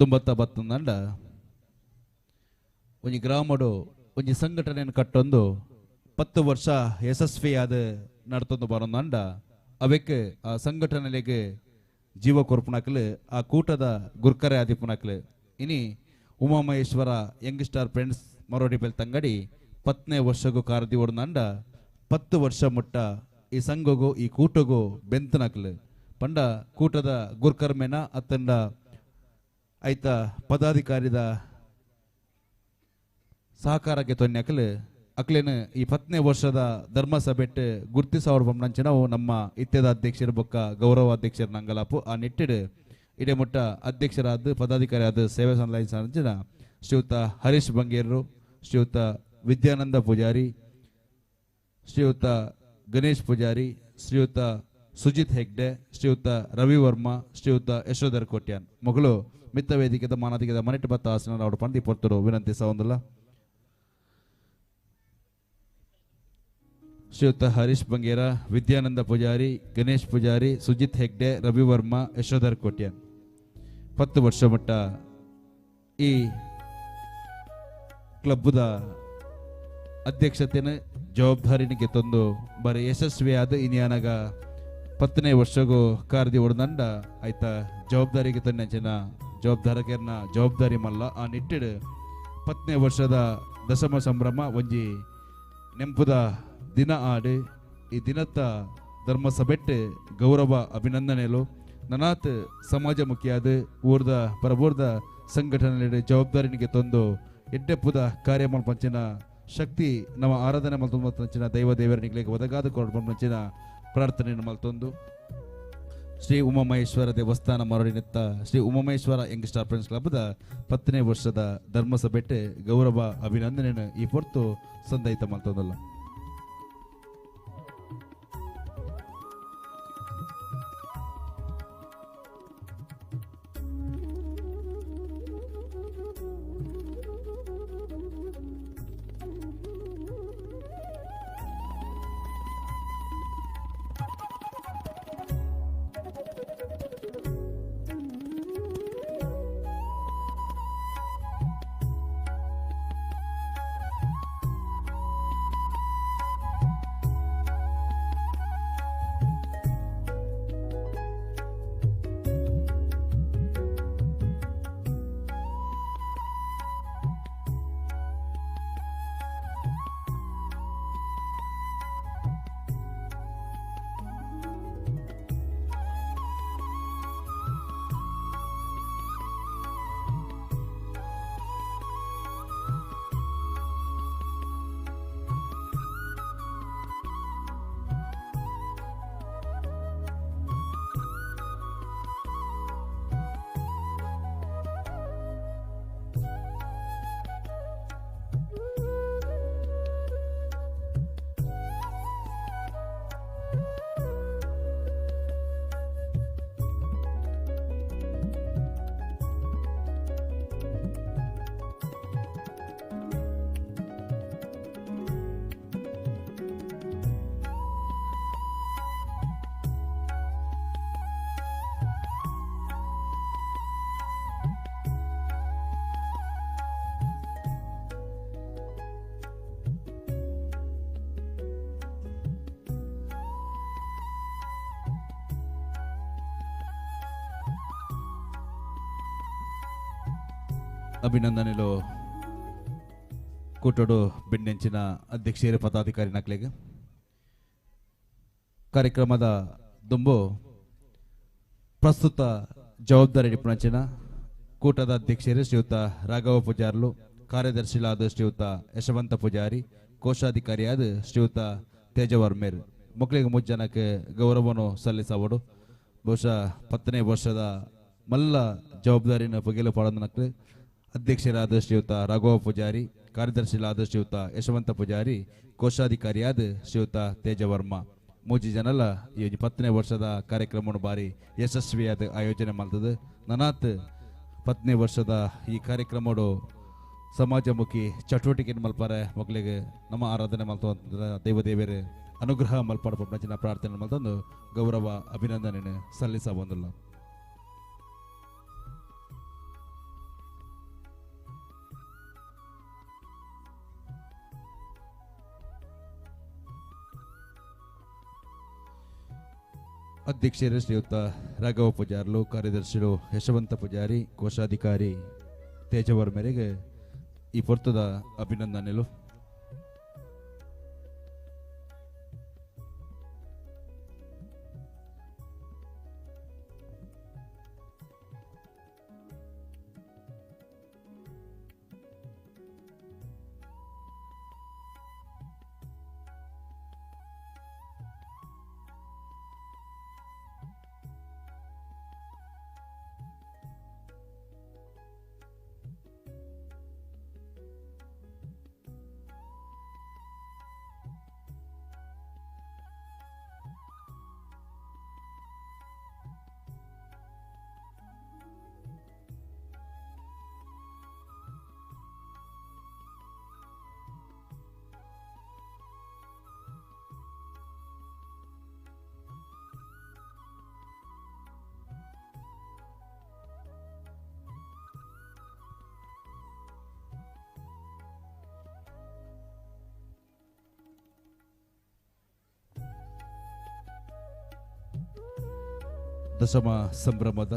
ದುಂಬತ್ತ ಬತ್ತಂದಂಡ ಒಂಜಿ ಗ್ರಾಮಡು ಒಂಜಿ ಸಂಘಟನೆಯನ್ನು ಕಟ್ಟೊಂದು 10 ವರ್ಷ ಯಶಸ್ವಿಯಾದ ನಡ್ತೊಂದು ಬರೊಂದಂಡ ಅವಕ್ಕೆ ಆ ಸಂಘಟನೆಗೆ ಜೀವ ಕೊರ್ಪುನಕ್ಲು ಆ ಕೂಟದ ಗುರ್ಕರೆ ಆದಿಪುನಕ್ಲು ಇನಿ Umamaheshwara young star friends Marodi Belthangady 10ನೇ ವರ್ಷಗೂ ಕಾರ್ದಿ ಒಡಂದಂಡ 10 ವರ್ಷ ಮುಟ್ಟ ಈ ಸಂಘಗೂ ಈ ಕೂಟಗೂ ಬೆಂತನಕ್ಲು ಪಂಡ ಕೂಟದ ಗುರ್ಕರ್ಮೇನ ಅತ್ತಂಡ ಐತ ಪದಾಧಿಕಾರಿದ ಸಹಕಾರಕ್ಕೆ ತೊನ್ಯಕಲು ಅಕ್ಲೇನು ಈ 10ನೇ ವರ್ಷದ ಧರ್ಮಸಭೆಟ್ ಗುರ್ತಿಸಾವರ್ ಬೊಮ್ಮನಂಚಿನವು ನಮ್ಮ ಇತ್ಯದ ಅಧ್ಯಕ್ಷರ ಬೊಕ್ಕ ಗೌರವ ಅಧ್ಯಕ್ಷರ ನಂಗಲಾಪು ಆ ನಿಟ್ಟಿಡು ಇಡೇ ಮುಟ್ಟ ಅಧ್ಯಕ್ಷರಾದ ಪದಾಧಿಕಾರಿಯಾದ ಸೇವೆ ಸಲ್ಲಿಸಿದ ಶ್ರೀಯುತ ಹರೀಶ್ ಬಂಗೇರರು, ಶ್ರೀಯುತ ವಿದ್ಯಾನಂದ ಪೂಜಾರಿ, ಶ್ರೀಯುತ ಗಣೇಶ್ ಪೂಜಾರಿ, ಶ್ರೀಯುತ ಸುಜಿತ್ ಹೆಗ್ಡೆ, ಶ್ರೀಯುತ ರವಿ ವರ್ಮ, ಶ್ರೀಯುತ ಯಶೋಧರ್ ಕೋಟ್ಯಾನ್ ಮಗಳು ಮಿತ್ತ ವೇದಿಕೆದ ಮಾನಾಧಿಕದ ಮನೆಟ್ಟು ಬತ್ತ ಆಸನ ಅವರು ಪಂದಿ ಪೊರ್ತರು ವಿನಂತಿಸವಂದಲ್ಲ. ಶ್ರೀಯುತ ಹರೀಶ್ ಬಂಗೇರ, ವಿದ್ಯಾನಂದ ಪೂಜಾರಿ, ಗಣೇಶ್ ಪೂಜಾರಿ, ಸುಜಿತ್ ಹೆಗ್ಡೆ, ರವಿ ವರ್ಮ, ಯಶೋಧರ್ ಕೋಟ್ಯಾನ್ 10 ವರ್ಷ ಮಟ್ಟ ಈ ಕ್ಲಬ್ಬದ ಅಧ್ಯಕ್ಷತೆಯನ್ನು ಜವಾಬ್ದಾರಿನಿಗೆ ತಂದು ಬರೀ ಯಶಸ್ವಿಯಾದ ಇನ್ಯಾನಾಗ 10ನೇ ವರ್ಷಗೂ ಕಾರ್ದಿ ಒಡದಂಡ ಆಯ್ತ ಜವಾಬ್ದಾರಿಗೆ ತನ್ನ ಜವಾಬ್ದಾರಕರನ್ನ ಜವಾಬ್ದಾರಿ ಮಲ್ಲ ಆ ನಿಟ್ಟಿಡು 10ನೇ ವರ್ಷದ ದಶಮ ಸಂಭ್ರಮ ಒಂಜಿ ನೆಂಪುದ ದಿನ ಆಡಿ ಈ ದಿನತ್ತ ಧರ್ಮಸಭೆಟ್ಟೆ ಗೌರವ ಅಭಿನಂದನೆಲು ನನಾತ್ ಸಮಾಜಮುಖಿಯಾದ ಊರ್ದ ಪರಬೂರ್ದ ಸಂಘಟನೆ ಜವಾಬ್ದಾರಿನಿಗೆ ತಂದು ಎಡ್ಡೆಪ್ಪುದ ಕಾರ್ಯ ಮಲ್ಪಂಚಿನ ಶಕ್ತಿ ನಮ್ಮ ಆರಾಧನೆ ಮಲ್ತೊಂದು ದೈವ ದೇವರನಿಗೆ ಒದಗಾದ ಕೊರಪಂಚಿನ ಪ್ರಾರ್ಥನೆಯನ್ನು ಮಲ್ತೊಂದು ಶ್ರೀ ಉಮಾಮಹೇಶ್ವರ ದೇವಸ್ಥಾನ ಮರಳಿನೆತ್ತ Shri Umamaheshwara young star friends ಕ್ಲಬ್ದ 10ನೇ ವರ್ಷದ ಧರ್ಮಸಭೆಟ್ಟೆ ಗೌರವ ಅಭಿನಂದನೆಯನ್ನು ಈ ಪೊರ್ತು ಸಂದಯಿತ ಮಲ್ತೊಂದಲ್ಲ. ಅಭಿನಂದನೆಲು ಕೂಟಡು ಬೆಣ್ಣೆಂಚಿನ ಅಧ್ಯಕ್ಷರ ಪದಾಧಿಕಾರಿ ನಕ್ಲೆಗ್ ಕಾರ್ಯಕ್ರಮದ ದುಂಬು ಪ್ರಸ್ತುತ ಜವಾಬ್ದಾರಿ ಪುಣಂಚಿನ ಕೂಟದ ಅಧ್ಯಕ್ಷರು ಶ್ರೀಯುತ ರಾಘವ ಪೂಜಾರ್ಲು, ಕಾರ್ಯದರ್ಶಿಲಾದ ಶ್ರೀಯುತ ಯಶವಂತ ಪೂಜಾರಿ, ಕೋಶಾಧಿಕಾರಿಯಾದ ಶ್ರೀಯುತ ತೇಜವರ್ಮೇರ್ ಮಕ್ಕಳಿಗೆ ಮೂರು ಜನಕ್ಕೆ ಗೌರವವನ್ನು ಸಲ್ಲಿಸಬಹುದು. ಬಹುಶಃ 10ನೇ ವರ್ಷದ ಮಲ್ಲ ಜವಾಬ್ದಾರಿನ ಪಗೆಲು ಪಾಡೋದಕ್ಕೆ ಅಧ್ಯಕ್ಷರಾದ ಶ್ರೀಯುತ ರಾಘವ ಪೂಜಾರಿ, ಕಾರ್ಯದರ್ಶಿಲಾದ ಶ್ರೀಯುತ ಯಶವಂತ ಪೂಜಾರಿ, ಕೋಶಾಧಿಕಾರಿಯಾದ ಶ್ರೀಯುತ ತೇಜವರ್ಮ ಮೂಜಿ ಜನಲ ಈ 10ನೇ ವರ್ಷದ ಕಾರ್ಯಕ್ರಮವನ್ನು ಬಾರಿ ಯಶಸ್ವಿಯಾದ ಆಯೋಜನೆ ಮಾಡ್ತದೆ. ನನಾತ್ 10ನೇ ವರ್ಷದ ಈ ಕಾರ್ಯಕ್ರಮಡು ಸಮಾಜಮುಖಿ ಚಟುವಟಿಕೆ ಮಲ್ಪಾರೆ ಮಕ್ಕಳಿಗೆ ನಮ್ಮ ಆರಾಧನೆ ಮಲ್ತು ದೈವದೇವರು ಅನುಗ್ರಹ ಮಲ್ಪಾಡ ಪಂಚಿನ ಪ್ರಾರ್ಥನೆ ಮಲ್ತಂದು ಗೌರವ ಅಭಿನಂದನೆ ಸಲ್ಲಿಸ ಬಂದಿಲ್ಲ. ಅಧ್ಯಕ್ಷರು ಶ್ರೀಯುತ ರಾಘವ ಪೂಜಾರ್ಲು, ಕಾರ್ಯದರ್ಶಿಗಳು ಯಶವಂತ ಪೂಜಾರಿ, ಕೋಶಾಧಿಕಾರಿ ತೇಜವರ್ ಮೇರೆಗೆ ಈ ಪೊರ್ತದ ಅಭಿನಂದನೆಗಳು. ದಶಮ ಸಂಭ್ರಮದ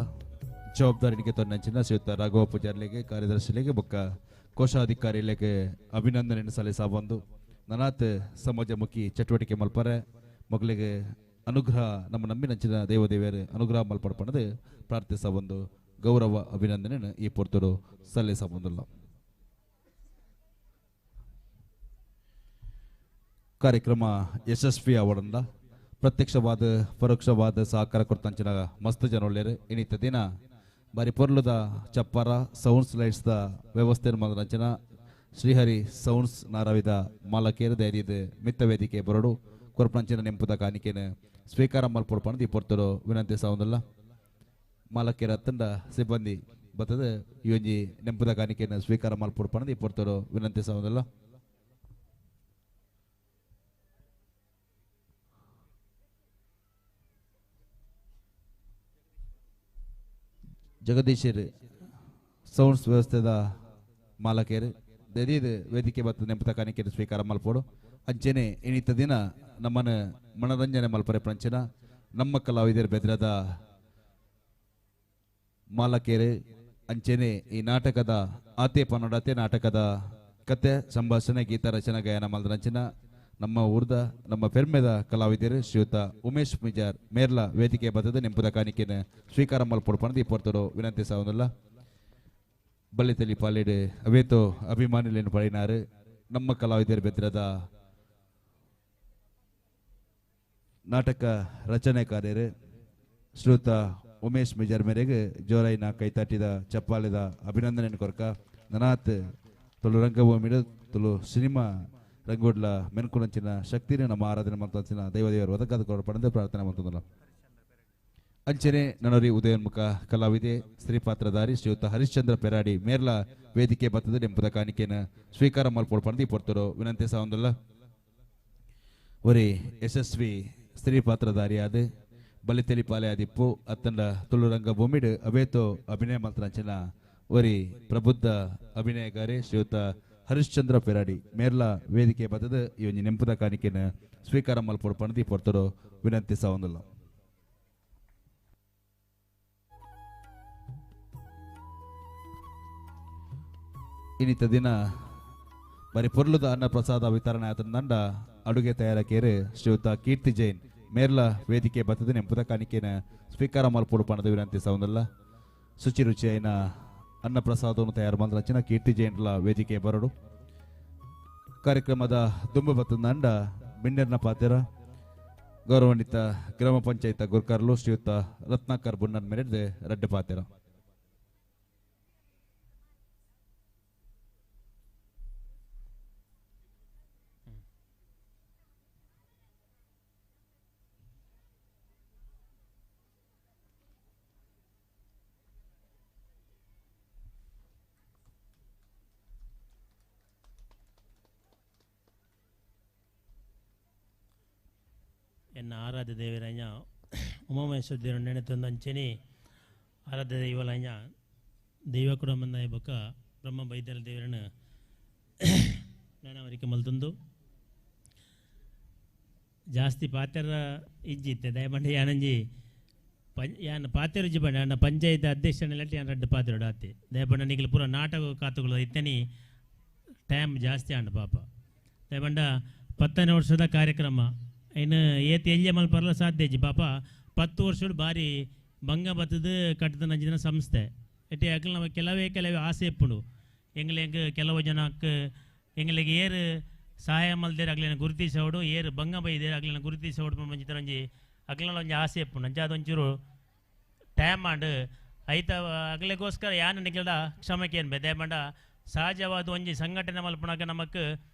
ಜವಾಬ್ದಾರಿಗೆ ತೊಂದಂಚಿನ ಶ್ರೀಯುತ ರಾಘವ ಪೂಜಾರ್ಲಿಗೆ, ಕಾರ್ಯದರ್ಶಿಲಿಗೆ ಬೊಕ್ಕ ಕೋಶಾಧಿಕಾರಿಗಳಿಗೆ ಅಭಿನಂದನೆ ಸಲ್ಲಿಸಬಂದು ನನಾತ್ ಸಮಾಜಮುಖಿ ಚಟುವಟಿಕೆ ಮಲ್ಪರೆ ಮಗಳಿಗೆ ಅನುಗ್ರಹ ನಮ್ಮ ನಂಬಿನಂಚಿನ ದೇವದೇವಿಯರು ಅನುಗ್ರಹ ಮಲ್ಪಡ್ಪಣದು ಪ್ರಾರ್ಥಿಸಬಂದು ಗೌರವ ಅಭಿನಂದನೆ ಈ ಪೊರ್ತುಡು ಸಲ್ಲಿಸಬಂದಿಲ್ಲ. ಕಾರ್ಯಕ್ರಮ ಯಶಸ್ವಿ ಅವರಂದ ಪ್ರತ್ಯಕ್ಷವಾದ ಪರೋಕ್ಷವಾದ ಸಹಕಾರ ಕೊಡ್ತಂಚಿನ ಮಸ್ತ್ ಜನ ಒಳ್ಳೆಯರು. ಇನ್ನಿತ ದಿನ ಬಾರಿ ಪೊರ್ಲುದ ಚಪ್ಪಾರ ಸೌಂಡ್ಸ್ ಲೈಟ್ಸ್ದ ವ್ಯವಸ್ಥೆ ಮಂಚಿನ ಶ್ರೀಹರಿ ಸೌಂಡ್ಸ್ ನಾರವಿದ ಮಾಲಕೇರು ಧೈರ್ಯದ ಮಿತ್ತ ವೇದಿಕೆ ಬರಡು ಕೊರಪಂಚಿನ ನೆಂಪುದ ಕಾಣಿಕೆನ ಸ್ವೀಕಾರ ಮಲ್ಪೊಡ್ಪಣದು ಈ ಪೊರ್ತರು ವಿನಂತಿ ಸೌಂದಲ್ಲ. ಮಾಲಕೇರ ತಂಡ ಸಿಬ್ಬಂದಿ ಬರ್ತದೆ ಈ ಒಂಜಿ ನೆಂಪುದ ಕಾಣಿಕೆನ ಸ್ವೀಕಾರ ಮಲ್ಪೊಡ್ಪಣದು ಈ ಪೊರ್ತರು ವಿನಂತಿ ಸೌಂದಲ್ಲ. ಜಗದೀಶರ್ ಸೌಂಡ್ಸ್ ವ್ಯವಸ್ಥೆದ ಮಾಲಕರು ದರೀದ್ ವೇದಿಕೆ ಮತ್ತು ನೆಂಪುದ ಕಾಣಿಕೆ ಸ್ವೀಕಾರ ಮಲ್ಪೋಡು. ಅಂಚೆನೆ ಇನ್ನಿತ ದಿನ ನಮ್ಮನ ಮನರಂಜನೆ ಮಲ್ಪರೆ ಪ್ರಂಚನ ನಮ್ಮ ಕಲಾವಿದರ ಬೆದ್ರದ ಮಾಲಕೇರು ಅಂಚೆನೆ ಈ ನಾಟಕದ ಆತೆ ಪನ್ನಡತೆ ನಾಟಕದ ಕತೆ ಸಂಭಾಷಣೆ ಗೀತ ರಚನೆ ಗಾಯನ ಮಲ್ದರಂಚನ ನಮ್ಮ ಊರ್ದ ನಮ್ಮ ಪೆರ್ಮೆದ ಕಲಾವಿದರು ಶ್ರೀಯುತ ಉಮೇಶ್ ಮಿಜಾರ್ ಮೇರ್ಲ ವೇದಿಕೆ ಬದ್ದದ ನೆಂಪುದ ಕಾಣಿಕೆನ ಸ್ವೀಕಾರ ಮಲ್ಪೊಡ್ಪಣದು ಈ ಪೊರ್ತುಡು ವಿನಂತಿ ಸಾವೊಂದುಲ್ಲ. ಬಳ್ಳಿತಲಿ ಪಾಲಿಡು ಅವೇತೋ ಅಭಿಮಾನಿಲೇನು ಪಡೆಯಿನಾರು ನಮ್ಮ ಕಲಾವಿದರು ಬೆದ್ರದ ನಾಟಕ ರಚನೆಕಾರ್ಯರು ಶ್ರೀಯುತ ಉಮೇಶ್ ಮಿಜಾರ್ ಮೇರೆಗೆ ಜೋರಾಯಿನ ಕೈತಾಟಿದ ಚಪ್ಪಾಳಿದ ಅಭಿನಂದನೆ ಕೊರಕ ನನಾತ್ ತುಳು ರಂಗಭೂಮಿಡು ತುಳು ಸಿನಿಮಾ ರಂಗೋಡ್ಲ ಮೆನ್ಕುನಂಚಿನ ಶಕ್ತಿನ ನಮ್ಮ ಆರಾಧನೆ ಮಂತಂಚಿನ ದೈವದೇವರು ಒದಗಾದ ಪಡೆದ ಪ್ರಾರ್ಥನೆ ಮಂತಂದಲ್ಲ. ಅಂಚನೆ ನನರಿ ಉದಯೋನ್ಮುಖ ಕಲಾವಿದೆ ಸ್ತ್ರೀ ಪಾತ್ರಧಾರಿ ಶ್ರೀಯುತ ಹರಿಶ್ಚಂದ್ರ ಪೆರಾಡಿ ಮೇರ್ಲ ವೇದಿಕೆ ಬತ್ತದ ನೆಂಪುದ ಕಾಣಿಕೆನ ಸ್ವೀಕಾರ ಮಲ್ಪೊಡ್ಪಣದು ಈ ಪೊರ್ತರು ವಿನಂತಿ ಸಾವಂದಲ್ಲ. ಒರಿ ಯಶಸ್ವಿ ಸ್ತ್ರೀ ಪಾತ್ರಧಾರಿಯಾದ ಬಲಿತೆಲಿ ಪಾಲೆ ಆದಿಪ್ಪು ಅತ್ತಂಡ ತುಳು ರಂಗಭೂಮಿಡು ಅವೇತೋ ಅಭಿನಯ ಮಂತ್ರಂಚಿನ ಒರಿ ಪ್ರಬುದ್ಧ ಅಭಿನಯಗಾರಿ ಶ್ರೀಯುತ ಹರಿಶ್ಚಂದ್ರ ಪೆರಾಡಿ ಮೇರ್ಲ ವೇದಿಕೆ ಬತ್ತದ ಈ ಒಂಜಿ ನೆಂಪುದ ಕಾಣಿಕೆನ ಸ್ವೀಕಾರ ಮಲ್ಪೊಡ್ಪಣದು ಈ ಪೊರ್ತರು ವಿನಂತಿ ಸಾವಂದಲ್ಲ. ಇನ್ನಿತ ದಿನ ಬರಿ ಪೊರ್ಲುದ ಅನ್ನ ಪ್ರಸಾದ ವಿತರಣೆ ಆತಂಡ ಅಡುಗೆ ತಯಾರಕೇರು ಶ್ರೀಯುತ ಕೀರ್ತಿ ಜೈನ್ ಮೇರ್ಲ ವೇದಿಕೆ ಬತ್ತದ ನೆಂಪುದ ಕಾಣಿಕೆನ ಸ್ವೀಕಾರ ಮಲ್ಪೊಡು ಪಣದ ವಿನಂತಿ ಸೌಂದಲ್ಲ. ಶುಚಿ ರುಚಿಯೈನ ಅನ್ನ ಪ್ರಸಾದವನ್ನು ತಯಾರು ಮಂದ ಕೀರ್ತಿ ಜೈನ್ಲ ವೇದಿಕೆ ಬರಡು. ಕಾರ್ಯಕ್ರಮದ ದುಂಬು ಬತ್ತಂಡ ಬಿಣ್ಣರ್ನ ಪಾತ್ರ ಗೌರವಾನ್ವಿತ ಗ್ರಾಮ ಪಂಚಾಯತ್ ಗುರ್ಕಾರ್ಲು ಶ್ರೀಯುತ ರತ್ನಾಕರ್ ಬುಣ್ಣನ್ ಮೇರೆಡ್ದೆ ರಡ್ಡೆ ಪಾತ್ರ. ಎನ್ನ ಆರಾಧ್ಯ ದೇವರಯ್ಯ ಉಮಾಮಹೇಶ್ವರ ದೇವರು ನೆನೆತೊಂದು ಅಂಚೆನೆ ಆರಾಧ್ಯ ದೈವಲಯ್ಯ ದೈವ ಕುಟುಂಬ ಬೊಕ್ಕ ಬ್ರಹ್ಮ ಬೈದ್ಯರ ದೇವರನ್ನು ನೆನವರಿಕೆ ಮಲ್ತೊಂದು ಜಾಸ್ತಿ ಪಾತ್ರ ಇಜ್ಜಿತ್ತೆ ದಯಮಂಡ ಯಾನಂಜಿ ಯಾನ ಪಾತ್ರ ಇಜ್ಜಿ ಬಂಡ ಅಣ್ಣ ಪಂಚಾಯತ್ ಅಧ್ಯಕ್ಷ ಯಾನ್ ರಡ್ಡು ಪಾತ್ರ ಆತೆ ದಯಪಂಡ ನಿಗಲು ಪೂರ ನಾಟಕ ಕಾತುಗಳು ಇತ್ತನಿ ಟೈಮ್ ಜಾಸ್ತಿ ಆಂಡ ಪಾಪ. ದಯಪಂಡ 10ನೇ ವರ್ಷದ ಕಾರ್ಯಕ್ರಮ ಇನ್ನು ಏತ್ ಎಲ್ಯ ಮಲ್ಪರಲ ಸಾಧ್ಯ ಇಜ್ಜಿ ಪಾಪ. 10 ವರ್ಷಡು ಭಾರಿ ಭಂಗ ಬತ್ತದ ಕಟ್ಟದ ನಂಜಿನ ಸಂಸ್ಥೆ ಎಟ್ಟಿ ಅಕಲ್ ನಮ್ಮ ಕೆಲವೇ ಕೆಲವೇ ಆಸೆ ಇಪ್ಪುಂಡು ಎಂಗ್ಲೆಗ್ ಕೆಲವು ಜನಕ್ಕೆ ಎಂಗ್ಲೆಗ್ ಏರು ಸಹಾಯ ಮಲ್ದೇರು ಅಗ್ಲಿನ ಗುರುತಿಸೋಡು ಏರು ಭಂಗ ಬೈದೇರು ಅಗ್ಲಿನ ಗುರುತಿಸೋಡು ಮಂಜಿತರ ಒಂಜಿ ಅಗ್ಲನ ಒಂಜಿ ಆಸೆ ಇಪ್ಪುಂಡು ಅಂಚ ಅದೊಂಚೂರು ಟೈಮ್ ಆಂಡ್ ಐತ ಅಗ್ಲೆಗೋಸ್ಕರ ಯಾನ್ ನಿಗಲ್ದ ಕ್ಷಮಕ್ಕೆ ಏನ್ ದಯಮಂಡ ಸಹಜವಾದ ಒಂಜಿ ಸಂಘಟನೆ ಮಲ್ಪುನಾಗ ನಮಕ್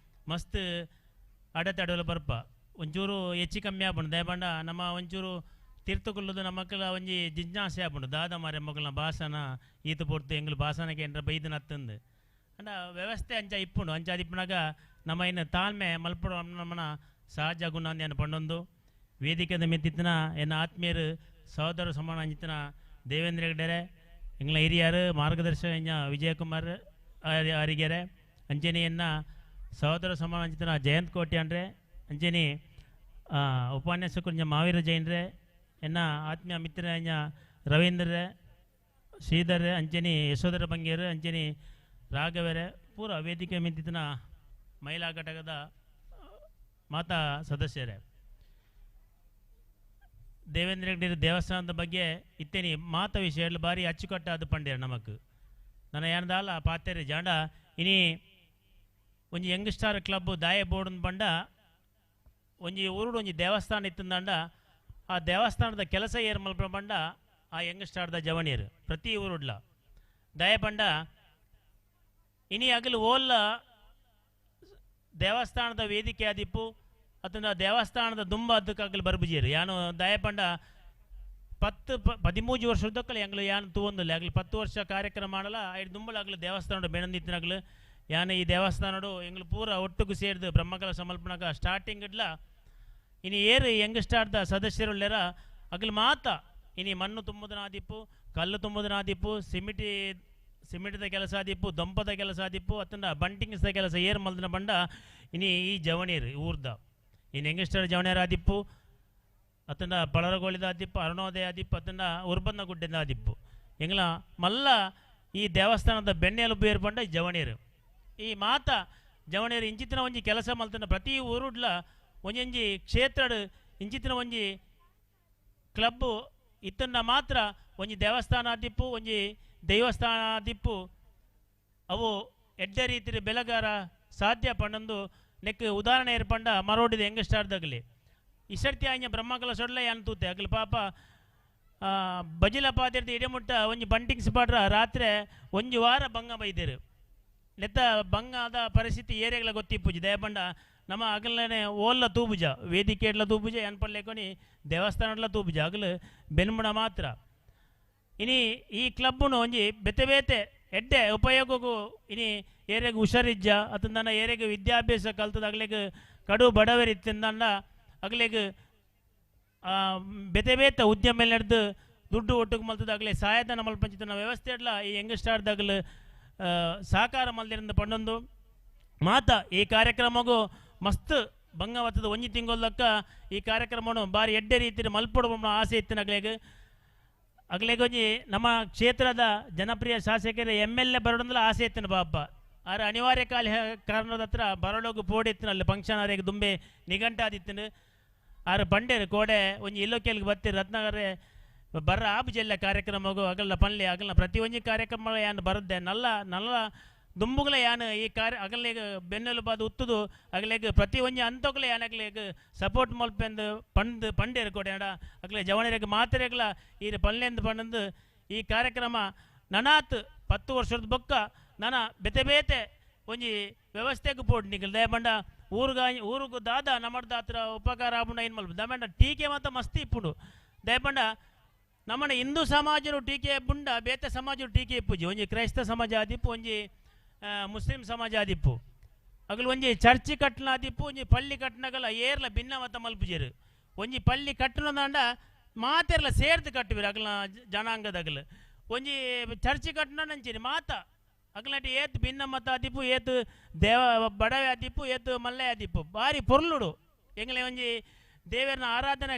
ಮಸ್ತ್ ಅಡೆತಡೆಲು ಬರ್ಪ ಒಂಚೂರು ಹೆಚ್ಚು ಕಮ್ಮಿ ಆಪುಂಡು. ದಯಪಂಡ ನಮ್ಮ ಒಂಚೂರು ತೀರ್ಥಕೊಳ್ಳೋದು ನಮ್ಮ ಮಕ್ಕಳ ಒಂಜಿ ಜಿಜ್ಞಾಸೆ ಆಪುಂಡು ದಾದ ಮಾರೆ ಮಕ್ಕಳನ್ನ ಭಾಷಣ ಈತ ಪೊರ್ತು ಎಂಗ್ಲು ಭಾಷಣಕ್ಕೆ ಏನ್ರ ಬೈದನ ಹತ್ತಂದು ಅಂಡ ವ್ಯವಸ್ಥೆ ಅಂಚ ಇಪ್ಪುಂಡು. ಅಂಚ ಇಪ್ಪುನಾಗ ನಮ್ಮ ಇನ್ನು ತಾಳ್ಮೆ ಮಲ್ಪಡು ನಮ್ಮನ ಸಹಜ ಗುಣ ಅಂದ್ ಪಂಡೊಂದು ವೇದಿಕೆದ ಮೆತ್ತಿತ್ತಿನ ಎನ್ನ ಆತ್ಮೀಯರು ಸಹೋದರ ಸಮಾನ ಅಂಜಿತ್ತಿನ ದೇವೇಂದ್ರ ಹೆಗ್ಡೆರೆ ಎಂಗ್ಲ ಹಿರಿಯರು ಮಾರ್ಗದರ್ಶಕ ಎಂಜ ವಿಜಯಕುಮಾರ್ ಅರಿಗೆರೆ ಅಂಚನೆ ಎನ್ನ ಸಹೋದರ ಸಮಾನ ಅಂಜಿತ್ತಿನ ಜಯಂತ್ ಕೋಟಿ ಅಂದ್ರೆ ಅಂಚನೆ ಉಪನ್ಯಾಸಕರು ಇಂಜ ಮಾವೀರ ಜೈನ್ರೆ ಎನ್ನ ಆತ್ಮೀಯ ಮಿತ್ರ ಇಂಜ ರವೀಂದ್ರರೆ ಶ್ರೀಧರ್ರೆ ಅಂಚನೆ ಯಶೋಧರ ಬಂಗೇರು ಅಂಚನೆ ರಾಘವರೆ ಪೂರ ವೇದಿಕೆ ಮಿಂತಿನ ಮಹಿಳಾ ಘಟಕದ ಮಾತಾ ಸದಸ್ಯರೇ. ದೇವೇಂದ್ರ ಹೆಗ್ಡೆ ದೇವಸ್ಥಾನದ ಬಗ್ಗೆ ಇತ್ತೇನಿ ಮಾತ ವಿಷಯ ಭಾರಿ ಅಚ್ಚುಕಟ್ಟಾದ ಪಂಡ್ಯರು ನಮಕ್ ನನ್ನ ಏನದಾಲ ಪಾತೇರಿ ಜಾಂಡ ಇನಿ ಒಂಜಿ ಯಂಗ್ ಸ್ಟಾರ್ ಕ್ಲಬ್ ದಾಯ ಬೋರ್ಡ್ ಬಂಡ ಒಂಜಿ ಊರುಡು ಒಂಜಿ ದೇವಸ್ಥಾನ ಇತ್ತಂದಂಡ ಆ ದೇವಸ್ಥಾನದ ಕೆಲಸ ಏರ್ ಮಲ್ಪ ಬಂಡ ಆ ಯಂಗ್ ಸ್ಟಾರ್ದ ಜವನಿಯರು ಪ್ರತಿ ಊರುಡ್ಲ ದಯ ಬಂಡ ಇನಿ ಅಗಲು ಓಲ್ಲ ದೇವಸ್ಥಾನದ ವೇದಿಕೆ ಆದಿಪ್ಪು ಅತಂದ ದೇವಸ್ಥಾನದ ದುಂಬ ಅದಕ್ಕಾಗಲು ಬರ್ಬುಜಿಯರು ಯಾನು ದಯಪಂಡ 10 13 ವರ್ಷದಕ್ಕಲ್ಲ ಎಂಗ್ಲು ಯಾನು ತೂವೊಂದಿಲ್ಲ ಆಗಲಿ 10 ವರ್ಷ ಕಾರ್ಯಕ್ರಮ ಮಾಡಲ್ಲ ಐದು ದುಂಬಲಾಗಲು ದೇವಸ್ಥಾನಡು ಬೆಣಂದಿತ್ತಿನಾಗಲು ಯಾನು ಈ ದೇವಸ್ಥಾನಡು ಎಂಗ್ಲು ಪೂರ ಒಟ್ಟುಗು ಸೇರಿದು ಬ್ರಹ್ಮಕಲ ಸಮರ್ಪಣಕ ಸ್ಟಾರ್ಟಿಂಗ್ ಇಡ್ಲ ಇನಿ ಏರು ಯಂಗ್ ಸ್ಟಾರ್ದ ಸದಸ್ಯರುಳ್ಳೇರ ಅಗಲು ಮಾತ ಇನಿ ಮಣ್ಣು ತುಂಬುದನಾದಿಪ್ಪು ಕಲ್ಲು ತುಂಬುದನಾದಿಪ್ಪು ಸಿಮೆಂಟ್ದ ಕೆಲಸ ಆದಿಪ್ಪು ದೊಂಪದ ಕೆಲಸ ಆದಿಪ್ಪು ಅತ್ತಂಡ ಬಂಟಿಂಗ್ಸ್ದ ಕೆಲಸ ಏರು ಮಲ್ದಿನ ಬಂಡ ಇನಿ ಈ ಜವಣಿಯರು ಊರ್ದ ಇನ್ನು ಯಂಗ್ಸ್ಟರ್ ಜವಣಿಯರ ಆದಿಪ್ಪು ಅತ್ತಂಡ ಪಳರಗೋಳಿದ ಆದಿಪ್ಪು ಅರುಣೋದಯ ಆದಿಪ್ಪು ಅತ್ತಂಡ ಉರ್ಬಂದ ಗುಡ್ಡೆದ ಆದಿಪ್ಪು ಎಂಗ್ಲ ಮಲ್ಲ ಈ ದೇವಸ್ಥಾನದ ಬೆನ್ನೆಲುಬು ಏರ್ಪಂಡ ಈ ಜವಣಿಯರು ಈ ಮಾತ ಜವಣಿಯರು ಇಂಚಿತ್ತಿನ ಒಂಜಿ ಕೆಲಸ ಮಲ್ತಂಡ ಪ್ರತಿ ಊರುಡ್ಲ ಒಂಜೊಂಜಿ ಕ್ಷೇತ್ರಡ್ ಇಂಚಿತ್ತಿನ ಒಂಜಿ ಕ್ಲಬ್ಬು ಇತ್ತಂಡ ಮಾತ್ರ ಒಂಜಿ ದೇವಸ್ಥಾನ ಆದಿಪ್ಪು ಒಂಜಿ ದೇವಸ್ಥಾನ ಆದಿಪ್ಪು ಅವು ಎಡ್ಡೆ ರೀತಿಯ ಬೆಳಗಾರ ಸಾಧ್ಯ ಪಂಡೊಂದು ನೆಕ್ ಉದಾಹರಣೆ ಏರ್ಪಂಡ ಮರೋಡಿದ ಹೆಂಗೆ ಸ್ಟಾರ್ದಾಗಲಿ ಈ ಸರ್ತಿ ಆಂಜ ಬ್ರಹ್ಮಕಲ ಸೊಡ್ಲೆ ಯಾನ್ ತೂತೆ ಅಗಲು ಪಾಪ ಬಜಿಲ ಪಾತಿರ್ದು ಇಡೆಮುಟ್ಟ ಒಂಜಿ ಬಂಟಿಂಗ್ಸ್ ಪಾಡ್ರ ರಾತ್ರಿ ಒಂಜಿ ವಾರ ಬಂಗ ಬೈದೇರು ನೆತ್ತ ಬಂಗಾದ ಪರಿಸ್ಥಿತಿ ಏರಿಯಾಗಳ ಗೊತ್ತಿಪ್ಪುಜಿ ದಯಪಂಡ ನಮ್ಮ ಅಗಲನೆ ಓಲ್ಲ ತೂಬುಜ ವೇದಿಕೆ ಎಡ್ಲ ತೂಬುಜ ಏನ್ಪಲ್ಲೇಕೊನಿ ದೇವಸ್ಥಾನಡ್ಲ ತೂಬುಜ ಅಗಲು ಬೆನ್ಮುಣ ಮಾತ್ರ ಇನಿ ಈ ಕ್ಲಬ್ಬುನು ಒಂಜಿ ಬೇತೆ ಬೇತೆ ಎಡ್ಡೆ ಉಪಯೋಗಕ್ಕೂ ಇನಿ ಏರಿಯಾಗ ಹುಷಾರಿಜ್ಜ ಅತಂದನ ಏರಿಯಾಗ ವಿದ್ಯಾಭ್ಯಾಸ ಕಲ್ತದ ಅಗ್ಲೆಗ್ ಕಡು ಬಡವರಿ ಇತ್ತಿಂದನ್ನ ಅಗ್ಲೆಗ್ ಬೇತೆ ಬೇತೆ ಉದ್ಯಮ ನಡೆದು ದುಡ್ಡು ಒಟ್ಟುಗೆ ಮಲ್ತದ ಅಗ್ಲೆ ಸಹಾಯಧನ ಮಲ್ಪಂಚಿತನ ವ್ಯವಸ್ಥೆ ಎಡ್ಲ ಈ ಯಂಗ್ ಸ್ಟಾರ್ದಾಗಲು ಸಹಕಾರ ಮಲ್ದಿರಿಂದ ಪಂಡೊಂದು ಮಾತ ಈ ಕಾರ್ಯಕ್ರಮಗೂ ಮಸ್ತ್ ಬಂಗವತ್ತದ ಒಂಜಿ ತಿಂಗೊಲ್ಲಕ್ಕ ಈ ಕಾರ್ಯಕ್ರಮವನ್ನು ಭಾರಿ ಎಡ್ಡೆ ರೀತಿಯ ಮಲ್ಪೊಡು ಆಸೆ ಇತ್ತಿನ ಅಗ್ಲೆಗ್ ಅಗ್ಲೆಗೊಂಜಿ ನಮ್ಮ ಕ್ಷೇತ್ರದ ಜನಪ್ರಿಯ ಶಾಸಕರು ಎಮ್ ಎಲ್ ಎ ಬರೋದಂದ್ರೆ ಆಸೆ ಇತ್ತಿನ ಪಾಪ ಆರ ಅನಿವಾರ್ಯ ಕಾಲ ಕಾರಣದ ಹತ್ರ ಬರಡೋಗು ಪೋಡಿತ್ತಿನ ಅಲ್ಲಿ ಫಂಕ್ಷನ್ ಆರೇಗ ದುಂಬೆ ನಿಘಂಟಾದಿತ್ತಿನ ಆರು ಬಂಡೇರು ಕೋಡೆ ಒಂಜಿ ಇಲ್ಲೊಕೆಲ್ಗೆ ಬತ್ತಿ ರತ್ನಾಗರೆ ಬರ್ರ ಆಬು ಜೆಲ್ಲ ಕಾರ್ಯಕ್ರಮಗು ಅಗಲ ಪನ್ಲೆ ಅಗಲ ಪ್ರತಿ ಒಂಜಿ ಕಾರ್ಯಕ್ರಮ ಯಾನ್ ಬರದ್ದೆ ನಲ್ಲ ನಲ್ಲ ದುಂಬುಗಲ ಯಾನ್ ಈ ಕಾರ್ಯ ಅಗಲೆಗ್ ಬೆನ್ನೆಲುಬಾದ ಉತ್ತುದು ಅಗಲೆಗ್ ಪ್ರತಿ ಒಂಜಿ ಅಂತೋಗಲ ಯಾನ್ ಸಪೋರ್ಟ್ ಮಲ್ಪೆಂದು ಪಂಡ್ ಪಂಡೇರು ಕೋಡೆ ಅಡ ಅಗಲೆ ಜವಣರಿಗೆ ಮಾತ್ರೆಗಳ ಈ ಪಲ್ಲೆಂದು ಪಂಡಂದು ಈ ಕಾರ್ಯಕ್ರಮ ನನಾತ್ 10 ವರ್ಷದ ಬೊಕ್ಕ ನನ ಬೇತೆ ಬೇತೆ ಒಂಜಿ ವ್ಯವಸ್ಥೆಗೆ ಪೋಡ್ ನಿಗಲ್ ದಯಬಂಡ ಊರುಗ ಊರುಗು ದಾದ ನಮ್ಮದ ಹತ್ರ ಉಪಕಾರ ಆಪುಂಡ ಏನು ಮಲ್ಪ ದಯಬಂಡ ಟೀಕೆ ಮಾತ ಮಸ್ತಿ ಇಪ್ಪುಂಡು ದಯಬಂಡ ನಮ್ಮನ ಹಿಂದೂ ಸಮಾಜರು ಟೀಕೆ ಬುಂಡ ಬೇತೆ ಸಮಾಜರು ಟೀಕೆ ಇಪ್ಪುಜಿ ಒಂಜಿ ಕ್ರೈಸ್ತ ಸಮಾಜ ಆದಿಪ್ಪು ಒಂಜಿ ಮುಸ್ಲಿಂ ಸಮಾಜ ಆದಿಪ್ಪು ಅಗಲು ಒಂಜಿ ಚರ್ಚ್ ಕಟ್ಟನ ಆದಿಪ್ಪು ಒಂಜಿ ಪಳ್ಳಿ ಕಟ್ಟನಗಲ ಏರ್ಲ ಭಿನ್ನ ಮತ ಮಲ್ಪುಜೇರು ಒಂಜಿ ಪಳ್ಳಿ ಕಟ್ಟನದಾಂಡ ಮಾತೆರ್ಲ ಸೇರ್ದು ಕಟ್ಟುವಿರು ಅಗಲ ಜನಾಂಗದಗಲು ಒಂಜಿ ಚರ್ಚ್ ಕಟ್ಟನ ನಂಚಿನಿ ಮಾತ ಅಗಲಂటే ಏತ್ ಭಿನ್ನ ಮತ ಆದಿಪ್ಪು ಏತ್ ದೇವ ಬಡವೆ ಆದಿಪ್ಪು ಏತ್ ಮಲ್ಲೆ ಆದಿಪ್ಪು ಬಾರಿ ಪೊರ್ಲುಡು ಎಂಗ್ಲೆ ಒಂಜಿ ದೇವರನ ಆರಾಧನೆ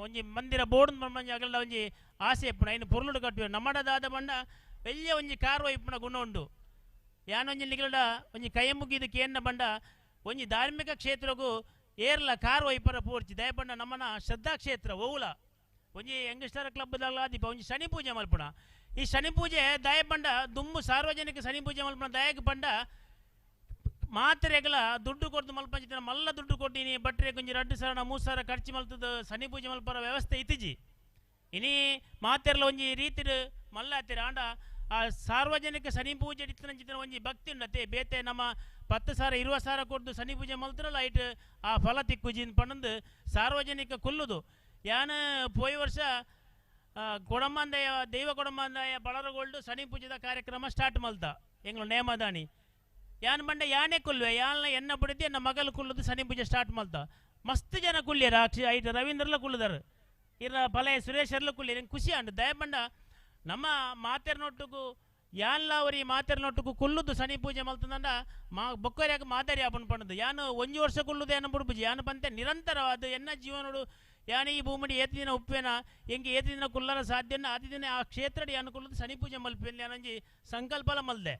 ಒಂಜಿ ಮಂದಿರ ಬೋರ್ಡ್ ಒಂಜಿ ಅಗಲ ಒಂಜಿ ಆಸೆ ಇಪ್ಪುಂಡು ಐನು ಪೊರ್ಲುಡು ಕಟ್ಟುವೆ ನಮ್ಮಡದಾದ ಬಂಡ ಬೆಳ್ಳಿಯ ಒಂಜಿ ಕಾರ್ವ ಇಪ್ಪುನ ಗುಣ ಉಂಡು ಯಾನೊಂಜಿ ನಿಗಲಡ ಒಂಜಿ ಕೈ ಮುಗಿದು ಕೇನ್ನ ಬಂಡ ಒಂಜಿ ಧಾರ್ಮಿಕ ಕ್ಷೇತ್ರಗೂ ಏರ್ಲ ಕಾರ್ವ ಇಪ್ಪರ ಪೋರ್ಚಿ ದಯಪಂಡ ನಮ್ಮನ ಶ್ರದ್ಧಾ ಕ್ಷೇತ್ರ ಓವುಲ ಒಂಜಿ ಯಂಗ್ಸ್ಟರ್ ಕ್ಲಬ್ದಾಗ ದೀಪ ಒಂಜಿ ಶನಿ ಪೂಜೆ ಮಲ್ಪುಣ ಈ ಶನಿ ಪೂಜೆ ದಯಪಂಡ ದುಮ್ಮು ಸಾರ್ವಜನಿಕ ಶನಿ ಪೂಜೆ ಮಲ್ಪುಣ ದಯಕ್ಕೆ ಪಂಡ ಮಾತ್ರೆಗಳ ದುಡ್ಡು ಕೊಡ್ದು ಮಲ್ಪಂಚಿನ ಮಲ್ಲ ದುಡ್ಡು ಕೊಟ್ಟಿನಿ ಬಟ್ರೆ ಕೊಂಜಿ 2 ಸಾವಿರ 3 ಸಾವಿರ ಖರ್ಚು ಮಲ್ತದ ಶನಿ ಪೂಜೆ ಮಲ್ಪರ ವ್ಯವಸ್ಥೆ ಇತ್ತಿಜಿ ಇನಿ ಮಾತೆರ್ಲ ಒಂಜಿ ರೀತಿ ಮಲ್ಲ ಆತಿರ ಆಂಡ ಆ ಸಾರ್ವಜನಿಕ ಶನಿ ಪೂಜೆ ಇತ್ತಿನ ಒಂಜಿ ಭಕ್ತಿ ಉಂಡತೆ ಬೇತೆ ನಮ್ಮ 10 ಸಾವಿರ 20 ಸಾವಿರ ಕೊಡ್ದು ಶನಿ ಪೂಜೆ ಮಲ್ತಿರಲ್ಲ ಐಟ್ ಆ ಫಲ ತಿಕ್ಕುಜಿನ್ ಪಂಡಂದು ಸಾರ್ವಜನಿಕ ಕುಲ್ಲುದು ಯಾನ್ ಪೋಯಿ ವರ್ಷ ಕೊಡಂಬಂದಯ ದೈವ ಕೊಡಂಬಂದಯ ಬಳರಗೋಲ್ಡು ಶನಿ ಪೂಜೆದ ಕಾರ್ಯಕ್ರಮ ಸ್ಟಾರ್ಟ್ ಮಲ್ತ ಎಂಗ್ಳು ನೇಮದಾನಿ ಯಾನ್ ಬಂಡ ಯಾನೇ ಕುಲ್ವೆ ಯಾನ್ ಎನ್ನ ಬಿಡಿದ್ದೆ ಎನ್ನ ಮಗಲು ಕುಲ್ಲುದು ಶನಿ ಪೂಜೆ ಸ್ಟಾರ್ಟ್ ಮಲ್ತ ಮಸ್ತ್ ಜನ ಕುಲ್ಯರ ಐಟ್ ರವೀಂದ್ರಲ ಕುಲ್ಲುದಾರು ಇರ ಪಲಯ ಸುರೇಶರ್ಲ ಕುಲ್ಯರ ಖುಷಿ ಅಂಡು ದಯಬಂಡ ನಮ್ಮ ಮಾತೆರ್ನೊಟ್ಟುಗು ಯಾನ್ಲ ಅವರಿ ಮಾತೆರ್ನೊಟ್ಟುಗು ಕುಲ್ಲುದು ಶನಿ ಪೂಜೆ ಮಲ್ತಂದ ಮಾ ಬೊಕ್ಕರ್ಯಾಗ ಮಾದರಿ ಆಪನ್ ಪಣ್ಣದು ಯಾನು ಒಂಜಿ ವರ್ಷ ಕುಲ್ಲುದು ಏನ ಬುಡ್ಬುಜಿ ಯಾನು ಪಂತೆ ನಿರಂತರವಾದ ಎನ್ನ ಜೀವನೋಡು ಯಾನು ಈ ಭೂಮಿಡಿ ಏತು ದಿನ ಉಪ್ಪೇನ ಎಂಗೆ ಏತು ದಿನ ಕುಲ್ಲರ ಸಾಧ್ಯನ ಆತಿ ದಿನ ಆ ಕ್ಷೇತ್ರಡಿ ಯಾನು ಕುಲ್ಲುದು ಶನಿ ಪೂಜೆ ಮಲ್ಪೆನ್ ಯಾನಂಜಿ ಸಂಕಲ್ಪಲ ಮಲ್ದೆ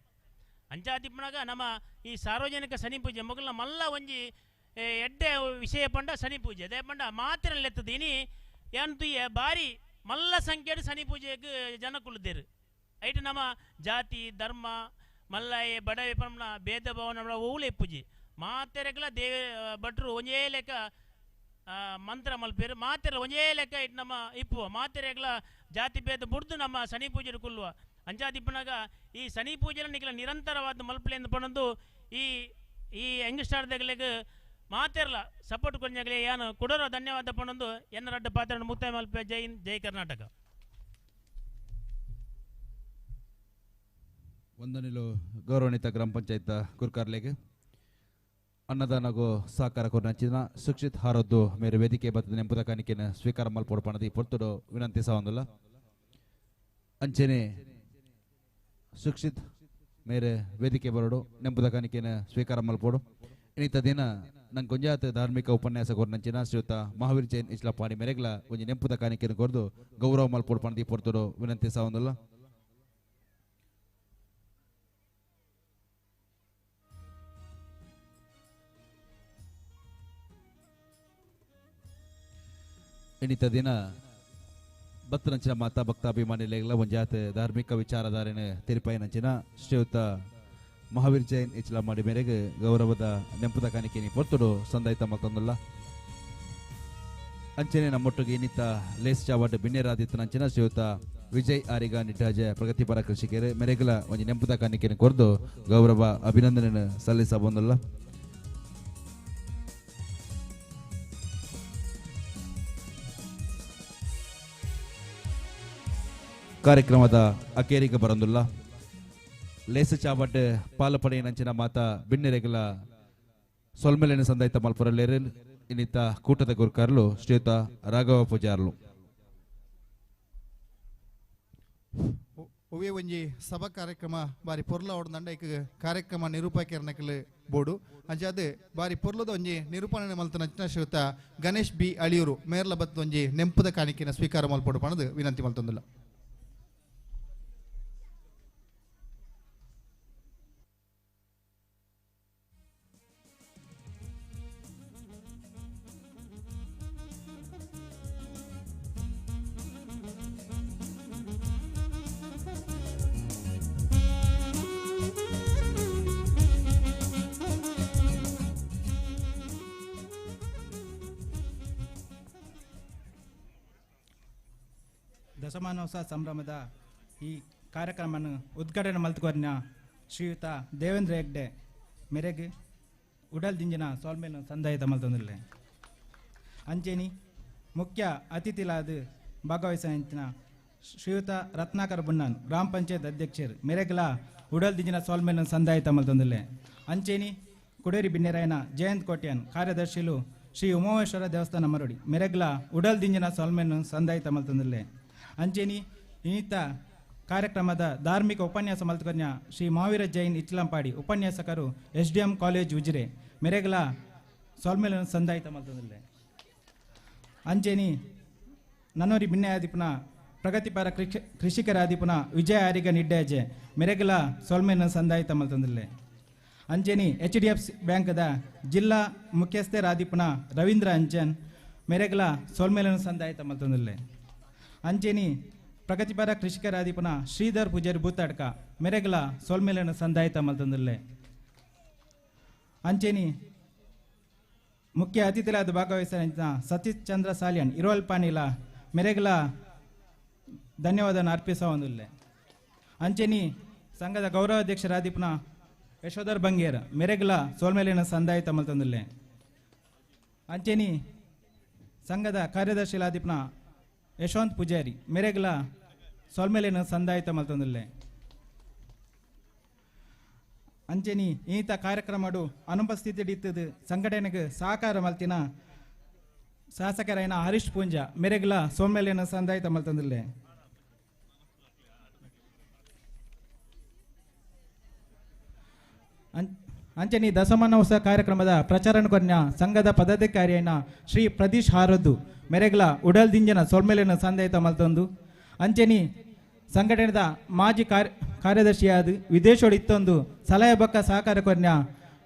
ಅಂಚಾದಿಪ್ಪನಾಗ ನಮ್ಮ ಈ ಸಾರ್ವಜನಿಕ ಶನಿ ಪೂಜೆ ಮೊಗಲ ಮಲ್ಲ ಒಂಜಿ ಎಡ್ಡೆ ವಿಷಯ ಪಂಡ ಶನಿ ಪೂಜೆ ಅದೇ ಪಂಡ ಮಾತ್ರ ಇನಿ ಯಾನ್ ತುಯ್ಯ ಬಾರಿ ಮಲ್ಲ ಸಂಖ್ಯೆಡು ಶನಿ ಪೂಜೆಗೆ ಜನ ಕುಳ್ಳುದೇರು ಐಟ್ ನಮ್ಮ ಜಾತಿ ಧರ್ಮ ಮಲ್ಲಾಯೆ ಬಡವೆ ಪಂಡ ಭೇದ ಭಾವನ ಓವುಲೆ ಪೂಜೆ ಮಾತೆರೆಗ್ಲ ದೇವ ಭಟ್ರು ಒಂಜೇ ಲೆಕ್ಕ ಮಂತ್ರ ಮಲ್ಪೇರು ಮಾತೆರ ಒಂಜೇ ಲೆಕ್ಕ it ನಮ್ಮ ಇಪ್ಪುವ ಮಾತೆರೆಗ್ಲ ಜಾತಿ ಭೇದ ಬುಡ್ದು ನಮ್ಮ ಶನಿ ಪೂಜೆ ಕುಲ್ಲುವ ಅಂಚಾದಿಪ್ಪನಾಗ ಈ ಶನಿ ಪೂಜೆನ ನಿಖಲ ನಿರಂತರವಾದ ಮಲ್ಪಲೆ ಎಂದು ಪಣಂದು ಈ ಈ ಯಂಗ್ಸ್ಟಾರ್ದಗಲಿಗೆ ಮಾತೆರ್ಲ ಸಪೋರ್ಟ್ ಕೊಂಜಗಲಿ ಯಾನು ಕೊಡೋರ ಧನ್ಯವಾದ ಪಣಂದು ಎನ್ನ ರಡ್ಡ ಪಾತ್ರ ಮುಕ್ತಾಯ ಮಲ್ಪೆ. ಜೈ ಜೈ ಕರ್ನಾಟಕ. ವಂದನೆಲು ಗೌರವಾನ್ವಿತ ಗ್ರಾಮ ಪಂಚಾಯತ್ ಗುರ್ಕಾರ್ಲೆಗೆ ಅನ್ನದಾನಗು ಸಹಕಾರ ಕೊರ್ನಂಚಿನ ಸುಕ್ಷಿತ್ ಹಾರೊದ್ದು ಮೇರೆ ವೇದಿಕೆ ಬತ್ತದ ನೆಂಪುದ ಕಾಣಿಕೆಯನ್ನು ಸ್ವೀಕಾರ ಮಲ್ಪೊಡು ಪಣದಿ ಪೊರ್ತುಡು ವಿನಂತಿಸವಂದುಲ್ಲ. ಅಂಚೆನೆ ಸುಕ್ಷಿತ್ ಮೇರೆ ವೇದಿಕೆ ಬರೋಡು ನೆಂಪುದ ಕಾಣಿಕೆಯನ್ನು ಸ್ವೀಕಾರ ಮಲ್ಪೋಡು. ಇನ್ನಿತ ದಿನ ನಂಗೆ ಗೊಂಜಾತ ಧಾರ್ಮಿಕ ಉಪನ್ಯಾಸ ಕೊರ್ನಂಚಿನ ಶ್ರೀಯುತ ಮಹಾವೀರ್ ಜೈನ್ ಇಸ್ಲಾಪಾಣಿ ಮೇರೆಗ್ಲ ಒಂಜಿ ನೆಂಪುದ ಕಾಣಿಕೆಯನ್ನು ಕೊರ್ದು ಗೌರವ ಮಲ್ಪೊಡು ಪಣದಿ ಪೊರ್ತುಡು ವಿನಂತಿಸವಂದುಲ್ಲ. ಇನ್ನಿತ ದಿನ ಭಕ್ತನಂಚಿನ ಮಾತಾ ಭಕ್ತಾಭಿಮಾನಿಗಳ ಒಂಜಾತ ಧಾರ್ಮಿಕ ವಿಚಾರಧಾರೆನ ತಿರುಪಾಯಿನಂಚಿನ ಶ್ರೀಯುತ ಮಹಾವೀರ್ ಜೈನ್ ಇಚ್ಲ ಮಾಡಿ ಮೇರೆಗೆ ಗೌರವದ ನೆಂಪುದ ಕಾಣಿಕೆನಿ ಪೊರ್ತುಡು ಸಂದಾಯ್ತ ಮತ್ತೊಂದಲ್ಲ. ಅಂಚನೆ ನಮ್ಮೊಟ್ಟಿಗೆ ಇನ್ನಿತ ಲೇಸ್ ಚಾವಡ್ ಬಿನ್ನೇರಾದಿತ್ತನಂಚಿನ ಶ್ರೀಯುತ ವಿಜಯ್ ಆರಿಗ ನಿಟ್ಟಾಜ ಪ್ರಗತಿಪರ ಕೃಷಿಕರು ಮೇರೆಗಳ ಒಂಜಿ ನೆಂಪುದ ಕಾಣಿಕೆಯನ್ನು ಕೊರ್ದು ಗೌರವ ಅಭಿನಂದನೆ ಸಲ್ಲಿಸಬಂದಲ್ಲ. ಕಾರ್ಯಕ್ರಮದ ಅಕೇರಿಗೆ ಬರಂದುಲ್ಲ ಲೇಸ ಚಾವಡ್ ಪಾಲಪಡೆಯನಂಚಿನ ಮಾತಾ ಬಿನ್ನೆರೆಗಳ ಸೊಲ್ಮೆಲೆನ ಸಂದಾಯ್ತ ಮಲ್ಪುರಲೇರು ಇನ್ನಿತ ಕೂಟದ ಗುರುಕಾರ್ಲು ಶ್ರೀಯುತ ರಾಘವ ಪೂಜಾರ್ಲು. ಒವೇ ಒಂಜಿ ಸಭಾ ಕಾರ್ಯಕ್ರಮ ಬಾರಿ ಪೊರ್ಲ ಹೊಡೆದಂಡ ಇಕ್ ಕಾರ್ಯಕ್ರಮ ನಿರೂಪಕರ್ನಕಲ್ ಬೋಡು ಅಂಚಾದ ಬಾರಿ ಪೊರ್ಲದ ಒಂಜಿ ನಿರೂಪಣೆ ಮಲ್ತನಂಚಿನ ಶ್ರೀಯುತ ಗಣೇಶ್ ಬಿ ಅಳಿಯೂರು ಮೇರ್ಲ ಬತ್ತ ಒಂಜಿ ನೆಂಪುದ ಕಾಣಿಕೆನ ಸ್ವೀಕಾರ ಮಲ್ಪೊಡು ಪಣದು ವಿನಂತಿ ಮಲ್ತೊಂದುಲ್ಲ. ದಶಮಾನೋತ್ಸವ ಸಂಭ್ರಮದ ಈ ಕಾರ್ಯಕ್ರಮವನ್ನು ಉದ್ಘಾಟನೆ ಮಲ್ತುಕೊರ್ನ ಶ್ರೀಯುತ ದೇವೇಂದ್ರ ಹೆಗ್ಡೆ ಮೆರೆಗ್ ಉಡಲ್ ದಿಂಜಿನ ಸೊಲ್ಮೆನ್ ಸಂದಾಯಿತ ಮಲ್ತೊಂದುಲ್ಲೆ. ಅಂಚೆನಿ ಮುಖ್ಯ ಅತಿಥಿಲಾದ ಭಾಗವಹಿಸಿನ ಶ್ರೀಯುತ ರತ್ನಾಕರ್ ಬುಣ್ಣನ್ ಗ್ರಾಮ ಪಂಚಾಯತ್ ಅಧ್ಯಕ್ಷರು ಮೆರೆಗ್ಲ ಉಡಲ್ ದಿಂಜಿನ ಸೊಲ್ಮೆನ್ ಸಂದಾಯಿತ ಮಲ್ತೊಂದುಲ್ಲೆ. ಅಂಚೆನಿ ಕುಡೇರಿ ಬಿನ್ನೆರಾಯನ ಜಯಂತ್ ಕೋಟ್ಯಾನ್ ಕಾರ್ಯದರ್ಶಿಲು ಶ್ರೀ ಉಮಾಮೇಶ್ವರ ದೇವಸ್ಥಾನ ಮರೋಡಿ ಮೆರೆಗ್ಲ ಉಡಲ್ ದಿಂಜಿನ ಸೊಲ್ಮೆನ್ ಸಂದಾಯಿತ ಮಲ್ತೊಂದುಲ್ಲೆ. ಅಂಚೆನಿ ಇನ್ನಿತ ಕಾರ್ಯಕ್ರಮದ ಧಾರ್ಮಿಕ ಉಪನ್ಯಾಸ ಮಲ್ತುಕೊರ್ನ ಶ್ರೀ ಮಹಾವೀರ ಜೈನ್ ಇಚ್ಲಂಪಾಡಿ ಉಪನ್ಯಾಸಕರು S D M college Ujire ಮೆರೆಗ್ಲ ಸೊಲ್ಮೆನ್ ಸಂದಾಯಿತ ಮಲ್ತೊಂದುಲ್ಲೆ. ಅಂಚೆನಿ ನನ್ನೋರಿ ಬಿನ್ನೆಯಾದಿಪುನ ಪ್ರಗತಿಪರ ಕೃಷಿಕರಾದಿಪುನ ವಿಜಯ ಆರಿಗ ನಿಡ್ಡಾಜೆ ಮೆರೆಗ್ಲ ಸೊಲ್ಮೆನ್ ಸಂದಾಯಿತ ಮಲ್ತೊಂದುಲ್ಲೆ. ಅಂಚೆನಿ ಎಚ್ ಡಿ ಎಫ್ ಸಿ ಬ್ಯಾಂಕ್ದ ಜಿಲ್ಲಾ ಮುಖ್ಯಸ್ಥರಾದಿಪುನ ರವೀಂದ್ರ ಅಂಚನ್ ಮೆರೆಗ್ಲ ಸೊಲ್ಮೆಲನ್ನು ಸಂದಾಯಿತ ಮಲ್ತೊಂದುಲ್ಲೆ. ಅಂಚೆನಿ ಪ್ರಗತಿಪರ ಕೃಷಿಕರಾದಿಪುನ ಶ್ರೀಧರ್ ಪೂಜಾರಿ ಬೂತಾಡ್ಕ ಮೆರೆಗ್ಲ ಸೊಲ್ಮೆಲನ್ನು ಸಂದಾಯಿತ ಮಲ್ತೊಂದುಲ್ಲೆ. ಅಂಚೆನಿ ಮುಖ್ಯ ಅತಿಥಿಲಾದ ಭಾಗವಹಿಸಿದ ಸತೀಶ್ ಚಂದ್ರ ಸಾಲಿಯನ್ ಇರೋಲ್ ಪಾನಿಲ ಮೆರೆಗ್ಲ ಧನ್ಯವಾದ ಅರ್ಪಿಸವೊಂದುಲ್ಲೆ. ಅಂಚೆನಿ ಸಂಘದ ಗೌರವಾಧ್ಯಕ್ಷರಾದಿಪುನ ಯಶೋಧರ್ ಬಂಗೇರ್ ಮೆರೆಗ್ಲ ಸೋಲ್ಮೇಲಿನ ಸಂದಾಯಿತ ಮಲ್ತೊಂದುಲ್ಲೆ. ಅಂಚೆನಿ ಸಂಘದ ಕಾರ್ಯದರ್ಶಿಲಾದಿಪುನ ಯಶವಂತ್ ಪೂಜಾರಿ ಮೆರೆಗ್ಲ ಸೊಲ್ಮೇಲಿನ ಸಂದಾಯಿತ ಮಲ್ತೊಂದುಲ್ಲೆ. ಅಂಚೆನಿ ಈತ ಕಾರ್ಯಕ್ರಮಡು ಅನುಪಸ್ಥಿತಿ ಸಂಘಟನೆಗೆ ಸಹಕಾರ ಮಲ್ತಿನ ಶಾಸಕರಾಯನ ಹರೀಶ್ ಪೂಂಜಾ ಮೆರೆಗ್ಲ ಸೋಲ್ಮೇಲಿನ ಸಂದಾಯಿತ ಮಲ್ತೊಂದುಲ್ಲೆ. ಅಂಚೆನಿ ದಶಮಾನೋತ್ಸವ ಕಾರ್ಯಕ್ರಮದ ಪ್ರಚಾರಣ ಕೊರ್ನ ಸಂಘದ ಪದಾಧಿಕಾರಿಯನ್ನ ಶ್ರೀ ಪ್ರದೀಶ್ ಹಾರದ್ದು ಮೆರೆಗ್ಲ ಉಡಲ್ ದಿಂಜನ ಸೊಲ್ಮೆಲಿನ ಸಂದಾಯಿತ ಮಲ್ತೊಂದು. ಅಂಚೆನಿ ಸಂಘಟನೆದ ಮಾಜಿ ಕಾರ್ಯದರ್ಶಿಯಾದ ವಿದೇಶೋಡು ಇತ್ತೊಂದು ಸಲಹೆ ಬೊಕ್ಕ ಸಹಕಾರ ಕೊರ್ನ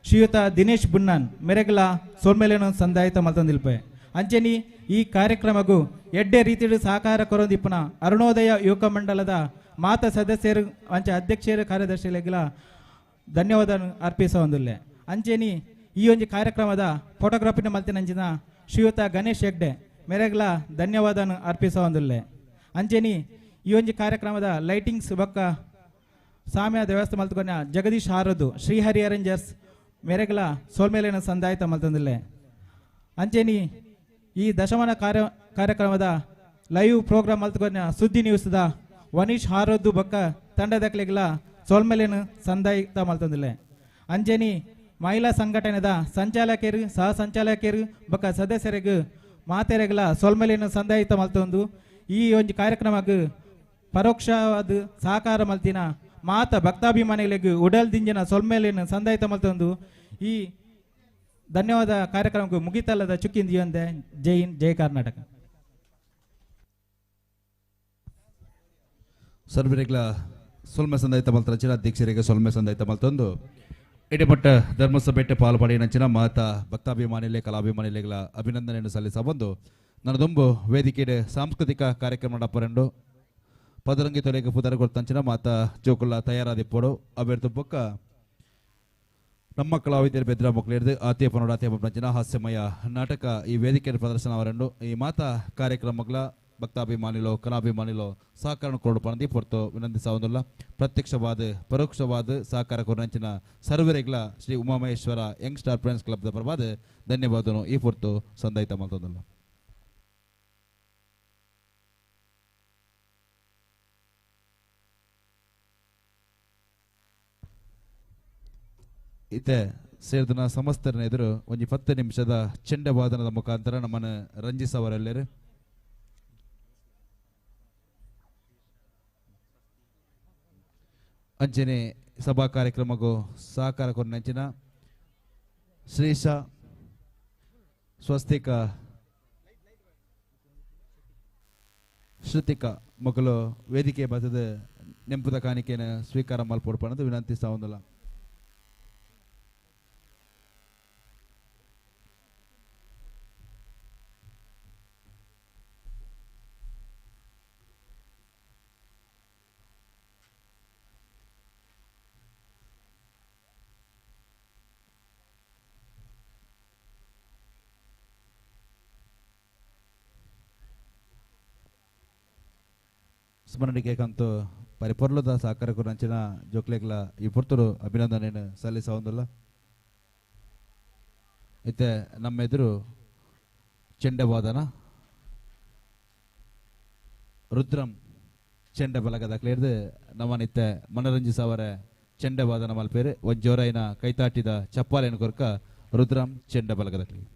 ಶ್ರೀಯುತ ದಿನೇಶ್ ಬುನ್ನನ್ ಮೆರೆಗ್ಲ ಸೊಲ್ಮೆಲಿನ ಸಂದಾಯಿತ ಮಲ್ತೊಂದಿಲ್ಪೆ. ಅಂಚೆನಿ ಈ ಕಾರ್ಯಕ್ರಮಗೂ ಎಡ್ಡೆ ರೀತಿಯ ಸಹಕಾರ ಕೊರೊಂದಿಪ್ಪುನ ಅರುಣೋದಯ ಯುವಕ ಮಂಡಲದ ಮಾತ ಸದಸ್ಯರು ಅಂಚೆ ಅಧ್ಯಕ್ಷರು ಕಾರ್ಯದರ್ಶಿಗಳಿಗೆಲ್ಲ ಧನ್ಯವಾದ ಅರ್ಪಿಸವೊಂದುಲ್ಲೆ. ಅಂಚೆನಿ ಈ ಒಂದು ಕಾರ್ಯಕ್ರಮದ ಫೋಟೋಗ್ರಫಿನ ಮಲ್ತಿನಂಚಿನ ಶ್ರೀಯುತ ಗಣೇಶ್ ಹೆಗ್ಡೆ ಮೆರೆಗ್ಲ ಧನ್ಯವಾದ ಅರ್ಪಿಸವೊಂದುಲ್ಲೆ. ಅಂಚೆನಿ ಈ ಒಂದು ಕಾರ್ಯಕ್ರಮದ ಲೈಟಿಂಗ್ಸ್ ಬೊಕ್ಕ ಸಾಮ್ಯದ ವ್ಯವಸ್ಥೆ ಮಲ್ತುಕೊನ್ನ ಜಗದೀಶ್ ಹಾರದು ಶ್ರೀಹರಿ ಅರೇಂಜರ್ಸ್ ಮೆರೆಗ್ಲ ಸೋಲ್ಮೇಲಿನ ಸಂದಾಯಿತ ಮಲ್ತೊಂದುಲ್ಲೆ. ಅಂಚೆನಿ ಈ ದಶಮಾನ ಕಾರ್ಯಕ್ರಮದ ಲೈವ್ ಪ್ರೋಗ್ರಾಮ್ ಮಲ್ತುಕೊನ್ನ ಸುದ್ದಿ ನ್ಯೂಸ್ದ ವನೀಶ್ ಹಾರದ್ದು ಬೊಕ್ಕ ತಂಡದಕ್ಲೆಗ್ಲ ಸೋಲ್ಮೇಲಿನ ಸಂದಾಯಿತ ಮಲ್ತೊಂದುಲ್ಲೆ. ಅಂಚೆನಿ ಮಹಿಳಾ ಸಂಘಟನೆದ ಸಂಚಾಲಕರು ಸಹ ಸಂಚಾಲಕರು ಬೊಕ್ಕ ಸದಸ್ಯರಿಗೆ ಮಾತೆರೆಗ್ಲ ಸೊಲ್ಮೆಲಿನ ಸಂದಾಯಿತ ಮಲ್ತೊಂದು ಈ ಒಂದು ಕಾರ್ಯಕ್ರಮಕ್ಕೆ ಪರೋಕ್ಷವಾದ ಸಹಕಾರ ಮಲ್ತಿನ ಮಾತ ಭಕ್ತಾಭಿಮಾನಿಗಳಿಗೆ ಉಡಲ್ ದಿಂಜಿನ ಸೊಲ್ಮೆಲಿನ ಸಂದಾಯಿತ ಮಲ್ತೊಂದು ಈ ಧನ್ಯವಾದ ಕಾರ್ಯಕ್ರಮಕ್ಕೆ ಮುಗಿತಲ್ಲದ ಚುಕ್ಕಿಂದಿಯೊಂದೆ. ಜೈ ಹಿಂದ್, ಜೈ ಕರ್ನಾಟಕ. ಸರ್ವರಿಗ್ಲ ಸೊಲ್ಮೆ ಸಂದಾಯಿತ ಮಲ್ತರ ಜಿಲ್ಲಾಧ್ಯಕ್ಷರಿಗೆ ಸೊಲ್ಮೆ ಸಂದಾಯಿತ ಮಲ್ತೊಂದು ಇಡಮಟ್ಟ ಧರ್ಮಸಭೆಟ್ಟೆ ಪಾಲು ಪಡೆಯಿನಂಚಿನ ಮಾತ ಭಕ್ತಾಭಿಮಾನಿಲೆ ಕಲಾಭಿಮಾನಿಲೆಗಳ ಅಭಿನಂದನೆಯನ್ನು ಸಲ್ಲಿಸಬಂದು ನನದೊಂಬು ವೇದಿಕೆಡೆ ಸಾಂಸ್ಕೃತಿಕ ಕಾರ್ಯಕ್ರಮ ನಡಪರೆಂಡು ಪದರಂಗಿ ತೊಲೆಗೆ ಪುದರ ಕೊಡ್ತಂಚಿನ ಮಾತ ಜೋಕುಲ್ಲ ತಯಾರಾದಿಪ್ಪೋಡು ಅಭ್ಯರ್ಥಿ ಬೊಕ್ಕ ನಮ್ಮ ಕಲಾವಿದರು ಬೆದ್ರ ಮಕ್ಕಳಿರ್ದು ಆತೇ ಪನೋಡ ಆತೇ ಪಂಚಿನ ಹಾಸ್ಯಮಯ ನಾಟಕ ಈ ವೇದಿಕೆಯ ಪ್ರದರ್ಶನ ಅವರೆಂಡು ಈ ಮಾತಾ ಕಾರ್ಯಕ್ರಮಗಳ ಭಕ್ತಾಭಿಮಾನಿಲೋ ಕಲಾಭಿಮಾನಿಲೋ ಸಹಕಾರ ಕೊರಡು ಪಣದಿ ಪೊರ್ತು ವಿನಂತಿಸವೊಂದುಲ್ಲ. ಪ್ರತ್ಯಕ್ಷವಾದ ಪರೋಕ್ಷವಾದ ಸಹಕಾರ ಕೊರಂಚಿನ ಸರ್ವರೆಗ್ಲ Shri Umamaheshwara young star friends ಕ್ಲಬ್ದ ಪರವಾದ ಧನ್ಯವಾದನು ಈ ಪೊರ್ತು ಸಂದಾಯಿತ ಮಲ್ತೊಂದುಲ್ಲ. ಇತ್ತೆ ಸೇರಿದನ ಸಮಸ್ತರನ ಎದುರು ಒಂಜಿ 10 ನಿಮಿಷದ ಚೆಂಡವಾದನದ ಮುಖಾಂತರ ನಮ್ಮನ್ನು ರಂಜಿಸವರೆಲ್ಲರು. ಅಂಚನೆ ಸಭಾ ಕಾರ್ಯಕ್ರಮಕ್ಕೂ ಸಹಕಾರ ಕೊರಂಚಿನ ಶ್ರೀಶ ಸ್ವಸ್ತಿಕ ಶ್ರುತಿಕ ಮಕ್ಕಳು ವೇದಿಕೆ ಬತ್ತದ ನೆಂಪುದ ಕಾಣಿಕೆಯನ್ನು ಸ್ವೀಕಾರ ಮಲ್ಪೊಡ್ಪಣದು ವಿನಂತಿಸ್ತಾ. ಸ್ಮರಣಿಕೆ ಕಂತು ಪರಿಪೊರ್ಲುದ ಸಹಕಾರ ಕೊರಂಚಿನ ಜೋಕ್ಲೆಗ್ಲ ಈ ಪೊರ್ತುಡು ಅಭಿನಂದನೆಯನ್ನು ಸಲ್ಲಿಸವೊಂದುಲ್ಲ. ಇತ್ತೆ ನಮ್ಮ ಎದುರು ಚೆಂಡೆ ವಾದನ ರುದ್ರಂ ಚೆಂಡೆ ಬಲಗದ ಕ್ಲೇರ್ದು ನಮ್ಮನಿತ್ತೆ ಮನರಂಜಿಸವರ ಚೆಂಡೆ ವಾದನ ಮಲ್ಪೇರು ಒಂಜೋರೈನ ಕೈತಾಟಿದ ಚಪ್ಪಾಲೆಯನ್ನು ಕೊರ್ಕ ರುದ್ರಂ ಚೆಂಡೆ ಬಲಗದ ಕ್ಲೀರ್.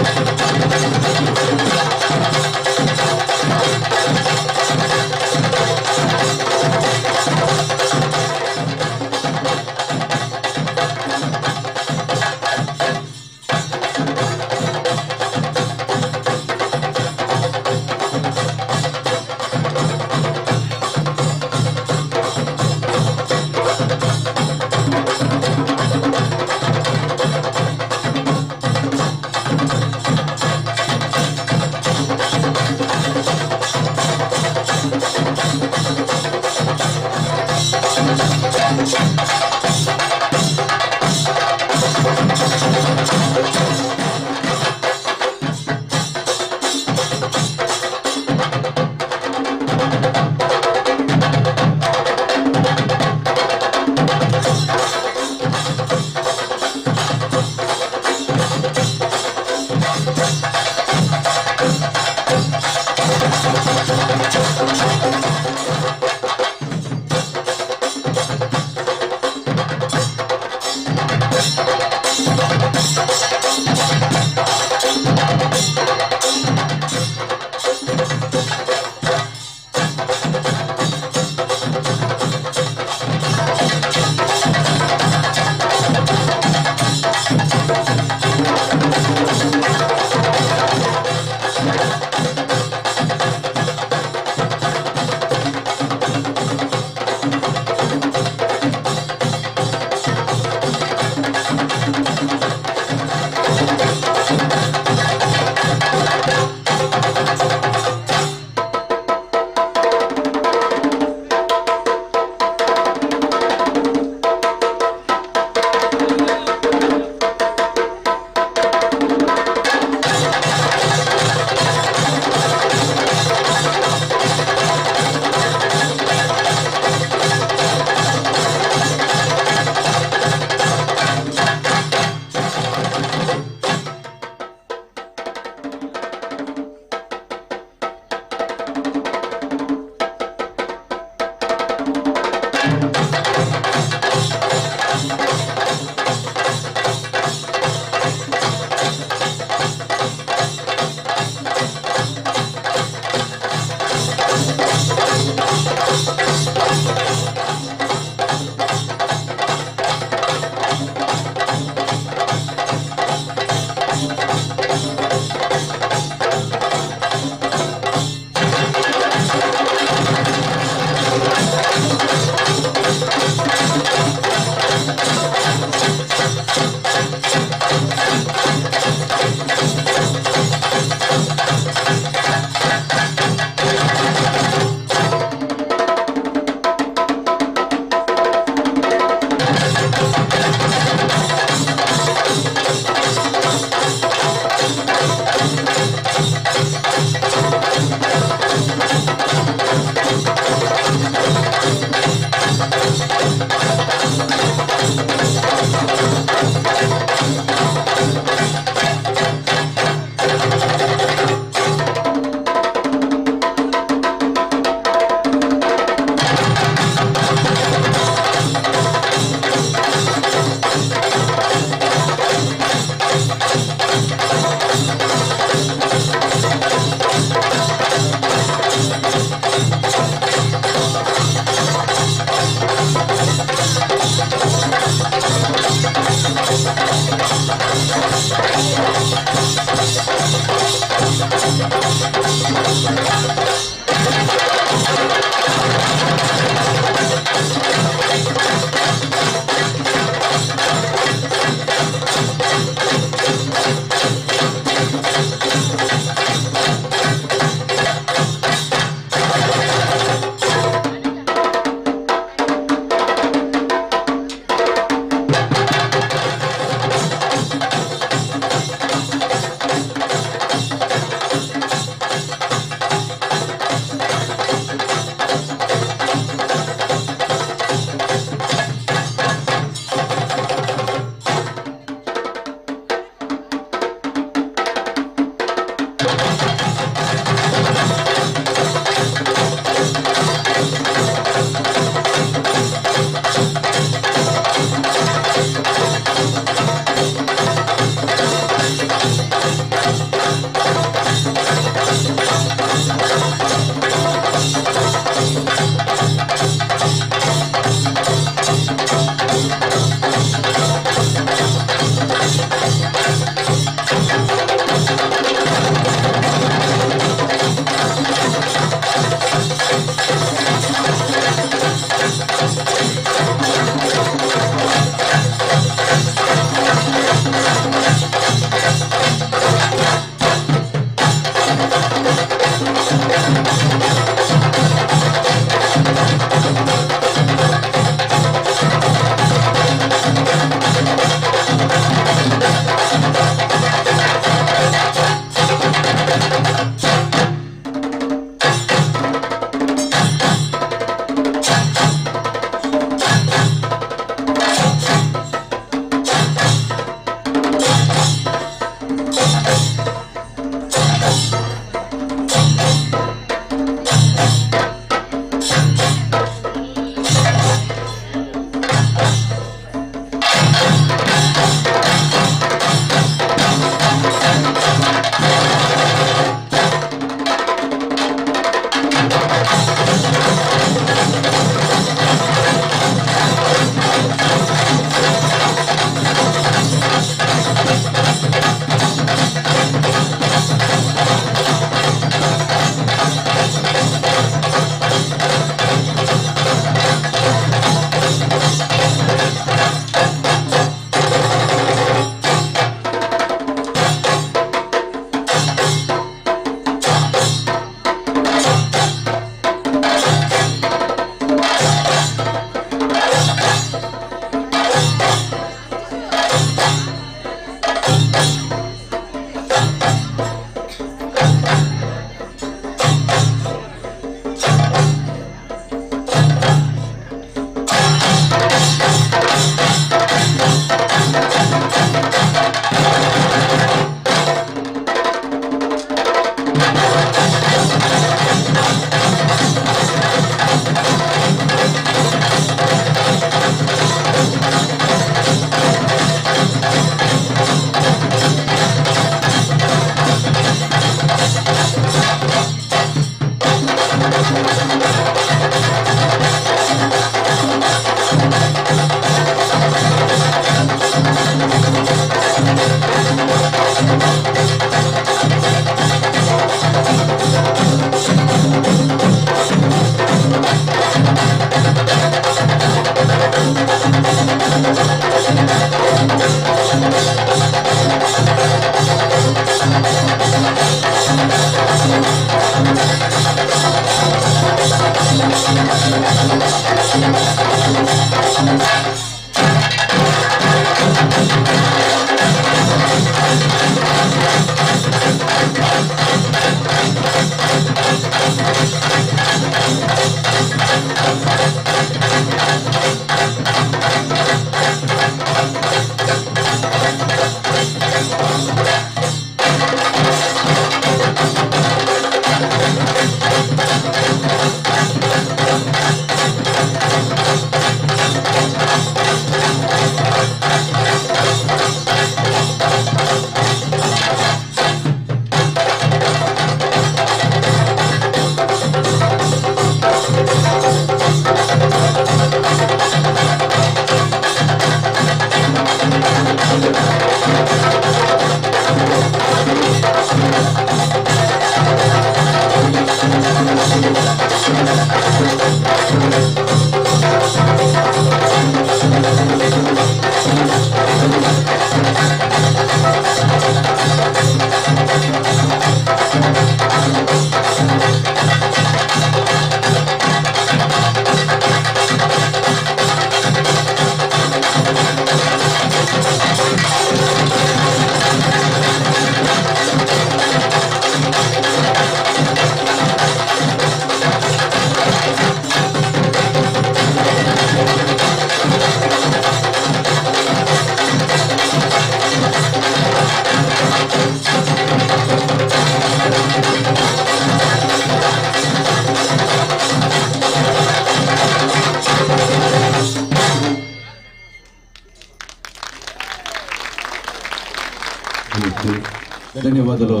ಧನ್ಯವಾದಗಳು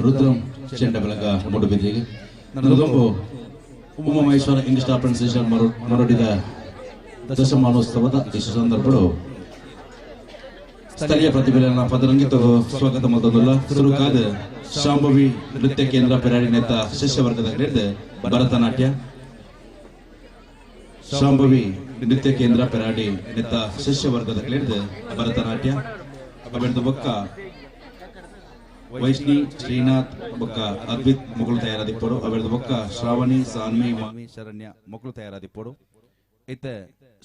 ರುದ್ರಂ ಚೆಂಡಬಲಗ ಮೂಡುಬಿದ್ರಿಗೆ. ನನ್ನದೊಂದು ಉಮಾಮಹೇಶ್ವರ ಇಂಗ್ಲಿಷ್ ಅಪ್ರೆನ್ಸೇಷನ್ ಮರಡಿದ ದಶಮಾನೋತ್ಸವದ ಈ ಸಂದರ್ಭಗಳು ಸ್ಥಳೀಯ ಪ್ರತಿಭೆಗಳನ್ನ ಪದರಂಗಿತ ಸ್ವಾಗತ ಮೊದಲ ಸುರುಕಾದ ಶಾಂಭವಿ ನೃತ್ಯ ಕೇಂದ್ರ ಪೆರಾಡಿ ನೇತ ಶಿಷ್ಯವರ್ಗದ ಹಿಡಿದು ಭರತನಾಟ್ಯ. ಶಾಂಭವಿ ನೃತ್ಯ ಕೇಂದ್ರ ಪೆರಾಡಿ ನೇತ ಶಿಷ್ಯವರ್ಗದ ಹಿಡಿದು ಭರತನಾಟ್ಯ. ಅವೆರಡು ಬೊಕ್ಕ ವೈಷ್ಣಿ ಶ್ರೀನಾಥ್ ಬೊಕ್ಕ ಅದ್ವಿತ್ ಮಗಳು ತಯಾರಾದಿಪ್ಪಡು. ಅವೆರಡು ಬೊಕ್ಕ ಶ್ರಾವಣಿ ಸಾನ್ವಿ ಮಾಮಿ ಶರಣ್ಯ ಮಕ್ಕಳು ತಯಾರಾದಿಪ್ಪಡು. ಇತ್ತ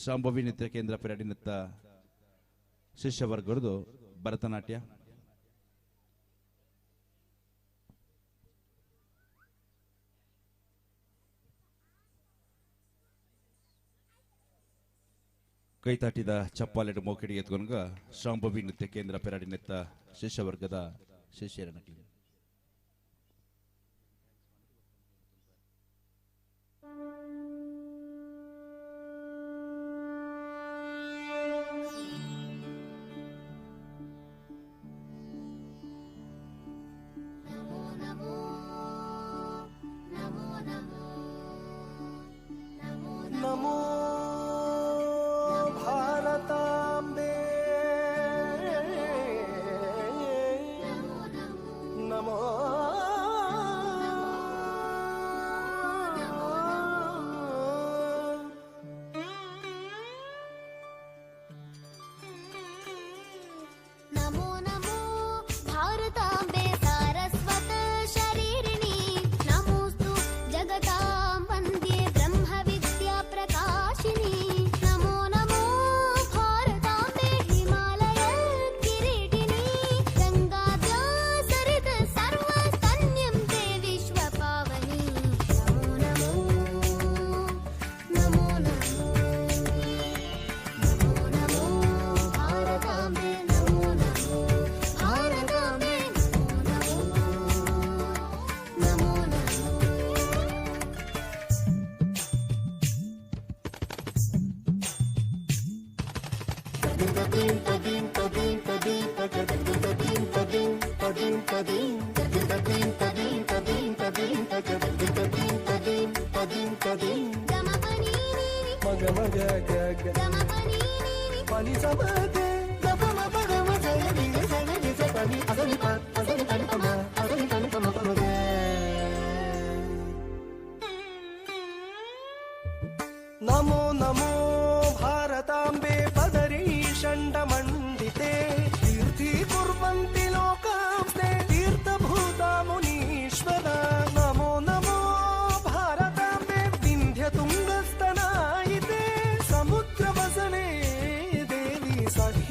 ಶಾಂಭವಿ ನೃತ್ಯ ಕೇಂದ್ರ ಪೆರಾಡಿ ನೇತ ಶಿಷ್ಯವರ್ಗರದು ಭರತನಾಟ್ಯ. ಕೈತಾಟಿದ ಚಪ್ಪಾಲೆಡು ಮೋಕಿಡಿ ಎತ್ಕೊಂಗ ಶಾಂಭವಿ ನೃತ್ಯ ಕೇಂದ್ರ ಪೆರಾಡಿ ನೆತ್ತ ಶಿಷ್ಯವರ್ಗದ ಶಿಷ್ಯರನ್ನ. ನಮೋ ಭಾರತಾಂಬೆ ನಮೋ ನಮೋ ನಮೋ ಭಾರತಾಂಬೆ ಸಾರಸ್ವತ ಶರೀರಿಣಿ ನಮೋಸ್ತು ಜಗತಾಂ ವಂದ್ಯೆ ಬ್ರಹ್ಮ ವಿದ್ಯಾ ಪ್ರಕಾಶಿನಿ. ನಮೋ ನಮೋ ಭಾರತಾಂಬೆ ಹಿಮಾಲಯ ಕಿರೀಟಿನಿ ಗಂಗಾದ್ಯಾ ಸರಿತ ಸರ್ವಸ್ತನ್ಯಂ ತೇ ವಿಶ್ವ ಪಾವನಿ. ನಮೋ ನಮೋ ನಮೋ ನಮೋ ನಮೋ ಭಾರತಾಂಬೆ ನಮೋ ನಮೋ ಭಾರತಾಂಬೆ ನಮೋ ನಮೋ ನಮೋ. ನಮೋ ನಮೋ ಭಾರತಾಂಬೆ ಪದರಿ ಷಂಡಮಂಡಿತೆ ತೀರ್ಥೀಕುರ್ವಂತಿ ಲೋಕಾಂಸ್ತೆ ತೀರ್ಥಭೂತ ಮುನೀಶ್ವರ. ನಮೋ ನಮೋ ಭಾರತಾಂಬೆ ವಿಂಧ್ಯ ತುಂಗಸ್ತನಾಯಿತೆ ಸಮುದ್ರ ವಸನೆ ದೇವಿ ಸಹ್ಯಾದ್ರಿ.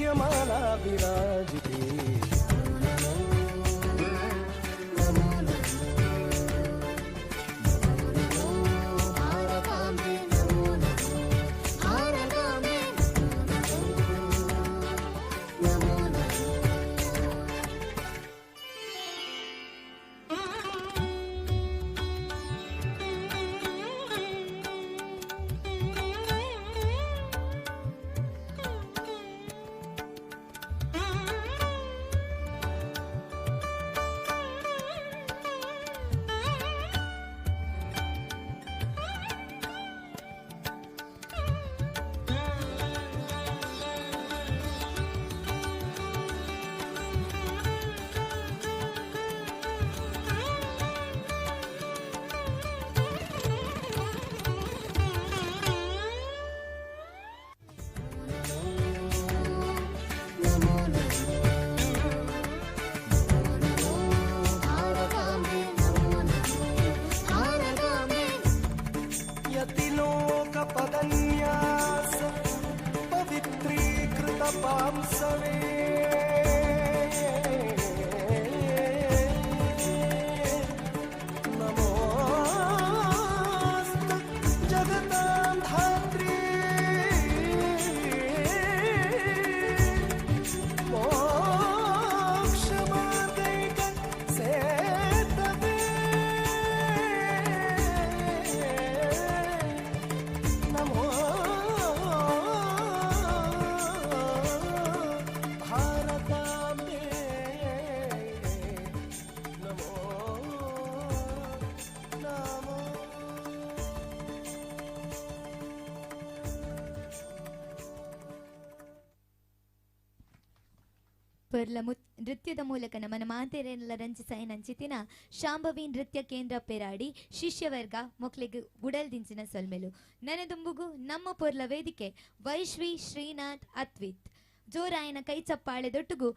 ಪೊರ್ಲ ನೃತ್ಯದ ಮೂಲಕ ನಮನ ಮಾತೆರೆಲ್ಲ ರಂಜಿಸಾಯಿನಂಚಿತಿನ ಶಾಂಭವಿ ನೃತ್ಯ ಕೇಂದ್ರ ಪೆರಾಡಿ ಶಿಷ್ಯವರ್ಗ ಮೊಕ್ಲೆಗ್ ಉಡಲ್ ದಿಂಚಿನ ಸೊಲ್ಮೆಲು. ನನದುಂಬುಗು ನಮ್ಮ ಪೊರ್ಲ ವೇದಿಕೆ ವೈಶ್ವಿ ಶ್ರೀನಾಥ್ ಅತ್ವಿತ್ ಜೋರಾಯನ ಕೈ ಚಪ್ಪಾಳೆ ದೊಟ್ಟುಗು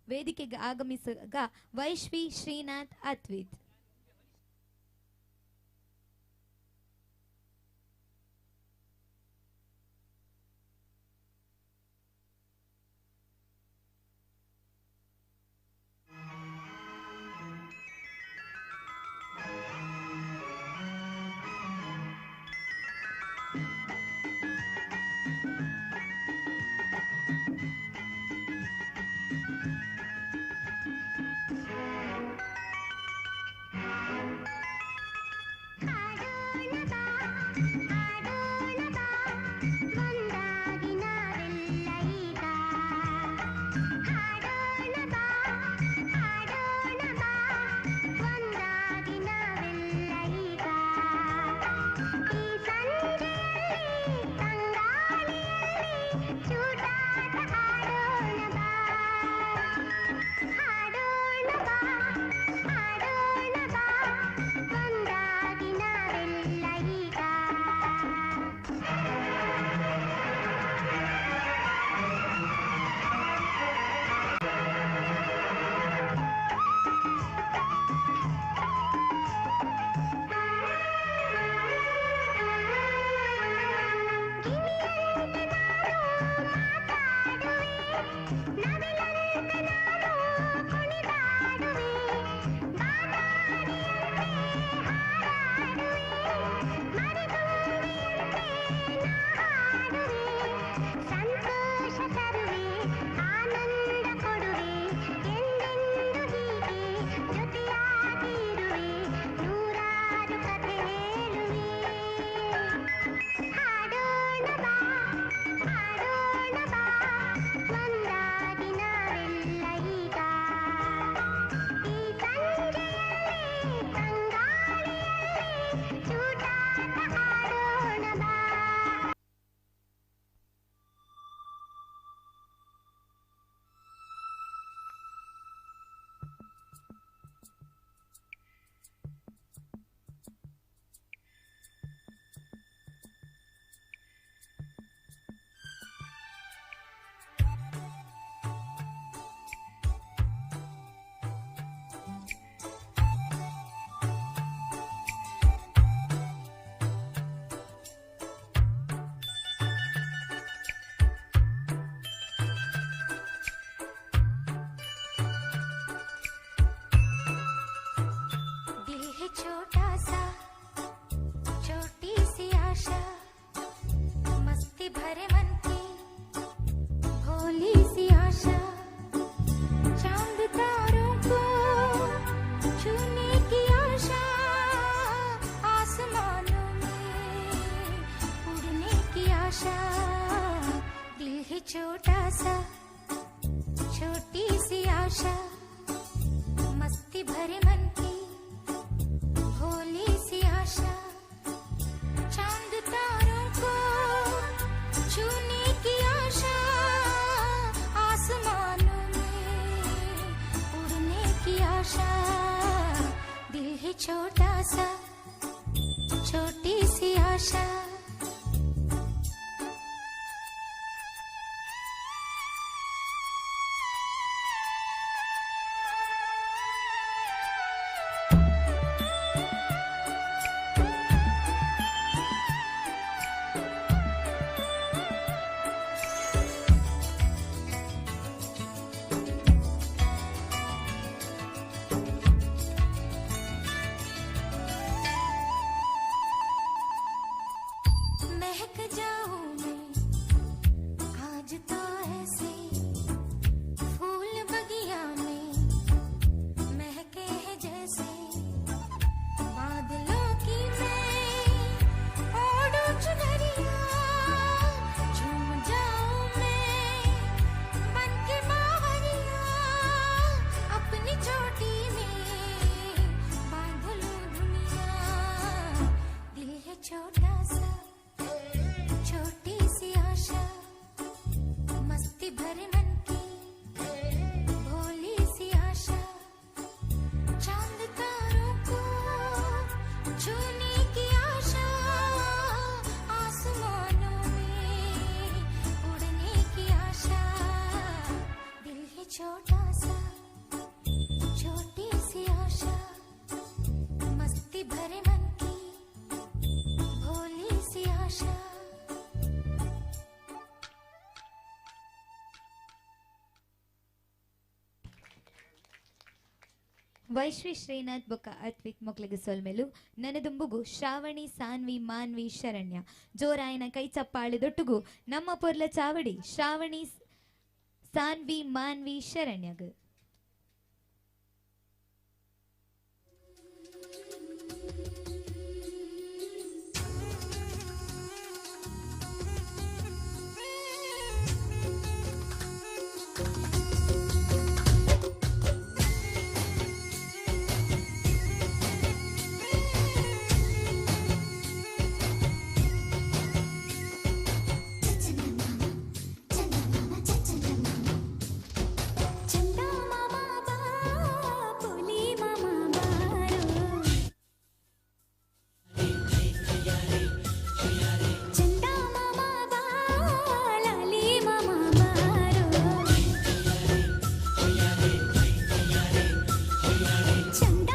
ವೇದಿಕೆಗೆ ಆಗಮಿಸುಗ ವೈಶ್ವಿ ಶ್ರೀನಾಥ್ ಅತ್ವಿತ್. छोटा सा छोटी सी आशा, मस्ती भरे मन की भोली सी आशा, चांद तारों को छूने की आशा, आसमानों में उड़ने की आशा। दिल ही छोटा सा छोटी सी आशा। ವೈಶ್ವಿ ಶ್ರೀನಾಥ್ ಬೊಕ್ಕ ಅತ್ವಿಕ್ ಮೊಕ್ಲೆಗ್ ಸೊಲ್ಮೆಲು. ನನದುಂಬುಗು ಶ್ರಾವಣಿ ಸಾನ್ವಿ ಮಾನ್ವಿ ಶರಣ್ಯ ಜೋರಾಯನ ಕೈ ಚಪ್ಪಾಳೆ ದೊಟ್ಟುಗು ನಮ್ಮ ಪೊರ್ಲ ಚಾವಡಿ ಶ್ರಾವಣಿ ಸಾನ್ವಿ ಮಾನ್ವಿ ಶರಣ್ಯಗ್. ಚಂದ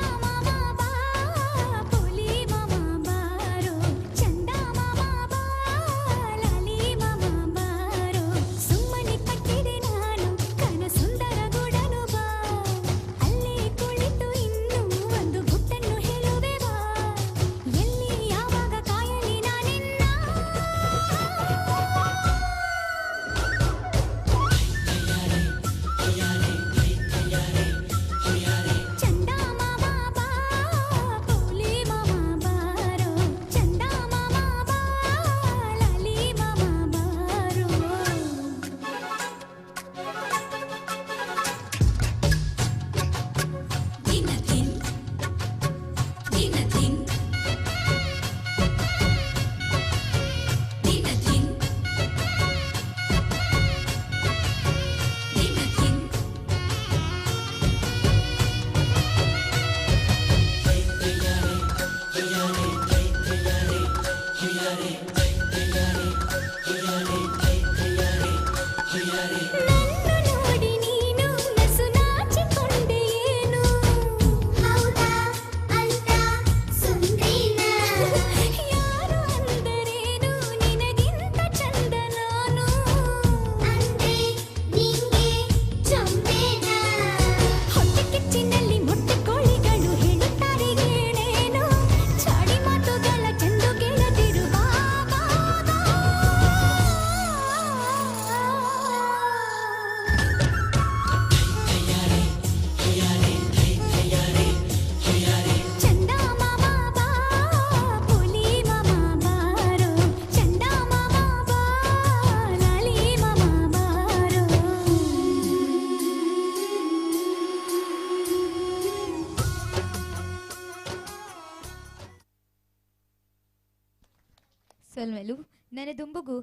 ಸೊಲ್ಮೆಲು ನನದುಂಬುಗು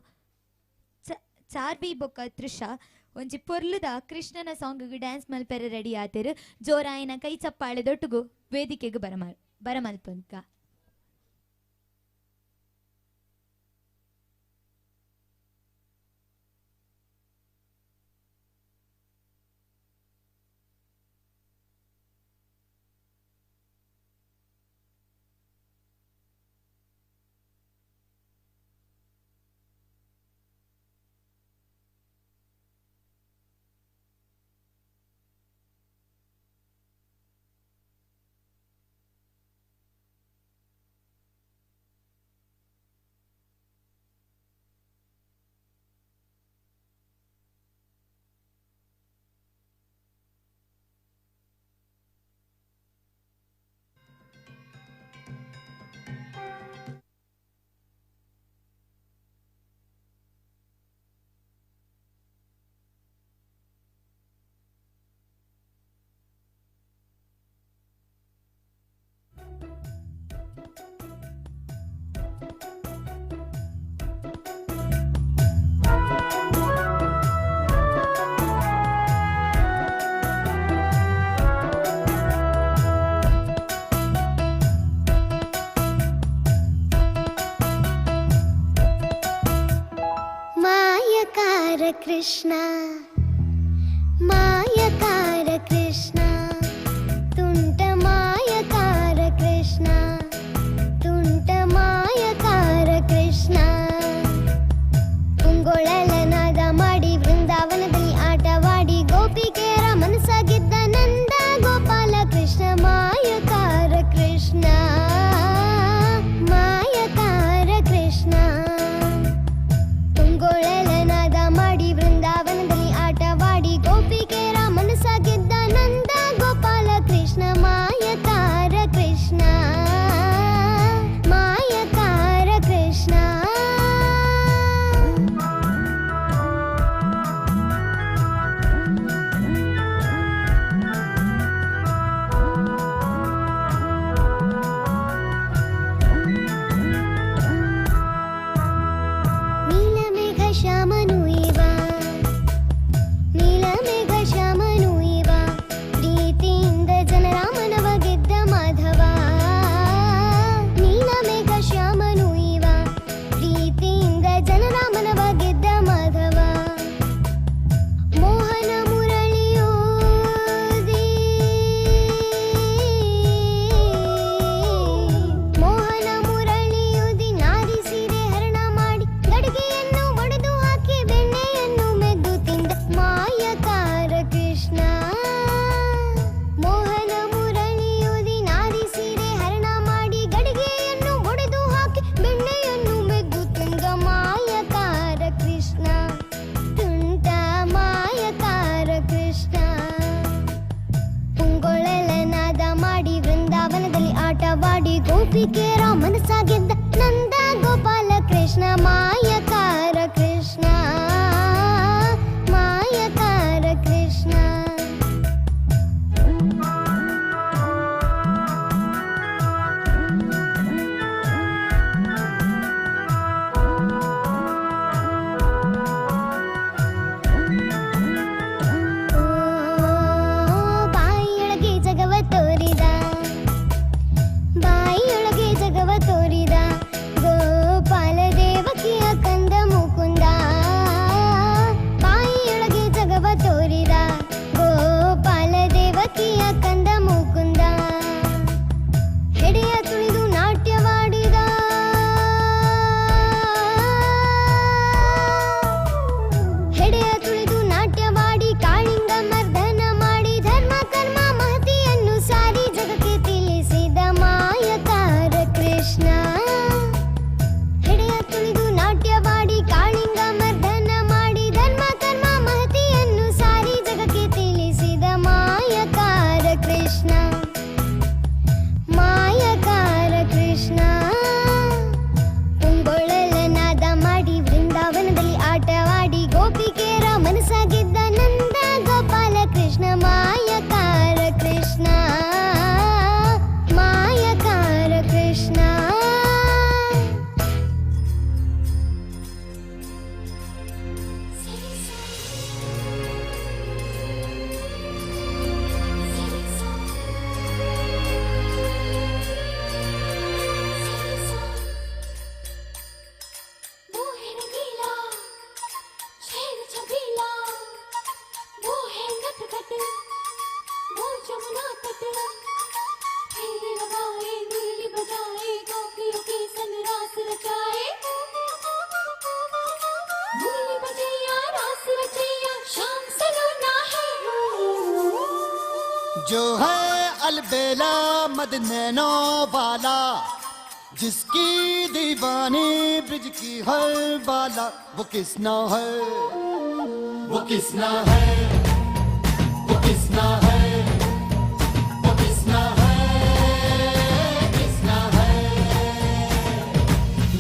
ಚಾರ್ವಿ ಬೊಕ್ಕ ತ್ರಿಷಾ ಒಂಜಿ ಪೊರ್ಲುದ ಕೃಷ್ಣನ ಸಾಂಗ್ ಡ್ಯಾನ್ಸ್ ಮಲ್ಪೆರೆ ರೆಡಿ ಆತೆರ್. ಜೋರಾಯಿನ ಕೈ ಚಪ್ಪಾಳೆ ದೊಟ್ಟುಗು ವೇದಿಕೆಗೆ ಬರಮಲ್ಪಂಕ. कृष्ण मायकार कृष्ण तुंट मायकार कृष्ण तुंट मायकार कृष्ण ಪುಂಗೊಳಲನಾದ ಮಾಡಿ ವೃಂದಾವನದಲ್ಲಿ ಆಟವಾಡಿ ಗೋಪಿಕೆಯರ ಮನಸಾಗಿದ್ದ ನಂದ ಗೋಪಾಲ ಕೃಷ್ಣ. ಗೋಪಿಕೇರ ಮನಸಾಗಿದ್ದ ನಂದ ಗೋಪಾಲ ಕೃಷ್ಣ ಮಾಯಕಾರ ಕೃಷ್ಣ ಮಾಯಕಾರ ಕೃಷ್ಣ. ಬಾಯಿಯೊಳಗೆ ಜಗವ ತೋರಿದ, ಬಾಯಿಯೊಳಗೆ ಜಗವ ತೋರಿದ ಗೋಪಾಲ ದೇವಕಿಯ ಕಂದ ಮುಕುಂದ. ಬಾಯಿಯೊಳಗೆ ಜಗವ ತೋರಿದ ಗೋಪಾಲ ದೇವಕಿಯ ಕಂದ ಮುಕುಂದ. ಹೆಡೆಯ ತುಳಿದು ನಾಟ್ಯವಾಡಿದ, ಹೆಡೆಯ ತುಳಿದು ನಾಟ್ಯವಾಡಿ ಕಾಳಿಂಗ ಮರ್ದನ ಮಾಡಿ ಧರ್ಮ ಕರ್ಮ ಮಹತಿಯನ್ನು ಸಾರಿ ಜಗಕ್ಕೆ ತಿಳಿಸಿದ ಮಾಯಕಾರ ಕೃಷ್ಣ. ಹೆಡೆಯ ತುಳಿದು ನಾಟ್ಯವಾಡಿ ಕಾಳಿಂಗ ಮರ್ದನ ಮಾಡಿ ಧರ್ಮ ಕರ್ಮ ಮಹತಿಯನ್ನು ಸಾರಿ ಜಗಕ್ಕೆ ತಿಳಿಸಿದ ಮಾಯಕಾರ ಕೃಷ್ಣ ಮಾಯಕಾರ ಕೃಷ್ಣ. ಪುಂಗೊಳ್ಳಲನಾದ ಮಾಡಿ ವೃಂದಾವನದಲ್ಲಿ ಆಟವಾಡಿ ಗೋಪಿಕೆಯರ ಮನಸಾಗಿದ್ದ ನಂದ ಗೋಪಾಲ ಕೃಷ್ಣ ಮಾಯಕಾರ ಕೃಷ್ಣ ಮಾಯಕಾರ ಕೃಷ್ಣ. वो है रंगीला शेर छबीला, वो है नटखट, वो जमुना तट, फेरे लगाए मुरली बजाए गोपियों के संग रास रचाए, मुरली बजैया रास रचैया श्याम सलोना है। जो है अलबेला मदनैनो वाला, जिसकी दीवानी ब्रिज की हर बाला, वो किसना है, वो किसना है, वो किसना है, वो किसना है, किसना है।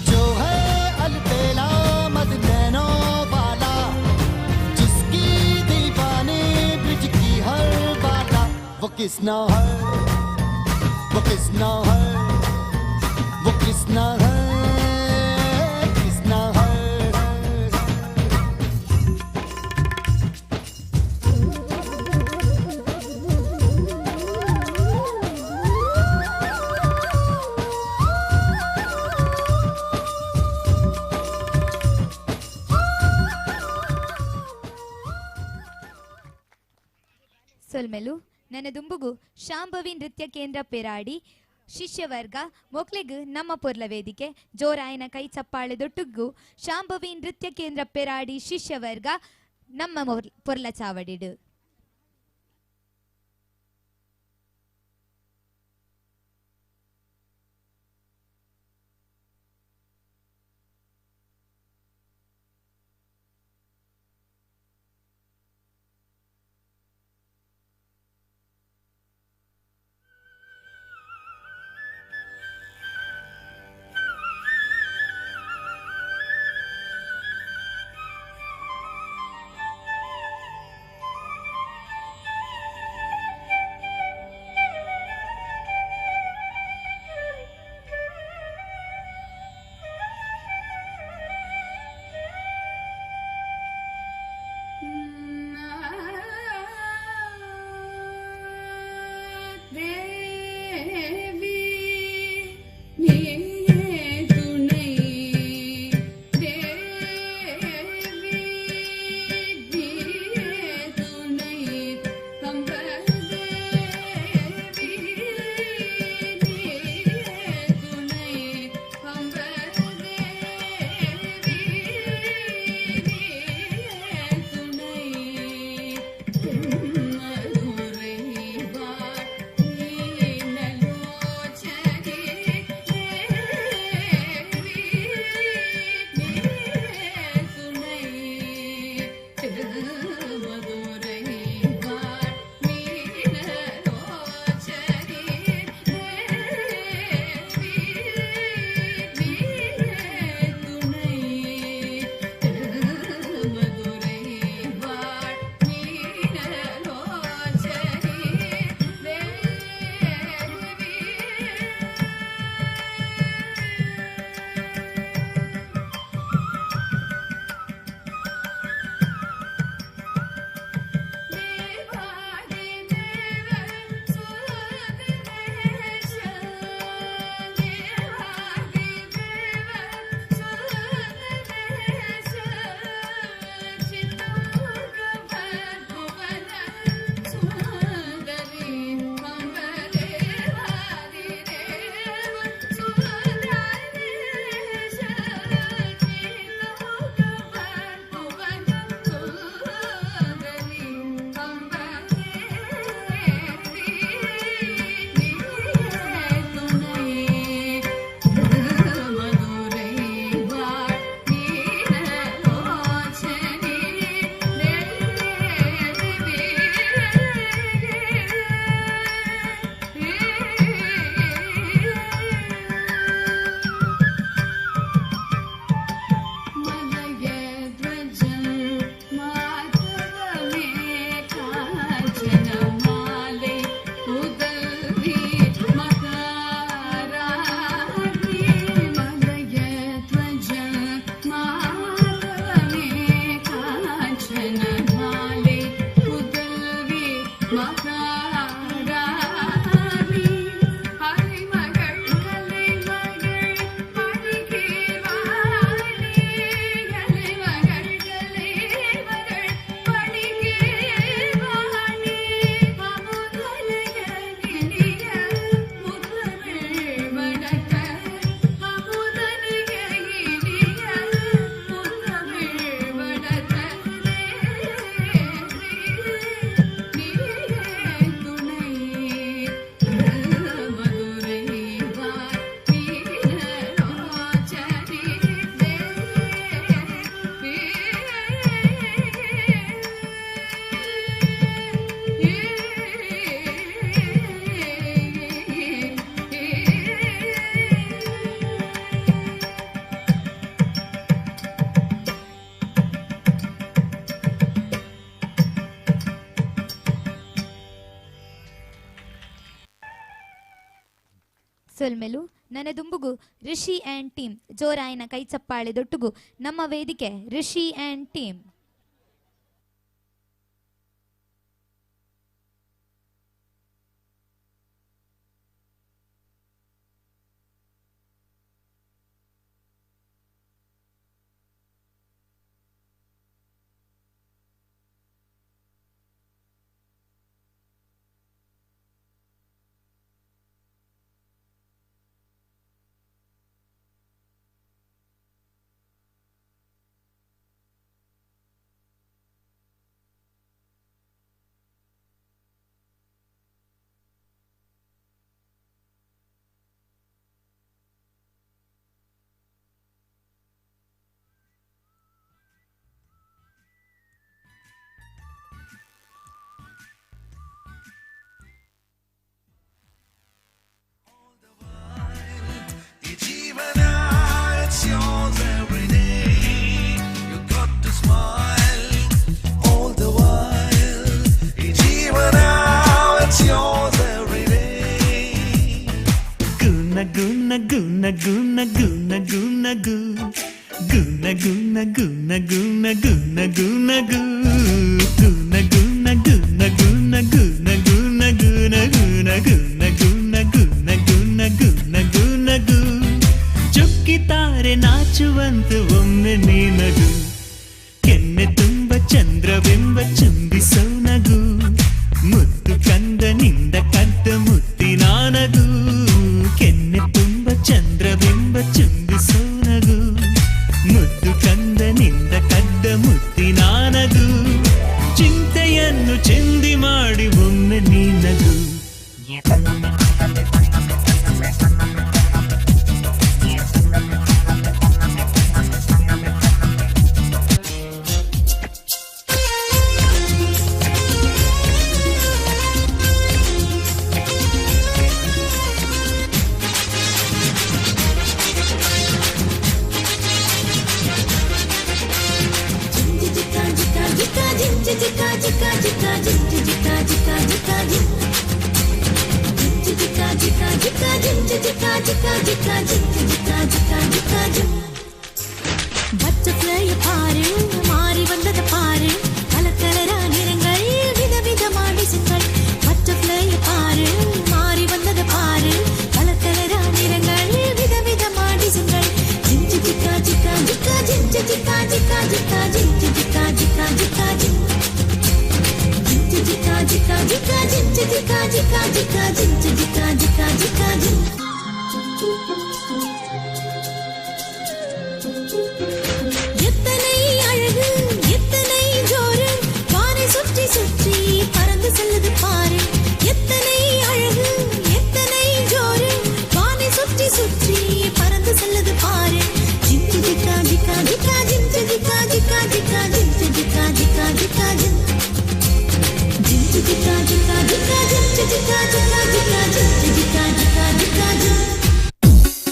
जो है अलबेला मदनैनो वाला, जिसकी दीवानी ब्रिज की हर बाला, वो किसना है, वो किसना है, वो किसना है, किसना है। ಸೊಲ್ಮೆಲು ನನ್ನ ದುಂಬುಗು ಶಾಂಭವಿ ನೃತ್ಯ ಕೇಂದ್ರ ಪೆರಾಡಿ ಶಿಷ್ಯವರ್ಗ ಮೊಕ್ಲೆಗ್ ನಮ್ಮ ಪೊರ್ಲ ವೇದಿಕೆ ಜೋರಾಯನ ಕೈ ಚಪ್ಪಾಳೆ ದೊಟ್ಟುಗ್ಗು ಶಾಂಭವಿ ನೃತ್ಯ ಕೇಂದ್ರ ಪೆರಾಡಿ ಶಿಷ್ಯವರ್ಗ ನಮ್ಮ ಪೊರ್ಲ ಚಾವಡಿಡು. ओ ಸೊಲ್ಮೆಲು ನನದುಂಬುಗು ಋಷಿ ಆ್ಯಂಡ್ ಟೀಮ್ ಜೋರಾಯನ ಕೈ ಚಪ್ಪಾಳೆ ದೊಟ್ಟುಗು ನಮ್ಮ ವೇದಿಕೆ ಋಷಿ ಆ್ಯಂಡ್ ಟೀಮ್. ನಗು ನಗು ನಗು ನಗು ನಗು ಗು ನಗು ನಗು ನಗು ನಗು ನಗು ನಗು ಗು ನಗು ನಗು ನಗು ನಗು ನಗು ನಗು ನಗು ನಗು ನಗು ನಗು ನಗು ನಗು ನಗು ನಗು ಚುಕ್ಕಿತಾರೆ ನಾಚುವಂತ ಒಮ್ಮೆ ನೀ ನಗು ಕೆನ್ನೆ ತುಂಬ ಚಂದ್ರಬಿಂಬ ಚುಂಬಿಸೋ ನಗು ಮುತ್ತು ಕಂದನಿಂದ ಕದ್ದ ಮುತ್ತಿನ ನಗು ಕೆನ್ನೆ ತುಂಬ ಚಂದ್ರಬಿಂಬ ಚುಂಬಿಸೋ ನಗು ಮುತ್ತು ಕಂದನಿಂದ ಕದ್ದ ಮುತ್ತಿನ ನಗು ಚಿಂತೆಯನ್ನು ಚಿಂದಿ ಮಾಡಿ ಒಮ್ಮೆ ನೀ ನಗು. பட்டர்ஃப்ளைய பாரு மாறி வந்தத பாரு கலர் கலரா நிறங்கள் விதவிதமா டிசைன்கள். பட்டர்ஃப்ளைய பாரு மாறி வந்தத பாரு கலர் கலரா நிறங்கள் விதவிதமா டிசைன்கள். ஜிஞ்சு ஜிக்கா ஜிக்கா ஜிக்கா ஜிஞ்சு ஜிக்கா ஜிக்கா ஜிக்கா ஜிஞ்சு ஜிக்கா ஜிக்கா ஜிக்கா ஜிஞ்சு ஜிக்கா ஜிக்கா ஜிக்கா ஜிஞ்சு ஜிக்கா ஜிக்கா ஜிக்கா ஜிஞ்சு ஜிக்கா ஜிக்கா ஜிக்கா ஜிஞ்சு. எத்தனை அழகு எத்தனை ஜோரு வானை சுற்றி சுற்றி பறந்து செல்லுது பாரு. எத்தனை அழகு எத்தனை ஜோரு வானை சுற்றி சுற்றி பறந்து செல்லுது பாரு. ஜிஞ்சு ஜிக்கா ஜிக்கா ஜிக்கா ஜிஞ்சு ஜிக்கா ஜிக்கா ஜிக்கா ஜிஞ்சு ஜிக்கா ஜிக்கா ஜிக்கா ஜிஞ்சு ஜிக்கா ஜிக்கா ஜிக்கா ஜிஞ்சு ஜிக்கா ஜிக்கா ஜிக்கா ஜிஞ்சு ஜிக்கா ஜிக்கா ஜிக்கா ஜிஞ்சு.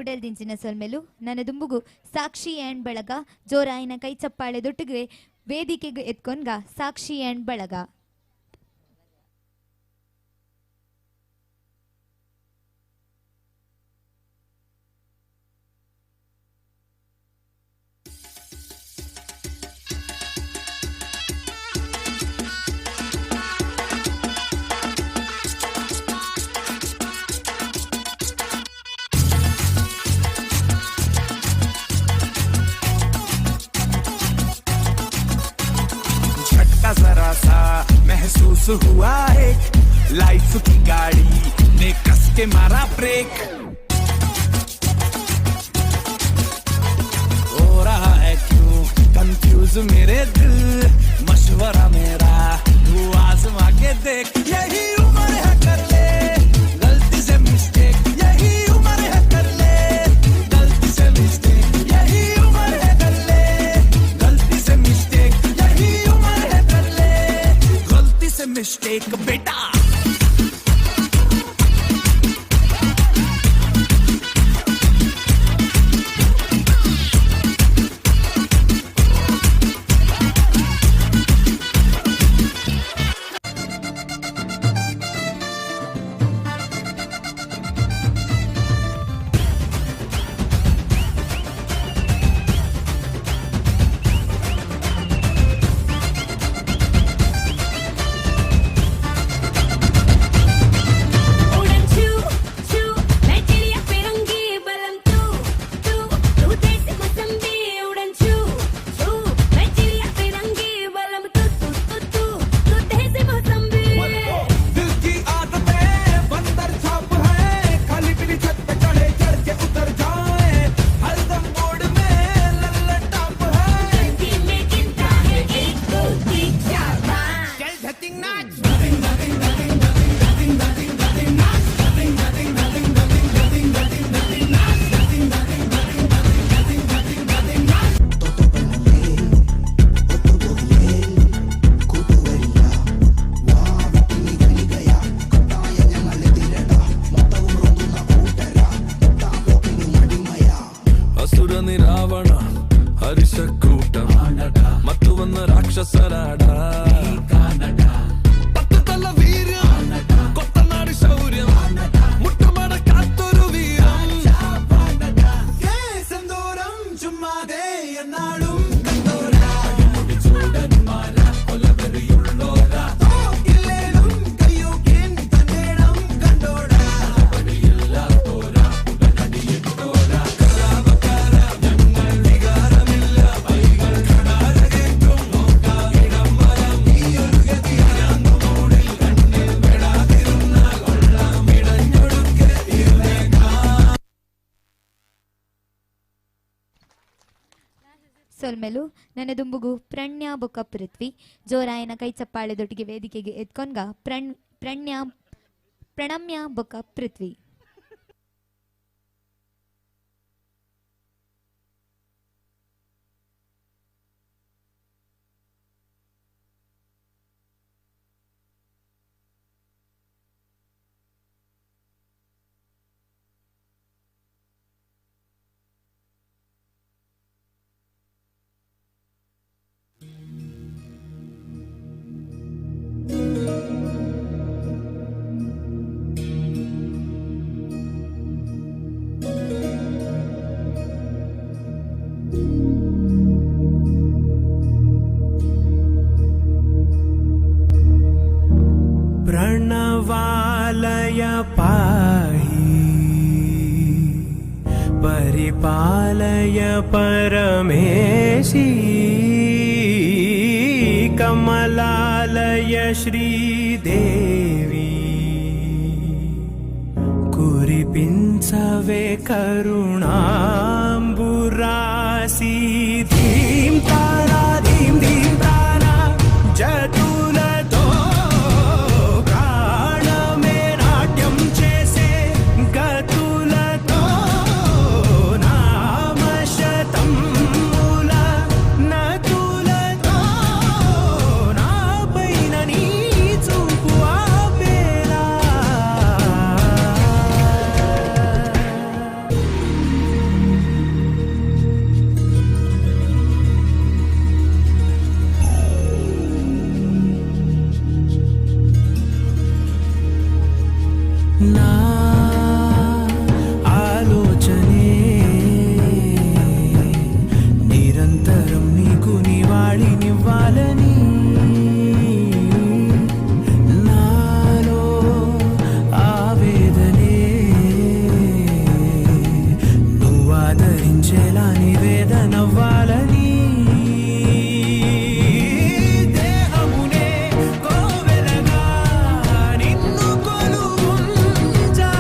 ಉಡಲ್ ದಿಂಚಿನ ಸೊಲ್ಮೆಲು ನನದುಂಬುಗು ಸಾಕ್ಷಿ ಆ್ಯಂಡ್ ಬಳಗ ಜೋರಾಯಿನ ಕೈ ಚಪ್ಪಾಳೆ ದೊಟ್ಟಿಗೆ ವೇದಿಕೆಗೆ ಎತ್ಕೊಂಡ್ಗ ಸಾಕ್ಷಿ ಆ್ಯಂಡ್ ಬಳಗ. झटका जरा सा महसूस हुआ एक, लाइफ की गाड़ी ने कस के मारा ब्रेक। हो रहा है क्यों कंफ्यूज मेरे दिल, मशवरा मेरा तू आजमा के देख। यही उम्र है कर ले गलती से मिस्टेक, यही उम्र है कर ले गलती से मिस्टेक, यही उम्र है कर ले गलती से मिस्टेक, यही उम्र है कर ले गलती से मिस्टेक बेटा। उड़न छू छू मैं चिड़िया फिरंगी बलम तू तू तू देश मौसम्बी। उड़न छू छू मैं चिड़िया फिरंगी बलम तू तू तू तू तू देश मौसम्बी। दिल की आदतें बंदर छाप है, खाली पीली छत पे चढ़े चढ़ के उतर जाए, हरदम बोर्ड में लल्लन टॉप है। गिनती में गिनता है 1 2 3 4 5 चल धतिंग नाच। Nothing nothing nothing nothing nothing nothing नाच। Nothing nothing nothing nothing nothing nothing nothing नाच। Nothing nothing nothing nothing nothing nothing नाच। ಅಸುರನಿ ರಾವಣ ಹರಿಶಕೂಟ ಮತ್ತು ಒಂದು ರಾಕ್ಷಸರಾಡ പത്തുതല വീര്യം കൊത്തനാട് ശൗര്യം മുട്ടുമട കാത്തൊരു വീരം. செந்தூரம் சும்மாதே என்னாலும் ಸೊಲ್ಮೆಲು ನನದುಂಬುಗು ಪ್ರಣ್ಯ ಬೊಕ್ಕ ಪೃಥ್ವಿ ಜೋರಾಯನ ಕೈ ಚಪ್ಪಾಳೆ ದೊಟ್ಟಿಗೆ ವೇದಿಕೆಗೆ ಎತ್ಕೊಂಡ್ಗ ಪ್ರಣ್ಯ ಪ್ರಣಮ್ಯ ಬೊಕ್ಕ ಪೃಥ್ವಿ. प्रणवालय पाहि परिपालय परमेशी कमलालय श्रीदेवी कुरिपिंसवे करुणाम्बुरासी धीं तारा धीं धीं तारा जतुलतो ప్రాణమే నాట్యం చేసే గతులతో నామశతముల నతులతో నాపైన నీ చూపు ఆపేలా. నవ్వాలని దేహమునే కోవెలగా నిన్ను కొలువుంచా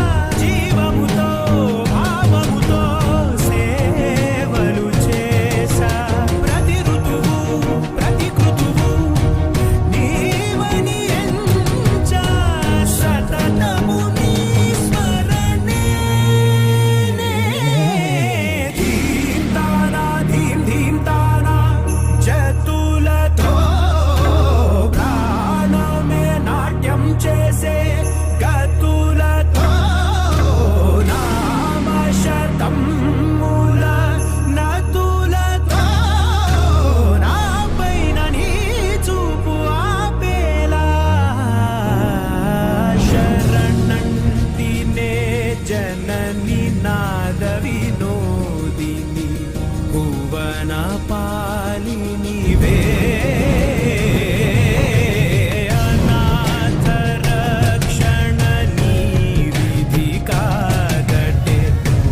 జీవముతో భావముతో సేవలు చేసా ప్రతి ఋతువు ప్రతి కృతువు నీవని ఎంచా సతతము నీ స్మరణే ధీం తానా ధీం ధీం తానా జతులతో ప్రాణమే నాట్యం చేసే గతులతో నామశతముల నతులతో నా పైన నీ చూపు ఆపేలా శరణంటినే జనని నాద వినోదిని భువన పాలినివే అనాథ రక్షణ నీ విధి కాదటే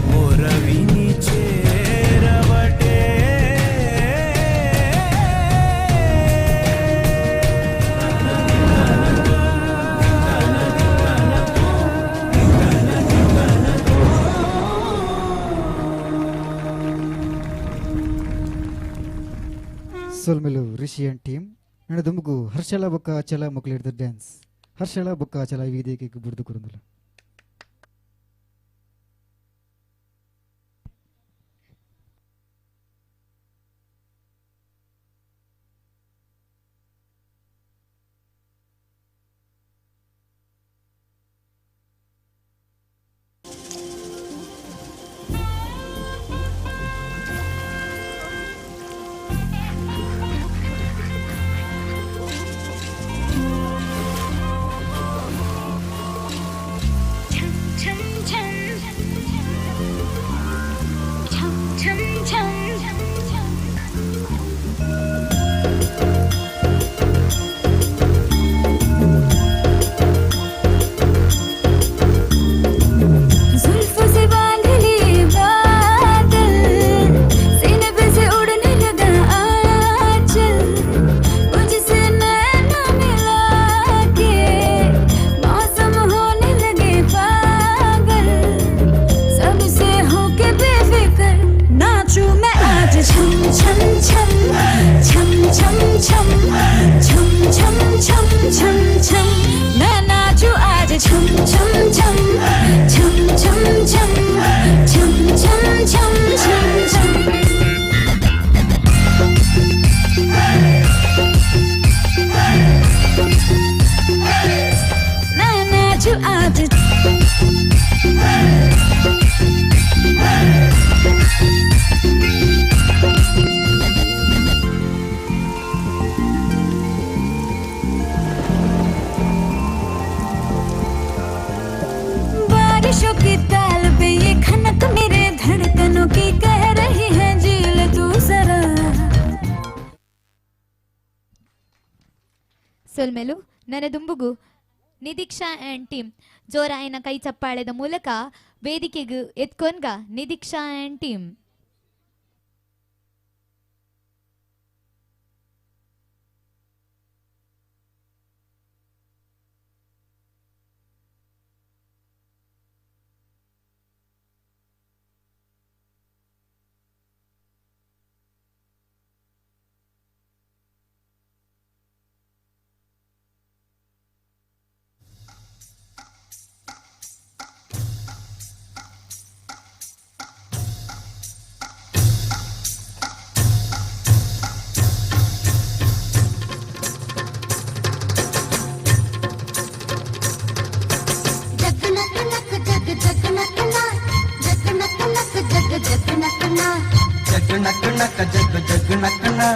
మొరవిని చేరవటే. ಸೊಲ್ಮೆಲು ರಿಷಿ ಅಂಡ್ ಟೀಮ್ ನನ್ನ ದುಮುಗು ಹರ್ಷಲ ಬೊಕ್ಕ ಅಚಲ ಮೊಕ್ಲಿಡ್ದ ಡ್ಯಾನ್ಸ್ ಹರ್ಷಲ ಬೊಕ್ಕ ಅಚಲ ವೇದಿಕೆ ಬುರ್ದು ಕುರುಂದುಲ. छम छम छम छम छम छम. जुल्फों से बांध लिए बादल, सीने पे से उड़ने लगा आंचल, मुझसे नैना मिला के मौसम होने लगे पागल, सबसे होके बेफिक्र नाचू मैं आज छम छम छम छम छम छम छम छम छम छम छम मैं नाचू आज छम छम छम छम छम छम छम छम छम छम छम. मैं नाचू आज. बारिशों की ताल पे ये खनक मेरे धड़कनों की कह रही है झील तू जरा. ಸೊಲ್ಮೆಲು ನನದುಂಬುಗು ನಿದೀಕ್ಷಾ ಆ್ಯಂಡ್ ಟೀಮ್ ಜೋರಾಯನ ಕೈ ಚಪ್ಪಾಳೆದ ಮೂಲಕ ವೇದಿಕೆಗೆ ಎತ್ಕೊನ್ಗ ನಿದೀಕ್ಷಾ ಆ್ಯಂಡ್ ಟೀಮ್. जग नक नक जग जग नक ना, जग नक नक जग जग नक ना, जग नक नक जग जग नक ना,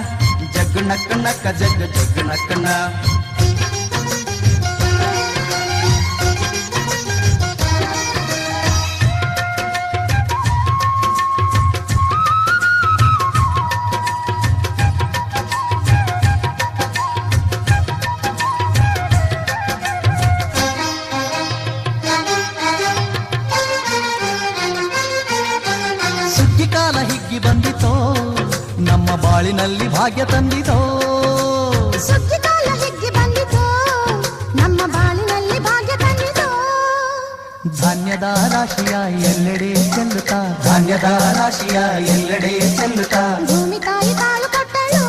जग नक नक जग जग नक ना. ಸುಗ್ಗಿ ಕಾಲ ಹಿಗ್ಗಿ ಬಂದಿತೋ, ನಮ್ಮ ಬಾಳಿನಲ್ಲಿ ಭಾಗ್ಯ ತಂದಿತೋ. ಸುಗ್ಗಿಕಾಲ ಹಿಗ್ಗಿ ಬಂದಿತೋ, ನಮ್ಮ ಬಾಳಿನಲ್ಲಿ ಭಾಗ್ಯ ತಂದಿತೋ. ಧಾನ್ಯದ ರಾಶಿಯ ಎಲ್ಲೆಡೆ ಚೆಲ್ಲುತ್ತಾ, ಧಾನ್ಯದ ರಾಶಿಯ ಎಲ್ಲೆಡೆ ಚೆಲ್ಲುತ್ತಾ. ಭೂಮಿ ತಾಯಿ ಕಾಳು ಕೊಟ್ಟಳು,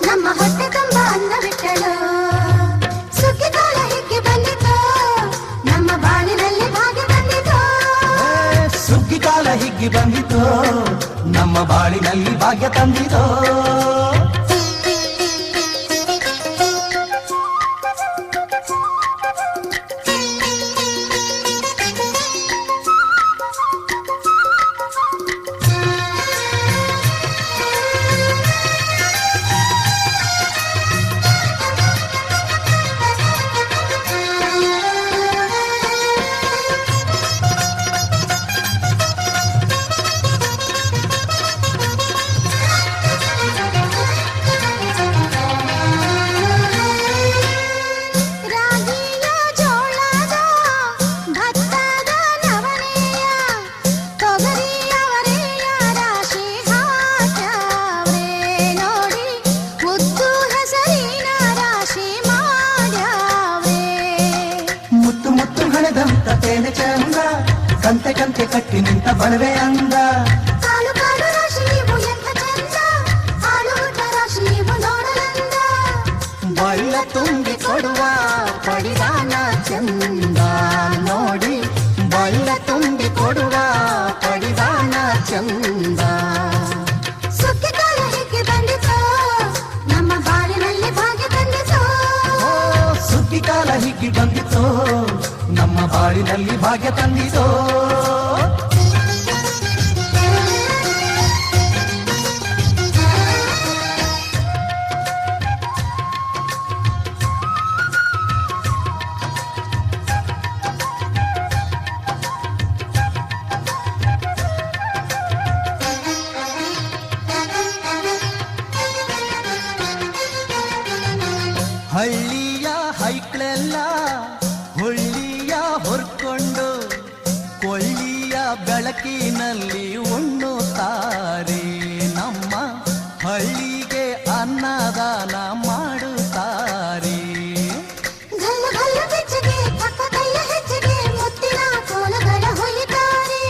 ನಮ್ಮ ಹೊಟ್ಟೆ ತುಂಬ ಅನ್ನ ಬಿಟ್ಟಳು. ಸುಗ್ಗಿಕಾಲ ಹಿಗ್ಗಿ ಬಂದಿತೋ, ನಮ್ಮ ಬಾಳಿನಲ್ಲಿ ಭಾಗ್ಯ ತಂದಿತೋ. ಸುಗ್ಗಿಕಾಲ ಹಿಗ್ಗಿ ಬಂದಿತೋ, ನಮ್ಮ ಬಾಳಿನಲ್ಲಿ ಭಾಗ್ಯ ತಂದಿತೋ. ರಾಗಿಯ ಜೋಳದ ಭತ್ತದ ನವಣೆಯ ತೊಗರಿಯವರೆಯ ರಾಶಿ ಹಾಕ್ಯಾವ್ರೆ ನೋಡಿ, ಮುದ್ದು ಹೆಸರಿನ ರಾಶಿ ಮಾಡ್ಯಾವ್ರೆ. ಮುತ್ತು ಮುತ್ತು ಹಣದಂತ ತೇನೆ ಚಂದ, ಕಂತೆ ಕಂತೆ ಕಟ್ಟಿ ನಿಂತ ಬಡವೆ ಅಂದ. ಕಾಲು ಕಾಲು ರಾಶಿ ಇವು ಎಂಥ ಚಂದ, ಹಾಲು ಹುಟ್ಟ ರಾಶಿ ಇವು ನೋಡಲಂದ. ಬಳ್ಳ ತುಂಬಿ ಕೊಡುವ ಪಡಿದಾನ ಚಂದ ನೋಡಿ, ಬಳ್ಳ ತುಂಬಿ ಕೊಡುವ ಪಡಿದಾನ ಚಂದ. ಸುಗ್ಗಿಕಾಲ ಹಿಗ್ಗಿ ಬಂದಿತೋ, ನಮ್ಮ ಬಾಳಿನಲ್ಲಿ ಭಾಗ್ಯ ತಂದಿತೋ. ಸುಗ್ಗಿಕಾಲ ಹಿಗ್ಗಿ ಬಂದಿತೋ, ನಮ್ಮ ಬಾಳಿನಲ್ಲಿ ಭಾಗ್ಯ ತಂದಿತೋ. ಹಳ್ಳಿಯ ಹೈಕ್ಳೆಲ್ಲ ಹುಳ್ಳಿಯ ಹೊರ್ಕೊಂಡು ಕೊಳ್ಳಿಯ ಬೆಳಕಿನಲ್ಲಿ ಉಣ್ಣುತ್ತಾರೆ, ನಮ್ಮ ಹಳ್ಳಿಗೆ ಅನ್ನದಾನ ಮಾಡುತ್ತಾರೆ. ಘಲ್ಲು ಘಲ್ಲು ಬೆಚ್ಚಗೆ ಪಕ್ಕ ಕೈಯ ಹೆಚ್ಚಿಗೆ ಮುತ್ತಿನ ಕೋಲುಗಳ ಹೊಯ್ಯುತ್ತಾರೆ.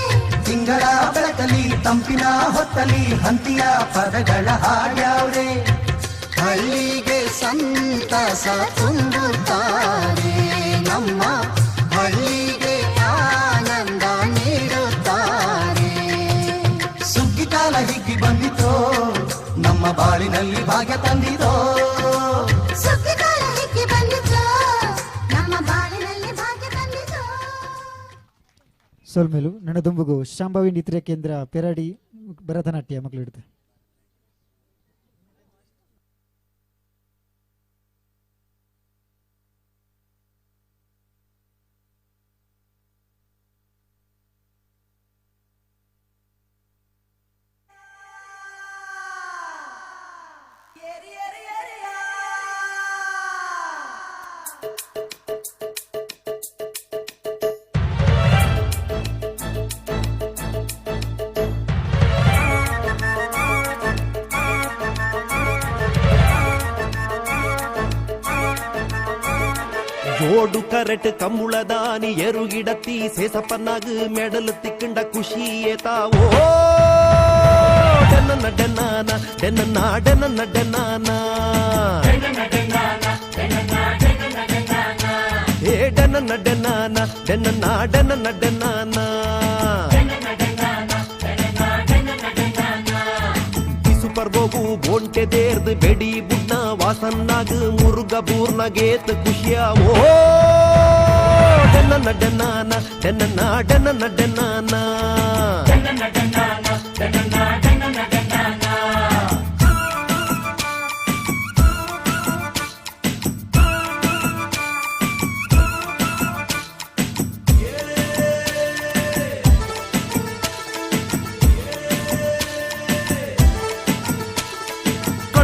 ತಿಂಗಳ ಬೆಳಕಲಿ ತಂಪಿನ ಹೊತ್ತಲಿ ಹಂತಿಯ ಪದಗಳ ಹಾಡ್ಯಾವ್ರೆ, ಹಳ್ಳಿಗೆ ಸಂತಸ ತುಂಬುತ್ತಾರೆ, ನಮ್ಮ ಹಳ್ಳಿಗೆ ಆನಂದ ನೀಡುತ್ತಾರೆ. ಸುಗ್ಗಿಕಾಲ ಹಿಗ್ಗಿ ಬಂದಿತೋ, ನಮ್ಮ ಬಾಳಿನಲ್ಲಿ ಭಾಗ್ಯ ತಂದಿತೋ. ಸುಗ್ಗಿಕಾಲ ಹಿಗ್ಗಿ ಬಂದಿತೋ, ನಮ್ಮ ಬಾಳಿನಲ್ಲಿ ಭಾಗ್ಯ ತಂದಿತೋ. ಸೊಲ್ಮೆಲು ನನದುಂಬುಗು ಶಾಂಭವಿ ನೃತ್ಯ ಕೇಂದ್ರ ಪೆರಡಿ ಭರತನಾಟ್ಯ ಮಕ್ಕಳು ಹಿಡಿದು. ಜೋಡು ಕರೆಟ್ ಕಂಬುಳದಾನಿ ಎರುಗಿಡತ್ತಿ ಸೇಸಪ್ಪನಾಗ ಮೆಡಲು ತಿಕ್ಕಂಡ ಖುಷಿಯೇ ತಾವೋ. ಡೆನ್ನ ಡೆನ್ನಾನ ಡೆನ್ನ ಡೆನ್ನ ಡೆನ್ನಾನ, ಏ ಡೆನ್ನ ಡೆನ್ನಾನ ಡೆನ್ನ ಡೆನ್ನ ಡೆನ್ನಾನ. ಬಿಸು ಪರ್ವವು ಬೋಂಟೆ ದೇರ್ದು ಬೆಡಿ ಬುಡ್ನ ವಾಸನ್ನಾಗ ಮುರುಗ ಬೂರ್ನಗೇತ್ ಖುಷಿಯಾವೋ. ಡೆನ್ನ ಡೆನ್ನಾನ ಡೆನ್ನ ಡೆನ್ನ ಡೆನ್ನಾನ.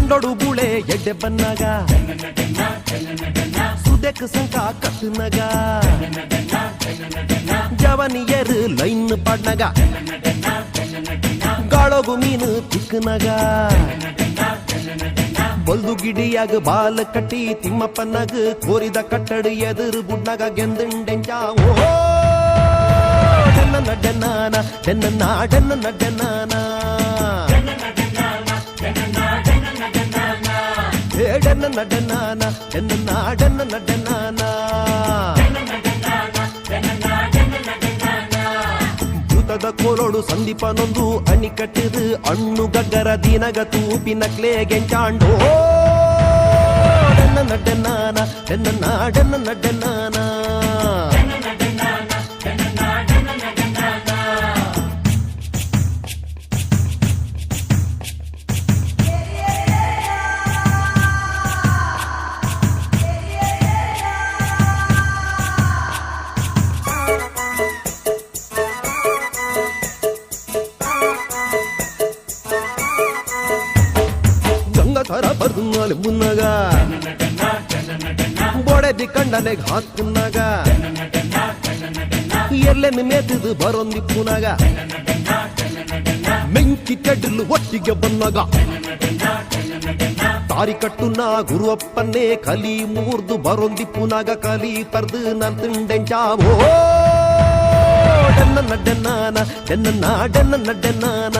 ಕಂಡೊಡು ಬುಳೆ ಎಡ್ಡೆ ಬನ್ನಾಗ ಸುದೆಕ್ ಸಂಕ ಕಟ್ಟುನಗ ಜವನಿಯರು ಲೈನ್ ಪಾಡ್ನಗ ಗಾಳೋಗು ಮೀನು ತಿಕ್ಕನಗ ಬಲ್ದು ಗಿಡಿಯಾಗ ಬಾಲ ಕಟ್ಟಿ ತಿಮ್ಮಪ್ಪನಾಗ ಕೋರಿದ ಕಟ್ಟಡ ಎದುರು ಬುಡ್ನಾಗ ಗೆಂದುಂಡೆಂಚ ಓ ಡೆನ್ನ ಡೆನ್ನಾನ ಡೆನ್ನ ಡೆನ್ನ ಡೆನ್ನಾನ ಏ ಡೆನ್ನ ಡೆನ್ನಾನ ಡೆನ್ನ ಡೆನ್ನ ಡೆನ್ನಾನ ಭೂತದ ಕೋಲೋಡು ಸಂದೀಪನೊಂದು ಅಣಿ ಕಟ್ಟಿದು ಅಣ್ಣು ಗಗ್ಗರ ದೀನಗ ತೂಪಿನ ಗೆಂಚಾಂಡೋ ಡೆನ್ನ ಡೆನ್ನಾನ ಡೆನ್ನ ಡೆನ್ನ ಡೆನ್ನಾನ ಗಂಗಾಧರ ಬರ್ದು ಮುನ್ನಗ ಬೊಡೆದಿ ಕಂಡನೆಗ್ ಹಾಕುನ್ನಾಗ ಎಲ್ಲೆನ್ನು ಮೇತದು ಬರೊಂದಿಪ್ಪುನಾಗ ಮೆಂಕಿ ಕೆಡಲು ಒಟ್ಟಿಗೆ ಬಂದಾಗ ತಾರಿ ಕಟ್ಟುನ ಗುರುವಪ್ಪನ್ನೇ ಕಲಿ ಮೂರ್ದು ಬರೊಂದಿಪ್ಪುನಾಗ ಕಲಿ ಪರ್ದು ನರ್ದುಂಡೆಂಚಾವೋ ಡೆನ್ನ ಡೆನ್ನಾನ ಡೆನ್ನ ಡೆನ್ನ ಡೆನ್ನಾನ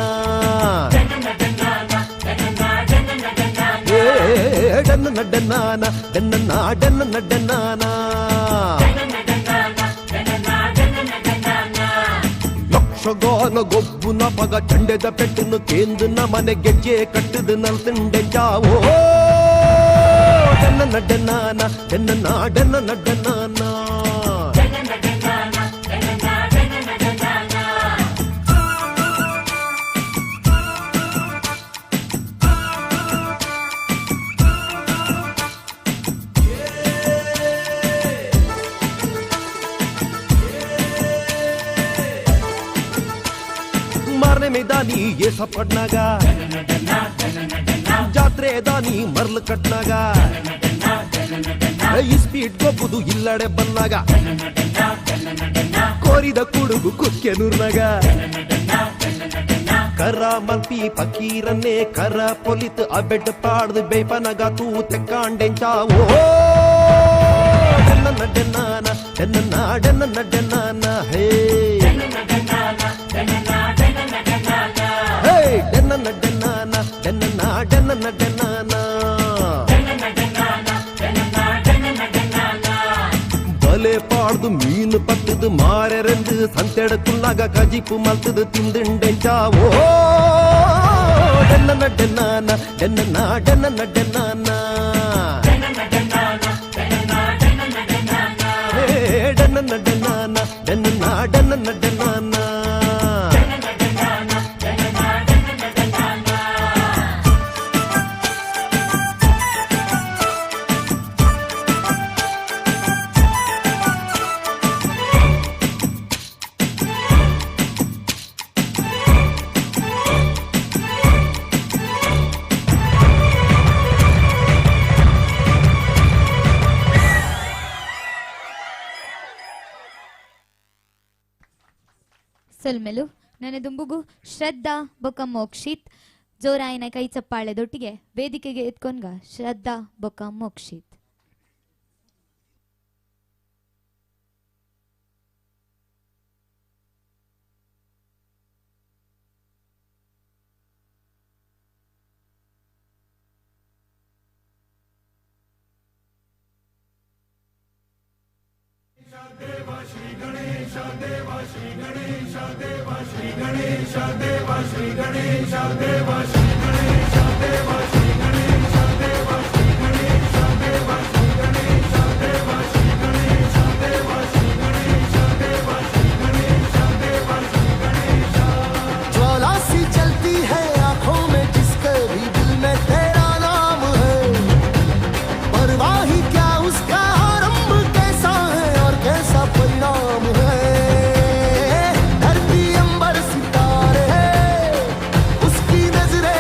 ಏ ಡೆನ್ನ ಡೆನ್ನಾನ ಡೆನ್ನ ಡೆನ್ನ ಡೆನ್ನಾನ ಯಕ್ಷಗಾನ ಗೊಬ್ಬುನ ಪಗ ಚಂಡೆದ ಪೆಟ್ಟನು ಕೇಂದನ ಮನೆ ಗೆಜ್ಜೆ ಕಟ್ಟದು ನಲ್ತಂಡೆಂಚಾವೋ ಡೆನ್ನ ಡೆನ್ನಾನ ಡೆನ್ನ ಡೆನ್ನ ಡೆನ್ನಾನ ಮಾರನೆ ಮೇದಾನಿ ಏಸ ಪಡ್ನಾಗ ಜಾತ್ರೆ ದಾನಿ ಮರ್ಲು ಕಟ್ನಾಗ ಈ ಸ್ಪೀಡ್ ಗೊಬ್ಬುದು ಇಲ್ಲಡೆ ಬಂದಾಗ ಕೋರಿದ ಕುಡುಗು ಕುಕ್ಕೆ ನೂರ್ನಾಗ ಕರ ಮಲ್ಪಿ ಪಕೀರನ್ನೇ ಕರ ಪೊಲಿತ್ ಅಬೆಡ್ ಪಾಡ್ದು ಬೇಪನಗ ತೂ ತೆಕ್ಕಾಂಡೆಂಚಾವೋ ಡೆನ್ನ ಡೆನ್ನಾನ ಡೆನ್ನ ಡೆನ್ನ ಡೆನ್ನಾನ ಹೇ ಹೇ ಡೆನ್ನ ಡೆನ್ನಾನ ಡೆನ್ನ ಡೆನ್ನ ಡೆನ್ನಾನ ಬಲೆ ಪಾಡ್ದು ಮೀನು ಪತ್ತದು ಮಾರೆರೆಂದು ಸಂತೆಡಕುಲ್ಲಾಗ ಕಜಿಪು ಮಲ್ತದು ತಿಂದುಂಡೆಂಚಾವೋ ಡೆನ್ನ ಡೆನ್ನಾನ ಡೆನ್ನ ಡೆನ್ನ ಡೆನ್ನಾನ ಹೇ ಡೆನ್ನ ಡೆನ್ನಾನ ಡೆನ್ನ ಡೆನ್ನ ಡೆನ್ನಾನ ಸೊಲ್ಮೆಲು ನನದುಂಬುಗು ಶ್ರದ್ಧಾ ಬೊಕ್ಕ ಮೋಕ್ಷಿತ್ ಜೋರಾಯನ ಕೈ ಚಪ್ಪಾಳೆದೊಟ್ಟಿಗೆ ವೇದಿಕೆಗೆ ಎತ್ಕೊಂಡ್ಗ ಶ್ರದ್ಧಾ ಬೊಕ್ಕ Mokshit. Deva Shri Ganesha Deva Shri Ganesha Deva Shri Ganesha Deva Shri Ganesha Deva Shri Ganesha Deva Shri Ganesha Deva Shri Ganesha Deva Shri Ganesha Deva Shri Ganesha Deva Shri Ganesha Deva Shri Ganesha Deva Shri Ganesha. ज्वाला सी चलती है आंखों में जिसके भी दिल में तेरा नाम है, परवाह ही क्या उसका आरंभ कैसा है और कैसा परिणाम है। धरती अंबर सितारे उसकी नजरें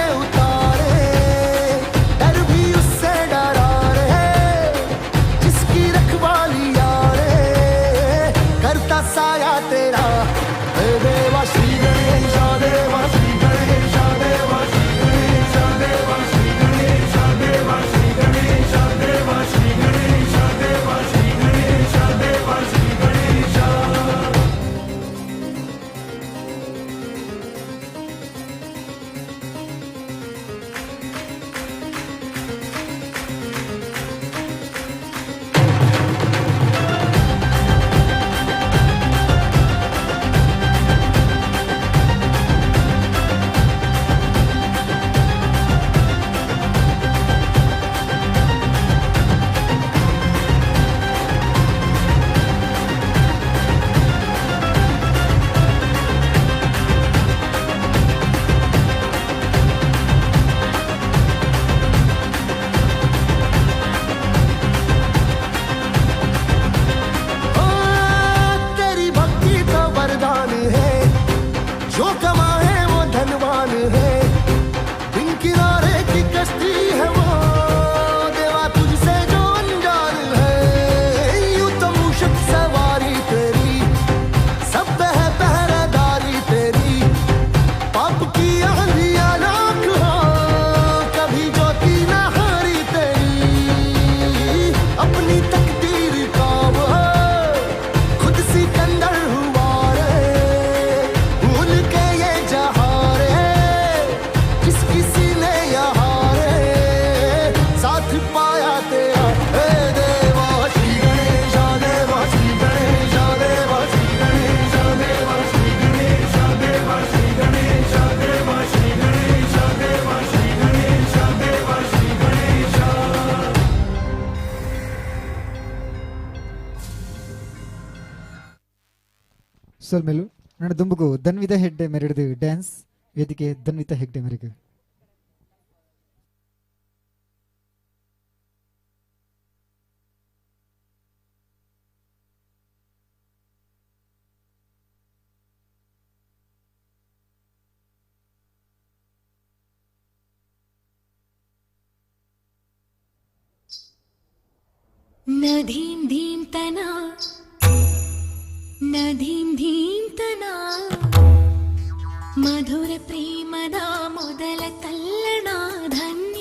ಸೊಲ್ಮೆಲು. ನನ್ನ ದುಂಬುಗು ಧನ್ವಿತ ಹೆಗ್ಡೆ ಮೆರೆಡ್ದು ಡ್ಯಾನ್ಸ್. ವೇದಿಕೆ ಧನ್ವಿತ ಹೆಗ್ಡೆ ಮೆರೆಗ್. ನಧೀಂ ಧೀಂ ತನಾ ನಧೀಂ ಧೀಂ ತನಾ ಮಧುರ ಪ್ರೇಮದ ಮೊದಲ ತಲ್ಲಣ ಧನ್ಯಾಲಿಂಗನ.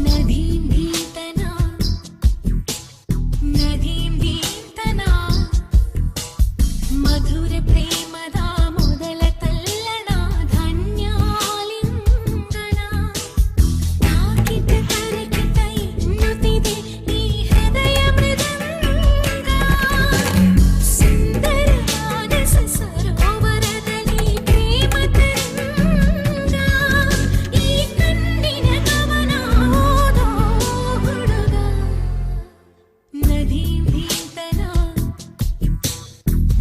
ನಧೀಂ ಧೀಂ ತನಾ ನಧೀಂ ಧೀಂ ತನಾ ಮಧುರ ಪ್ರೇಮದ ಮೊದಲ ತಲ್ಲಣ ಧನ್ಯಾಲಿಂಗನ. ತಾಕಿತ ತರಕಿತ ಎನ್ನುತ್ತಿದೆ ಈ ಹೃದಯ ಮೃದಂಗ. ಸುಂದರ ಮಾನಸ ಸರೋವರದಲ್ಲಿ ಪ್ರೇಮ ತರಂಗ. ಈ ಕಣ್ಣಿನ ಕವನ ಓದೋ ಹುಡುಗ. ನದೀಂ ಧೀಂ ತನಾ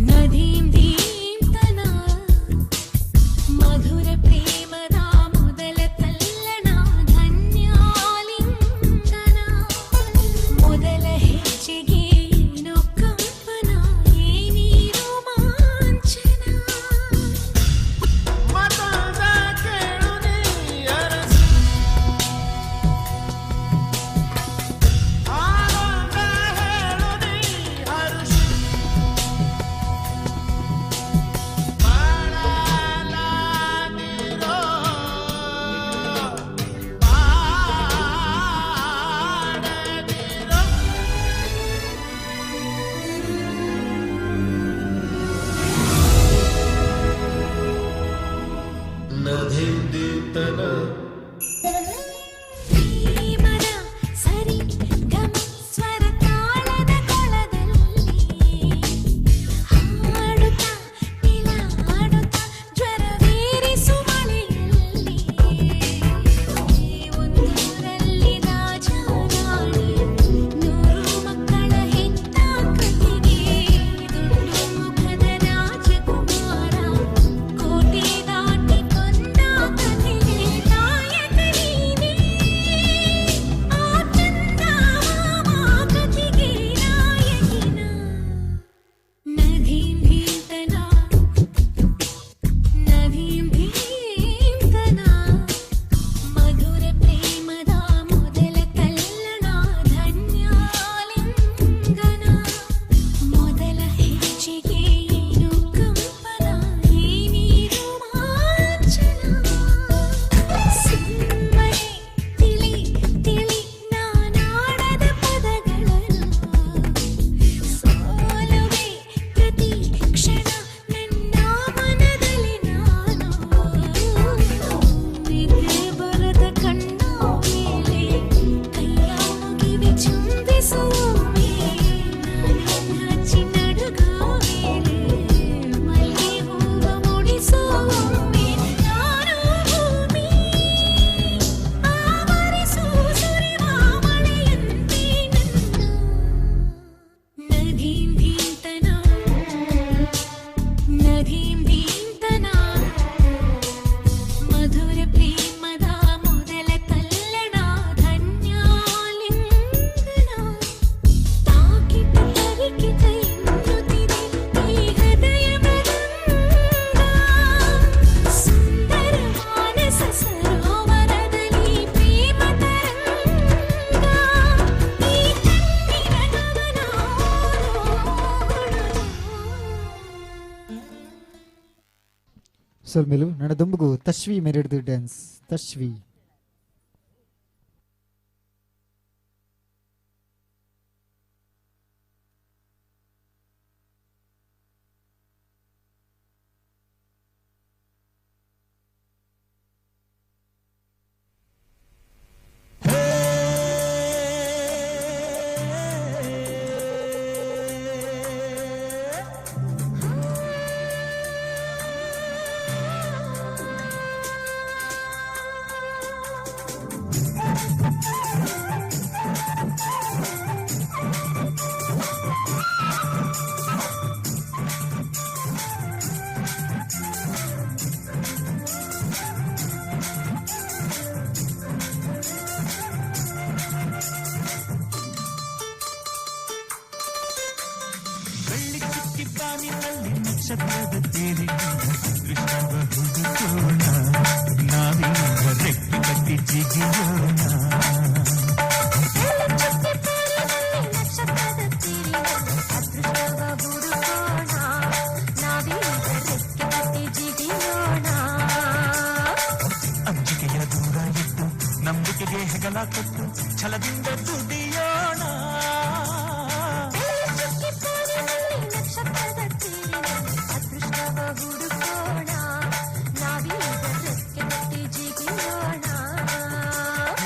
ನದೀಂ ಧೀಂ ತನಾ ಮಧುರ ಪ್ರೇಮದ ಮೊದಲ ತಲ್ಲಣ ಧನ್ಯಾಲಿಂಗನ. ಮೊದಲ ಹೆಜ್ಜೆಗೆ ಏನೋ ಕಂಪನ ಏನಿ ರೋಮಾಂಚನ. ಮತದ ಕೇಳು ನೀ ಅರಸಿ ಆನಂದ ಹೇಳು ನೀ ಹರುಷಿ ಮಾಡಲಾಗಿರೋ ಪಾಡದಿರೋ ನಧಿಂದಿತನ ಪ್ರೇಮದ ಸರಿ ಗಮ ಸ್ವರ ತಾಳದ ಕೊಳದಲ್ಲಿ ಹಾಡುತ್ತಾ ನಿಲಾಡುತ್ತಾ ಜ್ವರವೇರಿಸು ಮಳೆಯಲ್ಲಿ. ಒಂದೂರಲ್ಲಿ ರಾಜ ರಾಣಿ ನೂರು ಮಕ್ಕಳ ಹೆತ್ತ ಕಥೆಗೆ ದುಂಡು ಮುಖದ ರಾಜಕುಮಾರ ಕೋಟೆ ದಾಟಿ ಬಂದ ಕಥೆಗೆ ನಾಯಕ ನೀನೇ. ಆ ಚಂದ ಮಾಮ ಕಥೆಗೆ ನಾಯಕಿನ. ನದೀಂ ಧೀಂ ತನಾ ನದೀಂ ಧೀಂ ತನಾ ಮಧುರ ಪ್ರೇಮದ ಮೊದಲ ತಲ್ಲಣ ಧನ್ಯಾಲಿಂಗನ. ಮೊದಲ ಹೆಜ್ಜೆಗೆ ಏನು ಕಂಪನ ಏನಿ ರೋಮಾಂಚನ. ಸುಮ್ಮನೆ ತಿಳಿ ತಿಳಿ ನಾನಾಡದ ಪದಗಳನ್ನು ಸೋಲುವೆ ಪ್ರತಿ ಕ್ಷಣ ನನ್ನ ಮನದಲ್ಲಿ ನಾನು. ನಿದ್ದೆ ಬರದ ಕಣ್ಣ ಮೇಲೆ ಕೈಯ ಮುಗಿವೆ ಚುಂಬಿಸುವೆ. ನಾನು ಹಚ್ಚಿ ನಡುಗೋ ಮೇಲೆ ಮಲ್ಲಿಗೆ ಹೂವ ಮುಡಿಸುವೆ. ನಾನು ಭೂಮಿ ಆವರಿಸು ಸುರಿವ ಮಳೆಯಂತೆ ನನ್ನ. ನದೀಂ ಧೀಂ ತನಾ ನದೀಂ ಧೀಂ ತನಾ ಮಧುರ ಪ್ರೇಮದ ಮೊದಲ ತಲ್ಲಣ ಧನ್ಯಾಲಿಂಗನ. ತಾಕಿತ ತರಿಕಿತ ಎನ್ನುತ್ತಿದೆ ಈ ಹೃದಯ ಮೃದಂಗ. ಸುಂದರ ಮಾನಸ ಸರೋವರದಲ್ಲಿ ಪ್ರೇಮ ತರಂಗ. ಈ ಕಣ್ಣಿನ ಕವನ ಸೊಲ್ಮೆಲು. ನನ್ನ ದುಂಬುಗು ತಶ್ವಿ ಮೆರೆಡ್ದು ಡ್ಯಾನ್ಸ್. ತಶ್ವಿ. ಆ ನಕ್ಷತ್ರದ ತೇರಿನಲ್ಲಿ ಅದೃಷ್ಟವ ಹುಡುಕೋಣ, ನಾವೀಗ ರೆಕ್ಕೆ ಕಟ್ಟಿ ಜಿಗಿಯೋಣ. ನಕ್ಷತ್ರದ ತೇರಿನಲ್ಲಿ ಅದೃಷ್ಟವ ಹುಡುಕೋಣ, ನಾವೀಗ ರೆಕ್ಕೆ ಕಟ್ಟಿ ಜಿಗಿಯೋಣ. ಅಂಜಿಕೆಯ ದೂರ ಇಟ್ಟು, ನಂಬಿಕೆಗೆ ಹೆಗಲ ಕೊಟ್ಟು, ಛಲದಿಂದ ದುಡಿಯೋಣ. ನಕ್ಷತ್ರದ ತೇರಿನಲ್ಲಿ ಅದೃಷ್ಟವ ಹುಡುಕೋಣ, ನಾವೀಗ ರೆಕ್ಕೆ ಕಟ್ಟಿ ಜಿಗಿಯೋಣ.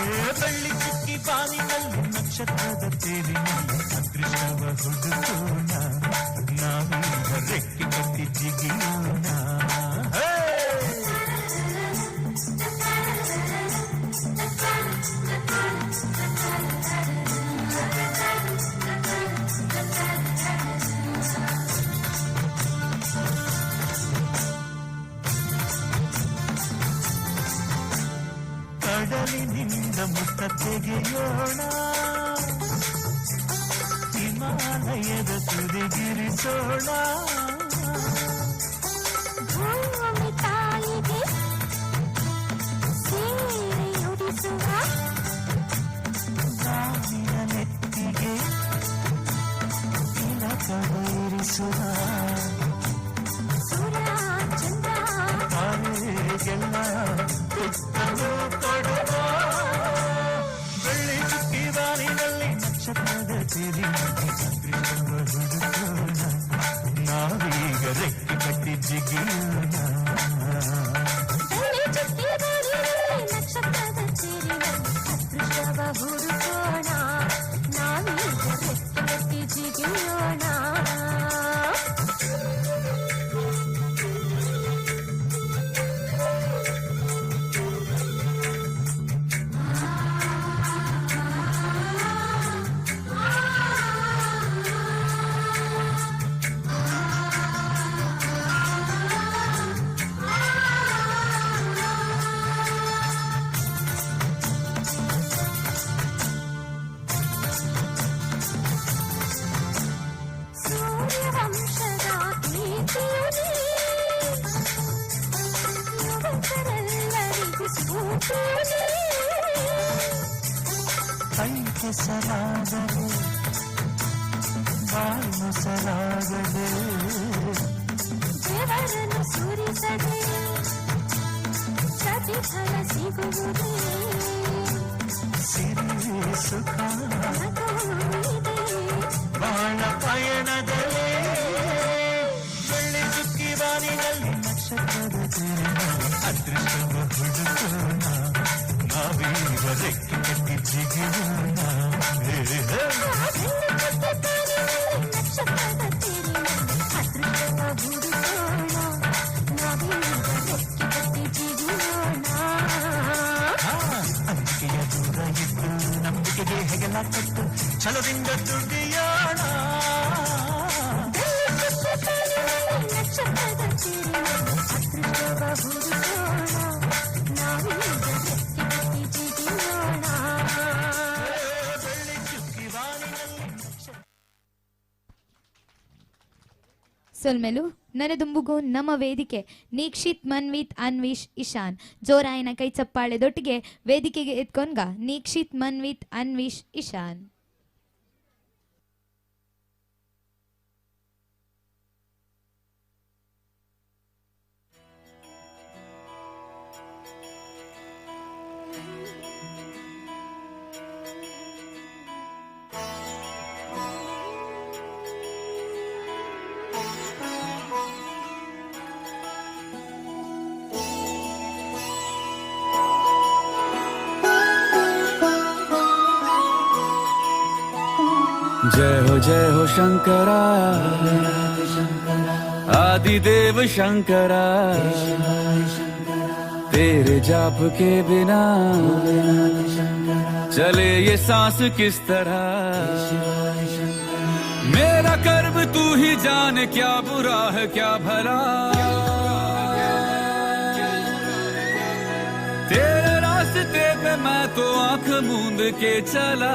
ಏ ಬೆಳ್ಳಿ ಚುಕ್ಕಿ ಬಾನಿನಲ್ಲಿ ನಕ್ಷತ್ರದ ತೇರಿನಲ್ಲಿ ಅದೃಷ್ಟವ ಹುಡುಕೋಣ, ನಾವೀಗ ರೆಕ್ಕೆ ಕಟ್ಟಿ ಜಿಗಿಯೋಣ. ಹೇ! ಕಡಲಿನಿಂದ ಮುತ್ತ ತೆಗೆಯೋಣ, ಹಿಮಾಲಯದ ತುದಿಗಿರಿಸೋಣ. ಭೂಮಿ ತಾಯಿಗೆ ಸೀರೆಯುಡಿಸುವ, ಗಾಳಿಯ ನೆತ್ತಿಗೆ ತಿಲಕವ ಇರಿಸುವ, ಸೂರ್ಯ ಚಂದ್ರ ತಾರೆಗೆಲ್ಲ ತುತ್ತಲು ಕೊಡುವ. ಬೆಳ್ಳಿ ಚುಕ್ಕಿ ಬಾನಿನಲ್ಲಿ ನಕ್ಷತ್ರದ ತೇರಿನಲ್ಲಿ ಅದೃಷ್ಟವ ಹುಡುಕೋಣ, ನಾವೀಗ ರೆಕ್ಕೆ ಕಟ್ಟಿ ಜಿಗಿಯೋಣ. ಬೆಳ್ಳಿ ಚುಕ್ಕಿ ಬಾನಿನಲ್ಲಿ ನಕ್ಷತ್ರದ ತೇರಿನಲ್ಲಿ ಅದೃಷ್ಟವ ಹುಡುಕೋಣ, ನಾವೀಗ ರೆಕ್ಕೆ ಕಟ್ಟಿ ಜಿಗಿಯೋಣ. ಸೂರ್ಯವಂಶದ ಕೀರ್ತಿಯು ನೀ, ಯುವಕರೆಲ್ಲರಿಗೂ ಸ್ಫೂರ್ತಿಯು ನೀ. ಕೈ ಕೆಸರಾದರೆ ಬಾಯಿ ಮೊಸರಾಗದೆ, ದೇವರನ್ನು ಸುರಿಸದೆ ಪ್ರತಿಫಲ ಸಿಗುವುದೇ? ಸಿರಿ ಸುಖ ನಗುವಿದೆ ಬಾಳ ಪಯಣದಲ್ಲೇ. ಬೆಳ್ಳಿ ಚುಕ್ಕಿ ಬಾನಿನಲ್ಲಿ ನಕ್ಷತ್ರದ ತೇರಿನಲ್ಲಿ ಅದೃಷ್ಟವ ಹುಡುಕೋಣ, ನಾವೀಗ ರೆಕ್ಕೆ ಕಟ್ಟಿ ಜಿಗಿಯೋಣ. ಹೇ, ಹೇ. ನಕ್ಷತ್ರದ ತೇರಿನಲ್ಲಿ ಅದೃಷ್ಟವ ಹುಡುಕೋಣ, ನಾವೀಗ ರೆಕ್ಕೆ ಕಟ್ಟಿ ಜಿಗಿಯೋಣ. ಅಂಜಿಕೆಯ ದೂರ ಇಟ್ಟು, ನಂಬಿಕೆಗೆ ಹೆಗಲ ಕೊಟ್ಟು, ಛಲದಿಂದ ದುಡಿಯೋಣ. ನಕ್ಷತ್ರದ ತೇರಿನಲ್ಲಿ ಅದೃಷ್ಟವ ಹುಡುಕೋಣ, ನಾವೀಗ ರೆಕ್ಕೆ ಕಟ್ಟಿ ಜಿಗಿಯೋಣ. ಬೆಳ್ಳಿ ಚುಕ್ಕಿ ಬಾನಿನಲ್ಲಿ ನಕ್ಷತ್ರ ಸೊಲ್ಮೆಲು. ನನದುಂಬುಗು ನಮ್ಮ ವೇದಿಕೆ ನೀಕ್ಷಿತ್, ಮನ್ವಿತ್, ಅನ್ವಿಶ್, ಇಶಾನ್. ಜೋರಾಯನ ಕೈ ಚಪ್ಪಾಳೆದೊಟ್ಟಿಗೆ ವೇದಿಕೆಗೆ ಎತ್ಕೊಂಗ ನೀಕ್ಷಿತ್, ಮನ್ವಿತ್, ಅನ್ವಿಶ್, ಇಶಾನ್. जय हो शंकरा, आदिदेव शंकरा, तेरे जाप के बिना चले ये सांस किस तरह। मेरा कर्म तू ही जाने, क्या बुरा है क्या भला। तेरे रास्ते पे मैं तो आंख मूंद के चला।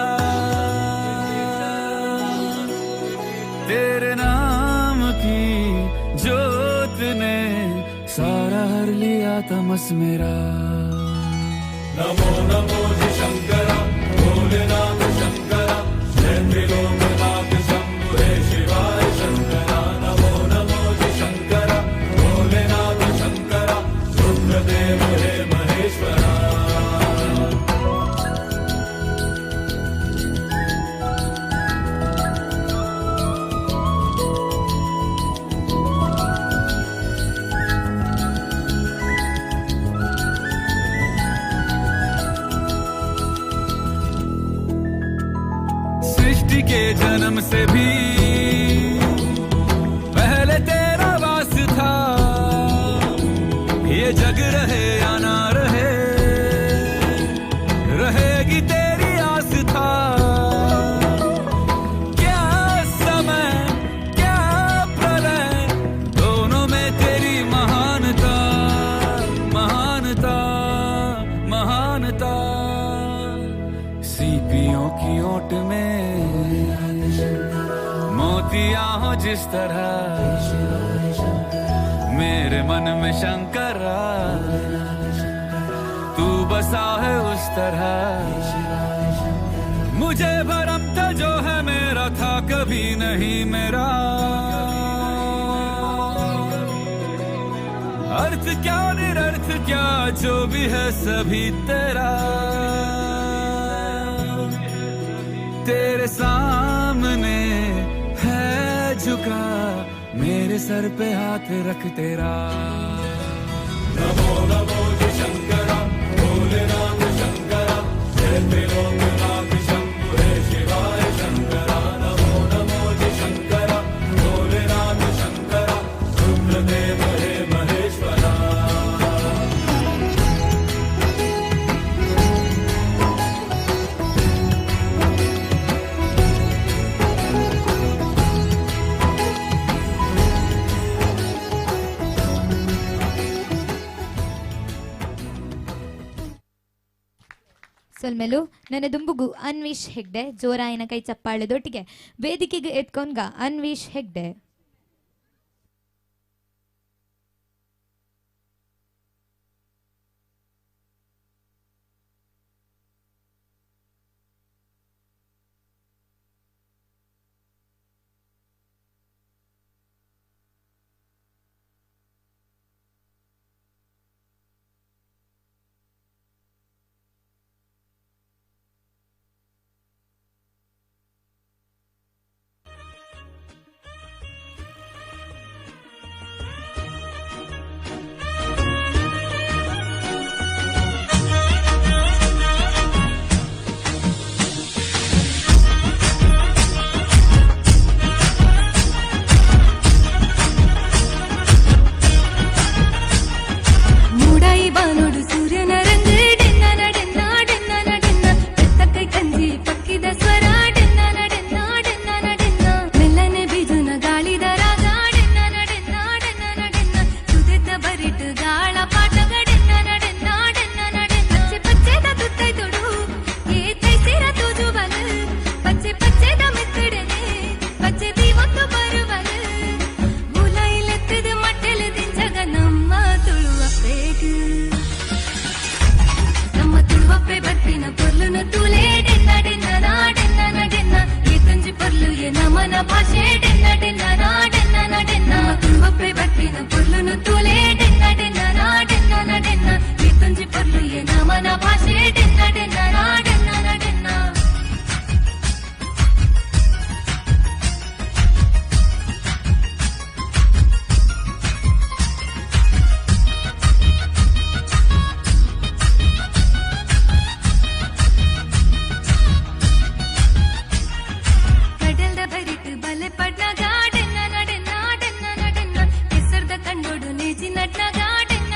तेरे नाम की जोत ने सारा हर लिया तमस मेरा। नमो नमो जी शंकरा भोलेनाथ शंकरा, जय त्रिलोकनाथ शंभु हे शिवाय शंकरा। नमो नमो जी शंकरा भोलेनाथ शंकरा, रुद्रदेव हे महेश्वरा। सृष्टि के जन्म से भी पहले तेरा वास था, ये जग रहे या ना रहे रहेगी तेरी आस था। क्या समय क्या प्रलय, दोनों में तेरी महानता महानता महानता। सीपियों की ओट में मोतिया हो जिस तरह, मेरे मन में शंकरा तू बसा है उस तरह। मुझे भरम था जो है मेरा था कभी नहीं मेरा, अर्थ क्या निरर्थ क्या जो भी है सभी तेरा। तेरे सामने है झुका मेरे सर पे हाथ रख तेरा। नमो नमो जी शंकरा भोलेनाथ शंकरा, जय त्रिलोकनाथ शंभु हे शिवाय शंकरा। नमो नमो जी शंकरा भोलेनाथ शंकरा, रुद्रदेव हे महेश्वरा। ಸೊಲ್ಮೆಲು ನನ್ನ ದುಂಬುಗು ಅನ್ವಿಶ್ ಹೆಗ್ಡೆ ಜೋರಾಯನ ಕೈ ಚಪ್ಪಾಳೆದೊಟ್ಟಿಗೆ ವೇದಿಕೆಗೆ ಎತ್ಕೊಂಡ್ಗ ಅನ್ವಿಶ್ ಹೆಗ್ಡೆ. ಪಡ್ನ ಗಾಡೆನ್ನ ನಡೆನ್ನ ಡೆನ್ನ ನಡೆನ್ನ ಕೆಸರ್ದ ಕಂಡೋಡು ನೇಜಿ ನಡ್ನ ಗಾಡೆನ್ನ.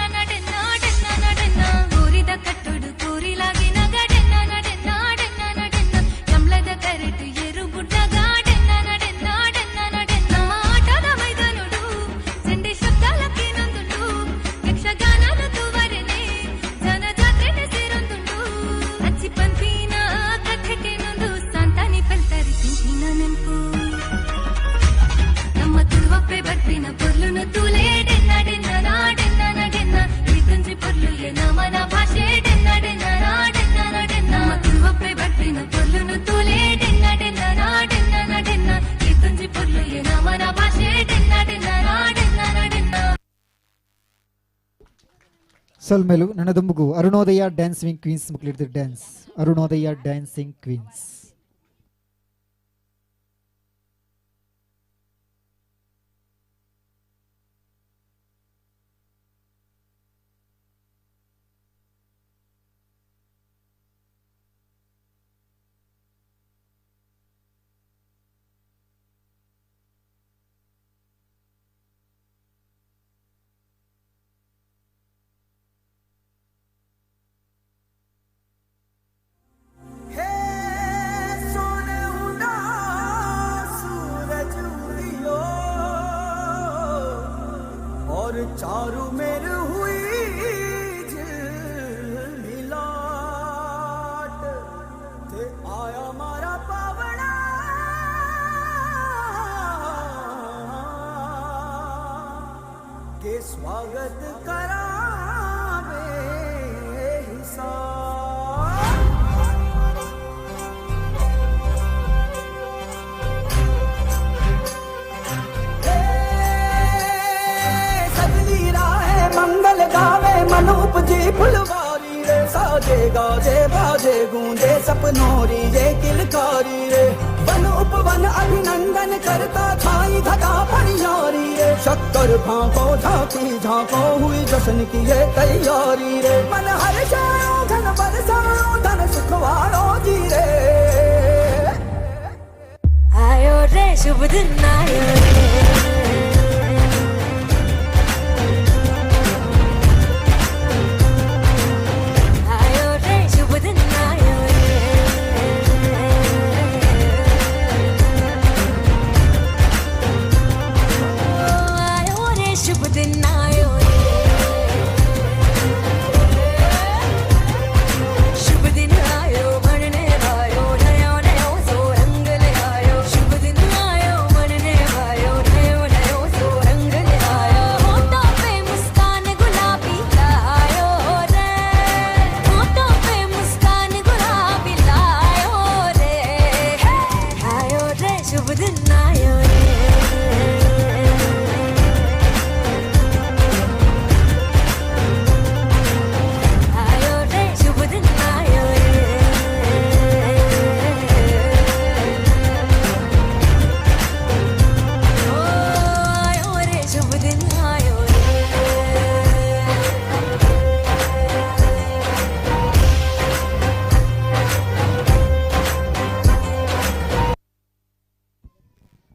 ಸೊಲ್ಮೆಲು ನನದೊಂಬುಗು ಅರುಣೋದಯ ಡ್ಯಾನ್ಸಿಂಗ್ ಕ್ವೀನ್ಸ್ ಮುಕ್ಲಿಡ್ದು ಡ್ಯಾನ್ಸ್ ಅರುಣೋದಯ ಡ್ಯಾನ್ಸಿಂಗ್ ಕ್ವೀನ್ಸ್. और चारू मेर हुई झिलमिलाट ते आया मारा पावना के स्वागत करावे हिसाब। मंगल गावे मन उपजे फुलवारी रे, साजे गाजे बाजे गूंजे सपनोरी ये किलकारी रे। वन उपवन अभिनंदन करता छाई घटा परियारी रे, शक्कर भांको झांकी झांको हुई जश्न की ये तैयारी रे। मन हर्षायो धन बरसायो धन सुखवारो जी रे। आयो रे शुभ दिन आयो रे।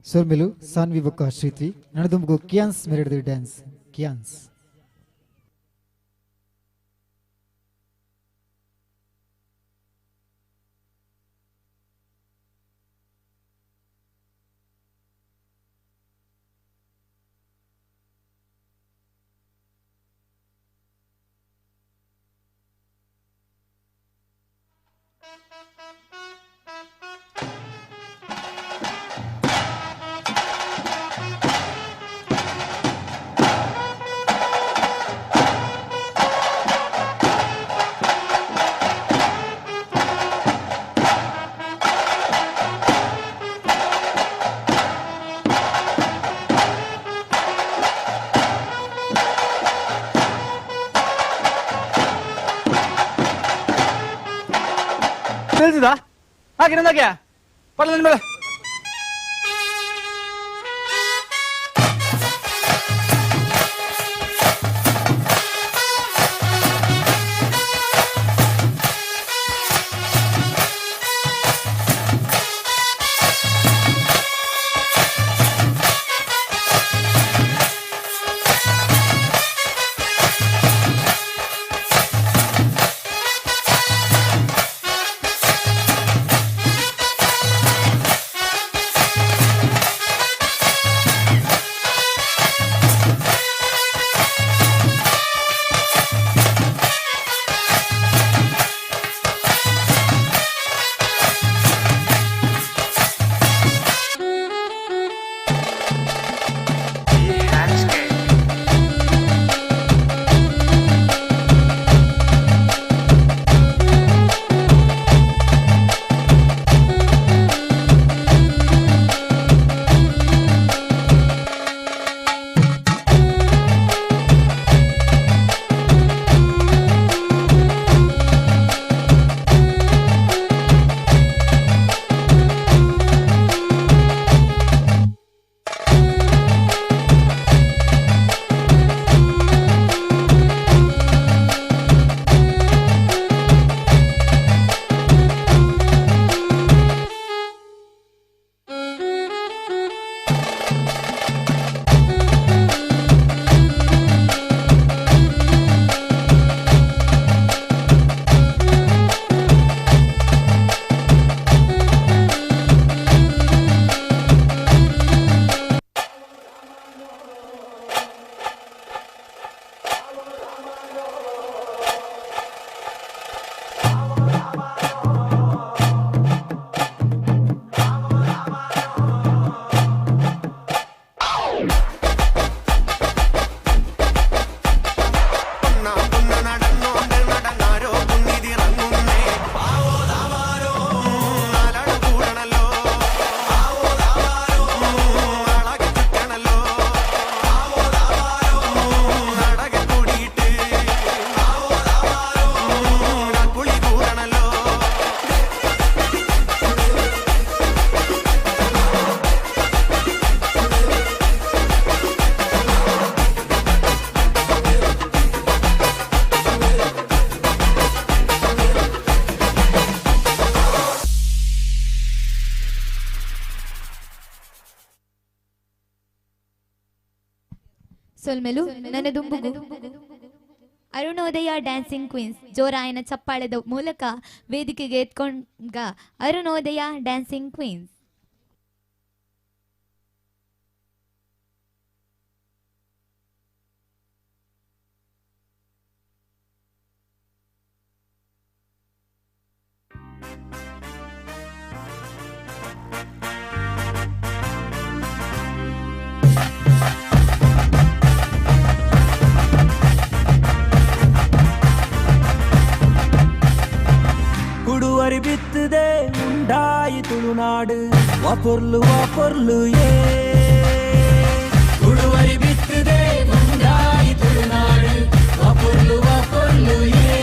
ಸೊಲ್ಮೆಲು ಸಾನ್ವಿ ಬೊಕ್ಕ ಶ್ರೀತ್ವಿ ನನದುಂಬುಗು ಕಿಯಾನ್ಸ್ ಮೆರೆಡ್ದು ಡ್ಯಾನ್ಸ್ ಕಿಯಾನ್ಸ್. ತಿಳಿಸಿದ ಹಾಗೆ ನಂದಾಗೆ ಪಡ್ಲ ನಿನ್ ಮೇಲೆ. ಸೊಲ್ಮೆಲು ನನದುಂಬುಗು ಅರುಣೋದಯ ಡ್ಯಾನ್ಸಿಂಗ್ ಕ್ವೀನ್ಸ್ ಜೋರಾಯನ ಚಪ್ಪಾಳೆದ ಮೂಲಕ ವೇದಿಕೆಗೆ ಎತ್ಕೊಂಡ ಅರುಣೋದಯ ಡ್ಯಾನ್ಸಿಂಗ್ ಕ್ವೀನ್ಸ್. ಕುಡುವರಿ ಬಿತ್ತದೆ ಉಂಡಾಯಿ ತುಳುನಾಡು ವಾಪೊರ್ಲು ವಾಪೊರ್ಲು ಏ ಕುಡುವರಿ ಬಿತ್ತದೆ ಉಂಡಾಯಿ ತುಳುನಾಡು ವಾಪೊರ್ಲು ವಾಪೊರ್ಲು ಏ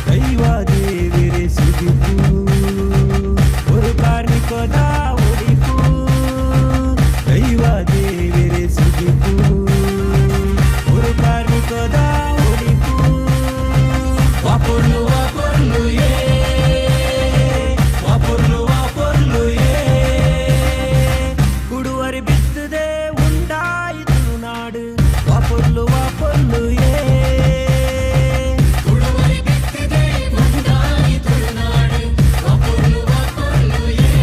ದೈವ ದೇವಿರೆ ಸುಗಿಪು ஒரு ಕಾರ್ಮಿಕದ ಉಡಿಪು ದೈವ ದೇವಿರೆ ಸುಗಿಪು ஒரு ಕಾರ್ಮಿಕದ ಉಡಿಪು ವಾಪೊರ್ಲು ವಾಪೊರ್ಲು ಏ ವಾಪೊರ್ಲು ವಾಪೊರ್ಲು ಏ ಕುಡುವರಿ ಬಿತ್ತದೆ ಉಂಡಾಯಿ ತುಳುನಾಡು ವಾಪೊರ್ಲು ವಾಪೊರ್ಲು ಏ ಕುಡುವರಿ ಬಿತ್ತದೆ ಉಂಡಾಯಿ ತುಳುನಾಡು ವಾಪೊರ್ಲು ವಾಪೊರ್ಲು ಏ.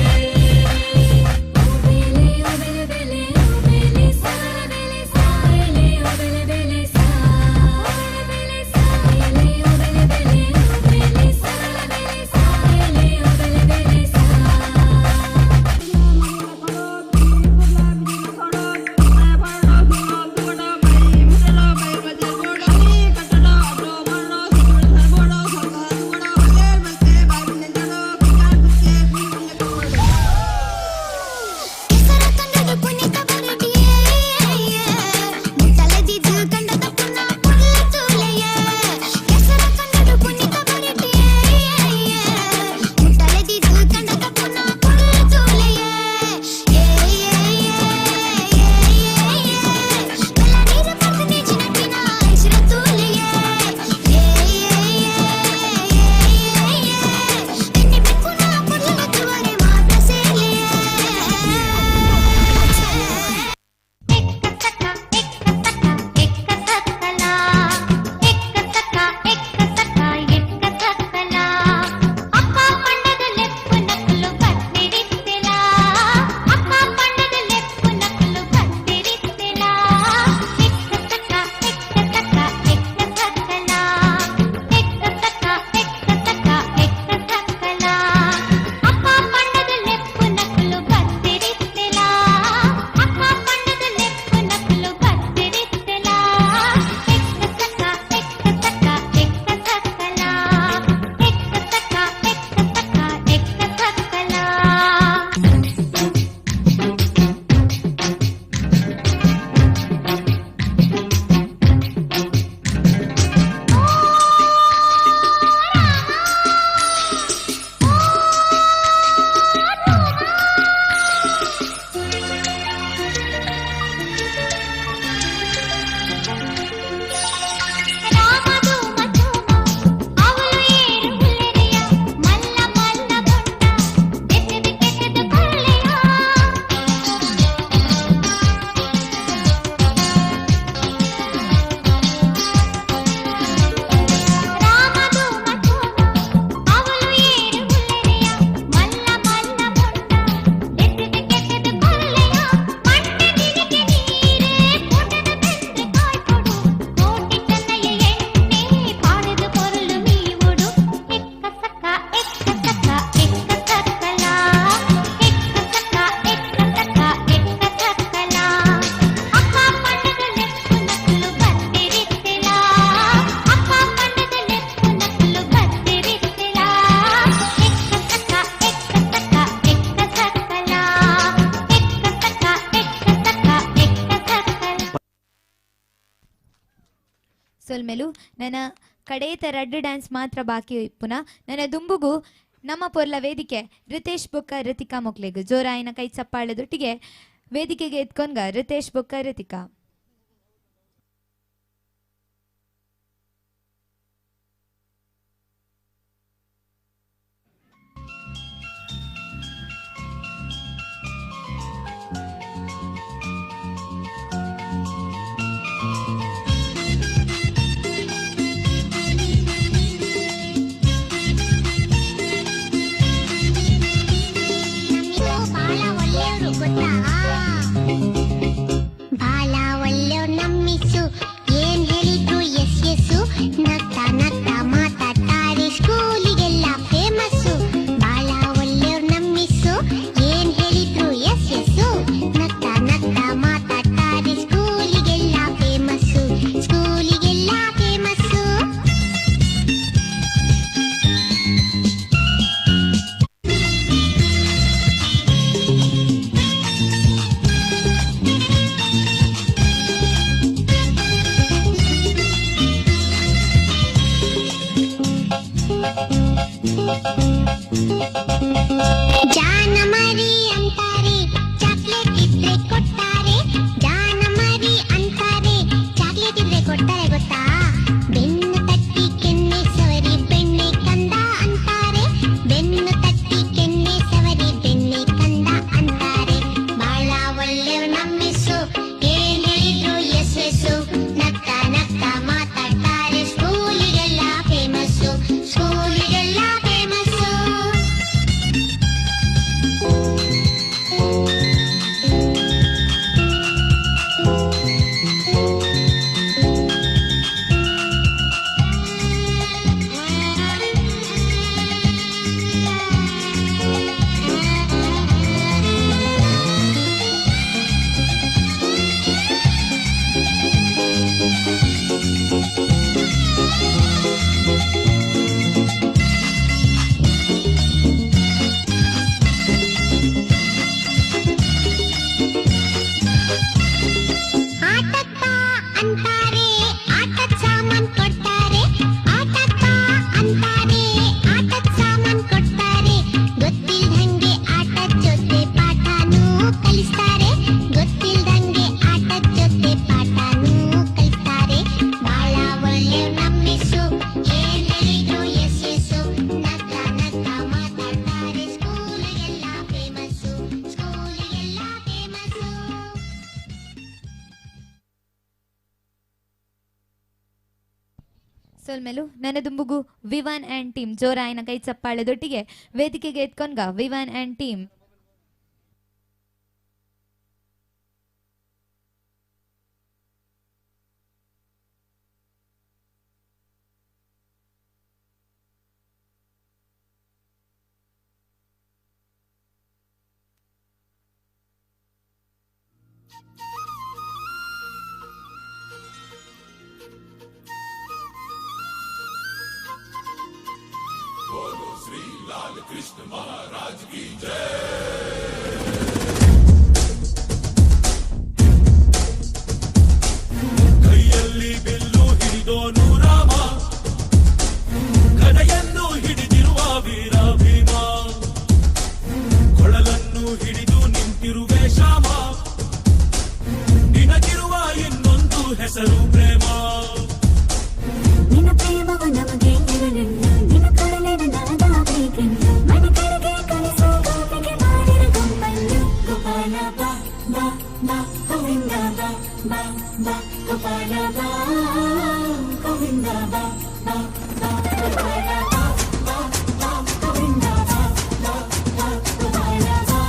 ಸೊಲ್ಮೆಲು ನನ್ನ ಕಡೇತ ರಡ್ಡು ಡ್ಯಾನ್ಸ್ ಮಾತ್ರ ಬಾಕಿ ಪುನಃ ನನ್ನ ದುಂಬುಗು ನಮ್ಮ ಪೊರ್ಲ ವೇದಿಕೆ ರಿತೇಶ್ ಬೊಕ್ಕ ರಿತಿಕಾ ಮೊಕ್ಲೆಗು ಜೋರಾಯಿನ ಕೈ ಚಪ್ಪಾಳೆದೊಟ್ಟಿಗೆ ವೇದಿಕೆಗೆ ಎತ್ಕೊಂಗ ರಿತೇಶ್ ಬೊಕ್ಕ ರಿತಿಕಾ. ಗೊತ್ತಾ? ಬಾಳ ಒಳ್ಳೆಯವ್ರ್ ನಮ್ಮಿಸ್ಸು, ಏನ್ ಹೇಳಿದ್ರು ಎಸ್ ಎಸ್ಸು. ನಗ್ತಾ ನಗ್ತಾ ಮಾತಾಡ್ತಾರೆ, ಸ್ಕೂಲಿಗೆಲ್ಲ ಫೇಮಸ್ಸು. ಬಾಳ ಒಳ್ಳೆಯವ್ರ್ ನಮ್ಮಿಸ್ಸು, ಏನ್ ಹೇಳಿದ್ರು ಎಸ್ ಎಸ್ಸು. ನಗ್ತಾ ನಗ್ತಾ ಮಾತಾಡ್ತಾರೆ, ಸ್ಕೂಲಿಗೆಲ್ಲ ಫೇಮಸ್ಸು, ಸ್ಕೂಲಿಗೆಲ್ಲ ಫೇಮಸ್ಸು. ಜಾನ ಮರಿ ಅಂತಾರೆ, ಚಾಕ್ಲೇಟ್ ಇದ್ರೆ ಕೊಡ್ತಾರೆ. ಜಾನ ಮರಿ ಅಂತಾರೆ, ಚಾಕ್ಲೇಟ್ ಇದ್ರೆ ಕೊಡ್ತಾರೆ ಗೊತ್ತಾ? ಬೆನ್ನು ತಟ್ಟಿ ಕೆನ್ನೆ ಸವರಿ ಬೆಣ್ಣೆ ಕಂದ ಅಂತಾರೆ. ಬೆನ್ನು ತಟ್ಟಿ ಕೆನ್ನೆ ಸವರಿ ಬೆಣ್ಣೆ ಕಂದ ಅಂತಾರೆ. ಬಾಳ ಒಳ್ಳೆಯವ್ ನಮ್ಮಿಸ್ಸು, ಏನ್ ಹೇಳಿದ್ರು ಎಸ್ ಎಸ್ಸು. ನಗ್ತಾ ನಗ್ತಾ ಮಾತಾಡ್ತಾರೆ, ಸ್ಕೂಲಿಗೆಲ್ಲ ಫೇಮಸ್ಸು, ಸ್ಕೂಲಿಗೆಲ್ಲ ಫೇಮಸ್ಸು. ಆಟಕ್ಕ ಅಂತಾರೆ, ಆಟದ ಸಾಮಾನ್ ಕೊಡ್ತಾರೆ. ಆಟಕ್ಕ ಅಂತಾರೆ, ಆಟದ ಸಾಮಾನ್ ಕೊಡ್ತಾರೆ. ಗೊತ್ತಿಲ್ದಂಗೆ ಆಟದ ಜೊತೆ ಪಾಠನೂ ಕಲಿಸ್ತಾರೆ. ಗೊತ್ತಿಲ್ದಂಗೆ ಆಟದ ಜೊತೆ ಪಾಠನೂ ಕಲಿಸ್ತಾರೆ. ಬಾಳ ಒಳ್ಳೆಯವ್ರ್ ನಮ್ಮಿಸ್ಸು, ಏನ್ ಹೇಳಿದ್ರು ಎಸ್ ಎಸ್ಸು. ನಗ್ತಾ ನಗ್ತಾ ಮಾತಾಡ್ತಾರೆ, ಸ್ಕೂಲಿಗೆಲ್ಲ ಫೇಮಸ್ಸು, ಸ್ಕೂಲಿಗೆಲ್ಲ ಫೇಮಸ್ಸು. ಸೊಲ್ಮೆಲು ನನದುಂಬುಗು ವಿವಾನ್ ಆ್ಯಂಡ್ ಟೀಮ್ ಜೋರಾಯನ ಕೈ ಚಪ್ಪಾಳೆದೊಟ್ಟಿಗೆ ವೇದಿಕೆಗೆ ಎತ್ಕೊಂಡ್ಗ ವಿವಾನ್ ಆ್ಯಂಡ್ ಟೀಮ್. बोलो श्री लाल कृष्ण महाराज की जय. ಕೈಯಲ್ಲಿ ಬಿಲ್ಲು ಹಿಡಿದೋನು ರಾಮ, ಗದೆಯನ್ನು ಹಿಡಿದಿರುವ ವೀರ ಭೀಮ, ಕೊಳಲನ್ನು ಹಿಡಿದು ನಿಂತಿರುವೆ ಶ್ಯಾಮ, ನಿನಗಿರುವ ಇನ್ನೊಂದು ಹೆಸರು ಪ್ರೇಮ. ನಿನ್ನ ಪ್ರೇಮವ ನಮಗೆ ಇರಲಿಲ್ಲ, ನಿನ್ನ ಕೊಡಲಿನ ನನಗಾಗಬೇಕೆಂದು ಮನೆ ಕಡೆಗೆ ಕಳಿಸೋ ಗೋಪಿಗೆ ಮಾಡಿರ ಗುಂಪನ್ನು. ಗೋಪಾಲ ಬಾ ಬಾ ಬಾ, ಗೋವಿಂದ ಬಾ ಬಾ ಬಾ, ಗೋಪಾಲ ಬಾ, ಗೋವಿಂದ ಬಾ ಬಾ ಬಾ, ಗೋಪಾಲ ಬಾ ಬಾ ಬಾ, ಗೋವಿಂದ ಬಾ ಬಾ ಬಾ, ಗೋಪಾಲ ಬಾ,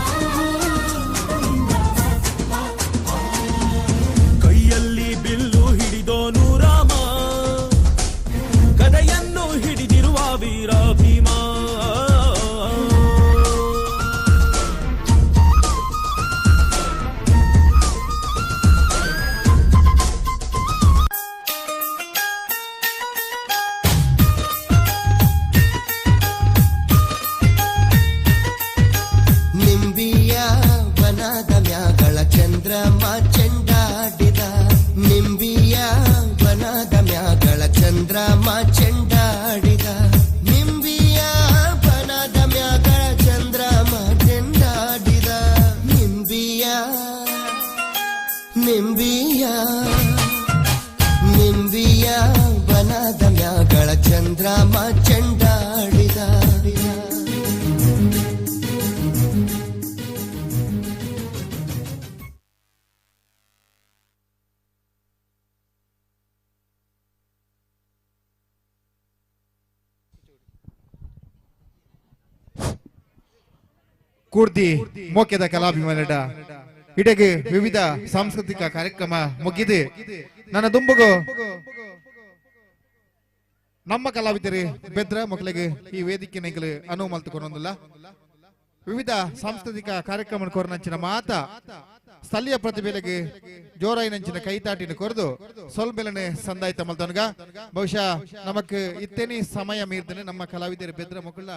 ಗೋವಿಂದ ಬಾ ಬಾ ಬಾ. ಕೈಯಲ್ಲಿ ಬಿಲ್ಲು ಹಿಡಿದೋನು ರಾಮ, ಗದೆಯನ್ನು ಹಿಡಿದಿರುವ ವೀರ ಭೀಮ. ನಿಂಬಿಯ ವನದ ಮ್ಯಾಗಳ ಚಂದ್ರಮ ಚೆಂಡಾಡಿದ, ನಿಂಬಿಯ ವನದ ಮ್ಯಾಗಳ ಚಂದ್ರಮ ಚೆಂಡಾಡಿದ, ನಿಂಬಿಯ ವನದ ಮ್ಯಾಗಳ ಚಂದ್ರಮ ಚೆಂಡಾಡಿದ, ನಿಂಬಿಯ ನಿಂಬಿಯ ನಿಂಬಿಯ ವನದ ಮ್ಯಾಗಳ ಚಂದ್ರಮ ಚೆಂಡಾಡಿದ. ಕೂರ್ದಿ ಮೋಕೆದ ಕಲಾಭಿಮಾನಿಡ ಇಡೆಗೆ ವಿವಿಧ ಸಾಂಸ್ಕೃತಿಕ ಕಾರ್ಯಕ್ರಮ ಮುಗಿದು ನನ್ನ ದುಂಬುಗು ನಮ್ಮ ಕಲಾವಿದರು ಬೆದ್ರ ಮಕ್ಕಳಿಗೆ ಈ ವೇದಿಕೆ ನೆಗಲು ಅನುವು ಮಲ್ತುಕೊಂಡೊಂದಿಲ್ಲ. ವಿವಿಧ ಸಾಂಸ್ಕೃತಿಕ ಕಾರ್ಯಕ್ರಮ ಕೋರನಂಚಿನ ಮಾತ ಸ್ಥಳೀಯ ಪ್ರತಿಭೆಲೆಗೆ ಜೋರಾಯಿನಂಚಿನ ಕೈತಾಟಿನ ಕೊರದು ಸೊಲ್ಬೆಲನೆ ಸಂದಾಯ್ತ ಮಲ್ತನಗ ಬಹುಶಃ ನಮಕ್ ಇತ್ತೇನಿ ಸಮಯ ಮೀರ್ದನೆ ನಮ್ಮ ಕಲಾವಿದರು ಬೆದ್ರ ಮಕ್ಕಳ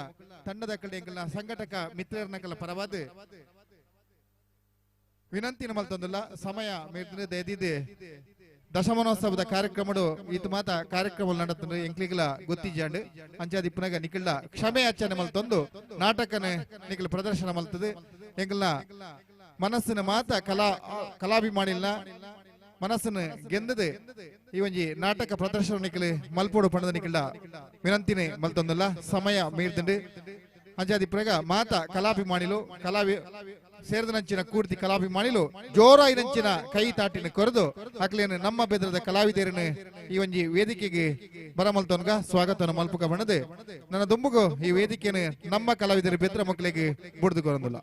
ತಂಡದ ಕಡೆ ಎಂಕಲ್ನ ಸಂಘಟಕ ಮಿತ್ರರನಕಲ ಪರವಾದ ವಿನಂತಿನ ಮಲ್ತೊಂದಿಲ್ಲ. ಸಮಯ ಮೀರ್ದನೆ ದಯದಿದೆ ದಶಮನೋತ್ಸವದ ಕಾರ್ಯಕ್ರಮಡು ಈತ ಮಾತ ಕಾರ್ಯಕ್ರಮ ನಡತಂದ್ರೆ ಎಂಕ್ಲಿಗ್ಲ ಗೊತ್ತಿಜಾಂಡ್ ಅಂಚಾದಿ ಪುನಗ ನಿಖಿಲ್ಡ ಕ್ಷಮೆ ಅರ್ಚನೆ ಮಲ್ತೊಂದು ನಾಟಕನೆ ನಿಖಿಲ್ ಪ್ರದರ್ಶನ ಮಲ್ತದೆ. ಎಂಕಲ್ನ ಮನಸ್ಸಿನ ಮಾತ ಕಲಾಭಿಮಾನಿಲ್ನ ಮನಸ್ಸನ್ನು ಗೆಂದದೆ ಈ ಒಂಜಿ ನಾಟಕ ಪ್ರದರ್ಶನ ನಿಖಿಲ್ ಮಲ್ಪೋಡು ಪಣದ ನಿಖಿಲ್ಡ ವಿನಂತಿನೇ ಮಲ್ತೊಂದಲ್ಲ. ಸಮಯ ಮೀರ್ದಂಡು ಅಂಚಾದಿ ಪುನಗ ಮಾತ ಕಲಾಭಿಮಾನಿಲು ಕಲಾವಿ ಸೇರಿದ ಕೂರ್ತಿ ಕಲಾಭಿಮಾನಿಲು ಜೋರಾಯಿನಂಚಿನ ಕೈ ತಾಟಿನ ಕೊರೆದು ಅಕ್ಲೇನು ನಮ್ಮ ಬೆದ್ರದ ಕಲಾವಿದರನ್ನು ಈ ಒಂಜಿ ವೇದಿಕೆಗೆ ಬರಮಲ್ತೋನ್ಗ ಸ್ವಾಗತವನ್ನು ಮಲ್ಪುಕ ಬಣ್ಣದೆ ನನ್ನ ದುಂಬುಗು ಈ ವೇದಿಕೆಯನ್ನು ನಮ್ಮ ಕಲಾವಿದರ ಬೆದ್ರ ಮಕ್ಕಳಿಗೆ ಬುಡ್ದು ಕೊರಂದಿಲ್ಲ.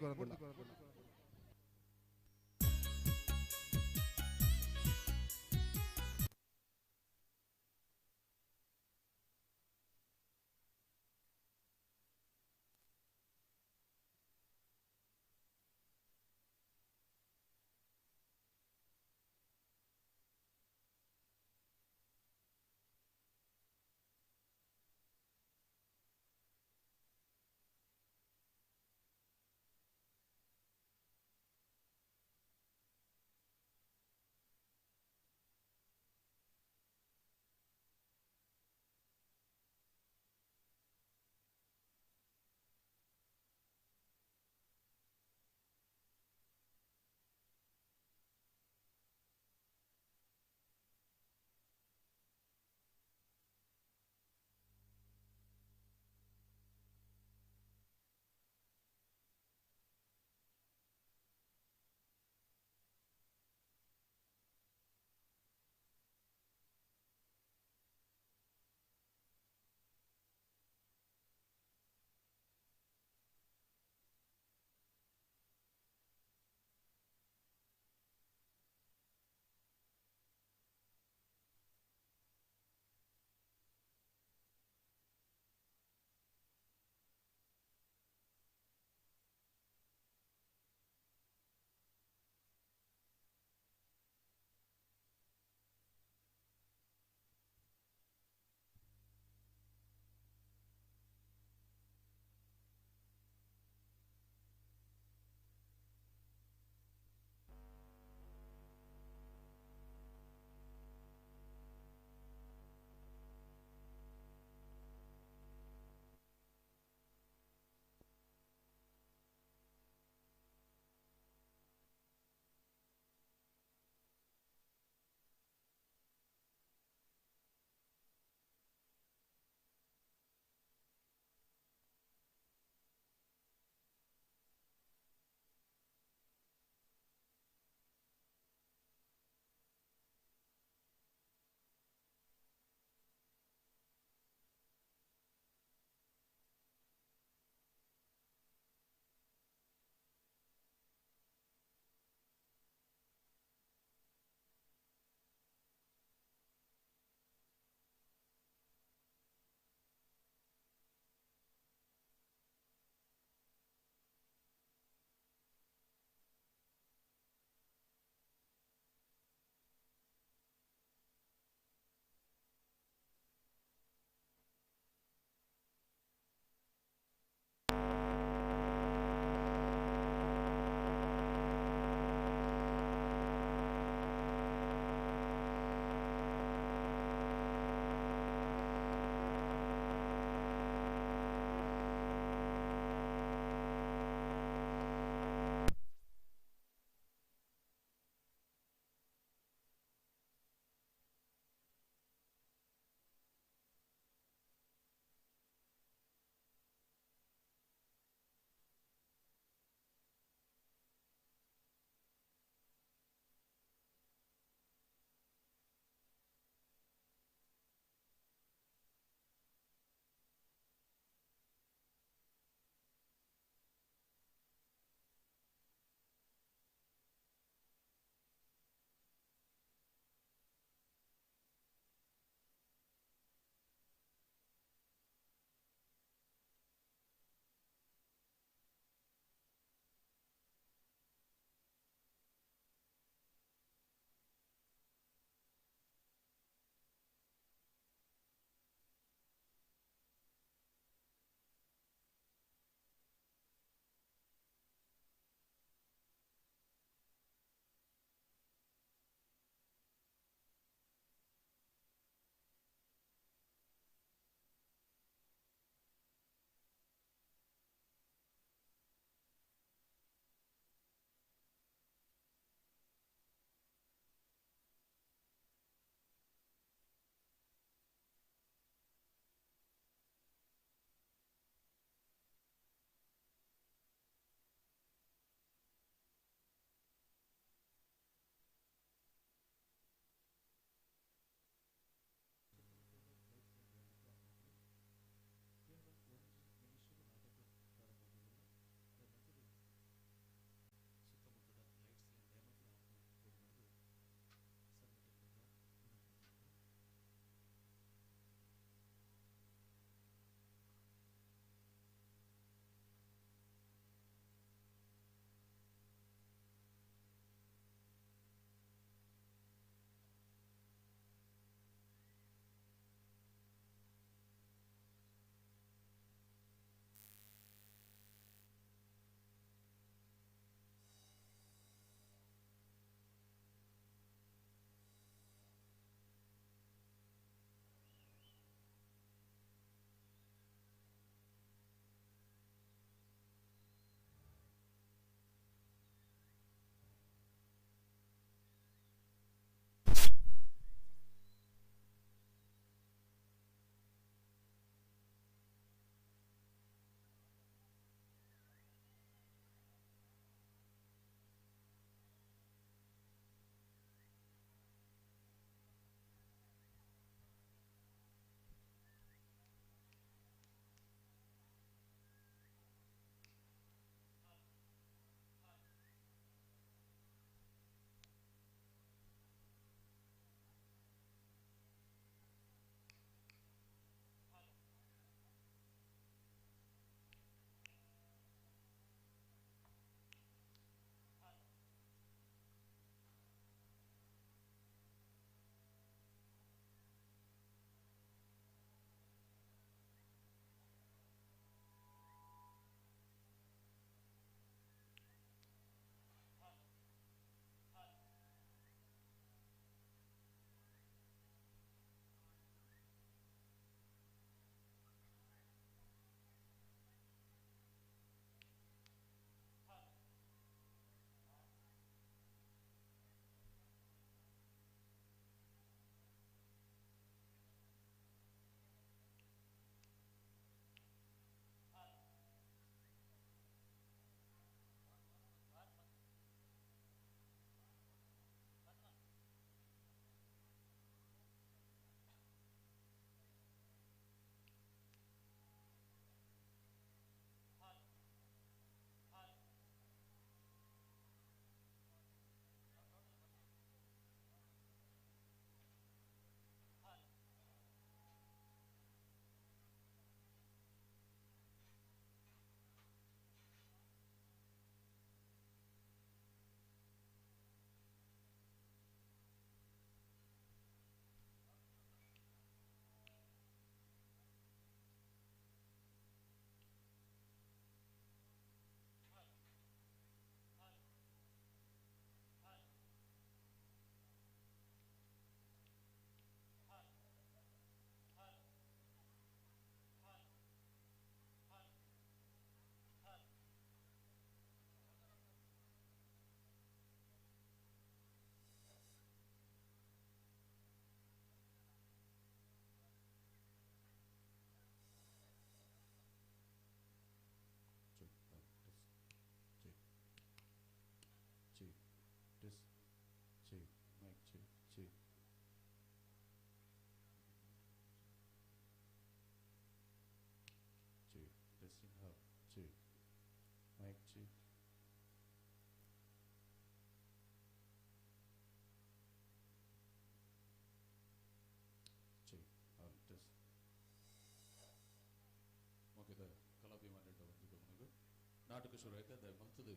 ಶುರುವಾಯ್ತು ದಯಮಲ್ತದು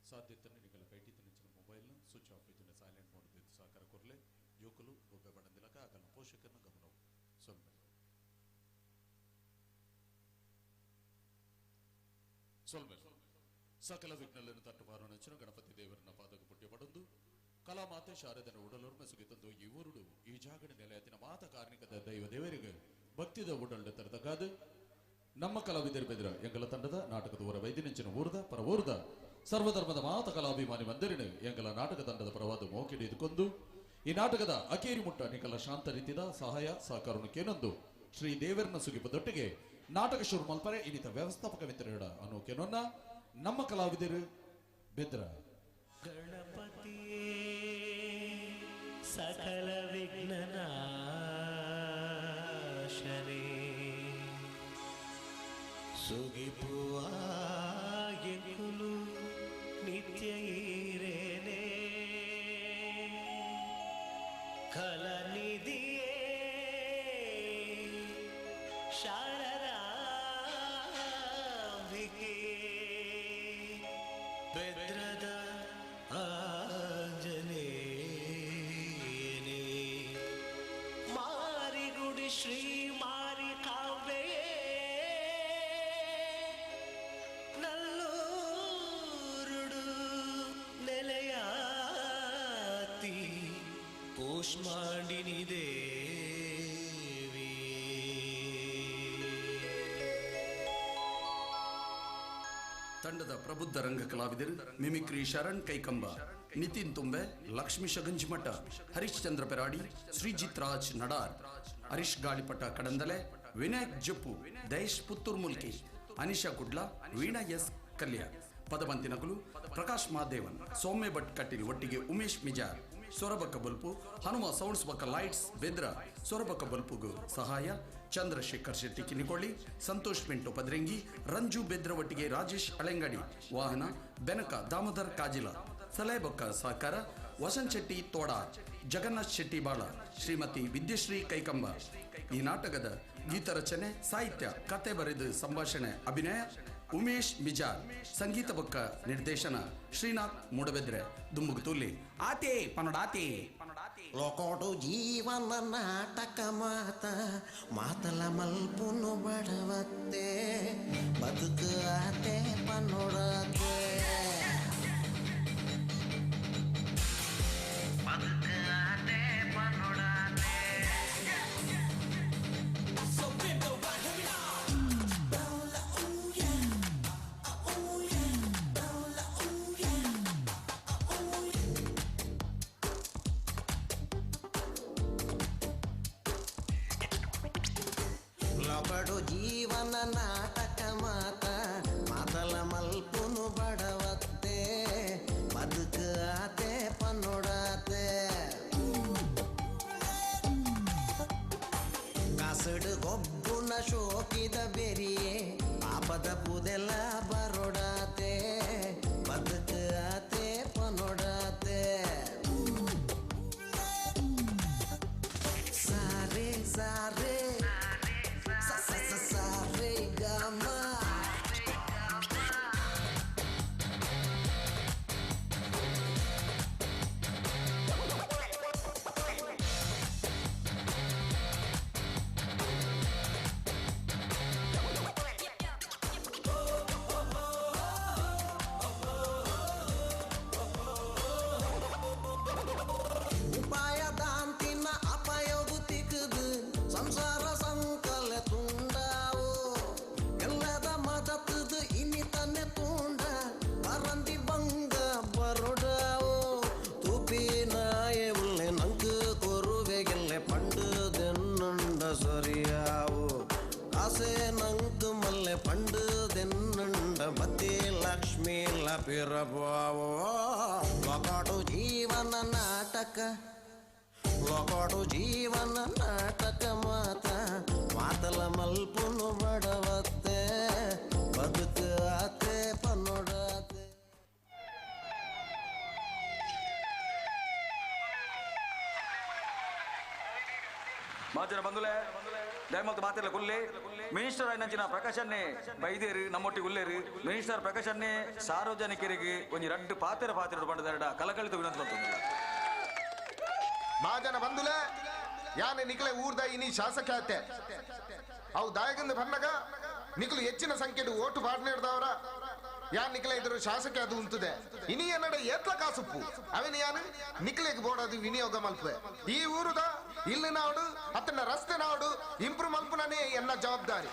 ಸಾಧ್ಯತೆಯನ್ನು ನಿಗಲ ಕೈಟಿ ತಿನ್ನಿಂಚಿನ ಮೊಬೈಲ್ ಸ್ವಿಚ್ ಆಫ್ ಇದ್ದ ಸೈಲೆಂಟ್ ಮೋಡ್ ಸಹಕಾರ ಕೊರಲೆ ಜೋಕುಲು ಗೊಬ್ಬೆ ಬಡಂದಿಲಕ ಆಗಲ್ಲ ಪೋಷಕರನ್ನ ಗಮನವು ಸೊಲ್ಮೆ ಸೊಲ್ಮೆ ಸಕಲ ವಿಘ್ನలను ತಟ್ಟುಪಾರು ಗಣಪತಿ ದೇವರನ್ನ ಪಾದಕ ಪುಟ್ಯ ಪಡೊಂದು ಕಲಾಮಾತೆ ಶಾರದನ ಉಡಲೊರ್ಮೆ ಸುಗಿತಂದು ಈ ಊರುಡು ಈ ಜಾಗಡ ನೆಲೆಯತಿನ ಮಾತ ಕಾರ್ಣಿಕದ ದೈವ ದೇವರಿಗೆ ಭಕ್ತಿದ ಉಡಲ್ಡ ತರತಕಾದು ನಮ್ಮ ಕಲಾವಿದರು ಬೆದ್ರ ಎಂಗಲ ತಂಡದ ನಾಟಕದ ಊರ ವೈದ್ಯನೆಂಚಿನ ಊರ್ದ ಪರ ಊರ್ದ ಸರ್ವಧರ್ಮದ ಮಾತ ಕಲಾಭಿಮಾನಿ ಮಂದಿರಿನ ಎಂಗಲ ನಾಟಕ ತಂಡದ ಪರವಾದ ಮೋಕಿಡಿದುಕೊಂಡು ಈ ನಾಟಕದ ಅಕೇರಿ ಮುಟ್ಟ ನಿಕಲ ಶಾಂತ ರೀತಿದ ಸಹಾಯ ಸಹಕಾರನು ಶ್ರೀ ದೇವರನ್ನ ಸುಗಿಪದೊಟ್ಟಿಗೆ ನಾಟಕ ಶುರು ಮಲ್ಪರೆ ಇನ್ನಿತ ವ್ಯವಸ್ಥಾಪಕ ಮಿತ್ರರ ಅನ್ನೋ ನಮ್ಮ ಕಲಾವಿದರು ಬೆದ್ರ ಗಣಪತಿಯೇ ಸಕಲ ವಿಘ್ನನಾಶನೇ ಸುಗಿಪುವ ಎಂಕುಲು ನಿತ್ಯ ಈರೇನೆ ಕಲನಿಧಿಯೇ ಶಾರದಾಂಬಿಕೆ ಬೆದ್ರದ ಆಂಜನೇಯನೇ ಮಾರಿಗುಡಿ ಶ್ರೀ ಮಾರಿಕಾಂಬೆಯೇ ನಲ್ಲೂರುಡು ನೆಲೆಯಾತಿ ಕೂಷ್ಮಾಂಡಿನಿ ದೇವಿ. ತಂಡದ ಪ್ರಬುದ್ಧ ರಂಗ ಕಲಾವಿದರು ಮಿಮಿಕ್ರಿ ಶರಣ್ ಕೈಕಂಬ, ನಿತಿನ್ ತುಂಬೆ, ಲಕ್ಷ್ಮೀ ಶಗಂಜಿಮಠ, ಹರಿಶ್ಚಂದ್ರ ಪೆರಾಡಿ, ಶ್ರೀಜಿತ್ ರಾಜ್ ನಡಾರ್, ಹರೀಶ್ ಗಾಳಿಪಟ ಕಡಂದಲೆ, ವಿನಾಯಕ್ ಜಪ್ಪು, ದಯೇಶ್ ಪುತ್ತೂರ್ ಮುಲ್ಕಿ, ಅನಿಶಾ ಕುಡ್ಲಾ, ವೀಣಾ ಎಸ್ ಕಲ್ಯ, ಪದವಂತಿ ನಕಲು ಪ್ರಕಾಶ್ ಮಹಾದೇವನ್, ಸೌಮ್ಯ ಭಟ್ ಕಟೀಲ್ ಒಟ್ಟಿಗೆ ಉಮೇಶ್ ಮಿಜಾರ್, ಸೊರಬಕ ಬಲ್ಪು, ಹನುಮ ಸೌಂಡ್ಸ್ ಬಕ ಲೈಟ್ಸ್ ಬೆದ್ರ, ಸೊರಬಕ ಬಲ್ಪುಗು ಸಹಾಯ ಚಂದ್ರಶೇಖರ್ ಶೆಟ್ಟಿ ಕಿನಿಕೊಳ್ಳಿ, ಸಂತೋಷ್ ಪಿಂಟು ಪದ್ರಂಗಿ, ರಂಜು ಬೆದ್ರ ಒಟ್ಟಿಗೆ ರಾಜೇಶ್ ಅಳೆಂಗಡಿ, ವಾಹನ ಬೆನಕ ದಾಮೋದರ್ ಕಾಜಿಲ, ಸಲಹೆ ಬೊಕ್ಕ ಸಹಕಾರ ವಸಂತ್ ಶೆಟ್ಟಿ ತೋಡಾ, ಜಗನ್ನಾಥ್ ಶೆಟ್ಟಿ ಬಾಳ, ಶ್ರೀಮತಿ ವಿದ್ಯಶ್ರೀ ಕೈಕಂಬ. ಈ ನಾಟಕದ ಗೀತರಚನೆ, ಸಾಹಿತ್ಯ, ಕತೆ ಬರೆದು ಸಂಭಾಷಣೆ, ಅಭಿನಯ ಉಮೇಶ್ ಮಿಜಾರ್, ಸಂಗೀತ ಬೊಕ್ಕ ನಿರ್ದೇಶನ ಶ್ರೀನಾಥ್ ಮೂಡಬೆದ್ರೆ. ದುಂಬುಗುತುಲಿ ಆತೆ ಪನಡಾತೆ ಲೋಕೋಟು ಜೀವನ ನಾಟಕ ಮಾತ ಮಾತಲ ಮಲ್ಪುನು ಬಡವತ್ತೆ ಬದುಕು ಆತೆ ಪನ್ನೊಡತೆ ಬದುಕು ಆತೆ ಪನ್ನೊಡತೆ. ಲೊಕಡು ಜೀವನ ನಾಟಕ ಮಾತ ಮಾತಲ ಮಲ್ಪುನು ಬಡವತ್ತೆ ಬದುಕು ಆತೆ ಪನ್ನೊಡತೆ ಕಾಸಡು ಗೊಬ್ಬುನ ಶೋಕಿದ ಬೆರಿಯೇ ಪಾಪದ ಪುದೆಲ್ಲ ಬರೊಡಾತೆ ಬದುಕು ಆತೆ ಪನ್ನೊಡಾತೆ. ಸಾರೆ ಸಾರೆ ಸ ಸ ಸ ಸಾರೆ ಗಮ ಉಪಾಯ ದಾಂತಿನ ಅಪಾಯೋಗು ತಿಕ್ಕದು ಸಂಸಾರ ಸಂಕಲ ತುಂಡಾವು ಎಲ್ಲದ ಮದತದು ಇನ್ನಿತನೆ ತುಂಡ ಪರಂದಿ ಬಂಗ ಬರೊಡಾವು ತುಪಿ ನಾಯೆ ಉಳ್ಳೆ ನಂಕು ಕೊರುವೆಗೆಲ್ಲೆ ಪಂಡುದೆನ್ನುಂಡ ಸರಿಯಾವು ಆಸೆ ನಂಕು ಮಲ್ಲೆ ಪಂಡುದೆನ್ನುಂಡ ಬತ್ತಿ ಲಕ್ಷ್ಮೀ ಲಪಿರಬಾವೋ. ಲೊಕಟು ಜೀವನ ನಾಟಕ ಲೊಕಟು ಜೀವನ ನಾಟಕ ಮಾತ ಮಾತಲ ಮಲ್ಪುನು ಬಡವತ್ತೆ ಬದುಕು ಆತೆ ಪನ್ನೊಡಾತೆ. ಮಾಜನ ಬಂಧುಲೆ ದಯಮಲ್ತು ಮಾತಿರ್ಲ ಕುಲ್ಲೆ ಮಿನಿಸ್ಟರ್ ಆಯ್ನಂಚಿನ ಪ್ರಕಾಶನ್ನೇ ಬೈದೇರು ನಮ್ಮೊಟ್ಟಿಗೆ ಉಲ್ಲೇರು ಮಿನಿಸ್ಟರ್ ಪ್ರಕಾಶನ್ನೇ ಸಾರ್ವಜನಿಕರಿಗೆ ಒಂಜಿ ರಡ್ಡು ಪಾತೆರ ಪಾತೆರ ಪಂಡದರಡ ಕಲಕಳಿತ ವಿನಂತಿ ಮಲ್ತೊಂದುಲ್ಲ. ಮಹಾಜನ ಬಂಧುಲೆ ಯಾನೆ ನಿಕ್ಲೆ ಊರ್ದ ಇನಿ ಶಾಸಕ ಆತೆ ಅವು ದಾಯಗಂದ ಬನ್ನಗ ನಿಕ್ಲು ಹೆಚ್ಚಿನ ಸಂಖ್ಯೆಡು ಓಟು ಪಾಡ್ನೇಡ್ದವರ ಯಾನ್ ನಿಕ್ಲೆ ಇದ್ರು ಶಾಸಕ ಅದು ಉಂತುದೆ ಇನಿ ಎನ್ನಡ ಏತ್ಲ ಕಾಸುಪ್ಪು ಅವನ ಯಾನು ನಿಕ್ಲೆಗ್ ಬೋಡದು ವಿನಿಯೋಗ ಮಲ್ಪೆ ಈ ಊರುದ ಇಲ್ಲಿ ನಾಡು ಅತನ ರಸ್ತೆ ನಾಡು ಇಂಪ್ರೂವ್ ಮಲ್ಪುನನೇ ಎನ್ನ ಜವಾಬ್ದಾರಿ.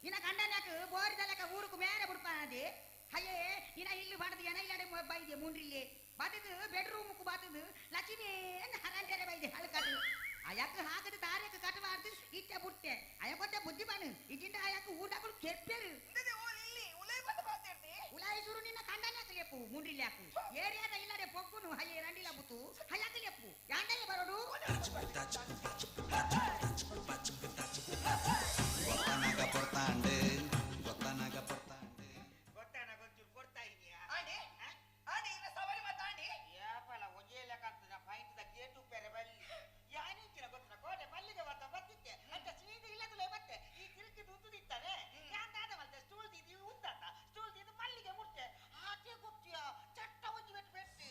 ನಿನ್ನ ಗಂಡನಕ್ ಬೋರಿದಲಕ ಊರುಕು ಮೇರೆ ಬುಡ್ಪಾನದೆ ಅಯ್ಯೇ ನಿನ್ನ ಇಲ್ಲು ಬಾಡದು ಎನ ಇಲ್ಲಡೆ ಬೈದೆ ಮುಂಡ್ರಿಲ್ಲೆ ಬಾತದು ಬೆಡ್ರೂಮ್ಕು ಬಾತದು ಲಕ್ಷ್ಮೀ ಹರಂಟೆರೆ ಬೈದೆ ಹಳಕದು ಅಯಕ್ ಹಾಕದು ತಾರೇಕ್ ಕಟ್ಟಬಾರ್ದು ಇಟ್ಟೆ ಬುಟ್ಟೆ ಅಯಕೊಟ್ಟೆ ಬುದ್ಧಿ ಬಾನು ಇಟ್ಟಿಂದ ಅಯಕ್ ಊಟಗಳು ಕೆಪ್ಪೆರು ಉಲಾಯಿ ಸುರು ನಿನ್ನ ಕಂಡನೆ ಲೆಪ್ಪು ಮುಂಡ್ರಿಲ್ಯಾಕು ಏರಿಯಾದ ಇಲ್ಲಡೆ ಪೊಕ್ಕುನು ಹಯ್ಯೆ ರಂಡಿಲ ಬುತ್ತು ಹಯ್ಯಾಕ ಲೆಪ್ಪು ಯಾಂಡಯ್ಯ ಬರೋಡು. ಗೊತ್ತನಾಗ ಪೊರ್ತಾಂಡು, ಗೊತ್ತನಾಗ ಪೊರ್ತಾಂಡು. ಏಪಲ ಒಂಜೇ ಲೆಕ್ಕ ಆಗ್ತದ ಫೈಂಟ್ the gate ಉಪ್ಪೆರೆ ಬಲ್ಲಿ ಯಾನಿಂಚಿನ ಗೊತ್ತಿನ ಕೋಟೆ ಮಲ್ಲಿಗೆ ಬತ್ತ ಬತ್ತಿತ್ತೆ ಅಂತ ಸೀದ ಇಲ್ಲದಲೇ ಬತ್ತೆ ಈ ತಿರುಗಿ ಉದ್ದುದಿತ್ತಾನೆ ಯಾನ್ ದಾದ ಮಲ್ತೆ ಸ್ಟೂಲ್ ದಿದ್ದು ಉದ್ದಾತ ಸ್ಟೂಲ್ ದಿದ್ದು ಮಲ್ಲಿಗೆ ಮುಟ್ಟೆ ಆಚೆ ಗೊತ್ತಿಯ ಚಟ್ಟ ಒಂಜಿ ಬೆಟ್ಟು ಬೆಟ್ಟು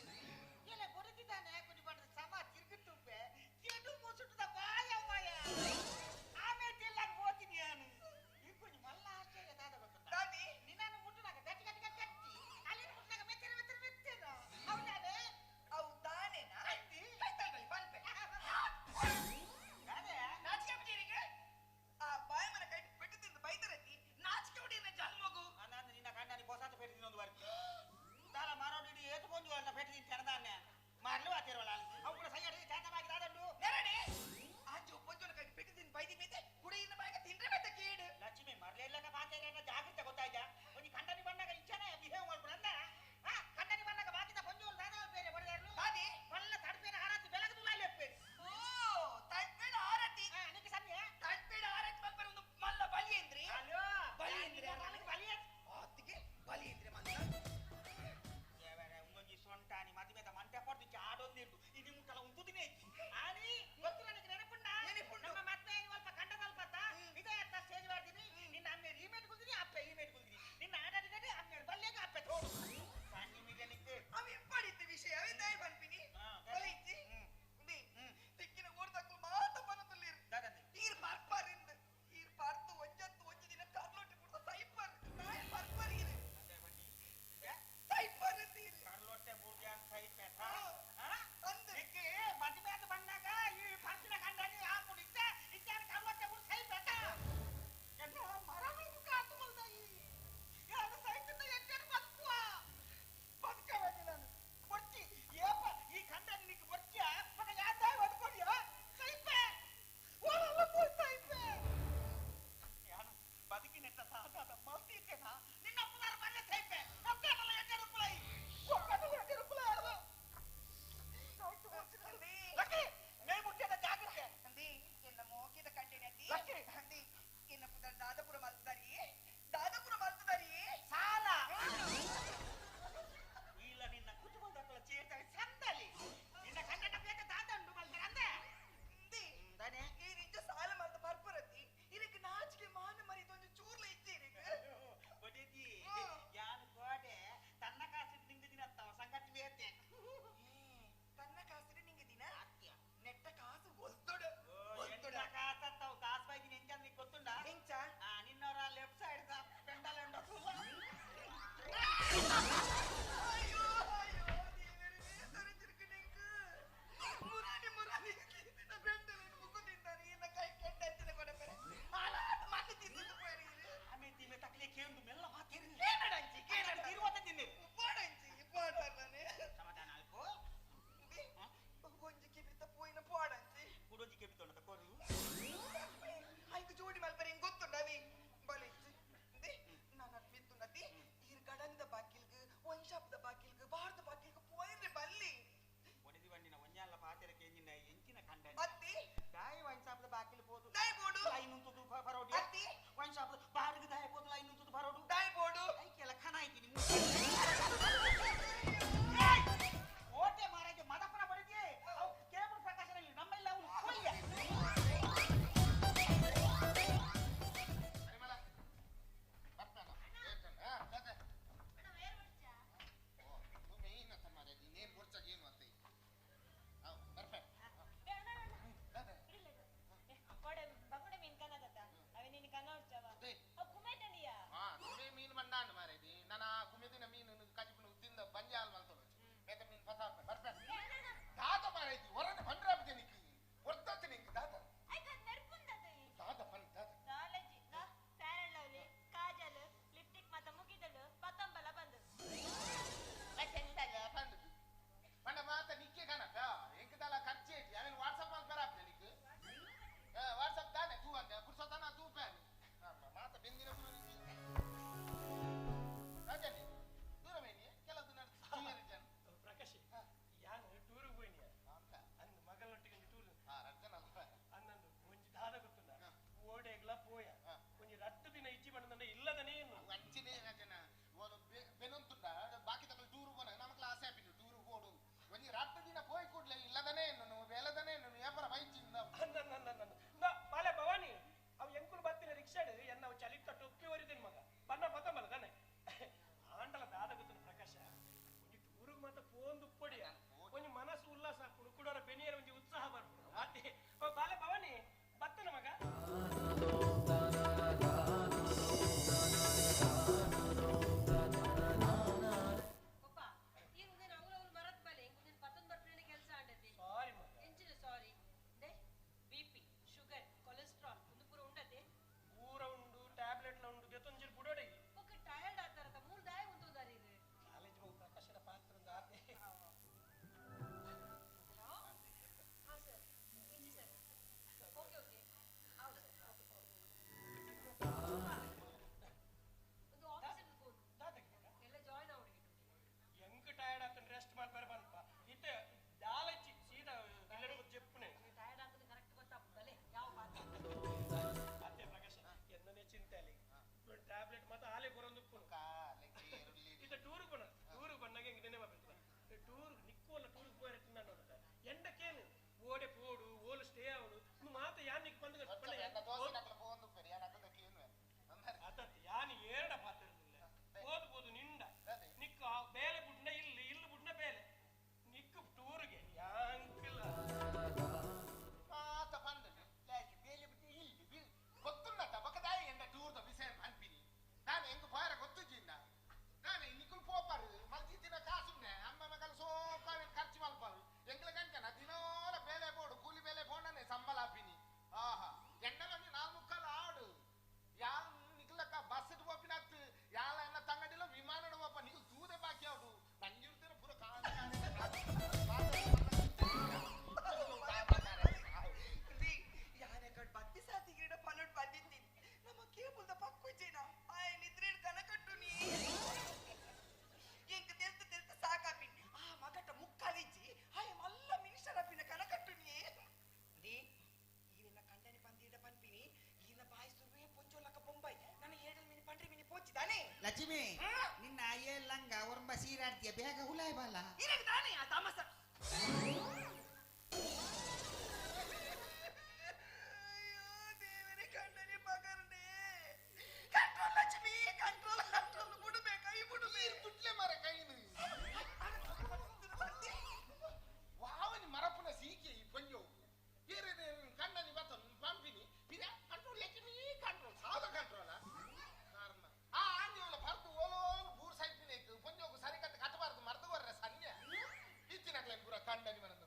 ಎಲ್ಲ ಕೊಡುತ್ತಿದ್ದಾನೆ ಕುಡಿ ಬಂದ್ರೆ ಸಮ ತಿರುಗಿ ತುಪ್ಪೆ ಕೆಡು ಮುಸುಟದ ಬಾಯ ಮಾಯ. ಬಾಲೆ ಭವಾನಿ ಬತ್ತನ ಮಗ. ಸಾರಿ, ಶುಗರ್, ಕೊಲೆಸ್ಟ್ರಾಲ್ ಒಂದು ಪೂರ ಉಂಡತೆ. ಪೂರ ಉಂಡು, ಟ್ಯಾಬ್ಲೆಟ್ ಲ ಉಂಡು, ಗೆತೊಂಜಿರ್ ಬುಡೋಡೆ. ಬೊಕ್ಕ ಟಯರ್ಡ್ ಆತಾರತ, ಮೂಲು ದಾಯ ಉಂತುದಾರಿ ಇದು. ಕಾಲೇಜ್ ಹೋಗಿ ಪ್ರಕಾಶನ ಪಾತ್ರ ಒಂದು ಆತೆ. ಹಲೋ, ಹಾ ಸರ್, ಇಂಚಿ ಸರ್. ಓಕೆ ಓಕೆ, ಹೌದು ಸರ್. ಒಂದು ಆಫೀಸರ್ ಫೋನ್ ಎಲ್ಲ ಜಾಯ್ನ್ ಆವಡಿಗೆ. ಎಂಕ್ ಟಯರ್ಡ್ ಆತನ, ರೆಸ್ಟ್ ಮಾಡ್ಬಾರ ಬಂದಪ್ಪ. ಇತ್ತೆ ದಾಲಚ್ಚಿ ಸೀದಾ ಇಲ್ಲಡೆ ಜೆಪ್ಪುನೆ. ಟಯರ್ಡ್ ಆಗ್ತದೆ, ಕರೆಕ್ಟ್ ಗೊತ್ತಾಗ್ತದಲ್ಲೇ ಯಾವ ಮಾತು. ಅತ್ತೆ ಪ್ರಕಾಶ ಎನ್ನನೇ ಚಿಂತೆ ಅಲ್ಲಿ ಟ್ಯಾಬ್ಲೆಟ್ ಮಾತ್ರ ಆಲೆ ಕೊರೊಂದು. ಇತ್ತ ಟೂರ್ ಬಣ್ಣ, ಟೂರ್ ಬಣ್ಣಗೆ ಹೆಂಗ್ ನೆನೆ ಮಾಡ್ಬೇಕು. ಟೂರ್ ನಿಕ್ಕೋಲ್ಲ, ಟೂರ್ ಪೋಯರೆ ತಿನ್ನೋಣ. ಎಂಡಕ್ಕೇನು ಓಡೆ ಪೋಡು, ಓಲು ಸ್ಟೇ ಅವಡು ಇನ್ನು ಮಾತ ಯಾನ್ ನಿಕ್ ಬಂದು ಅತತ್ ಯಾನ್ ಏರಡ ಪಾತಿರ್ಲಿಲ್ಲ. ಹೋದ್ ಬೋದು ನಿಂಡ ನಿಕ್ಕ ಬೇಲೆ ಬುಡ್ನ ಇಲ್ಲಿ, ಇಲ್ಲಿ ಬುಡ್ನ ಬೇಲೆ ನಿಕ್ಕು ಟೂರ್ಗೆ ಯಾಂಕಿಲ್ಲ. ಮಾತ ಪಂದನು ಲಾಕಿ ಬೇಲೆ ಬಿಟ್ಟು ಇಲ್ಲಿ ಗೊತ್ತುಂಡತ ಬಕದಾಯ ಎಂಡ ಟೂರ್ದ ವಿಷಯ ಅನ್ಪಿನಿ. ನಾನು ಹೆಂಗ್ ಪೋಯರ ಗೊತ್ತುಜಿನ್ನ. ನಾನು ನಿಕುಲ್ ಪೋಪಾರು ಮಲ್ಜಿತ್ತಿನ ಕಾಸುನ್ನೆ ಅಮ್ಮ ಮಗಲ್ ಸೋಪ ಖರ್ಚು ಮಲ್ಪಾರು. ಎಂಗ್ಲ ಗಂಟನ ದಿನೋಲ ಬೇಲೆ ಬೋಡು, ಕೂಲಿ ಬೇಲೆ ಬೋಂಡನೆ ಸಂಬಳ ಆಪಿನಿ. ಆಹಾ, ಎಂಡಲೊಂಜಿ ನಾಲ್ ಮುಕ್ಕಾಲು ಆಡು. ಯಾಲ್ ನಿಕ್ಲಕ್ಕ ಬಸ್ ಪೋಪಿನತ್ತು, ಯಾಲ ಎನ್ನ ತಂಗಡಿಲ ವಿಮಾನಡ್ ಪೋಪ. ನಿಕುಲ್ ತೂದೆ ಬಾಕಿ ಆಡು ನಂಜಿರ್ತಿನ ಪೂರ. ಯಾನೆ ಕಡ್ ಬತ್ತಿ ಸಾತಿ ಗಿಡ ಪನ್ನೊಡ್ ಬಂದಿದ್ದೀನಿ. ನಮ್ಮ ಕೇಬಲ್ದ ಪಕ್ಕುಜೇನ ಆಯ ನಿದ್ರೆ ಕನ ಕಟ್ಟು ನೀ. ಎಂಕ್ ತೆಲ್ತು ತೆಲ್ತು ಸಾಕಾಪಿನ್. ಆ ಮಗಟ ಮುಕ್ಕಾಲಿಜ್ಜಿ ಆಯ ಮಲ್ಲ ಮಿನಿಸ್ಟರ್ ಅಪಿನ ಕನ ಕಟ್ಟು ನೀ. ಡಿ ಈರಿನ ಕಂಡನಿ ಪಂದಿಡ ಪನ್ಪಿನಿ. ಈನ ಬಾಯಿ ಸುರುವೆ ಪೊಂಚೋಲಕ ಬೊಂಬೈ. ನನ್ನ ಏಡಲ್ ಮಿನಿ ಪಂಡ್ರಿ ಮಿನಿ ಪೋಚಿದಾನೆ. ಲಕ್ಷ್ಮಿ, ನಿನ್ನ ಅಯ್ಯ ಲಂಗ ಒರಂಬ ಸೀರಾಡ್ತೀಯ, ಬೇಗ ಹುಲಾಯ್ ಬಾಲ. ಈರಗ್ ತಾನೆ ಆ ತಾಮಸ. ಕಂಡನಿ ಪಗರ್ನೆ ಕಂಟ್ರೋಲ್ ಲಕ್ಷ್ಮಿ, ಕಂಟ್ರೋಲ್ ಕಂಟ್ರೋಲ್. ಬಿಡಬೇಕು, ಕೈ ಬಿಡು. ಬಿಡ್ಲೆ ಮರ ಕೈನು ವಾವನಿ ಮರಪುನ ಸೀಕೆ ಈ ಪಂಜೋ. ಬೇರೆ ಕಂಡನಿ ಬತ್ತ ಪಂಪಿನಿ ಪಿರ ಕಂಟ್ರೋಲ್ ಲಕ್ಷ್ಮಿ ಕಂಟ್ರೋಲ್ ಸಾದ ಕಂಟ್ರೋಲ ಕಾರಣ. ಆ ಆಂಜೋಲ ಭರ್ತು ಓಲೋಲು ಬೂರ್ ಸೈಪಿನ ಪಂಜೋಗು ಸರಿ ಕಟ್ಟು ಕಟ್ಟಬಾರದು ಮರ್ದು ಬರ್ರೆ ಸನ್ಯ ಇತ್ತಿನಕ್ಲೆ ಪೂರ ಕಂಡನಿ ಮನಂದು.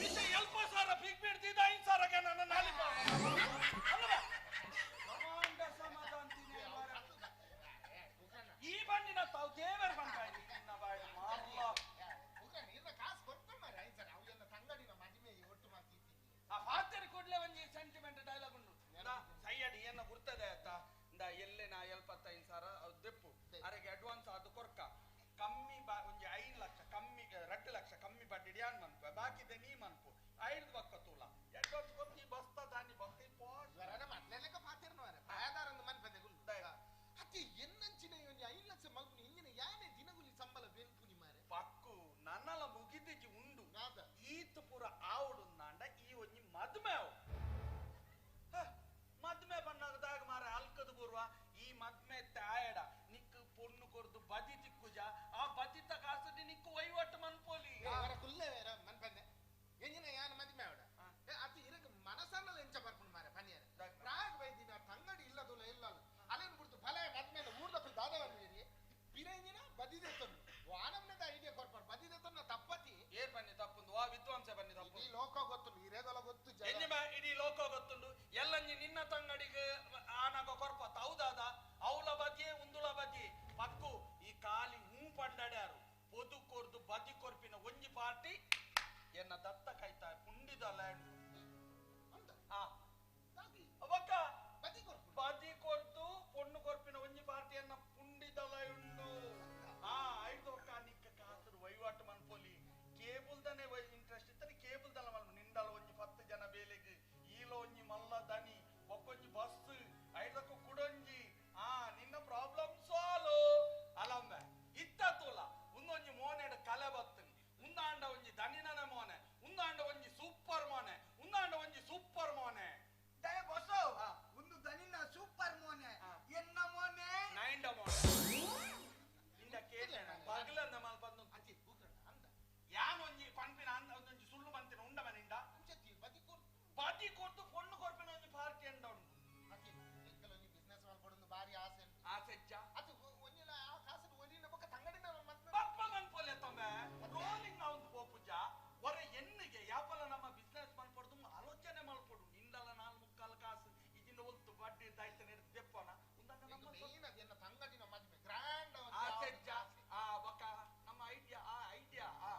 ಇತ್ತೆ ಎಲ್ಪ ಸಾರ ಪಿಗ್ ಬಿಡ್ತಿದ್ದ 5 ಸಾವಿರಕ್ಕೆ ನನ್ನ ನಾಲಿ ಈ ಬಂಡಿನ ತಾವು ದೇವರ ಬಂಡ ನಿನ್ನ ಬಾಯಿ ಮಾರ್ಲ ಆ ಫಾತರ್ ಕೂಡ್ಲೆ ಒಂಜಿ ಸೆಂಟಿಮೆಂಟ್ ಡೈಲಾಗ್ ಉಂಡು ಸೈಯಡ್ ಏನ ಗುರ್ತದೆ ಆಯ್ತಾ ಇಂದ ಎಲ್ಲೆ ನಾ 75 ಸಾವಿರ ದೆಪ್ಪು ಅರೆಗೆ ಅಡ್ವಾನ್ಸ್ ಅದು ಕೊರ್ಕ ಕಮ್ಮಿ ಒಂಜಿ 5 ಲಕ್ಷ ಕಮ್ಮಿ 2 ಲಕ್ಷ ಕಮ್ಮಿ ಬಡ್ಡಿ ಯಾನ್ ಮನ್ಪು ಬಾಕಿದೆ ನೀ ಮನ್ಪು 5 ಬಕ್ಕ ತೂಲ ಅಡ್ವಾನ್ಸ್ ಕೊರ್ತಿ ಬಸ್ತ ದಾನಿ ಬತ್ತಿ ವರನ ಮಟ್ಲೆಲೆಕ ಪಾತಿರ್ನವರೆ ಬಾಯದಾರಂದು ಮನ್ಪೆದೆ ಗುಲ್ಲು ಅತಿ ಎನ್ನಂಚಿನ ಒಂಜಿ 5 ಲಕ್ಷ ಮಲ್ಪುನಿ ಇಂಜಿನ ಯಾನೆ ದಿನಗುಲಿ ಸಂಬಳ ಬೆನ್ಪುನಿ ಮಾರೆ ಪಕ್ಕು ನನ್ನಲ ಮುಗಿದಿಜಿ ಉಂಡು ಈತ್ ಪೂರ ಆವುಡು ನಾಂಡ ಈ ಒಂಜಿ ಮದ್ಮೆ ಅವು ಮದ್ಮೆ ಬಣ್ಣದಾಗ ಮಾರ ಅಲ್ಕದ ಪೂರ್ವ ಈ ಮದ್ಮೆ ತಾಯಡ ನಿಕ್ಕು ಪೊಣ್ಣು ಕೊರ್ದು ಬದಿ ತಿಕ್ಕುಜ ಆ ಬದಿತ ಕಾಸಡಿ ನಿಕ್ಕು ವಹಿವಾಟು ಮನ್ಪೋಲಿ ಅವರ ಕುಲ್ಲೆ ಬೇರ ಮನ್ಪಂದೆ ಎಂಜಿನ ಯಾನ ಮದ್ಮೆ ಆವಡ ಅತಿ ಇರಕ ಮನಸನ್ನಲ ಎಂಚ ಬರ್ಪುಂಡು ಮಾರೆ ಪನಿಯರ ಪ್ರಾಗ್ ಬೈದಿನ ತಂಗಡಿ ಇಲ್ಲದುಲ ಇಲ್ಲ ಅಲೇನು ಬಿಡ್ತು ಫಲ ಮದ್ಮೇಲೆ ಊರ್ದಕ್ಕಲು ದಾದವನ್ ಪಿರಂಜಿನ ಬದಿದೆ ತಂದು ವಾನಮ್ನದ ಐಡಿಯಾ ಕೊರ್ಪಾಡು ಬದಿದೆ ತಂದು ತಪ್ಪತಿ ಏರ್ ಬನ್ನಿ ತಪ್ಪುಂದು ವಾ ವಿದ್ವಾಂಸ ಬನ್ನಿ ತಪ್ಪು ಇಡೀ ಲೋಕ ಗೊತ್ತುಂಡು ಇರೇಗೊಲ ಗೊತ್ತು ಎಂಜಿಮ ಇಡೀ ಲೋಕ ಗೊತ್ತುಂಡು ಎಲ್ಲಂಜಿ ನಿನ್ನ ತಂಗಡಿಗೆ ಆನಾಗ ಕೊರ್ಪ ಹೌದಾದ ಅವಳ ಬದಿಯೇ ಉಂದುಳ ಬದಿ ಪಕ್ಕು ಈ ಕಾಲಿ ಹೂ ಪಂಡಡ್ಯಾರು ಪೊದು ಕೊರ್ದು ಬದಿ ಕೊರ್ಪಿನ ಒಂಜಿ ಪಾರ್ಟಿ ಎನ್ನ ದತ್ತ ಕೈತ ಪುಂಡಿದ ಲ್ಯಾಂಡ್ ಅವಕ್ಕ ಬದಿ ಕೊರ್ದು ಪೊಣ್ಣು ಕೊರ್ಪಿನ ಒಂಜಿ ಪಾರ್ಟಿಯನ್ನ ಪುಂಡಿದಲ ಉಂಡು ಆ ಐದು ಒಕ್ಕ ನಿಕ್ಕ ಕಾಸರು ವಹಿವಾಟು ಮನ್ಪೊಲಿ ಕೇಬುಲ್ದನೆ ಇಂಟ್ರೆಸ್ಟ್ ಇತ್ತನೆ ಕೇಬುಲ್ದಲ ಮಲ್ಪ ನಿಂಡಲ ಒಂಜಿ 10 ಜನ ಬೇಲೆಗೆ ಈಲ ಒಂಜಿ ಮಲ್ಲ ದನಿ ಒಕ್ಕೊಂಜಿ ಬಸ್ ಐದಕ್ಕೂ ಕುಡೊಂಜಿ ಆ ನಿನ್ನ ಪ್ರಾಬ್ಲಮ್ ಸಾಲ್ವ್ ಅಲಂಬೆ ಇತ್ತ ತೂಲ ಉಂದೊಂಜಿ ಮೋನೆಡ್ ಕಲೆ ಬತ್ತುನಿ ಉಂದಾಂಡ ಒಂಜಿ ದನಿನನ ಮೋನೆ ಉಂದಾಂಡ ಒಂಜಿ ಸೂಪರ್ ಮೋನೆ ಉಂದಾಂಡ ಒಂಜಿ ಸೂಪರ್ ಮೋನೆ ದಯ ಬಸೋ ಒಂದು ದನಿನ ಸೂಪರ್ ಮೋನೆ ಎನ್ನ ಮೋನೆ ನೈಂಡ ಮೋನೆ ಇಂದ ಕೇಳೋಣ ಬಗಲಂದ ಮಲ್ಪಂದು ಅತಿ ಬೂಕಣ್ಣ ಅಂದ ಯಾನೊಂಜಿ ಪನ್ಪಿನ ಒಂಜಿ ಸುಳ್ಳು ಬಂತಿನ ಉಂಡ ಮನಿಂಡ ಬದಿ ಕೊರ್ದು ಪೊಣ್ಣು ಕೊರ್ಪಿನ ಒಂಜಿ ಪಾರ್ಟಿ ಅಂಡ ಉಂಡು ಅತಿ ಎಂಕಲೊಂಜಿ ಬಿಸ್ನೆಸ್ ಮಲ್ಪಡೊಂದು ಬಾರಿ ಆಸೆ ಉಂಟು ಆಸೆ ಇಜ್ಜ ಅದು ಒಂಜಿಲ ಆ ಕಾಸು ಒಲಿನ ಬೊಕ್ಕ ತಂಗಡಿನ ಮದ್ಮೆ ಪಪ್ಪ ಮನ್ಪೊಲೆ ತಮ್ಮೆ ರೋಲಿಂಗ್ ಒಂದು ಪೋಪುಜ ಹೊರ ಎನ್ನಿಗೆ ಯಾಪಲ ನಮ್ಮ ಬಿಸ್ನೆಸ್ ಮಲ್ಪಡ್ದು ಆಲೋಚನೆ ಮಲ್ಪಡು ನಿಂಡಲ 4.75 ಕಾಸು ಇಜಿನ ಒಲ್ತು ಬಡ್ಡಿ ದಾಯ್ತ ನೆಡ್ದು ದೆಪ್ಪನ ಉಂದಂಡ ನಮ್ಮ ಮೇನ್ ಅದು ಎನ್ನ ತಂಗಡಿನ ಮದ್ಮೆ ಗ್ರ್ಯಾಂಡ್ ಆಸೆ ಇಜ್ಜ ಆ ಬೊಕ್ಕ ನಮ್ಮ ಐಡಿಯಾ ಆ ಐಡಿಯಾ ಆ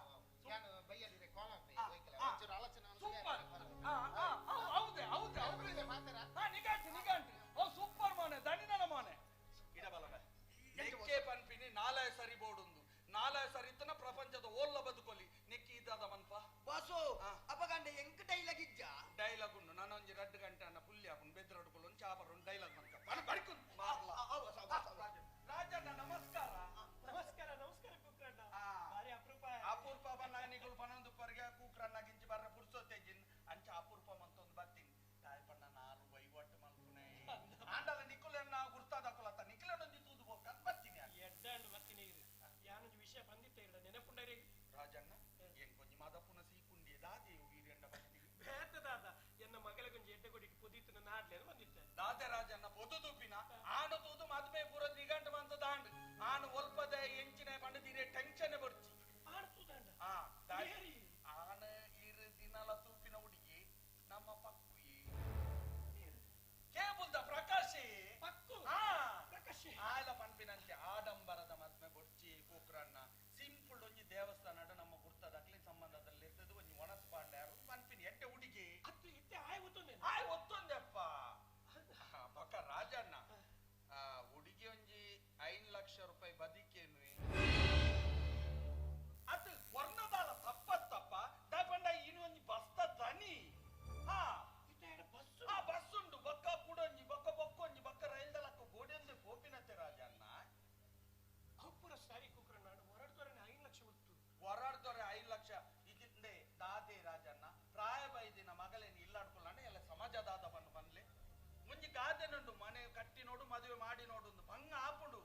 ಯಾನು ಬೈಯಲಿದೆ ಕಾಲ್ ಒಂಚೂರು ಆಲೋಚನೆ ಸೂಪರ್ ಹೌದೇ ಹೌದೇ ಹೌದೇ ಮಾತಾರ ಹಾ ನಿಗಾಂಟು ನಿಗಾಂಟು ಓ ಸೂಪರ್ ಮೋನೆ ದಣಿನ ಮೋನೆ ಇಡಬಲವೆ ನೆಕ್ಕೆ ಪನ್ಪಿನಿ ನಾಲಯ ಸರಿ ಬೋಡುಂದು ನಾಲಯ ಸರಿ ಇತ್ತನ ಪ್ರಪಂಚದ ಓಲ್ಲ ಬದುಕೊಲಿ ನೆಕ್ಕಿ ಇದ್ದಾದ ಮನ್ಪ ಬಾಸು ಅಪಗಂಡ ಎಂಕ್ ಡೈಲಾಗ್ ಇಜ್ಜ ಡೈಲಾಗ್ ಉಂಡು ನಾನು ಒಂಜಿ 2 ಗಂಟೆ ಅನ್ನ ಪುಲ್ಲಿ ಹಾಕೊಂಡು ಬೆದ್ರಡ್ಕೊಳ್ಳು ಒಂದು ಚಾಪರ್ ಡೈಲಾಗ್ ಮನ್ಕ ಬಡ್ಕು ರಾಜಣ್ಣ ನಮಸ್ಕಾರ ನಮಸ್ಕಾರ ನಮಸ್ಕಾರ ಕುಕ್ರಣ್ಣ ಬಾರಿ ಅಪರೂಪ ಅಪೂರ್ಪ ಬನ್ನಾನಿಗಳು ಪನೊಂದು ಪರ್ಗೆ ಕೂಕ್ರಣ್ಣ ಗಿಂಚಿ ಬರ್ರ ಪುರ್ಸೊತ್ತೇಜಿನ್ ಅಂಚ ಅಪೂರ್ಪ ಮಂತೊಂದು ಬತ್ತೀನಿ ತಾಯ್ಪಣ್ಣ ನಾಲು ವಹಿವಾಟು ಮಲ್ಪುನೆ ಆಂಡಲ ನಿಕ್ಕುಲೆನ್ನ ಗುರ್ತಾದಕುಲತ್ತ ನಿಕ್ಕುಲೆನೊಂಜಿ ತೂದು ಬೋಕ ಬತ್ತೀನಿ ಎಡ್ಡಾಂಡು ಬತ್ತೀನಿ ಯಾನೊಂಜಿ ವಿಷಯ ಬಂದಿತ್ತೆ ಇರಡ ನೆನಪುಂಡರೆ ರಾಜಣ್ಣ ಏನ್ ಕೊಂಜಿ ಮಾದಪ್ಪುನ ಸೀಕುಂಡಿ ದಾದೆ ವೀರ್ಯಂಡ ಬತ್ತೀನಿ ಬೇತ ದಾದ ಎನ್ನ ಮಗಳ ಕೊಂಜಿ ಎಡ್ಡೆ ಕೊಡಿಗೆ ಪೊದಿತ್ತು ನನ್ನ ಆಡ್ಲೇನು ಬಂದಿತ್ತೆ ದಾದೆ ರಾಜಣ್ಣ ಪೊದು ತೂಪಿನ ಆನು ತೂದು ಮದ್ಮೆ ಪೂರ ನಿಗಂಟ ಮಂತ ದಾಂಡ್ ಆನು ಒಲ್ಪದೆ ಎಂಚಿನ ಪಂಡದಿರೆ ಟೆನ್ಷನ್ ಬರ್ಚಿ ಆನು ತೂದಾಂಡ ಆ ಆನ ಇರು ದಿನಲ ತೂಪಿನ ಹುಡುಗಿ ನಮ್ಮ ಪಕ್ಕುಯಿ ಕೇಬುಲ್ದ ಪ್ರಕಾಶಿ ಪಕ್ಕು ಪ್ರಕಾಶಿ ಆಲ ಪನ್ಪಿನಂತೆ ಆಡಂಬರದ ಮದ್ಮೆ ಬೊಡ್ಚಿ ಕೂಕ್ರಣ್ಣ ಸಿಂಪಲ್ ಒಂಜಿ ದೇವಸ್ಥಾನ ನಮ್ಮ ಗುರ್ತದಾಗ್ಲಿ ಸಂಬಂಧದಲ್ಲಿ ಇರ್ತದೆ ಒಂಜಿ ಒಣಸ್ ಪಾಂಡ್ಯಾರು ಪನ್ಪಿನ ಎಡ್ಡೆ ಹುಡುಗಿ ಅದು ಇತ್ತೆ ಆಯ್ ಒತ್ತೊಂದೆ ಆಯ್ ಒತ್ತೊಂದೆಪ್ಪ ಪಕ್ಕ ರಾಜಣ್ಣ ಆ ಹುಡುಗಿ ಒಂಜಿ 5 ಲಕ್ಷ ರೂಪಾಯಿ ಬದಿಕೇನು ಅದು ವರ್ಣದಾಲ ತಪ್ಪತ್ತಪ್ಪ ದಾಪಂಡ ಇನ್ನು ಒಂಜಿ ಬಸ್ತ ದನಿ ಹಾ ಆ ಬಸ್ ಉಂಡು ಬಕ್ಕ ಕುಡೊಂಜಿ ಬಕ್ಕ ಬೊಕ್ಕೊಂಜಿ ಬಕ್ಕ ರೈಲ್ದಲಕ್ಕ ಗೋಡೆಂದು ಪೋಪಿನತ್ತೆ ರಾಜಣ್ಣ ಅಪ್ಪುರ ಸಾರಿ ಕುಕ್ರಣ್ಣ ಹೊರಡ್ದೊರೆ 5 ಲಕ್ಷ ಗೊತ್ತು ಹೊರಡ್ದೊರೆ 5 ಲಕ್ಷ ಇದಿಂದೆ ದಾದೆ ರಾಜಣ್ಣ ಪ್ರಾಯ ಬೈದಿನ ಮಗಳೇನು ಇಲ್ಲಾಡ್ಕೊಳ್ಳೋಣ ಎಲ್ಲ ಸಮಾಜದಾದ ಬನ್ನು ಬನ್ಲೆ ಮುಂಜಿ ಗಾದೆ ನೋಡು ಮನೆ ಕಟ್ಟಿ ನೋಡು ಮದುವೆ ಮಾಡಿ ನೋಡು ಒಂದು ಭಂಗ ಆಪುಂಡು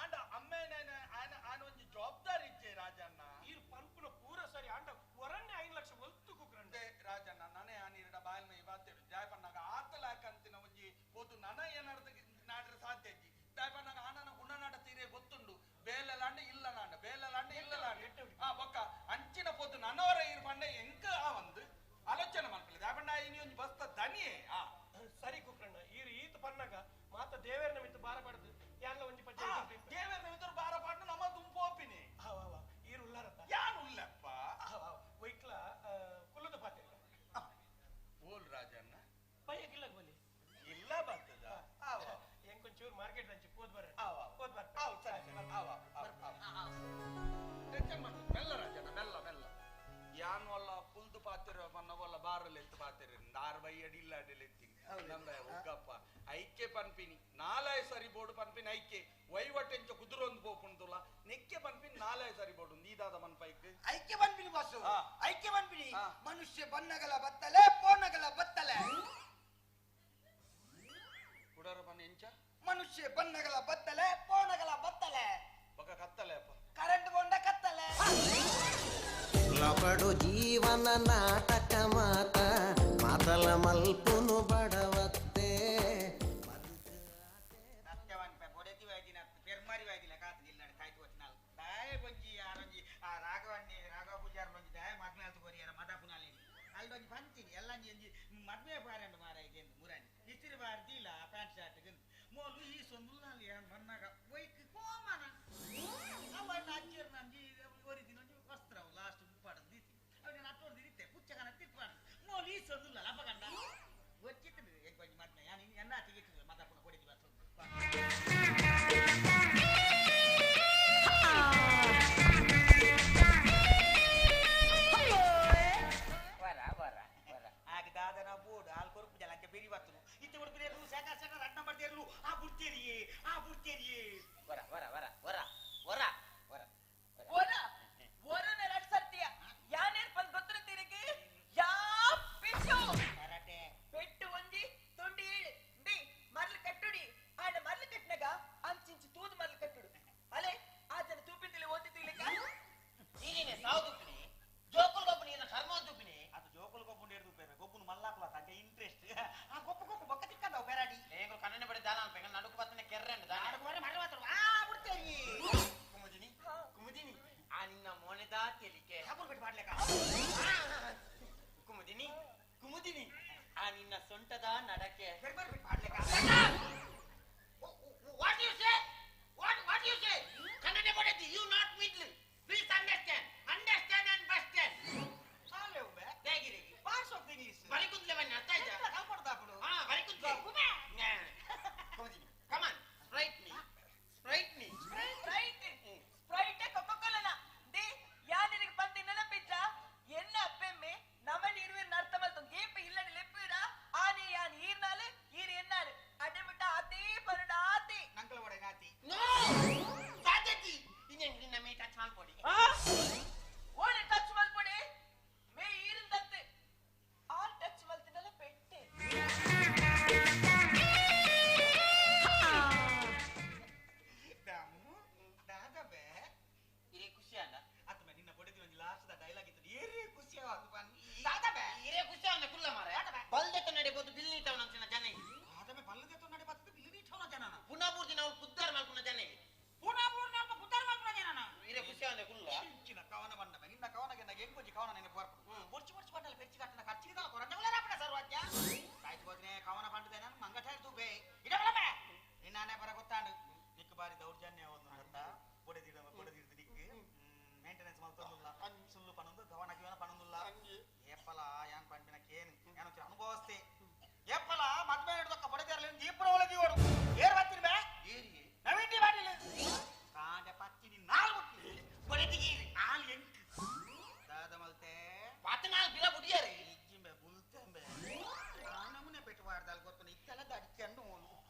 ಆಂಡ ಅಮ್ಮೇನ ಆನ ಒಂಜಿ ಜವಾಬ್ದಾರಿ ಇಜ್ಜೆ ರಾಜಣ್ಣ ಈರ್ ಪನ್ಪುನ ಪೂರ ಸರಿ ಆಂಡ ಹೊರನ್ನೇ 5 ಲಕ್ಷ ಒಲ್ತು ಕುಕ್ರಣ್ಣ ರಾಜಣ್ಣ ನನೇ ಆನೀರಡ ಬಾಯಲ್ನ ಬಾತೇಡು ಜಾಯಪಣ್ಣಾಗ ಆತಲಾಕಂತಿನ ಒಂಜಿ ಪೋತು ನನ ಏನಾರ್ದ ನಾಡ್ರೆ ಸಾಧ್ಯ ಇಜ್ಜಿ ದಾಯಪಣ್ಣಾಗ ಆನನ ಗುಣನಾಟ ತೀರೆ ಗೊತ್ತುಂಡು ಬೇಲಲಾಂಡ ಇಲ್ಲಲಾಂಡ ಬೇಲಲಾಂಡ ಇಲ್ಲಲಾಂಡ ಆ ಬೊಕ್ಕ ಅಂಚಿನ ಪೋತು ನನವರ ಈರ್ ಪಂಡ ಎಂಕ ಆ ಒಂದು ಸರಿ ಸರಿ ಕುಕ್ರಣ್ಣ ಈರು ಈತ ಪನ್ನಾಗ ಮಾತ ದೇವೇರ್ನ ಮಿತ್ತು ಬಾರ ಪಡೆದು ಯಾನ್ಲ ಒಂಜಿ ಪಚ್ಚೆ ದೇವೇರ್ನ ಮಿತ್ತು ಬಾರ ಪಾಡ್ದು ನಮ್ಮ ದುಂಪೋಪಿನಿ ಈರು ಉಲ್ಲಾರತ್ತ ಯಾನ್ ಉಲ್ಲಪ್ಪ ವೈಕ್ಲ ಕುಲ್ಲದ ಪಾತೆ ಓಲ್ ರಾಜಣ್ಣ ಪಯ್ಯಕ್ ಇಲ್ಲ ಬಲಿ ಇಲ್ಲ ಬರ್ತದ ಎಂಕೊಂಚೂರು ಮಾರ್ಕೆಟ್ ದಂಚಿ ಪೋದ್ ಬರ ಪೋದ್ ಬರ್ ಸರಿ ಟೆನ್ಷನ್ ಮಾಡ್ತು ಮೆಲ್ಲ ರಾಜಣ್ಣ ಮೆಲ್ಲ ಮೆಲ್ಲ ಯಾನು ಅಲ್ಲ ಕುಲ್ದು ಪಾತಿರ ಮನ್ನವಲ್ಲ ಬಾರಲ್ ಎತ್ತು ಪಾತಿರ ನಾರ್ ಬೈ ಅಡಿ ಇಲ್ಲ ಅಡಿಲ್ ಎತ್ತಿ ನಂಬ ಉಗ್ಗಪ್ಪ ಐಕೆ ಪನ್ಪಿನಿ ನಾಲಾಯ ಸರಿ ಬೋರ್ಡು ಪನ್ಪಿನಿ ಐಕೆ ವೈವಟೆಂಚ ಕುದುರೊಂದು ಪೋಪುಂಡುಲ ನೆಕ್ಕೆ ಪನ್ಪಿನಿ ನಾಲಾಯ ಸರಿ ಬೋರ್ಡು ನೀದಾದ ಮನ್ಪೈಕ್ ಐಕ್ಯ ಪನ್ಪಿನಿ ಬಾಸು ಐಕ್ಯ ಪನ್ಪಿನಿ ಮನುಷ್ಯ ಬನ್ನಗಲ ಬತ್ತಲೆ ಪೋನಗಲ ಬತ್ತಲೆ ಕುಡರ ಬನ್ನ ಎಂಚ ಮನುಷ್ಯ ಬನ್ನಗಲ ಬತ್ತಲೆ ಪೋನಗಲ ಬತ್ತಲೆ ಬಕ ಕತ್ತಲೆ ಅಪ್ಪ ಕರೆಂಟ್ ಕೊಂಡ ಕತ್ತಲೆ ಲಪಡು ಜೀವನ ನಾಟಕ ಮಾತ ಮಾತಲ ಮಲ್ಪುನು ಬಡವತ್ತೆ ಮದ್ವೆ ಬಾರಂಡು ಮಾರ ಇದೆ ಮುರಾನಿ ಇಸ್ತ್ರಿ ಬಾರ್ದಿಲ್ಲ ಪ್ಯಾಂಟ್ ಶರ್ಟ್ ಮೋಲು ಈ ಸೊಂದುಲ್ಲಾಲಿ ಬನ್ನಾಗ ಒಯ್ಕ್ ಕೋಮನ ಅವನ್ನ ಅಜ್ಜಿಯರ್ ನಂಜಿ ಒರಿದಿನ ವಸ್ತ್ರ ಲಾಸ್ಟ್ ಪಾಡದು ದೀತಿ ಅವನ ಅಟ್ಟೋರ್ ದಿತ್ತೆ ಪುಚ್ಚಕನ ತಿಪ್ಪಾಡ ಮೋಲು ಈ ಸೊಂದುಲ್ಲ ಅಪಗಂಡ ಗೊತ್ತಿತ್ತು ಎಂಕೊಂಜಿ ಮದ್ವೆ ಯಾನ್ ಎನ್ನ ಆತಿಗೆ ಮದಪುನ ಕೊಡಿದಿ ಬರ್ತದೆ ವರ ವರ ವರ ಆಗ ದಾದನ ಬೋರ್ಡ್ ಹಾಲು ಕೊರುಪು ಜಲಕ್ಕೆ ಬೆರಿ ಬರ್ತನು ಇತ್ತೆ ಉಡುಪಿರೇರು ಶಾಖ ಶಾಖ ರಡ್ ನಂಬರ್ ತೇರ್ಲು ಆ ಬುಡ್ತೇರಿಯೇ ಆ ಬುಡ್ತೇರಿಯೇ ವರ ವರ ವರ ವರ ವರ ವರ ವರ ವರನ ರಡ್ ಸತ್ಯ ಯಾನೇರ್ ಬಂದ್ ಗೊತ್ತಿರ ತಿರುಗಿ ಯಾ ಪಿಚ್ಚು ಪೆಟ್ಟು ಒಂಜಿ ತೊಂಡಿ ಏಳು ಡಿ ಮರ್ಲು ಕಟ್ಟುಡಿ ಆಂಡ ಮರ್ಲು ಕಟ್ಟನಗ ಅಂಚಿಂಚು ತೂದು ಮರ್ಲು ಕಟ್ಟುಡು ಅಲೆ ಆತನ ತೂಪಿನ ಓದಿ ತಿಳಿಕ ನೀನೇನೆ ಸಾವು ತುಪ್ಪಿನಿ ಜೋಕುಲ್ ಗೊಬ್ಬು ನೀನ ಕರ್ಮ ತುಪ್ಪಿನಿ ಅದು ಜೋಕುಲ್ ಗೊಬ್ಬು ನೇರ್ದು ಬೇರೆ ಗೊಬ್ಬುನು ಮಲ್ಲಾಕ್ಲ ತಂಗೆ ಇಂಟ್ರೆಸ್ಟ್ ಆ ಗೊಬ್ಬು ಗೊಬ್ಬು ಬೊಕ್ಕ ತಿಕ್ಕಂದವು ಬೇರಾಡಿ ಲೇಂಗುಲ್ ಕಣ್ಣನೆ ಬಡಿ ದಾಲ ಅನ್ಪೆಂಗ ನಡುಕು ಬತ್ತನೆ ಕೆರ್ರೆಂಡು ದಾನೆ ನಡುಕು ಬರ ಮರ ಮಾತ್ರ ಆ ಬಿಡ್ತೇರಿ ಕುಮುದಿನಿ ಕುಮುದಿನಿ ಆ ನಿನ್ನ ಮೋನೆದ ತೆಲಿಕೆ ಕಬೂಲ್ ಬಿಟ್ಟು ಮಾಡ್ಲೇಕ ಕುಮುದಿನಿ ಕುಮುದಿನಿ ಆ ನಿನ್ನ ಸೊಂಟದ ನಡಕೆ ಬಿಟ್ಟು ಮಾಡ್ಲೇಕ What you say? What you say? Kannada ಬಡತಿ you not middle. Please understand. Understand and understand. ಸಾಲೆ ಉಂಬೆ ಹೇಗಿರಿ? ಪಾರ್ಟ್ಸ್ ಆಫ್ ಇಂಗ್ಲಿಷ್ ಬರಿ ಕುಂದ್ಲೆ ಬನ್ನಿ ಅರ್ಥ ಆಯ್ತಾ? ಕಲ್ಪಡ್ದಾಪಡು ಹಾ ಬರಿ ಕುಂದ್ಲೆ. Kumudini come on Sprite me. Sprite me. Sprite Sprite ಕೊಕೊಕೊಲನ they ಯಾ ನಿನಗೆ ಪಂತಿ ನೆನಪಿಜ್ಜ ಎನ್ನ ಅಪ್ಪೆಮ್ಮೆ ನಮನ್ ಇರುವಿರ್ ನರ್ಥ ಮಲ್ತೊಂದು ಏಪ ಇಲ್ಲಡೆ ಲೆಪ್ಪುರ ಆನೆ ಯಾನ್ ಈರ್ನಾಲೆ ಈರ್ ಎನ್ನಾರು ಅಡೆಮಿಟ ಆತೇ ಪರುಡ ಆತೆ ನಂಕಲ ಒಡೆ ನಾತಿ ನೋ ಸಾಧ್ಯತಿ ಇನ್ನೇನು ನಿನ್ನ ಮೇ ಟಚ್ ಮಾಡ್ಕೊಡಿ ಓನೆ ಟಚ್ ಮಲ್ಪೊಡೆ ಮೇ ಈರಿಂದತ್ತೆ ಆಲ್ ಟಚ್ ಮಲ್ತಿನಲ್ಲ ಪೆಟ್ಟೆ ದಾಮು ದಾದಬೆ ಇರೇ ಖುಷಿ ಅಲ್ಲ ಅತ್ತ ನಿನ್ನ ಬಡಿದಿ ಒಂದು ಲಾಸ್ಟ್ the dialogue ಇತ್ತು ಏರೇ ಖುಷಿ ಆತು ಬನ್ನಿ ದಾದಬೆ ಇರೇ ಖುಷಿ ಅವನ ಕುಲ್ಲ ಮಾರ ಬಲ್ದೆತ್ತ ನಡೆಬೋದು ಬಿಲ್ ನೀಟವನ ಅಂಚಿನ ಜನ ದಾದಬೆ ಬಲ್ಲದೆತ್ತ ನಡೆ ಬರ್ತದೆ ಬಿಲ್ ನೀಟವನ ಜನನ ಪುನಃ ನಾವು ಪುದ್ದಾರ್ ಮಲ್ಪುನ ಜನ ಪುನಃ ಪೂರ್ಣ ಪುದ್ದಾರ್ ಮಲ್ಪುನ ಜನನ ಇರೇ ಖುಷಿ ಅವನ ಕುಲ್ಲ ಚಿನ್ನ ಕವನ ಬಂದ ನಿನ್ನ ಕವನಗೆ ನಾಗ ಎಂಕೊಂಜಿ ಕವನ ನೆನಪು ಬರ್ಪು ಬೊರ್ಚು ಬೊರ್ಚು ಬಟ್ಟಲು ಪೆಚ್ಚಿ ಕಟ್ಟನ ಖರ್ಚಿಗೆ ತಲ ಕೊರಂಜವಲ ರಾಪಣ ಸರ್ವಾಜ್ಞ ತಾಯ್ತು ಹೋದ್ನೆ ಕವನ ಪಂಡದೆ ನಾನು ಮಂಗಠ ತೂಬೆ ಇಡಬಲಬೆ ನಿನ್ನಾನೆ ಬರ ಗೊತ್ತಾಂಡು ನಿಕ್ಕು ಬಾರಿ ದೌರ್ಜನ್ಯ ಒಂದು ಅಂತ ಬೊಡೆದಿಡ ಬೊಡೆದಿಡ್ದು ನಿಕ್ಕು ಮೇಂಟೆನೆನ್ಸ್ ಮಲ್ತೊಂದುಲ್ಲ ಸುಳ್ಳು ಪನೊಂದು ಗವನ ಗಿವನ ಪನೊಂದುಲ್ಲ ಏಪಲ ಯಾನ್ ಪಂಪಿನ ಕೇನು ಯಾನು ಅನುಭವಸ್ತೆ ಏಪಲ ಮದ್ವೆ ಹಿಡ್ದಕ್ಕ ಬೊಡೆದಿರಲಿ ದೀಪನ ಒಳಗೆ ಇವರು ಏರ್ ಬರ್ತೀನಿ ಬೇ ಏರಿ ನವೀನ್ ಬಾಟಿಲ್ ಕಾಂಡೆ ಪಚ್ಚಿನಿ ನಾಲ್ ಮುಟ್ಲಿ ಬೊಡೆದಿಗೆ ಆಲ್ ಎಂಕ್ ದಾದ ಮಲ್ತೆ ಪತ್ತನಾಲ್ ಬಿಲ ಬುಡಿಯಾರಿ ಇಜ್ಜಿಂಬೆ ಬುಲ್ತೆಂಬೆ ನಮೂನೆ ಪೆಟ್ಟು ವಾರ್ದಾಲ್ ಗೊತ್ತುನ ಇತ್ತೆಲ್ಲ ದಡಿಕೊಂಡು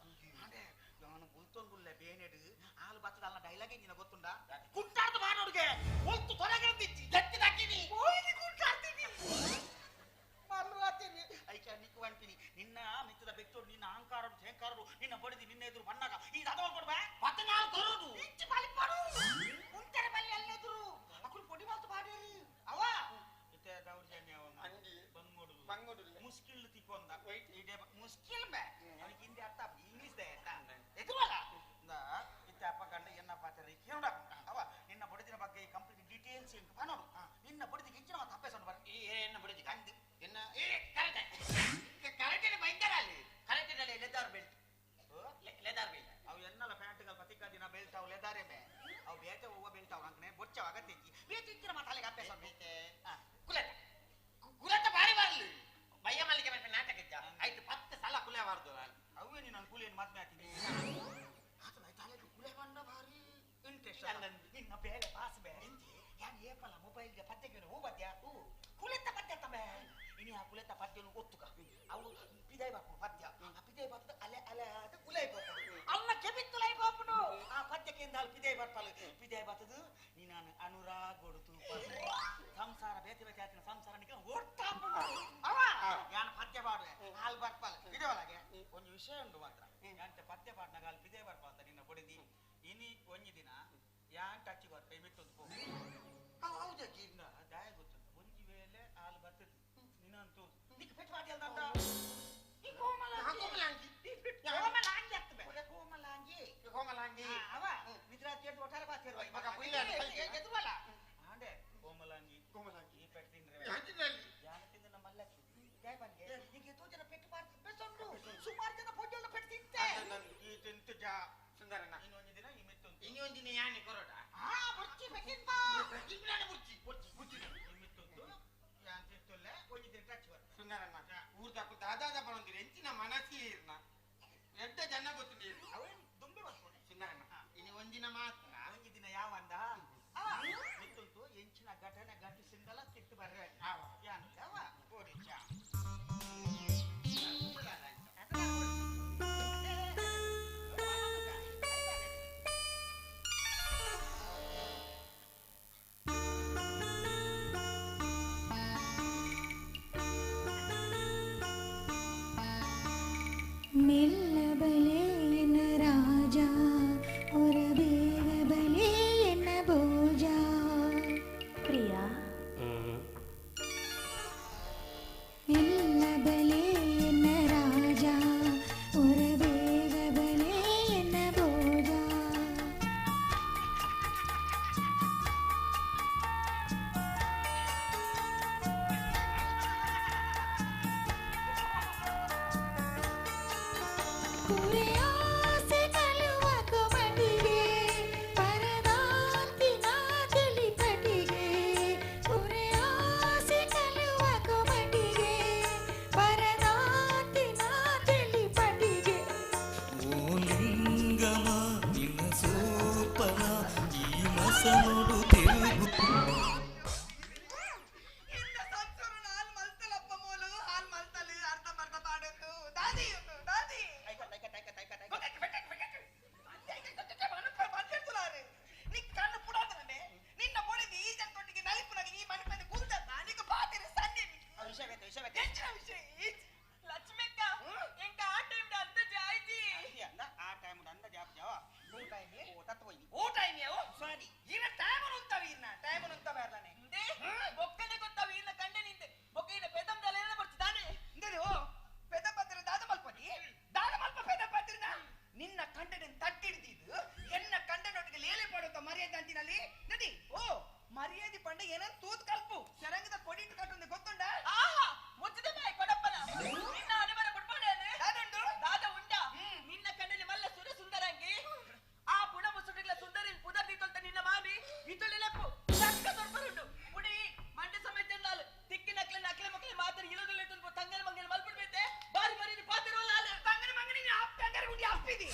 ಅದೇ ಯಾನು ಬುಲ್ತೊಂದುಲ್ಲೆ ಬೇನೆಡು ಆಲು ಬತ್ತದ ಅಲ್ಲ ಡೈಲಾಗ್ ನಿನ ಗೊತ್ತುಂಡ ಇನಿ ಆ ಕುಲೆತ ಪದ್ಯನು ಒತ್ತುಗ ಅವು ಪಿದಾಯಿ ಬಾಪು ಪದ್ಯ ಆ ಪಿದಾಯಿ ಬಾಪು ಅಲೆ ಅಲೆ ಅದು ಉಲೈ ಬಾಪು ಅಲ್ಲ ಕೆಬಿತ್ತುಲೈ ಬಾಪುನು ಆ ಪದ್ಯಕ್ಕೆ ಎಂದಾಲು ಪಿದಾಯಿ ಬರ್ಪಾಲು ಪಿದಾಯಿ ಬತ್ತದು ನೀನು ಅನುರಾಗೋಡು ತೂಪ ಸಂಸಾರ ಬೇತೆ ಬೇತೆ ಆತಿನ ಸಂಸಾರ ನಿಕ ಓಡ್ತಾಪುನು ಅವ ಯಾನ ಪದ್ಯ ಪಾಡುವೆ ಹಾಲು ಬರ್ಪಾಲು ಇದೆ ಒಳಗೆ ಒಂದು ವಿಷಯ ಉಂಟು ಮಾತ್ರ ಯಾಂಟ ಪದ್ಯ ಪಾಡ್ನಾಗ ಅಲ್ಲಿ ಪಿದಾಯಿ ಬರ್ಪ ಅಂತ ನಿನ್ನ ಬಡಿದಿ ಇನಿ ಒಂಜಿ ದಿನ ಯಾನ್ ಟಚ್ ಬರ್ಪ ಮಿಟ್ಟೊಂದು ಪೋ ಹೌದಾ ಜೀರ್ಣ ದಾಯ ಗೊತ್ತುಂಟು ಒಂಜಿ ವೇಳೆ ಹಾಲು ಬರ್ತದೆ ನಿನ್ನಂತೂ ನಿಕ್ ಪೆಟ್ಟು ಮಾಡಿ ಅಲ್ದ ಈ ಕೋಮಲಾಂಗಿ ಕೋಮಲಾಂಗಿ ಆಗ್ತದೆ ಕೋಮಲಾಂಗಿ ಕೋಮಲಾಂಗಿ ಅವ ನಿದ್ರಾತಿ ಎದ್ದು ಒಟ್ಟಾರೆ ಬಾತಿರುವ ಮಗ ಎದುವಲ್ಲ ಆಂಡೆ ಕೋಮಲಾಂಗಿ ಕೋಮಲಾಂಗಿ ಈ ಪೆಟ್ಟು ತಿಂದ್ರೆ ಯಾನ ತಿಂದ ನಮ್ಮ ಮಲ್ಲಕ್ಕಿ ಜಯ ಬಂಗೆ ಈಗ ಎಷ್ಟೋ ಜನ ಪೆಟ್ಟು ಮಾಡ್ತಾರೆ ಬೆಸೊಂಡು ಸುಮಾರು ಜನ ಪೊಜ್ಜೊಳ್ಳ ಪೆಟ್ಟು ತಿಂತೆ ಈ ತಿಂತು ಜಾ ಸುಂದರಣ್ಣ ಇನ್ನೊಂದು ದಿನ ಈ ಮಿತ್ತೊಂದು ಇನ್ನೊಂದು ದಿನ ಯಾನೆ ಕೊರೋಡ ಆ ಬುರ್ಚಿ ಪೆಟ್ಟಿಂತ ಬುರ್ಚಿ ಬುರ್ಚಿ ಬುರ್ಚಿ ಈ ಮಿತ್ತೊಂದು ಯಾನ್ ತಿಂತುಲ್ಲೆ ಒಂಜಿ ದಿನ ಟಚ್ ಬರ್ ಸುಂದರಣ್ಣ ಊರ್ದಾಕು ದಾದಾದ ಬರೋಂದಿರ ಎಂಚಿನ ಮನಸ್ಸಿ ಇರ್ನ ಎಡ್ಡ ಜನ ಗೊತ್ತಿಲ್ಲ ಅವೇನ್ ದುಂಬೆ ಬರ್ಕೊಂಡು ಸುಂದರಣ್ಣ ಇನ್ನು ಒಂದಿನ ಮಾತ್ರ ಒಂಜಿ ದಿನ ಯಾವ ಅಂದ ಮಿತ್ತುಂಟು ಎಂಚಿನ ಘಟನೆ ಘಟಿಸಿಂದಲ ತಿಟ್ಟು ಬರ್ರೆ ಯಾನು ಯಾವ ಓಡಿ ಚಾ ಮೆಲ್ಲ ಬಲೆ ಎನ್ನ ರಾಜ ಹೊರ ಬೇಗ ಬಲೆ ಎನ್ನ ಭೋಜ ಪ್ರಿಯ ಮೆಲ್ಲ ಬಲೆ ಎನ್ನ ರಾಜ ಹೊರ ಬೇಗ ಬಲೆ ಎನ್ನ ಭೋಜ. ಕುರಿಯಾಸೆ ಕಲುವ ಕುಮಟಿಗೆ ಪರದಾಂತಿನ ತಿಳಿಪಟಿಗೆ. ಕುರಿಯಾಸೆ ಕಲುವ ಕುಮಟಿಗೆ ಪರದಾಂತಿನ ತಿಳಿಪಟಿಗೆ. ಓ ಲಿಂಗಮ ನಿನ್ನ ಸೋಪನ ಈ ಮಸನುಡು ತಿರುಗು. ನಿನ್ನ ಕಂಡನ ತಟ್ಟಿಡ್ದಿದ್ದು ಎನ್ನ ಕಂಡನೊಟ್ಟಿಗೆ ಲೇಲೆ ಪಡುತ್ತ ಮರ್ಯಾದೆ ಅಂತಿನಲ್ಲಿ ನಡಿ. ಓ ಮರ್ಯಾದೆ ಪಂಡ ಏನಂತ ತೂತ್ ಕಲ್ಪು ಸೆರಂಗದ ಕೊಡಿಟ್ಟು ಕಟ್ಟೊಂದು ಗೊತ್ತುಂಡ. ಆಹಾ ಮುಚ್ಚಿದ ಬಾಯಿ ಕೊಡಪ್ಪನ ನಿನ್ನ ಹಣೆಬರ ಬಿಡ್ಬೋಡೇನೆ ದಾದುಂಡು ದಾದ ಉಂಡ ನಿನ್ನ ಕಣ್ಣಲ್ಲಿ ಮಲ್ಲ ಸುರ ಸುಂದರಂಗಿ ಆ ಪುಣ ಮುಸುಡಿಗ್ಲ ಸುಂದರಿ ಪುದರ್ ದೀತೊಲ್ತ ನಿನ್ನ ಮಾಮಿ ಇತೊಳ್ಳೆಲೆಪ್ಪು ಚಕ್ಕ ದೊಡ್ಡರುಂಡು ಪುಡಿ ಮಂಡೆ ಸಮೇತ ನಾಲು ತಿಕ್ಕಿ ನಕ್ಲೆ ನಕ್ಲೆ ಮಕ್ಲೆ ಮಾತ್ರ ಇಳದುಲೆ ತುಂಬ ತಂಗನ ಮಂಗನ ಮಲ್ಬಿಡ್ಬೇತೆ ಬಾರಿ ಬಾರಿ ಪಾತಿರೋಲ್ಲ. ತಂಗನ ಮಂಗನ ಅಪ್ಪಂಗರ ಗುಂಡಿ ಅಪ್ಪಿದಿ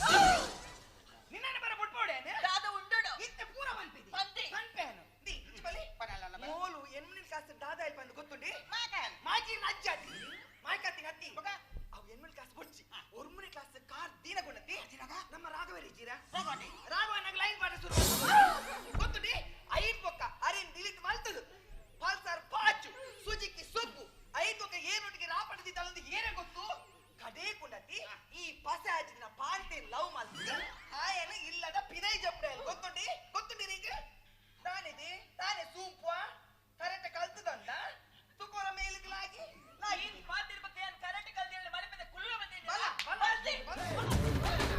ನಿನ್ನ ಬರ ಬಿಡ್ಬೋಡೇನೆ ದಾದ ಉಂಡೋಡು ಇತ್ತೆ ಪೂರ ಮನ್ಪಿದಿ ಪಂದಿ ಪನ್ಪೇನು the ಇಚ್ಚಬಲಿ ಮೋಲು ಎನ್ಮನಿನ ಕಾಸು ದಾದ ಇಲ್ಪ ಅಂದ್ ಗೊತ್ತುಂಡಿ ಮಾಜಿ ನಜ್ಜಾತಿ ಮಾಯ್ಕಾತಿ ಹತ್ತಿ ಅವು ಎನ್ಮನಿ ಕ್ಲಾಸ್ ಬೊಡ್ಚಿ ಒರ್ಮನಿ ಕ್ಲಾಸ್ ಕಾರ್ ದೀನ ಗುಣತಿ ನಮ್ಮ ರಾಘವೇರಿ ಜೀರ ರಾಘವನಾಗ ಲೈನ್ ಪಾಠ ಶುರು ಗೊತ್ತುಂಡಿ. ಐದು ಬೊಕ್ಕ ಅರೇನ್ ಡಿಲೀಟ್ ಮಲ್ತದು ಪಲ್ಸರ್ ಪಾಚು ಸುಜುಕಿ ಸೊಗ್ಗು ಐದು ಬೊಕ್ಕ ಏನೊಟ್ಟಿಗೆ ರಾಪಡದಿದ್ದಾಳಂದು ಏನೇ ಗೊತ್ತು ಕಡೇ ಕುಂಡತಿ ಈ ಪಸೆ ಆಜಿನ ಪಾರ್ಟಿ ಲವ್ ಮಲ್ತದು ಆಯನ ಇಲ್ಲದ ಪಿದೈ ಜಪ್ಡೆ ಗೊತ್ತುಂಡಿ ಗೊತ್ತುಂಡಿ ನಿಂಗೆ ತಾನಿದೆ ತಾನೇ ಸೂಂಪು ಕರೆಕ್ಟ್ ಕಲ್ತದಂದ ತುಕೋರ ಮೇಲಿಗ್ಲಾಗಿ ಈ ಪಾತಿರ್ಬೇಕು ಏನ್ ಕರೆಕ್ಟ್ ಕಲ್ದಿಲ್ಲ ಮನೆ ಕುಳ್ಳ ಬಂದಿನಿ ಬಲ ಬಲ ಬಲ.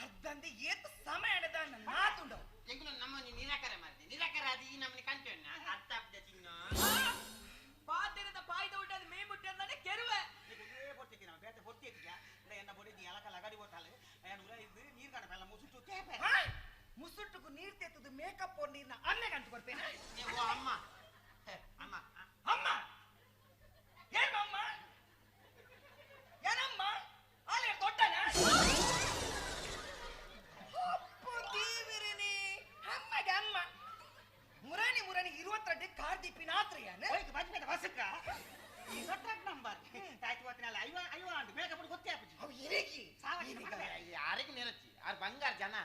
ಅರ್ಧಂದೆ ಏತ್ ಸಮಯ ಮಾತುಂಡವು. ನಮ್ಮ ನಿರಾಕರ ಮಾಡಿದೆ ನಿರಾಕರ ಅದು ಈ ನಮ್ಮನೆ ಕಂಟೆಣ್ಣ ಅರ್ಥ ಆಗ್ತದೆ ಚಿನ್ನ. ಪಾತಿರದ ಪಾಯ್ದ ಉಂಟದ ಮೇ ಮುಟ್ಟಿ ಅಂದಾನೆ ಕೆರುವೆ. ಬೊಟ್ಟಿಗೆ ನಾವು ಬೇತೆ ಬೊಟ್ಟಿ ಎತ್ತಿದ್ಯಾ ಎನ್ನ ಬೊಡಿದ್ದು ಎಲಕ ಲಗಡಿ ಬೋತಾಳೆ ಏನು ಉರ ಇದ್ದು ಉಸುಟ್ಟುಕು ನೀರ್ ತೆತ್ತದು ಮೇಕಪ್ ನೀರ್ನ ಅಲ್ಲೇ ಗಂಟು ಕೊಡ್ತೇನೆ. ಅಮ್ಮ ಅಮ್ಮ ಅಮ್ಮ ಏನಮ್ಮ ಏನಮ್ಮ ಅಲ್ಲಿ ದೊಡ್ಡನ ಅಪ್ಪ ದೇವರೇ ಅಮ್ಮಗೆ ಅಮ್ಮ ಮುರಾಣಿ ಮುರಾಣಿ 22 ಕಾರ್ ದಿಪ್ಪಿನಾತ್ರ ಯಾನ ಬಜ್ಮೆದ ಹೊಸಕ 22 ನಂಬರ್ ತಾಯ್ತು ಹೊತ್ತಿನಲ್ಲ ಐವ ಐವ ಅಂಡು ಮೇಕಪ್ ಗೊತ್ತೇ ಆಪುಜಿ ಅವು ಇರೇಗಿ ಯಾರಿಗೆ ನೆನಚಿ ಆರ್ ಬಂಗಾರ ಜನ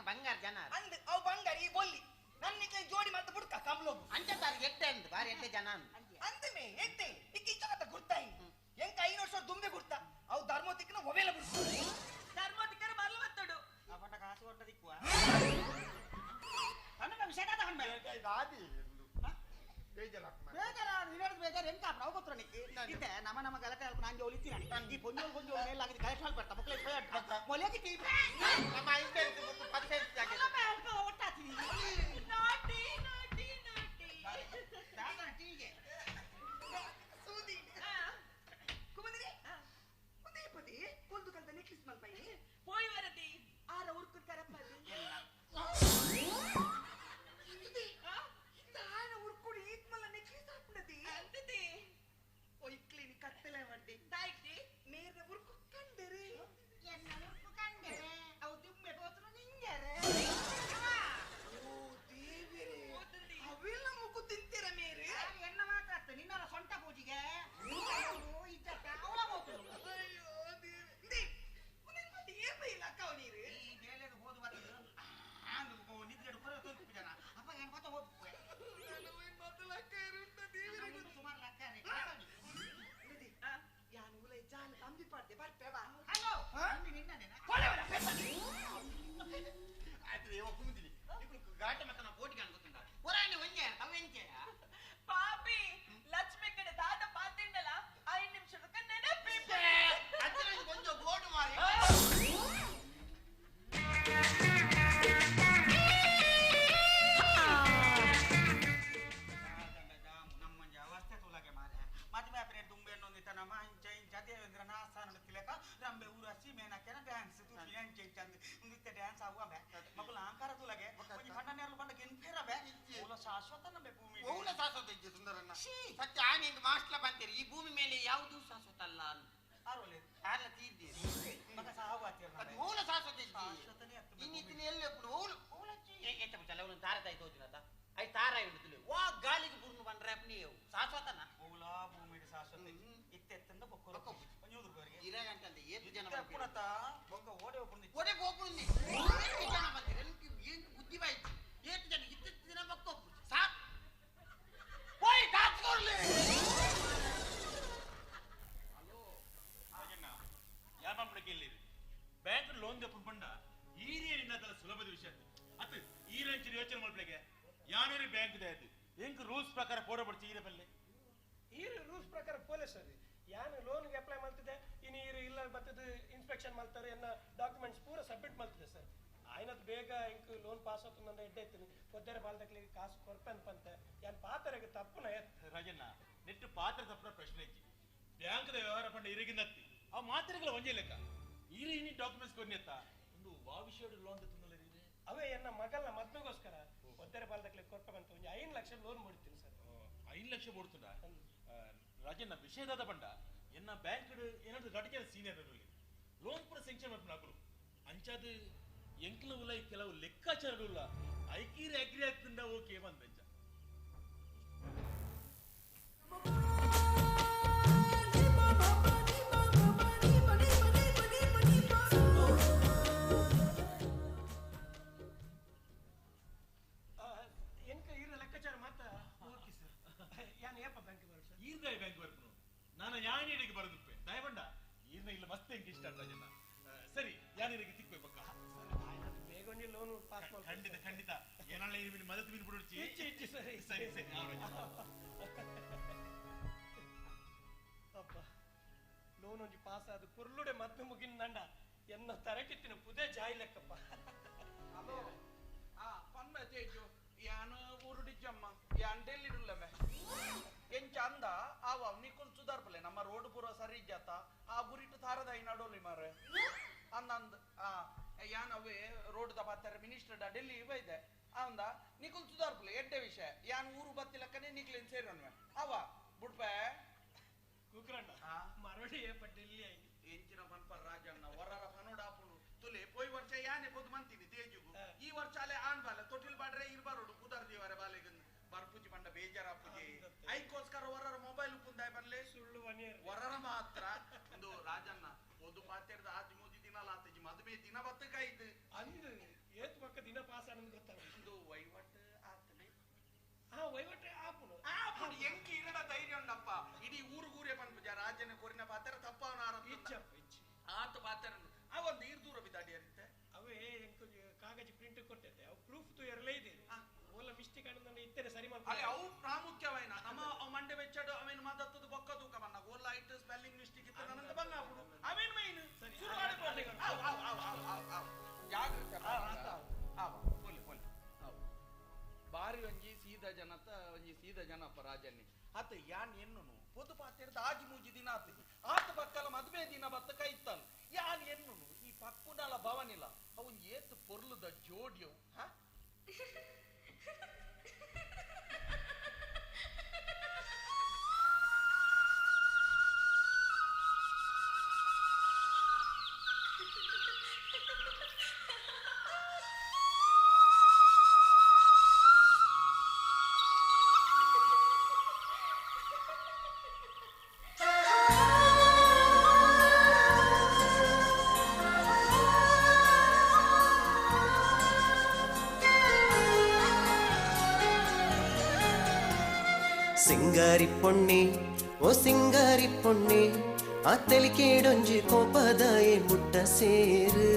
ಬಂಗಾರ ಜನ ಅಂದ್ ಅವು ಬಂಗಾರ ಈ ಬೊಲ್ಲಿ ನನ್ನಿಗೆ ಜೋಡಿ ಮತ್ತೆ ಬುಡ್ಕ ಕಮ್ಲೋಗು ಅಂಚ ತಾರಿಗೆ ಎಟ್ಟೆ ಅಂದ್ ಬಾರಿ ಎಟ್ಟೆ ಜನ ಅಂದ್ ಅಂದಮೇ ಎಟ್ಟೆ ಇಕ್ಕ ಇಚ್ಚ ಗುರ್ತಾಯಿ ಎಂಕ 5 ವರ್ಷ ದುಂಬೆ ಗುರ್ತ ಅವು ಧರ್ಮೋತಿಕ್ಕನ ಒವೆಲ ಬುಡ್ಕು ಧರ್ಮೋತಿಕ್ಕರ ಮರಲು ಬತ್ತಡು ಅವನ ಕಾಸು ಕೊಟ್ಟ ದಿಕ್ಕುವ ತನ್ನ ವಿಷಯ ಹಣ್ಮೆ ದಾದಿ ಬೇಜಾರ ನಿನ್ನದು ಬೇಜಾರು ಎಂತ ನಾವು ಗೊತ್ತಿರ ನಿಕ್ಕೆ ಇತ್ತೆ ನಮ್ಮ ನಮ್ಮ ಗಲಾಟೆ ಅಲ್ಪ ನಾನು ಜೋಲಿ ತಿನ್ನ ಈ ಪೊಂಜೋಲ್ ಪೊಂಜೋಲ್ ಮೇಲೆ ಆಗಿದ್ದು ಕಲೆಕ್ಟ್ ಮಾಡಿ ಬರ್ತಾ ಮಕ್ಕಳಿಗೆ ಮೊಲೆಗೆ ಟೀ ನಮ್ಮ 5 ಒಟ್ಟಾತೀನಿ ನಾಟಿ ನಾಟಿ ನಾಟಿ ದಾದನ ಟೀಗೆ ಸೂದಿ ಕುಮದಿನಿ ಒಂದೇ ಪದಿ ಕೊಂದು ಕಲ್ದ ನೆಕ್ಲೆಸ್ ಮಲ್ಪೈ ಪೋಯ್ ವರದಿ ಆರ ಉರ್ಕು ಕರಪದಿ ಪಾಪಿ ಲಕ್ಷ್ಮಿ ಕಡೆ ದಾದ ಪಾತಿಂಡಲ 5 ನಿಮಿಷದ ನೆನಪಿ ಕೊಂಚ ಬೋರ್ಡ್ ಮಾರಿ ಅವಸ್ಥೆ ತುಲಾಗೆ ಮಾರೆ ಮದುವೆ ಆಪರೆ ದುಂಬೆ ನಮ್ಮ ಇಂಚ ಇಂಚ ದೇವೇಂದ್ರ ನಾಸಾನ ತಿಲಕ ರಂಬೆ ಊರಸಿ ಮೇನಕೆನ ಡ್ಯಾನ್ಸ್ ತುಪಿ ಅಂಚ ಇಂಚ ಒಂದಿತ್ತೆ ಡ್ಯಾನ್ಸ್ ಆಗುವ ಬೆ ಮಕ್ಕಳು ಅಹಂಕಾರ ತುಲಗೆ ಒಂಜಿ ಕಂಡ ನೇರಲು ಬಂಡ ಗೆನ್ಪೇರ ಬೆ ಓಲ ಶಾಶ್ವತ ನಂಬೆ ಭೂಮಿ ಓಲ ಶಾಶ್ವತ ಇಜ್ಜಿ ಸುಂದರಣ್ಣ ಸತ್ಯ ಆನೆ ಮಾಸ್ಟ್ಲ ಬಂತೀರಿ ಈ ಭೂಮಿ ಮೇಲೆ ಯಾವುದು ಶಾಶ್ವತ ಅಲ್ಲ ಆರೋಲೆ ಆರ್ಲ ತೀರ್ದಿ ಮಗ ಸಾವಾತಿರ ಅದು ಓಲ ಶಾಶ್ವತ ಇಜ್ಜಿ ಇನ್ನಿತ್ತಿನ ಎಲ್ಲಿ ಎಪ್ಪುಡು ಓಲ ಓಲ ಎಚ್ಚ ಚಲ್ಲ ಅವನು ತಾರ ತಾಯಿ ತೋಜಿನತ I ತಾರ ಇಡುತ್ತಿಲ್ಲ ವಾ ಗಾಲಿಗೆ ಬುರ್ನು ಬಂದ್ರೆ ನೀವು ಶಾಶ್ವತನ ಓಲಾ ಭೂಮಿ ಶಾಶ್ವತ ಇತ್ತೆ ಎತ್ತಂದ ಬೊಕ್ಕರು ಒಂಜೂದುರ್ಗೋರಿಗೆ ಇರಗಂಟಂದೆ ಏತು ಜನ ಪುಣತ ಬೊಕ್ಕ ಓಡೆ ಒಪ್ಪುಂದಿ ಓಡೆ ಬೋಪುಂದಿ ಏತು ಜನ ಬಂದಿರ ಏನು ಬುದ್ಧಿ ಬಾಯ್ತು ಏತು ಜನ ಇತ್ತ ದಿನ ಬೊಕ್ಕ ಸಾಕ್ ಓಯ್ ಕಾಚ್ಕೊರ್ಲಿ ಹಲೋ ರಾಜಣ್ಣ ಯಾರ ಮಾಡ್ಬಿಡಕ್ಕೆ ಇಲ್ಲಿ ಬ್ಯಾಂಕ್ ಲೋನ್ ದೆಪ್ಪು ಬಂಡ ಈ ಏನಿಲ್ಲ ಸುಲಭದ ವಿಷಯ ಅತ್ ಈ ರಂಚು ಯೋಚನೆ ಮಾಡ್ಬಿಡಕ್ಕೆ ಯಾನೇನು ಬ್ಯಾಂಕ್ ಆಯ್ತು ಹೆಂಗ್ ರೂಲ್ಸ್ ಪ್ರಕಾರ ಫೋಟೋ ಪಡ್ಸಿ ಈರೆ ಬಲ್ಲೆ ಈ ರೂಲ್ಸ್ ಪ್ರಕಾರ ಪೊಲೀಸ್ ಸರ್ ಯಾನು ಲೋನ್ಗೆ ಅಪ್ಲೈ ಮಾಡ್ತಿದ್ದೆ ಇನ್ನು ಈರು ಇಲ್ಲ ಬರ್ತದೆ ಇನ್ಸ್ಪೆಕ್ಷನ್ ಮಾಡ್ತಾರೆ ಎನ್ನ ಡಾಕ್ಯುಮೆಂಟ್ಸ್ ಪೂರ ಸಬ್ಮಿಟ್ ಮಾಡ್ತಿದ್ದೆ ಸರ್ ಆಯ್ನದ್ ಬೇಗ ಇಂಕ್ ಲೋನ್ ಪಾಸ್ ಆಯ್ತು ಎಡ್ಡೆ ಇತ್ತೀನಿ ಪೊದ್ದೆರೆ ಬಾಲ್ದಕ್ಲಿಗೆ ಕಾಸು ಕೊರ್ಪೆ ಅನ್ಪಂತೆ ಯಾನ್ ಪಾತ್ರೆಗೆ ತಪ್ಪುನ ಎತ್ ರಾಜಣ್ಣ ನೆಟ್ಟು ಪಾತ್ರ ತಪ್ಪುನ ಪ್ರಶ್ನೆ ಇಜ್ಜಿ ಬ್ಯಾಂಕ್ದ ವ್ಯವಹಾರ ಪಂಡ ಇರಗಿಂದತ್ತಿ ಆ ಮಾತ್ರೆಗಳ ಒಂಜೆ ಲೆಕ್ಕ ಈರೆ ಇನ್ನಿ ಡಾಕ್ಯುಮೆಂಟ್ಸ್ ಕೊರ್ನೆತ್ತ ಒಂದು ವಾ ವಿಷಯಡು ಲೋನ್ ತೊಂದರೆ ಅವೇ ಎನ್ನ ಮಗಲ್ನ ಮದ್ಮೆಗೋಸ್ಕರ ಒದ್ದೆರೆ ಬಾಲ್ದಕ್ಲಿಗೆ ಕೊರ್ಪೆ ಅಂತ ಒಂಜಿ 5 ಲಕ್ಷ ಲೋನ್ ಬಿಡ್ತೀನಿ ಸರ್ 5 ಲಕ್ಷ ಬೋಡ್ತುಂಡ ರಾಜಣ್ಣ ವಿಷಯದಾದ ಬಂಡ ಎನ್ನ ಬ್ಯಾಂಕ್ ಏನಾದ್ರು ಗಡಿಗೆ ಸೀನಿಯರ್ ಲೋನ್ ಪೂರ ಸ್ಯಾಂಕ್ಷನ್ ಮಾಡ್ಕೊಂಡು ಅಂಚಾದ ಎಂಕ್ಲ ಉಲೈ ಕೆಲವು ಲೆಕ್ಕಾಚಾರಗಳು ಐಕೀರಿ ಅಗ್ರಿ ಆಗ್ತಂದ ಓಕೆ ಬಂದಂಚ ಎಂಕ ಈರ ಲೆಕ್ಕಾಚಾರ ಮಾತ ಓಕೆ ಸರ್ ಯಾನ್ ಏಪ ಬ್ಯಾಂಕ್ ಬರ ಸರ್ ಈರ್ದಾಯ ಬ್ಯಾಂಕ್ ಬರ್ಪುನು ನಾನು ಯಾನಿಡಿಗೆ ಬರದುಪ್ಪೆ ದಯಬಂಡ ಈರ್ನ ಇಲ್ಲ ಮಸ್ತ್ ಎಂಕ್ ಇಷ್ಟ ರಾಜಣ್ಣ ಸರಿ ಯಾನಿರಿಗೆ ತಿಕ್ಬೇಕು ಪಕ್ಕ ಬೇಗ ಒಂಜಿ ಲೋನ್ ಪಾಸ್ ಮಾಡ್ ಖಂಡಿತ ಖಂಡಿತ ಏನಾಳ ಈ ಮದತ್ ಮೀನು ಬಿಡುಡ್ಚಿ ಇಚ್ಚಿ ಇಚ್ಚಿ ಸರಿ ಸರಿ ಸರಿ ಅಪ್ಪ ಲೋನ್ ಒಂಜಿ ಪಾಸ್ ಆದ ಕುರ್ಲುಡೆ ಮದ್ದು ಮುಗಿನ ಎನ್ನ ತರಕಿತ್ತಿನ ಪುದೇ ಜಾಯಿ ಲೆಕ್ಕಪ್ಪ ಹಲೋ ಆ ಪನ್ಮೆ ತೇಜು ಯಾನು ಊರುಡಿಜ್ಜಮ್ಮ ಯಾನ್ ಡೆಲ್ಲಿಡುಲ್ಲಮೆ ಎಂಚ ಅಂದ ಆವ ನಿಕುಲ್ ಸುಧಾರ್ಪಲೆ ನಮ್ಮ ರೋಡ್ ಪೂರ ಸರಿ ಇಜ್ಜಾತ ಆ ಗುರಿಟು ತಾರದ ಐನಾಡೋಲಿ ಮಾರೆ ಅಂದಂದ್ ಆ ಯಾನ್ ಅವೇ ರೋಡ್ ದ ಪಾತ್ರ ಮಿನಿಸ್ಟರ್ ಡೆಲ್ಲಿ ಬೈದೆ ಅಂದ ನಿಕುಲ್ ಸುಧಾರ್ಪುಲೆ ಎಡ್ಡೆ ವಿಷಯ ಯಾನ್ ಊರು ಬತ್ತಿಲಕ್ಕನೆ ನಿಕ್ಲೆನ್ ಸೇರನ್ವೆ ಅವ ಬುಡ್ಪೆ ಕುಕ್ರಣ್ಣ ಮರಡಿ ಏಪ ಡೆಲ್ಲಿ ಆಯ್ತು ಎಂಚಿನ ಪನ್ಪ ರಾಜಣ್ಣ ವರರ ಪನೋಡಾಪುಂಡು ತುಲೆ ಪೋಯ್ ವರ್ಷ ಯಾನೆ ಪೊದು ಮಂತೀನಿ ತೇಜುಗು ಈ ವರ್ಷ ಅಲೆ ಆನ್ ಬಾಲೆ ತೊಟಿಲ್ ಬಾಡ್ರೆ ಇರ್ಬಾರೋಡು ಪುದರ್ ದೇವರ ಬಾಲೆಗ್ ಬರ್ಪುಜಿ ಪಂಡ ಬೇಜಾರಾಪುಜಿ ಐಕೋಸ್ಕರ ವರರ ಮೊಬೈಲ್ ಪುಂದಾಯ್ ಬನ್ಲೆ ಸುಳ್ಳು ವರರ ಮಾತ್ರ ಒಂದು ರಾಜಣ್ಣ ಒಂದು ಪಾತೆರ್ದ ಆಜಿ ಮೂಜಿ ದಿನ ಲಾತಜಿ ಮದುವೆ ದಿನ ಬತ್ತಕಾಯ್ತು ಅಂದು ಏತ್ ಪಕ್ಕ ದಿನ ಪಾಸ್ ಆನಂದ್ ಗೊತ್ತಾಗ ಒಂದು ವೈವಟ್ ಆತನೆ ಆ ವೈವಟ್ ಆಪುನು ಆಪುನು ಎಂಕಿ ಇರಡ ಧೈರ್ಯ ಉಂಡಪ್ಪ ಇಡೀ ಊರುಗೂರೇ ಪನ್ಪುಜ ರಾಜನ ಕೊರಿನ ಪಾತೆರ ತಪ್ಪವನ ಇಚ್ಚ ಆತ ಪಾತೆರ ಆ ಒಂದು ಈರ್ ದೂರ ಬಿದ್ದಾಡಿ ಅರಿತೆ ಅವೇ ಎಂಕು ಕಾಗಜಿ ಪ್ರಿಂಟ್ ಕೊಟ್ಟಿದ್ದೆ ಅವು ಪ್ರೂಫ್ ತು ಎರಲೇ ಇದೆ ಓಲ ಮಿಸ್ಟೇಕ್ ಆನಂದ ಇತ್ತೇನೆ ಸರಿ ಅಲ್ಲೇ ಮಾಡ್ತಾರೆ ಅವು ಪ್ರಾಮುಖ್ಯವಾಯಿನ ನಮ್ಮ ಅವು ಮಂಡೆ ಬೆಚ್ಚಡು ಅವೇನು ಮಾದತ್ತದು ಬೊಕ್ಕ ತೂಕ ಬನ್ನ ಓಲ್ಲ ಇಟ್ಟು ಸ್ಪೆಲ್ಲಿಂಗ್ ಮಿಸ್ಟೇಕ್ ಇತ್ತು ನನ್ನಂತ ಬಂಗ ಆಪುಡು ಅವೇನು ಮೈನ್ ಶುರು ಆಡಿ ಆವ್ ಆವ್ ಆವ್ ಆವ್ ಆವ್ ಆವ್ ಜಾಗೃತೆ ಆವ ಪೊಲಿ ಪೊಲಿ ಆವ್ ಬಾರಿ ಒಂಜಿ ಸೀದಾ ಜನತ ಒಂಜಿ ಸೀದಾ ಜನಪ್ಪ ರಾಜನ್ನಿ ಆತ ಯಾನ್ ಎನ್ನುನು ಪೊದು ಪಾತೆರ್ದ ಆಜಿ ಮೂಜಿ ದಿನ ಆತ ಆತ ಪಕ್ಕಲ ಮದುವೆ ದಿನ ಬತ್ತ ಕೈತಾನು ಯಾನ್ ಎನ್ನುನು ಈ ಪಕ್ಕುನಲ ಭವನಿಲ ಅವನ್ ಏತ್ ಪೊರ್ಲುದ ಜೋಡಿಯವು ಹಾ ಸಿಂಗಾರಿ ಪೊಣ್ಣೆ ಓ ಸಿಂಗಾರಿ ಪೊಣ್ಣೆ ಆ ತೆಲಿಕೇಡೊಂಜಿ ಕೋಪದಾಯೆ ಮುಟ್ಟ ಸೇರು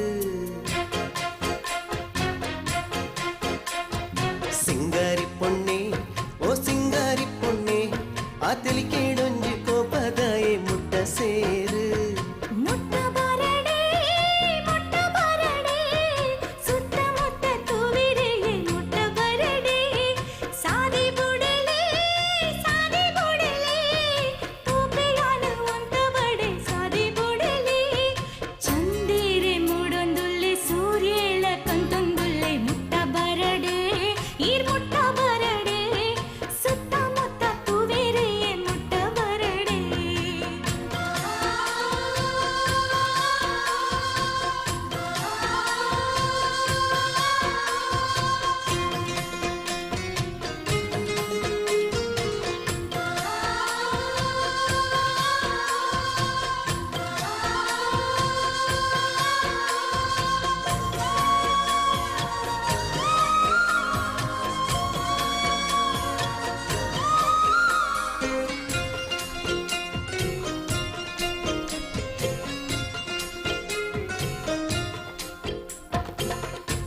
ಸಿಂಗಾರಿ ಪೊಣ್ಣೆ ಓ ಸಿಂಗಾರಿ ಪೊಣ್ಣೆ ಆ ತೆಲಿಕೇಡೊಂಜಿ ಕೋಪದಾಯೆ ಮುಟ್ಟ ಸೇರು ಮುಟ್ಟ ಬರಡೆ ಮುಟ್ಟ ಬರಡೆ ಸುತ್ತಮುತ್ತ ತೂವಿರೆಯೇ ಮುಟ್ಟ ಬರಡೆ ಸಾದಿ ಬುಡಲೆ ಸಾದಿ ಬುಡಲೆ ತೂಪೆಯಾನ ಒಂತ ಬಡೆ ಸಾದಿ ಬುಡಲೆ ಚಂದಿರೆ ಮೂಡೊಂದುಲ್ಲೆ ಸೂರ್ಯೇಳ ಕಂತೊಂದುಲ್ಲೆ ಮುಟ್ಟ ಬರಡೆ ಈರ್ ಮುಟ್ಟ ಬರಡೆ ಸುತ್ತಮುತ್ತ ತೂವಿರೆಯೇ ಮುಟ್ಟ ಬರಡೆ.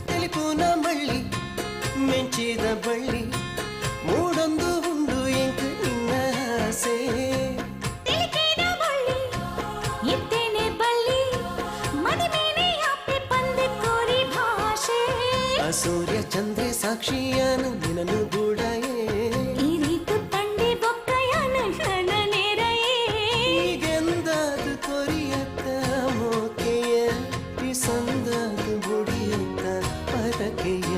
ತೆಲಿಪೂನ ಮಳ್ಳಿ ಮೆಂಚಿದ ಬಳ್ಳಿ ಮೂಡೊಂದು ಉಂಡು ಎಂಕು ನಿನ್ನ ಆಸೆ ತಿಳಿಕೇದ ಬಳ್ಳಿ ಇತ್ತೇನೆ ಬಳ್ಳಿ ಮದಿಮೇನೆ ಅಪ್ಪೆ ಪಂದೆ ಕೋರಿ ಭಾಷೆ ಆ ಸೂರ್ಯ ಚಂದ್ರೆ ಸಾಕ್ಷಿಯಾನು ನಿನನು ಗೂಡಯೇ ಈ ರೀತು ತಂಡಿ ಬೊಕ್ಕಯಾನ ನನ್ನ ನೇರಯೇ ಈಗೆಂದಾದು ಕೊರಿಯತ್ತ ಮೋಕೆಯ ಈ ಸಂದಾದು ಬುಡಿಯತ್ತ ಪರಕೆಯ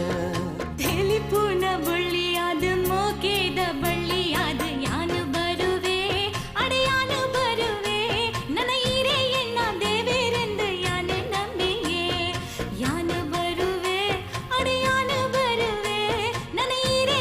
ತಿಳಿಪೂನ ಬಳ್ಳಿಯಾದ ಮೋಕೇದ ಬಳ್ಳಿಯಾದ ಯಾನು ಬರುವೆ ಅಡೆಯಾನು ಬರುವೆ ನನ್ನ ಈರೆ ಎನ್ನ ದೇವೇರೆಂದು ಯಾನು ನಂಬಿಯೇ ಯಾನು ಬರುವೆ ಅಡೆಯಾನು ಬರುವೆ ನನ್ನ ಈರೆ.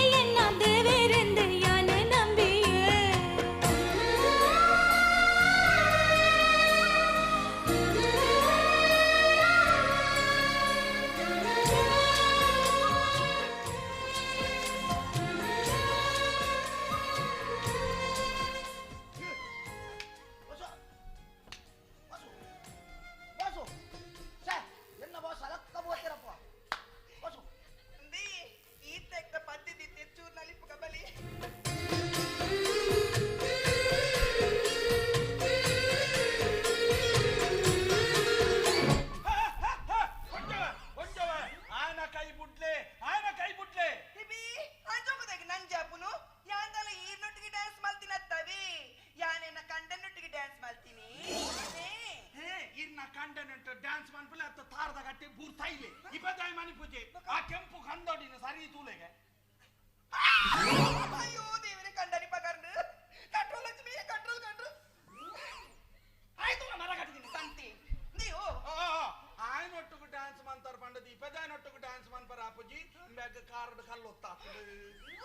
ಕಂಡನೆಂಟು ಡ್ಯಾನ್ಸ್ ಮನ್ಪುಲೆ ಅತ್ತ ತಾರದ ಗಟ್ಟಿ ಬೂರ್ತಾಯಿಲೆ ಇಪ್ಪತ್ತಾಯಿ ಮನಿ ಪೂಜೆ ಆ ಕೆಂಪು ಕಂದೋಡಿನ ಸರಿ ತೂಲೆಗೆ. ಅಯ್ಯೋ ದೇವರೇ, ಕಂಡನಿ ಪಗರ್ನು ಕಂಟ್ರೋಲ್ ಲಕ್ಷ್ಮಿ, ಕಂಟ್ರೋಲ್ ಕಂಟ್ರೋಲ್. ಆಯ್ತು, ಮರ ಕಟ್ಟಿದ್ದೀನಿ ಸಂತಿ ನೀವು. ಆಯನೊಟ್ಟುಗು ಡ್ಯಾನ್ಸ್ ಮಂತಾರ ಪಂಡದ ಇಪ್ಪದಾಯನೊಟ್ಟುಗು ಡ್ಯಾನ್ಸ್ ಮನ್ಪರ ಅಪ್ಪುಜಿ ಬ್ಯಾಗ್ ಕಾರ್ಡ್ ಕಲ್ಲೊತ್ತ.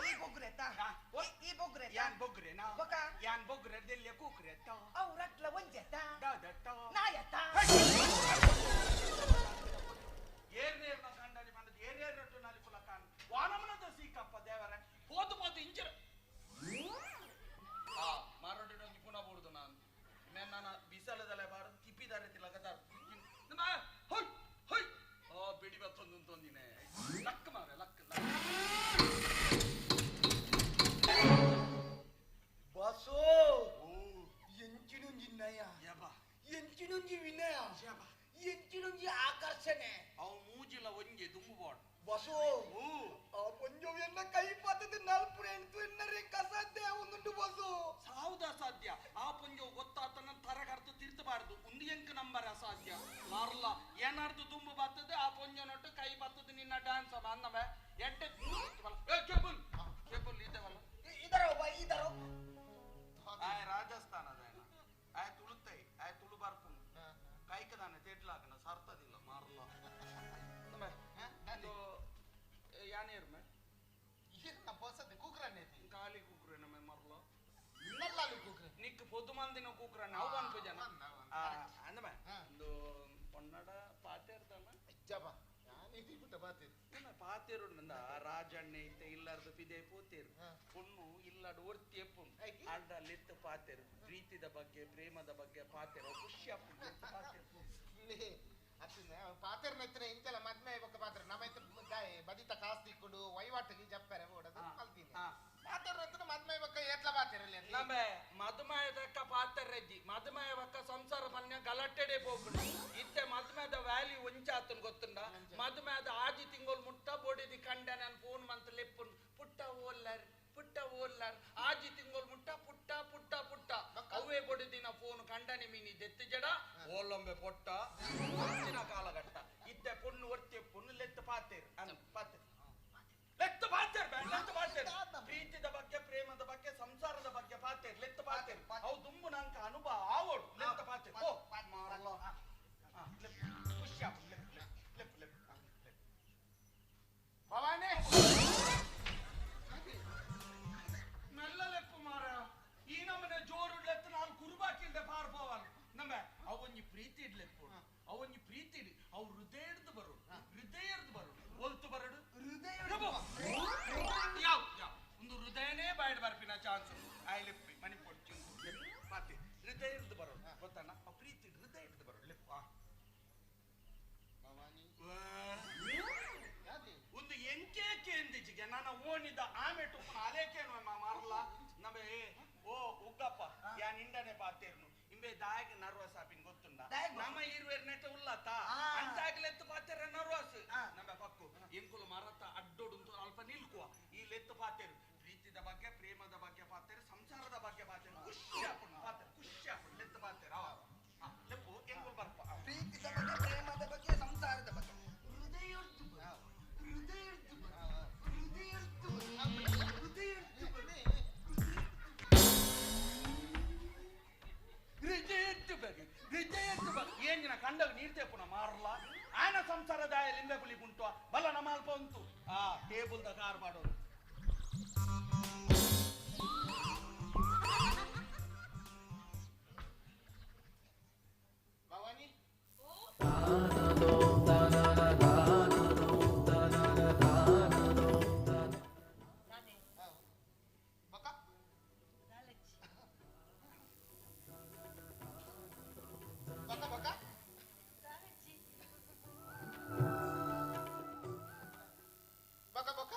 ಈ ಬೊಗ್ರೆತ್ತ, ಈ ಬೊಗ್ರೆ ಯಾನ್ ಬೊಗ್ರೆ ನಾ ಯಾನ್ ಬೊಗ್ರೆ ದೆಲ್ಲಿಯ ಕೂಕ್ರೆತ್ತ ಅವು ರಟ್ಲ ಒಂಜೆತ್ತ ದಾದಟ್ಟ ನಾಯತ್ತ. ಏರ್ನೇರ್ನ ಕಂಡನಿ ಪಂಡದ ಏರ್ನೇರ್ನೊಟ್ಟು ನಲಿಪುಲ ಕಾನ್ ವಾನಮನದ ಸೀಕಪ್ಪ ದೇವರೇ ಪೋತು ಪೋತು ಇಂಚರ ಆ ಮಾರೋಡಿನೊಂದು ಪುನಃ ಬೋಡುದು ನಾನು ನಾನು ಬಿಸಲದಲ್ಲೇ ಬಾರದು ತಿಪ್ಪಿದಾರೆ ತಿಲಕದಾರ ನಮ್ಮ ಹೊಯ್ ಹೊಯ್ ಆ ಬಿಡಿ ಬತ್ತೊಂದು ತೊಂದಿನೆ ಲಕ್ ಮಾರೆ ಲಕ್ ಲಕ್. ಬಸೋ ಎಂಚಿನೊಂಜಿ ನಯ, ಎಂಚಿನೊಂಜಿ ವಿನಯ, ಎಂಚಿನೊಂಜಿ ಆಕರ್ಷಣೆ. ಅವು ಮೂಜಿಲ ಒಂಜಿ ದುಂಬು ಬೋಡು. ಬಸೋ ಆ ಪೊಂಜೋವೆನ್ನ ಕೈ ಪತ್ತದ ನಲ್ಪುರೆ ಎಂತು ಎನ್ನರೆ ಕಸಾಧ್ಯ ಒಂದುಂಟು ಬಸೋ. ಸಾವುದ ಅಸಾಧ್ಯ ಆ ಪೊಂಜೋ ಗೊತ್ತಾತನ ತರಗರ್ತು ತಿರ್ತಬಾರ್ದು ಒಂದು ಎಂಕ್ ನಂಬರ್ ಅಸಾಧ್ಯ ಮಾರ್ಲ ಏನಾರ್ದು ದುಂಬು ಬರ್ತದೆ ಆ ಪೊಂಜೋನೊಟ್ಟು ಕೈ ಬರ್ತದೆ ನಿನ್ನ ಡ್ಯಾನ್ಸ್ ಅನ್ನವೇ ಎಡ್ಡೆ ಕೇಬಲ್ ಕೇಬಲ್ ಇದ್ದೇವಲ್ಲ ಇದರೋ ಇದರೋ. ಆಯ್ ರಾಜಸ್ಥಾನದ ಆಯ್ ತುಳುತ್ತೈ ಆಯ್ ತುಳು ಬರ್ಪುನು ಕೈಕದಾನೆ ತೆಡ್ಲಾಕನ ಸರ್ತದಿಲ್ಲ ಮಾರ್ಲ. ಯಾನೇರ್ಮೆ ಖಾಲಿ ಕೂಕ್ರೆ ನಮ್ಮ ಮರ್ಲ ನಿಕ್ ಪೊದು ಮಂದಿನ ಕೂಕ್ರಣ್ಣ ಅವು ಅನ್ಪು ಜನ ಅಂದಮೆ ಒಂದು ಪೊನ್ನಡ ಪಾತೇರ್ತಾನ ಪಾತೇರು ನಂದ ರಾಜಣ್ಣೆ ಇತ್ತೆ ಇಲ್ಲಾರ್ದು ಪಿದೆ ಪೋತೇರು ಪೊಣ್ಣು ಇಲ್ಲಾಡು ಒರ್ತಿ ಎಪ್ಪುಂಡು ಅಡ್ಡ ಲೆತ್ತು ಪಾತೇರು ಪ್ರೀತಿದ ಬಗ್ಗೆ ಪ್ರೇಮದ ಬಗ್ಗೆ ಪಾತೇರು ಖುಷಿ ಆಪುಂಡು ಪಾತೇರು. ಪಾತೆರ್ನ ಇಂತೆಲ್ಲ ಮದ್ಮೆ ಬೊಕ್ಕ ಪಾತ್ರ ನಮ್ಮ ಬದಿತ ಕಾಸು ತಿಕ್ಕೊಂಡು ವಹಿವಾಟಿಗೆ ಜಪ್ಪರೆ ಬೋಡದು ಕಲ್ತೀನಿ. ಪಾತೆರ್ನ ಮದ್ಮೆ ಬೊಕ್ಕ ಏತ್ಲ ಪಾತೆರಲ್ಲಿ ನಮ್ಮ ಮದುಮಯದಕ್ಕ ಪಾತೆರ್ರೆಜ್ಜಿ ಮದುಮಯ ಬೊಕ್ಕ ಸಂಸಾರ ಪನ್ಯ ಗಲಾಟೆಡೆ ಹೋಗ್ಬಿಡು ಇತ್ತೆ ಮದುಮೆದ ವ್ಯಾಲ್ಯೂ ಒಂಚಾತನ್ ಗೊತ್ತುಂಡ. ಮದುಮೆದ ಆಜಿ ತಿಂಗಳು ಮುಟ್ಟ ಬೋಡಿದಿ ಕಂಡ ನಾನು ಫೋನ್ ಮಂತ್ ಲೆಪ್ಪುನ್ ಪುಟ್ಟ ಓಲ್ಲರ್ ಪುಟ್ಟ ಓಲ್ಲರ್ ಆಜಿ ತಿಂಗಳು ಮುಟ್ಟ ಪುಟ್ಟ ಪುಟ್ಟ ಪುಟ್ಟ ಅವೇ ಬೊಡಿದಿನ ಫೋನ್ ಕಂಡನಿ ಮೀನಿ ದೆತ್ತಿ ಜಡ ಓಲೊಂಬೆ ಪೊಟ್ಟ ಮುಂಚಿನ ಕಾಲಘಟ್ಟ ಇದ್ದೆ ಪೊಣ್ಣು ಒರ್ತಿ ಪೊಣ್ಣು ಲೆತ್ತು ಪಾತೇರು ಅನ್ ಪಾತೇರು ಲೆತ್ತು ಪಾತೇರು ಬೇಡ ಲೆತ್ತು ಪಾತೇರು ಪ್ರೀತಿದ ಬಗ್ಗೆ ಪ್ರೇಮದ ಬಗ್ಗೆ ಸಂಸಾರದ ಬಗ್ಗೆ ಪಾತೇರು ಲೆತ್ತು ಪಾತೇರು ಅವು ದುಂಬು ನಂಕ ಅನುಭವ ಆವೋಡು ಲೆತ್ತು ಪಾತೇರು ಓ ಮಾರಲ್ಲ ಖುಷಿ ಆಪು ಲೆಪ್ ಲೆಪ್ ಲೆಪ್ ಲೆಪ್ ಲೆಪ್ ಭವಾನಿ ಮೆಲ್ಲ ಲೆಪ್ಪು ಮಾರ ಈ ನಮ್ಮನೆ ಜೋರು ಲೆತ್ತು ನಾನು ಕುರುಬಾಕಿಲ್ದೆ ಪಾರ್ ಪೋವಲ್ ನಮ್ಮ ಅವೊಂಜಿ ಪ್ರೀತಿ ಇಡ್ಲೆಪ್ಪು ಅವೊಂಜಿ ಪ್ರೀತಿ ಇಡಿ ಅವು ಹೃದಯದ ಬರೋಡು ಹೃದಯದ ಬರೋಡು ಒಲ್ತು ಬರಡು ಹೃದಯ ಯಾವ ಯಾವ ಒಂದು ಹೃದಯನೇ ಬಾಯ್ಡ್ ಬರ್ಪಿನ ಚಾನ್ಸ್ ಆಯ್ ಲೆಪ್ಪಿ ಮನಿ ಪೊಟ್ಟು ಪಾತಿ ಹೃದಯದ ಬರೋಡು ಗೊತ್ತಣ್ಣ ಆ ಪ್ರೀತಿ ಹೃದಯದ ಬರೋಡು ಲೆಪ್ಪು. ಒಂದು ಎಂಕೆ ಕೇಂದಿಜಿಗೆ ನನ್ನ ಓಣಿದ ಆಮೆ ಟುಪ್ಪನ ಅಲೇಕೇನು ಮಾರಲ್ಲ ನಮೇ ಓ ಉಗ್ಗಪ್ಪ ಯಾ ನಿಂಡನೆ ಪಾತೇರ್ನು ಇಂಬೆ ದಾಯಗ ನರ್ವಸ್ ಆಪಿನ್ ಗೊತ್ತುಂಡ ನಮ್ಮ ಇರುವೆರ್ ನೆಟ್ಟ ಉಲ್ಲತ ಅಂಚಾಗಲೆತ್ತು ಪಾತೇರ ನರ್ವಸ್ ನಮ್ಮ ಪಕ್ಕು ಎಂಕುಲು ಮರತ ಅಡ್ಡೋಡುಂತು ಅಲ್ಪ ನಿಲ್ಕುವ ಈ ಲೆತ್ತು ಪಾತೇರು ಪ್ರೀತಿದ ಬಗ್ಗೆ ಪ್ರೇಮದ ಬಗ್ಗೆ ಪಾತೇರು ಸಂಸಾರದ ಬಗ್ಗೆ ಪಾತೇರು ಖುಷಿ ಆಪುಂಡು ಪಾತೇರು ಖುಷಿ ಆಪುಂಡು ಲೆತ್ತು ಪಾತೇರು ಅವ ಲೆಪ್ಪು ಎಂಕುಲು ಬರ್ಪ ಪ್ರೀತಿದ ಬಗ್ಗೆ ಪ್ರೇಮದ ಬಗ್ಗೆ ಸಂಸಾರದ ಬಗ್ಗೆ ಹೃದಯರ್ದು ಹೃದಯರ್ದು ಹೃದಯರ್ದು ಹೃದಯರ್ದು ಹೃದಯದ್ದು ಬಗ್ಗೆ ಹೃದಯದ್ದು ಬಗ್ಗೆ ಏನ್ ಜನ ಕಂಡಾಗ ನೀರ್ ತೇಪುನ ಮಾರಲ್ಲ ಆನ ಸಂಸಾರದ ಲಿಂಬೆ ಪುಲಿ ಉಂಟು ಬಲ ನಮ್ಮ ಅಲ್ಪ ಉಂಟು ಆ ಟೇಬಲ್ the car ಮಾಡೋದು. ಭವಾನಿ ಬೊಕ್ಕ ಬೊಕ್ಕ ಬೊಕ್ಕ ಬೊಕ್ಕ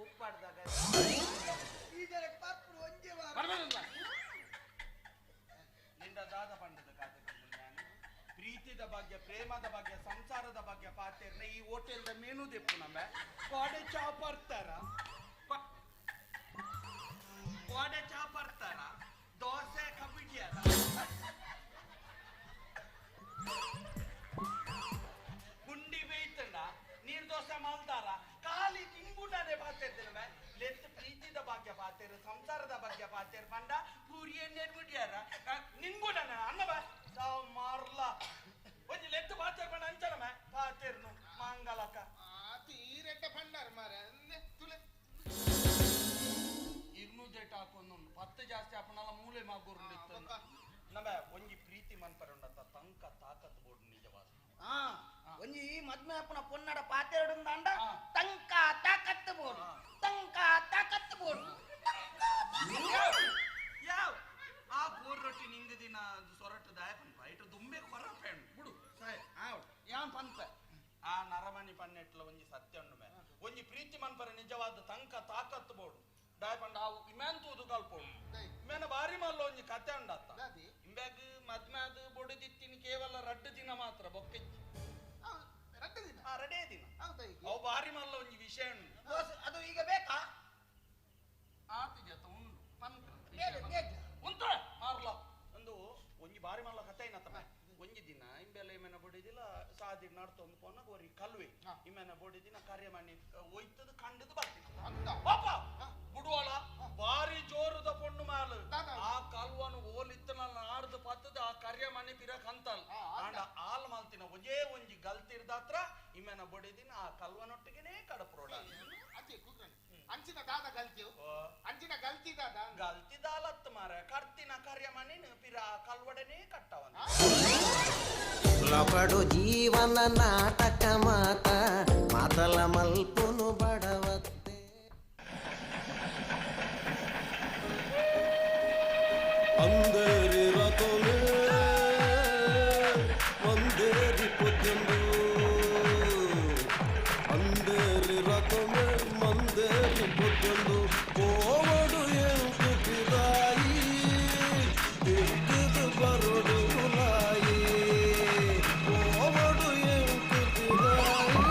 ಉಪ್ಪಾಡ್ದಾಗ ಈ ಜನಕ್ಕೆ ಪರ್ಪುಡು ಒಂಜೆ ವಾರ ನಿಂದ ದಾದ ಪಂಡದ ಕಾತೆ ಪ್ರೀತಿದ ಬಗ್ಗೆ ಪ್ರೇಮದ ಬಗ್ಗೆ ಸಂಸಾರದ ಬಗ್ಗೆ ಪಾತೆರ್ನ ಈ ಹೋಟೆಲ್ದ ಮೇನು ದೆಪ್ಪು ನಮ್ಮ ಕೋಡೆ ಚಾ ಬರ್ತಾರ ಕೋಡೆ ಚಾ ಬರ್ತಾರ ದೋಸೆ ಕಬ್ಬಿಡಿಯಾರ ಗುಂಡಿ ಬೇಯ್ತಂಡ ನೀರ್ ದೋಸೆ ಮಾಲ್ತಾರ ಖಾಲಿ ತಿಂಗುಡನೆ ಪಾತೆರ್ದಿನ ಲೆತ್ ಪ್ರೀತಿದ ಬಗ್ಗೆ ಪಾತೇರು ಸಂಸಾರದ ಬಗ್ಗೆ ಪಾತೇರು ಪಂಡ ಪೂರಿ ಎಣ್ಣೆ ಬಿಡಿಯಾರ ನಿಂಗುಡನ ಅನ್ನ ಬಾ ಸಾವು ಮಾರ್ಲ ಒಂಜಿ ಲೆತ್ತು ಪಾತೇರು ಪಂಡ ಅಂಚನಮ ಪಾತೇರ್ನು ಮಾಂಗಲಕ ತೀರೆಡ್ಡ ಪಂಡಾರ ಮಾರ ತುಲೆ ಇರ್ನೂಜೆಟ್ ಹಾಕೊಂದು ಪತ್ತು ಜಾಸ್ತಿ ಆಪನಲ್ಲ ಮೂಲೆ ಮಾಗೂರು ನಮ್ಮ ಒಂಜಿ ಪ್ರೀತಿ ಮನ್ಪರುಂಡತ್ತ ತಂಕ ತಾಕತ್ ಬೋರ್ಡ್ ನಿಜವಾದ ಒಂಜಿ ಮದ್ಮೆ ಅಪ್ಪನ ಪೊನ್ನಡ ಪಾತೆರಡು ಅಂಡ ತಂಕ ತಾಕತ್ತು ಬೋರ್ಡ್ ತಂಕ ತಾಕತ್ತು ಬೋರ್ಡ್ ಯಾವ ಆ ಬೋರ್ ರೊಟ್ಟಿ ನಿಂಗ ದಿನ ಸೊರಟು ದಾಯ ಪನ್ಪ ಇಟ್ಟು ದುಂಬೆ ಕೊರಪೆಣ್ಣು ಬಿಡು ಸರಿ ಯಾನ್ ಪನ್ಪ ಆ ನರಮಣಿ ಪನ್ನೆಟ್ಲ ಒಂಜಿ ಸತ್ಯ ಉಂಡು ಮೇ ಒಂಜಿ ಪ್ರೀತಿ ಮನ್ಪರ ನಿಜವಾದ ತಂಕ ತಾಕತ್ತು ಬೋರ್ಡ್ ದಾಯ ಪಂಡ ಆ ಇಮ್ಯಾನ್ ತೂದು ಕಲ್ಪೋಡು ಇಮ್ಯಾನ ಬಾರಿ ಮಲ್ಲ ಒಂಜಿ ಕತೆ ಉಂಡತ್ತ ಇಂಬ್ಯಾಗ್ ಮದ್ಮೆ ಅದು ಬೊಡಿದಿತ್ತಿನ ಕೇವಲ ರಡ್ಡು ದಿನ ಮಾತ್ರ ಬೊಕ್ಕೆಚ್ಚಿ ರಡ್ಡು ದಿನ ಆ ರಡೇ ದಿನ ಅವು ಬಾರಿ ಮಲ್ಲ ಒಂಜಿ ವಿಷಯ ಉಂಡು ಅದು ಈಗ ಬೇಕಾ ಆತು ಜತ ಉಂಡು ಪನ್ಪ ಉಂಟು ಮಾರ್ಲ ಒಂದು ಒಂಜಿ ಬಾರಿ ಮಲ್ಲ ಕತೆ ಏನತ್ತಮ್ಮ ಒಂಜಿ ದಿನ ಇಂಬೆಲ್ಲ ಇಮ್ಮೆನ ಬೊಡಿದಿಲ್ಲ ಸಾದಿ ನಡ್ತೊಂದು ಪೋನಾಗ ಒರಿ ಕಲ್ವೆ ಇಮ್ಮೆನ ಬೊಡಿದಿನ ಕಾರ್ಯಮಾಣಿ ಒಯ್ತದ ಕಂಡದು ಬರ್ತೀನಿ ಪಾಪ ಬುಡುವಳ ಬಾರಿ ಜೋರದ ಪೊಣ್ಣು ಮಾಲು ಆ ಕಲ್ವನು ಓಲಿತ್ತನ ನಾಡ್ದು ಪತ್ತದ ಆ ಕಾರ್ಯಮಾಣಿ ಪಿರಕ್ ಅಂತಲ್ ಆಂಡ ಆಲ್ ಮಾಲ್ತಿನ ಒಂಜೇ ಒಂಜಿ ಗಲ್ತಿರ್ದಾತ್ರ ಇಮ್ಮೆನ ಬೊಡಿದಿನ ಆ ಕಲ್ವನೊಟ್ಟಿಗೆನೇ ಕಡಪ್ರೋಡ ಅಂಚಿನ ದಾದ ಗಲ್ತಿ ಅಂಚಿನ ಗಲ್ತಿ ದಾದ ಗಲ್ತಿ ದಾಲತ್ ಮಾರ ಕರ್ತಿನ ಕಾರ್ಯಮಾಣಿ ಪಿರ ಕಲ್ವಡನೆ ಕಟ್ಟವನ ಲಪಡು ಜೀವನ ನಾಟಕ ಮಾತ ಮಾತಲ ಮಲ್ಪುನು ಬಡವತ್ತೆ ಅಂದೇರಿ ರತೋಲೆ ಒಂದೇರಿ ಪೊದ್ದೆಂದು ಅಂದೇರಿ ರತೋಲೆ ಮಂದೇರಿ ಪೊದ್ದೆಂದು ಕೋವಡು ಎಂಕು ಪಿದಾಯಿ ತಿಕ್ಕದು ಬರೋಡು ಲಾಯಿ ಕೋವಡು ಎಂಕು ಪಿದಾಯಿ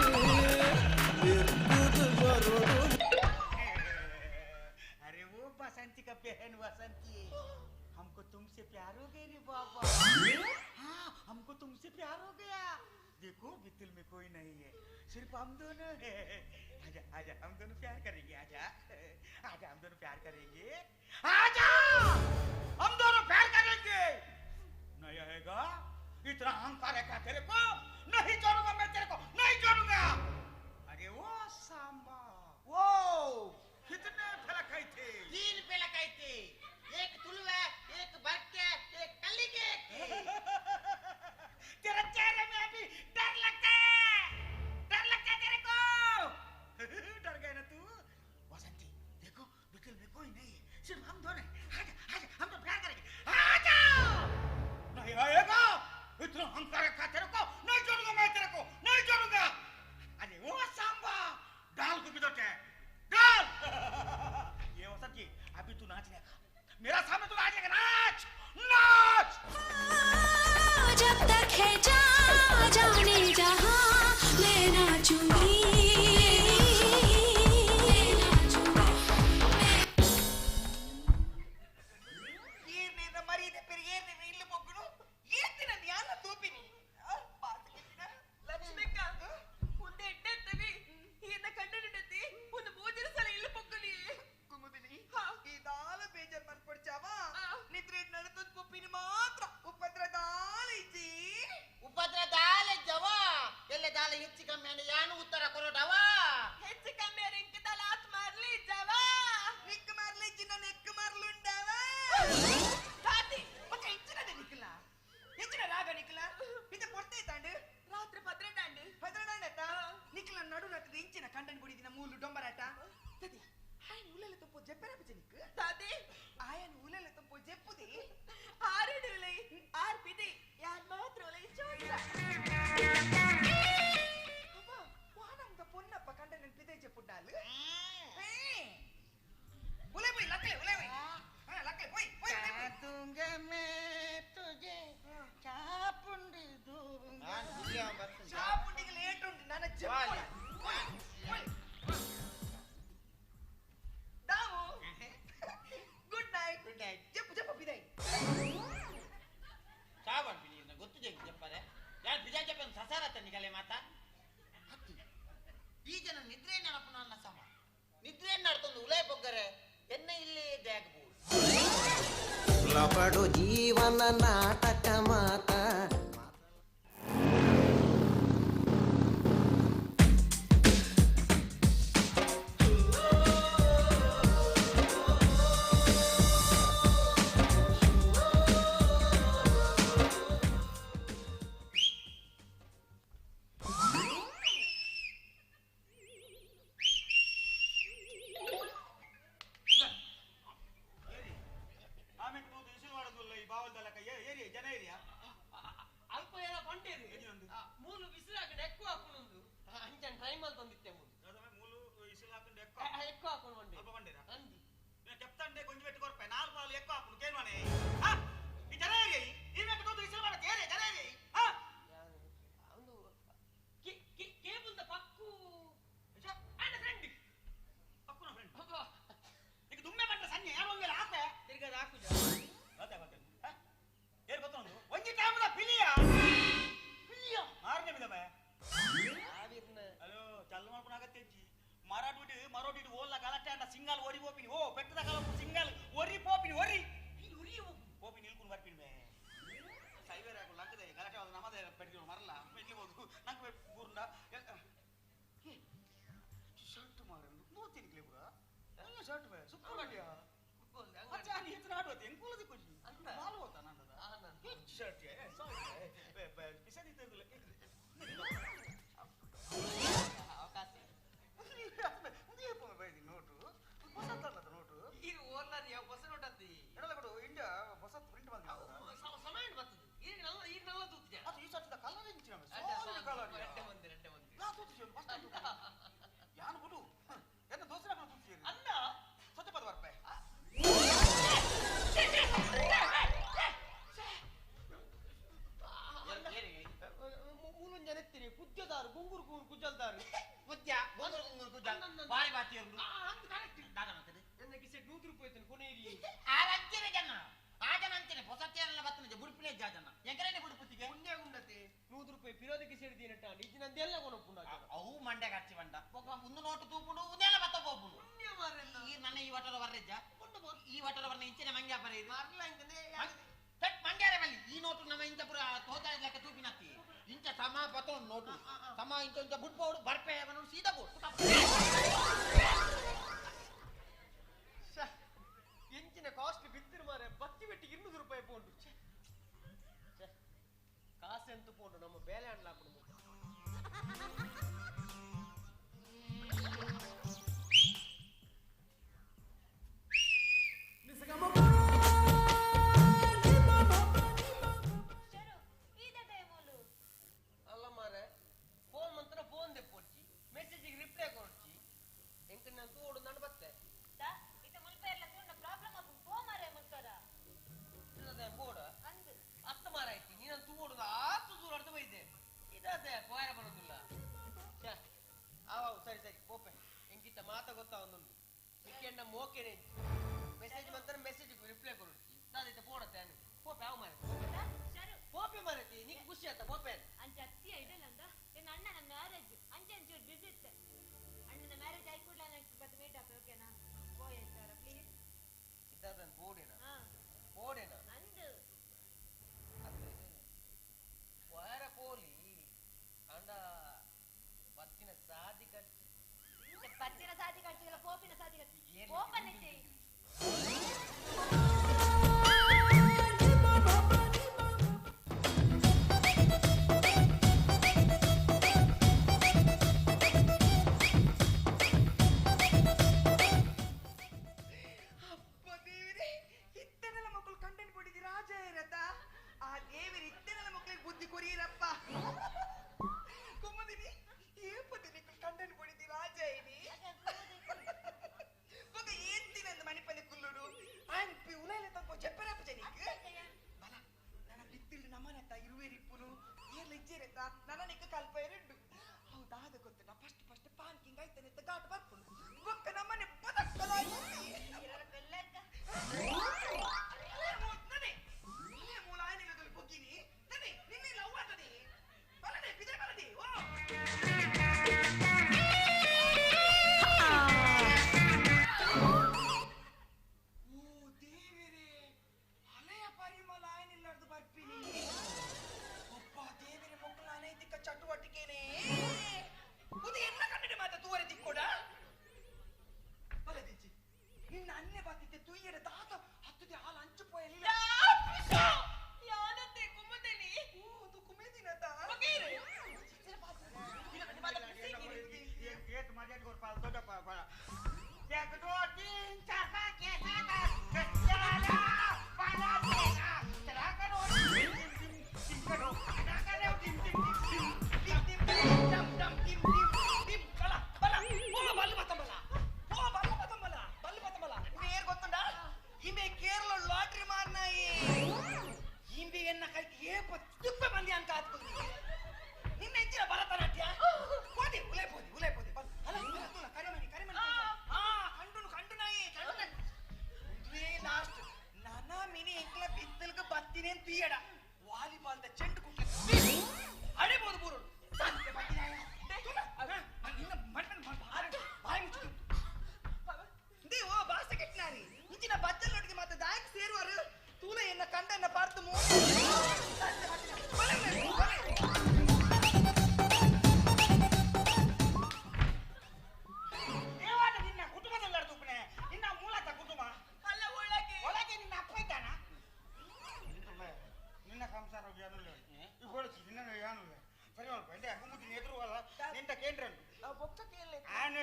ತಿಕ್ಕದು ಬರೋಡು. अरे वो बसंती का बहन बसंती, हमको तुमसे प्यार हो गया रे बाबा। हाँ, हमको तुमसे प्यार हो गया। देखो बितुल में कोई नहीं है, सिर्फ हम दोनों हैं। आजा आजा हम दोनों प्यार करेंगे। आजा आजा हम दोनों प्यार करेंगे। आजा हम दोनों प्यार करेंगे। नहीं आएगा इतना अहंकार है क्या तेरे को? नहीं छोड़ूंगा मैं तेरे को, नहीं छोड़ूंगा। अरे वो सांबा, वो कितने फलक थे? 3 फलक थे, एक तुलवे, एक बरके, एक कलिके। तेरे चेहरे में अभी डर लगता है, डर लगता है तेरे को। डर गए ना तू? वसंती देखो बिल्कुल में कोई नहीं है, सिर्फ हम दोनों। आजा आजा हम तो प्यार करेंगे। आजा नहीं आएगा इतना अहंकार रखा तेरे को, नहीं छोड़ूंगा मैं तेरे को, नहीं छोड़ूंगा। अरे वो सांबा डाल को भी तो डाल। ये वसंती अभी तू नाचने का, मेरा सामने तू नाचेगा। नाच नाच। जब तक है जा जाने जहां मैं नाचूंगी। ಪೊನ್ನಪ್ಪ ಕಂಡ ನೆನಪಿದೆ ಜೆಪ್ಪುಡ್ಡಾಲು. Damu good night. Good night. ಜಪ್ಪು ಜಪ್ಪು ಬಿದೈ. ಸಾವನ್ ಪಿನಿ ಗೊತ್ತು ಜಂಗಿ ಜಪ್ಪರೆ ಯಾರು ಬಿಜಾ ಜಪ್ಪನ್ ಸಸಾರ ತನ್ನಿಗಲೆ ಮಾತಾ. ಈ ಜನ ನಿದ್ರೆ ನೆನಪು ನನ್ನ ಸಮ ನಿದ್ರೆ ನಡ್ತೊಂದು ಉಲೈ ಬೊಗ್ಗರೆ ಎನ್ನ ಇಲ್ಲಿ ದ್ಯಾಗಬಹುದು. ಲಪಡು ಜೀವನ ನಾಟಕ ಮಾತಾ.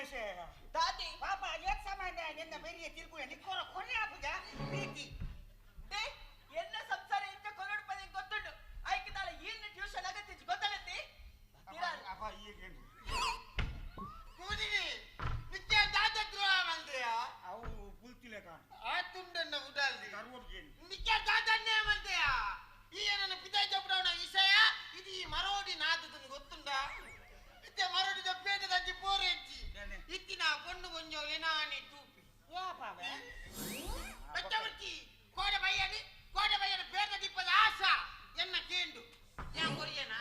ಗಣೇಶ ದಾದಿ ಪಾಪ ಏಕ್ ಸಾಮಾನ್ಯ ನಿನ್ನ ಬೆರಿಯ ತಿರುಗುವೆ ನಿಕ್ಕೋರ ಕೊನೆ ಆಪುಜ ಪ್ರೀತಿ they ಎನ್ನ ಸಂಸಾರ ಎಂತ ಕೊರಡು ಪದ ಗೊತ್ತುಂಡು ಐಕೆ ತಾಳ ಏನ ಟ್ಯೂಷನ್ ಆಗತ್ತಿಜ್ ಗೊತ್ತಾಗತ್ತೆ ಅಪ್ಪ ಈಗೇನು ಕೂದಿನಿ ನಿತ್ಯ ದಾದ ದ್ರೋಹ ಮಂತ್ರಿಯ ಅವು ಪುಲ್ತಿಲೆ ಕಾಣು ಆ ತುಂಡನ್ನ ಉಡಾಲ್ದಿ ಕರ್ವೊಬ್ಗೇನು ನಿತ್ಯ ದಾದನ್ನೇ ಮಂತ್ರಿಯ ಈ ನನ್ನ ಪಿತಾಯಿ ಜಪಡವನ ವಿಷಯ ಇದು ಈ ಮರೋಡಿ ನಾದದನ್ನು ಗೊತ್ತುಂಡ ಇತ್ತೆ ಮರೋಡಿದ ಪೇಟದಂಜಿ ಪೋರೆಜ್ಜಿ ಇತ್ತಿನ ಪೊಣ್ಣು ಗೊಂಜೋಲೆ ನಾನೇ ತೂಪಿ ಬಚ್ಚವರ್ತಿ ಕೋಡ ಬಯ್ಯಡಿ ಕೋಡ ಬಯ್ಯನ ಪೇಟ ದಿಪ್ಪದ ಆಶಾ ಎನ್ನ ಕೇಂಡು ಯಾ ಕೊರಿಯನ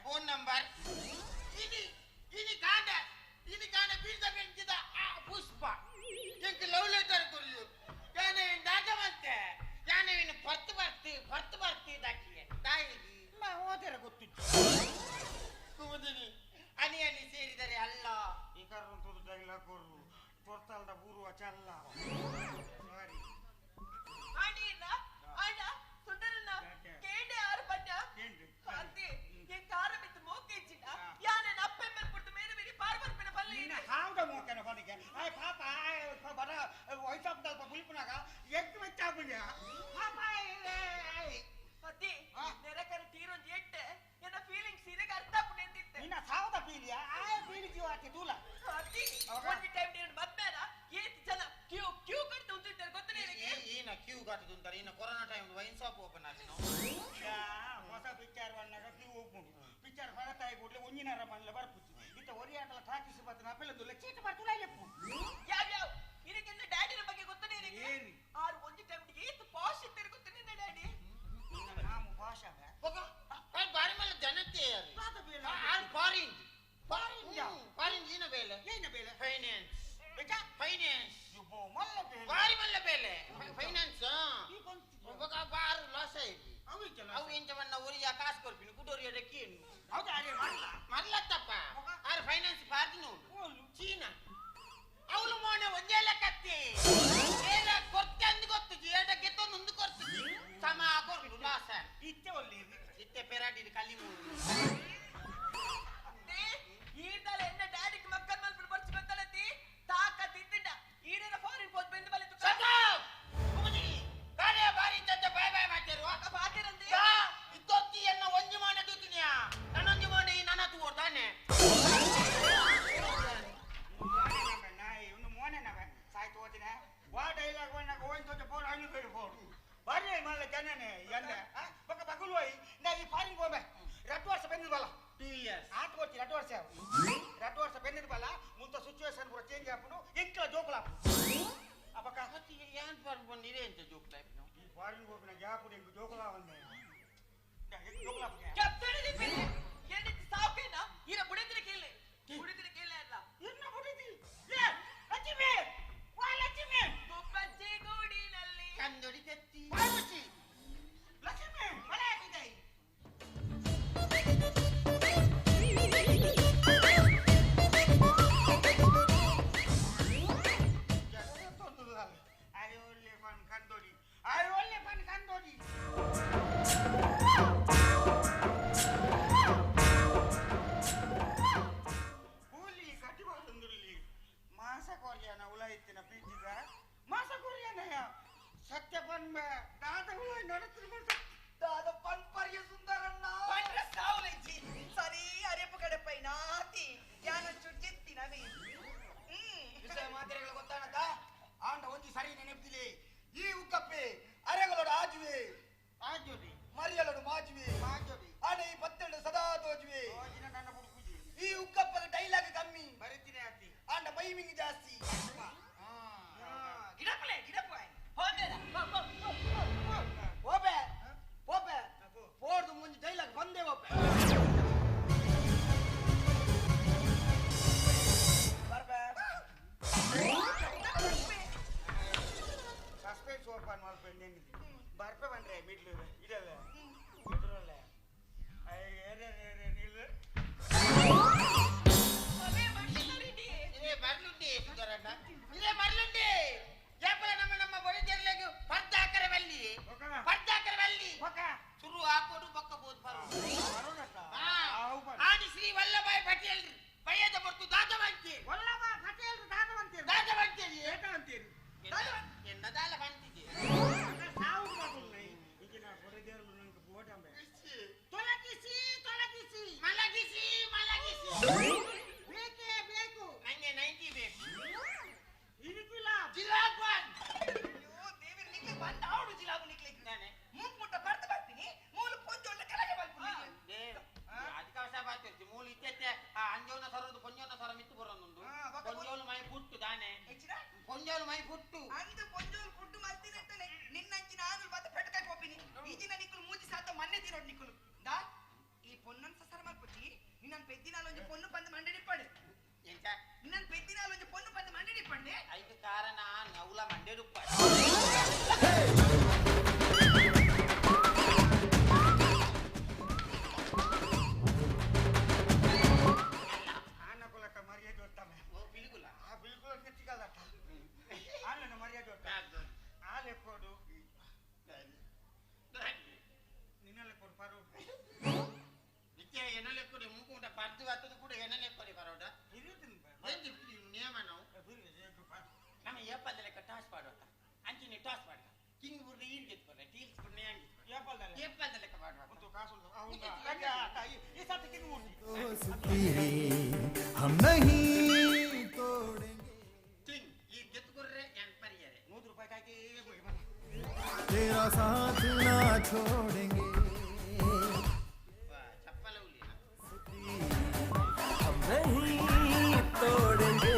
ಫೋನ್ ನಂಬರ್ ಇನಿ ಇನಿ ಕಾಂಡ ಇನಿ ಕಾಂಡ ಬೀಳ್ದ ಬೆಂಚಿದ ಆ ಪುಷ್ಪ ಎಂಕ್ ಲವ್ ಲೆಟರ್ ಕೊರಿಯು ಯಾನೆ ದಾದ ಮಂತೆ ಯಾನೆ ಇನ್ನು ಪರ್ತು ಬರ್ತು ಪರ್ತು ಬರ್ತು ದಾಕಿಯೆ ತಾಯಿಗೆ ಮಾ ಓದರ ಗೊತ್ತಿತ್ತು ಕುಮುದಿನಿ ಅನಿ ಅನಿ ಸೇರಿದರೆ ಅಲ್ಲ ಈ ಕರ್ರಂತದ್ದು ಡೈಲಾಗ್ ಕೊರು ತೊರ್ತಾಲ್ದ ಬೂರುವ ಚಲ್ಲ ಸಾರಿ ಅಣಿಯನ್ನ ಅಣ್ಣ ಸುಂದರನ್ನ ಕೇಂಡೆ ಆರು ಬಣ್ಣ ಅಂತೆ ಎನ್ ಕಾರ ಮಿತ್ತು ಮೋಕೆಜ್ಜಿನ ಯಾನ ಅಪ್ಪೆ ಮೇಲೆ ಪುಡ್ದು ಮೇರೆ ಮೇರೆ ಪಾರ್ ಬರ್ಪಿನ ಪಲ್ಲೆ ನಿನ್ನ ಹಾವ್ದ ಮೋಕೆನ ಪನಿಗೆ ಆಯ್ ಪಾಪ ಆಯ್ ಬರ ವಯಸ್ಸಾಪದಲ್ಪ ಬುಲ್ಪುನಾಗ ಎಗ್ ಮೆಚ್ಚಾಪುಂಜ ಪಾಪ ಅದೇ ನೆರಕರ ತೀರೊಂದು ಎಟ್ಟೆ ಎನ್ನ ಫೀಲಿಂಗ್ಸ್ ಇದಕ್ಕೆ ಅರ್ಥ ಆಪುಂಡು ಎಂದಿತ್ತೆ ನಿನ್ನ ಸಾವದ ಪೀಲಿಯ ಆಯ್ ಪೀಲಿ ಜೀವ ಆತಿ ತೂಲ ಅದೇ ಒಂದು ಟೈಮ್ ನೀನು ಮದ್ಮೇಲ ಏತ್ ಜನ ಕ್ಯೂ ಕ್ಯೂ ಕಟ್ತು ಉಂತಿದ್ದಾರೆ ಗೊತ್ತಾ ನಿನಗೆ ಈನ ಕ್ಯೂ ಕಟ್ಟುದು ಅಂತಾರೆ ಇನ್ನ corona time wine shop open ಆತಿನ ಹೊಸ ಪಿಕ್ಚರ್ ಬಂದಾಗ ಕ್ಯೂ ಹೋಗ್ಬೋದು ಪಿಕ್ಚರ್ ಹೊರತಾಯಿ ಕೂಡಲೇ ಒಂಜಿನಾರ ಮನೇಲೆ ಬರ್ಪುಚ್ಚಿ ಇತ್ತ ಒರಿಯಾಟಲ ಟಾಕಿಸಿ ಬರ್ತನ ಅಪ್ಪೆಲ್ಲ ಚೀಟ ಬರ್ತುಲ ಇಲ್ಲಪ್ಪು ಯಾವ ಯಾವ ಇದಕ್ಕೆಲ್ಲ ಡ್ಯಾಡಿನ ಬಗ್ಗೆ ಗೊತ್ತಾ ನಿನಗೆ ಆರು ಒಂದು ಟೈಮ್ ಏತ್ ಪಾಶ್ ಇದ್ದಾರೆ ಗೊತ್ತಾ ನಿನ್ನ ಡ್ಯಾಡಿ ನಾಮು ಭಾಷಾ ಬಾರಿ ಮೇಲೆ ಜನತೆ ಫಾರಿನ್ ಫಾರಿನ್ ಫಾರಿನ್ ಏನ ಬೇಲೆ ಏನ ಬೇಲೆ ಫೈನಾನ್ಸ್ ಫೈನಾನ್ಸ್ ಮಲ್ಲ ಬೇಲೆ ಬಾರಿ ಮಲ್ಲ ಬೇಲೆ ಫೈನಾನ್ಸ್ ಒಬ್ಬ ಬಾರು ಲಾಸ್ ಆಯ್ತು ಅವು ಎಂಚ ಬಣ್ಣ ಒರಿಯ ಕಾಸು ಕೊರ್ಪಿನಿ ಕುಡೋರಿಯ ರೆಕ್ಕಿಯನ್ನು ಹೌದಾ ಅರೆ ಮಲ್ಲ ಮಲ್ಲತ್ತಪ್ಪ ಆರು ಫೈನಾನ್ಸ್ ಪಾರ್ದಿ ನೋಡು ಚೀನಾ ಅವಳು ಮೋನೆ ಒಂದೇ ಲೆಕ್ಕತ್ತಿ ಏನ ಕೊರ್ತೆ ಅಂದ್ ಗೊತ್ತು ಏಟ ಗೆತ್ತೊಂದು ಒಂದು ಕೊರ್ತು ಸಮ ಕೊರ್ಲು ಲಾಸ ಇತ್ತೆ ಒಲ್ಲಿ ಇತ್ತೆ ಪೆರಾಡಿ ಕಲ್ಲಿ ಮೂರು ಈರ್ದಲ ಎನ್ನ ಡ್ಯಾಡಿಗೆ ಮಕ್ಕಳ ಮಲ್ಪು ಬರ್ಚು ಗೊತ್ತಲತ್ತಿ ತಾಕತ್ ಇದ್ದಿದ್ದ ಈಡೇನ ಫಾರಿನ್ ಹೋದ್ ಬೆಂದ ಬಲೆ ಶಟ್ ಅಪ್ ಕುಮುದಿನಿ ಕಾರ್ಯ ಬಾರಿ ಇದ್ದದ್ದ ಬಾಯ್ ಬಾಯ್ ಮಾತೇರು ಮಾತೇರಂದೆ ಇದ್ದೊತ್ತಿ ಎನ್ನ ಒಂಜಿ ಮಾನೆ ತೂತಿನಿಯಾ ನನ್ನೊಂಜಿ ಮಾನೆ ಈ ನನ್ನ ತೂರ್ತಾನೆ ನಾಯಿ ಇನ್ನು ಮೋನೆ ನವ ಸಾಯ್ತು ಓದಿನ ವಾ ಡೈಲಾಗ್ ವನ್ನಾಗ ಓನ್ ತೋಚ ಫೋನ್ ಅಣ್ಣು ಬೇಡ ಫೋನ್ ಬರ್ರಿ ಮಲ್ಲ ಜನನೇ ಎಂದ ಬಕ್ಕ ಬಗುಲು ಹೋಯ್ ನಾ ಈ ಫಾರಿನ್ ಹೋಗ್ಬೆ 2 ವರ್ಷ ಬೆಂದಿದ್ವಲ್ಲ 2 ಇಯರ್ಸ್ ಆತ ಕೊಡ್ತಿ 2 ವರ್ಷ 2 ವರ್ಷ ಬೆಂದಿದ್ವಲ್ಲ ಮುಂತ ಸಿಚುವೇಶನ್ ಪೂರ ಚೇಂಜ್ ಆಪುಂಡು ಎಂಕ್ಲ ಜೋಕುಲ ಅಪಕ ಏನ್ ಫಾರಿನ್ ಬಂದಿದೆ ಎಂತ ಜೋಕ್ ಟೈಪ್ ಈ ಫಾರಿನ್ ಹೋಗ್ಬಿನ ಗ್ಯಾಪ್ ಎಂಕ್ ಜೋಕುಲ ಬಂದೆ ಎಂಕ್ ಜೋಕುಲ ಕೆಪ್ತಡಿ ಬೇರೆ ಏನಿತ್ತು ಸಾಕೇನಾ ಇರ ಬುಡಿದ್ರೆ ಕೇಳಿ ಬುಡಿದ್ರೆ ಕೇಳಿ ಅಲ್ಲ ಎನ್ನ ಬುಡಿದಿ ಲೇ ಲಕ್ಷ್ಮಿ ವಾ ಲಕ್ಷ್ಮಿ ಗುಬ್ಬಚ್ಚಿ ಗೂಡಿನಲ್ಲಿ ಕಂದೊಡಿ ತೆತ್ತಿ ಬಾಯ್ ಮುಚ್ಚಿ ಲಕ್ಷ್ಮಿ ಮಳೆ ಹಾಕಿದೆ I only fun ಕಂದೋಡಿ I only fun ಕಂದೋಡಿ ಕೂಲಿ ಕಟ್ಟಿಬಾರ್ದುಲ್ಲಿ ಮಾಸ ಕೊರಿಯಾನ ಉಲಾಯಿತ್ತಿನ ಪೀಠಿಗ ಮಾಸ ಕೊರಿಯಾನ ಸತ್ಯ ಪನ್ಬ ದಾದ ಉಲಾಯ್ ನಡತ್ರಿ ದಾದ ಪನ್ಪರ್ಯ ಸುಂದರಣ್ಣ ಪಂಡ್ರ ಸಾವುಲೆಜ್ಜಿ ಸರಿ ಅರೆಪು ಕಡಪೈ ನಾತಿ ಯಾನ ಚುಚ್ಚಿತ್ತಿ ನವಿ ವಿಷಯ ಮಾತ್ರೆಗಳು ಗೊತ್ತಾಣದ ಆಂಡ ಒಂಜಿ ಸರಿ ನೆನಪಿದಿಲೆ ಈ ಉಕ್ಕಪ್ಪೆ ಅರೆಗಳೋಡು ಆಜುವೆ ಆಜುವೆ ಮರಿಯಲೋಡು ಮಾಜುವೆ ಮಾಜುವೆ ಆಂಡ ಈ ಪತ್ತೆರಡು ಸದಾ ತೋಜುವೆ ನನ್ನ ಬುಡುಕುಜಿ ಈ ಉಕ್ಕಪ್ಪದ ಡೈಲಾಗ್ ಕಮ್ಮಿ ಬರೀತೀನಿ ಆತಿ ಆಂಡ ಮೈಮಿಂಗ್ ಜಾಸ್ತಿ ಗಿಡಪಲೆ ಗಿಡಪ ಹೋಬೇಡ ಹೋಬೆ ಹೋಬೆ ಫೋರ್ದು ಮುಂಜಿ ಡೈಲಾಗ್ ಬಂದೇ ಹೋಬೆ ಬರ್ಬೆ ಸಸ್ಪೆನ್ಸ್ ಓಪನ್ ಮಾಡ್ಕೊಂಡು ಬರ್ಪೆ ಬಂದ್ರೆ ಮಿಡ್ಲು ಇದಲ್ಲ ಎದುರಲ್ಲ ಇದೇ ಬರ್ಲುಂಡಿ ಸುಂದರಣ್ಣ ಇದೇ ಬರ್ಲುಂಡಿ ಯಾಪಲ ನಮ್ಮ ನಮ್ಮ ಬಡಿದೆರ್ಲೆಗ್ ಪರ್ದಾಕರ ಬಲ್ಲಿ ಪರ್ದಾಕರ ಬಲ್ಲಿ ಸುರು ಹಾಕೋಡು ಬಕ್ಕ ಬೋದು ಬರು ಆಡಿ ಶ್ರೀ ವಲ್ಲಭಾಯ್ ಪಟೇಲ್ ಪಯ್ಯದ ಬರ್ತು ದಾದ ಬಂತಿ ವಲ್ಲಭ ಎನ್ನದಾಲ ಬಂತಿದೆ ಸಾವು ಮಾಡ್ಕೊಂಡು ಈಗಿನ ಹೊರದೇವರು ನನಗೆ ಬೋಡಂಬೆ ತೊಲಗಿಸಿ ತೊಲಗಿಸಿ ಮಲಗಿಸಿ ಮಲಗಿಸಿ ಬೇಕೇ ಬೇಕು ನಂಗೆ 90 ಬೇಕು ಇರುಕಿಲ್ಲ ಜಿಲಾಬ್ ಒನ್ ಅಯ್ಯೋ ದೇವರು ನಿಕ್ಲೆ ಬಂದ ಆವಡು ಜಿಲಾಬು ನಿಕ್ಲೆ ನಾನೆ ಮೂಕ್ ಮುಟ್ಟ ಬರ್ದು ಬರ್ತೀನಿ ಮೂಲ ಪೊಂಜೋಳ್ನ ಕೆಳಗೆ ಬರ್ತೀನಿ ಅದಕ್ಕೆ ಅವಸ ಬಾತಿರ್ತಿ ಮೂಲ ಇತ್ತೆತ್ತೆ ಆ ಅಂಜೋನ ಸರದು ಪೊಂಜೋನ ಸರ ಮಿತ್ತು ಬರೋನುಂಡು ಪೊಂಜೋಲು ಮೈ ಪುಟ್ಟು ತಾನೆ ಪೊಂಜೋಲು ಮೈ ಪುಟ್ಟು ಅಂದು ಪೊಂಜೋಲು ಪುಟ್ಟು ಮಲ್ತಿನಂತಾನೆ ನಿನ್ನಂಚಿನ ಆನುಲ್ ಮತ್ತೆ ಪೆಟ್ಟಕಾಯಿ ಪೋಪಿನಿ ಈಜಿನ ನಿಕ್ಕಲು ಮೂಜಿ ಸಾತ ಮನ್ನೆ ತಿರೋಡ್ ನಿಕ್ಕಲು ದಾ ಈ ಪೊನ್ನನ್ ಸಸರ ಮಲ್ಪುಚಿ ನಿನ್ನನ್ ಪೆದ್ದಿನಾಲೊಂಜಿ ಪೊನ್ನು ಪಂದು ಮಂಡೆ ಎಂತ ನಿನ್ನನ್ ಪೆದ್ದಿನಾಲೊಂಜಿ ಪೊನ್ನು ಪಂದು ಮಂಡೆ ನಿಪ್ಪಂಡೆ ಐದು ಕಾರಣ ನೌಲ ಮಂಡೆ ಡುಪ್ಪ ಆನಕುಲಕ ಮರ್ಯಾದೆ ಹೊತ್ತಾವೆ ಓ ಬಿಲ್ಗುಲ ಆ ಬಿಲ್ಗುಲ ನೆಚ್ಚಿಗಲ್ಲಕ್ಕ ಆನನ ಮರ್ಯಾದೆ ಹೊತ್ತ ಆಲೆ ಕೊಡು ನಿನ್ನೆಲ್ಲ ಕೊಡು ಪರೋಡು ನಿತ್ಯ ಎನ್ನಲೆ ಕೊಡಿ ಮೂಕು ಉಂಟ ಪರ್ದು ಹತ್ತದು ಕೂಡ ಎನ್ನಲೆ ಕೊಡಿ ಪರೋಡ ನಿಯಮ ನಾವು ನಮ್ಮ ಏಪಲ್ದ ಲೆಕ್ಕ ಟಾಸ್ ಪಾಡುವ ಅಂಚಿನ ಟಾಸ್ ಪಾಡ್ಕ ಕಿಂಗ್ ಬುರ್ನ ಈರ್ ಗೆತ್ಕೊರೆ ಟೀಲ್ಸ್ ಬುರ್ನ ಯಾಂಗ್ ಏಪಲ್ದ ಲೆಕ್ಕ ಪಾಡುವ ಈ ಸತಿ ಕಿಂಗ್ ಬುರ್ನಿ दोस्ती हम नहीं तोड़ेंगे ಕಿಂಗ್ ಈ ಗೆತ್ಕೊರ್ರೆ ಯಾಂಗ್ ಪರಿಯರೆ 100 ರೂಪಾಯಿ ಕಾಕಿ तेरा साथ ना छोड़ेंगे ಚಪ್ಪಲ ಉಲಿ हम नहीं तोड़ेंगे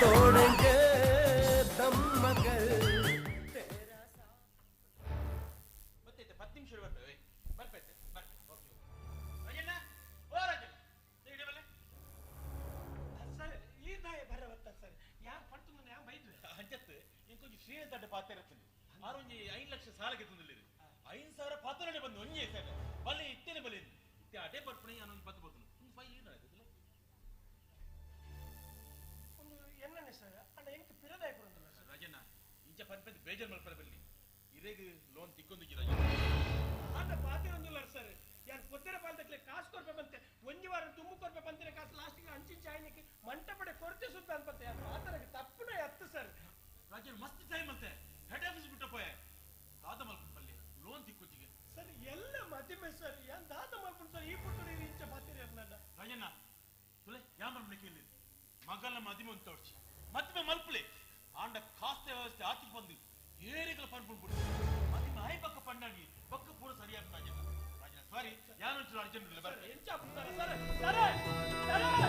तोड़ेंगे दम मगर ಮತ್ತೆ 10 ನಿಮಿಷ ಬರ್ತೇವೆ ಬರ್ಪೈತೆ ಬರ್ಪೆ ಓಕೆ ರಾಜಣ್ಣ ಓ ರಾಜಣ್ಣ ಹಿಡಿಬಲ್ಲೆ ಸರ್ ಈ ನಾಯಿ ಬರವತ್ತ ಸರ್ ಯಾರು ಪಟ್ಟು ನಾನು ಬೈದ್ವೆ ಅಂಚತ್ತು ಇಂಕೊಂಚ ಶ್ರೀನಿವಾಸ ದೊಡ್ಡ ಪಾತ್ರ ಇರ್ತದೆ ಆರೊಂಜಿ 5 ಲಕ್ಷ ಸಾಲಕ್ಕೆ ತಂದಿಲ್ಲ 5,000 ಪಾತ್ರನೇ ಬಂದು ಒಂಜಿ ಸರ್ ಬಲ್ಲೆ ಇತ್ತೇನೆ ಬಲ್ಲೆ ಇತ್ತೆ ಅದೇ ಬರ್ಪಣೆ ಅನ್ನೊಂದು ಪತ್ತು ಬರ್ತಾನೆ ಒಂದು ಫೈಲ್ ಏನಾಯ್ತದಲ್ಲ ಒಂದು ಎನ್ನನೆ ಸರ್ ಅಣ್ಣ ಎಂಕ್ ಪಿರದಾಯ ಕೊಡಂತಲ್ಲ ಸರ್ ರಾಜಣ್ಣ ಇಂಚ ಪನ್ಪಂತ ಬೇಜಾರ್ ಮಲ್ಪರ ಬಲ್ಲಿ ಇರೇಗ ಲೋನ್ ತಿಕ್ಕೊಂದಿಜ್ಜಿ ರಾಜಣ್ಣ ಆತ ಪಾತಿರೊಂದಿಲ್ಲ ಸರ್ ಯಾರು ಕೊತ್ತೆರ ಪಾಲ್ದಕ್ಲೆ ಕಾಸು ಕೊರ್ಪೆ ಬಂತೆ ಒಂಜಿ ವಾರ ತುಂಬು ಕೊರ್ಪೆ ಬಂತಿನ ಕಾಸು ಲಾಸ್ಟಿಗೆ ಅಂಚಿಂಚ ಆಯ್ನಕ್ಕೆ ಮಂಟಪಡೆ ಕೊರತೆ ಸುತ್ತ ಅನ್ಪತ್ತೆ ಯಾರು ಪಾತ್ರಕ್ಕೆ ತಪ್ಪುನ ಎತ್ತು ಸರ್ ರಾಜಣ್ಣ ಮಸ್ತ್ ಟೈಮ್ ಅಂತೆ ಹೆಡ್ ಆಫೀಸ್ ಬಿಟ್ಟ ಪೋಯೆ ದಾದ ಮಲ್ಪಲ್ಲಿ ಲೋನ್ ತಿಕ್ಕೊಜ್ಜಿಗೆ ಸರ್ ಎಲ್ಲ ಮಧ್ಯಮೆ ಸರ್ ಯಾನ್ ದಾದ ಮಲ್ಪುಂಡು ಸರ್ ಈ ಪುಟ್ಟುಡು ಇಂಚ ಪಾತಿರ ನನ್ನ ರಾಜಣ್ಣ ತುಲೆ ಯಾ ಮಲ್ಪನೆ ಕೇಳಿ ಮಗಲ ಮದಿಮೆ ಅಂತ ತೋಡ್ಚಿ ಮದ್ಮೆ ಮಲ್ಪಲೆ ಆಂಡ ಕಾಸ್ತ ವ್ಯವಸ್ಥೆ ಆತಿಗೆ ಬಂದು ಏರಿಗಳ ಪನ್ಪುಂಡು ಮದಿಮೆ ಆಯ್ ಪಕ್ಕ ಪಂಡಾಗಿ ಪಕ್ಕ ಪೂರ ಸರಿಯಾಗಿ ರಾಜಣ್ಣ ರಾಜಣ್ಣ ಸಾರಿ ಯಾನು ಅರ್ಜೆಂಟ್ ಇಲ್ಲ ಬರ್ರಿ ಎಂಚ sir sir sir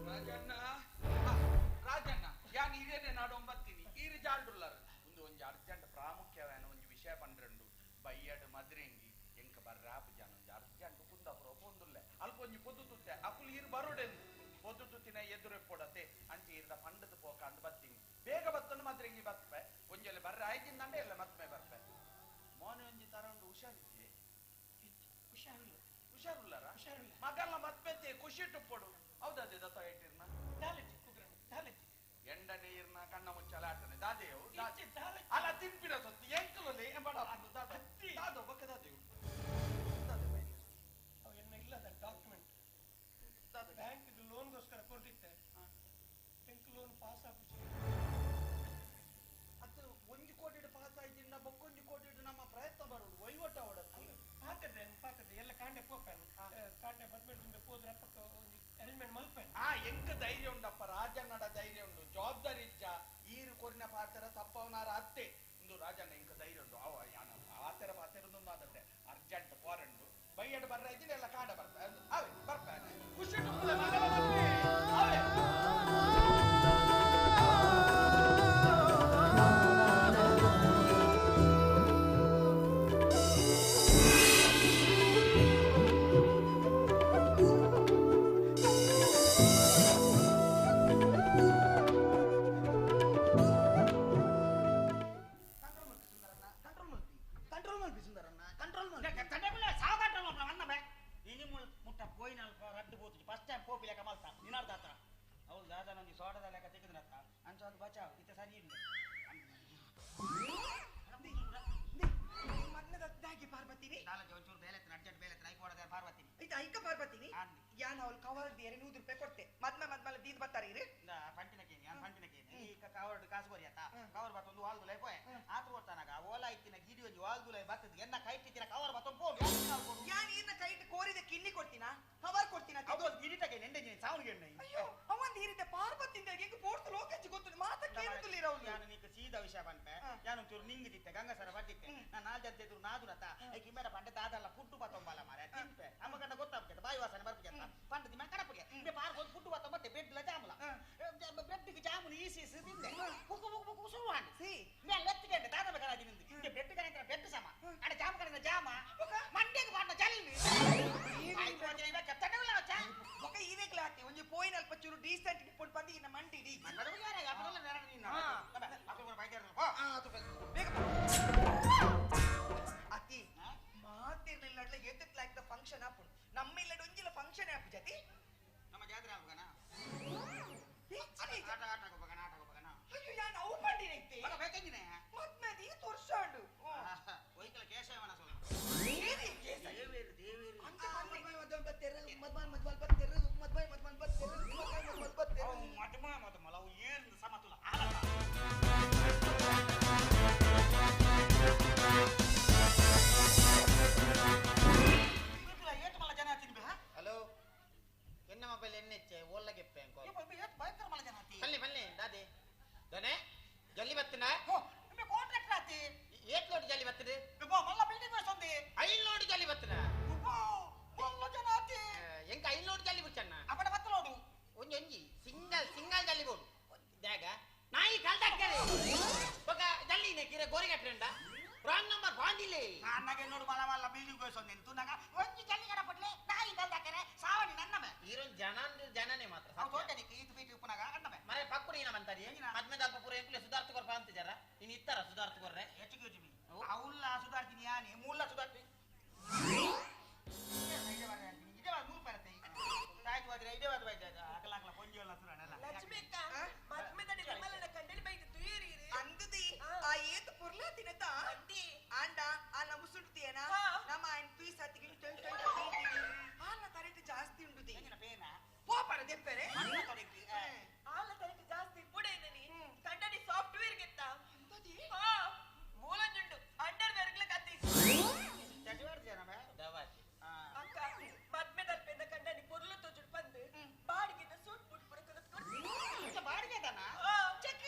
Rajanna Rajanna ಯಾನ್ ಹಿರಿಯನೆ ನಾಡೊಂಬತ್ತೀನಿ ಈರು ಜಾಲ್ಡುಲ್ಲರ್ ಒಂದು ಒಂಜಿ ಅರ್ಜೆಂಟ್ ಪ್ರಾಮುಖ್ಯವಾನ ಒಂಜಿ ವಿಷಯ ಪಂಡ್ರಂಡು ಬಯ್ಯಡ್ ಮದ್ರೆಂಗಿ ಎಂಕ ಬರ್ರಾಪು ಜಾನ ಒಂಜಿ ಅರ್ಜೆಂಟ್ ಕುಂದಾಪುರ ಪೊಂದುಲ್ಲೆ ಅಲ್ಪ ಒಂಜಿ ಪೊದ್ದು ತುತ್ತೆ ಅಕುಲು ಈರು ಬರೋಡೆಂದು ಪೊದ್ದು ತುತ್ತಿನ ಎದುರು ಪೊಡತೆ ಅಂಚೆ ಈರ್ದ ಪಂಡದ ಪೋಕ ಅಂದ್ ಬತ್ತೀನಿ ಬೇಗ ಬತ್ತನ್ನು ಮದ್ರೆಂಗಿ ಬತ್ಪೆ ಒಂಜೊಲೆ ಬರ್ರ ಆಯ್ತಿಂದಂಡೆ ಎಲ್ಲ ಮತ್ಮೆ ಬರ್ಪೆ ಮೋನೆ ಒಂಜಿ ತರ ಉಂಡು ಹುಷಾರಿದ್ದೆ ಹುಷಾರಿಲ್ಲ ಹುಷಾರುಲ್ಲಾರ ಹುಷಾರಿಲ್ಲ. ಮಗಲ್ಲ ಮತ್ಪೆತ್ತೆ ಖುಷಿ ಟುಪ್ಪಡು ಹೌದಾ ದತ್ತ ಇಟ್ಟಿರ್ನ ದಾಲಚ್ಚಿ ಕುಗ್ರಣ ದಾಲಚ್ಚಿ ಎಂಡ ನೀರ್ನ ಕಣ್ಣ ಮುಚ್ಚಲ ಆಟನೆ ದಾದೆಯು ಇಚ್ಚೆ ದಾಲಚ್ಚಿ ಅಲ್ಲ ತಿನ್ಪಿನ ಸೊತ್ತು ಎಂಕಲಲ್ಲಿ ಎಂಬಡ ದಾದ ದಾದೋ ಬಕ್ಕ ದಾದೆಯು ಅವು ಎನ್ನ ಇಲ್ಲದ ಡಾಕ್ಯುಮೆಂಟ್ ಬ್ಯಾಂಕ್ ಲೋನ್ಗೋಸ್ಕರ ಕೊಡ್ತಿತ್ತೆ ಬ್ಯಾಂಕ್ ಲೋನ್ ಪಾಸ್ ಆಪುಜಿ ಅದು ಒಂದು ಕೋಟಿ ಪಾಸ್ ಆಯ್ತಿಂದ ಬಕ್ಕೊಂದು ಕೋಟಿ ನಮ್ಮ ಪ್ರಯತ್ನ ಬರೋದು ವಹಿವಟ ಅವಡತ್ತು ಪಾತದೆ ಪಾತದೆ ಎಲ್ಲ ಕಾಂಡೆ ಪೋಪೆನ್ ಕಾಂಡೆ ಬದ್ಮೆಟ್ ಹೋದ್ರೆ ಪಕ್ಕ ಒಂದು ಅರೇಂಜ್ಮೆಂಟ್ ಮಲ್ಪೆನ್ ಆ ಎಂಕ ಧೈರ್ಯ ಉಂಡಪ್ಪ ರಾಜನ್ನಡ ಧೈರ್ಯ ಉಂಡು ಜವಾಬ್ದಾರಿ ಇಚ್ಚ ಈರು ಕೊರಿನ ಪಾತ್ರ ತಪ್ಪವನಾರ ಅತ್ತೆ ಇಂದು ರಾಜಣ್ಣ ಎಂಕ ಧೈರ್ಯ ಉಂಡು ಅವ ಯಾನ ಆತರ ಪಾತ್ರ ಆದತ್ತೆ ಅರ್ಜೆಂಟ್ ಪೋರಂಡು ಬೈಯಡ್ ಬರ್ರ ಇದ್ದೀನಿ ಎಲ್ಲ ಕಾಡ ಬರ್ಪ ಅವೇ ಬರ್ಪ ಖುಷಿ ಉಂಟು ಮಗನ ಮದ್ವೆ. ಅವೇ ಕಂಟ್ರೋಲ್ ಮಲ್ಪಿ ಸುಂದರಣ್ಣ ಕಂಟ್ರೋಲ್ ಮಲ್ಪಿ ತಂದೆ ಸಾವು ಕಂಟ್ರೋಲ್ ಮಲ್ಪನ ಅನ್ನ ಬೇ ಇನಿ ಮುಟ್ಟ ಪೋಯಿನಲ್ಪ ರಡ್ಡು ಪೋತು ಫಸ್ಟ್ ಟೈಮ್ ಪೋಪಿ ಲೆಕ್ಕ ಮಲ್ತ ನಿನಾರ್ದಾತ ಹೌದು ದಾದ ನಂಗೆ ಸೋಡದ ಲೆಕ್ಕ ತೆಗೆದ್ನತ್ತ ಅಂಚ ಅದು ಬಚಾವ್ ಇತ್ತ ಸರಿ ಇಲ್ಲ ಕೊಡ್ತೀನಿ. ಒಂಚೂರು ಬೇಲೆ ಅರ್ಜೆಂಟ್ ಬೇಲೆ ಐಕ್ ಹೊಡೆದ ಪಾರ್ವತಿನಿ. ಐತ ಐಕ ಪಾರ್ವತಿನಿ. ಯಾನ್ ಅವಳು ಕವರ್ ದೇರೆ 100 ರೂಪಾಯಿ ಕೊಡ್ತೆ. ಮದ್ಮೆ ಮದ್ಮಲ ದೀದ್ ಬರ್ತಾರೆ ಇರು. ಪಂಟಿನಕೇನಿ ಯಾನ್ ಪಂಟಿನಕೇನಿ ಈ ಕವರ್ ಕಾಸು ಕೊರಿಯತ್ತ ಕವರ್ ಬತ್ತೊಂದು ವಾಲ್ದುಲೈ ಪೋಯೆ ಆತು ಕೊಡ್ತಾನಾಗ ಓಲಾ ಇತ್ತಿನ ಗಿಡಿ ಒಂಜಿ ವಾಲ್ದುಲೈ ಬತ್ತದ ಎನ್ನ ಕೈಟಿತ್ತಿನ ಕವರ್ ಬತ್ತೊಂದು ಪೋ. ಯಾನ್ ಈರ್ನ ಕೈಟ್ ಕೋರಿದ ಕಿನ್ನಿ ಕೊಡ್ತೀನಾ ಕವರ್ ಕೊಡ್ತೀನಾ? ಅದು ಗಿಡಿಟಕ್ಕೆ ನೆಂಡೆ ಸಾವನಿಗೆ ಎಣ್ಣೆ. ಅಯ್ಯೋ ಅವಂದು ಈ ರೀತಿ ಪಾರ್ವತಿಂದ ಹೆಂಗ್ ಪೋಡ್ತು ಲೋಕಜ್ಜಿ ಗೊತ್ತು ಮಾತ ಕೇಳುತ್ತಿಲ್ಲ ಅವನು. ಯಾನು ನೀಕ ಸೀದಾ ವಿಷಯ ಪನ್ಪೆ ಯಾನು ಚೂರು ನಿಂಗಿದಿತ್ತೆ ಗಂಗಸರ ಬದ್ದಿತ್ತೆ ನಾನು ನಾಲ್ ಜನ ಎದುರು ನಾದುರತ ಐಕ್ ಇಮ್ಮೇರ ಪಂಡೆ ದಾದಲ್ಲ ಪುಟ್ಟು ಬತ್ತೊಂಬಲ್ಲ ಮಾರೆ ತಿನ್ಪೆ ಅಮ್ಮ ಗಂಡ ಗೊತ್ತಾಗ್ತದೆ ಬಾಯಿ ವಾಸನೆ ಬರ್ಪಿಗೆ ಪಂಡದಿ ಮಾ ಕಡಪಗೆ ಬೆ ಪಾರ್ಕ್ ಒಂದು ಪುಟ್ಟು ಬತ್ತೊಂಬತ್ತೆ ಬೆಡ್ಲ ಜಾಮುಲ ಬ್ರೆಡ್ಗೆ ಜಾಮೂನ್ ಈಸಿ ತಿಂದೆ ಬುಕ್ಕು ಬುಕ್ಕು ಬುಕ್ಕು ಶುರು ಸಿ ಮೇಲೆ ಲೆತ್ತಿಗೆ ದಾದ ಬೇಕಾಗಿ ನಿಂದು ಬ್ರೆಡ್ ಕಡೆ ಬ್ರೆಡ್ ಸಮ ಅಡ ಜಾಮ್ ಕಡೆ ಜಾಮ ಮಂಡೆಗೆ ಬಾಣ ಜಲ್ಲಿ ಒಕ ಈರೇಗ್ಲಾತಿ ಒಂಜಿ ಪೋಯಿನ ಅಲ್ಪ ಚೂರು ಡೀಸೆಂಟ್ ಇಪ್ಪುಂಡು ಪಂದಿ ಇನ್ನ ಮಂಡಿ ಡಿ ಅತಿ ಮಾತಿರ್ಲಿಲ್ಲ ಎದ್ದಕ್ ಫಂಕ್ಷನ್ ಆಪುಂಡು ನಮ್ಮ ಇಲ್ಲಡ ಒಂಜಿಲ ಫಂಕ್ಷನ್ ಆಪು ಜತಿ ನಮ್ಮ ಜಾತ್ರೆ ಆಪುಗನ ಅಯ್ಯೋ ಯಾನ್ ಅವು ಪಂಡಿನೈತೆ ಮದ್ಮೆ ಈ ವರ್ಷಾಂಡು ಒಯ್ಕಲ ಕೇಶವನ ಸ್ವಲ್ಪ ಹಲೋ ಎನ್ನ ಮೊಬೈಲ್ ಎಣ್ಣೆಚ್ಚೆ ಓಲ್ಲಗೆಪ್ಪೆ ಬನ್ನಿ ಬನ್ನಿ ದಾದಿ ದೊನೆ ಜಲ್ಲಿ ಬತ್ತಿನ ಏಟ್ ಲೋಡ್ ಜಲ್ಲಿ ಬತ್ತಿದೆ ಐನ್ ಲೋಡ್ ಜಲ್ಲಿ ಬತ್ತಿನ ಎಂಕ ಐನ್ ಲೋಡ್ ಜಲ್ಲಿ ಬಿಡ್ಚಣ್ಣ ಒಂಜಿ ಒಂಜಿ ಸಿಂಗಲ್ ಸಿಂಗಲ್ ಜಲ್ಲಿ ಬೋಡು ದಾಗ ನಾಯಿ ಕಲ್ದಾಕ್ತಾರೆ ಬೊಕ ಜಲ್ಲಿ ಕಿರೆ ಗೋರಿಗಟ್ರೆಂಡ ರಾಂಗ್ ನಂಬರ್ ಬಾಂದಿಲೆ ಅಣ್ಣಗೆ ನೋಡು ಮಲ ಮಲ್ಲ ಬಿಲ್ಡಿಂಗ್ ತುನಗ ಒಂಜಿ ಜಲ್ಲಿ ಕಡಪಟ್ಲೆ ನಾಯಿ ಕಲ್ದಾಕರೆ ಸಾವನಿ ನನ್ನಮೆ ಈರೊಂದು ಜನ ಜನನೇ ಮಾತ್ರ ಅವು ತೋಟನಿಗೆ ಈತು ಬೀಟಿ ಉಪ್ಪನಾಗ ಅಣ್ಣಮೆ ಮರೆ ಪಕ್ಕುಡಿ ಏನ ಮಂತಾರಿ ಮದ್ಮೆ ದಲ್ಪ ಪೂರ ಎಂಕುಲೆ ಸುಧಾರ್ತು ಕೊರ್ಪ ಅಂತ ಜರ ಇನ್ ಇತ್ತರ ಸುಧಾರ್ತು ಕೊರ್ರೆ ಹೆಚ್ಚು ಕಿಚ್ಚು ಅವಲ್ಲ ಸುಧಾರ್ತೀನಿ ಯಾನಿ ಮೂಲ ಸುಧಾರ್ತಿ ಅಂದದಿ ಆ ಏತು ಪುರ್ಲ ತಿನತ ಆಂಡ ಆನ ಮುಸುಡ್ತಿಯನ ನಮ್ಮ ಆಯನ್ ತುಯಿ ಸತಿಗೆ ಆನ ತರೆಟ್ ಜಾಸ್ತಿ ಉಂಡುದಿ ಪೋಪರ ದೆಪ್ಪರೆ ಆಲ ತರೆಟ್ ಜಾಸ್ತಿ ಪುಡೆ ಕಂಡನಿ ಸಾಫ್ಟ್ವೇರ್ ಗೆತ್ತ ಮೂಲಂಜುಂಡು ಅಂಡರ್ ವೇರ್ಗ್ಲ ಕತ್ತಿ ಅಕ್ಕ ಮದ್ಮೆ ದಲ್ಪೆಂದ ಕಂಡನಿ ಪೊರ್ಲು ತೋಜುಡು ಪಂದು ಬಾಡಿಗೆದ ಸೂಟ್ ಬುಟ್ ಪುಡಕದ ಬಾಡಿಗೆದನ ಚೆಕ್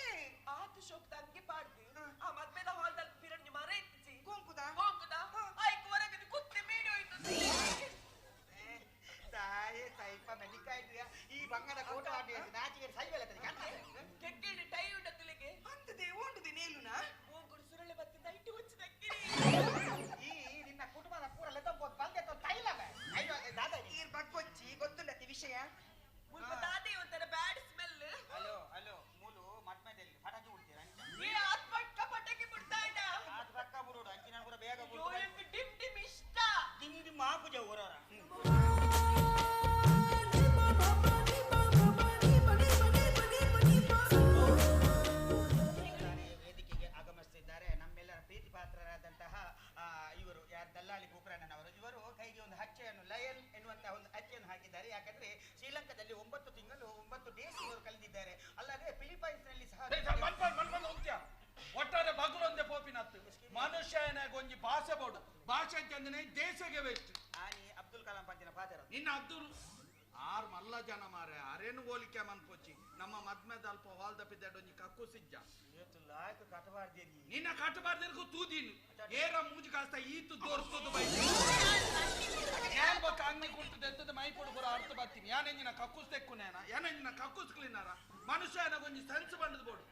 ಆತು ಶೋಕ್ ತಂಗಿ ಪಾಡ್ದು ಆ ಮದ್ಮೆದ ಹಾಲ್ ದಲ್ಪ ಪಿರಣ್ಯ ಮರ ಇತ್ತಿಜಿ ಕೊಂಕುದ ಕೊಂಕುದ ಐಕ್ ಹೊರಗದು ಕುತ್ತೆ ಮೇಡಿ ಹೋಯ್ತು ತಾಯಿ ಸೈಪ ಮೆನಿಕಾಯ್ತು ಈ ಬಂಗದ ಕೋಟ ಆಡಿ ನಾಚಿಗೆ ಸೈವೆಲ್ಲ ಕೆಕ್ಕಿಡಿ ಟೈ ಉಂಡ ತುಲಿಗೆ ಅಂತದೆ ಓಂಡುದೆ ನೇಲುನಾ ಮೂಗುಡು ಸುರಳೆ ಬತ್ತಿಂದ ಇಟ್ಟು ಹೊಚ್ಚಿ ದಕ್ಕಿರಿ ಈ ನಿನ್ನ ಕುಟುಂಬದ ಪೂರ ಲೆತ್ತೊಂಬೋದು ಬಂದೆ ತೈಲವೇ ಅಯ್ಯೋ ದಾದಾ ಈರ್ ಬಗ್ಗೊಚ್ಚಿ ಗೊತ್ತುಂಡತಿ ವಿಷಯ ಮುಲ್ಪ ದಾದೆ ಒಂಥರ ಬ್ಯಾಡ್ ಸ್ಮೆಲ್ ಹಲೋ ಹಲೋ ಮೂಲು ಮದ್ಮೆದಲ್ಲಿ ಪಟಾಕಿ ಬಿಡ್ತೀರ ಏ ಆತ್ ಪಕ್ಕ ಪಟಾಕಿ ಬಿಡ್ತಾ ಇದ್ದ ಆತ್ ಪಕ್ಕ ಬಿಡೋಡು ಅಂಚಿನ ಕೂಡ ಬೇಗ ಅಯ್ಯೋ ಎಂಕ್ ಡಿಮ್ ಡಿಮ್ ಇಷ್ಟ ಡಿಮ್ ಡಿಮ್ ಆಪುಜ ಊರವರ ವೇದಿಕೆಗೆ ಆಗಮಿಸುತ್ತಿದ್ದಾರೆ ನಮ್ಮೆಲ್ಲರ ಪ್ರೀತಿ ಪಾತ್ರರಾದಂತಹ ಇವರು ಯಾರು ದಲ್ಲಾಳಿ ಗೋಕರ್ಣನವರು. ಇವರು ಕೈಗೆ ಒಂದು ಹಚ್ಚೆಯನ್ನು ಲಯನ್ ಎನ್ನುವಂತಹ ಒಂದು ಹಚ್ಚೆಯನ್ನು ಹಾಕಿದ್ದಾರೆ. ಯಾಕಂದ್ರೆ ಶ್ರೀಲಂಕಾದಲ್ಲಿ 9 ತಿಂಗಳು 9 ಡೇಸ್ ಇವರು ಕಳೆದಿದ್ದಾರೆ. ಅಲ್ಲದೆ ಫಿಲಿಪೈನ್ಸ್ ನಲ್ಲಿ ಸಹ ಒಟ್ಟಾರೆ ಬಗುಲೊಂದೆ ಪೋಪಿನತ್ತು ಮನುಷ್ಯನಾಗ ಒಂಜಿ ಭಾಷೆ ಬೋಡು ಭಾಷೆ ಅಂತಂದ್ರೆ ದೇಶಕ್ಕೆ ವೇಸ್ಟ್. ಆನಿ ಅಬ್ದುಲ್ ಕಲಾಂ ಪಂಚಿನ ಫಾದರ್ ನಿನ್ನ ಅಬ್ದುಲ್ ಆರ್ ಮಲ್ಲ ಜನ ಮಾರೆ ಅರೇನು ಹೋಲಿಕೆ ಮನ್ಪೊಚ್ಚಿ ನಮ್ಮ ಮದ್ಮೆದ ಅಲ್ಪ ಹಾಲ್ದ ಪಿದ್ದಾಡ ಒಂಜಿ ಕಕ್ಕು ಸಿಜ್ಜ ನಿನ್ನ ಕಟ್ಟಬಾರ್ದಿರ್ಗು ತೂದೀನು ಏರ ಮೂಜಿ ಕಾಸ್ತ ಈತು ದೋರ್ಸೋದು ಬೈ ಯಾನ್ ಬೊಕ್ಕ ಅಂಗಿ ಕುಂಟು ಎತ್ತದ ಮೈ ಪೊಡು ಪೂರ ಅರ್ಥ ಬರ್ತೀನಿ ಯಾನೆಂಜಿನ ಕಕ್ಕುಸ್ ತೆಕ್ಕುನೇನ ಯಾನೆಂಜಿನ ಕಕ್ಕುಸ್ ಕ್ಲೀನಾರ ಮನುಷ್ಯನ ಒಂಜಿ ಸೆನ್ಸ್ ಬಂಡದ ಬೋಡು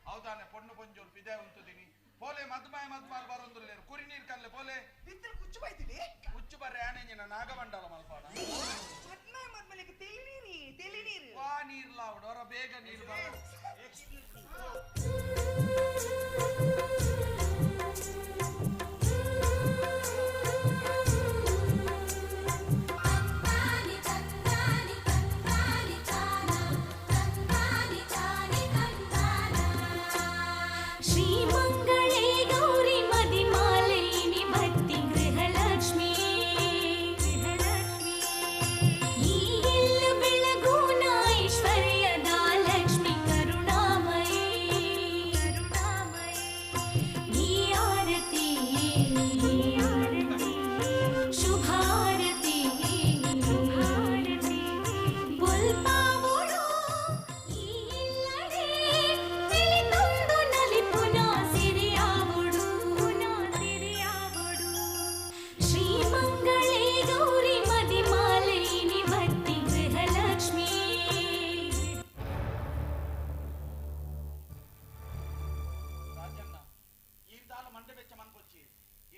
ಹೌದಾನೆ ಪೊಣ್ಣು ಪೊಂಜೋರು ಪಿದೆ ಉಂಟುದೀನಿ ಪೋಲೆ ಮದ್ಮಾಯ ಮದ್ಮಾಲ್ ಬರೊಂದುಲ್ಲೇರು ಕುರಿ ನೀರ್ ಕಲ್ಲೆ ಪೋಲೆ ಬಿತ್ತಲು ಕುಚ್ಚು ಬೈತಿಡಿ ಕುಚ್ಚು ಬರ್ರೆ ಯಾನೆಂಜಿನ ನಾಗಮಂಡಲ ಮಲ್ಪಾಡ ಮದ್ಮಾಯ ಮದ್ಮಲಿಗೆ ತೆಲಿ ನೀರು ತೆಲಿ ನೀರು ವಾ ನೀರ್ ಲಾವಡು ಹೊರ ಬೇಗ ನೀರು ಬರ. ಶ್ರೀಮಂಗಳೇ ಗೌರಿ ಮದಿಮಾಲಿನಿ ಭಕ್ತಿ ಗೃಹಲಕ್ಷ್ಮಿ.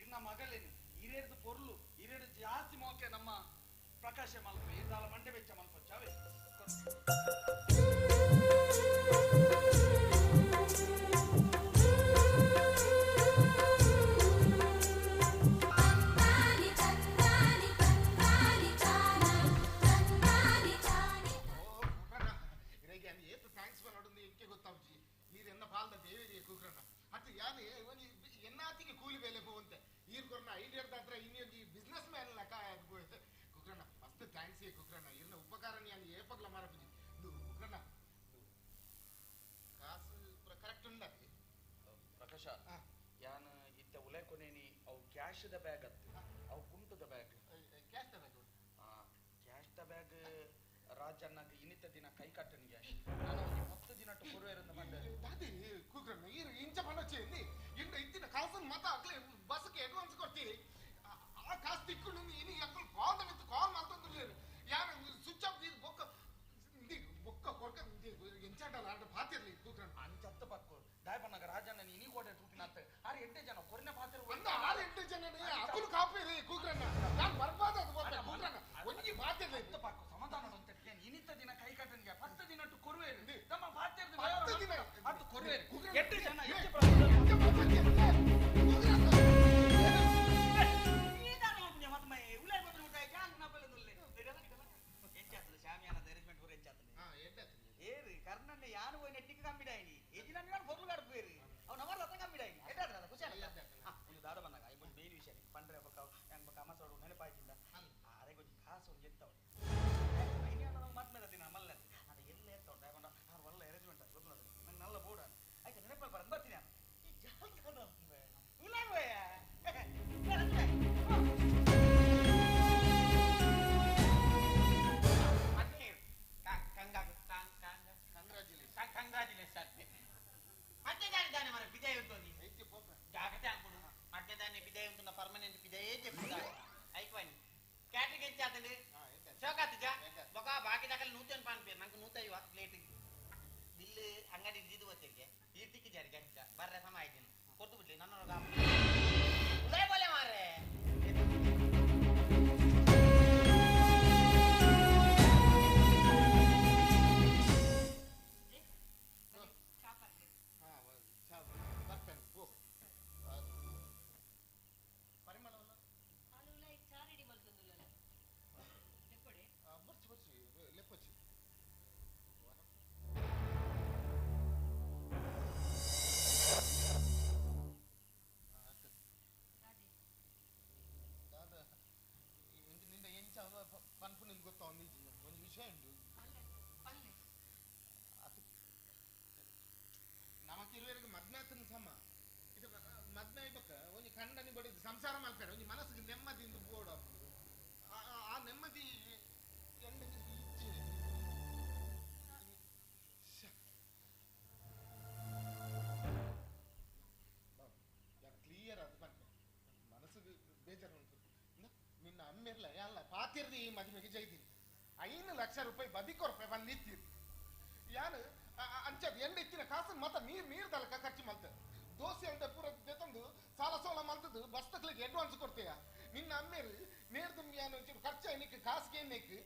ಇರ್ನ ಮಗಳೇನು ಹಿರಿಯರ್ದು ಪೊರ್ಲು ಹಿರಿಯರು ಜಾಸ್ತಿ ಮೋಕೆ ನಮ್ಮ ಪ್ರಕಾಶ ಮಲ್ಪ ಇರ್ದಾಲ ಮಂಡೆ ಬೆಚ್ಚ ಮಲ್ಪ ಚಾವೆ ಎನ್ನಾತಿಗೆ ಕೂಲಿ ಬೆಲೆ ಹೋಗುವಂತೆ ಈರ್ಕೊರ್ನ ಐಡಿಯಾ ಹತ್ರ ಇನ್ನೊಂದು ಬಿಸ್ನೆಸ್ ಮ್ಯಾನ್ ಲಕ ಕುಕ್ರಣ್ಣ ಮಸ್ತ್ thanks ಕುಕ್ರಣ್ಣ ಇರ್ನ ಉಪಕಾರ ನಾನು ಏಪಗ್ಲ ಮಾರಪುಜಿ ಕುಕ್ರಣ್ಣ ಕಾಸು ಕರೆಕ್ಟ್ ಉಂಡ ಪ್ರಕಾಶ ಯಾನ್ ಇತ್ತ ಉಲೆ ಕೊನೇನಿ ಅವು ಕ್ಯಾಶ್ the bag ಅತ್ತು ಅವು ಕುಂಟುದ bag cash the bag cash the bag ರಾಜಣ್ಣಗೆ ಇನ್ನಿತ ದಿನ ಕೈ ಕಟ್ಟನಿಗೆ ನಾನು ಒಂಜಿ 10 ದಿನ ಕೊರುವೆರಂದ ಮಂಡೆ ದಾದಿ ಕುಕ್ರಣ್ಣ ಈರು ಇಂಚ ಪಣೊಚ್ಚಿ ಇಂಡ ಇತ್ತಿನ ಕಾಸನ್ನು ಮತ ಅಕ್ಲೆ ಬಸ್ಗೆ ಅಡ್ವಾನ್ಸ್ ಕೊಡ್ತೀರಿ ಆ ಕಾಸು ತಿಕ್ಕೊಂಡು ಇನಿ ಅಕ್ಕಲು ಕಾಲ್ ಮಿತ್ತು ಕಾಲ್ ಮಾತಂದುಲ್ಲೇರು ಯಾರು ಸ್ವಿಚ್ ಆಫ್ ದೀದ್ ಬೊಕ್ಕ ಬೊಕ್ಕ ಕೊರ್ಕ ಎಂಚಾಟಲ್ಲ ಆಡ ಪಾತಿರ್ಲಿ ಕುಕ್ರಣ್ಣ ಅಂಚತ್ತ ಪಕ್ಕು ದಾಯಪಣ್ಣಗ ರಾಜಣ್ಣ ಇನಿ ಕೋಟೆ ತೂಪಿನತ್ತ ಆರು ಎಂಟು ಜನ ಕೊರ್ನೆ ಪಾತಿರ್ ಒಂದು ಆರು ಎಂಟು ಜನ ಅಕ್ಕಲು ಕಾಪೇರಿ ಕುಕ್ರಣ್ಣ ನಾನು ಬರ್ಬಾದ ಅದು ಗೊತ್ತ ಕುಕ್ರಣ್ಣ ಒಂಜಿ ಪಾತಿರ್ಲಿ ಪಕ್ಕು ಸಮಾಧಾನ ಇನಿತ ದಿನ ಕೈ ಕಟ್ಟನಿಗೆ 10 ದಿನ ಕೊರುವೇರು ನಮ್ಮ ಪಾತಿರ್ದು 10 ದಿನ ಅದು ಕೊರುವೇರು ಎಂಟು ಜನ ಕರ್ಣನ್ನ ಯಾನು ಹೋಗಿ ನೆಟ್ಟಿಗೆ ಕಮ್ಮಿಡಾಯಿನಿ ಎಜಿನ ಪೊರ್ಲು ಕಡ್ಪೇರು ಅವ್ ನವರ್ ರಥ ಕಮ್ಮಿಡಾಯಿನಿ ಎಟ್ಟಾದ್ರ ಖುಷಿ ಒಂದು ದಾದ ಬಂದಾಗ ಐಬೊಂದು ಮೇನ್ ವಿಷಯ ಪಂಡ್ರೆ ಬೊಕ್ಕ ಹೆಂಗ್ ಬೊಕ್ಕ ಅಮಸೋಡು ನೆನಪಾಯ್ತಿಲ್ಲ ಅದೇ ಗೊಂಜಿ ಕಾಸು ಒಂಜಿ ಎತ್ತವಳು ನಾವು ಮದ್ಮೇಲೆ ದಿನ ಮಲ್ಲ ಅದು ಎಲ್ಲ ಎತ್ತವಳು ಯಾಕಂದ್ರೆ ಅವ್ರು ಒಳ್ಳೆ ಅರೇಂಜ್ಮೆಂಟ್ ಅದು ಗೊತ್ತು ನಂಗೆ ನಲ್ಲ ಬೋರ್ಡ್ ಆಯ್ತು ನೆನಪಲ್ಲಿ ಬರಂದು ಬರ್ತೀನಿ ನಾನು ಈ ಜಾಗ ಇಲ್ಲ ಅಂಗಡಿ ಇದ್ದು ಗೊತ್ತಿಗೆ ಈ ಟಿಕ್ಕಿ ಜಾರಿಗೆ ಬರ್ರೆ ಸಮ ಆಯ್ತೀನಿ ಕೊಟ್ಟು ಬಿಡ್ಲಿ ನನ್ನ ಬೋಲೆ ಮಾರ್ರೆ ಕಂಡನಿ ಬಡಿದು ಸಂಸಾರ ಮಲ್ಪೇರೆ ಒಂಜಿ ಮನಸ್ಸಿಗೆ ನೆಮ್ಮದಿ ಇಂದು ಬೋರ್ಡ್ ಆ ನೆಮ್ಮದಿ ಕ್ಲಿಯರ್ ಅದು ಬಂತೆ ಮನಸ್ಸಿಗೆ ಬೇಜಾರು ಉಂಟು ನಿನ್ನ ಅಮ್ಮಿರ್ಲ ಅಲ್ಲ ಪಾತಿರ್ದು ಈ ಮದುವೆಗೆ ಜೈದೀನಿ 5 ಲಕ್ಷ ರೂಪಾಯಿ ಬದಿಕೊರ್ಪೆ ಬಂದು ನಿಂತಿರು ಯಾನು ಅಂಚದು ಎಂಡ ಇತ್ತಿನ ಕಾಸನ್ನು ಮತ್ತ ನೀರು ನೀರು ತಲಕ ಖರ್ಚು ಮಲ್ತ ದೋಸೆ ಅಂತ ಪೂರ ತಂದು ಸಾಲ ಸೋಲ ಮಲ್ತದ್ದು ಬಸ್ ತಕ್ಲಿಕ್ಕೆ ಅಡ್ವಾನ್ಸ್ ಕೊಡ್ತೀಯ ನಿನ್ನ ಅಮ್ಮೇರು ನೇರ್ದು ಯಾನು ಖರ್ಚು ಏನಕ್ಕೆ ಕಾಸಿಗೆ ಏನಕ್ಕೆ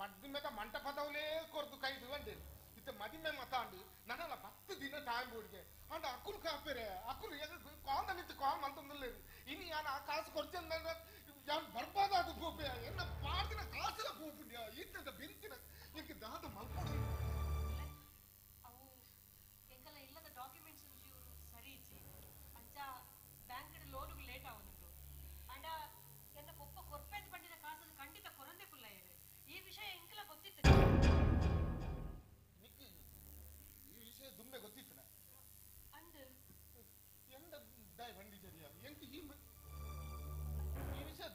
ಮದ್ದಿಮೆಗ ಮಂಟಪದವಲೇ ಕೊರ್ದು ಕೈದು ಅಂಡೇರು ಇತ್ತ ಮದಿಮೆ ಮತಾಂಡು ನನ್ನಲ್ಲ 10 ದಿನ ಟೈಮ್ ಬೋಡಿಗೆ ಅಂಡ ಅಕ್ಕುಲು ಕಾಪೇರೆ ಅಕ್ಕುಲು ಕಾಂದ ನಿಂತು ಕಾಲ್ ಮಲ್ತಂದಿಲ್ಲೇರು ಇನ್ನು ಯಾನು ಆ ಕಾಸು ಕೊಡ್ತೇನೆ ಯಾನು ಬರ್ಬಾದ ಅದು ಗೋಪೆ ಎನ್ನ ಪಾಡ್ದಿನ ಕಾಸೆಲ್ಲ ಗೋಪುಣ್ಯ ಈತದ ಬಿಂತಿನ ಇಂಕ ದಾದ ಮಲ್ಪಡು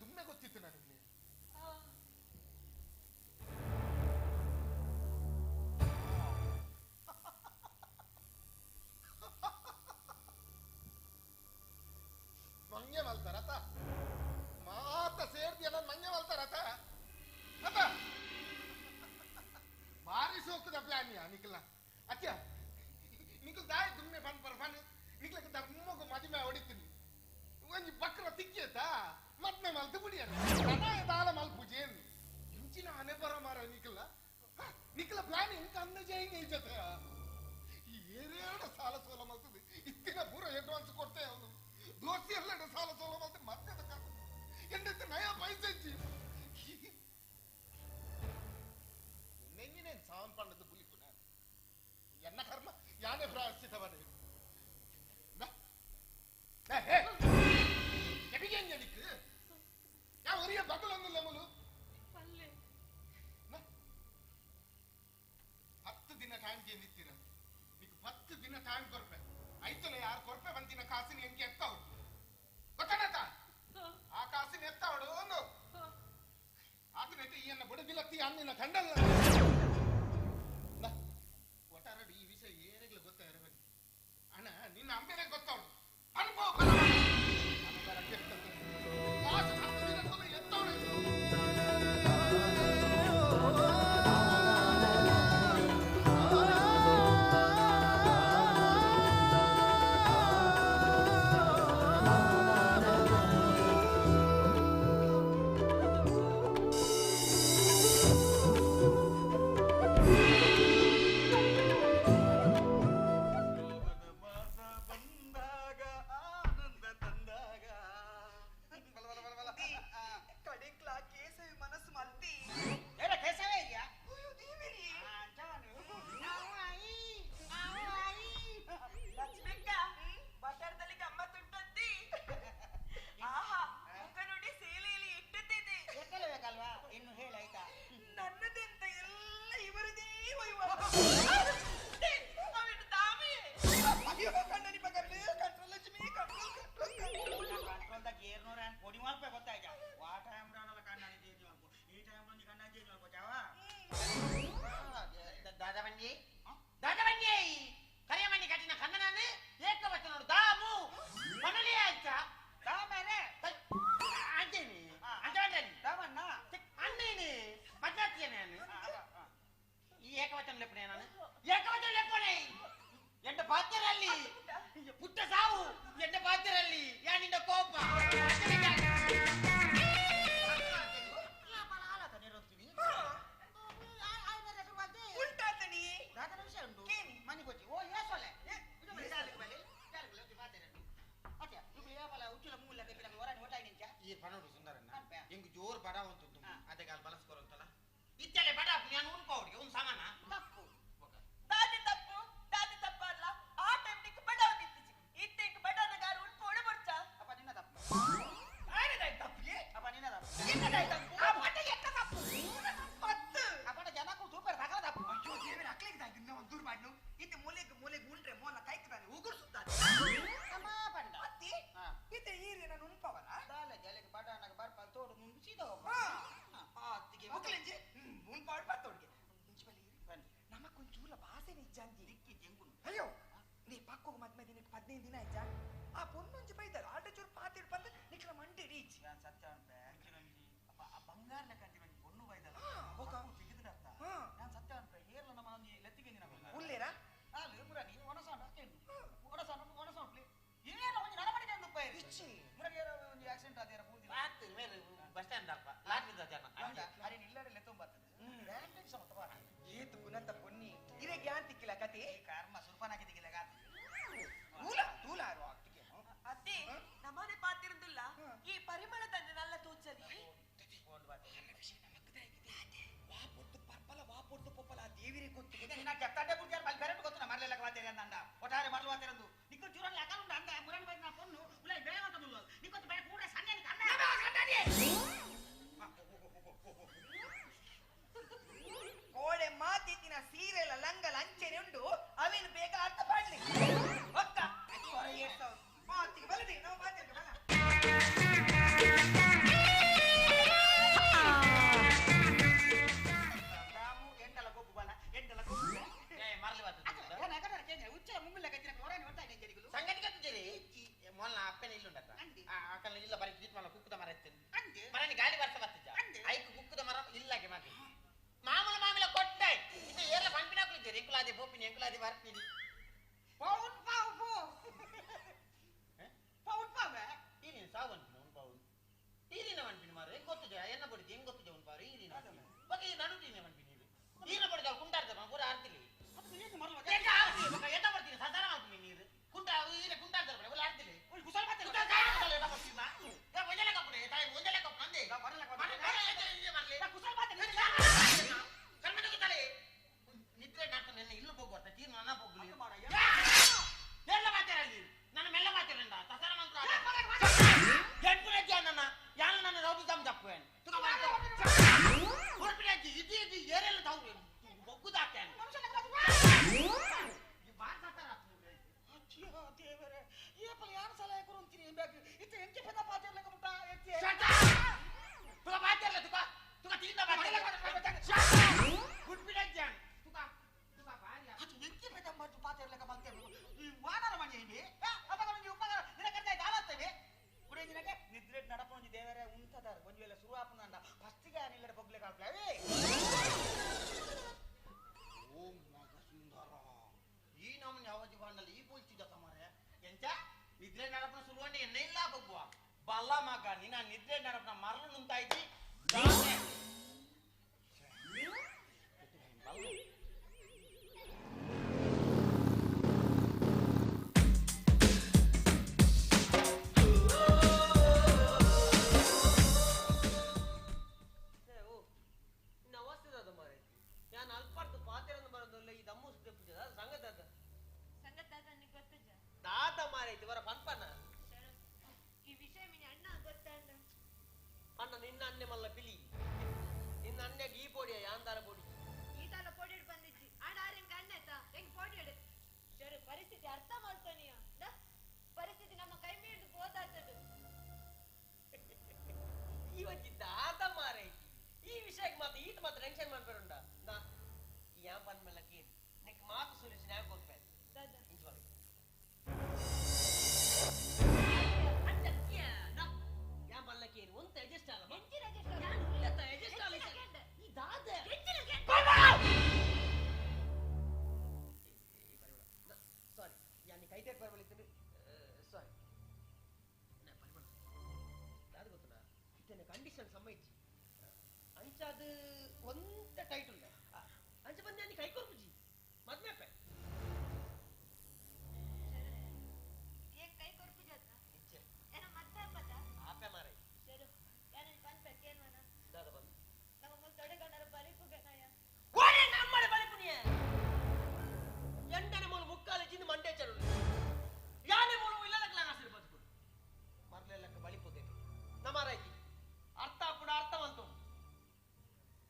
ದುಮ್ಮೆ ಗೊತ್ತಿತ್ತು ನನಗೆ. ಮಂಗೆ ಮಲ್ತಾರತ ಮಾತ ಸೇರ್ದಿಯಲ್ಲ ಮಂಗೆ ಮಲ್ತಾರತ ಅತ ಭಾರಿ ಸೋಕದ ಪ್ಲಾನ್ ಯಾ ನಿಖಲ ಅತ್ಯ ನಿಖಲ್ ದಾಯ ದುಮ್ಮೆ ಬನ್ ಪರ್ಫಾನ್ ನಿಖಲಕ್ಕೆ ಧರ್ಮಗೂ ಮದಿಮೆ ಹೊಡಿತೀನಿ. ಒಂಜಿ ಬಕ್ರ ತಿಕ್ಕೇತ ಮದ್ಮೆ ಮಲ್ತು ಬುಡಿಯರ ದಾಲ ಮಲ್ಪುಜೇನ್ ಇಂಚಿನ ಹಣೆ ಬರ ಮಾರ ನಿಕಲ ನಿಕಲ ಪ್ಲಾನ್ ಎಂಕ ಅಂದಾಜೆ ಹಿಂಗೆ ಜೊತೆ ಈ ಏರೇಡ ಸಾಲ ಸೋಲ ಮಲ್ತದೆ ಇತ್ತಿನ ಪೂರ ಅಡ್ವಾನ್ಸ್ ಕೊಡ್ತೇ ಅವನು ದೋಸ್ತಿ ಎಲ್ಲ ಸಾಲ ಸೋಲ ಮಲ್ತು ಮತ್ತೆ ಎಂಡತ್ತೆ ನಯ ಪೈಸೆ ನೆನ್ನಿನೇನು ಸಾವನ್ ಪಂಡದ ಬುಲಿಪು ನಾನು ಎನ್ನ ಕರ್ಮ ಯಾನೇ ಪ್ರಾಯಶ್ಚಿತ ಒರಿಯ ಬದಲೊಂದಿಲ್ಲ ಮುಲು 10 ದಿನ ಟೈಮ್ ನಿಂತೀರ ನೀಕು 10 ದಿನ ಟೈಮ್ ಕೊರ್ಪೆ ಐತಲ್ಲ ಯಾರು ಕೊರ್ಪೆ ಒಂದಿನ ಕಾಸಿನ ಎಂಕೆ ಎತ್ತಾವು ಗೊತ್ತಾನತ ಆ ಕಾಸಿನ ಎತ್ತಾವಡು ಒಂದು ಆತನೈತೆ ಈ ಅನ್ನ ಬುಡಬಿಲತ್ತಿ ಅನ್ನಿನ ಕಂಡಲ್ಲ ಒಟ್ಟಾರಡು ಈ ವಿಷಯ ಏನಾಗ್ಲೂ ಗೊತ್ತಾಗಿರಬೇಕು ಅಣ್ಣ ನಿನ್ನ ಅಂಬೇನೆ ಗೊತ್ತಾವಡು ಅನುಭವ ಗೊತ್ತಿದೆ ಎನ್ನ ಬಡಿದು ಹೆಂಗ್ ಗೊತ್ತಿದೆ ಒಂದು ಬಾರಿ ಈ ಬಗ್ಗೆ ನಡುತ್ತೀನಿ ಮನ್ಪಿನಿ ನೀರು ಬಡಿದ ಕುಂಟಾರ್ದ ಪೂರ ಆರ್ತಿಲಿ ಎತ್ತ ಬರ್ತೀನಿ ಸಾಧಾರಣ ಮಾಡ್ತೀನಿ ನೀರು ಕುಂಟ ಈರೆ ಕುಂಟಾರ್ದ ಬಡ ಆರ್ತಿಲಿ ನಿದ್ರೆ ನಾಟು ನಿನ್ನ ಇಲ್ಲೂ ಹೋಗುವ ತೀರ್ನ ನನ್ನ ಹೋಗ್ಲಿ ಎಲ್ಲ ಮಾತಾಡಲಿ ನನ್ನ ಮೆಲ್ಲ ಮಾತಾಡ ಸಸಾರ ಮಂತ್ರ ನನ್ನ ಯಾನು ನನ್ನ ರೌದು ದಮ್ ದಪ್ಪು ಇದು ಇದು ಏರೆಲ್ಲ ತಾವು ಬೊಗ್ಗುದಾಕ್ಯಾನ ದೇವರೇ ಏಪಲ ಯಾರು ಸಲಹೆ ಕೊರಂತೀನಿ ಬೇಕು ಇತ್ತ ಎಂಚೆ ಪದ ಪಾತಿರ್ಲಕ ಮುಟ್ಟ ಎಚ್ಚೆ ತುಕ ಪಾತಿರ್ಲ ತುಕ ತುಕ ತೀಂದ ಪಾತಿರ್ಲ ಗುಡ್ಬಿಡ ಜಾನ್ ತುಕ ತುಕ ಬಾರಿ ಅದು ಎಂಚೆ ಪದ ಮತ್ತು ಪಾತಿರ್ಲಕ ಬಂತೆ ಈ ವಾನರ ಮನೆ ಇದೆ ಅಪಗ ಒಂಜಿ ಉಪಕಾರ ನಿನ ಕರ್ದಾಯ ದಾಲತ್ತವೆ ಕುಡೆ ನಿನಗೆ ನಿದ್ರೆ ನಡಪೊಂಜಿ ದೇವರೇ ಉಂತದಾರ ಒಂಜಿ ವೇಳೆ ಶುರು ಆಪುನಂಡ ಫಸ್ಟಿಗೆ ಆನಿಲ್ಲಡ ಬೊಗ್ಲೆ ಕಾಲ್ಪ್ಲವೇ. ಓ ಮಗ ಸುಂದರ ಈ ನಮ್ಮನ್ನ ಯಾವತಿ ಬಾಂಡಲ್ಲ ಈ ಬೋಲ್ತಿದ್ದ ತಮಾರೆ ಎಂಚ ನಿದ್ರೆ ನಡಪನ ಸುರುವಂಡೆ ಎನ್ನ ಇಲ್ಲ ಬಗ್ಗುವ ಬಲ್ಲ ಮಗ ನಿನ್ನ ನಿದ್ರೆ ನಡಪನ ಮರಳು ನುಂತಾಯ್ತಿ. ದಾತ ಮಾರೈತಿ ವರ ಪನ್ಪನ ಈ ವಿಷಯ ಮಿನಿ ಅಣ್ಣ ಗೊತ್ತಾಂಡ ಅಣ್ಣ ನಿನ್ನ ಅಣ್ಣೆ ಮಲ್ಲ ಪಿಲಿ ನಿನ್ನ ಅಣ್ಣೆಗೆ ಈ ಪೊಡಿಯ ಯಾಂದಾರ ಪೊಡಿ ಈ ತಾಲ ಪೊಡಿ ಬಂದಿಜ್ಜಿ ಅಣ್ಣ ಆರೆಂಗ್ ಅಣ್ಣ ಆಯ್ತಾ ಹೆಂಗ್ ಪೊಡಿ ಇಡು ಶರು ಪರಿಸ್ಥಿತಿ ಅರ್ಥ ಮಾಡ್ತಾನಿಯ ಪರಿಸ್ಥಿತಿ ನಮ್ಮ ಕೈ ಮೀರಿದು ಹೋದಾತದು. ಇವತ್ತಿ ದಾತ ಮಾರೈತಿ ಈ ವಿಷಯಕ್ಕೆ ಮಾತ್ರ ಈತ ಮಾತ್ರ ಟೆನ್ಷನ್ ಮಾಡ್ಬೇಡ ನಾ ಯಾ ಬಂದ್ಮೇಲೆ ಕೇಳಿ ನಿಕ್ ಮಾತು ಸೊಲ್ಯೂಷನ್ ಯಾಕೆ ಕೊಡ್ಬೇಕು. ಕಂಡೀಷನ್ ಸಮ ಇಜ್ಜಿ ಅಂಚಾದ ಒಂತ ಟೈಟ್ ಉಲ್ಲ ಅಂಚ ಬಂದೆ ಕೈ ಕೊರ್ಪುಜಿ ಮದ್ಮೆ ಅಪ್ಪೆ ಕೈ ಕೊರ್ಪುಜ ಆಪೆ ಮಾರೈ ದಾದ ಬಂದು ನಮ್ಮ ಮುಲ್ ತೊಡೆಗೊಂಡರ ಬಲಿಪುಗನಾಯ ಓರೆ ನಮ್ಮಡೆ ಬಲಿಪುನಿಯ ಎಂಡನೆ ಮೂಲ ಮುಕ್ಕಾಲು ಜಿಂದು ಮಂಡೆ ಚರು ಯಾನೆ ಮೂಲ ಇಲ್ಲದಕ್ಕೆ ಆಸೆ ಬದುಕು ಮರ್ಲೆಲ್ಲಕ್ಕೆ ಬಲಿಪುಗೆ ನಮಾರೈತಿ ಅರ್ಥ ಕೂಡ ಅರ್ಥವಂತು.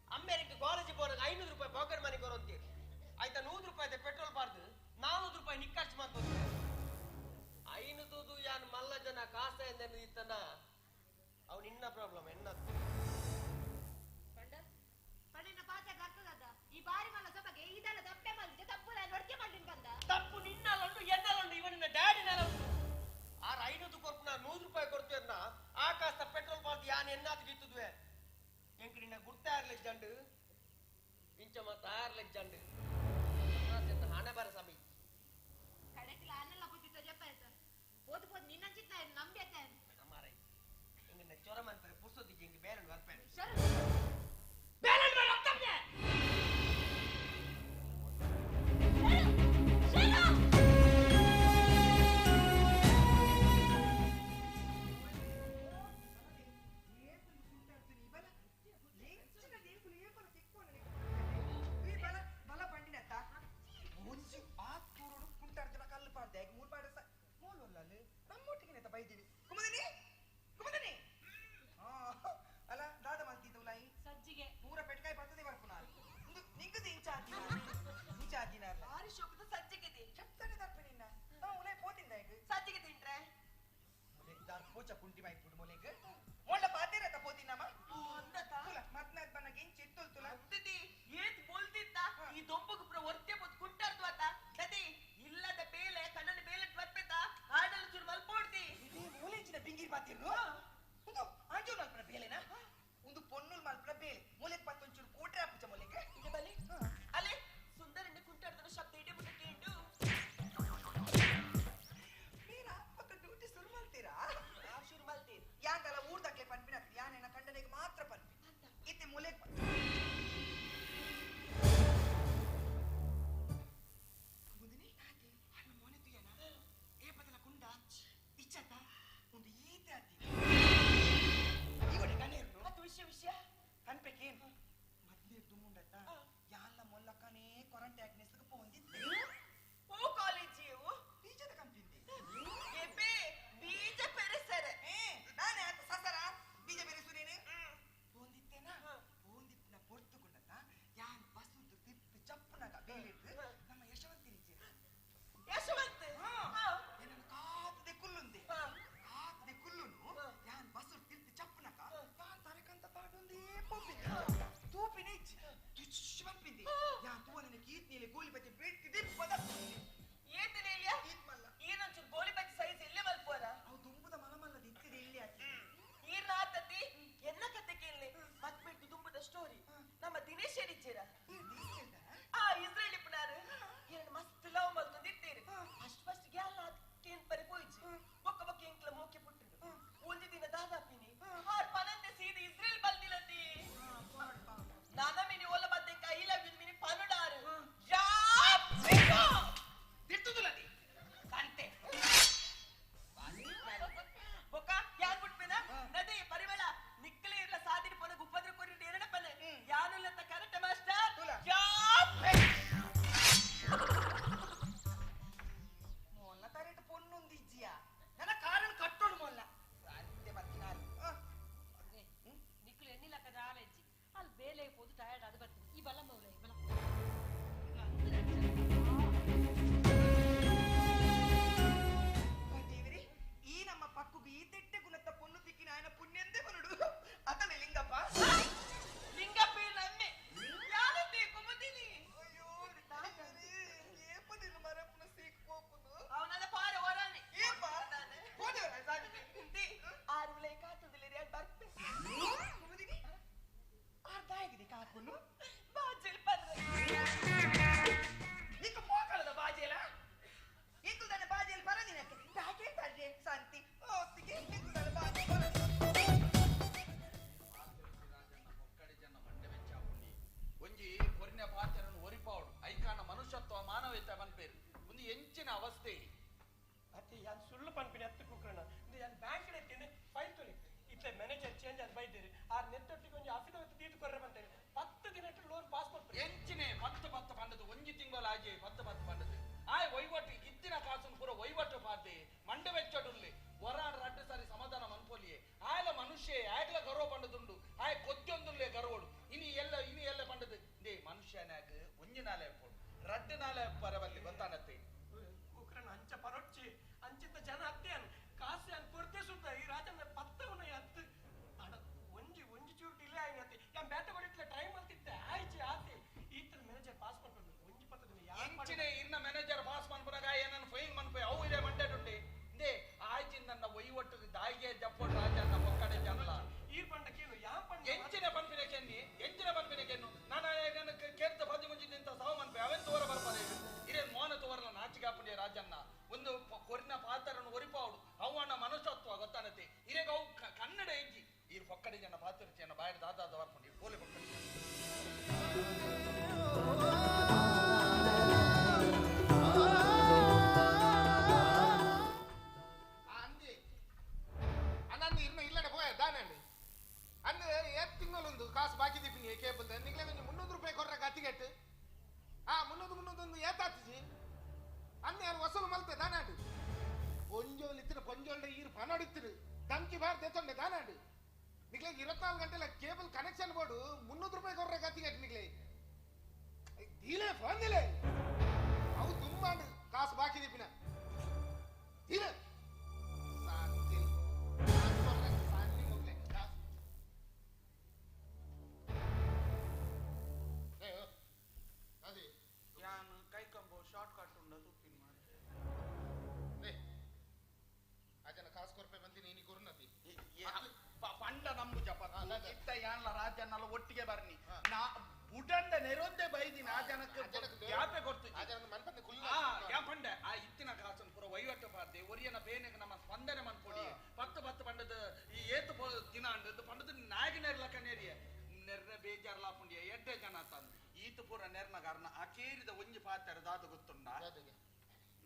ಅಮೇರಿಕ ಕಾಲೇಜ್ ಪೋನಾಗ 500 ರೂಪಾಯಿ ಪಾಕೆಟ್ ಮನಿ ಕೊರಂತೀರಿ ಆಯ್ತಾ 100 ರೂಪಾಯಿ ಪೆಟ್ರೋಲ್ ಬಾರ್ದು 400 ರೂಪಾಯಿ ನಿಕ್ಕರ್ಚು ಮಾಡ್ತು 500 ಯಾನ್ ಮಲ್ಲ ಜನ ಕಾಸ ಇತ್ತನ ಅವ್ನು ಇನ್ನ ಪ್ರಾಬ್ಲಮ್ ಎನ್ನತ್ತು ಈ ಬಾರಿ ಮಲ್ಲ ಸೊಬಗೆ ಇದೆಲ್ಲ ತಪ್ಪೆ ಮಾಡಿದೆ ತಪ್ಪು ನಾನು ಒಡಕೆ ಮಾಡಿನ ಬಂದ ತಪ್ಪು ನಿನ್ನಲ್ಲುಂಟು ಎನ್ನಲ್ಲುಂಟು ಇವನಿನ್ನ ಡ್ಯಾಡಿನಲ್ಲ ಉಂಟು. ಆರ್ 500 ಕೊರ್ಪುನ 100 ರೂಪಾಯಿ ಕೊಡ್ತೀವನ್ನ ಆ ಕಾಸ್ತ ಪೆಟ್ರೋಲ್ ಬಾರ್ದು ಯಾನ್ ಎನ್ನಾತ್ ಗಿತ್ತುದ್ವೆ ಎಂಕ್ ನಿನ್ನ ಗುರ್ತ ಆರ್ಲೆ ಜಂಡು ಇಂಚ ಮತ್ತ ಆರ್ಲೆ ಜಂಡು ಹಣೆ ಬರ ಸಮಿ ಕಡೆಕಿಲ್ಲ ಅನ್ನೆಲ್ಲ ಬುದ್ಧಿ ತಜಪ್ಪ ಆಯ್ತು ಪೋದು ಪೋದು ನಿನ್ನ ಚಿತ್ತ ನಂಬಿ ಆಯ್ತಾ ನಮಾರೈ ಇಂಗಿನ ಚೊರ ಮನ್ಪರೆ ಪುರ್ಸೊತ್ತಿಗೆ ಇಂಗ್ ಬೇರೆ ಬರ್ಪೇನೆ ಶರು ಬೇರೆ ಬರ್ತಾರೆ. ಯಾಕಲ್ಲ ಊರ್ದಾಕ್ಲೆ ಪನ್ಪಿನ ಯಾನೆನ ಕಂಡನಿಗೆ ಮಾತ್ರ ಪನ್ ಕೊರಂಟೆ ಆಗ್ನೆಸ್ಗೆ ಪೋಂದಿತ್ತೆ. ಓ ಕಾಲೇಜ್ ಇವು ಬೀಜದ ಕಂಪಿಂದೆ. ಎಬೆ ಬೀಜ ಪೆರೆಸರೆ. ನಾನೇ ಆತ ಸಸರ ಬೀಜ ಬೆರೆಸುನೇನೆ ಪೋಂದಿತ್ತೆನಾ ಪೋಂದಿತ್ತಿನ ಪೊರ್ತುಕೊಂಡತ ಯಾನ್ ಬಸುದ್ದು ತಿತ್ತು ಚಪ್ಪುನಗ ಬೇಲಿಟ್ಟು ನಮ್ಮ ಯಶವಂತಿನಿಜೆ ಯಶವಂತ್ ಏನನ್ನು ಕಾತದೆ ಕುಲ್ಲುಂದೆ ಕಾತದೆ ಕುಲ್ಲುನು ಯಾನ್ ಬಸು ತಿರ್ತು ಚಪ್ಪುನಗ ಯಾನ್ ತರಕಂತ ಪಾಡುಂದೇ ಪೊಂಬಿಂದೆ ತೂಪಿನ ಇಜ್ಜಿ ತುಚ್ಚು ಪಂಪಿಂದೆ ಯಾನ್ ತೂವನ ಕೀತ್ನಿಲೆ ಗೋಲಿ ಬಚ್ಚೆ ಬೆಟ್ಟಿ ದಿಪ್ಪದ ಏತಿನಿಲ್ಯ ಈನೊಂಚೂರು ಗೋಲಿ ಬಚ್ಚೆ ಸೈಜ್ ಇಲ್ಲೇ ಮಲ್ಪೋರ ಅವು ದುಂಬುದ ಮಲಮಲ್ಲದ ಇತ್ತಿದೆ ಇಲ್ಲಿ ಆತಿ ಈರ್ನ ಆತತಿ ಎನ್ನ ಕತೆ ಕೇಳಿ ಮತ್ಮೆಟ್ಟು ದುಂಬುದ ಸ್ಟೋರಿ ನಮ್ಮ ದಿನೇಶ್ ಹೇಳಿದ್ದೀರ ಆ ಇಸ್ರೇಲ್ ಇಪ್ಪನಾರು ಎರಡು ಮಸ್ತ್ ಲವ್ ಮಲ್ತೊಂದಿತ್ತೀರಿ ಫಸ್ಟ್ ಫಸ್ಟ್ ಗ್ಯಾಲ ಕೇನ್ ಪರಿ ಪೋಯಿಜಿ ಬೊಕ್ಕ ಬೊಕ್ಕ ಎಂಕ್ಲ ಮೋಕೆ ಪುಟ್ಟುಡು ಒಂಜಿ ದಿನ ದಾದಾಪಿನಿ ಆರ್ ಪನಂದೆ ಸೀದ ಇಸ್ರೇಲ್ ಬಲ್ದಿಲತಿ ನಾನ ಮಿನಿ ಓಲ ಬದ್ದೆಂಕ I love you mini ಪನುಡಾರು ಯಾ ತಿರ್ತುದುಲತಿ ಸಂತೆ ಬೊಕ್ಕ ಯಾರ್ ಬಿಟ್ಪೇನ ನದಿ ಪರಿಮಳ ನಿಕ್ಕಲೆ ಇರ್ಲ ಸಾದಿನ ಪೊನ ಗುಪ್ಪದ್ರ ಕೊರಿ ಎರಡ ಪನೆ ಯಾನುಲ್ಲತ್ತ ಕರೆಕ್ಟ್ ಮಾಸ್ಟರ್ ಯಾ ಮೊಲ್ಲ ತರೇಟ್ ಪೊನ್ನೊಂದಿಜ್ಜಿಯ ನನ್ನ ಕಾರಣ ಕಟ್ಟೋಡು ಮೊಲ್ಲ ಅಂತೆ ಬತ್ತಿನಾರು ನಿಕ್ಲು ಎನ್ನಿಲಕ್ಕ ಜಾಲೆಜ್ಜಿ ಅಲ್ಲಿ ಬೇಲೆ ಪೋದು ಟಯರ್ಡ್ ಅದು ಬರ್ತೀನಿ ಈ ಬಲ ಮೌಲ ಈ ಬಲ ದೇವರೇ ಈ ನಮ್ಮ ಪಕ್ಕುಗು ಈ ತೆಟ್ಟೆ ಗುಣತ್ತ ಪೊನ್ನು ತಿಕ್ಕಿನ ఆయన ಪುಣ್ಯಂದೇ ಬನುಡು ಅತನೆ ಲಿಂಗಪ್ಪ ಲಿಂಗಪ್ಪ ನಮ್ಮೆ ಯಾರತ್ತೆ ಕುಮುದಿನಿ ಅಯ್ಯೋ ಏಪದಿನ ಮರಪ್ಪನ ಸೀಕ್ ಪೋಪುನು ಅವನದ ಪಾರ ಹೊರಾನೆ ಏಪ ಹೋದವರ ಸಾಕು ಆರು ಲೈ ಕಾತುದಿಲ್ಲ ರೀ ಬರ್ಪೆ ಕುಮುದಿನಿ ಆರ್ದಾಯಗಿದೆ ಕಾಕುನು ಬಾಜೆಲ್ ಪರ್ರೆ నీకు పోకలద బాజేలా ఇంకుదాని బాజేలు పరదినಕ್ಕೆ తాకే తల్లి శాంతి ఓతికి ఇంకుదాని బాజే ಒಂಜಿ ಕೊರಿನ ಪಾತ್ರನು ಒರಿಪಾವಡು ಐಕಾನ ಮನುಷ್ಯತ್ವ ಮಾನವೀಯತೆ ಪನ್ಪೇರು ಒಂದು ಎಂಚಿನ ಅವಸ್ಥೆ ಅತ್ತೆ ಯಾನ್ ಸುಳ್ಳು ಪನ್ಪಿನ ಎತ್ತು ಕುಕ್ರಣ ಯಾನ್ ಬ್ಯಾಂಕ್ ಎತ್ತಿಂದೆ ಫೈಲ್ ತುಲಿ ಇತ್ಲೆ ಮ್ಯಾನೇಜರ್ ಚೇಂಜ್ ಆದ್ ಬೈದೇರಿ ಆರ್ ನೆತ್ತೊಟ್ಟಿಗೆ ಒಂಜಿ ಅಫಿಡವಿಟ್ ದೀದು ಕೊರ್ರೆ ಬಂತೇರಿ 10 ದಿನಟ್ಟು ಲೋನ್ ಪಾಸ್ ಮಾಡ್ತಾರೆ ಎಂಚಿನೆ 10 10 ಪಂಡದು ಒಂಜಿ ತಿಂಗಳು ಆಗಿ 10 10 ಪಂಡದು ಆಯ್ ವಹಿವಾಟು ಇದ್ದಿನ ಕಾಸುನ್ ಪೂರ ವಹಿವಾಟು ಪಾತೆ ಮಂಡೆ ವೆಚ್ಚಡುಲ್ಲೆ ವರಾಡ್ ರಡ್ಡು ಸಾರಿ ಸಮಾಧಾನ ಮನ್ಪೊಲಿಯೆ ಆಯಲ ಮನುಷ್ಯ ಆಯ್ಲ ಗರ್ವ ಪಂಡದುಂಡು ಆಯ್ ಕೊದ್ದೊಂದುಲ್ಲೆ ಗರ್ವಡು ಇನಿ ಎಲ್ಲ ಇನಿ ಎಲ್ಲ ಪಂಡದು they ಮನುಷ್ಯನಾಗ ಒಂಜಿ ನಾಲೆ ಪೋಡು ರಡ್ಡು ನಾಲೆ ಪರವಲ್ಲಿ ಗೊತ್ತಾನತ್ತೆ ಉಕ್ರಣ ಅಂಚ ಪರೊಚ್ಚಿ ಅಂಚಿತ್ತ ಜನ ಅತ್ತೆಯನ್ ಕಾಸು ಅನ್ ಕೊರ್ತೆ ಸುತ್ತ ಈ ರಾಜನ ಪತ್ತವನ ಅತ್ತು ಅಡ ಒಂಜಿ ಒಂಜಿ ಚೂರು ಡಿಲೇ ಆಯ್ನತ್ತೆ ಯಾನ್ ಬ್ಯಾಟ ಕೊಡಿಟ್ಲೆ ಟ್ರೈ ಮಾಡ್ತಿದ್ದೆ ಆಯ್ಚಿ ಆತೆ ಈತರ ಮ್ಯಾನೇಜರ್ ಪಾಸ್ ಮಾಡ್ಕೊಂಡು ಒಂಜಿ ಪತ್ತದಿನ ಯಾರ್ ಎಂಚಿನೆ ಇನ್ನ ಮ್ಯಾನೇಜರ್ ಪಾಸ್ ಮನ್ಪುನಗ ಏನನ್ನ ಫೈನ್ ಮನ್ಪೆ ಅವು ಇದೆ ಮಂಡೆಡುಂಡೆ ಇಂದೇ ಆಯ್ಚಿ ನನ್ನ ವಹಿವಟ್ಟು ದಾಯಿಗೆ ಜಪ್ಪೋಡು ರಾಜನ್ನ ಒಕ್ಕಡೆ ಜನಲ ಈರ್ ಪಂಡ ಕೇನು ಯಾನ್ ಪಂಡ ಎಂಚಿನ ಪನ್ಪಿನ ಕೆನ್ನಿ ಎಂಚಿನ ಪನ್ಪಿನ ಕೆನ್ನು ನಾನು ನನ್ನ ಕೇರ್ತ ಪದಿ ಮುಂಚಿ ನಿಂತ ಸಾವು ಮನ್ಪೆ ಅವೆನ್ ತೋರ ಬರ್ಪದೆ ಇರೇನ್ ಮೋನ ತೋರಲ ನಾಚಿಕಾಪುಂಡಿಯ ರಾಜನ್ನ ಒಂದು ಕೊರಿನ ಪಾತ್ರನು ಒರಿಪಾವಡು ಅವನ ಮನುಷ್ಯತ್ವ ಗೊತ್ತಾನತೆ ಇರೇಗ ಅವು ಕನ್ನಡ ಹೆಜ್ಜಿ ಈರ್ ಪೊಕ್ಕಡೆ ಜನ ಪಾತ್ರ ಜನ ಬಾಯ್ ದಾದಾದ ಬರ್ಪುಂಡಿ ಪೋಲೆ ಪೊಕ್ಕಡೆ ಅಂದಿ ಅನ್ನ ಇರ್ನ ಇಲ್ಲಡೆ ಪೋಯ ದಾನಂడి ಅಂದ್ ಏತ್ ತಿಂಗಳೊಂದು ಕಾಸು ಬಾಕಿ ದಿಪ್ಪಿನಿ ಕೇಬಲ್ ನಿಗ್ಲೆ ಒಂಜಿ 300 ರೂಪಾಯಿ ಕೊರ್ರ ಟಿಕೆಟ್ ಆ 300 300 ಏತಾತಿಜಿ ಅನ್ನ ಯಾರು ವಸೂಲು ಮಲ್ತೆ ದಾನಾಡು ಪೊಂಜೋಲ್ ಇತ್ತಿನ ಪೊಂಜೋಲ್ಡ ಈರು ಪನೋಡಿತ್ತಿರು ಧಮ್ಕಿ ಬಾರ್ ದೇತೊಂಡೆ ದಾನಾಡು ನಿಗ್ಲೆ 24 ಗಂಟೆಲ ಕೇಬಲ್ ಕನೆಕ್ಷನ್ ಬೋರ್ಡು 300 ರೂಪಾಯಿ ಕೊರ್ರ ಟಿಕೆಟ್ ನಿಗ್ಲೆ ದೀಲೆ ಫೋನ್ ದಿಲೆ ಅವು ತುಂಬಾಂಡು ಕಾಸು ಬಾಕಿ ದಿಪ್ಪಿನ ದೀಲೆ ಸಾಂತಿ ಕಾಸು ಕೊರ್ರೆ ಸಾಂತಿ ಮೊಗ್ಲೆ ಕಾಸು ಅದೇ ಯಾನ್ ಕೈಕಂಬೋ ಶಾರ್ಟ್ ಕಟ್ ಉಂಡ ತುಪ್ಪಿನ ಮಾಡಿ ಅಜನ ಕಾಸು ಕೊರ್ಪೆ ಬಂದಿನಿ ನೀ ಕೊರ್ನತಿ ಪಂಡ ನಂಬುಜ ಇತ್ತ ಯಾನ್ಲ ರಾಜನ್ನಲ್ಲ ಒಟ್ಟಿಗೆ ಬರ್ನಿ ನಾ ಬುಡಂಡ ನೆರೊಂದೇ ಬೈದಿನ ಆ ಜನಕ್ಕೆ ಯಾಪೆ ಕೊಡ್ತು ಯಾ ಪಂಡ ಆ ಇತ್ತಿನ ಕಾಸನ್ ಪೂರ ವಹಿವಾಟು ಪಾರ್ದೆ ಒರಿಯನ ಬೇನೆಗೆ ನಮ್ಮ ಸ್ಪಂದನೆ ಮನ್ಪೊಡಿ 10 10 ಪಂಡದ ಈ ಏತು ದಿನ ಅಂಡದ್ದು ಪಂಡದ ನಾಯಕ ನೆರ್ಲಕ ನೆರಿಯ ನೆರ್ನ ಬೇಜಾರ್ಲಾಪುಂಡಿಯ ಎಡ್ಡೆ ಜನ ತಂದು ಈತ ಪೂರ ನೆರ್ನ ಕಾರಣ ಆ ಕೇರಿದ ಒಂಜಿ ಪಾತ್ರ ದಾದ ಗೊತ್ತುಂಡ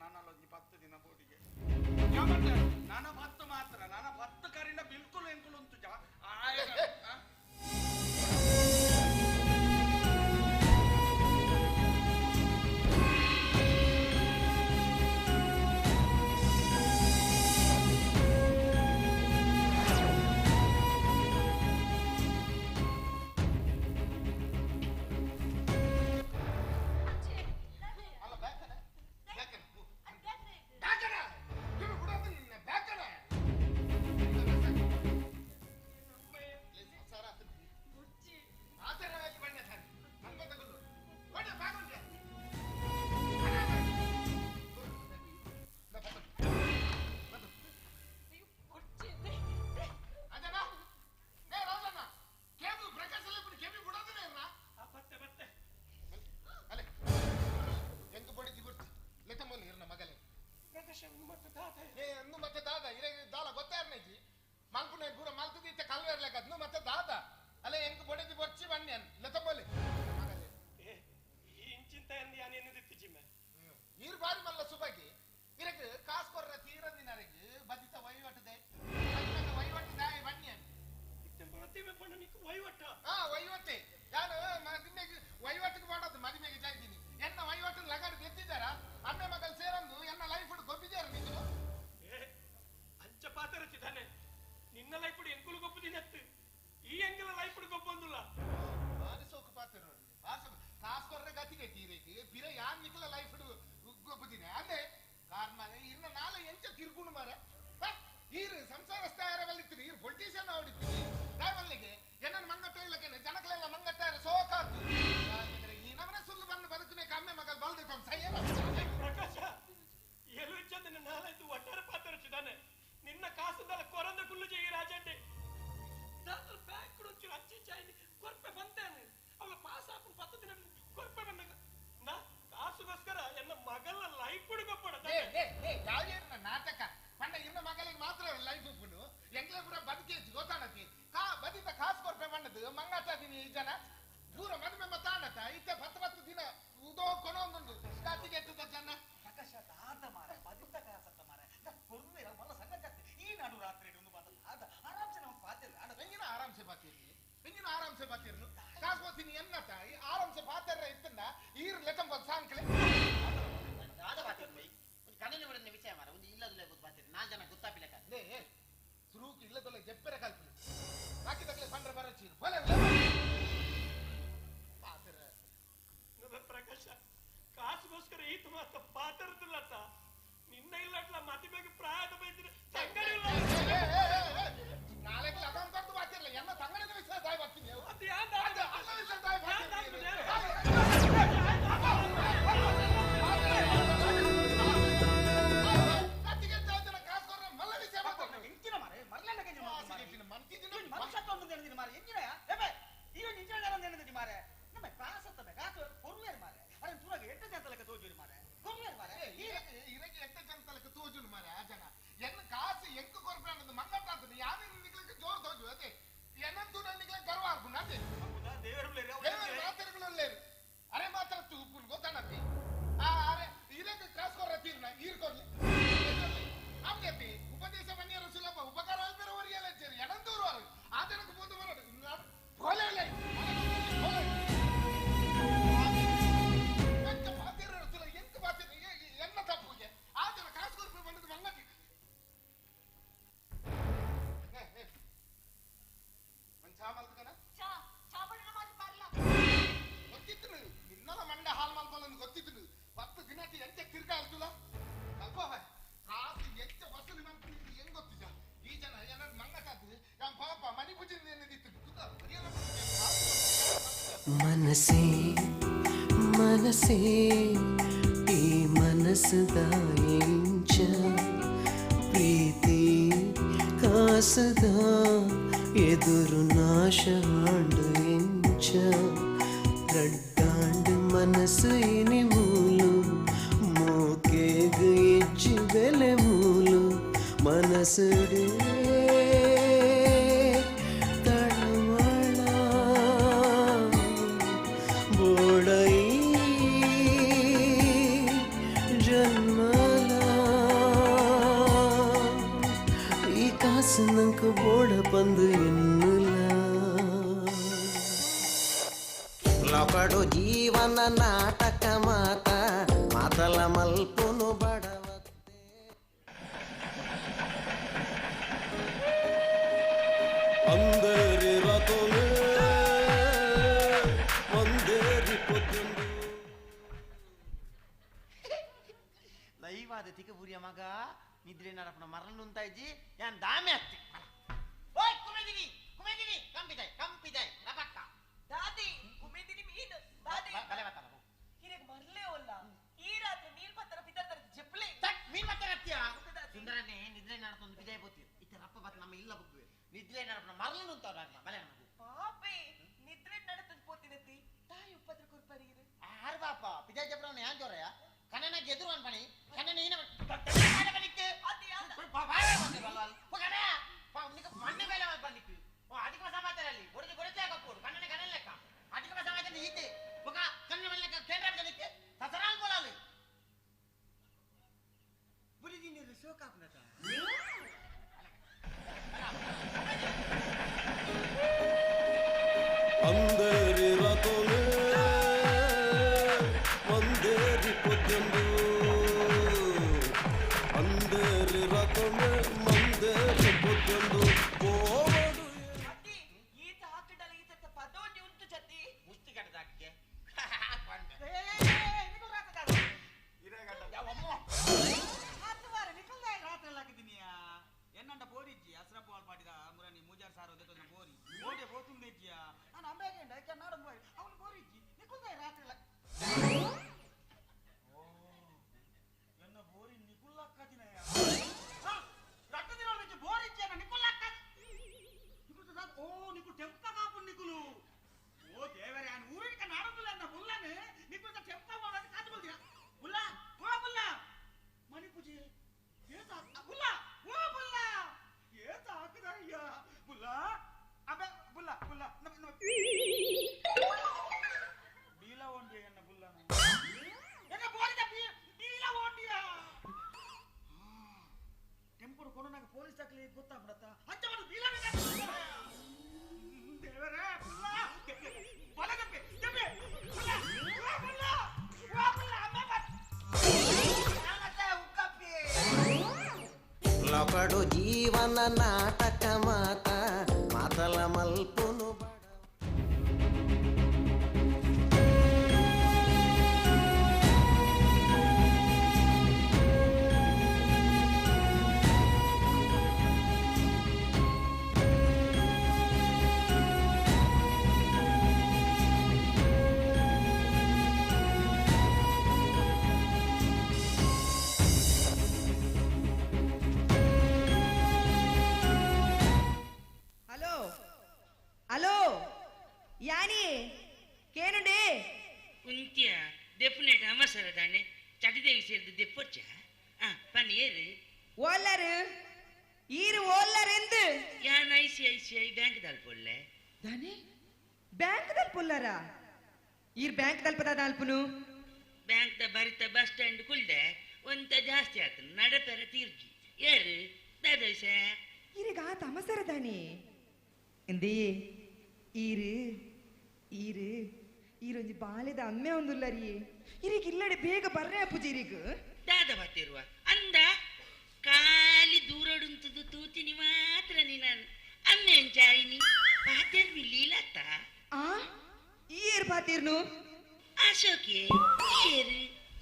ನಾನಲ್ಲ ಒಂಜಿ 10 ದಿನ ಬೋಡಿಗೆ ನಾನ 10 ಮಾತ್ರ ನಾನ 10 ಕರಿಂದ ಬಿಲ್ಕುಲ್ ಎಂಕುಲ್ ಉಂಟು ಜಾ ಪ್ರಕಾಶ ಮತ್ತೆ ದಾದ ಏ ಅಂದು ಮತ್ತೆ ದಾದ ಇರೇ ದಾಲ ಗೊತ್ತಾರ್ನೇಜಿ ಮಲ್ಪುನೆ ಪೂರ ಮಲ್ತದಿತ್ತೆ ಕಲ್ವೇರ್ಲೆಕ್ಕ ಅದ್ನು ಮತ್ತೆ ದಾದ ಅಲ್ಲ ಎಂಕ್ ಬೊಡೆದಿ ಬೊರ್ಚಿ ಬನ್ನಿ ಲೆತ್ತಂಬೋಲಿ ಏ ಈ ಇಂಚಿಂತ ಯಾನ್ ಎನ್ನುದಿತ್ತಿಜಿಮೆ ನೀರು ಬಾರಿ ಮಲ್ಲ ಸುಬಾಗಿ ಇರಕ್ ಕಾಸು ಕೊರ್ರ ತೀರಂದಿನರೆಗ್ ಬದಿತ ವಹಿವಟ್ಟದೆ ವಹಿವಟ್ಟು ಬನ್ನಿ ಮದಿಮೆ ಪಂಡ ನಿಕ್ ವಹಿವಟ್ಟ ಹಾ ವಹಿವಟ್ಟೆ ಯಾನು ಮದಿಮೆಗೆ ವಹಿವಟ್ಟಿಗೆ ಮಾಡೋದು ಮದಿಮೆಗೆ ಜಾಯ್ತೀನಿ ಎನ್ನ ವಹಿವಟ್ಟು ಲಗಾಡಿ ಎತ್ತಿದ್ದಾರ ಅಮ್ಮೆ ಮಗಲ್ ಸೇರಂದು ಎನ್ನ ಲೈಫ್ ಗೊಬ್ಬಿದ್ಯಾರ ನೀನು ಏ ಅಂಚ ಪಾತರಚಿದಾನೆ ನಿನ್ನ ಲೈಫ್ ಎಂಕುಲು ಗೊಪ್ಪುದಿನತ್ತು ಈ ಎಂಕಲ ಲೈಫ್ ಗೊಪ್ಪೊಂದುಲ್ಲ ಬಾರಿ ಸೋಕು ಪಾತ್ರ ನೋಡಿ ಕಾಸು ಕೊರ್ರೆ ಗತಿಗೆ ತೀರೇಗೆ ಬಿರ ಯಾನ್ ನಿಕ್ಕಲ ಲೈಫ್ ಗೊಪ್ಪುದಿನ ಅಂದೆ ಕಾರ್ ಮಾರೆ ಇರ್ನ ನಾಳೆ ಎಂಚ ತಿರ್ಗುಣು ಮಾರೆ ಈರು ಸಂಸಾರ ಸ್ಥಾಯರ ಬಲ್ಲಿತ್ತೀನಿ ಈರು ಪೊಲಿಟಿಷಿಯನ್ ಆವಡಿತ್ತೀನಿ ದಾವಲ್ಲಿಗೆ ಏನನ್ನ ಮಂಗಟ್ಟ ಇಲ್ಲಕೇನೆ ಜನಗಳೆಲ್ಲ ಮಂಗಟ್ಟಾರ ಸೋಕಾತು ಈ ನಮನೆ ಸುಳ್ಳು ಬಂದು ಬದುಕನೆ ಕಮ್ಮೆ ಮಗಲ್ ಬಲ್ದೆ ಸೈಯಲ್ಲ ಪ್ರಕಾಶ ಎಲು ಚಂದನ ನಾಲಾಯ್ತು ಒಟ್ಟಾರೆ ಪಾತರಚಿದಾನೆ ನಿನ್ನ ಕಾಸುದಲ್ಲ ಕೊರಂದ ಕುಲ್ಲು ಜೈ ರಾಜಂಡೆ ದಾಸರ ಬ್ಯಾಂಕ್ ಒಂಚೂರು ಅಚ್ಚಿ ಚಾಯ್ನಿ ಕೊರ್ಪೆ ಬಂತೇನೆ ಅವಳ ಪಾಸ್ ಹಾಕು 10 ದಿನ ಕೊರ್ಪೆ ಬಂದಾಗ ನಾ ಕಾಸುಗೋಸ್ಕರ ಎನ್ನ ಮಗಲ ಲೈಫ್ ಹುಡುಗಪ್ಪಡ ಯಾವ ನಾಟಕ ಪಂಡ ಇನ್ನ ಮಗಳಿಗೆ ಮಾತ್ರ ಲೈಫ್ ಉಪ್ಪುನು ಎಂಗ್ಲೇ ಪೂರ ಬದುಕೇಜಿ ಗೊತ್ತಾಣತಿ ಕಾ ಬದಿತ ಕಾಸು ಕೊರ್ಪೆ ಬಂಡದು ಮಂಗಾಟಾದಿನಿ ಈ ಜನ ದೂರ ಮದುವೆ ಮತ್ತಾಣತ ಇತ್ತೆ 10 10 ದಿನ ಉದೋ ಕೊನೊಂದುಂಡು ಕಾತಿಗೆ ಎತ್ತದ ಜನ ಪ್ರಕಾಶ ದಾದ ಮಾರೆ ಬದಿತ ಕಾಸತ್ತ ಮಾರೆ ಕೊರ್ವೇರ ಮಲ್ಲ ಸಂಗತಿ ಈ ನಾಡು ರಾತ್ರಿ ಒಂದು ಮಾತ ದಾದ ಆರಾಮ್ಸೆ ನಮ್ಮ ಪಾತಿಲ್ಲ ಎಂಗಿನ ಆರಾಮ್ಸೆ ಪಾತಿರ್ಲಿ ಎಂಗಿನ ಆರಾಮ್ಸೆ ಪಾತಿರ್ನು ಕಾಸು ಹೋತೀನಿ ಎನ್ನತ ಈ ಆರಾಮ್ಸೆ ಪಾತಿರ್ರ ಇತ್ತನ್ನ ಈರ್ ಲೆಕ್ಕಂಬ ಸಾಂಕ್ಲೆ ದಾದ ಪಾತಿರ್ಲಿ ಒಂದು ಕಣ್ಣಲ್ಲಿ ಬಿಡನೆ ವಿಷಯ ಮಾರ ಒಂದು ಇಲ್ಲದಲ್ಲೇ ಗೊತ್ತು ಪಾತಿರ್ 4 ಜನ ಗೊತ್ತಾಪಿಲ್ಲ ಲೇ ಸುರೂಕ್ ಇಲ್ಲದಲ್ಲ ಜೆಪ್ಪೆರೆ ಕಲ್ಪಿ ಬಾಕಿ ತಗಲೆ ಪಂಡ್ರೆ ಬರಚೀರು ಬಲೆ ಪಾತಿರ ಪ್ರಕಾಶ ಕಾಸುಗೋಸ್ಕರ ಈತ ಮಾತ ಪಾತರದಿಲ್ಲತ್ತ ನಿನ್ನ ಇಲ್ಲಟ್ಲ ಮದಿಮೆಗೆ ಪ್ರಾಯದ ಬೈದ್ರೆ ತಂಗಡಿ ಇಲ್ಲ ನಾಳೆಗೆ ಲಗನ್ ಕೊಟ್ಟು ಬಾತಿರ್ಲ ಎನ್ನ ತಂಗಡಿದ ವಿಷಯ ತಾಯಿ ಬರ್ತೀನಿ ಅದು ಯಾನ್ ಅಲ್ಲ ವಿಷಯ ತಾಯಿ ಬರ್ತೀನಿ ಮನಸೇ ಮನಸೇ ಈ ಮನಸ್ಸದ ಇಂಚ ಪ್ರೀತಿ ಕಾಸದ ಎದುರು ನಾಶಾಂಡು ಇಂಚ ರಡ್ಡಾಂಡು ಮನಸ್ಸು ಇನಿ ಮೂಲು ಮೋಕೆಗು ಇಜ್ಜಿ ಬೆಲೆ ಮೂಲು ಮನಸ್ಸುಡೇ ನಂಕು ಬೋಡ ಪಂದು ಎನ್ನುಲ ಲೊಕಡು ಜೀವನ ನಾಟಕ ಮಾತ ಮಾತಲ ಮಲ್ಪುನು ಬಡವ ಅಂದೇರಿ ರತೋಲೆ ಒಂದೇರಿ ಪೊತ್ತೊಂದು ಲೈವಾದ ತಿಕ ಬುರಿಯ ಮಗ ನಿದ್ರೆ ನಡಪನ ಮರಳುಂತಾಯ್ಜಿ ಯಾನ್ ದಾಮೆ ಅತ್ತಿ ಓಯ್ ಕುಮೆದಿನಿ ಕುಮೆದಿನಿ ಕಂಪಿದಾಯ್ ಕಂಪಿದಾಯ್ ರಪಕ್ಕ ದಾದಿ ಕುಮೆದಿನಿ ಮೀನು ದಾದಿ ಬಲೆ ಬತ್ತನ ಹಿರೇಗ್ ಮರ್ಲೇ ಒಲ್ಲ ಈ ರಾತ್ರಿ ಮೀನ್ ಪತ್ತರ ಪಿತರ್ತರ ಜೆಪ್ಲೆ ತಟ್ ಮೀನ್ ಪತ್ತರ ಅತ್ಯ ಸುಂದರನೇ ನಿದ್ರೆ ನಡತೊಂದು ಬಿದಾಯ್ ಬೋತಿ ಇತ್ತ ರಪ್ಪ ಬತ್ ನಮ್ಮ ಇಲ್ಲ ಬುಗ್ಗುವೆ ನಿದ್ರೆ ನಡಪನ ಮರಳುಂತಾವ ಬಲೆ ನಮಗು ಪಾಪೆ ನಿದ್ರೆ ನಡತದ ಪೋತಿನತಿ ತಾಯಿ ಉಪದ್ರ ಕೊರ್ಪರಿಗಿರು ಆರ್ ಬಾಪ ಪಿದಾಯ್ ಜಪ್ರವನ ಯಾನ್ ಜೋರಯ ಕಣ್ಣನ ಗೆದ್ರು ಅನ್ಪಣಿ ಕಣ್ಣನ ಈನ ಸೋಕಾಪ್ನತ अंधेरी रातों में मंदेरी पद्यंदू अंधेरी रातों में मंदेरी पद्यंदू పోవడు ಈತ ಹಾಕಿಡಲ ಈತ ಪದೋಜಿ ಉಂಟು ಚತಿ ಮುಸ್ತಿ ಕಟ್ಟದಾಕ್ಕೆ ಎನ್ನಂಡ ಬೋರಿಜ್ಜಿ ಅಸ್ರಪ್ಪ ಪಾಟಿದ ಮುರನಿ ಮೂಜಾರ್ ಸಾರು ದೆತ್ತೊಂದು ಬೋರಿ ಬೋಡೆ ಬೋತುಂದೆಜ್ಜಿಯ ನಾನು ಅಂಬೇಗೆಂಡ ಐಕೆ ನಾಡು ಬೋರಿ ಅವನು ಬೋರಿಜ್ಜಿ ನಿಕುಲ್ದಾಯ ರಾತ್ರಿ ಓ ಎನ್ನ ಬೋರಿ ನಿಕುಲ್ಲಕ್ಕದಿನಯ್ಯ ರಟ್ಟ ದಿನ ಬೋರಿಜ್ಜಿ ಅನ್ನ ನಿಕುಲ್ಲಕ್ಕ ನಿಕುಲ್ ಓ ನಿಕುಲ್ ಟೆಂಪ ಕಾಪು ನಿಕುಲು ಓ ದೇವರೇ ನಾನು ಊರಿನ ನಾಡು ಬುಲ್ಲ ಅನ್ನ ಬುಲ್ಲನೆ ನಿಕುಲ್ ಟೆಂಪ ಮಾಡೋದು ಕಾತು ಬುಲ್ದಿರ ಬುಲ್ಲ ಓ ಬುಲ್ಲ ಮಣಿಪುಜಿ ಏತ ಬುಲ್ಲ ಓ ಬುಲ್ಲ ಏತ ಹಾಕಿದಯ್ಯ ಬುಲ್ಲ ಅಬೆ ಬುಲ್ಲ ಬುಲ್ಲ ನಮ್ಮ ಬೀಲ ಓಂಡಿ ಎನ್ನ ಬುಲ್ಲನ ಎನ್ನ ಬೋರಿದ ಬೀಲ ಓಂಡಿಯ ಟೆಂಪುಡು ಕೊರೋನಾಗ ಪೊಲೀಸ್ ಹಾಕ್ಲಿ ಗೊತ್ತಾಗ್ಬಿಡತ್ತ ಅಂಚವನು ಬೀಲ ದೇವರೇ ಬುಲ್ಲ ಬಲಗಪ್ಪೆ ದೆಬ್ಬೆ ಬುಲ್ಲ ಓ ಬುಲ್ಲ ಓ ಬುಲ್ಲ ಅಮ್ಮ ಲೊಕಡು ಜೀವನ ನಾಟಕ ಮಾತ ಮಾತಲ ಮಲ್ಪುನು ಹಲೋ ಹಲೋ ಯಾನಿ ಕೇನುಂಡೆ ಕುಂತ್ಯ ಡೆಫಿನೆಟ್ ಅವಸರ ದಾನೆ ಚಟಿದೇವಿ ಸೇರಿದ ದೆಪ್ಪೊಚ್ಚ ಆ ಪನ್ನಿ ಏರು ಓಲ್ಲರು ಈರು ಓಲ್ಲರೆಂದು ಯಾನ್ I C I C I bank ದಲ್ಪೊಲ್ಲೆ ದಾನೆ ಬ್ಯಾಂಕ್ ದಲ್ಪೊಲ್ಲರ ಈರ್ ಬ್ಯಾಂಕ್ ದಲ್ಪದ ದಲ್ಪುನು ಬ್ಯಾಂಕ್ the ಬರಿತ ಬಸ್ ಸ್ಟ್ಯಾಂಡ್ ಕುಲ್ದೆ ಒಂತ ಜಾಸ್ತಿ ಆತನು ನಡಪೆರ ತೀರ್ಜಿ ಏರು ದಾದೋಯ್ಸ ಈರಿಗೆ ಆತ ಅವಸರ ದಾನೆ ಎಂದೇ ಈರು ಈರು ಈರೊಂಜಿ ಬಾಲೆದ ಅಮ್ಮೆ ಒಂದುಲ್ಲರಿ ಇರಿಗೆ ಇಲ್ಲಡೆ ಬೇಗ ಬರ್ರೆ ಅಪ್ಪುಜಿ ಇರಿಗ್ ದಾದ ಬತ್ತಿರುವ ಅಂದ ಖಾಲಿ ದೂರಡುಂತದು ತೂತಿನಿ ಮಾತ್ರ ನೀ ನಾನು ಅಮ್ಮೆ ಅಂಚಾಯಿನಿ ಪಾತೇರ್ ಬಿಲ್ಲಿಲತ್ತ ಆ ಏರ್ ಪಾತೀರ್ನು ಅಶೋಕೆ ಏರು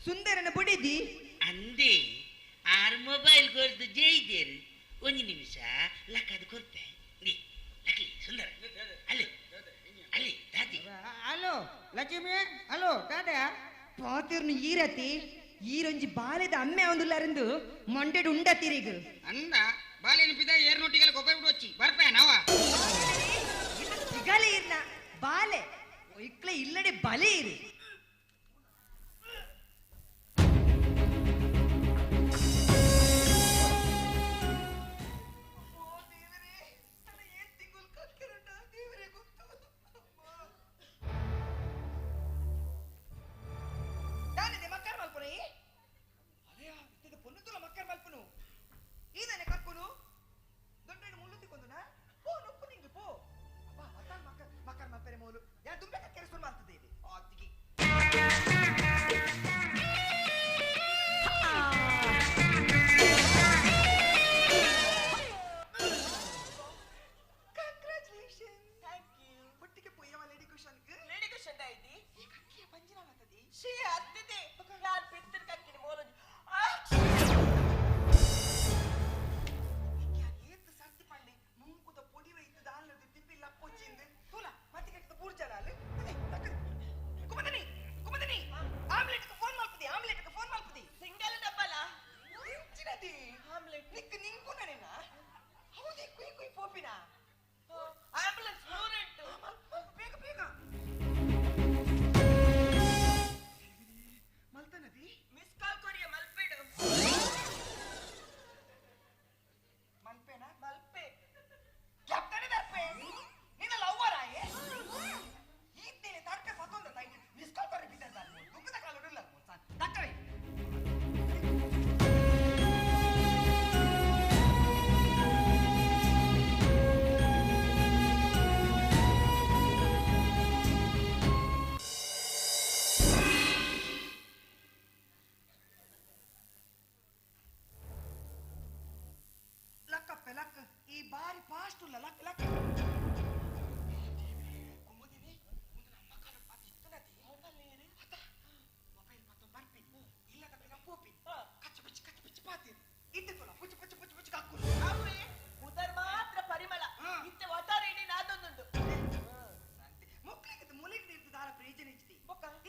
ಸುಂದರನ ಬುಡಿದಿ ಅಂದೆ ಆರು ಮೊಬೈಲ್ ಕೊರ್ದು ಜೈದೇರು ಒಂದು ನಿಮಿಷ ಲಕ್ಕದು ಕೊರ್ಪೆ ನೀ ಲಕ್ಲಿ ಸುಂದರ ಅಲ್ಲಿ ಅಲ್ಲಿ ದಾದಿ ಹಲೋ ಲಕ್ಷ್ಮಿ ಹಲೋ ದಾದಾ ಪಾತೀರ್ನು ಈರತಿ ಈರೊಂಜಿ ಬಾಲೆದ ಅಮ್ಮೆ ಒಂದುಲ್ಲರೆಂದು ಮೊಂಡೆಡು ಉಂಡತಿರಿಗ್ ಅಂದ ಬಾಲೆನ ಪಿದ ಏರ್ನೋಟಿಗೆಲ್ಲ ಗೊಬ್ಬರ ಬಿಡು వచ్చి ಬರ್ಪೆ ನಾವ ಸಿಗಲೆ ಇರ್ನ ಬಾಲೆ ಒಯ್ಕ್ಲೆ ಇಲ್ಲಡೆ ಬಲೆ ಇರು ದಾನಿದೆ ಮಕ್ಕರ್ ಮಲ್ಪುನ ಅಲೆಯ ಇತ್ತದ ಪೊನ್ನುతుల ಮಕ್ಕರ್ ಮಲ್ಪುನು ಈದನೆ ಕಕ್ಕುನು ದೊಡ್ಡ ಮುಳ್ಳು ತಿಕ್ಕೊಂದುನಾ ಪೋ ನೊಪ್ಪು ನಿಂಗೆ ಪೋ ಅಬ್ಬಾ ಅತ್ತಾನ್ ಮಕ್ಕರ್ ಮಕ್ಕರ್ ಮಲ್ಪೆರೆ ಮೋಲು ಯಾ ದುಂಬೆ ಕಕ್ಕೆರೆ ಸುರು ಮಾಡ್ತದೆ ಇದೆ ಆತಿಗೆ ಕಂಗ್ರಾಚುಲೇಷನ್ thank you ಒಟ್ಟಿಗೆ ಪೊಯ್ಯವ ಲೇಡಿ ಕುಶನ್ಗೆ ಲೇಡಿ ಕುಶನ್ ಐತಿ ಈ ಕಕ್ಕಿಯ ಪಂಜಿನಾಗತ್ತದೆ she ಅತ್ತಿದೆ ಯಾರ್ ಪಿತ್ತರ್ ಕಕ್ಕಿನಿ ಮೋಲೊಂಜಿ ಏತ್ ಸರ್ತಿ ಪಂಡೆ ಮೂಂಕುದ ಪೊಡಿವೆ ಇತ್ತು ದಾಲದು ತಿಪ್ಪಿ ಲಪ್ಪೊಚ್ಚಿಂದು ತುಲ ಮತ್ತೆ ಕೆಟ್ಟದ ಪೂರ್ಜಲಾಲು ಕುಮದನಿ ಕುಮದನಿ ಆಮ್ಲೆಟ್ ಫೋನ್ ಮಲ್ಪದಿ ಆಮ್ಲೆಟ್ ಫೋನ್ ಮಲ್ಪದಿ ಸಿಂಗಲ್ ಡಬ್ಬಲ ಇಂಚಿನದಿ ಆಮ್ಲೆಟ್ ನಿಕ್ ನಿಂಕುನನೇನಾ ಹೌದಿ ಕುಯ್ ಕುಯ್ ಪೋಪಿನ ಆಂಬುಲೆನ್ಸ್ ನೂರೆಂಟು ಬೇಗ ಬೇಗ ಮಲ್ತನದಿ ಮಿಸ್ ಕಾಲ್ ಕೊರಿಯ ಮಲ್ಪೆಡು ಮಲ್ಪೆನಾ ಮಲ್ಪೆ ಕ್ಯಾಪ್ಟನ್ ದರ್ಪೆ ನಿನ್ನ ಲವ್ವರ್ ಆಯೆ ಈತ್ತೇನೆ ತರ್ಪೆ ಪತ್ತೊಂದ ತೈಟ್ ಮಿಸ್ ಕಾಲ್ ಕೊರಿ ಬಿದ್ದ ದುಗ್ಗದ ಕಾಲುಡಿಲ್ಲ ಸಾನ್ ದಕ್ಕವೆ ಈ ಬಾರಿ ಫಾಸ್ಟ್ ಉಲ್ಲ ಲಕ್ ಲಕ್ ಕುಮುದಿನಿ ಒಂದು ನಮ್ಮ ಕಾಲ ಪಾತಿ ಇತ್ತನತಿ ಅತ ಮೊಬೈಲ್ ಮತ್ತ ಬರ್ಪಿ ಇಲ್ಲ ತಪ್ಪಿನ ಪೋಪಿ ಕಚ್ಚ ಪಚ್ಚ ಕಚ್ಚ ಪಚ್ಚ ಪಾತಿ ಇದ್ದೆ ಪುಚ್ಚ ಪುಚ್ಚ ಪುಚ್ಚ ಪುಚ್ಚ ಕಕ್ಕು ಅವೇ ಉದರ್ ಮಾತ್ರ ಪರಿಮಳ ಇತ್ತೆ ಒಟ್ಟಾರೆ ಇಡೀ ನಾದೊಂದುಂಡು ಮೊಕ್ಲಿಗೆ ಮುಲಿಗೆ ನೀರ್ದು ದಾರ ಪ್ರಯೋಜನ ಇಜ್ಜಿ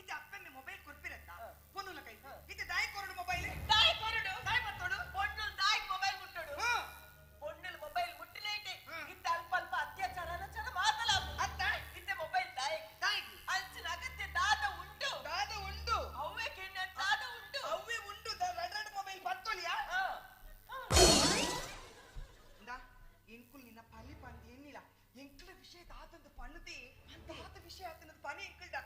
ಇತ್ತೆ ಅಪ್ಪೆಮ್ಮೆ ಮೊಬೈಲ್ ಕೊರ್ಪಿರತ್ತ ಪೊನ್ನುಲ ಕೈ ಇತ್ತೆ ದಾಯಿ ಕೊರಡು ಮೊಬೈಲ್ ದಾಯಿ ಕೊರಡು ದಾಯಿ ಬತ್ತೋಡು ಪೊಣ್ಣು ದಾಯಿ ಮೊಬೈಲ್ ಮುಟ್ಟೋಡು ಪೊಣ್ಣುಲು ಮೊಬೈಲ್ ಮುಟ್ಟಲೇಟೆ ಇತ್ತೆ ಅಲ್ಪ ಅಲ್ಪ ಅತ್ಯಾಚಾರ ಅನಾಚಾರ ಮಾತಲ ಅತ್ತ ಇತ್ತೆ ಮೊಬೈಲ್ ದಾಯಿ ದಾಯಿ ಅಂಚಿನ ಅಗತ್ಯ ದಾದ ಉಂಟು ದಾದ ಉಂಡು ಅವೇ ಕೆಣ್ಣ ದಾದ ಉಂಟು ಅವೇ ಉಂಟು ರಡ್ ರಡ್ ಮೊಬೈಲ್ ಬತ್ತೋಲಿಯಾ ಇಂದಾ ಎಂಕುಲ್ ನಿನ್ನ ಪಲ್ಲಿ ಪಂದಿ ಎನ್ನಿಲ್ಲ ಎಂಕುಲ ವಿಷಯ ತಾತಂದು ಪಣ್ಣದೆ ತಾತ ವಿಷಯ ಆತನದು ಪನಿ ಎಂಕುಲ್ದ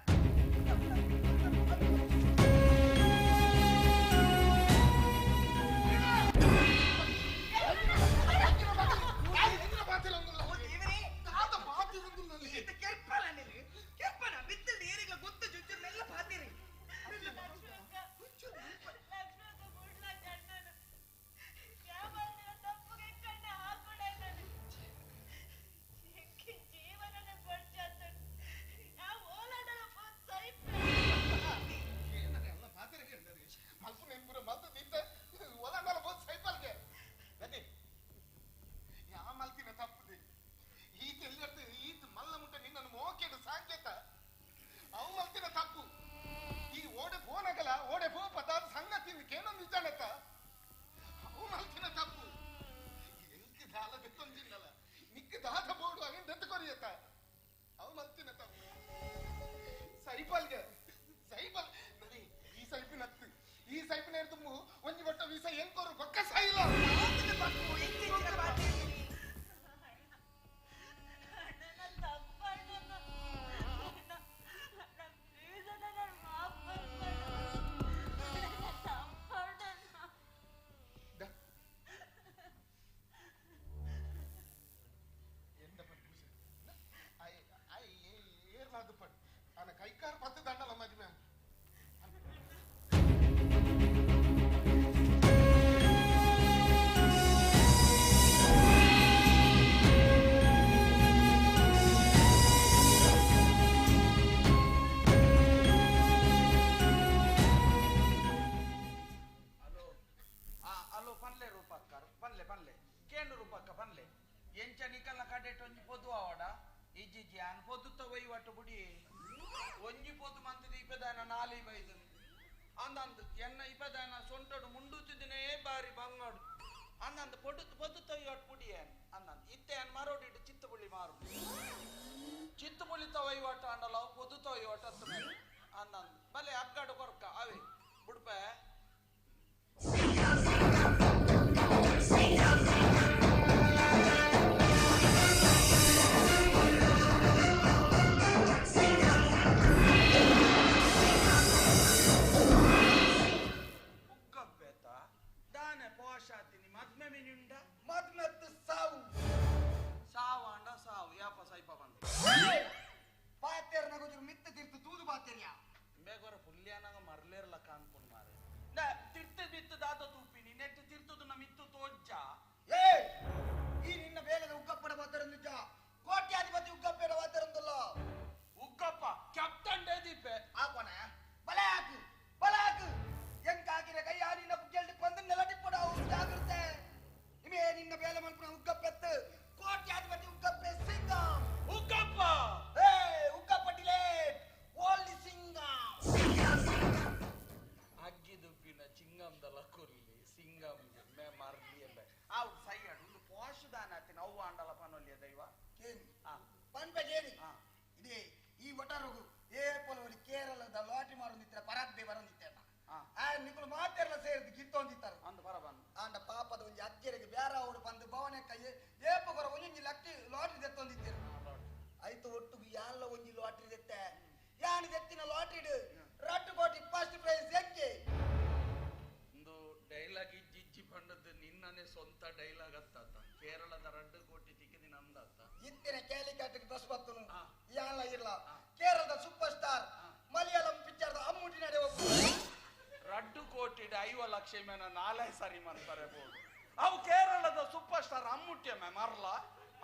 ಅವು ಕೇರಳದ ಸೂಪರ್ ಸ್ಟಾರ್ ಅಮ್ಮುಟ್ಟಿ ಅಮ್ಮ ಮರ್ಲ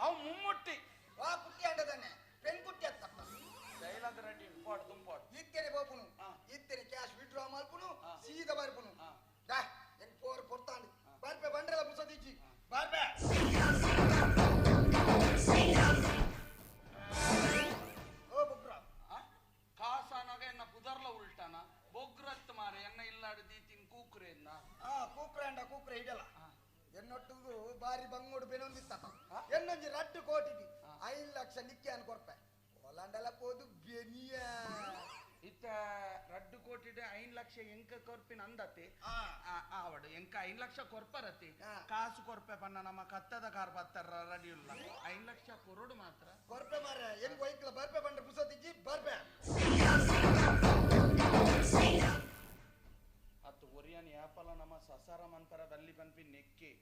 ಅವು ಮುಮ್ಮುಟ್ಟಿ ವಾ ಕುಟ್ಟಿ ಅಂಡದಾನೆ ಪೆನ್ ಕುಟ್ಟಿ ಅತ್ತಪ್ಪ ಡೈಲಾಗ್ ರೆಡಿ ಪಾಡ್ ದುಂಪಾಡ್ ಇತ್ತೇನೆ ಬೋಪುನು ಇತ್ತೇನೆ ಕ್ಯಾಶ್ ವಿಡ್ರಾ ಮಲ್ಪುನು ಸೀದಾ ಬರ್ಪುನು ದಾ ಎಂಕ್ ಪೋರ್ ಪೊರ್ತಾಂಡ್ ಬರ್ಪೆ ಬಂಡ್ರೆಲ ಪುಸದಿಜ್ಜಿ ಬರ್ಪೆ ಓ ಬೊಗ್ರ ಕಾಸಾನಾಗ ಎನ್ನ ಪುದರ್ಲ ಉಲ್ಟಾನ ಬೊಗ್ರತ್ ಮಾರೆ ಎನ್ನ ಇಲ್ಲಾಡು ದೀತಿನ್ ಕೂಕ್ರೆ ಎನ್ನ ಆ ಕೂಕ್ರೆ ಅಂಡ ಕೂಕ್ರೆ ಇಡಲ ಎನ್ನೊಟ್ಟುದು ಬಾರಿ ಬಂಗೋಡು ಬೆನೊಂದಿತ್ತಪ್ಪ ಎನ್ನೊಂಜಿ ರಡ್ಡು ಕೋಟಿಗೆ 5 ಲಕ್ಷ ನಿಕ್ಕೆ ಅನ್ ಕೊರ್ಪೆ ಹೊಲಾಂಡಲ ಪೋದು ಬೆನಿಯ ಇತ್ತ ರಡ್ಡು ಕೋಟಿಡೆ 5 ಲಕ್ಷ ಎಂಕ ಕೊರ್ಪಿನ ಅಂದತೆ ಆವಡು ಎಂಕ 5 ಲಕ್ಷ ಕೊರ್ಪರತಿ ಕಾಸು ಕೊರ್ಪೆ ಪನ್ನ ನಮ್ಮ ಕತ್ತದ ಕಾರ್ ಬತ್ತರ ರೆಡಿ ಇಲ್ಲ 5 ಲಕ್ಷ ಕೊರಡು ಮಾತ್ರ ಕೊರ್ಪೆ ಮಾರ ಎಂಗ್ ಒಯ್ಕಲ ಬರ್ಪೆ ಬಂದ್ರೆ ಪುಸತಿಜ್ಜಿ ಬರ್ಪೆ ಅತ್ತು ಒರಿಯನ್ ಯಾಪಲ ನಮ್ಮ ಸಸಾರ ಮನ್ಪರ ಬಲ್ಲಿ ಪನ್ಪಿ ನೆಕ್ಕಿ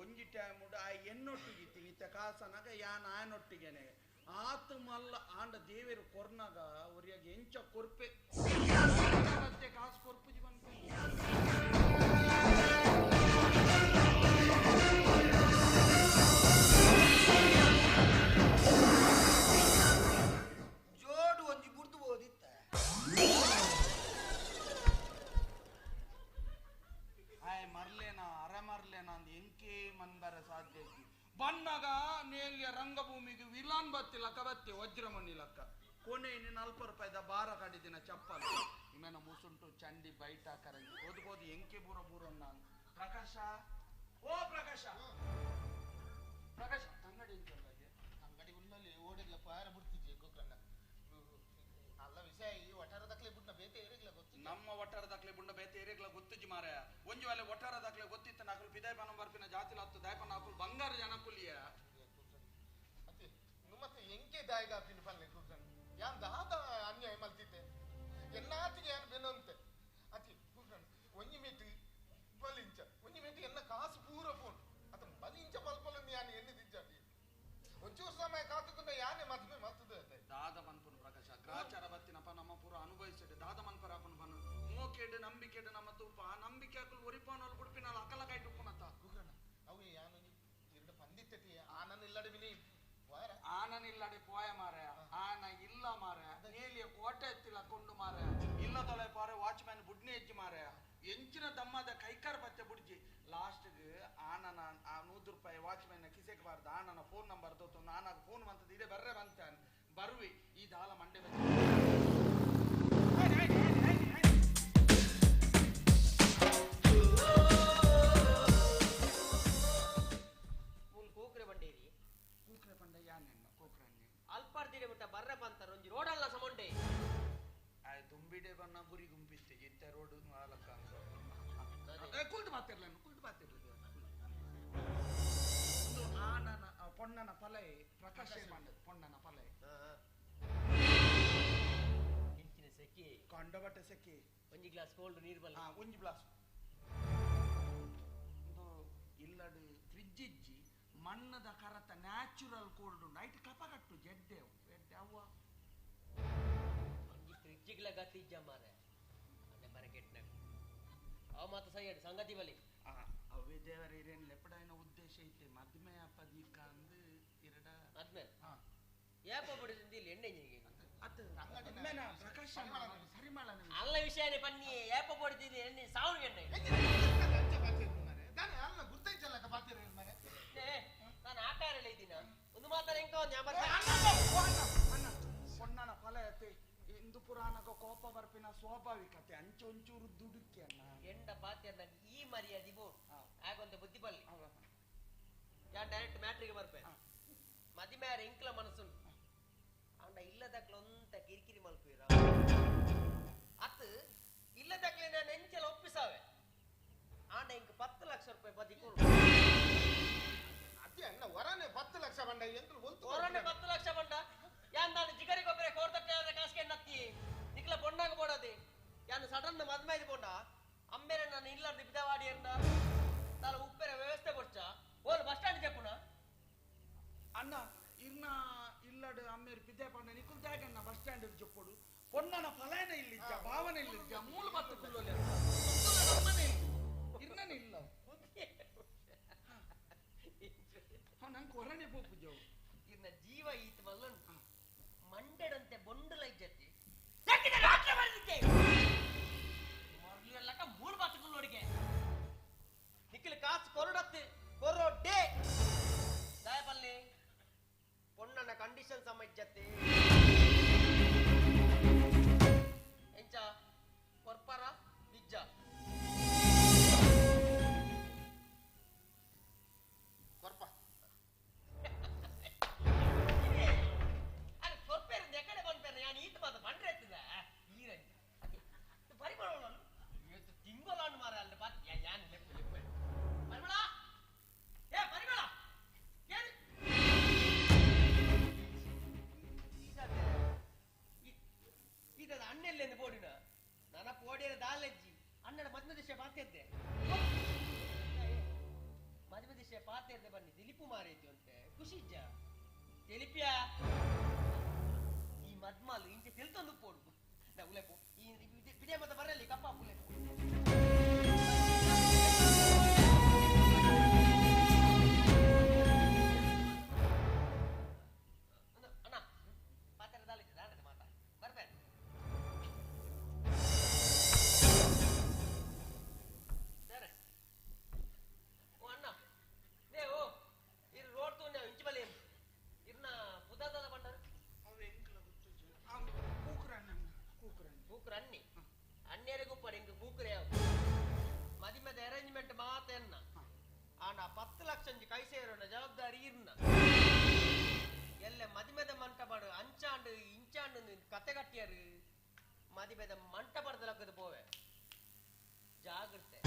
ಒಂಜಿ ಟೈಮ್ ಆ ಎನ್ನೊಟ್ಟಿಗೆ ಇತ್ತ ಕಾಸನಾಗ ಯಾನ್ ಆಯನೊಟ್ಟಿಗೆನೆ ಆತ ಮಲ್ಲ ಆಂಡ ದೇವೇರು ಕೊರ್ನಾಗ ಒರಿಯಾಗ ಎಂಚ ಕೊರ್ಪೆ ಮತ್ತೆ ಕಾಸು ಕೊರ್ಪುಜಿ ಪನ್ಪಿ ಜೋಡು ಒಂಜಿ ಬುಡ್ದು ಬೋದಿತ್ತ ಆಯ್ ಮರ್ಲೇನಾ ಅರೆ ಮರ್ಲೇನಾ ಅಂದ್ ಎಂಕೇ ಮನ್ಬರ ಸಾಧ್ಯ ಇದ್ದಿ ಬನ್ನಾಗ ನೇಲ್ಯ ರಂಗಭೂಮಿಗೆ ವಿಲಾನ್ ಬತ್ತಿ ಲಕ್ಕ ಬತ್ತಿ ವಜ್ರಮಣಿ ಲಕ್ಕ ಕೊನೆ ಇನ್ನು 40 ರೂಪಾಯಿದ ಬಾರ ಕಡಿದಿನ ಚಪ್ಪಲ್ ಇಮೇನ ಮುಸುಂಟು ಚಂಡಿ ಬೈಟ್ ಹಾಕರಂಗಿ ಓದ್ಬೋದು ಎಂಕೆ ಬೂರ ಬೂರನ್ನ ಪ್ರಕಾಶ ಓ ಪ್ರಕಾಶ ಪ್ರಕಾಶ ತಂಗಡಿ ಅಂಗಡಿ ಉಳ್ಳಲ್ಲಿ ಓಡಿಗ್ಲ ಪಾರ ಬಿಡ್ತಿದ್ದೆ ಗೊಗ್ರನ್ನ ಅಲ್ಲ ವಿಷಯ ಈ ಒಟಾರದಕ್ಲೆ ಬಿಟ್ನ ಬೇತೆ ಏರಿಗ್ಲ ಗೊತ್ತು ನಮ್ಮ ಒಟ್ಟಾರದಾಕ್ಲೆ ಬುಂಡ ಬೇತೆ ಏರಿಗ್ಲ ಗೊತ್ತುಜಿ ಮಾರಾಯ ಒಂಜಿ ವೇಳೆ ಒಟ್ಟಾರದಾಕ್ಲೆ ಗೊತ್ತಿತ್ತ ನಾಕುಲು ಪಿದಾಯಪನ ಬರ್ಪಿನ ಜಾತಿಲ ಹತ್ತು ದಾಯಪನ ಹಾಕುಲು ಬಂಗಾರ ಜನ ಕುಲಿಯ ಮತ್ತೆ ಮತ್ತೆ ಎಂಕೆ ದಾಯಗ ಪಿನ್ ಪಲ್ಲೆ ಕೂಗ್ರನ್ನ ಯಾನ್ ದಾದ ಅನ್ಯಾಯ ಮಲ್ತಿದ್ದೆ ಎನ್ನಾತಿಗೆ ಯಾನ್ ಬೆನ್ನಂತೆ ಅತಿ ಕೂಗ್ರನ್ನ ಒಂಜಿ ಮೀಟ್ ಬಲಿಂಚ ಒಂಜಿ ಮೀಟ್ ಎನ್ನ ಕಾಸು ಪೂರ ಫೋನ್ ಅತ ಬಲಿಂಚ ಮಲ್ಪೊಲ ಯಾನ್ ಎన్ని ದಿಜ್ಜಾಟಿ ಒಂಚೂರು ಸಮಯ ಕಾತುಕೊಂಡ ಯಾನೆ ಮದ್ಮೆ ಮಲ್ತದೆ ದಾದ ಮನ್ಪುನು ಪ್ರಕಾಶ ಗ್ರಾಚಾರ ಬತ್ತಿನಪ್ಪ ನಮ್ಮ ಪೂರ ಅನುಭವಿಸಿಟ್ಟು ದಾದ ಮನ್ಪರ ಅಪ್ಪನ ಬನ್ನು ಮೋಕೆಡ್ ನಂಬಿಕೆಡ್ ನಮ್ಮ ತೂಪ ಆ ನಂಬಿಕೆ ಹಾಕಲು ಒರಿಪಾನಲ್ ಬುಡ್ಪಿನಲ್ ಅಕಲ ಕೈಟ್ ಉಪ್ಪುನತ್ತ ಅವು ಯಾನು ಎರಡು ಪಂದಿತ್ತತಿ ಆನನ್ ಇಲ್ಲಡೆ ವಿನಿ ಆನನ್ ಇಲ್ಲಡೆ ಪೋಯ ಮಾರಾಯ ಆನ ಇಲ್ಲ ಮಾರಾಯ ನೇಲಿಯ ಕೋಟೆ ಎತ್ತಿಲ್ಲ ಕೊಂಡು ಮಾರಾಯ ಇಲ್ಲದೊಳೆ ಪಾರೆ ವಾಚ್ಮ್ಯಾನ್ ಬುಡ್ನೆ ಹೆಜ್ಜೆ ಮಾರಾಯ ಎಂಚಿನ ದಮ್ಮದ ಕೈಕಾರ ಬತ್ತೆ ಬುಡ್ಜಿ ಲಾಸ್ಟ್ಗೆ ಆನನ ಆ 100 ರೂಪಾಯಿ ವಾಚ್ಮ್ಯಾನ್ ಕಿಸೆಗೆ ಬಾರ್ದು ಆನನ ಫೋನ್ ನಂಬರ್ ದೋತು ನಾನಾಗ ಫೋನ್ ಬಂತದ್ದು ಇದೇ ಬರ್ರೆ ಬಂತ ಬರುವೆ ಈ ದಾಲ ಮಂಡೆ ಕೂಕ್ರೆ ಬಂಡೇರಿ ಕೂಕ್ರೆ ಬಂಡ ಯಾನೆನ್ನ ಕೂಕ್ರನ್ನೆ ಅಲ್ಪಾರ್ದಿಡೆ ಬಿಟ್ಟ ಬರ್ರೆ ಬಂತಾರ ಒಂಜಿ ರೋಡಲ್ಲ ಸಮೊಂಡೆ ದುಂಬಿಡೆ ಬಣ್ಣ ಗುರಿ ಗುಂಪಿತ್ತೆ ಇಂಥ ರೋಡ್ ನಾಲ್ಕ ಕುಲ್ದು ಮಾತಿರ್ಲ ಕುಲ್ದು ಮಾತಿರ್ಲ ಒಂದು ಆನನ ಪೊಣ್ಣನ ಫಲೆ ಪ್ರಕಾಶ ಮಂಡದ ಪೊಣ್ಣನ ಫಲೆ ಇಂಚಿನ ಸೆಕಿ ಕಂಡಬಟ್ಟೆ ಸೆಕಿ ಒಂಜಿ ಗ್ಲಾಸ್ ಕೋಲ್ಡ್ ನೀರು ಬಲ್ಲ ಒಂಜಿ ಗ್ಲಾಸ್ ಒಂದು ಇಲ್ಲಡು ಫ್ರಿಜ್ ಇಜ್ಜಿ ಮಣ್ಣದ ಕರತ ನ್ಯಾಚುರಲ್ ಕೋಲ್ಡ್ ಉಂಡು ಐಟ್ ಕಪ ಕಟ್ಟು ಜಡ್ಡೆ ಎಡ್ಡೆ ಅವ್ವ ಒಂಜಿ ಫ್ರಿಜ್ಜಿಗ್ಲ ಗತಿ ಇಜ್ಜ ಮಾರೆ ಅದೇ ಬರಕೆಟ್ನಾಗ ಅವ ಮಾತ ಸೈ ಸಂಗತಿ ಬಲಿ ಅವೇ ದೇವರ ಇರೇನು ಲೆಪಡಾಯಿನ ಉದ್ದೇಶ ಐತೆ ಮದ್ಮೆ ಅಪ್ಪ ಅಂದು ಇರಡ ಮದ್ಮೆ ಯಾಪ ಬಿಡಿದಿಂದ ಇಲ್ಲಿ ಎಣ್ಣೆ ಇಂಜಿನಿಗೆ ಪ್ರಕಾಶ ಸರಿಮಾಳ ಅಲ್ಲ ವಿಷಯನೇ ಬನ್ನಿ ಯಾಪ ಬಡಿದಿದ್ದು ಎಣ್ಣೆ ಸಾವಿರ ಎಣ್ಣೆ ನಾನು ಆಕಾರ ಇದ್ದೀನ ಒಂದು ಮಾತಾಡ ಎಂಕ ಪೊಣ್ಣನ ಫಲ ಐತೆ ಇಂದು ಪುರಾಣಕ ಕೋಪ ಬರ್ಪಿನ ಸ್ವಾಭಾವಿಕತೆ ಅಂಚೊಂಚೂರು ದುಡುಕಿ ಅಣ್ಣ ಎಂಡ ಪಾತ್ಯ ಈ ಮರ್ಯಾದೆ ಬೋಡು ಆಗೊಂದು ಬುದ್ಧಿ ಬಲ್ಲಿ ಯಾನ್ ಡೈರೆಕ್ಟ್ ಮ್ಯಾಟ್ರಿಗೆ ಬರ್ಪೆ ಮದಿಮ್ಯಾರ ಎಂಕ್ಲ ಮನಸ್ಸುಂಟು ಅಂಡ ಇಲ್ಲದಕ್ಲ ಒಂತ ಕಿರಿಕಿರಿ ಮಲ್ಪುವಿರ ಅತ್ ಇಲ್ಲದಕ್ಲೆ ನಾನು ಎಂಚಲ ಒಪ್ಪಿಸಾವೆ ಆಂಡ ಇಂಕ್ 10 ಲಕ್ಷ ರೂಪಾಯಿ ಬದಿ ಕೊಡು ಅದೇ ಅಣ್ಣ ಹೊರನೆ 10 ಲಕ್ಷ ಬಂಡ ಎಂಕಲ್ ಒಲ್ತು ಹೊರನೆ 10 ಲಕ್ಷ ಬಂಡ ಯಾನ್ ನಾನು ಜಿಗರಿ ಗೊಬ್ಬರ ಕೋರ್ತಟ್ಟೆ ಕಾಸ್ಕೆ ನತ್ತಿ ನಿಕ್ಲ ಪೊಣ್ಣಾಗ ಬೋಡದೆ ಯಾನ್ ಸಡನ್ ಮದ್ಮೆ ಬೋಂಡ ಅಮ್ಮೇರೆ ನಾನು ಇಲ್ಲಾರ್ದು ಬಿದವಾಡಿ ಅಂದ ತಾಲ ಉಪ್ಪೆರ ವ್ಯವಸ್ಥೆ ಕೊಡ್ಚ ಓಲ್ ಬಸ್ ಸ್ಟ್ಯಾಂಡ್ ಚೆಪ್ಪುನ ಅಣ್ಣ ಇರ್ನ ಇಲ್ಲಡು ಅಮ್ಮೇರು ಬಿದ್ದೆ ಪಂಡ ನಿಕುಲ್ ತ್ಯಾಗಣ್ಣ ಬಸ್ ಸ್ಟ್ಯಾಂಡ್ ಚೊಪ್ಪುಡು ಪೊಣ್ಣನ ಫಲನ ಇಲ್ಲಿಜ್ಜ ಭಾವನೆ ಇಲ್ಲಿಜ್ಜ ಮೂಲ ಬತ್ತು ಕುಲ್ಲೋಲೆ ಇರ್ನನ ಇಲ್ಲ ಜೀವ ಈತ ಮಲ್ಲನ್ ಮಂಡೆಡಂತೆ ಬೊಂಡುಲ ಇಜ್ಜತ್ತಿ ಲಕ್ಕಿದ ಡಾಕ್ಟರ್ ಬರ್ದಿದ್ದೆ ಮೊರ್ಲಿಯಲ್ಲಕ ಮೂರು ಬಾತುಕೊಳ್ಳೋಡಿಗೆ ನಿಖಿಲ್ ಕಾಸು ಕೊರಡತ್ತೆ ಕೊರೊಡ್ಡೆ ದಾಯಪಲ್ಲಿ ಪೊಣ್ಣನ ಕಂಡೀಷನ್ ಸಮ ಇಜ್ಜತ್ತಿ ಎಂಚ ಕೊರ್ಪರ ಇಜ್ಜ ಕೊರ್ಪ ಅರೆ ಕೊರ್ಪೇರು ಎಕಡೆ ಬಂದ್ಪೇರು ನಾನು ಈತ ಮಾತ ಬಂಡ್ರೆ ಎತ್ತದ ಈರಂಜ ಪರಿಮಳ ತಿಂಗೊಲಾಂಡ್ ಮಾರ ಅಲ್ಲ ಬಾತ್ ಯಾನ್ ಲೆಪ್ಪು ಲೆಪ್ಪು ಪರಿಮಳ ಏ ಪರಿಮಳ ಏನು ಇದದ ಅಣ್ಣೆಲ್ಲೆಂದು ಬೋಡಿನ ನನ್ನ ಪೋಡಿಯರ ದಾಲಜ್ಜಿ ಅಣ್ಣನ ಮದ್ಮ ದಿಶೆ ಪಾತೆದ್ದೆ ಮದ್ಮ ದಿಶೆ ಪಾತೆದ್ದೆ ಬನ್ನಿ ದಿಲಿಪು ಮಾರೈತಿ ಅಂತೆ ಖುಷಿ ಇಜ್ಜ ತೆಲಿಪಿಯ ಈ ಮದ್ಮಾಲು ಇಂಚೆ ತೆಲ್ತೊಂದು ಪೋಡು ನಾ ಉಲೆಪು ಈ ಬಿಡೆ ಮತ ಬರಲಿ ಕಪ್ಪ ಉಲೆಪು ಅಣ್ಣ ಪಾತೆರ ದಾಲಜ್ಜಿ ದಾಂಡದ ಮಾತಾ ಬರ್ಬೇಕು ಸರ್ ಓ ಅಣ್ಣ ನೇ ಓ ಇರು ರೋಡ್ ತೂ ಇಂಚು ಬಲಿ ಇರ್ನ ಪುದಾದ ಬಂಡಾರ ಕೂಕ್ರ ಅನ್ನಿ ಅಣ್ಣೇರಿಗೂ ಪಡೆ ಇಂಕ ಕೂಕ್ರೆ ಯಾವ ಮದಿಮೆದ ಅರೇಂಜ್ಮೆಂಟ್ ಮಾತೆನ್ನ ಆಂಡ 10 ಲಕ್ಷ ಅಂಜಿ ಕೈ ಸೇರೋಣ ಜವಾಬ್ದಾರಿ ಇರ್ನ ಎಲ್ಲ ಮದಿಮೆದ ಮಂಟಪಡು ಅಂಚಾಂಡು ಇಂಚಾಂಡು ಕತೆ ಕಟ್ಟಿಯಾರು ಮದಿಮೆದ ಮಂಟಪಡದ ಲಕ್ಕದ ಪೋವೆ ಜಾಗ್ರತೆ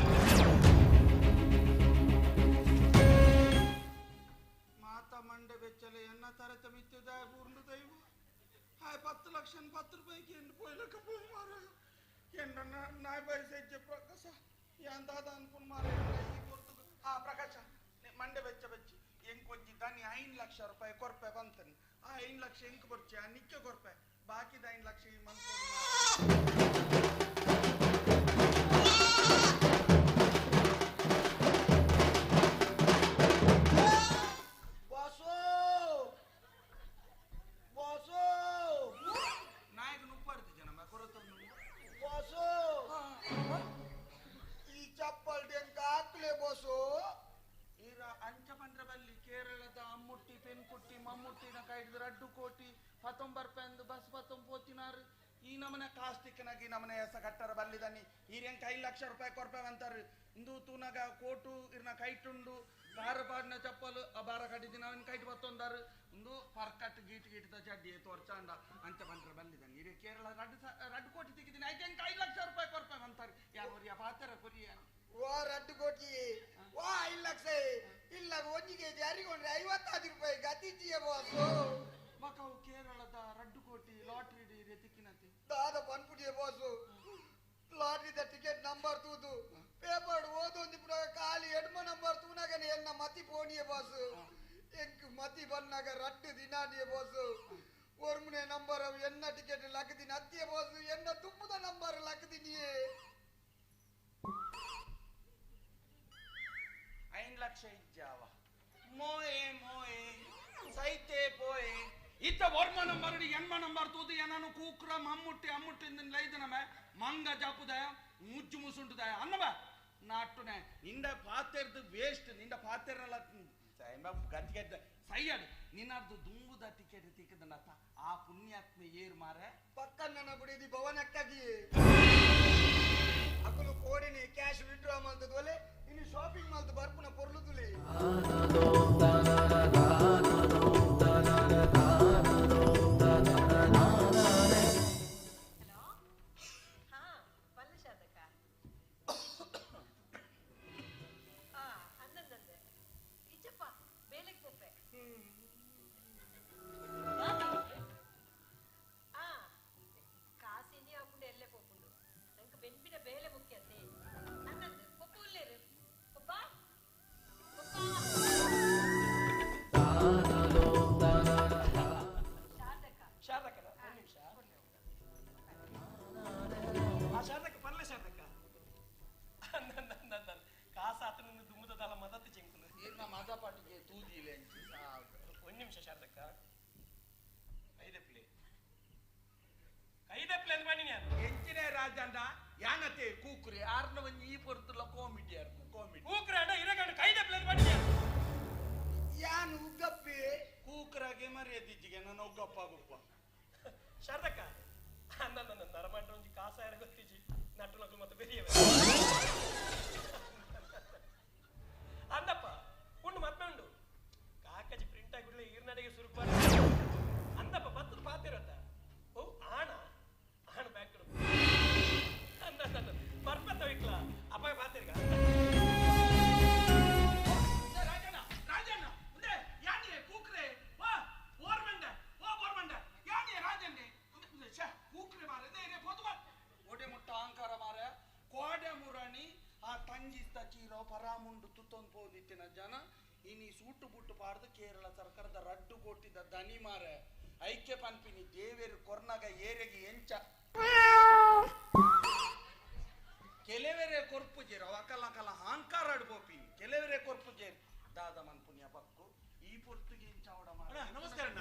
ಮಾತ ಮಂಡೆ ಬೆಚ್ಚಲೆ ಎನ್ನ ತರತ ಮಿತ್ತಿದ ಊರ್ಂಡು ದೈವ ಹಾಯ್ 10 ಲಕ್ಷ 10 ರೂಪಾಯಿಗೆ ಎಂದು ಪೋಯ್ಲಕ್ಕ ಪೋಯ್ ಮಾರ ಎಂಡ ನಾಯ್ ಬಯಸೆಜ್ಜೆ ಪ್ರಕಾಶ ಯಾನ್ ದಾದ ಅನ್ಕೊಂಡು ಮಾರ ಈ ಗುರ್ತು ಆ ಪ್ರಕಾಶ ಮಂಡೆ ಬೆಚ್ಚ ಬೆಚ್ಚಿ ಎಂಕೊಂಜಿ ದನಿ 5 ಲಕ್ಷ ರೂಪಾಯಿ ಕೊರ್ಪೆ ಬಂತನ್ ಆ 5 ಲಕ್ಷ ಎಂಕ್ ಬರ್ಚಿ ಆ ನಿಕ್ಕೆ ಕೊರ್ಪೆ ಬಾಕಿದ 5 ಲಕ್ಷ ಈ ಮನ್ಸು ಬಾಸು ಬಾಸು ನಾಯಕ ನುಪ್ಪಾಡ್ತಿ ಜನ ಕೊರತ ಬಾಸು ಈ ಚಪ್ಪಲ್ ಡೆಂಕ ಹಾಕ್ಲೆ ಬಾಸು ಈರ ಅಂಚ ಪಂಡ್ರ ಬಲ್ಲಿ ಕೇರಳದ ಅಮ್ಮುಟ್ಟಿ ಪೆನ್ಕುಟ್ಟಿ ಮಮ್ಮುಟ್ಟಿನ ಕೈಡ್ದು ರಡ್ಡು ಕೋಟಿ 19 ರೂಪಾಯಿ ಬಸ್ ಪತ್ತೊಂಬ ಪೋತಿನಾರು ಈ ನಮನೆ ಕಾಸ್ಟಿಕ್ನಾಗಿ ನಮನೆ ಎಸ ಕಟ್ಟರ ಬಲ್ಲಿದನಿ ಈರೆಂಕ 5 ಲಕ್ಷ ರೂಪಾಯಿ ಕೊರ್ಪೆ ಅಂತಾರೆ ಇಂದು ತೂನಗ ಕೋಟು ಇರ್ನ ಕೈಟುಂಡು ಬಾರ ಪಾಡಿನ ಚಪ್ಪಲು ಆ ಬಾರ ಕಟ್ಟಿದಿನ ಅವನ ಕೈಟ್ ಬತ್ತೊಂದಾರು ಇಂದು ಪರ್ಕಟ್ ಗೀಟ್ ಗೀಟದ ಚಡ್ಡಿ ತೋರ್ಚಾಂಡ ಅಂಚ ಪಂಡ್ರ ಬಲ್ಲಿದನಿ ಈರೆ ಕೇರಳ ರಡ್ಡು ಕೋಟಿ ತಿಕ್ಕಿದ್ದೀನಿ ಐಕೆಂಕ 5 ಲಕ್ಷ ರೂಪಾಯಿ ಕೊರ್ಪೆ ಅಂತಾರೆ ಯಾರು ಒರಿಯ ಪಾತರ ಕೊರಿಯ ವಾ ರಡ್ಡು ಕೋಟಿ ವಾ 5 ಲಕ್ಷ ಇಲ್ಲ 1 ಕೆಜಿ ಅರಿಗೊಂಡ್ರೆ 55 ರೂಪಾಯಿ ಗತಿಜಿಯ ಬಾಸು ಮಕವು ಕೇರಳದ ರಡ್ಡು ಕೋಟಿ ಲಾಟ್ರಿ ತಿಕ್ಕಿನತಿ ದಾದ ಪನ್ಪುಡಿಯ ಬಾಸು ಲಾಟ್ರಿದ ಟಿಕೆಟ್ ನಂಬರ್ ತೂದು ಪೇಪರ್ ಓದೊಂದು ಪುನಗ ಖಾಲಿ ಎಡ್ಮ ನಂಬರ್ ತೂನಗನೆ ಎನ್ನ ಮತಿ ಪೋಣಿಯ ಬಾಸು ಎಂಕ್ ಮತಿ ಬನ್ನಾಗ ರಡ್ಡು ದಿನಾನಿಯ ಬಾಸು ಒರ್ಮುನೆ ನಂಬರ್ ಎನ್ನ ಟಿಕೆಟ್ ಲಕ್ಕದಿನ ಅತ್ತಿಯ ಬಾಸು ಎನ್ನ ತುಪ್ಪದ ನಂಬರ್ ಲಕ್ಕದಿನಿಯೇ 5 ಲಕ್ಷ ಇಜ್ಜಾವ ಮೋಯೆ ಮೋಯೆ ಸೈತೆ ಪೋಯೆ ಇತ್ತ ವರ್ಮ ನಂಬರ್ ಎನ್ಮ ನಂಬರ್ ತೂದು ಏನನು ಕೂಕ್ರ ಮಮ್ಮುಟ್ಟಿ ಅಮ್ಮುಟ್ಟಿ ಲೈದನಮೆ ಮಂಗ ಜಾಪುದಯ ಮುಜ್ಜು ಮುಸುಂಟುದಯ ಅನ್ನಬ ನಾಟುನೆ ನಿಂಡ ಪಾತೆರ್ದು ವೇಸ್ಟ್ ನಿಂಡ ಪಾತೆರಲ್ಲ ಗತಿಗೆದ್ದ ಸೈಯಡ್ ನಿನ್ನರ್ದು ದುಂಬುದ ಟಿಕೆಟ್ ತಿಕ್ಕದನತ್ತ ಆ ಪುಣ್ಯಾತ್ಮೆ ಏರ್ ಮಾರೆ ಪಕ್ಕ ನನ್ನ ಬಿಡಿದಿ ಭವನಕ್ಕಾಗಿ ಅಕುಲು ಕೋಡಿನಿ ಕ್ಯಾಶ್ ವಿಡ್ರಾ ಮಾಡ್ತದೊಲೆ ಇನ್ನು ಶಾಪಿಂಗ್ ಮಾಲ್ದು ಬರ್ಪುನ ಪೊರ್ಲುದುಲಿ ಹಲೋ ಹಾ ಪಲ್ಲ ಶಾರದಕ್ಕ ಆ ಅಂದಂದಂದೆ ಇಜ್ಜಪ್ಪ ಬೇಲೆಗೆ ಪೊಪ್ಪೆ ಆ ಕಾಸಿನಿ ಹಾಕೊಂಡು ಎಲ್ಲೇ ಪೊಪ್ಪುಂಡು ನಂಗೆ ಬೆನ್ಪಿನ ಬೇಲೆ ಮುಖ್ಯತೆ ಅನ್ನಂದು ಪೊಪ್ಪು ಉಲ್ಲೇರು ಪೊಪ್ಪ ಶಾರದಕ್ಕನ ಒಂದು ನಿಮಿಷ ಆ ಶಾರದಕ್ಕ ಪರ್ಲೆ ಶಾರದಕ್ಕ ನನ್ನ ಕಾಸ ಆತನಿಂದ ದುಮ್ಮದಲ್ಲ ಮದತ್ತು ಚೆಂಕುಲು ಏನ ಮದ ಪಾಟಿಗೆ ತೂದಿಲೆ ಒಂದು ನಿಮಿಷ ಶಾರದಕ್ಕ ಕೈದಪ್ಲೆ ಅಂದ್ ಬನ್ನಿ ನಾನು. ಎಂಚಿನೇ ರಾಜಣ್ಣ ಯಾನತೆ ಕೂಕ್ರೆ ಆರ್ನ ಒಂಜಿ ಈ ಪೊರ್ತುಲ ಕಾಮಿಡಿ ಆರ್ನ ಕಾಮಿಡಿ. ಕೂಕ್ರೆ ಅಣ್ಣ ಇರಗಂಡ ಕೈದಪ್ಲೆ ಅಂದ್ ಬನ್ನಿ ನಾನು. ಯಾನು ಉಗ್ಗಪ್ಪೆ ಕೂಕ್ರಾಗೆ ಮರ್ಯಾದಿಜ್ಜಿಗೆ ನಾನು ಉಗ್ಗಪ್ಪ ಗುಪ್ಪ. ಶಾರದಕ್ಕ ನನ್ನ ನರಮಾಂಡ ಒಂಜಿ ಕಾಸಾಯರ ಗೊತ್ತಿಜಿ ನಟ್ಟು ನಕಲು ಮತ್ತೆ ಬೆರಿಯವೆ ಅಂದಪ್ಪ ಉಂಡು ಮದ್ಮೆ ಉಂಡು ಕಾಕಜಿ ಪ್ರಿಂಟ್ ಆಗಿಬಿಡ್ಲೆ ಈರ್ನಡೆಗೆ ಸುರುಕು ಅಂದಪ್ಪ ಬತ್ತದ ಪಾತಿರತ್ತ ಓ ಆಣ ಆಣ ಬ್ಯಾಂಕ್ ಅಂದ ಬರ್ಪತ್ತ ವಿಕ್ಲ ಅಪ್ಪ ಪಾತಿರ್ಗ ರಾಜಣ್ಣ ರಾಜಣ್ಣ ಉಂದೆ ಯಾನಿಯೇ ಕೂಕ್ರೆ ವಾ ಓರ್ಮಂಡೆ ವಾ ಓರ್ಮಂಡೆ ಯಾನಿಯೇ ರಾಜಣ್ಣೆ ಛೆ ಕೂಕ್ರೆ ಮಾರೆ ನೇ ಪೋತು ಬಾ ಒಡೆ ಮುಟ್ಟ ಅಹಂಕಾರ ಮಾರೆ ಕೋಡೆ ಮುರಣಿ ಆ ತಂಗಿಸ್ತ ಚೀರೋ ಪರಾಮುಂಡು ತುತ್ತೊಂದು ಪೋದಿತ್ತಿನ ಜನ ಇನಿ ಸೂಟು ಬುಟ್ಟು ಪಾರ್ದು ಕೇರಳ ಸರ್ಕಾರದ ರಡ್ಡು ಕೊಟ್ಟಿದ್ದ ದನಿ ಮಾರೆ ಐಕ್ಯ ಪನ್ಪಿನಿ ದೇವೇರು ಕೊರ್ನಾಗ ಏರೆಗೆ ಎಂಚ ಕೆಲವರೇ ಕೊರ್ಪು ಜೇರು ಅಕಲ ಅಕಲ ಅಹಂಕಾರ ಅಡ್ಬೋಪಿನಿ ಕೆಲವರೇ ಕೊರ್ಪು ಜೇರು ದಾದ ಮನ್ಪುಣ್ಯ ಪಕ್ಕು ಈ ಪೊರ್ತುಗೆ ಎಂಚಾವಡ ಮಾರ. ನಮಸ್ಕಾರ ಅಣ್ಣ.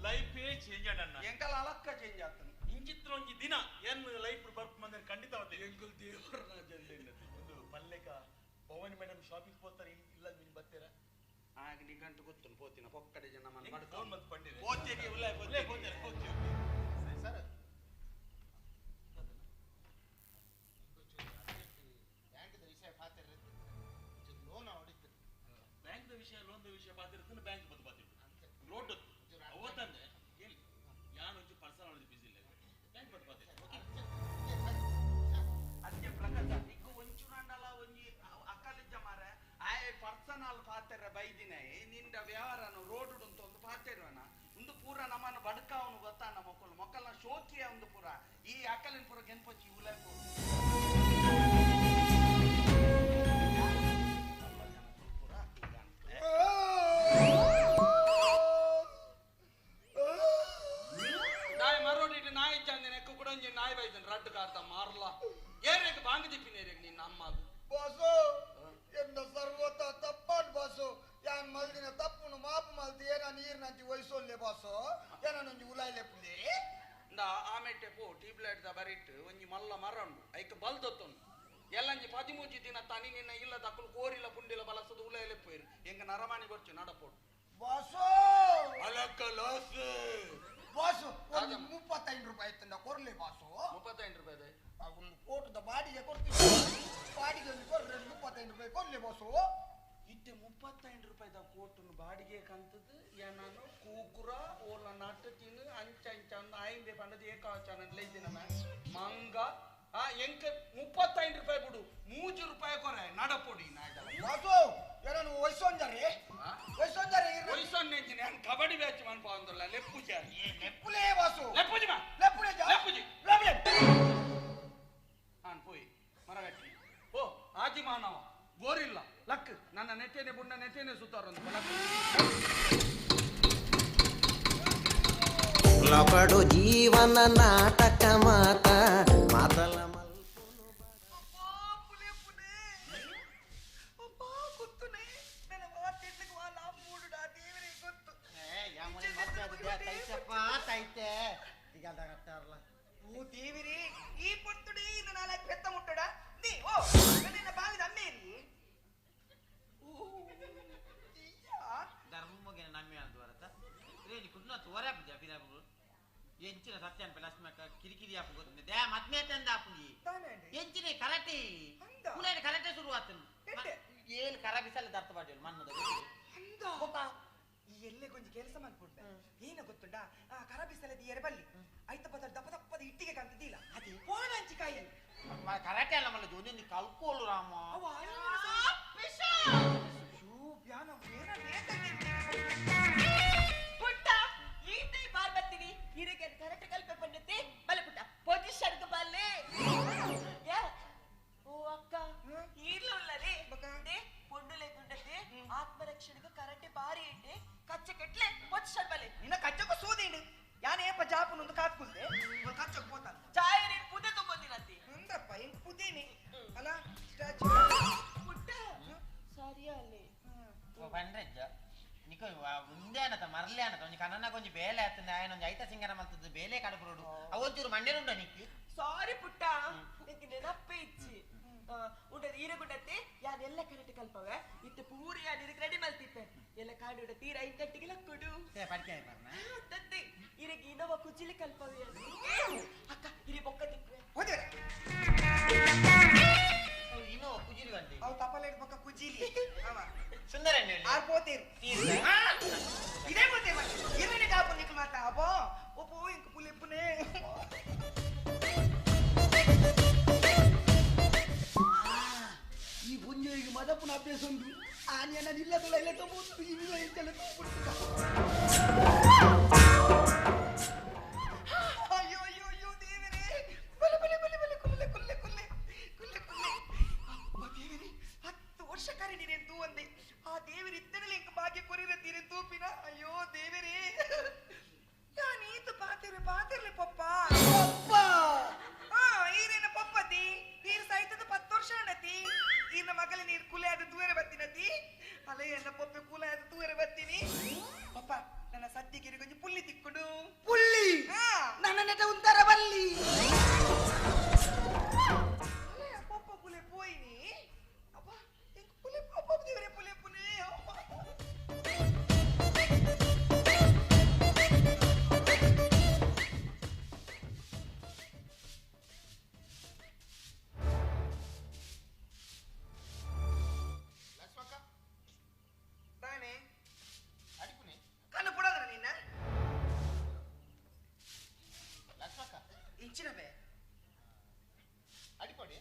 ಲೈಫೇ ಚೇಂಜ್ ಅಣ್ಣ. ಎಂಕಲ ಅಲಕ್ಕ ಚೇಂಜ್ ಆಗ್ತಾನೆ ಇಂಚಿತ್ರ ಒಂಜಿ ದಿನ ಏನ್ ಲೈಫ್ ಬರ್ಪ್ ಮಂದಿರ ಖಂಡಿತ ಎಂಕಲ್ ದೇವರ ಒಂದು ಪಲ್ಲೆಕ ಭವಾನಿ ಮೇಡಮ್ ಶಾಪಿಂಗ್ ಹೋಗ್ತಾರೆ ಇಲ್ಲ ನೀನು ಬರ್ತೀರಾ? ಆಗ ನೀ ಗಂಟು ಗೊತ್ತು ಪೋತಿನ ಪೊಕ್ಕಡೆ ಜನ ಮನ್ ಫೋನ್ ಮತ್ತೆ ಪಂಡಿರೆ ಪೋತೇರಿ ಉಲ್ಲ ಉಲ್ಲೇ ಪೋತೇರಿ. ಓಕೆ ಓಕೆ ಸರ್ ಬ್ಯಾಂಕ್ದ ವಿಷಯ ಪಾತಿರ ಲೋನ್ ಹೊಡಿತು. ಬ್ಯಾಂಕ್ದ ವಿಷಯ ಲೋನ್ದ ವಿಷಯ ಪಾತಿರ್ತದೆ ಬ್ಯಾಂಕ್ ಬದ್ದು ಪಾತಿರ್ತು ರೋಡ್ ಅವತ್ತಂದೆ ಕೇಳಿ ಯಾನು ಒಂಚೂರು ಪರ್ಸನಲ್ ಬಿಸಿ ಇಲ್ಲ ಬ್ಯಾಂಕ್ ಬದ್ದು ಪಾತಿರ್ತು. ಓಕೆ ಅದಕ್ಕೆ ಪ್ರಕಾಶ ಇಕ್ಕು ಒಂಚೂರಂಡಲ ಒಂಜಿ ಅಕ್ಕಲಿಜ್ಜ ಮಾರೆ ಆಯ್ ಪರ್ಸನಲ್ ಪಾತೆರ ಬೈದಿನ ನಿಂದ ವ್ಯವಹಾರನು ರೋಡ್ ಅಂತ ಒಂದು ಪಾತೆರವನ ಒಂದು ಪೂರ ನಮ್ಮನ್ನು ಬಡ್ಕಾವನು ಗೊತ್ತಾನ ಮಕ್ಕಳು ಮಕ್ಕಳನ್ನ ಶೋಕಿಯ ಒಂದು ಪೂರ ಈ ಅಕ್ಕಲಿನ ಪೂರ ಗೆನ್ಪಚ್ಚಿ ಉಲೈಪು ನಾಯಿ ಮರೋಡಿಟ್ಟು ನಾಯಿ ಚಂದಿನ ಎಕ್ಕು ಕೂಡ ಒಂಜಿ ನಾಯಿ ಬೈದನ್ ರಡ್ಡು ಕಾತ ಮಾರ್ಲ ಏರೇಗೆ ಬಾಂಗ್ ದಿಪ್ಪಿನ ಏರೇಗೆ ನಿನ್ನ ಅಮ್ಮ ಬಾಸು ಎನ್ನ ಸರ್ವತ ತಪ್ಪಾಟ್ ಬಾಸು ಯಾನ್ ಮಲ್ದಿನ ತಪ್ಪುನು ಮಾಪು ಮಲ್ದಿ ಏನ ನೀರ್ನಂಚಿ ವಯಸ್ಸೊಲ್ಲೆ ಬಾಸು ಏನೊಂಜಿ ಉಲಾಯ್ಲೆ ಪುಲಿ ಇಂದ ಆಮೇಟೆ ಪೋ ಟ್ಯೂಬ್ಲೈಟ್ the ಬರಿಟ್ಟು ಒಂಜಿ ಮಲ್ಲ ಮರ ಉಂಡು ಐಕ್ ಬಲ್ದೊತ್ತುಂಡು ಎಲ್ಲಂಜಿ 13 ದಿನ ತನಿ ನಿನ್ನ ಇಲ್ಲ ದಕ್ಕಲು ಕೋರಿಲ್ಲ ಪುಂಡಿಲ ಬಲಸದು ಉಲಾಯ್ಲೆ ಪೋಯಿರು ಎಂಗ ನರಮಾಣಿ ಗೊರ್ಚು ನಡಪೋಡು ಬಾಸು ಅಲಕ್ಕ ಲಾಸು ಬಾಸು ಒಂದು 35 ರೂಪಾಯಿ ತಂದ ಕೊರ್ಲೆ ಬಾಸು. 35 ರೂಪಾಯಿ ಒಂದು ಕೋಟದ ಬಾಡಿಗೆ ಕೊಡ್ತೀನಿ ಬಾಡಿಗೆ ಒಂದು ಕೊರ್ರೆ 35 ರೂಪಾಯಿ ಕೊರ್ಲೆ ಬಾಸು. ಇತ್ತೆ 35 ರೂಪಾಯಿದ ಕೋಟನ್ನು ಬಾಡಿಗೆ ಕಂತದ್ದು ಏನಾನು ಕೂಕುರ ಓಲ ನಟ್ಟು ತಿನ್ನು ಅಂಚ ಅಂಚ ಅಂದು ಆಯಿಂದೆ ಪಂಡದು ಏಕಾಚನ ಇದ್ದಿನ ಮಂಗ ಆ ಎಂಕ 35 ರೂಪಾಯಿ ಬಿಡು 3 ರೂಪಾಯಿ ಕೊರೆ ನಡಪೊಡಿ ನಾಯ್ದಲ್ಲ ಬಾಸು ಏನನು ವಯಸ್ಸೊಂಜಾರೆ ವಯಸ್ಸೊಂಜಾರೆ ವಯಸ್ಸೊಂಜೆ ನಾನು ಕಬಡ್ಡಿ ಬ್ಯಾಚ್ ಮನ್ಪ ಅಂದಲ್ಲ ಲೆಪ್ಪುಜಿ ಲೆಪ್ಪುಲೇ ಬಾಸು ಲೆಪ್ಪುಜಿ ಮಾ ಲೆಪ್ಪುಲೇ ಜಾ ಲೆಪ್ಪುಜಿ ಲೆಪ್ಪುಲೆ ನಾನು ಪೋಯಿ ಮರಗಟ್ಟಿ ಓ ಆದಿ ಮಾನವ ಗೋರಿಲ್ಲ ಲಕ್ ನನ್ನ ನೆಟ್ಟೆನೆ ಬುಣ್ಣ ನೆಟ್ಟೆನೆ ಸುತ್ತಾರಂದು ಲಕ್ ಲಪಡು ಜೀವನ ನಾಟಕ ಮಾತ ಮಾತಲ ದೇವಿರಿ ಈ ಪೊರ್ತುಡಿ ನಾಳೆ ಪೆತ್ತ ಮುಟ್ಟಡ ನೀ ಓ ನನ್ನ ಬಾವಿದ ಅಮ್ಮೇರಿ ಧರ್ಮಗೆ ನಮ್ಮೆ ಅಂದು ಬರತ್ತ ರೇಣಿ ಕುಡ್ನ ತೋರಾಪುಜ ಪಿರಾಪು ಎಂಚಿನ ಸತ್ಯನ್ ಲಕ್ಷ್ಮಕ್ಕ ಕಿರಿಕಿರಿ ಆಪು ಗೊತ್ತು they ಮದ್ಮೆ ತಂದ ಆಪುಂಗಿ ಎಂಚಿನ ಕರಾಟೆ ಕುಲೇನ ಕರಾಟೆ ಶುರು ಆತನು ಏಳು ಕರಬಿಸಲ್ಲ ದರ್ತ ಪಾಡಿಯಲ್ಲ ಮನ್ನದ ಈ ಎಲ್ಲೆ ಕೊಂಚ ಕೆಲಸ ಮಾಡ್ಕೊಂಡ ಏನ ಗೊತ್ತುಂಡ ಆ ಕರಬಿಸಲದ ಎರಬಲ್ಲಿ ಐತ ಬದಲು ದಪ್ಪ ದಪ್ಪದ ಇಟ್ಟಿಗೆ ಕಾಣ್ತಿದ್ದಿಲ್ಲ ಅದೇ ಪೋಣಂಚಿಕಾಯಿ ಕರಾಟೆ ಅಲ್ಲ ಮಲ್ಲ ಜೋನಿ ಕಲ್ಕೋಲು ರಾಮ ಪುಟ್ಟ ಈತೈ ಬಾರ್ ಬರ್ತೀನಿ ಹಿರಿಗೆ ಕರೆಕ್ಟ್ ಕಲ್ಪೆ ಪಂಡತೆ ಬಲೆ ಪುಟ್ಟ ಪೊಸಿಷನ್ ಬಲ್ಲೆ ಯಾ ಓ ಅಕ್ಕ ಈರ್ಲು ಉಲ್ಲರೆ ಪೊಣ್ಣು ಲೇಕುಂಡತೆ ಆತ್ಮರಕ್ಷಣೆಗೆ ಕರೆಕ್ಟ್ ಬಾರಿ ಇಟ್ಟೆ ಕಚ್ಚ ಕೆಟ್ಲೆ ಪೊಸಿಷನ್ ಬಲೆ ನಿನ್ನ ಕಚ್ಚಕ್ಕೂ ಸೂದಿಂಡು ಯಾನೇಪ ಜಾಪುನೊಂದು ಕಾತ್ಕುಲ್ದೆ ಕಚ್ಚಕ್ಕೆ ಪೋತಾನ ಚಾಯ ನೀನು ಪುದೆ ತಗೊಂಡಿನಂತೆ ಅಂದ್ರಪ್ಪ ಹೆಂಗ್ ಪುದೇನಿ ಅಲ್ಲ ಸ್ಟ್ಯಾಚು ಪುಟ್ಟ ಸರಿಯಾ ಅಲ್ಲಿ ಪಂಡ್ರೆಜ್ಜ ನಿಕ ಮುಂದೆ ಒಂಜಾನತ ಮರ್ಲೆ ಆನತ ಒಂಜಿ ಕನನ ಒಂಜಿ ಬೇಲೆ ಆತಂದ ಆಯನ ಒಂಜಿ ಐತ ಸಿಂಗರ ಮಲ್ತದ್ದು ಬೇಲೆ ಕಡಪುರೋಡು ಅವೊಂಚೂರು ಮಂಡ್ಯರುಂಡ ನಿಕ್ಕಿ. ಸಾರಿ ಪುಟ್ಟ, ನಿಂಗೆ ನೆನಪೇ ಇಚ್ಚಿ ಉಂಟದ ಈರಗುಂಡತ್ತೆ ಯಾನ್ ಎಲ್ಲ ಕರೆಕ್ಟ್ ಕಲ್ಪವೆ ಇತ್ತೆ ಪೂರಿ ಯಾನ್ ಇದಕ್ಕೆ ರೆಡಿ ಮಲ್ತಿತ್ತೆ ಎಲ್ಲ ಕಾಡುಡ ತೀರ 5 ಗಂಟೆಗೆ ಲಕ್ಕುಡು ಪಡಿಕೆ ಬರ್ನ ತತ್ತೆ ಇರಗೆ ಇನ್ನೊಬ್ಬ ಕುಚಿಲಿ ಕಲ್ಪವೆ ಅಕ್ಕ ಇರಿ ಬೊಕ್ಕ ತಿಕ್ಕುವೆ ಇನ್ನೋ ಕುಜಿಲಿ ಬಂದೆ ಅವು ತಪಲೇಟ್ ಬೊಕ್ಕ ಕುಜಿಲಿ ಸುಂದರ ಆರ್ ಪೋತೇರು ಇದೇ ಪೋತೆ ಇರನೆ ಕಾಪು ನಿಕ್ ಮಾತಾ ಅಬ್ಬೋ ಒಪ್ಪೋ ಇಂಕ ಪುಲೆಪ್ಪುನೆ. ಈ ಪುಂಜೆಗೆ ಮದಪ್ಪನ ಅಭ್ಯಾಸ ಉಂಟು ಆನೆಯನ್ನ ನಿಲ್ಲದಲ್ಲ ಇಲ್ಲ ತಗೋದು ಇನ್ನು ಎಂತೆಲ್ಲ ಅಯ್ಯೋ ಅಯ್ಯೋ ಅಯ್ಯೋ ದೇವರೇ, ಬಲೆ ಬಲೆ ಬಲೆ ಬಲೆ ಕುಲ್ಲೆ ಕುಲ್ಲೆ ಕುಲ್ಲೆ ಕುಲ್ಲೆ ಕುಲ್ಲೆ. ಅಪ್ಪ ದೇವರೇ, 10 ವರ್ಷ ಕರೆ ನೀರೇನು ತೂ ಅಂದೆ ಆ ದೇವರ ಇತ್ತನಲ್ಲಿ ಇಂಕ ಭಾಗ್ಯ ಕೊರಿರ ತೀರೆ ತೂಪಿನ. ಅಯ್ಯೋ ದೇವರೇ, ಯಾನೀತು ಪಾತಿರೆ ಪಾತಿರ್ಲಿ ಪಪ್ಪ ಪಪ್ಪ ಹಾ ಈರೇನ ಪಪ್ಪತಿ ನೀರು ಸಾಯ್ತದ 10 ವರ್ಷ ಅಣ್ಣತಿ ಈನ ಮಗಲ ನೀರು ಕುಲೆ ಆದ ತೂರೆ ಬತ್ತಿನತಿ ಅಲೆ ಎನ್ನ ಪಪ್ಪೆ ಕುಲೆ ಆದ ತೂರೆ ಬತ್ತೀನಿ. ಪಪ್ಪ ನನ್ನ ಸದ್ಯಕ್ಕೆ ಕೊಂಚ ಪುಲ್ಲಿ ತಿಕ್ಕುಡು ಪುಲ್ಲಿ ನನ್ನ ನೆಟ ಉಂತರ ಬಲ್ಲಿ ಅಲೆ ಪಪ್ಪ ಪುಲೆ ಪೋಯಿನಿ ಅಪ್ಪ ಪುಲೆ ಪಪ್ಪ ದೇವರೇ ಪುಲೆ ಪುಲೆ. ತಾನೆ ಅಡಿಪುನೆ ಕಣ್ಣು ಪುಡದ್ರ ನಿನ್ನ ಲಕ್ಷ್ಮಕ್ಕ ಇಂಚಿನ ಬೇ ಅಡಿಪೊಡಿ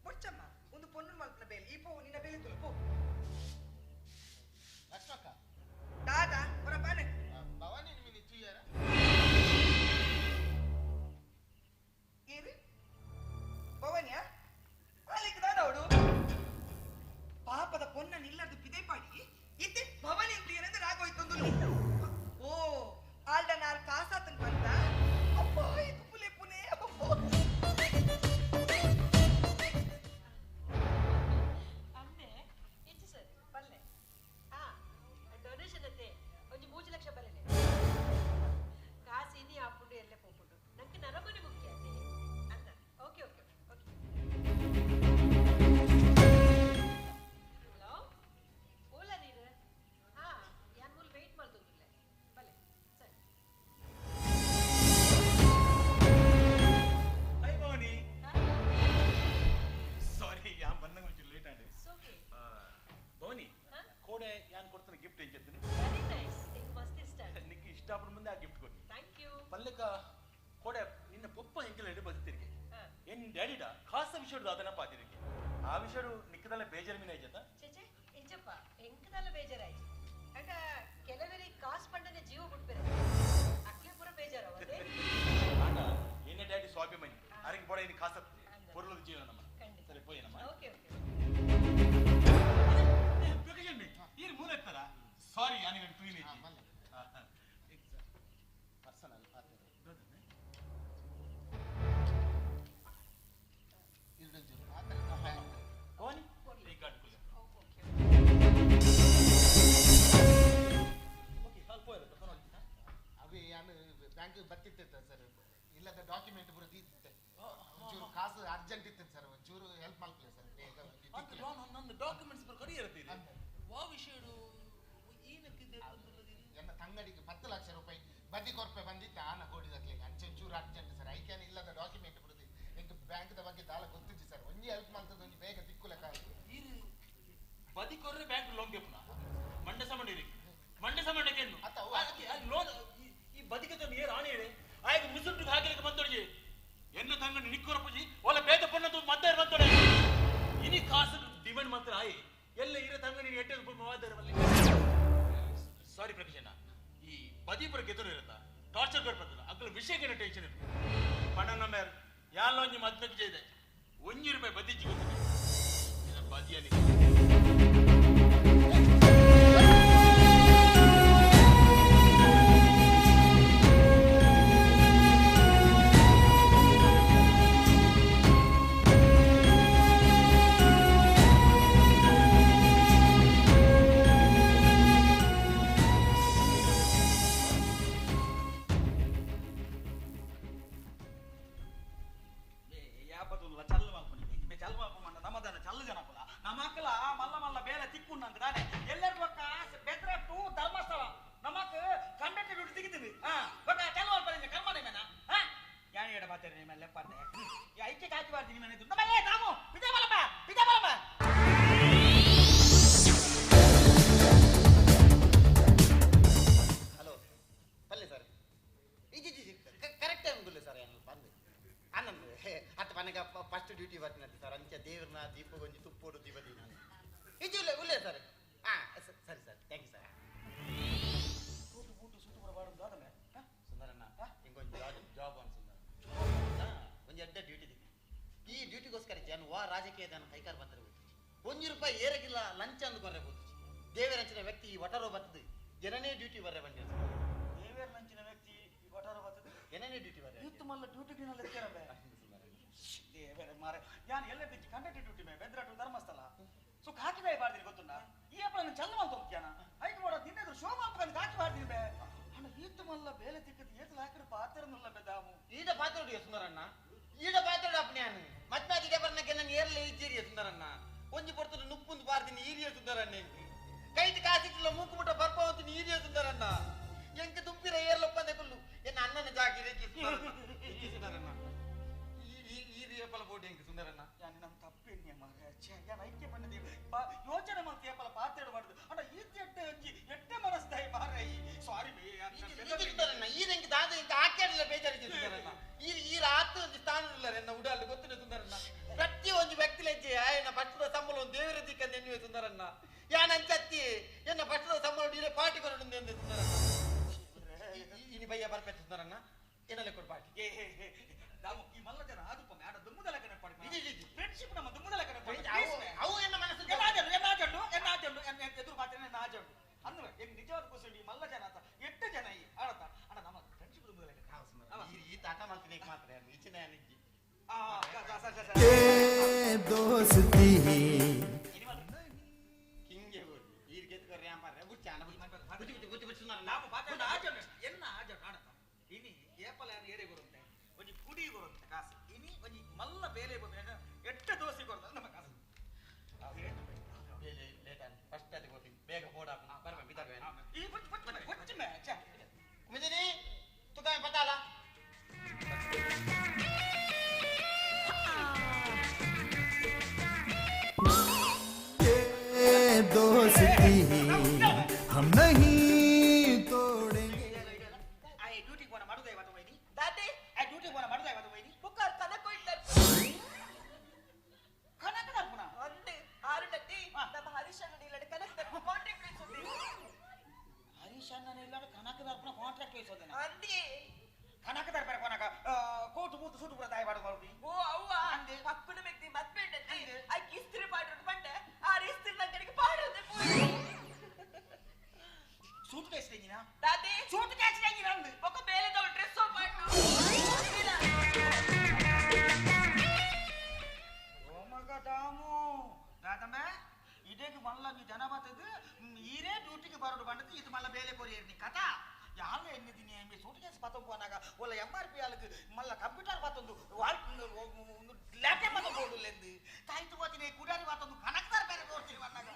ಬೊಚ್ಚಮ್ಮ ಒಂದು ಪೊಣ್ಣು ಮಲ್ಪನ ಬೇಲೆ ಈ ಪೋ ನಿನ್ನ ಬೇಲೆ ತುಲು ಪೋ ಲಕ್ಷ್ಮಕ್ಕ ದಾದಾ ಹೊರ ಬಾನೆ ಭವಾನಿ ನಿಮಿನಿ ತುಯ್ಯಾರ ಏರು ಭವಾನಿಯಾ ಅಲ್ಲಿಗೆ ದಾದ ಅವಳು ಪಾಪದ ಪೊನ್ನ ನಿಲ್ಲದು ಪಿದೆ ಪಾಡಿ ಇತ್ತೆ ಭವಾನಿ ಅಂತ ಏನಂದ್ರೆ ರಾಗೋಯ್ತೊಂದು. ಓ ಆಲ್ಡ ನಾಲ್ ಕಾಸಾತನ್ ಬಂತ ಅಪ್ಪ ಇದು ಪುಲೆ ಪುನೆ. ಅಮ್ಮೆ ಎಂಚ ಸರ್ ಪಲ್ಲೆ ಆ ಡೊನೇಷನ್ ಅತ್ತೆ ಒಂಜಿ 3 ಲಕ್ಷ ಬರಲೆ ಕಾಸು ಇನಿ ಆಪುಂಡು ಎಲ್ಲೆ ಪೋಪುಂಡು ನಂಗೆ ನರಮನೆ ಮುಖ್ಯ ಅತ್ತೆ ಅಂದ. ಓಕೆ ಓಕೆ ಓಕೆ ಹಲೋ ಓಲ ನೀರು ಹಾ ಯಾನ್ ಮೂಲ ವೆಯ್ಟ್ ಮಾಡ್ತೊಂದುಲ್ಲೆ ಬಲೆ ಸರಿ. ಹಾಯ್ ಭವಾನಿ, ಸಾರಿ ಯಾನ್ ಬಂದಂಗ ಒಂಚೂರು ಲೇಟ್ ಆಂಡ್. ಭವಾನಿ ಕೋಡೆ ಯಾನ್ ಕೊಡ್ತಾನೆ ಗಿಫ್ಟ್ ಎಂಚತ್ತೀನಿ? ವೆರಿ ನೈಸ್, ಎಂಕ್ ಮಸ್ತ್ ಇಷ್ಟ. ನಿಕ್ಕೆ ಇಷ್ಟ ಆಪುನ ಮುಂದೆ ಆ ಗಿಫ್ಟ್ ಕೊಡಿ. Thank you. ಪಲ್ಲೆಕ ಕೋಡೆ ನಿನ್ನ ಪೊಪ್ಪ ಎಂಕೆಲ್ಲ ಎಡೆ ಬದುತಿರಿಗೆ ಏನ್ ನಿನ್ನ ಡ್ಯಾಡಿಡ ಖಾಸ ವಿಷಯಡು ಅದನ್ನ ಪಾತಿರಿಗೆ ಆ ವಿಷಯಡು ನಿಕ್ಕದಲ್ಲ ಬೇಜಾರು ಮೀನ ಐಜತ್ತ? ಚೇಚೆ ಎಂಚಪ್ಪ ಎಂಕದಲ್ಲ ಬೇಜಾರಾಯ್ತು ಅಂಡ ಕೆಲವರಿಗೆ ಕಾಸು ಪಂಡನೆ ಜೀವ ಬಿಟ್ಬೇರೆ ಅಕ್ಲೆ ಪೂರ ಬೇಜಾರವತ್ತೆ. ಆಂಡ ಎನ್ನ ಡ್ಯಾಡಿ ಸ್ವಾಭಿಮಾನಿ ಅರಿಗೆ ಬೋಡ ಇನ್ನು ಖಾಸತ್ ಪೊರ್ಲದ ಜೀವನ ನಮ್ಮ. ಸರಿ ಪೋಯನಮ್ಮ. Okay okay. ಪ್ರಕಾಶ್ ಈರ್ ಮೂಲ ಇರ್ತಾರ ಸಾರಿ ಯಾನಿಗೆ ತುಯಿಲಿ ಪರ್ಸನಲ್ ಪಾತಿರೆ ಭವಾನಿ ಈ ಕಾರ್ಡ್ ಕೊಡಿ. ಓಕೆ ಹಾಲ್ ಪೋಯರ ಅವೇ ಯಾನು ಬ್ಯಾಂಕ್ ಬತ್ತಿತ್ತೆ ಸರ್ ಇಲ್ಲದ ಡಾಕ್ಯುಮೆಂಟ್ ಪೂರ ದೀತಿತ್ತೆ ಒಂಚೂರು ಕಾಸು ಅರ್ಜೆಂಟ್ ಇತ್ತು ಸರ್ ಒಂಚೂರು ಹೆಲ್ಪ್ ಮಾಡ್ಕೊಳ್ಳಿ ಸರ್ ಬೇಗ ಒಂಜಿ ತಿಕ್ಲೆ. ನನ್ನ ಡಾಕ್ಯುಮೆಂಟ್ಸ್ ಪೂರ ಕಡಿ ಇರ್ತೀರಿ ವಾ ವಿಷಯಡು ಏನಕ್ಕಿದೆ? ಎನ್ನ ತಂಗಡಿಗೆ 10 ಲಕ್ಷ ರೂಪಾಯಿ ಬಡ್ಡಿ ಕೊರ್ಪೆ ಬಂದಿತ್ತು ಆನ ಕೋಡಿದಕ್ಲೆ ಅಂಚೆ ಒಂಚೂರು ಅರ್ಜೆಂಟ್ ಸರ್ ಐಕ್ಯಾನ ಇಲ್ಲದ ಡಾಕ್ಯುಮೆಂಟ್ ಬಿಡುದು ಎಂಕ್ ಬ್ಯಾಂಕ್ದ ಬಗ್ಗೆ ದಾಲ ಗೊತ್ತಿಜ್ಜಿ ಸರ್ ಒಂಜಿ ಹೆಲ್ಪ್ ಮಾಡ್ತದೆ ಒಂಜಿ ಬೇಗ ತಿಕ್ಕುಲೆ ಕಾಸು. ಬದಿ ಕೊರ್ರೆ ಬ್ಯಾಂಕ್ ಲೋನ್ ಕೇಪುನ ಮಂಡೆ ಸಾಮಾನ್ಯ ಇರಿ ಮಂಡೆ ಸಾಮಾನ್ಯ ಕೇನು ಲೋನ್ ಈ ಬದಿಗೆ ಏರ್ ಆಣೆ ಹೇಳಿ ಆಯ್ತು ಮುಸುಂಟು ಹಾಕಲಿಕ್ಕೆ ಬಂದೊಳಗೆ ಎನ್ನ ತಂಗಡಿ ನಿಕ್ಕೊರಪುಜಿ ಒಲ್ಲ ಬೇದ ಪೊನ್ನದು ಮದ್ದಾರ ಬಂದೊಡೆ ಇನಿ ಕಾಸು ಡಿಮ್ಯಾಂಡ್ ಮಾತ್ರ ಆಯಿ ಎಲ್ಲ ಇರ ತಂಗಡಿ ಎಟ್ಟೆ ಮಾತಾರವಲ್ಲಿ. ಸಾರಿ ಪ್ರಕಾಶಣ್ಣ, ಈ ಬದಿಪುರ ಗೆದರು ಇರುತ್ತ ಟಾರ್ಚರ್ ಕೊಡ್ಬರ್ತದ ಅಗ್ಲ ವಿಷಯಕ್ಕೆ ಟೆನ್ಷನ್ ಇರುತ್ತೆ ಪಣ ಮೇಲೆ ಯಾಲೋ ಒಂಜಿ ಮದ್ದಕ್ಕೆ ಇದೆ 1 ರೂಪಾಯಿ ಬದಿಜ್ಜಿ ಗೊತ್ತಿದೆ ಬದಿಯಲ್ಲಿ. ಆ ಜನ ಕೈಕಾಲು ಬತ್ತಾರೆ ಗೊತ್ತು 1 ರೂಪಾಯಿ ಏರಗಿಲ್ಲ ಲಂಚ ಅಂದು ಕೊರ್ರೆ ಗೊತ್ತು ದೇವರಂಚಿನ ವ್ಯಕ್ತಿ ಈ ವಟರೋ ಬರ್ತದೆ ಜನನೇ ಡ್ಯೂಟಿ ಬರ್ರೆ ಬಂಡಿ ದೇವರಂಚಿನ ವ್ಯಕ್ತಿ ಈ ವಟರೋ ಬರ್ತದೆ ಜನನೇ ಡ್ಯೂಟಿ ಬರ್ರೆ ಇತ್ತು ಮಲ್ಲ ಡ್ಯೂಟಿ ಗಿನಲ್ಲ ಬೇ ದೇವರೇ ಮಾರೆ ಯಾನ್ ಎಲ್ಲ ಬಿಚ್ಚಿ ಕಂಡಕ್ಟರ್ ಡ್ಯೂಟಿ ಮೇ ಬೆದ್ರಾಟು ಧರ್ಮಸ್ಥಳ ಸೊ ಕಾಕಿದಾಯಿ ಬಾರ್ದಿರಿ ಗೊತ್ತುಂಡ ಈ ಅಪ್ಪ ನನ್ನ ಚಲ್ಲ ಮಾಲ್ತ ಹೋಗ್ಯಾನ ಐಕ್ ಮಾಡ ನಿನ್ನೆದ್ರು ಶೋ ಮಾಲ್ಪಕಂದು ಕಾಕಿ ಬಾರ್ದಿರಿ ಬೇ ಅಣ್ಣ ಈತು ಮಲ್ಲ ಬೇಲೆ ತಿಕ್ಕದು ಏತು ಲಾಕಡೆ ಪಾತ್ರನುಲ್ಲ ಬೆದಾಮು ಈಡ ಪಾತ್ರ ಸುಂದರಣ್ಣ ಈಡ ಪಾತ್ರ ಅಪ್ಪನ್ಯಾನು ಮತ್ತೆ ಅದಿಗೆ ಬರ್ನಕ್ಕೆ ನಾನು ಏರ್ಲೆ ಇಜ್ಜೇರಿಯ ಸುಂದರಣ್ಣ ಒಂಜಿ ಪೊರ್ತುಡು ನುಪ್ಪುಂದು ಬಾರ್ದಿನಿ ಈರಿಯ ಸುಂದರಣ್ಣ ಕೈಟ್ ಕಾಸಿಟ್ಟಿಲ್ಲ ಮೂಕು ಮುಟ್ಟ ಬರ್ಪವಂತೀನಿ ಈರಿಯ ಸುಂದರಣ್ಣ ಎಂಕ ತುಂಬಿರ ಏರ್ಲೊಪ್ಪಂದೆ ಕುಲ್ಲು ಎನ್ನ ಅಣ್ಣನ ಜಾಗಿ ರೇಖಿ ಸುಂದರಣ್ಣ ಈ ಪಲ ಬೋಟಿ ಎಂಕ ಸುಂದರಣ್ಣ ಯಾನ್ ನಮ್ಮ ತಪ್ಪೆನ್ಯ ಮಾರ್ರೆ ಛೇ ಯಾನ್ ಐಕ್ಯ ಪಣ್ಣದೆ ಯೋಚನೆ ಮಾಡ್ತಿ ಏಪಲ ಪಾತ್ರ ಮಾಡುದು ಅಣ್ಣ ಈತಿ ಎಟ್ಟೆ ಅಂಜಿ ಎಟ್ಟೆ ಮನಸ್ತಾಯಿ ಮಾರ್ರೆ ಈ ಸಾರಿ ಬೇ ಸುಂದರಣ್ಣ ಈ ನಂಗೆ ದಾದ ಇಂಕ ಆಕ್ಯಾಡಿಲ್ಲ ಬೇಜಾರಿಗೆ ಸುಂದರಣ್ಣ ಈ ಈ ರಾತ್ರಿ ಒಂದು ಸ್ಥಾನ ಇಲ್ಲ ಎನ್ನ ಉಡಾಲು ಗೊತ್ತಿಲ್ಲ ಸುಂದರಣ್ಣ ಪ್ರತಿ ಒಂದು ವ್ಯಕ್ತಿ ಲಜ್ಜೆ ಆಯನ ಪಟ್ಟದ ಸಂಬಳ ಒಂದು ದೇವರ ದಿಕ್ಕಂದು ಎನ್ನುವೆ ಸುಂದರಣ್ಣ ಯಾನ್ ಅಂಚತ್ತಿ ಎನ್ನ ಪಟ್ಟದ ಸಂಬಳ ನೀರೇ ಪಾಟಿ ಕೊರಡು ಎಂದು ಸುಂದರಣ್ಣ ಇನಿ ಬಯ್ಯ ಬರ್ಪೆತ್ತು ಸುಂದರಣ್ಣ ಏನಲ್ಲ ಕೊಡು ಪಾಟಿ ನಾವು ಈ ಮಲ್ಲ ಜನ ಆದುಪ್ಪ ಮೇಡ ದುಮ್ಮದಲ ಕನೆ ಪಾಡಿ ಫ್ರೆಂಡ್ಶಿಪ್ ನಮ್ಮ ದುಮ್ಮದಲ ಕನೆ ಪಾಡಿ ಅವು ಎನ್ನ ಮನಸ್ಸು ಎನ್ನ ಆಜಂಡು ಎನ್ನ ಆಜಂಡು ಎನ್ನ ಎದುರು ಪಾತ್ರೆ ಎನ್ನ ಆಜಂಡು ಅಂದ್ರೆ ಹೆಂಗ್ ನಿಜವಾದ ಖುಷಿ ಈ ಮಲ್ಲ ಜನ ಆತ ಎಟ್ಟು ಜನ ಈ ಆಡತ ಅಣ್ಣ ನಮ್ಮ ಫ್ರೆಂಡ್ಶಿಪ್ ದುಮ್ಮದಲ ಕನೆ ಈ ತಾಟ ಮಾಡ್ತೀನಿ ಮಾತ್ರ ಈಚಿನ ದೋಸ್ತಿ ಹಿಂಗೆ ಎನ್ನ ಆಜಂಡು ಆಡತ ಇನಿ ಏಪಲ ಏರೆ ಬರುತ್ತೆ ಒಂಜಿ ಕುಡಿ ಬರುತ್ತೆ ಕಾಸು ಇನಿ ಒಂಜಿ ಮಲ್ಲ ಬೇಲೆ ಎಟ್ಟ ದೋಸೆ ಕೊಡ್ತಾರೆ ನಮ್ಮ ಕಾಸು ಲೇಟ್ ಫಸ್ಟ್ ಅದಕ್ಕೆ ಹೋಗ್ತೀನಿ ಬೇಗ ಬೋರ್ಡ್ ಹಾಕು ಬರ್ಬ ಬಿದ್ದಾವೆ ಈ ಬಚ್ಚ ಬಚ್ಚ ಬಚ್ಚ ಮ್ಯಾಚ ಕುಮಿದಿನಿ ತುಕಾಯ ಪತಾಲ दोस्ती हम नहीं तोड़ेंगे ಆಯ್ ಡ್ಯೂಟಿ ಕೋನ ಮಾಡುದೇ ಇವತ್ತು ವೈನಿ ದಾದೆ ಆ ಡ್ಯೂಟಿ ಕೋನ ಮಾಡುದೇ ಇವತ್ತು ವೈನಿ ಬುಕ್ಕ ಕನಕ ಇಡ್ತಾರೆ ಕನಕ ತರ್ಪುಣ ಅಂದೆ ಆರುಣತಿ ನಮ್ಮ ಹರೀಶ್ ಅಣ್ಣನ ಇಲ್ಲಡೆ ಕನಕ ತರ್ಪು ಕಾಂಟ್ರಾಕ್ಟ್ ವಹಿಸೋದು ಹರೀಶ್ ಅಣ್ಣನ ಇಲ್ಲಡೆ ಕನಕ ತರ್ಪುಣ ಕಾಂಟ್ರಾಕ್ಟ್ ವಹಿಸೋದೇನ ಅಂದೆ ಕನಕ ತರ್ಪರ ಕೊನಕ ಕೋಟು ಮೂತು ಸೂಟು ಪೂರ ದಾಯ ಬಾಡು ಬಾಡು ಓ ಅವ್ವ ಪಕ್ಕನ ವ್ಯಕ್ತಿ ಮದ್ವೆ ಉಂಡತಿ ಐಕ್ ಇಸ್ತ್ರಿ ಪಾಡ್ರು ಪಂಡೆ ಆ ಇಸ್ತ್ರಿ ನಂಗಡಿಗೆ ಪಾಡೋದೆ ಸೂಟ್ ಕೇಸ್ ತೆಂಗಿನ ದಾದೆ ಸೂಟ್ ಕೇಸ್ ತೆಂಗಿನ ಅಂದು ಒಕ್ಕ ಬೇಲೆ ತವ ಡ್ರೆಸ್ ಪಾಡು ಓ ಮಗ ದಾಮು ದಾದಮ್ಮ ಇದಕ್ಕೆ ಮಲ್ಲ ನೀ ಜನ ಬರ್ತದೆ ಈರೇ ಡ್ಯೂಟಿಗೆ ಬರೋಡು ಬಂದದ್ದು ಇದು ಮಲ್ಲ ಬೇಲೆ ಕೊರಿಯರ್ ನೀ ಕಥಾ ಯಾರು ಎನ್ನಿದ್ದೀನಿ ಎಂಬಿ ಸೂಟ್ ಕೇಸ್ ಪತ್ತೊಂದು ಅನ್ನಾಗ ಒಲ್ಲ ಎಮ್ ಆರ್ ಪಿ ಅಲ್ಗೆ ಮಲ್ಲ ಕಂಪ್ಯೂಟರ್ ಪತ್ತೊಂದು ವಾಲ್ ಲ್ಯಾಪ್ಟಾಪ್ ಪತ್ತೊಂದು ಓಡಲೆಂದು ತಾಯ್ತು ಹೋತೀನಿ ಕುಡಾರಿ ಪತ್ತೊಂದು ಕನಕ್ದಾರ ಬೇರೆ ನೋಡ್ತೀನಿ ಅನ್ನಾಗ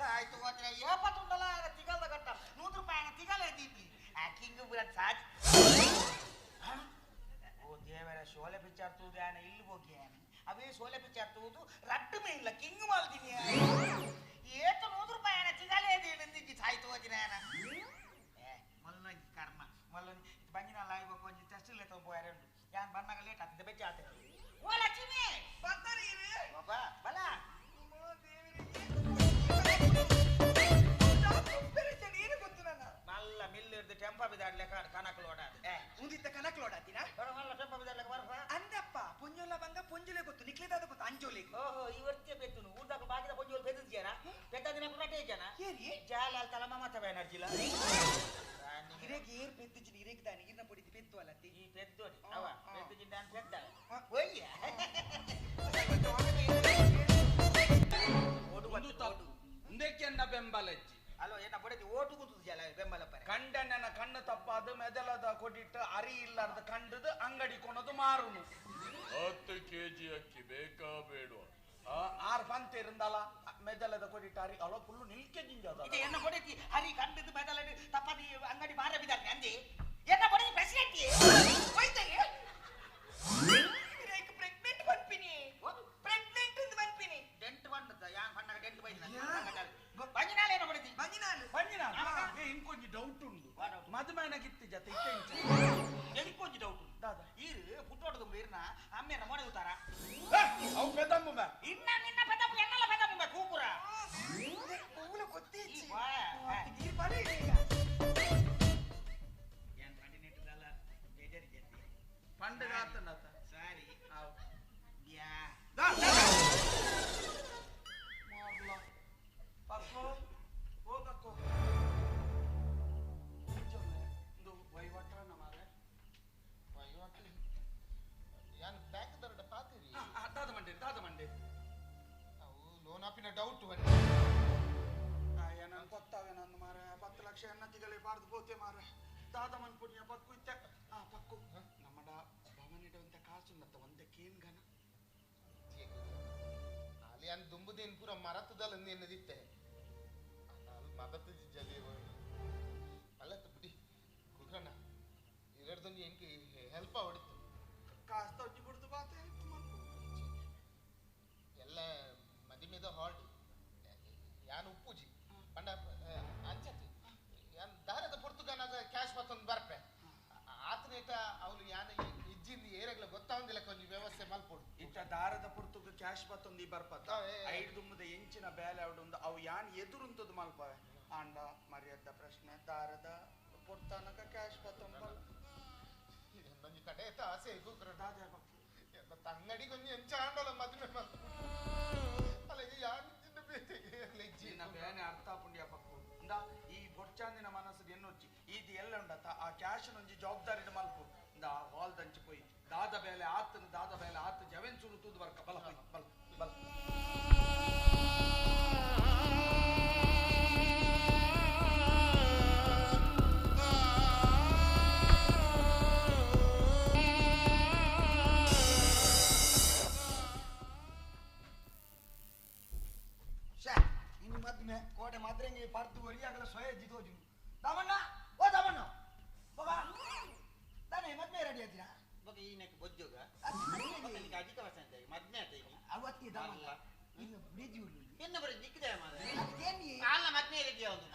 ತಾಯ್ತು ಹೋತೀನಿ ಏ ಪತ್ತೊಂದಲ್ಲ ತಿಗಲ್ದ ಗಟ್ಟ 100 ರೂಪಾಯಿ ತಿಗಲೇ ದೀಪಿ ಆ ಕಿಂಗ್ ಬುರ ಸಾಜ್ ಓ ದೇವರ ಶೋಲೆ ಪಿಕ್ಚರ್ ತೂದು ಆನೆ ಇಲ್ಲಿ ಹೋಗಿ ಆನೆ ಅವೇ ಶೋಲೆ ಪಿಕ್ಚರ್ ತೂದು ರಟ್ಟು ಮೇ ಇಲ್ಲ ಕಿಂಗ್ ಮಾಲ್ತೀನಿ ಏತ 100 ರೂಪಾಯಿ ಆನೆ ತಿಗಲೇ ದೀಪಿ ಸಾಯ್ತು ಹೋತೀನಿ ಆನೆ ಮಲ್ಲೊಂಜಿ ಕರ್ಮ ಮಲ್ಲೊಂಜಿ ಇದು ಬಂಜಿನಲ್ಲ ಇವಾಗ ಒಂಜಿ ಟೆಸ್ಟ್ ಇಲ್ಲ ತೊಗೊಂಡು ಉಂಟು ಯಾನ್ ಬನ್ನಾಗ ಲೇಟ್ ಆಗ್ತದೆ ಬೆಚ್ಚ ಆತ ಓ ಲಕ್ಷ್ಮಿ ಬಂದರೆ ಬಾಬಾ ಬಲ ಮಲ್ಲ ಮಿಲ್ ಹಿಡ್ದು ಟೆಂಪ ಬಿದಾಡ್ಲೆ ಕನಕಲು ಓಡಾದ ಉಂದಿತ್ತ ಕನಕಲು ಓಡಾತಿನ ಮಲ್ಲ ಟೆಂಪ ಬಿದಾಡ್ಲೆ ಬರ್ಪ ಅಂದಪ್ಪ ಪುಂಜೋಲ ಬಂಗ ಪುಂಜುಲೆ ಗೊತ್ತು ನಿಕ್ಲೆದಾದ ಗೊತ್ತು ಅಂಜೋಲೆ ಓಹೋ ಇವತ್ತೇ ಪೆತ್ತುನು ಊರ್ದಾಗ ಬಾಗಿದ ಪುಂಜೋಲ್ ಪೆದ್ದಿದ್ಯಾನ ಪೆದ್ದ ದಿನ ಪ್ರಟೇ ಜನ ಜಾಲ ತಲಮ ಮತ ಬೇನರ್ಜಿಲ್ಲ ಇರೇಗ್ ಏರ್ ಪೆದ್ದಿಜಿನ ಇರೇಗ್ ದಾನಿ ಇರ್ನ ಪೊಡಿದಿ ಪೆತ್ತು ಅಲ್ಲತ್ತಿ ಈ ಪೆದ್ದೋಡಿ ಅವ ಪೆದ್ದಿಜಿನ ನಾನು ಪೆದ್ದ ಒಯ್ಯ ಉಂದೆಕ್ಕೆನ್ನ ಬೆಂಬಲಜ್ಜಿ ಅಲೋ ಏನ ಬಡದಿ ಓಟು ಕೂತುದು ಜಲ ಬೆಂಬಲ ಪರೆ ಕಂಡಣ್ಣನ ಕಣ್ಣು ತಪ್ಪಾದ ಮೆದಲದ ಕೊಡಿಟ್ಟು ಅರಿ ಇಲ್ಲಾರ್ದ ಕಂಡದು ಅಂಗಡಿ ಕೊನದು ಮಾರುನು 10 ಕೆಜಿ ಅಕ್ಕಿ ಬೇಕಾ ಬೇಡುವ ಆರ್ ಪಂತ ಇರಂದಲ್ಲ ಮೆದಲದ ಕೊಡಿಟ್ಟು ಅರಿ ಅಲೋ ಫುಲ್ಲು ನಿಲ್ಕೆ ಜಿಂಜದ ಇದು ಎನ್ನ ಕೊಡತಿ ಹರಿ ಕಂಡದು ಮೆದಲದ ತಪ್ಪದಿ ಅಂಗಡಿ ಮಾರ ಬಿದ್ದಾನೆ ಅಂದೆ ಎನ್ನ ಕೊಡತಿ ಪ್ರೆಸಿಡೆಂಟ್ ಹೋಯ್ತಾಗೆ ಪ್ರೆಗ್ನೆಂಟ್ ಬಂದ್ಪಿನಿ ಪ್ರೆಗ್ನೆಂಟ್ ಅಂತ ಬಂದ್ಪಿನಿ ಡೆಂಟ್ ಬಂದದ ಯಾನ್ ಬಣ್ಣಗ ಡೆಂಟ್ ಬೈದ ಬಂಜಿನಾಲ್ ಏನೋ ಬಡತಿ ಬಂಜಿನಾಲ್ ಬಂಜಿನಾಲ್ ಏ ಇಂಕೊಂಜಿ ಡೌಟ್ ಉಂಡು ಮದುಮೈನ ಗಿತ್ತಿ ಜತೆ ಇತ್ತೆ ಇಂಚ ಎಂಕೊಂಜಿ ಡೌಟ್ ಉಂಡು ದಾದಾ ಈರು ಪುಟ್ಟೋಟದ ಇರ್ನ ಅಮ್ಮೇನ ಮೊನೆ ಉತ್ತಾರ ಅವು ಪೆದಮ್ಮು ಬಾ ಇನ್ನ ನಿನ್ನ ಪೆದಮ್ಮು ಎನ್ನಲ ಪೆದಮ್ಮು ಬಾ ಕೂಪುರ ಮೂಲ ಗೊತ್ತೇಚಿ ನೀರು ಬರ ಏನ್ ಪಂಡಿನೆಟ್ಟದಲ್ಲ ಬೇಜಾರಿ ಜತಿ ಪಂಡಗಾತನತ ಸಾರಿ ಆವ್ ಯಾ ದಾ ಪಾರ್ದು ಪೋತೆ ಮಾರ ದಾದ ಮನ್ಪುಣಿಯ ಪಕ್ಕು ಇತ್ತ ಆ ಪಕ್ಕು ನಮ್ಮಡ ಭವನಿಡ ಒಂತ ಕಾಸುಂದತ್ತ ಒಂದೇ ಕೇನ್ಗನ ಅಲ್ಲಿ ಅನ್ ದುಂಬುದೇನ್ ಪೂರ ಮರತದಲ್ಲ ಎನ್ನದಿತ್ತೆ ಅಲ್ಲಿ ಮದತ್ತು ಜಿಜ್ಜಲಿ ಅಲ್ಲತ್ತ ಬಿಡಿ ಕುಗ್ರಣ್ಣ ಎರಡ್ದೊಂದು ಎಂಕ್ ಹೆಲ್ಪ್ ಹೊಡಿತು ಕಾಸ್ತ ಒಂಜಿ ಬುಡ್ದು ಬಾತೆ ಎಲ್ಲ ಮದಿಮೆದ ಹಾಲ್ಡ್ ಯಾನ್ ಉಪ್ಪುಜಿ ಪಂಡ ಅಂಚತಿ ಯಾನ್ ದಾರದ ಪೊರ್ತುಗಾನಾಗ ಕ್ಯಾಶ್ ಮತ್ತೊಂದು ಬರ್ಪೆ ಆತನೇಟ ಅವನು ಯಾನ ಇಜ್ಜಿಂದ ಏರಗ್ಲ ಗೊತ್ತಾವಂದಿಲ್ಲ ಕೊಂಚ ವ್ಯವಸ್ಥೆ ಮಲ್ಪೊಡು ಇತ್ತ ದಾರದ ಪೊರ್ತುಗ ಕ್ಯಾಶ್ ಬತ್ತೊಂದು ಈ ಬರ್ಪತ್ತ ಐಡ್ ದುಮ್ಮದ ಎಂಚಿನ ಬೇಲೆ ಅವಡೊಂದು ಅವು ಯಾನ್ ಎದುರುಂತದ್ದು ಮಲ್ಪವೆ ಆಂಡ ಮರ್ಯಾದ ಪ್ರಶ್ನೆ ದಾರದ ಪೊರ್ತಾನಕ ಕ್ಯಾಶ್ ಬತ್ತೊಂದು ಒಂಜಿ ಕಡೆ ಆಸೆ ತಂಗಡಿ ಕೊಂಚ ಎಂಚ ಆಂಡಲ ಮದುವೆ ಮಲ್ಪ ಅಲ್ಲ ಯಾನ್ ಇಜ್ಜಿಂದ ಬೇತೆಗೆ ನಿನ್ನ ಬೇನೆ ಅರ್ಥ ಪುಂಡ್ಯ ಪಕ್ಕು ಇಂದ ಈ ಬೊಡ್ಚಾಂದಿನ ಮನಸ್ಸು ಎನ್ನೊಚ್ಚಿ ಇದು ಎಲ್ಲ ಉಂಡತ್ತ ಆ ಕ್ಯಾಶ್ ಒಂಜಿ ಜವಾಬ್ದಾರಿ ಮಲ್ಪು ಇಂದ ಹಾಲ್ ದಂಚಿ ಪೋಯಿ ದಾದ ಬೇಲೆ ಆತನ ದಾದ ಬೇಲೆ ಆತ ಜವೆನ್ ಸುರು ತೂದು ಬರ್ಕ ಬಲ ಪೋಯ್ ಬಲ ಬಲ ಇನ್ನು ಮದ್ಮೆ ಕೋಟೆ ಮಾತ್ರಂಗೆ ಪರ್ತು ಒರಿಯಾಗಲ ಸ್ವಯ ಜಿತೋಜು ದಾಮಣ್ಣ ಓ ದಾಮಣ್ಣ ಬಾಬಾ ತಾನೇ ಮದ್ಮೆ ರೆಡಿ ಆಯ್ತೀರಾ ಬೊಕ ಈನಕ್ಕೆ ಬೊಜ್ಜುಗ ಅಧಿಕ ವಸಂತ ಮದ್ಮೆ ಆತ ಈಗ ಅವತ್ತಿ ದಾಮಣ್ಣ ಇನ್ನು ಬುಡಿಜಿ ಉಳ್ಳು ಎನ್ನ ಬರೀ ನಿಕ್ಕಿದೆ ಮಾರ್ರೆ ಅದೇನಿ ಅಲ್ಲ ಮದ್ಮೆ ರೆಡಿ ಅವನು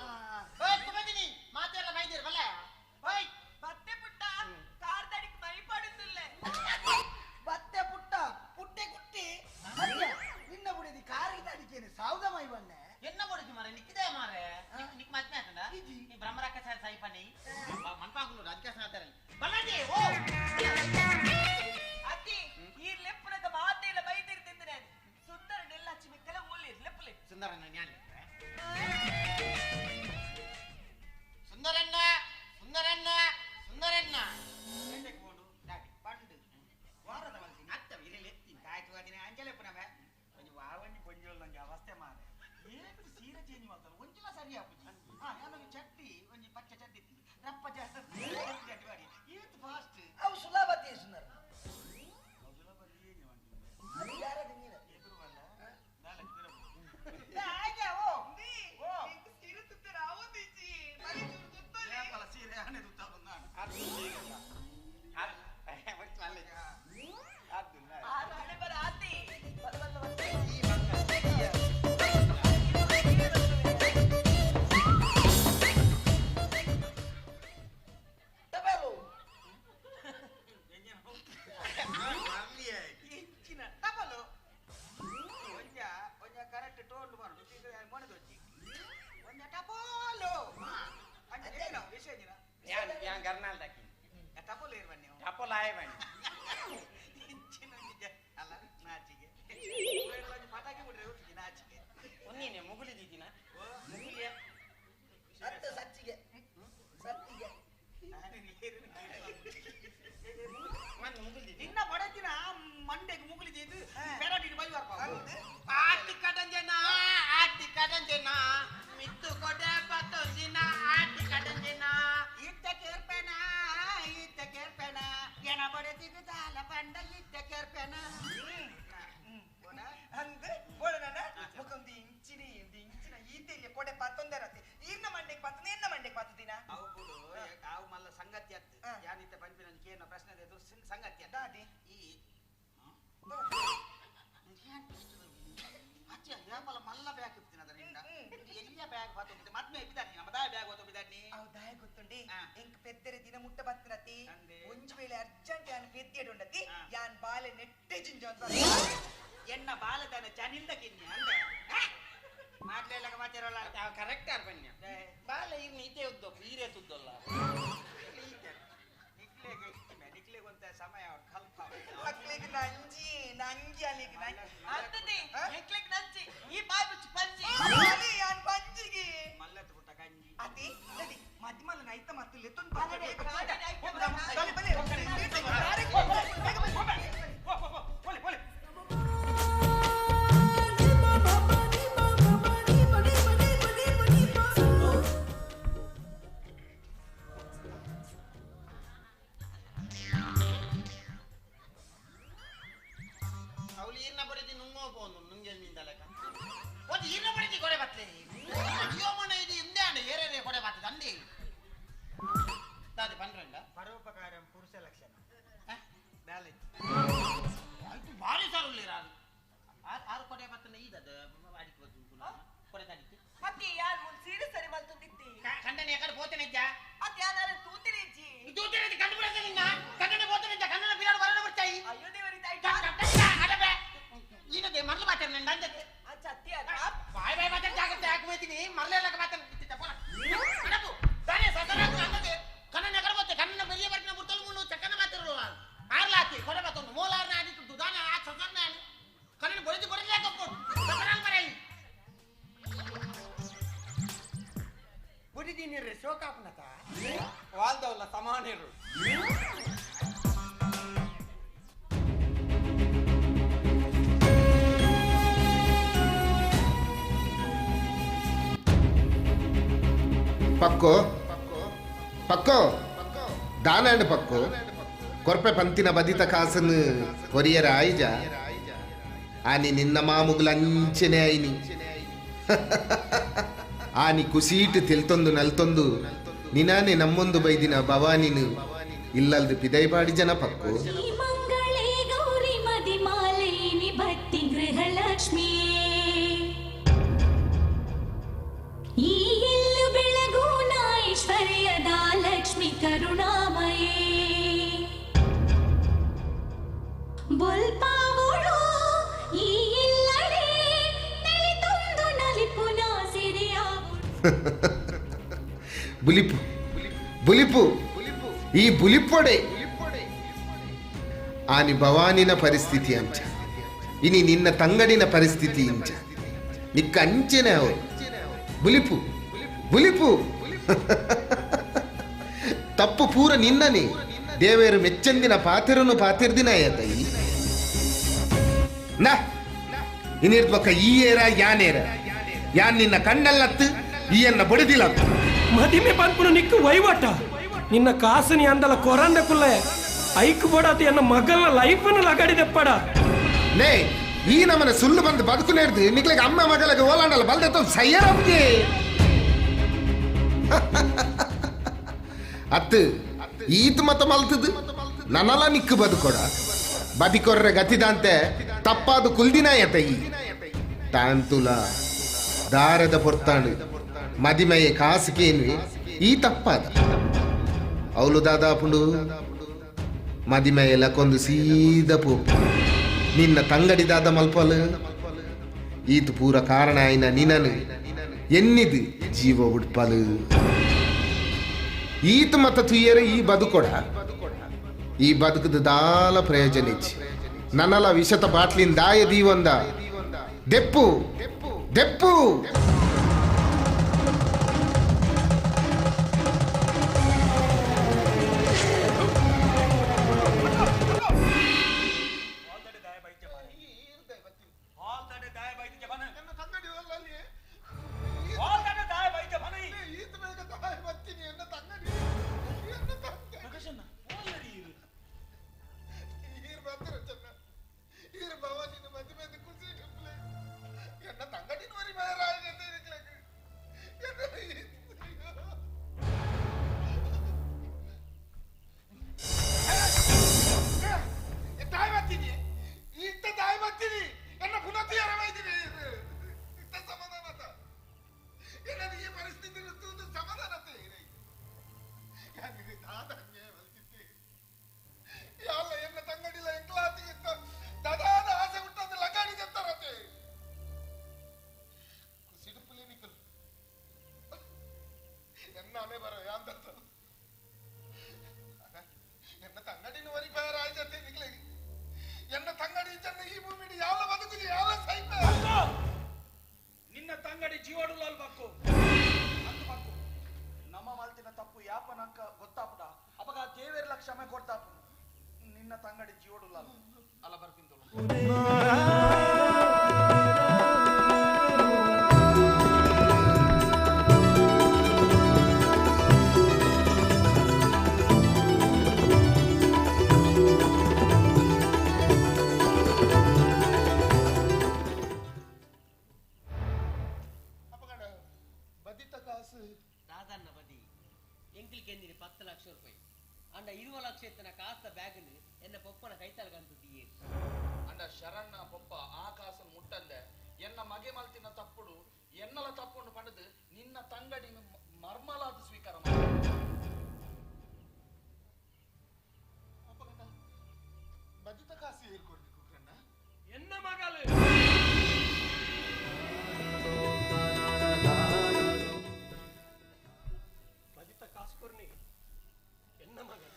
ಓಯ್ ಕುಮದಿನಿ ಮಾತೆಲ್ಲ ಬೈದಿರ ಬಲ ಓಯ್ ಬತ್ತೆ ಪುಟ್ಟ ಕಾರ್ದಡಿಕ್ ಮೈ ಪಡುತ್ತಿಲ್ಲ ಬತ್ತೆ ಪುಟ್ಟ ಪುಟ್ಟೆ ಕುಟ್ಟಿ ನಿನ್ನ ಬುಡಿದಿ ಕಾರಿಗೆ ಅಡಿಕೇನೆ ಸಾವುದ ಮೈ ಬನ್ನೆ ಎನ್ನ ಬುಡಿದಿ ಮಾರೆ ನಿಕ್ಕಿದೆ ಮಾರೆ ನಿಕ್ ಮದ್ಮೆ ಆತಂಡ ಈ ಬ್ರಹ್ಮರಕ್ಕ ಸೈಪನಿ ಮನ್ಪಾಗುಲು ರಾಜಕೀಯ ಸ್ನಾತರಲ್ಲಿ ಬಲದಿ ಓ ಅತ್ತಿ ಈ ಲೆಪ್ಪುನಗ ಮಾತೆಲ್ಲ ಬೈದಿರ್ ತಿಂದಿನೆ ಸುಂದರ ನೆಲ್ಲಚ್ಚಿ ಮಿಕ್ಕಲ ಓಲಿ ಲೆಪ್ಪುಲೆ ಸುಂದರಣ್ಣ ಜ್ಞಾನ ಸುಂದರಣ್ಣ ಸುಂದರಣ್ಣ ಸುಂದರಣ್ಣ ಪಂಡು ವಾರದ ಮಲ್ಸಿನ ಅತ್ತ ಇರಲಿ ಎತ್ತಿ ಕಾಯ್ತು ಅದಿನ ಅಂಜಲೆ ಪುನವೆ ಒಂಜಿ ವಾವಂಜಿ ಪೊಂಜೋಲ್ ನಂಗೆ ಅವಸ್ಥೆ ಮಾರೆ ಏನು ಸೀರೆ ಚೇಂಜ್ ಮಾಡ್ತಾರೆ ಒಂಜಿಲ ಸರಿ ಆಪುಜಿ ಹಾ ಯಾನೊಂದು ಚಟ್ಟಿ ಒಂಜಿ ಪಚ್ಚ ಚಟ್ಟಿ ಇತ್ತು ರಪ್ಪ ಜಾಸ್ತಿ ಚಟ್ಟಿ ಮಾಡಿ ಏತ್ ಫಾಸ್ಟ್ ಅವು ಸುಲಭ ಸುಂದರ ಸೀರೆ ಆನೆ ತುತ್ತ ಬಂದಾನ ಕರೆಕ್ಟ್ ಟೋಲ್ ಮಾಡುದು ಮೊಣದೊಜ್ಜಿ ಒಂಜ ಟಪೋಲು ಅಂಚ ವಿಷಯ ಯಾನ್ ಯಾನ್ ಗರ್ನಾಲ್ ದಕ್ಕಿ ಟಪೋಲು ಇರ್ಬನ್ನಿ ಟಪೋಲ್ ಆಯ್ ಬನ್ನಿ ಅಲ್ಲ ನಾಚಿಗೆ ಪಟಾಕಿ ಬಿಡ್ರೆ ಹೋಗ್ತಿದ್ದೆ ನಾಚಿಗೆ ಒಂದೇನೆ ಮುಗುಳಿದಿದ್ದೀನ ಮುಗುಳಿಯ ಸತ್ತ ಸಚ್ಚಿಗೆ ಸತ್ತಿಗೆ ನಿನ್ನ ಬಡತಿನ ಮಂಡೆಗೆ ಮುಗುಳಿದಿದ್ದು ಪೆರಟಿನ ಬೈ ಬರ್ಪ ಆಟಿ ಕಡಂಜನ ಆಟಿ ಕಡಂಜನ ಮಿತ್ತು ಕೊಡೆ ಪತ್ತೊಂದಿನ ಆಟಿ ಕಡಂಜನ ಇತ್ತ ಕೇರ್ಪೆನ ಇತ್ತ ಕೇರ್ಪೆನ ಎನ ಬಡತಿಗೆ ತಾಲ ಪಂಡ ಇತ್ತ ಕೇರ್ಪೆನ ಅಂದ್ ಬೋಳನ ಮುಖಂದು ಇಂಚಿನ ಇಂಚಿನ ಈತೆಲ್ಲಿ ಕೊಡೆ ಪತ್ತೊಂದರತ್ತೆ ಈರ್ನ ಮಂಡೆಗೆ ಪತ್ತದ ಎನ್ನ ಮಂಡೆಗೆ ಪತ್ತದಿನ ಅವು ಬಿಡು ಅವು ಮಲ್ಲ ಸಂಗತಿ ಅತ್ತು ಯಾನಿತ್ತ ಪಂಪಿನ ಕೇನ ಪ್ರಶ್ನೆ ಎದುರು ಸಂಗತಿ ದಾದಿ ಈ ಅಚ್ಚ ಯಾಪಲ ಮಲ್ಲ ಬ್ಯಾಗ್ ಇಪ್ತಿನ ಅದರಿಂದ ಎಲ್ಲಿಯ ಬ್ಯಾಗ್ ಬತ್ತೊಂಬಿದ್ದೆ ಮದ್ಮೆ ಇಪ್ಪಿದಾನಿ ನಮ್ಮ ದಾಯ ಬ್ಯಾಗ್ ಬತ್ತೊಂಬಿದ್ದಾನಿ ಅವು ದಾಯ ಗೊತ್ತುಂಡಿ ಎಂಕ್ ಪೆದ್ದರೆ ದಿನ ಮುಟ್ಟ ಬತ್ತಿನತಿ ಒಂಜಿ ವೇಳೆ ಅರ್ಜೆಂಟ್ ಯಾನ್ ಪೆದ್ದೆಡುಂಡತಿ ಯಾನ್ ಬಾಲೆ ನೆಟ್ಟೆ ಜಿಂಜ ಎನ್ನ ಬಾಲದನ ಚನಿಲ್ದ ಕಿನ್ಯ ಅಂದೆ ಮಾಡ್ಲೆಲ್ಲ ಮಾತಿರೋಲ್ಲ ಕರೆಕ್ಟ್ ಆರ್ ಬನ್ನಿ ಬಾಲೆ ಇರ್ನ ಇದೇ ಉದ್ದೋ ಈರೇ ತುದ್ದಲ್ಲ ನಿಕ್ಲೆಗೆ ನಿಕ್ಲೆಗೊಂತ ಸಮಯ ಕಲ್ಪ ಮಕ್ಳಿಗೆ ನಂಜಿ ನಂಜಿ ಅಲ್ಲಿಗೆ ನಂಜಿ ಅಂತದಿ ನಿಕ್ಲೆಗೆ ನಂಜಿ ಈ ಬಾಯ್ ಬುಚ್ಚಿ ಪಂಜಿ ಅಲ್ಲಿ ಯಾನ್ ಪಂಜಿಗೆ ಮಲ್ಲತ್ ಪುಟ್ಟ ಗಂಜಿ ಅತಿ ನಡಿ ಮದ್ಮಲ ನೈತ ಮತ್ತು ಲೆತ್ತೊಂದು ಬಲೆ ಬಲೆ ದಾದ ಪನ್ರಂಡ ಪರೋಪಕಾರ ಪುರುಷ ಲಕ್ಷಣ ಬ್ಯಾಲೆನ್ಸ್ ಆಯ್ತು ಭಾರಿ ಸಾರು ಉಳ್ಳೇರ ಆರು ಕೊಡೆ ಬತ್ತನ ಈದದ ಅಡಿಕೆ ಬದ್ದು ಕೊಡೆ ತಡಿತು ಅತ್ತೆ ಯಾರ್ ಮುನ್ ಸೀರೆ ಸರಿ ಮಲ್ತುಂದಿತ್ತಿ ಕಂಡನೆ ಎಕಡೆ ಪೋತನೆ ಇದ್ದ ಅತ್ತೆ ಯಾರು ತೂತಿನ ಇಜ್ಜಿ ತೂತಿನ ಕಂಡು ಬಿಡತ್ತೆ ನಿನ್ನ ಕಂಡನೆ ಪೋತನೆ ಇದ್ದ ಕಂಡನ ಬಿರಾಡು ಬರಣ ಬಿಡ್ತಾಯಿ ಅಯ್ಯೋ ದೇವರಿ ತಾಯಿ ಅಡಬೆ ಈನದೆ ಮರ್ಲು ಮಾತಾಡ ನನ್ನ ಅಂದಕ್ಕೆ ಅಚ್ಚ ಅತ್ತೆ ಅದ ಬಾಯ್ ಬಾಯ್ ಮಾತಾಡ ಜಾಗ್ರತೆ ಹಾಕಿ ಹೋಯ್ತೀನಿ ಮರ್ಲೆಲ್ಲ ಮಾತಾಡ ಪೋಣ ಅಡಬು ತಾನೇ ಸಸರ ಅಂದದೆ ಕಣ್ಣನ ಎಕಡೆ ಪೋತೆ ಕಣ್ಣನ ಬೆರಿಯ ಬರ್ತಿನ ಮುರ್ತಲು ಮುಳ್ಳು ಚಕ್ಕನ ಮಾತಿರು ಆರ್ಲಾತಿ ಕೊಡೆ ಬತ್ತೊಂದು ಮೋಲಾರ್ನ ಆದಿತ್ತು ದಾನ ಆ ಸಸರ್ನ ಕಣ್ಣನ ಬೊಳಿದು ಬೊಳಿದು ಯಾಕಪ್ಪ ಸಸರಾಲ್ ಬರಲಿ ಬುಡಿದೀನಿ ಶೋಕಾಪನತ ವಾಲ್ದವಲ್ಲ ಸಮಾನರು ಪಕ್ಕೋ ಪಕ್ಕೋ ದಾನಾಂಡ್ ಪಕ್ಕೋ ಕೊರ್ಪೆ ಪಂತಿನ ಬದಿತ ಕಾಸನ್ನು ಕೊರಿಯರ ಆಯ್ಜ ಆನಿ ನಿನ್ನ ಮಾಮುಗುಲ ಅಂಚನೆ ಆಯ್ನಿ ಆನಿ ಕುಸೀಟು ತಿಲ್ತೊಂದು ನಲ್ತೊಂದು ನಿನಾನೆ ನಮ್ಮೊಂದು ಬೈದಿನ ಭವಾನಿನು ಇಲ್ಲಲ್ದು ಪಿದೈಪಾಡಿ ಜನ ಪಕ್ಕು ಮಂಗಳೇ ಗೌರಿ ಮದಿಮಾಲೇನಿ ಭಕ್ತಿ ಗೃಹಲಕ್ಷ್ಮಿ ಈ ಇಲ್ಲು ಬೆಳಗು ಐಶ್ವರ್ಯದ ಲಕ್ಷ್ಮಿ ಕರುಣಾಮಯೇ ಬೊಲ್ಪಾವುಳು ಈ ಇಲ್ಲಡೆ ನೆಲಿತೊಂದು ನಲಿಪುನ ಸಿರಿಯಾವು ಬುಲಿಪು ಬುಲಿಪು ಈ ಬುಲಿಪೊಡೆ ಆನಿ ಭವಾನಿನ ಪರಿಸ್ಥಿತಿ ಅಂಚ ಇನಿ ನಿನ್ನ ತಂಗಡಿನ ಪರಿಸ್ಥಿತಿ ಇಂಚ ನಿಕ್ಕ ಅಂಚೆನೆ ಅವರು ಬುಲಿಪು ಬುಲಿಪು ತಪ್ಪು ಪೂರ ನಿನ್ನನೆ ದೇವೇರು ಮೆಚ್ಚಂದಿನ ಪಾತಿರನು ಪಾತಿರ್ದಿನ ಆಯತೈ ನಾ ಇನ್ನಿರ್ಬಕ್ಕ ಈ ಏರ ಯಾನೇರ ಯಾನ್ ನಿನ್ನ ಕಣ್ಣಲ್ಲತ್ತು ಈ ಎನ್ನ ಬಡಿದಿಲ್ಲತ್ತು ಮದಿಮೆ ಪನ್ಪುನು ನಿಕ್ಕು ವೈವಾಟ ನಿನ್ನ ಕಾಸುನಿ ಅಂದಲ ಕೊರಂದ ಕುಲ್ಲೆ ಐಕ್ ಬೋಡಾತಿ ಎನ್ನ ಮಗನ ಲೈಫನ್ನು ಲಗಾಡಿದೆಪ್ಪಡ ಲೇ ಈ ನಮ್ಮನೆ ಸುಳ್ಳು ಬಂದು ಬದುಕು ನೇರ್ದು ನಿಕ್ಲಿಗೆ ಅಮ್ಮ ಮಗಳಿಗೆ ಓಲಾಂಡಲ್ಲ ಬಲ್ದೆ ಸಯ್ಯರಬ್ಗೆ ಅತ್ತು ಈತ್ ಮತ ಮಲ್ತದು ನನ್ನಲ ನಿಕ್ಕು ಬದುಕೊಡ ಬದಿಕೊರ್ರೆ ಗತಿದಾಂತೆ ತಪ್ಪಾದು ಕುಲ್ದಿನ ಈ ತಾಂತುಲ ದಾರದ ಪೊರ್ತಾಣು ಮದಿಮಯ ಕಾಸುಕೇನ್ವಿ ಈ ತಪ್ಪಾದ ಅವಳು ದಾದಾಪುಂಡು ಮದಿಮಯ ಲಕೊಂದು ಸೀದ ಪೋಪು ನಿನ್ನ ತಂಗಡಿ ದಾದ ಮಲ್ಪಲು ಈತ ಪೂರ ಕಾರಣ ಆಯ್ನ ನಿನನು ಎನ್ನಿದು ಜೀವ ಉಡ್ಪಲು ಈತ ಮತ ತುಯ್ಯರ ಈ ಬದುಕೊಡ ಈ ಬದುಕದ ದಾಲ ಪ್ರಯೋಜನ ಇಚ್ಚಿ ನನ್ನಲ ವಿಷತ ಬಾಟ್ಲಿನ್ ದಾಯ ದೀವಂದ ದೆಪ್ಪು ದೆಪ್ಪು ನಿನ್ನ ತಂಗಡಿ ಜೀವಡುಲಾಲ್ ಬಕ್ಕು ಅಂದು ಬಕ್ಕು ನಮ್ಮ ಮಲ್ತಿನ ತಪ್ಪು ಯಾಪನಂಕ ಗೊತ್ತಾಪುಡ ಅಪಗ ದೇವೇರ್ಲ ಕ್ಷಮೆ ಕೊಡ್ತಾಪು ನಿನ್ನ ತಂಗಡಿ ಜೀವಡುಲಾಲ್ ಅಲ್ಲ ಬರ್ಪಿಂದಳು ಬದಿತ ಕಾಸು ದಾದನ್ನ ಬದಿ ಎಂಕ್ಲಿ ಕೆಂದಿನಿ 10 ಲಕ್ಷ ರೂಪಾಯಿ ಅಂಡ 20 ಲಕ್ಷ ಇತ್ತನ ಕಾಸ್ತ ಬ್ಯಾಗ್ನು ಎನ್ನ ಪೊಪ್ಪನ ಕೈತಾಲ್ ಕಂತು ದಿಯೇರು ಅಂಡ ಶರಣ್ಣ ಪೊಪ್ಪ ಆ ಕಾಸನ್ನು ಮುಟ್ಟಂದೆ ಎನ್ನ ಮಗೆ ಮಲ್ತಿನ ತಪ್ಪುಡು ಎನ್ನಲ ತಪ್ಪುಂಡು ಪಂಡದು ನಿನ್ನ ತಂಗಡಿನ ಮರ್ಮಲಾದ ಸ್ವೀಕಾರ ಬಜಿತ ಕಾಸಿ ಹೇಳ್ಕೊಡ್ಬೇಕು ಕುಕ್ರಣ್ಣ ಎನ್ನ ಮಗಲು ಬಜಿತ ಕಾಸು ಕೊರ್ನಿ ಎನ್ನ ಮಗಲು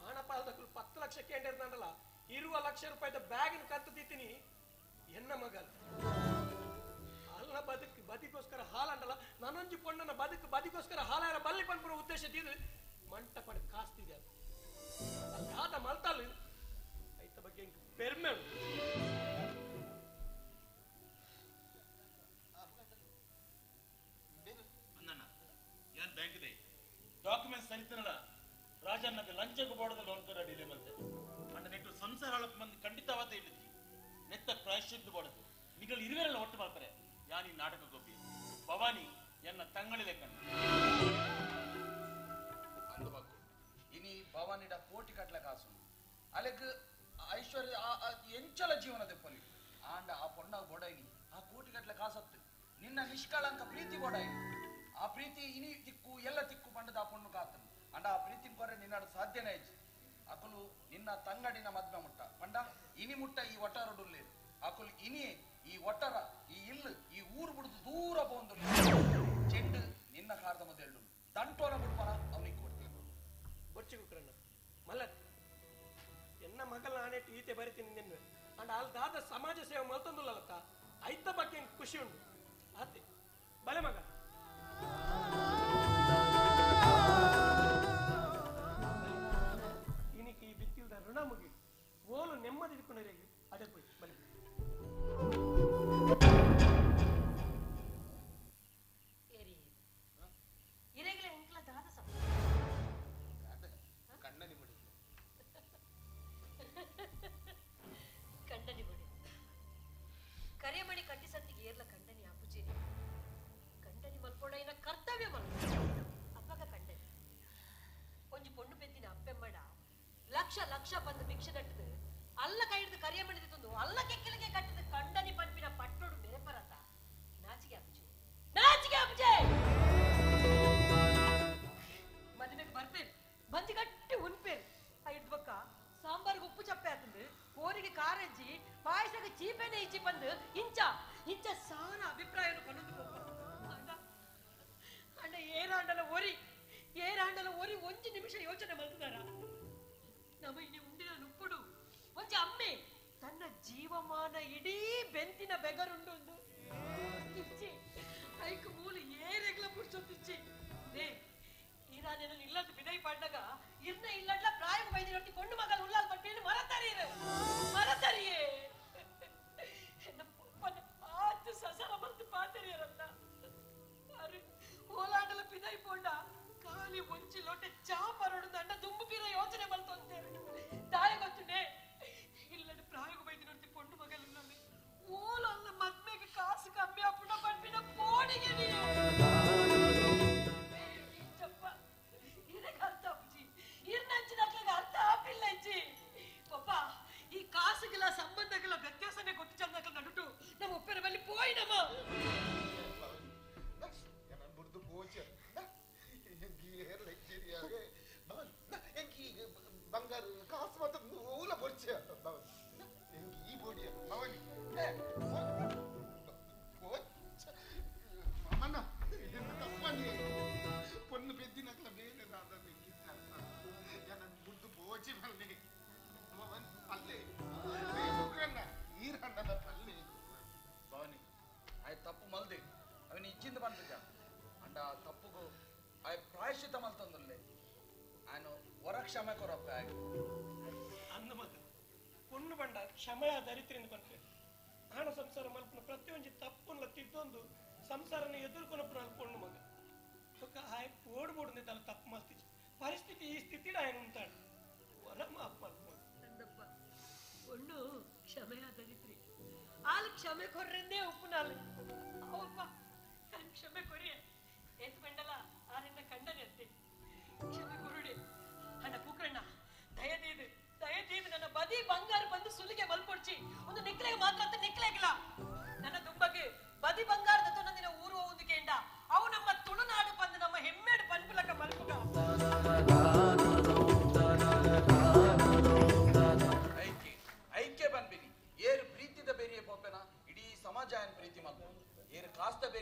ಆಣಪಾಲದಕ್ಕಲು 10 ಲಕ್ಷ ಕೇಂದ್ರ 20 ಲಕ್ಷ ರೂಪಾಯಿದ ಬ್ಯಾಗಿನ ಕತ್ತು ತಿತ್ತೀನಿ ಎನ್ನ ಮಗಲು ಅಲ್ಲ ಬದುಕು ಬದಿಗೋಸ್ಕರ ಹಾಲಂಡಲ್ಲ ನಾನೊಂಜಿ ಪೊಣ್ಣನ ಬದುಕು ಬದಿಗೋಸ್ಕರ ಹಾಲಾರ ಬಲ್ಲಿ ಪನ್ಪುರ ಉದ್ದೇಶ ತೀರು ಮಂಟಪಡ ಕಾಸ್ತಿದೆ ದಾದ ಮಲ್ತಾಲು ಐತ ಬಗ್ಗೆ ಪೆರ್ಮೆ ಅಂದಣ್ಣ ಏನ್ ಬ್ಯಾಂಕ್ ಇದೆ ಡಾಕ್ಯುಮೆಂಟ್ಸ್ ಸರಿತನಲ್ಲ ರಾಜಣ್ಣಗೆ ಲಂಚಕ್ಕೆ ಬೋಡದ ಲೋನ್ ಕರ ಡಿಲೇ ಬಂತೆ ಅಂಡ ನೆಟ್ಟು ಸಂಸಾರ ಹಾಳಕ್ ಮಂದಿ ಖಂಡಿತವಾದ ಇಲ್ಲಿದ್ದಿ ನೆತ್ತ ಪ್ರಾಯಶ್ಚಿತ್ತ ಬೋಡದು ನಿಗಲ್ ಇರುವೆಲ್ಲ ಒಟ್ಟು ಮಾಡ್ತಾರೆ ಯಾನಿ ನಾಟಕ ಗೊಬ್ಬಿ ಭವಾನಿ ಎನ್ನ ತಂಗಳಿಲೆ ಕಣ್ಣು ಅಂದಬಕ್ಕು ಇನಿ ಭವಾನಿಡ ಕೋಟಿ ಕಟ್ಲೆ ಕಾಸು ಅಲೆಗ್ ಐಶ್ವರ್ಯ ಎಂಚಲ ಜೀವನ ದೆಪ್ಪಲಿ ಆಂಡ ಆ ಪೊಣ್ಣ ಬೋಡೈನಿ ಆ ಕೋಟಿ ಕಟ್ಲೆ ಕಾಸತ್ತು ನಿನ್ನ ನಿಷ್ಕಳಂಕ ಪ್ರೀತಿ ಬೋಡೈನಿ ಆ ಪ್ರೀತಿ ಇನಿ ತಿಕ್ಕು ಎಲ್ಲ ತಿಕ್ಕು ಪಂಡದ ಆ ಪೊಣ್ಣು ಕಾತನು ಅಂಡ ಆ ಪ್ರೀತಿನ ಕೊರೆ ನಿನ್ನಾಡು ಸಾಧ್ಯನೇ ಇಜ್ಜಿ ಅಕುಲು ನಿನ್ನ ತಂಗಡಿನ ಮದ್ವೆ ಮುಟ್ಟ ಪಂಡ ಇನಿ ಮುಟ್ಟ ಈ ಒಟ್ಟಾರಡುಲ್ಲೇರು ಅಕುಲು ಇನಿಯೇ ಈ ಒಟ್ಟರ ಈ ಇಲ್ಲು ಈ ಊರು ಬಿಡುದು ದೂರ ಬಂದು ಚೆಂಡು ನಿನ್ನ ಕಾರದ ಮೊದಲು ದಂಟೋನ ಬಿಡ್ಪನ ಅವನಿಗೆ ಕೊಡ್ತೀನಿ ಬೊಚ್ಚಿ ಕುಕ್ರಣ್ಣ ಮಲ್ಲತ್ ಎನ್ನ ಮಗಲ ನಾನೆಟ್ಟು ಈತೆ ಬರಿತೀನಿ ನಿನ್ನ ಅಂಡ ಅಲ್ಲಿ ದಾದ ಸಮಾಜ ಸೇವೆ ಮಲ್ತಂದುಲ್ಲತ್ತ ಐತ ಬಗ್ಗೆ ಖುಷಿ ಉಂಟು ಆತೆ ಬಲೆ ಮಗ ಇನಿಕ್ ಈ ಬಿತ್ತಿಲ್ದ ಋಣ ಮುಗಿ ಓಲು ನೆಮ್ಮದಿ ಇಟ್ಕೊಂಡ್ರೆ ಅಡೆ ಪೋಯ್ ಬಲೆ ಇರೆಗ್ಲ ಎಂಕ್ಲ ದಾದ ಸಮ ಕಣ್ಣನಿ ಮುಡಿ ಕಂಡನಿ ಬಡಿ ಕರೆಮಣಿ ಕಟ್ಟಿಸತ್ತಿಗೆ ಏರ್ಲ ಕಂಡನಿ ಆಪುಚೇರಿ ಕಂಡನಿ ಮಲ್ಪೊಡೈನ ಕರ್ತವ್ಯ ಮಲ್ಪ ಅಪ್ಪಗ ಕಂಡನಿ ಒಂಜಿ ಪೊಣ್ಣು ಪೆದ್ದಿನ ಅಪ್ಪೆಮ್ಮಡ ಲಕ್ಷ ಲಕ್ಷ ಬಂದು ಭಿಕ್ಷೆ ನಟ್ಟದು ಅಲ್ಲ ಕೈ ಹಿಡಿದು ಕರಿಯಮಣಿ ತಂದು ಅಲ್ಲ ಕೆಕ್ಕೆಲಗೆ ಕಟ್ಟಿದ ಕಂಡನಿ ಪಂಪಿನ ಪಟ್ಟೋಡು ಮೆರೆಪರತ ನಾಚಿಗೆ ಆಪುಜೆ ನಾಚಿಗೆ ಆಪುಜೆ ಮದುವೆಗೆ ಬರ್ಪೇರು ಬಂಜಿ ಗಟ್ಟಿ ಉನ್ಪೇರು ಆ ಹಿಡ್ದು ಬಕ್ಕ ಸಾಂಬಾರ್ಗೆ ಉಪ್ಪು ಚಪ್ಪೆ ಆತಂದು ಕೋರಿಗೆ ಕಾರೆಜ್ಜಿ ಪಾಯಸಕ್ಕೆ ಚೀಪೆನೆ ಇಜ್ಜಿ ಬಂದು ಇಂಚ ಇಂಚ ಸಾರ ಅಭಿಪ್ರಾಯನು ಕಣ್ಣು ಅಣ್ಣ ಅಣ್ಣ ಏರಾಂಡಲ ಒರಿ ಏರಾಂಡಲ ಒರಿ ಒಂಜಿ ನಿಮಿಷ ಯೋಚನೆ ಮಲ್ತದಾರ ನಮ್ಮ ಇನಿ ಉಂಡಿನ ನುಪ್ಪುಡು ಒಂಜಿ ಅಮ್ಮೆ ತನ್ನ ಜೀವಮಾನ ಇಡೀ ಬೆಂತಿನ ಬೆಗರುಂಡು ಇಚ್ಚಿ ಐಕ್ ಮೂಲ ಏರೆಗ್ಲ ಪುಡ್ಸೊತ್ತಿಚ್ಚಿ ನೇ ಈರಾನೇನ ಇಲ್ಲದ ಬಿದೈ ಪಾಡ್ನಾಗ ಇರ್ನ ಇಲ್ಲಡ್ಲ ಪ್ರಾಯ ವೈದ್ಯರೊಟ್ಟಿ ಪೊಣ್ಣು ಮಗಲ್ ಉಲ್ಲಾಲ್ ಪಟ್ಟೇನು ಮರತರಿಯೇ ಮರತರಿಯೇ ಎನ್ನ ಪೊಪ್ಪನ ಆತು ಸಸರ ಬಂದು ಪಾತರಿಯರನ್ನ ಅರೆ ಓಲಾಡಲ ಬಿದೈ ಪೊಂಡ ಖಾಲಿ ಒಂಚಿ ಲೋಟೆ ಚಾ ಪರಡು ದಂಡ ದುಂಬು ಪೀರ ಯೋಚನೆ ಬಂತಂತೇವೆ ತಾಯಿ ಗೊತ್ತುಂಡೆ ಇಲ್ಲದ ಪ್ರಾಯಗ ವೈದ್ಯರೊಟ್ಟಿ ಪೊಣ್ಣು ಮಗಲ್ ಉಲ್ಲಲ್ಲಿ ಓಲಲ್ಲ ಮದ್ಮೆಗೆ ಕಾಸು ಕಮ್ಮಿ ಅಪ್ಪುನ ಪಂಪಿನ ಪೋಡಿಗೆ ನೀ ಈ ಕಾಸುಗಳ ಸಂಬಂಧಗಳ ವ್ಯತ್ಯಾಸನೇ ಗೊತ್ತು ಚಂದಗಳ ನಡುಟು ನಮ್ಮ ಒಪ್ಪರ ಬಲ್ಲಿ ಪೋಯಿನಮ್ಮ ಬುಡ್ದು ಪೋಚ ಬಂಗಾರ ಕಾಸು ಮಾತ್ರ ಮೂಲ ಪೊರ್ಚ ಈ ಬೋಡಿಯ ಭವನಿ ಮಾಮಣ್ಣ ತಪ್ಪನಿ ಪೊಣ್ಣು ಪೆದ್ದಿನಕ್ಲ ಬೇರೆ ದಾದ ಬುಡ್ದು ಪೋಚಿ ಬನ್ನಿ ಪಲ್ಲೆ ಈರಣ್ಣದ ಪಲ್ಲೆ ಭವಾನಿ ಆಯ್ ತಪ್ಪು ಮಲ್ದೆ ಅವನ ಇಚ್ಚಿಂದ ಬಂದಿದ್ದ ಅಂಡ ಆ ತಪ್ಪುಗು ಆಯ್ ಪ್ರಾಯಶ್ಚಿತ್ತ ಮಲ್ತಂದ್ರಲ್ಲೇ ಆಯ್ನು ವರ ಕ್ಷಮೆ ಕೊರಪ್ಪ ಆಯ್ ಅಂದ ಮಗ ಪೊಣ್ಣು ಬಂಡ ಕ್ಷಮಯ ದರಿದ್ರಿಂದ ಬಂತೆ ಆಣ ಸಂಸಾರ ಮಲ್ಪನ ಪ್ರತಿಯೊಂಜಿ ತಪ್ಪುನ್ಲ ತಿದ್ದೊಂದು ಸಂಸಾರನ ಎದುರ್ಕೊನಪ್ಪನ ಪೊಣ್ಣು ಮಗ ಬೊಕ್ಕ ಆಯ್ ಓಡ್ಬೋಡು ತಲೆ ತಪ್ಪು ಮಲ್ತಿಚ್ಚು ಪರಿಸ್ಥಿತಿ ಈ ಸ್ಥಿತಿಡ ಆಯ್ನ ಉಂಟಾಡು ವರ ಮಾಪ್ ಮಲ್ಪೊಂದು ಅಂದಪ್ಪ ಪೊಣ್ಣು ಕ್ಷಮೆಯ ದರಿದ್ರಿ ಆಲ್ ಕ್ಷಮೆ ಕೊರ್ರೆಂದೇ ಉಪ್ಪುನಾಲ್ ಅವಪ್ಪ ನಾನು ಕ್ಷಮೆ ಕೊರಿಯೆ ಏತ್ ಬಂಡಲ ಆರಿಂದ ಕಂಡನೆ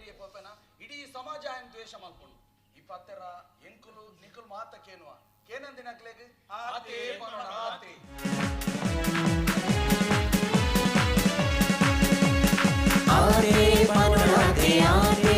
ಕಚೇರಿಗೆ ಪೋಪೆನ ಇಡೀ ಸಮಾಜ ಆಯನ್ ದ್ವೇಷ ಮಲ್ಪುಂಡು. ಈ ಪತ್ತೆರ ಎಂಕುಲು ನಿಕುಲು ಮಾತ ಕೇನುವ ಕೇನಂದಿನಕ್ಲೆಗ್ ಆತೇ ಪನೋಡ ಆತೇ. ಆತೇ ಪನೋಡಾತೆ ಆತೇ.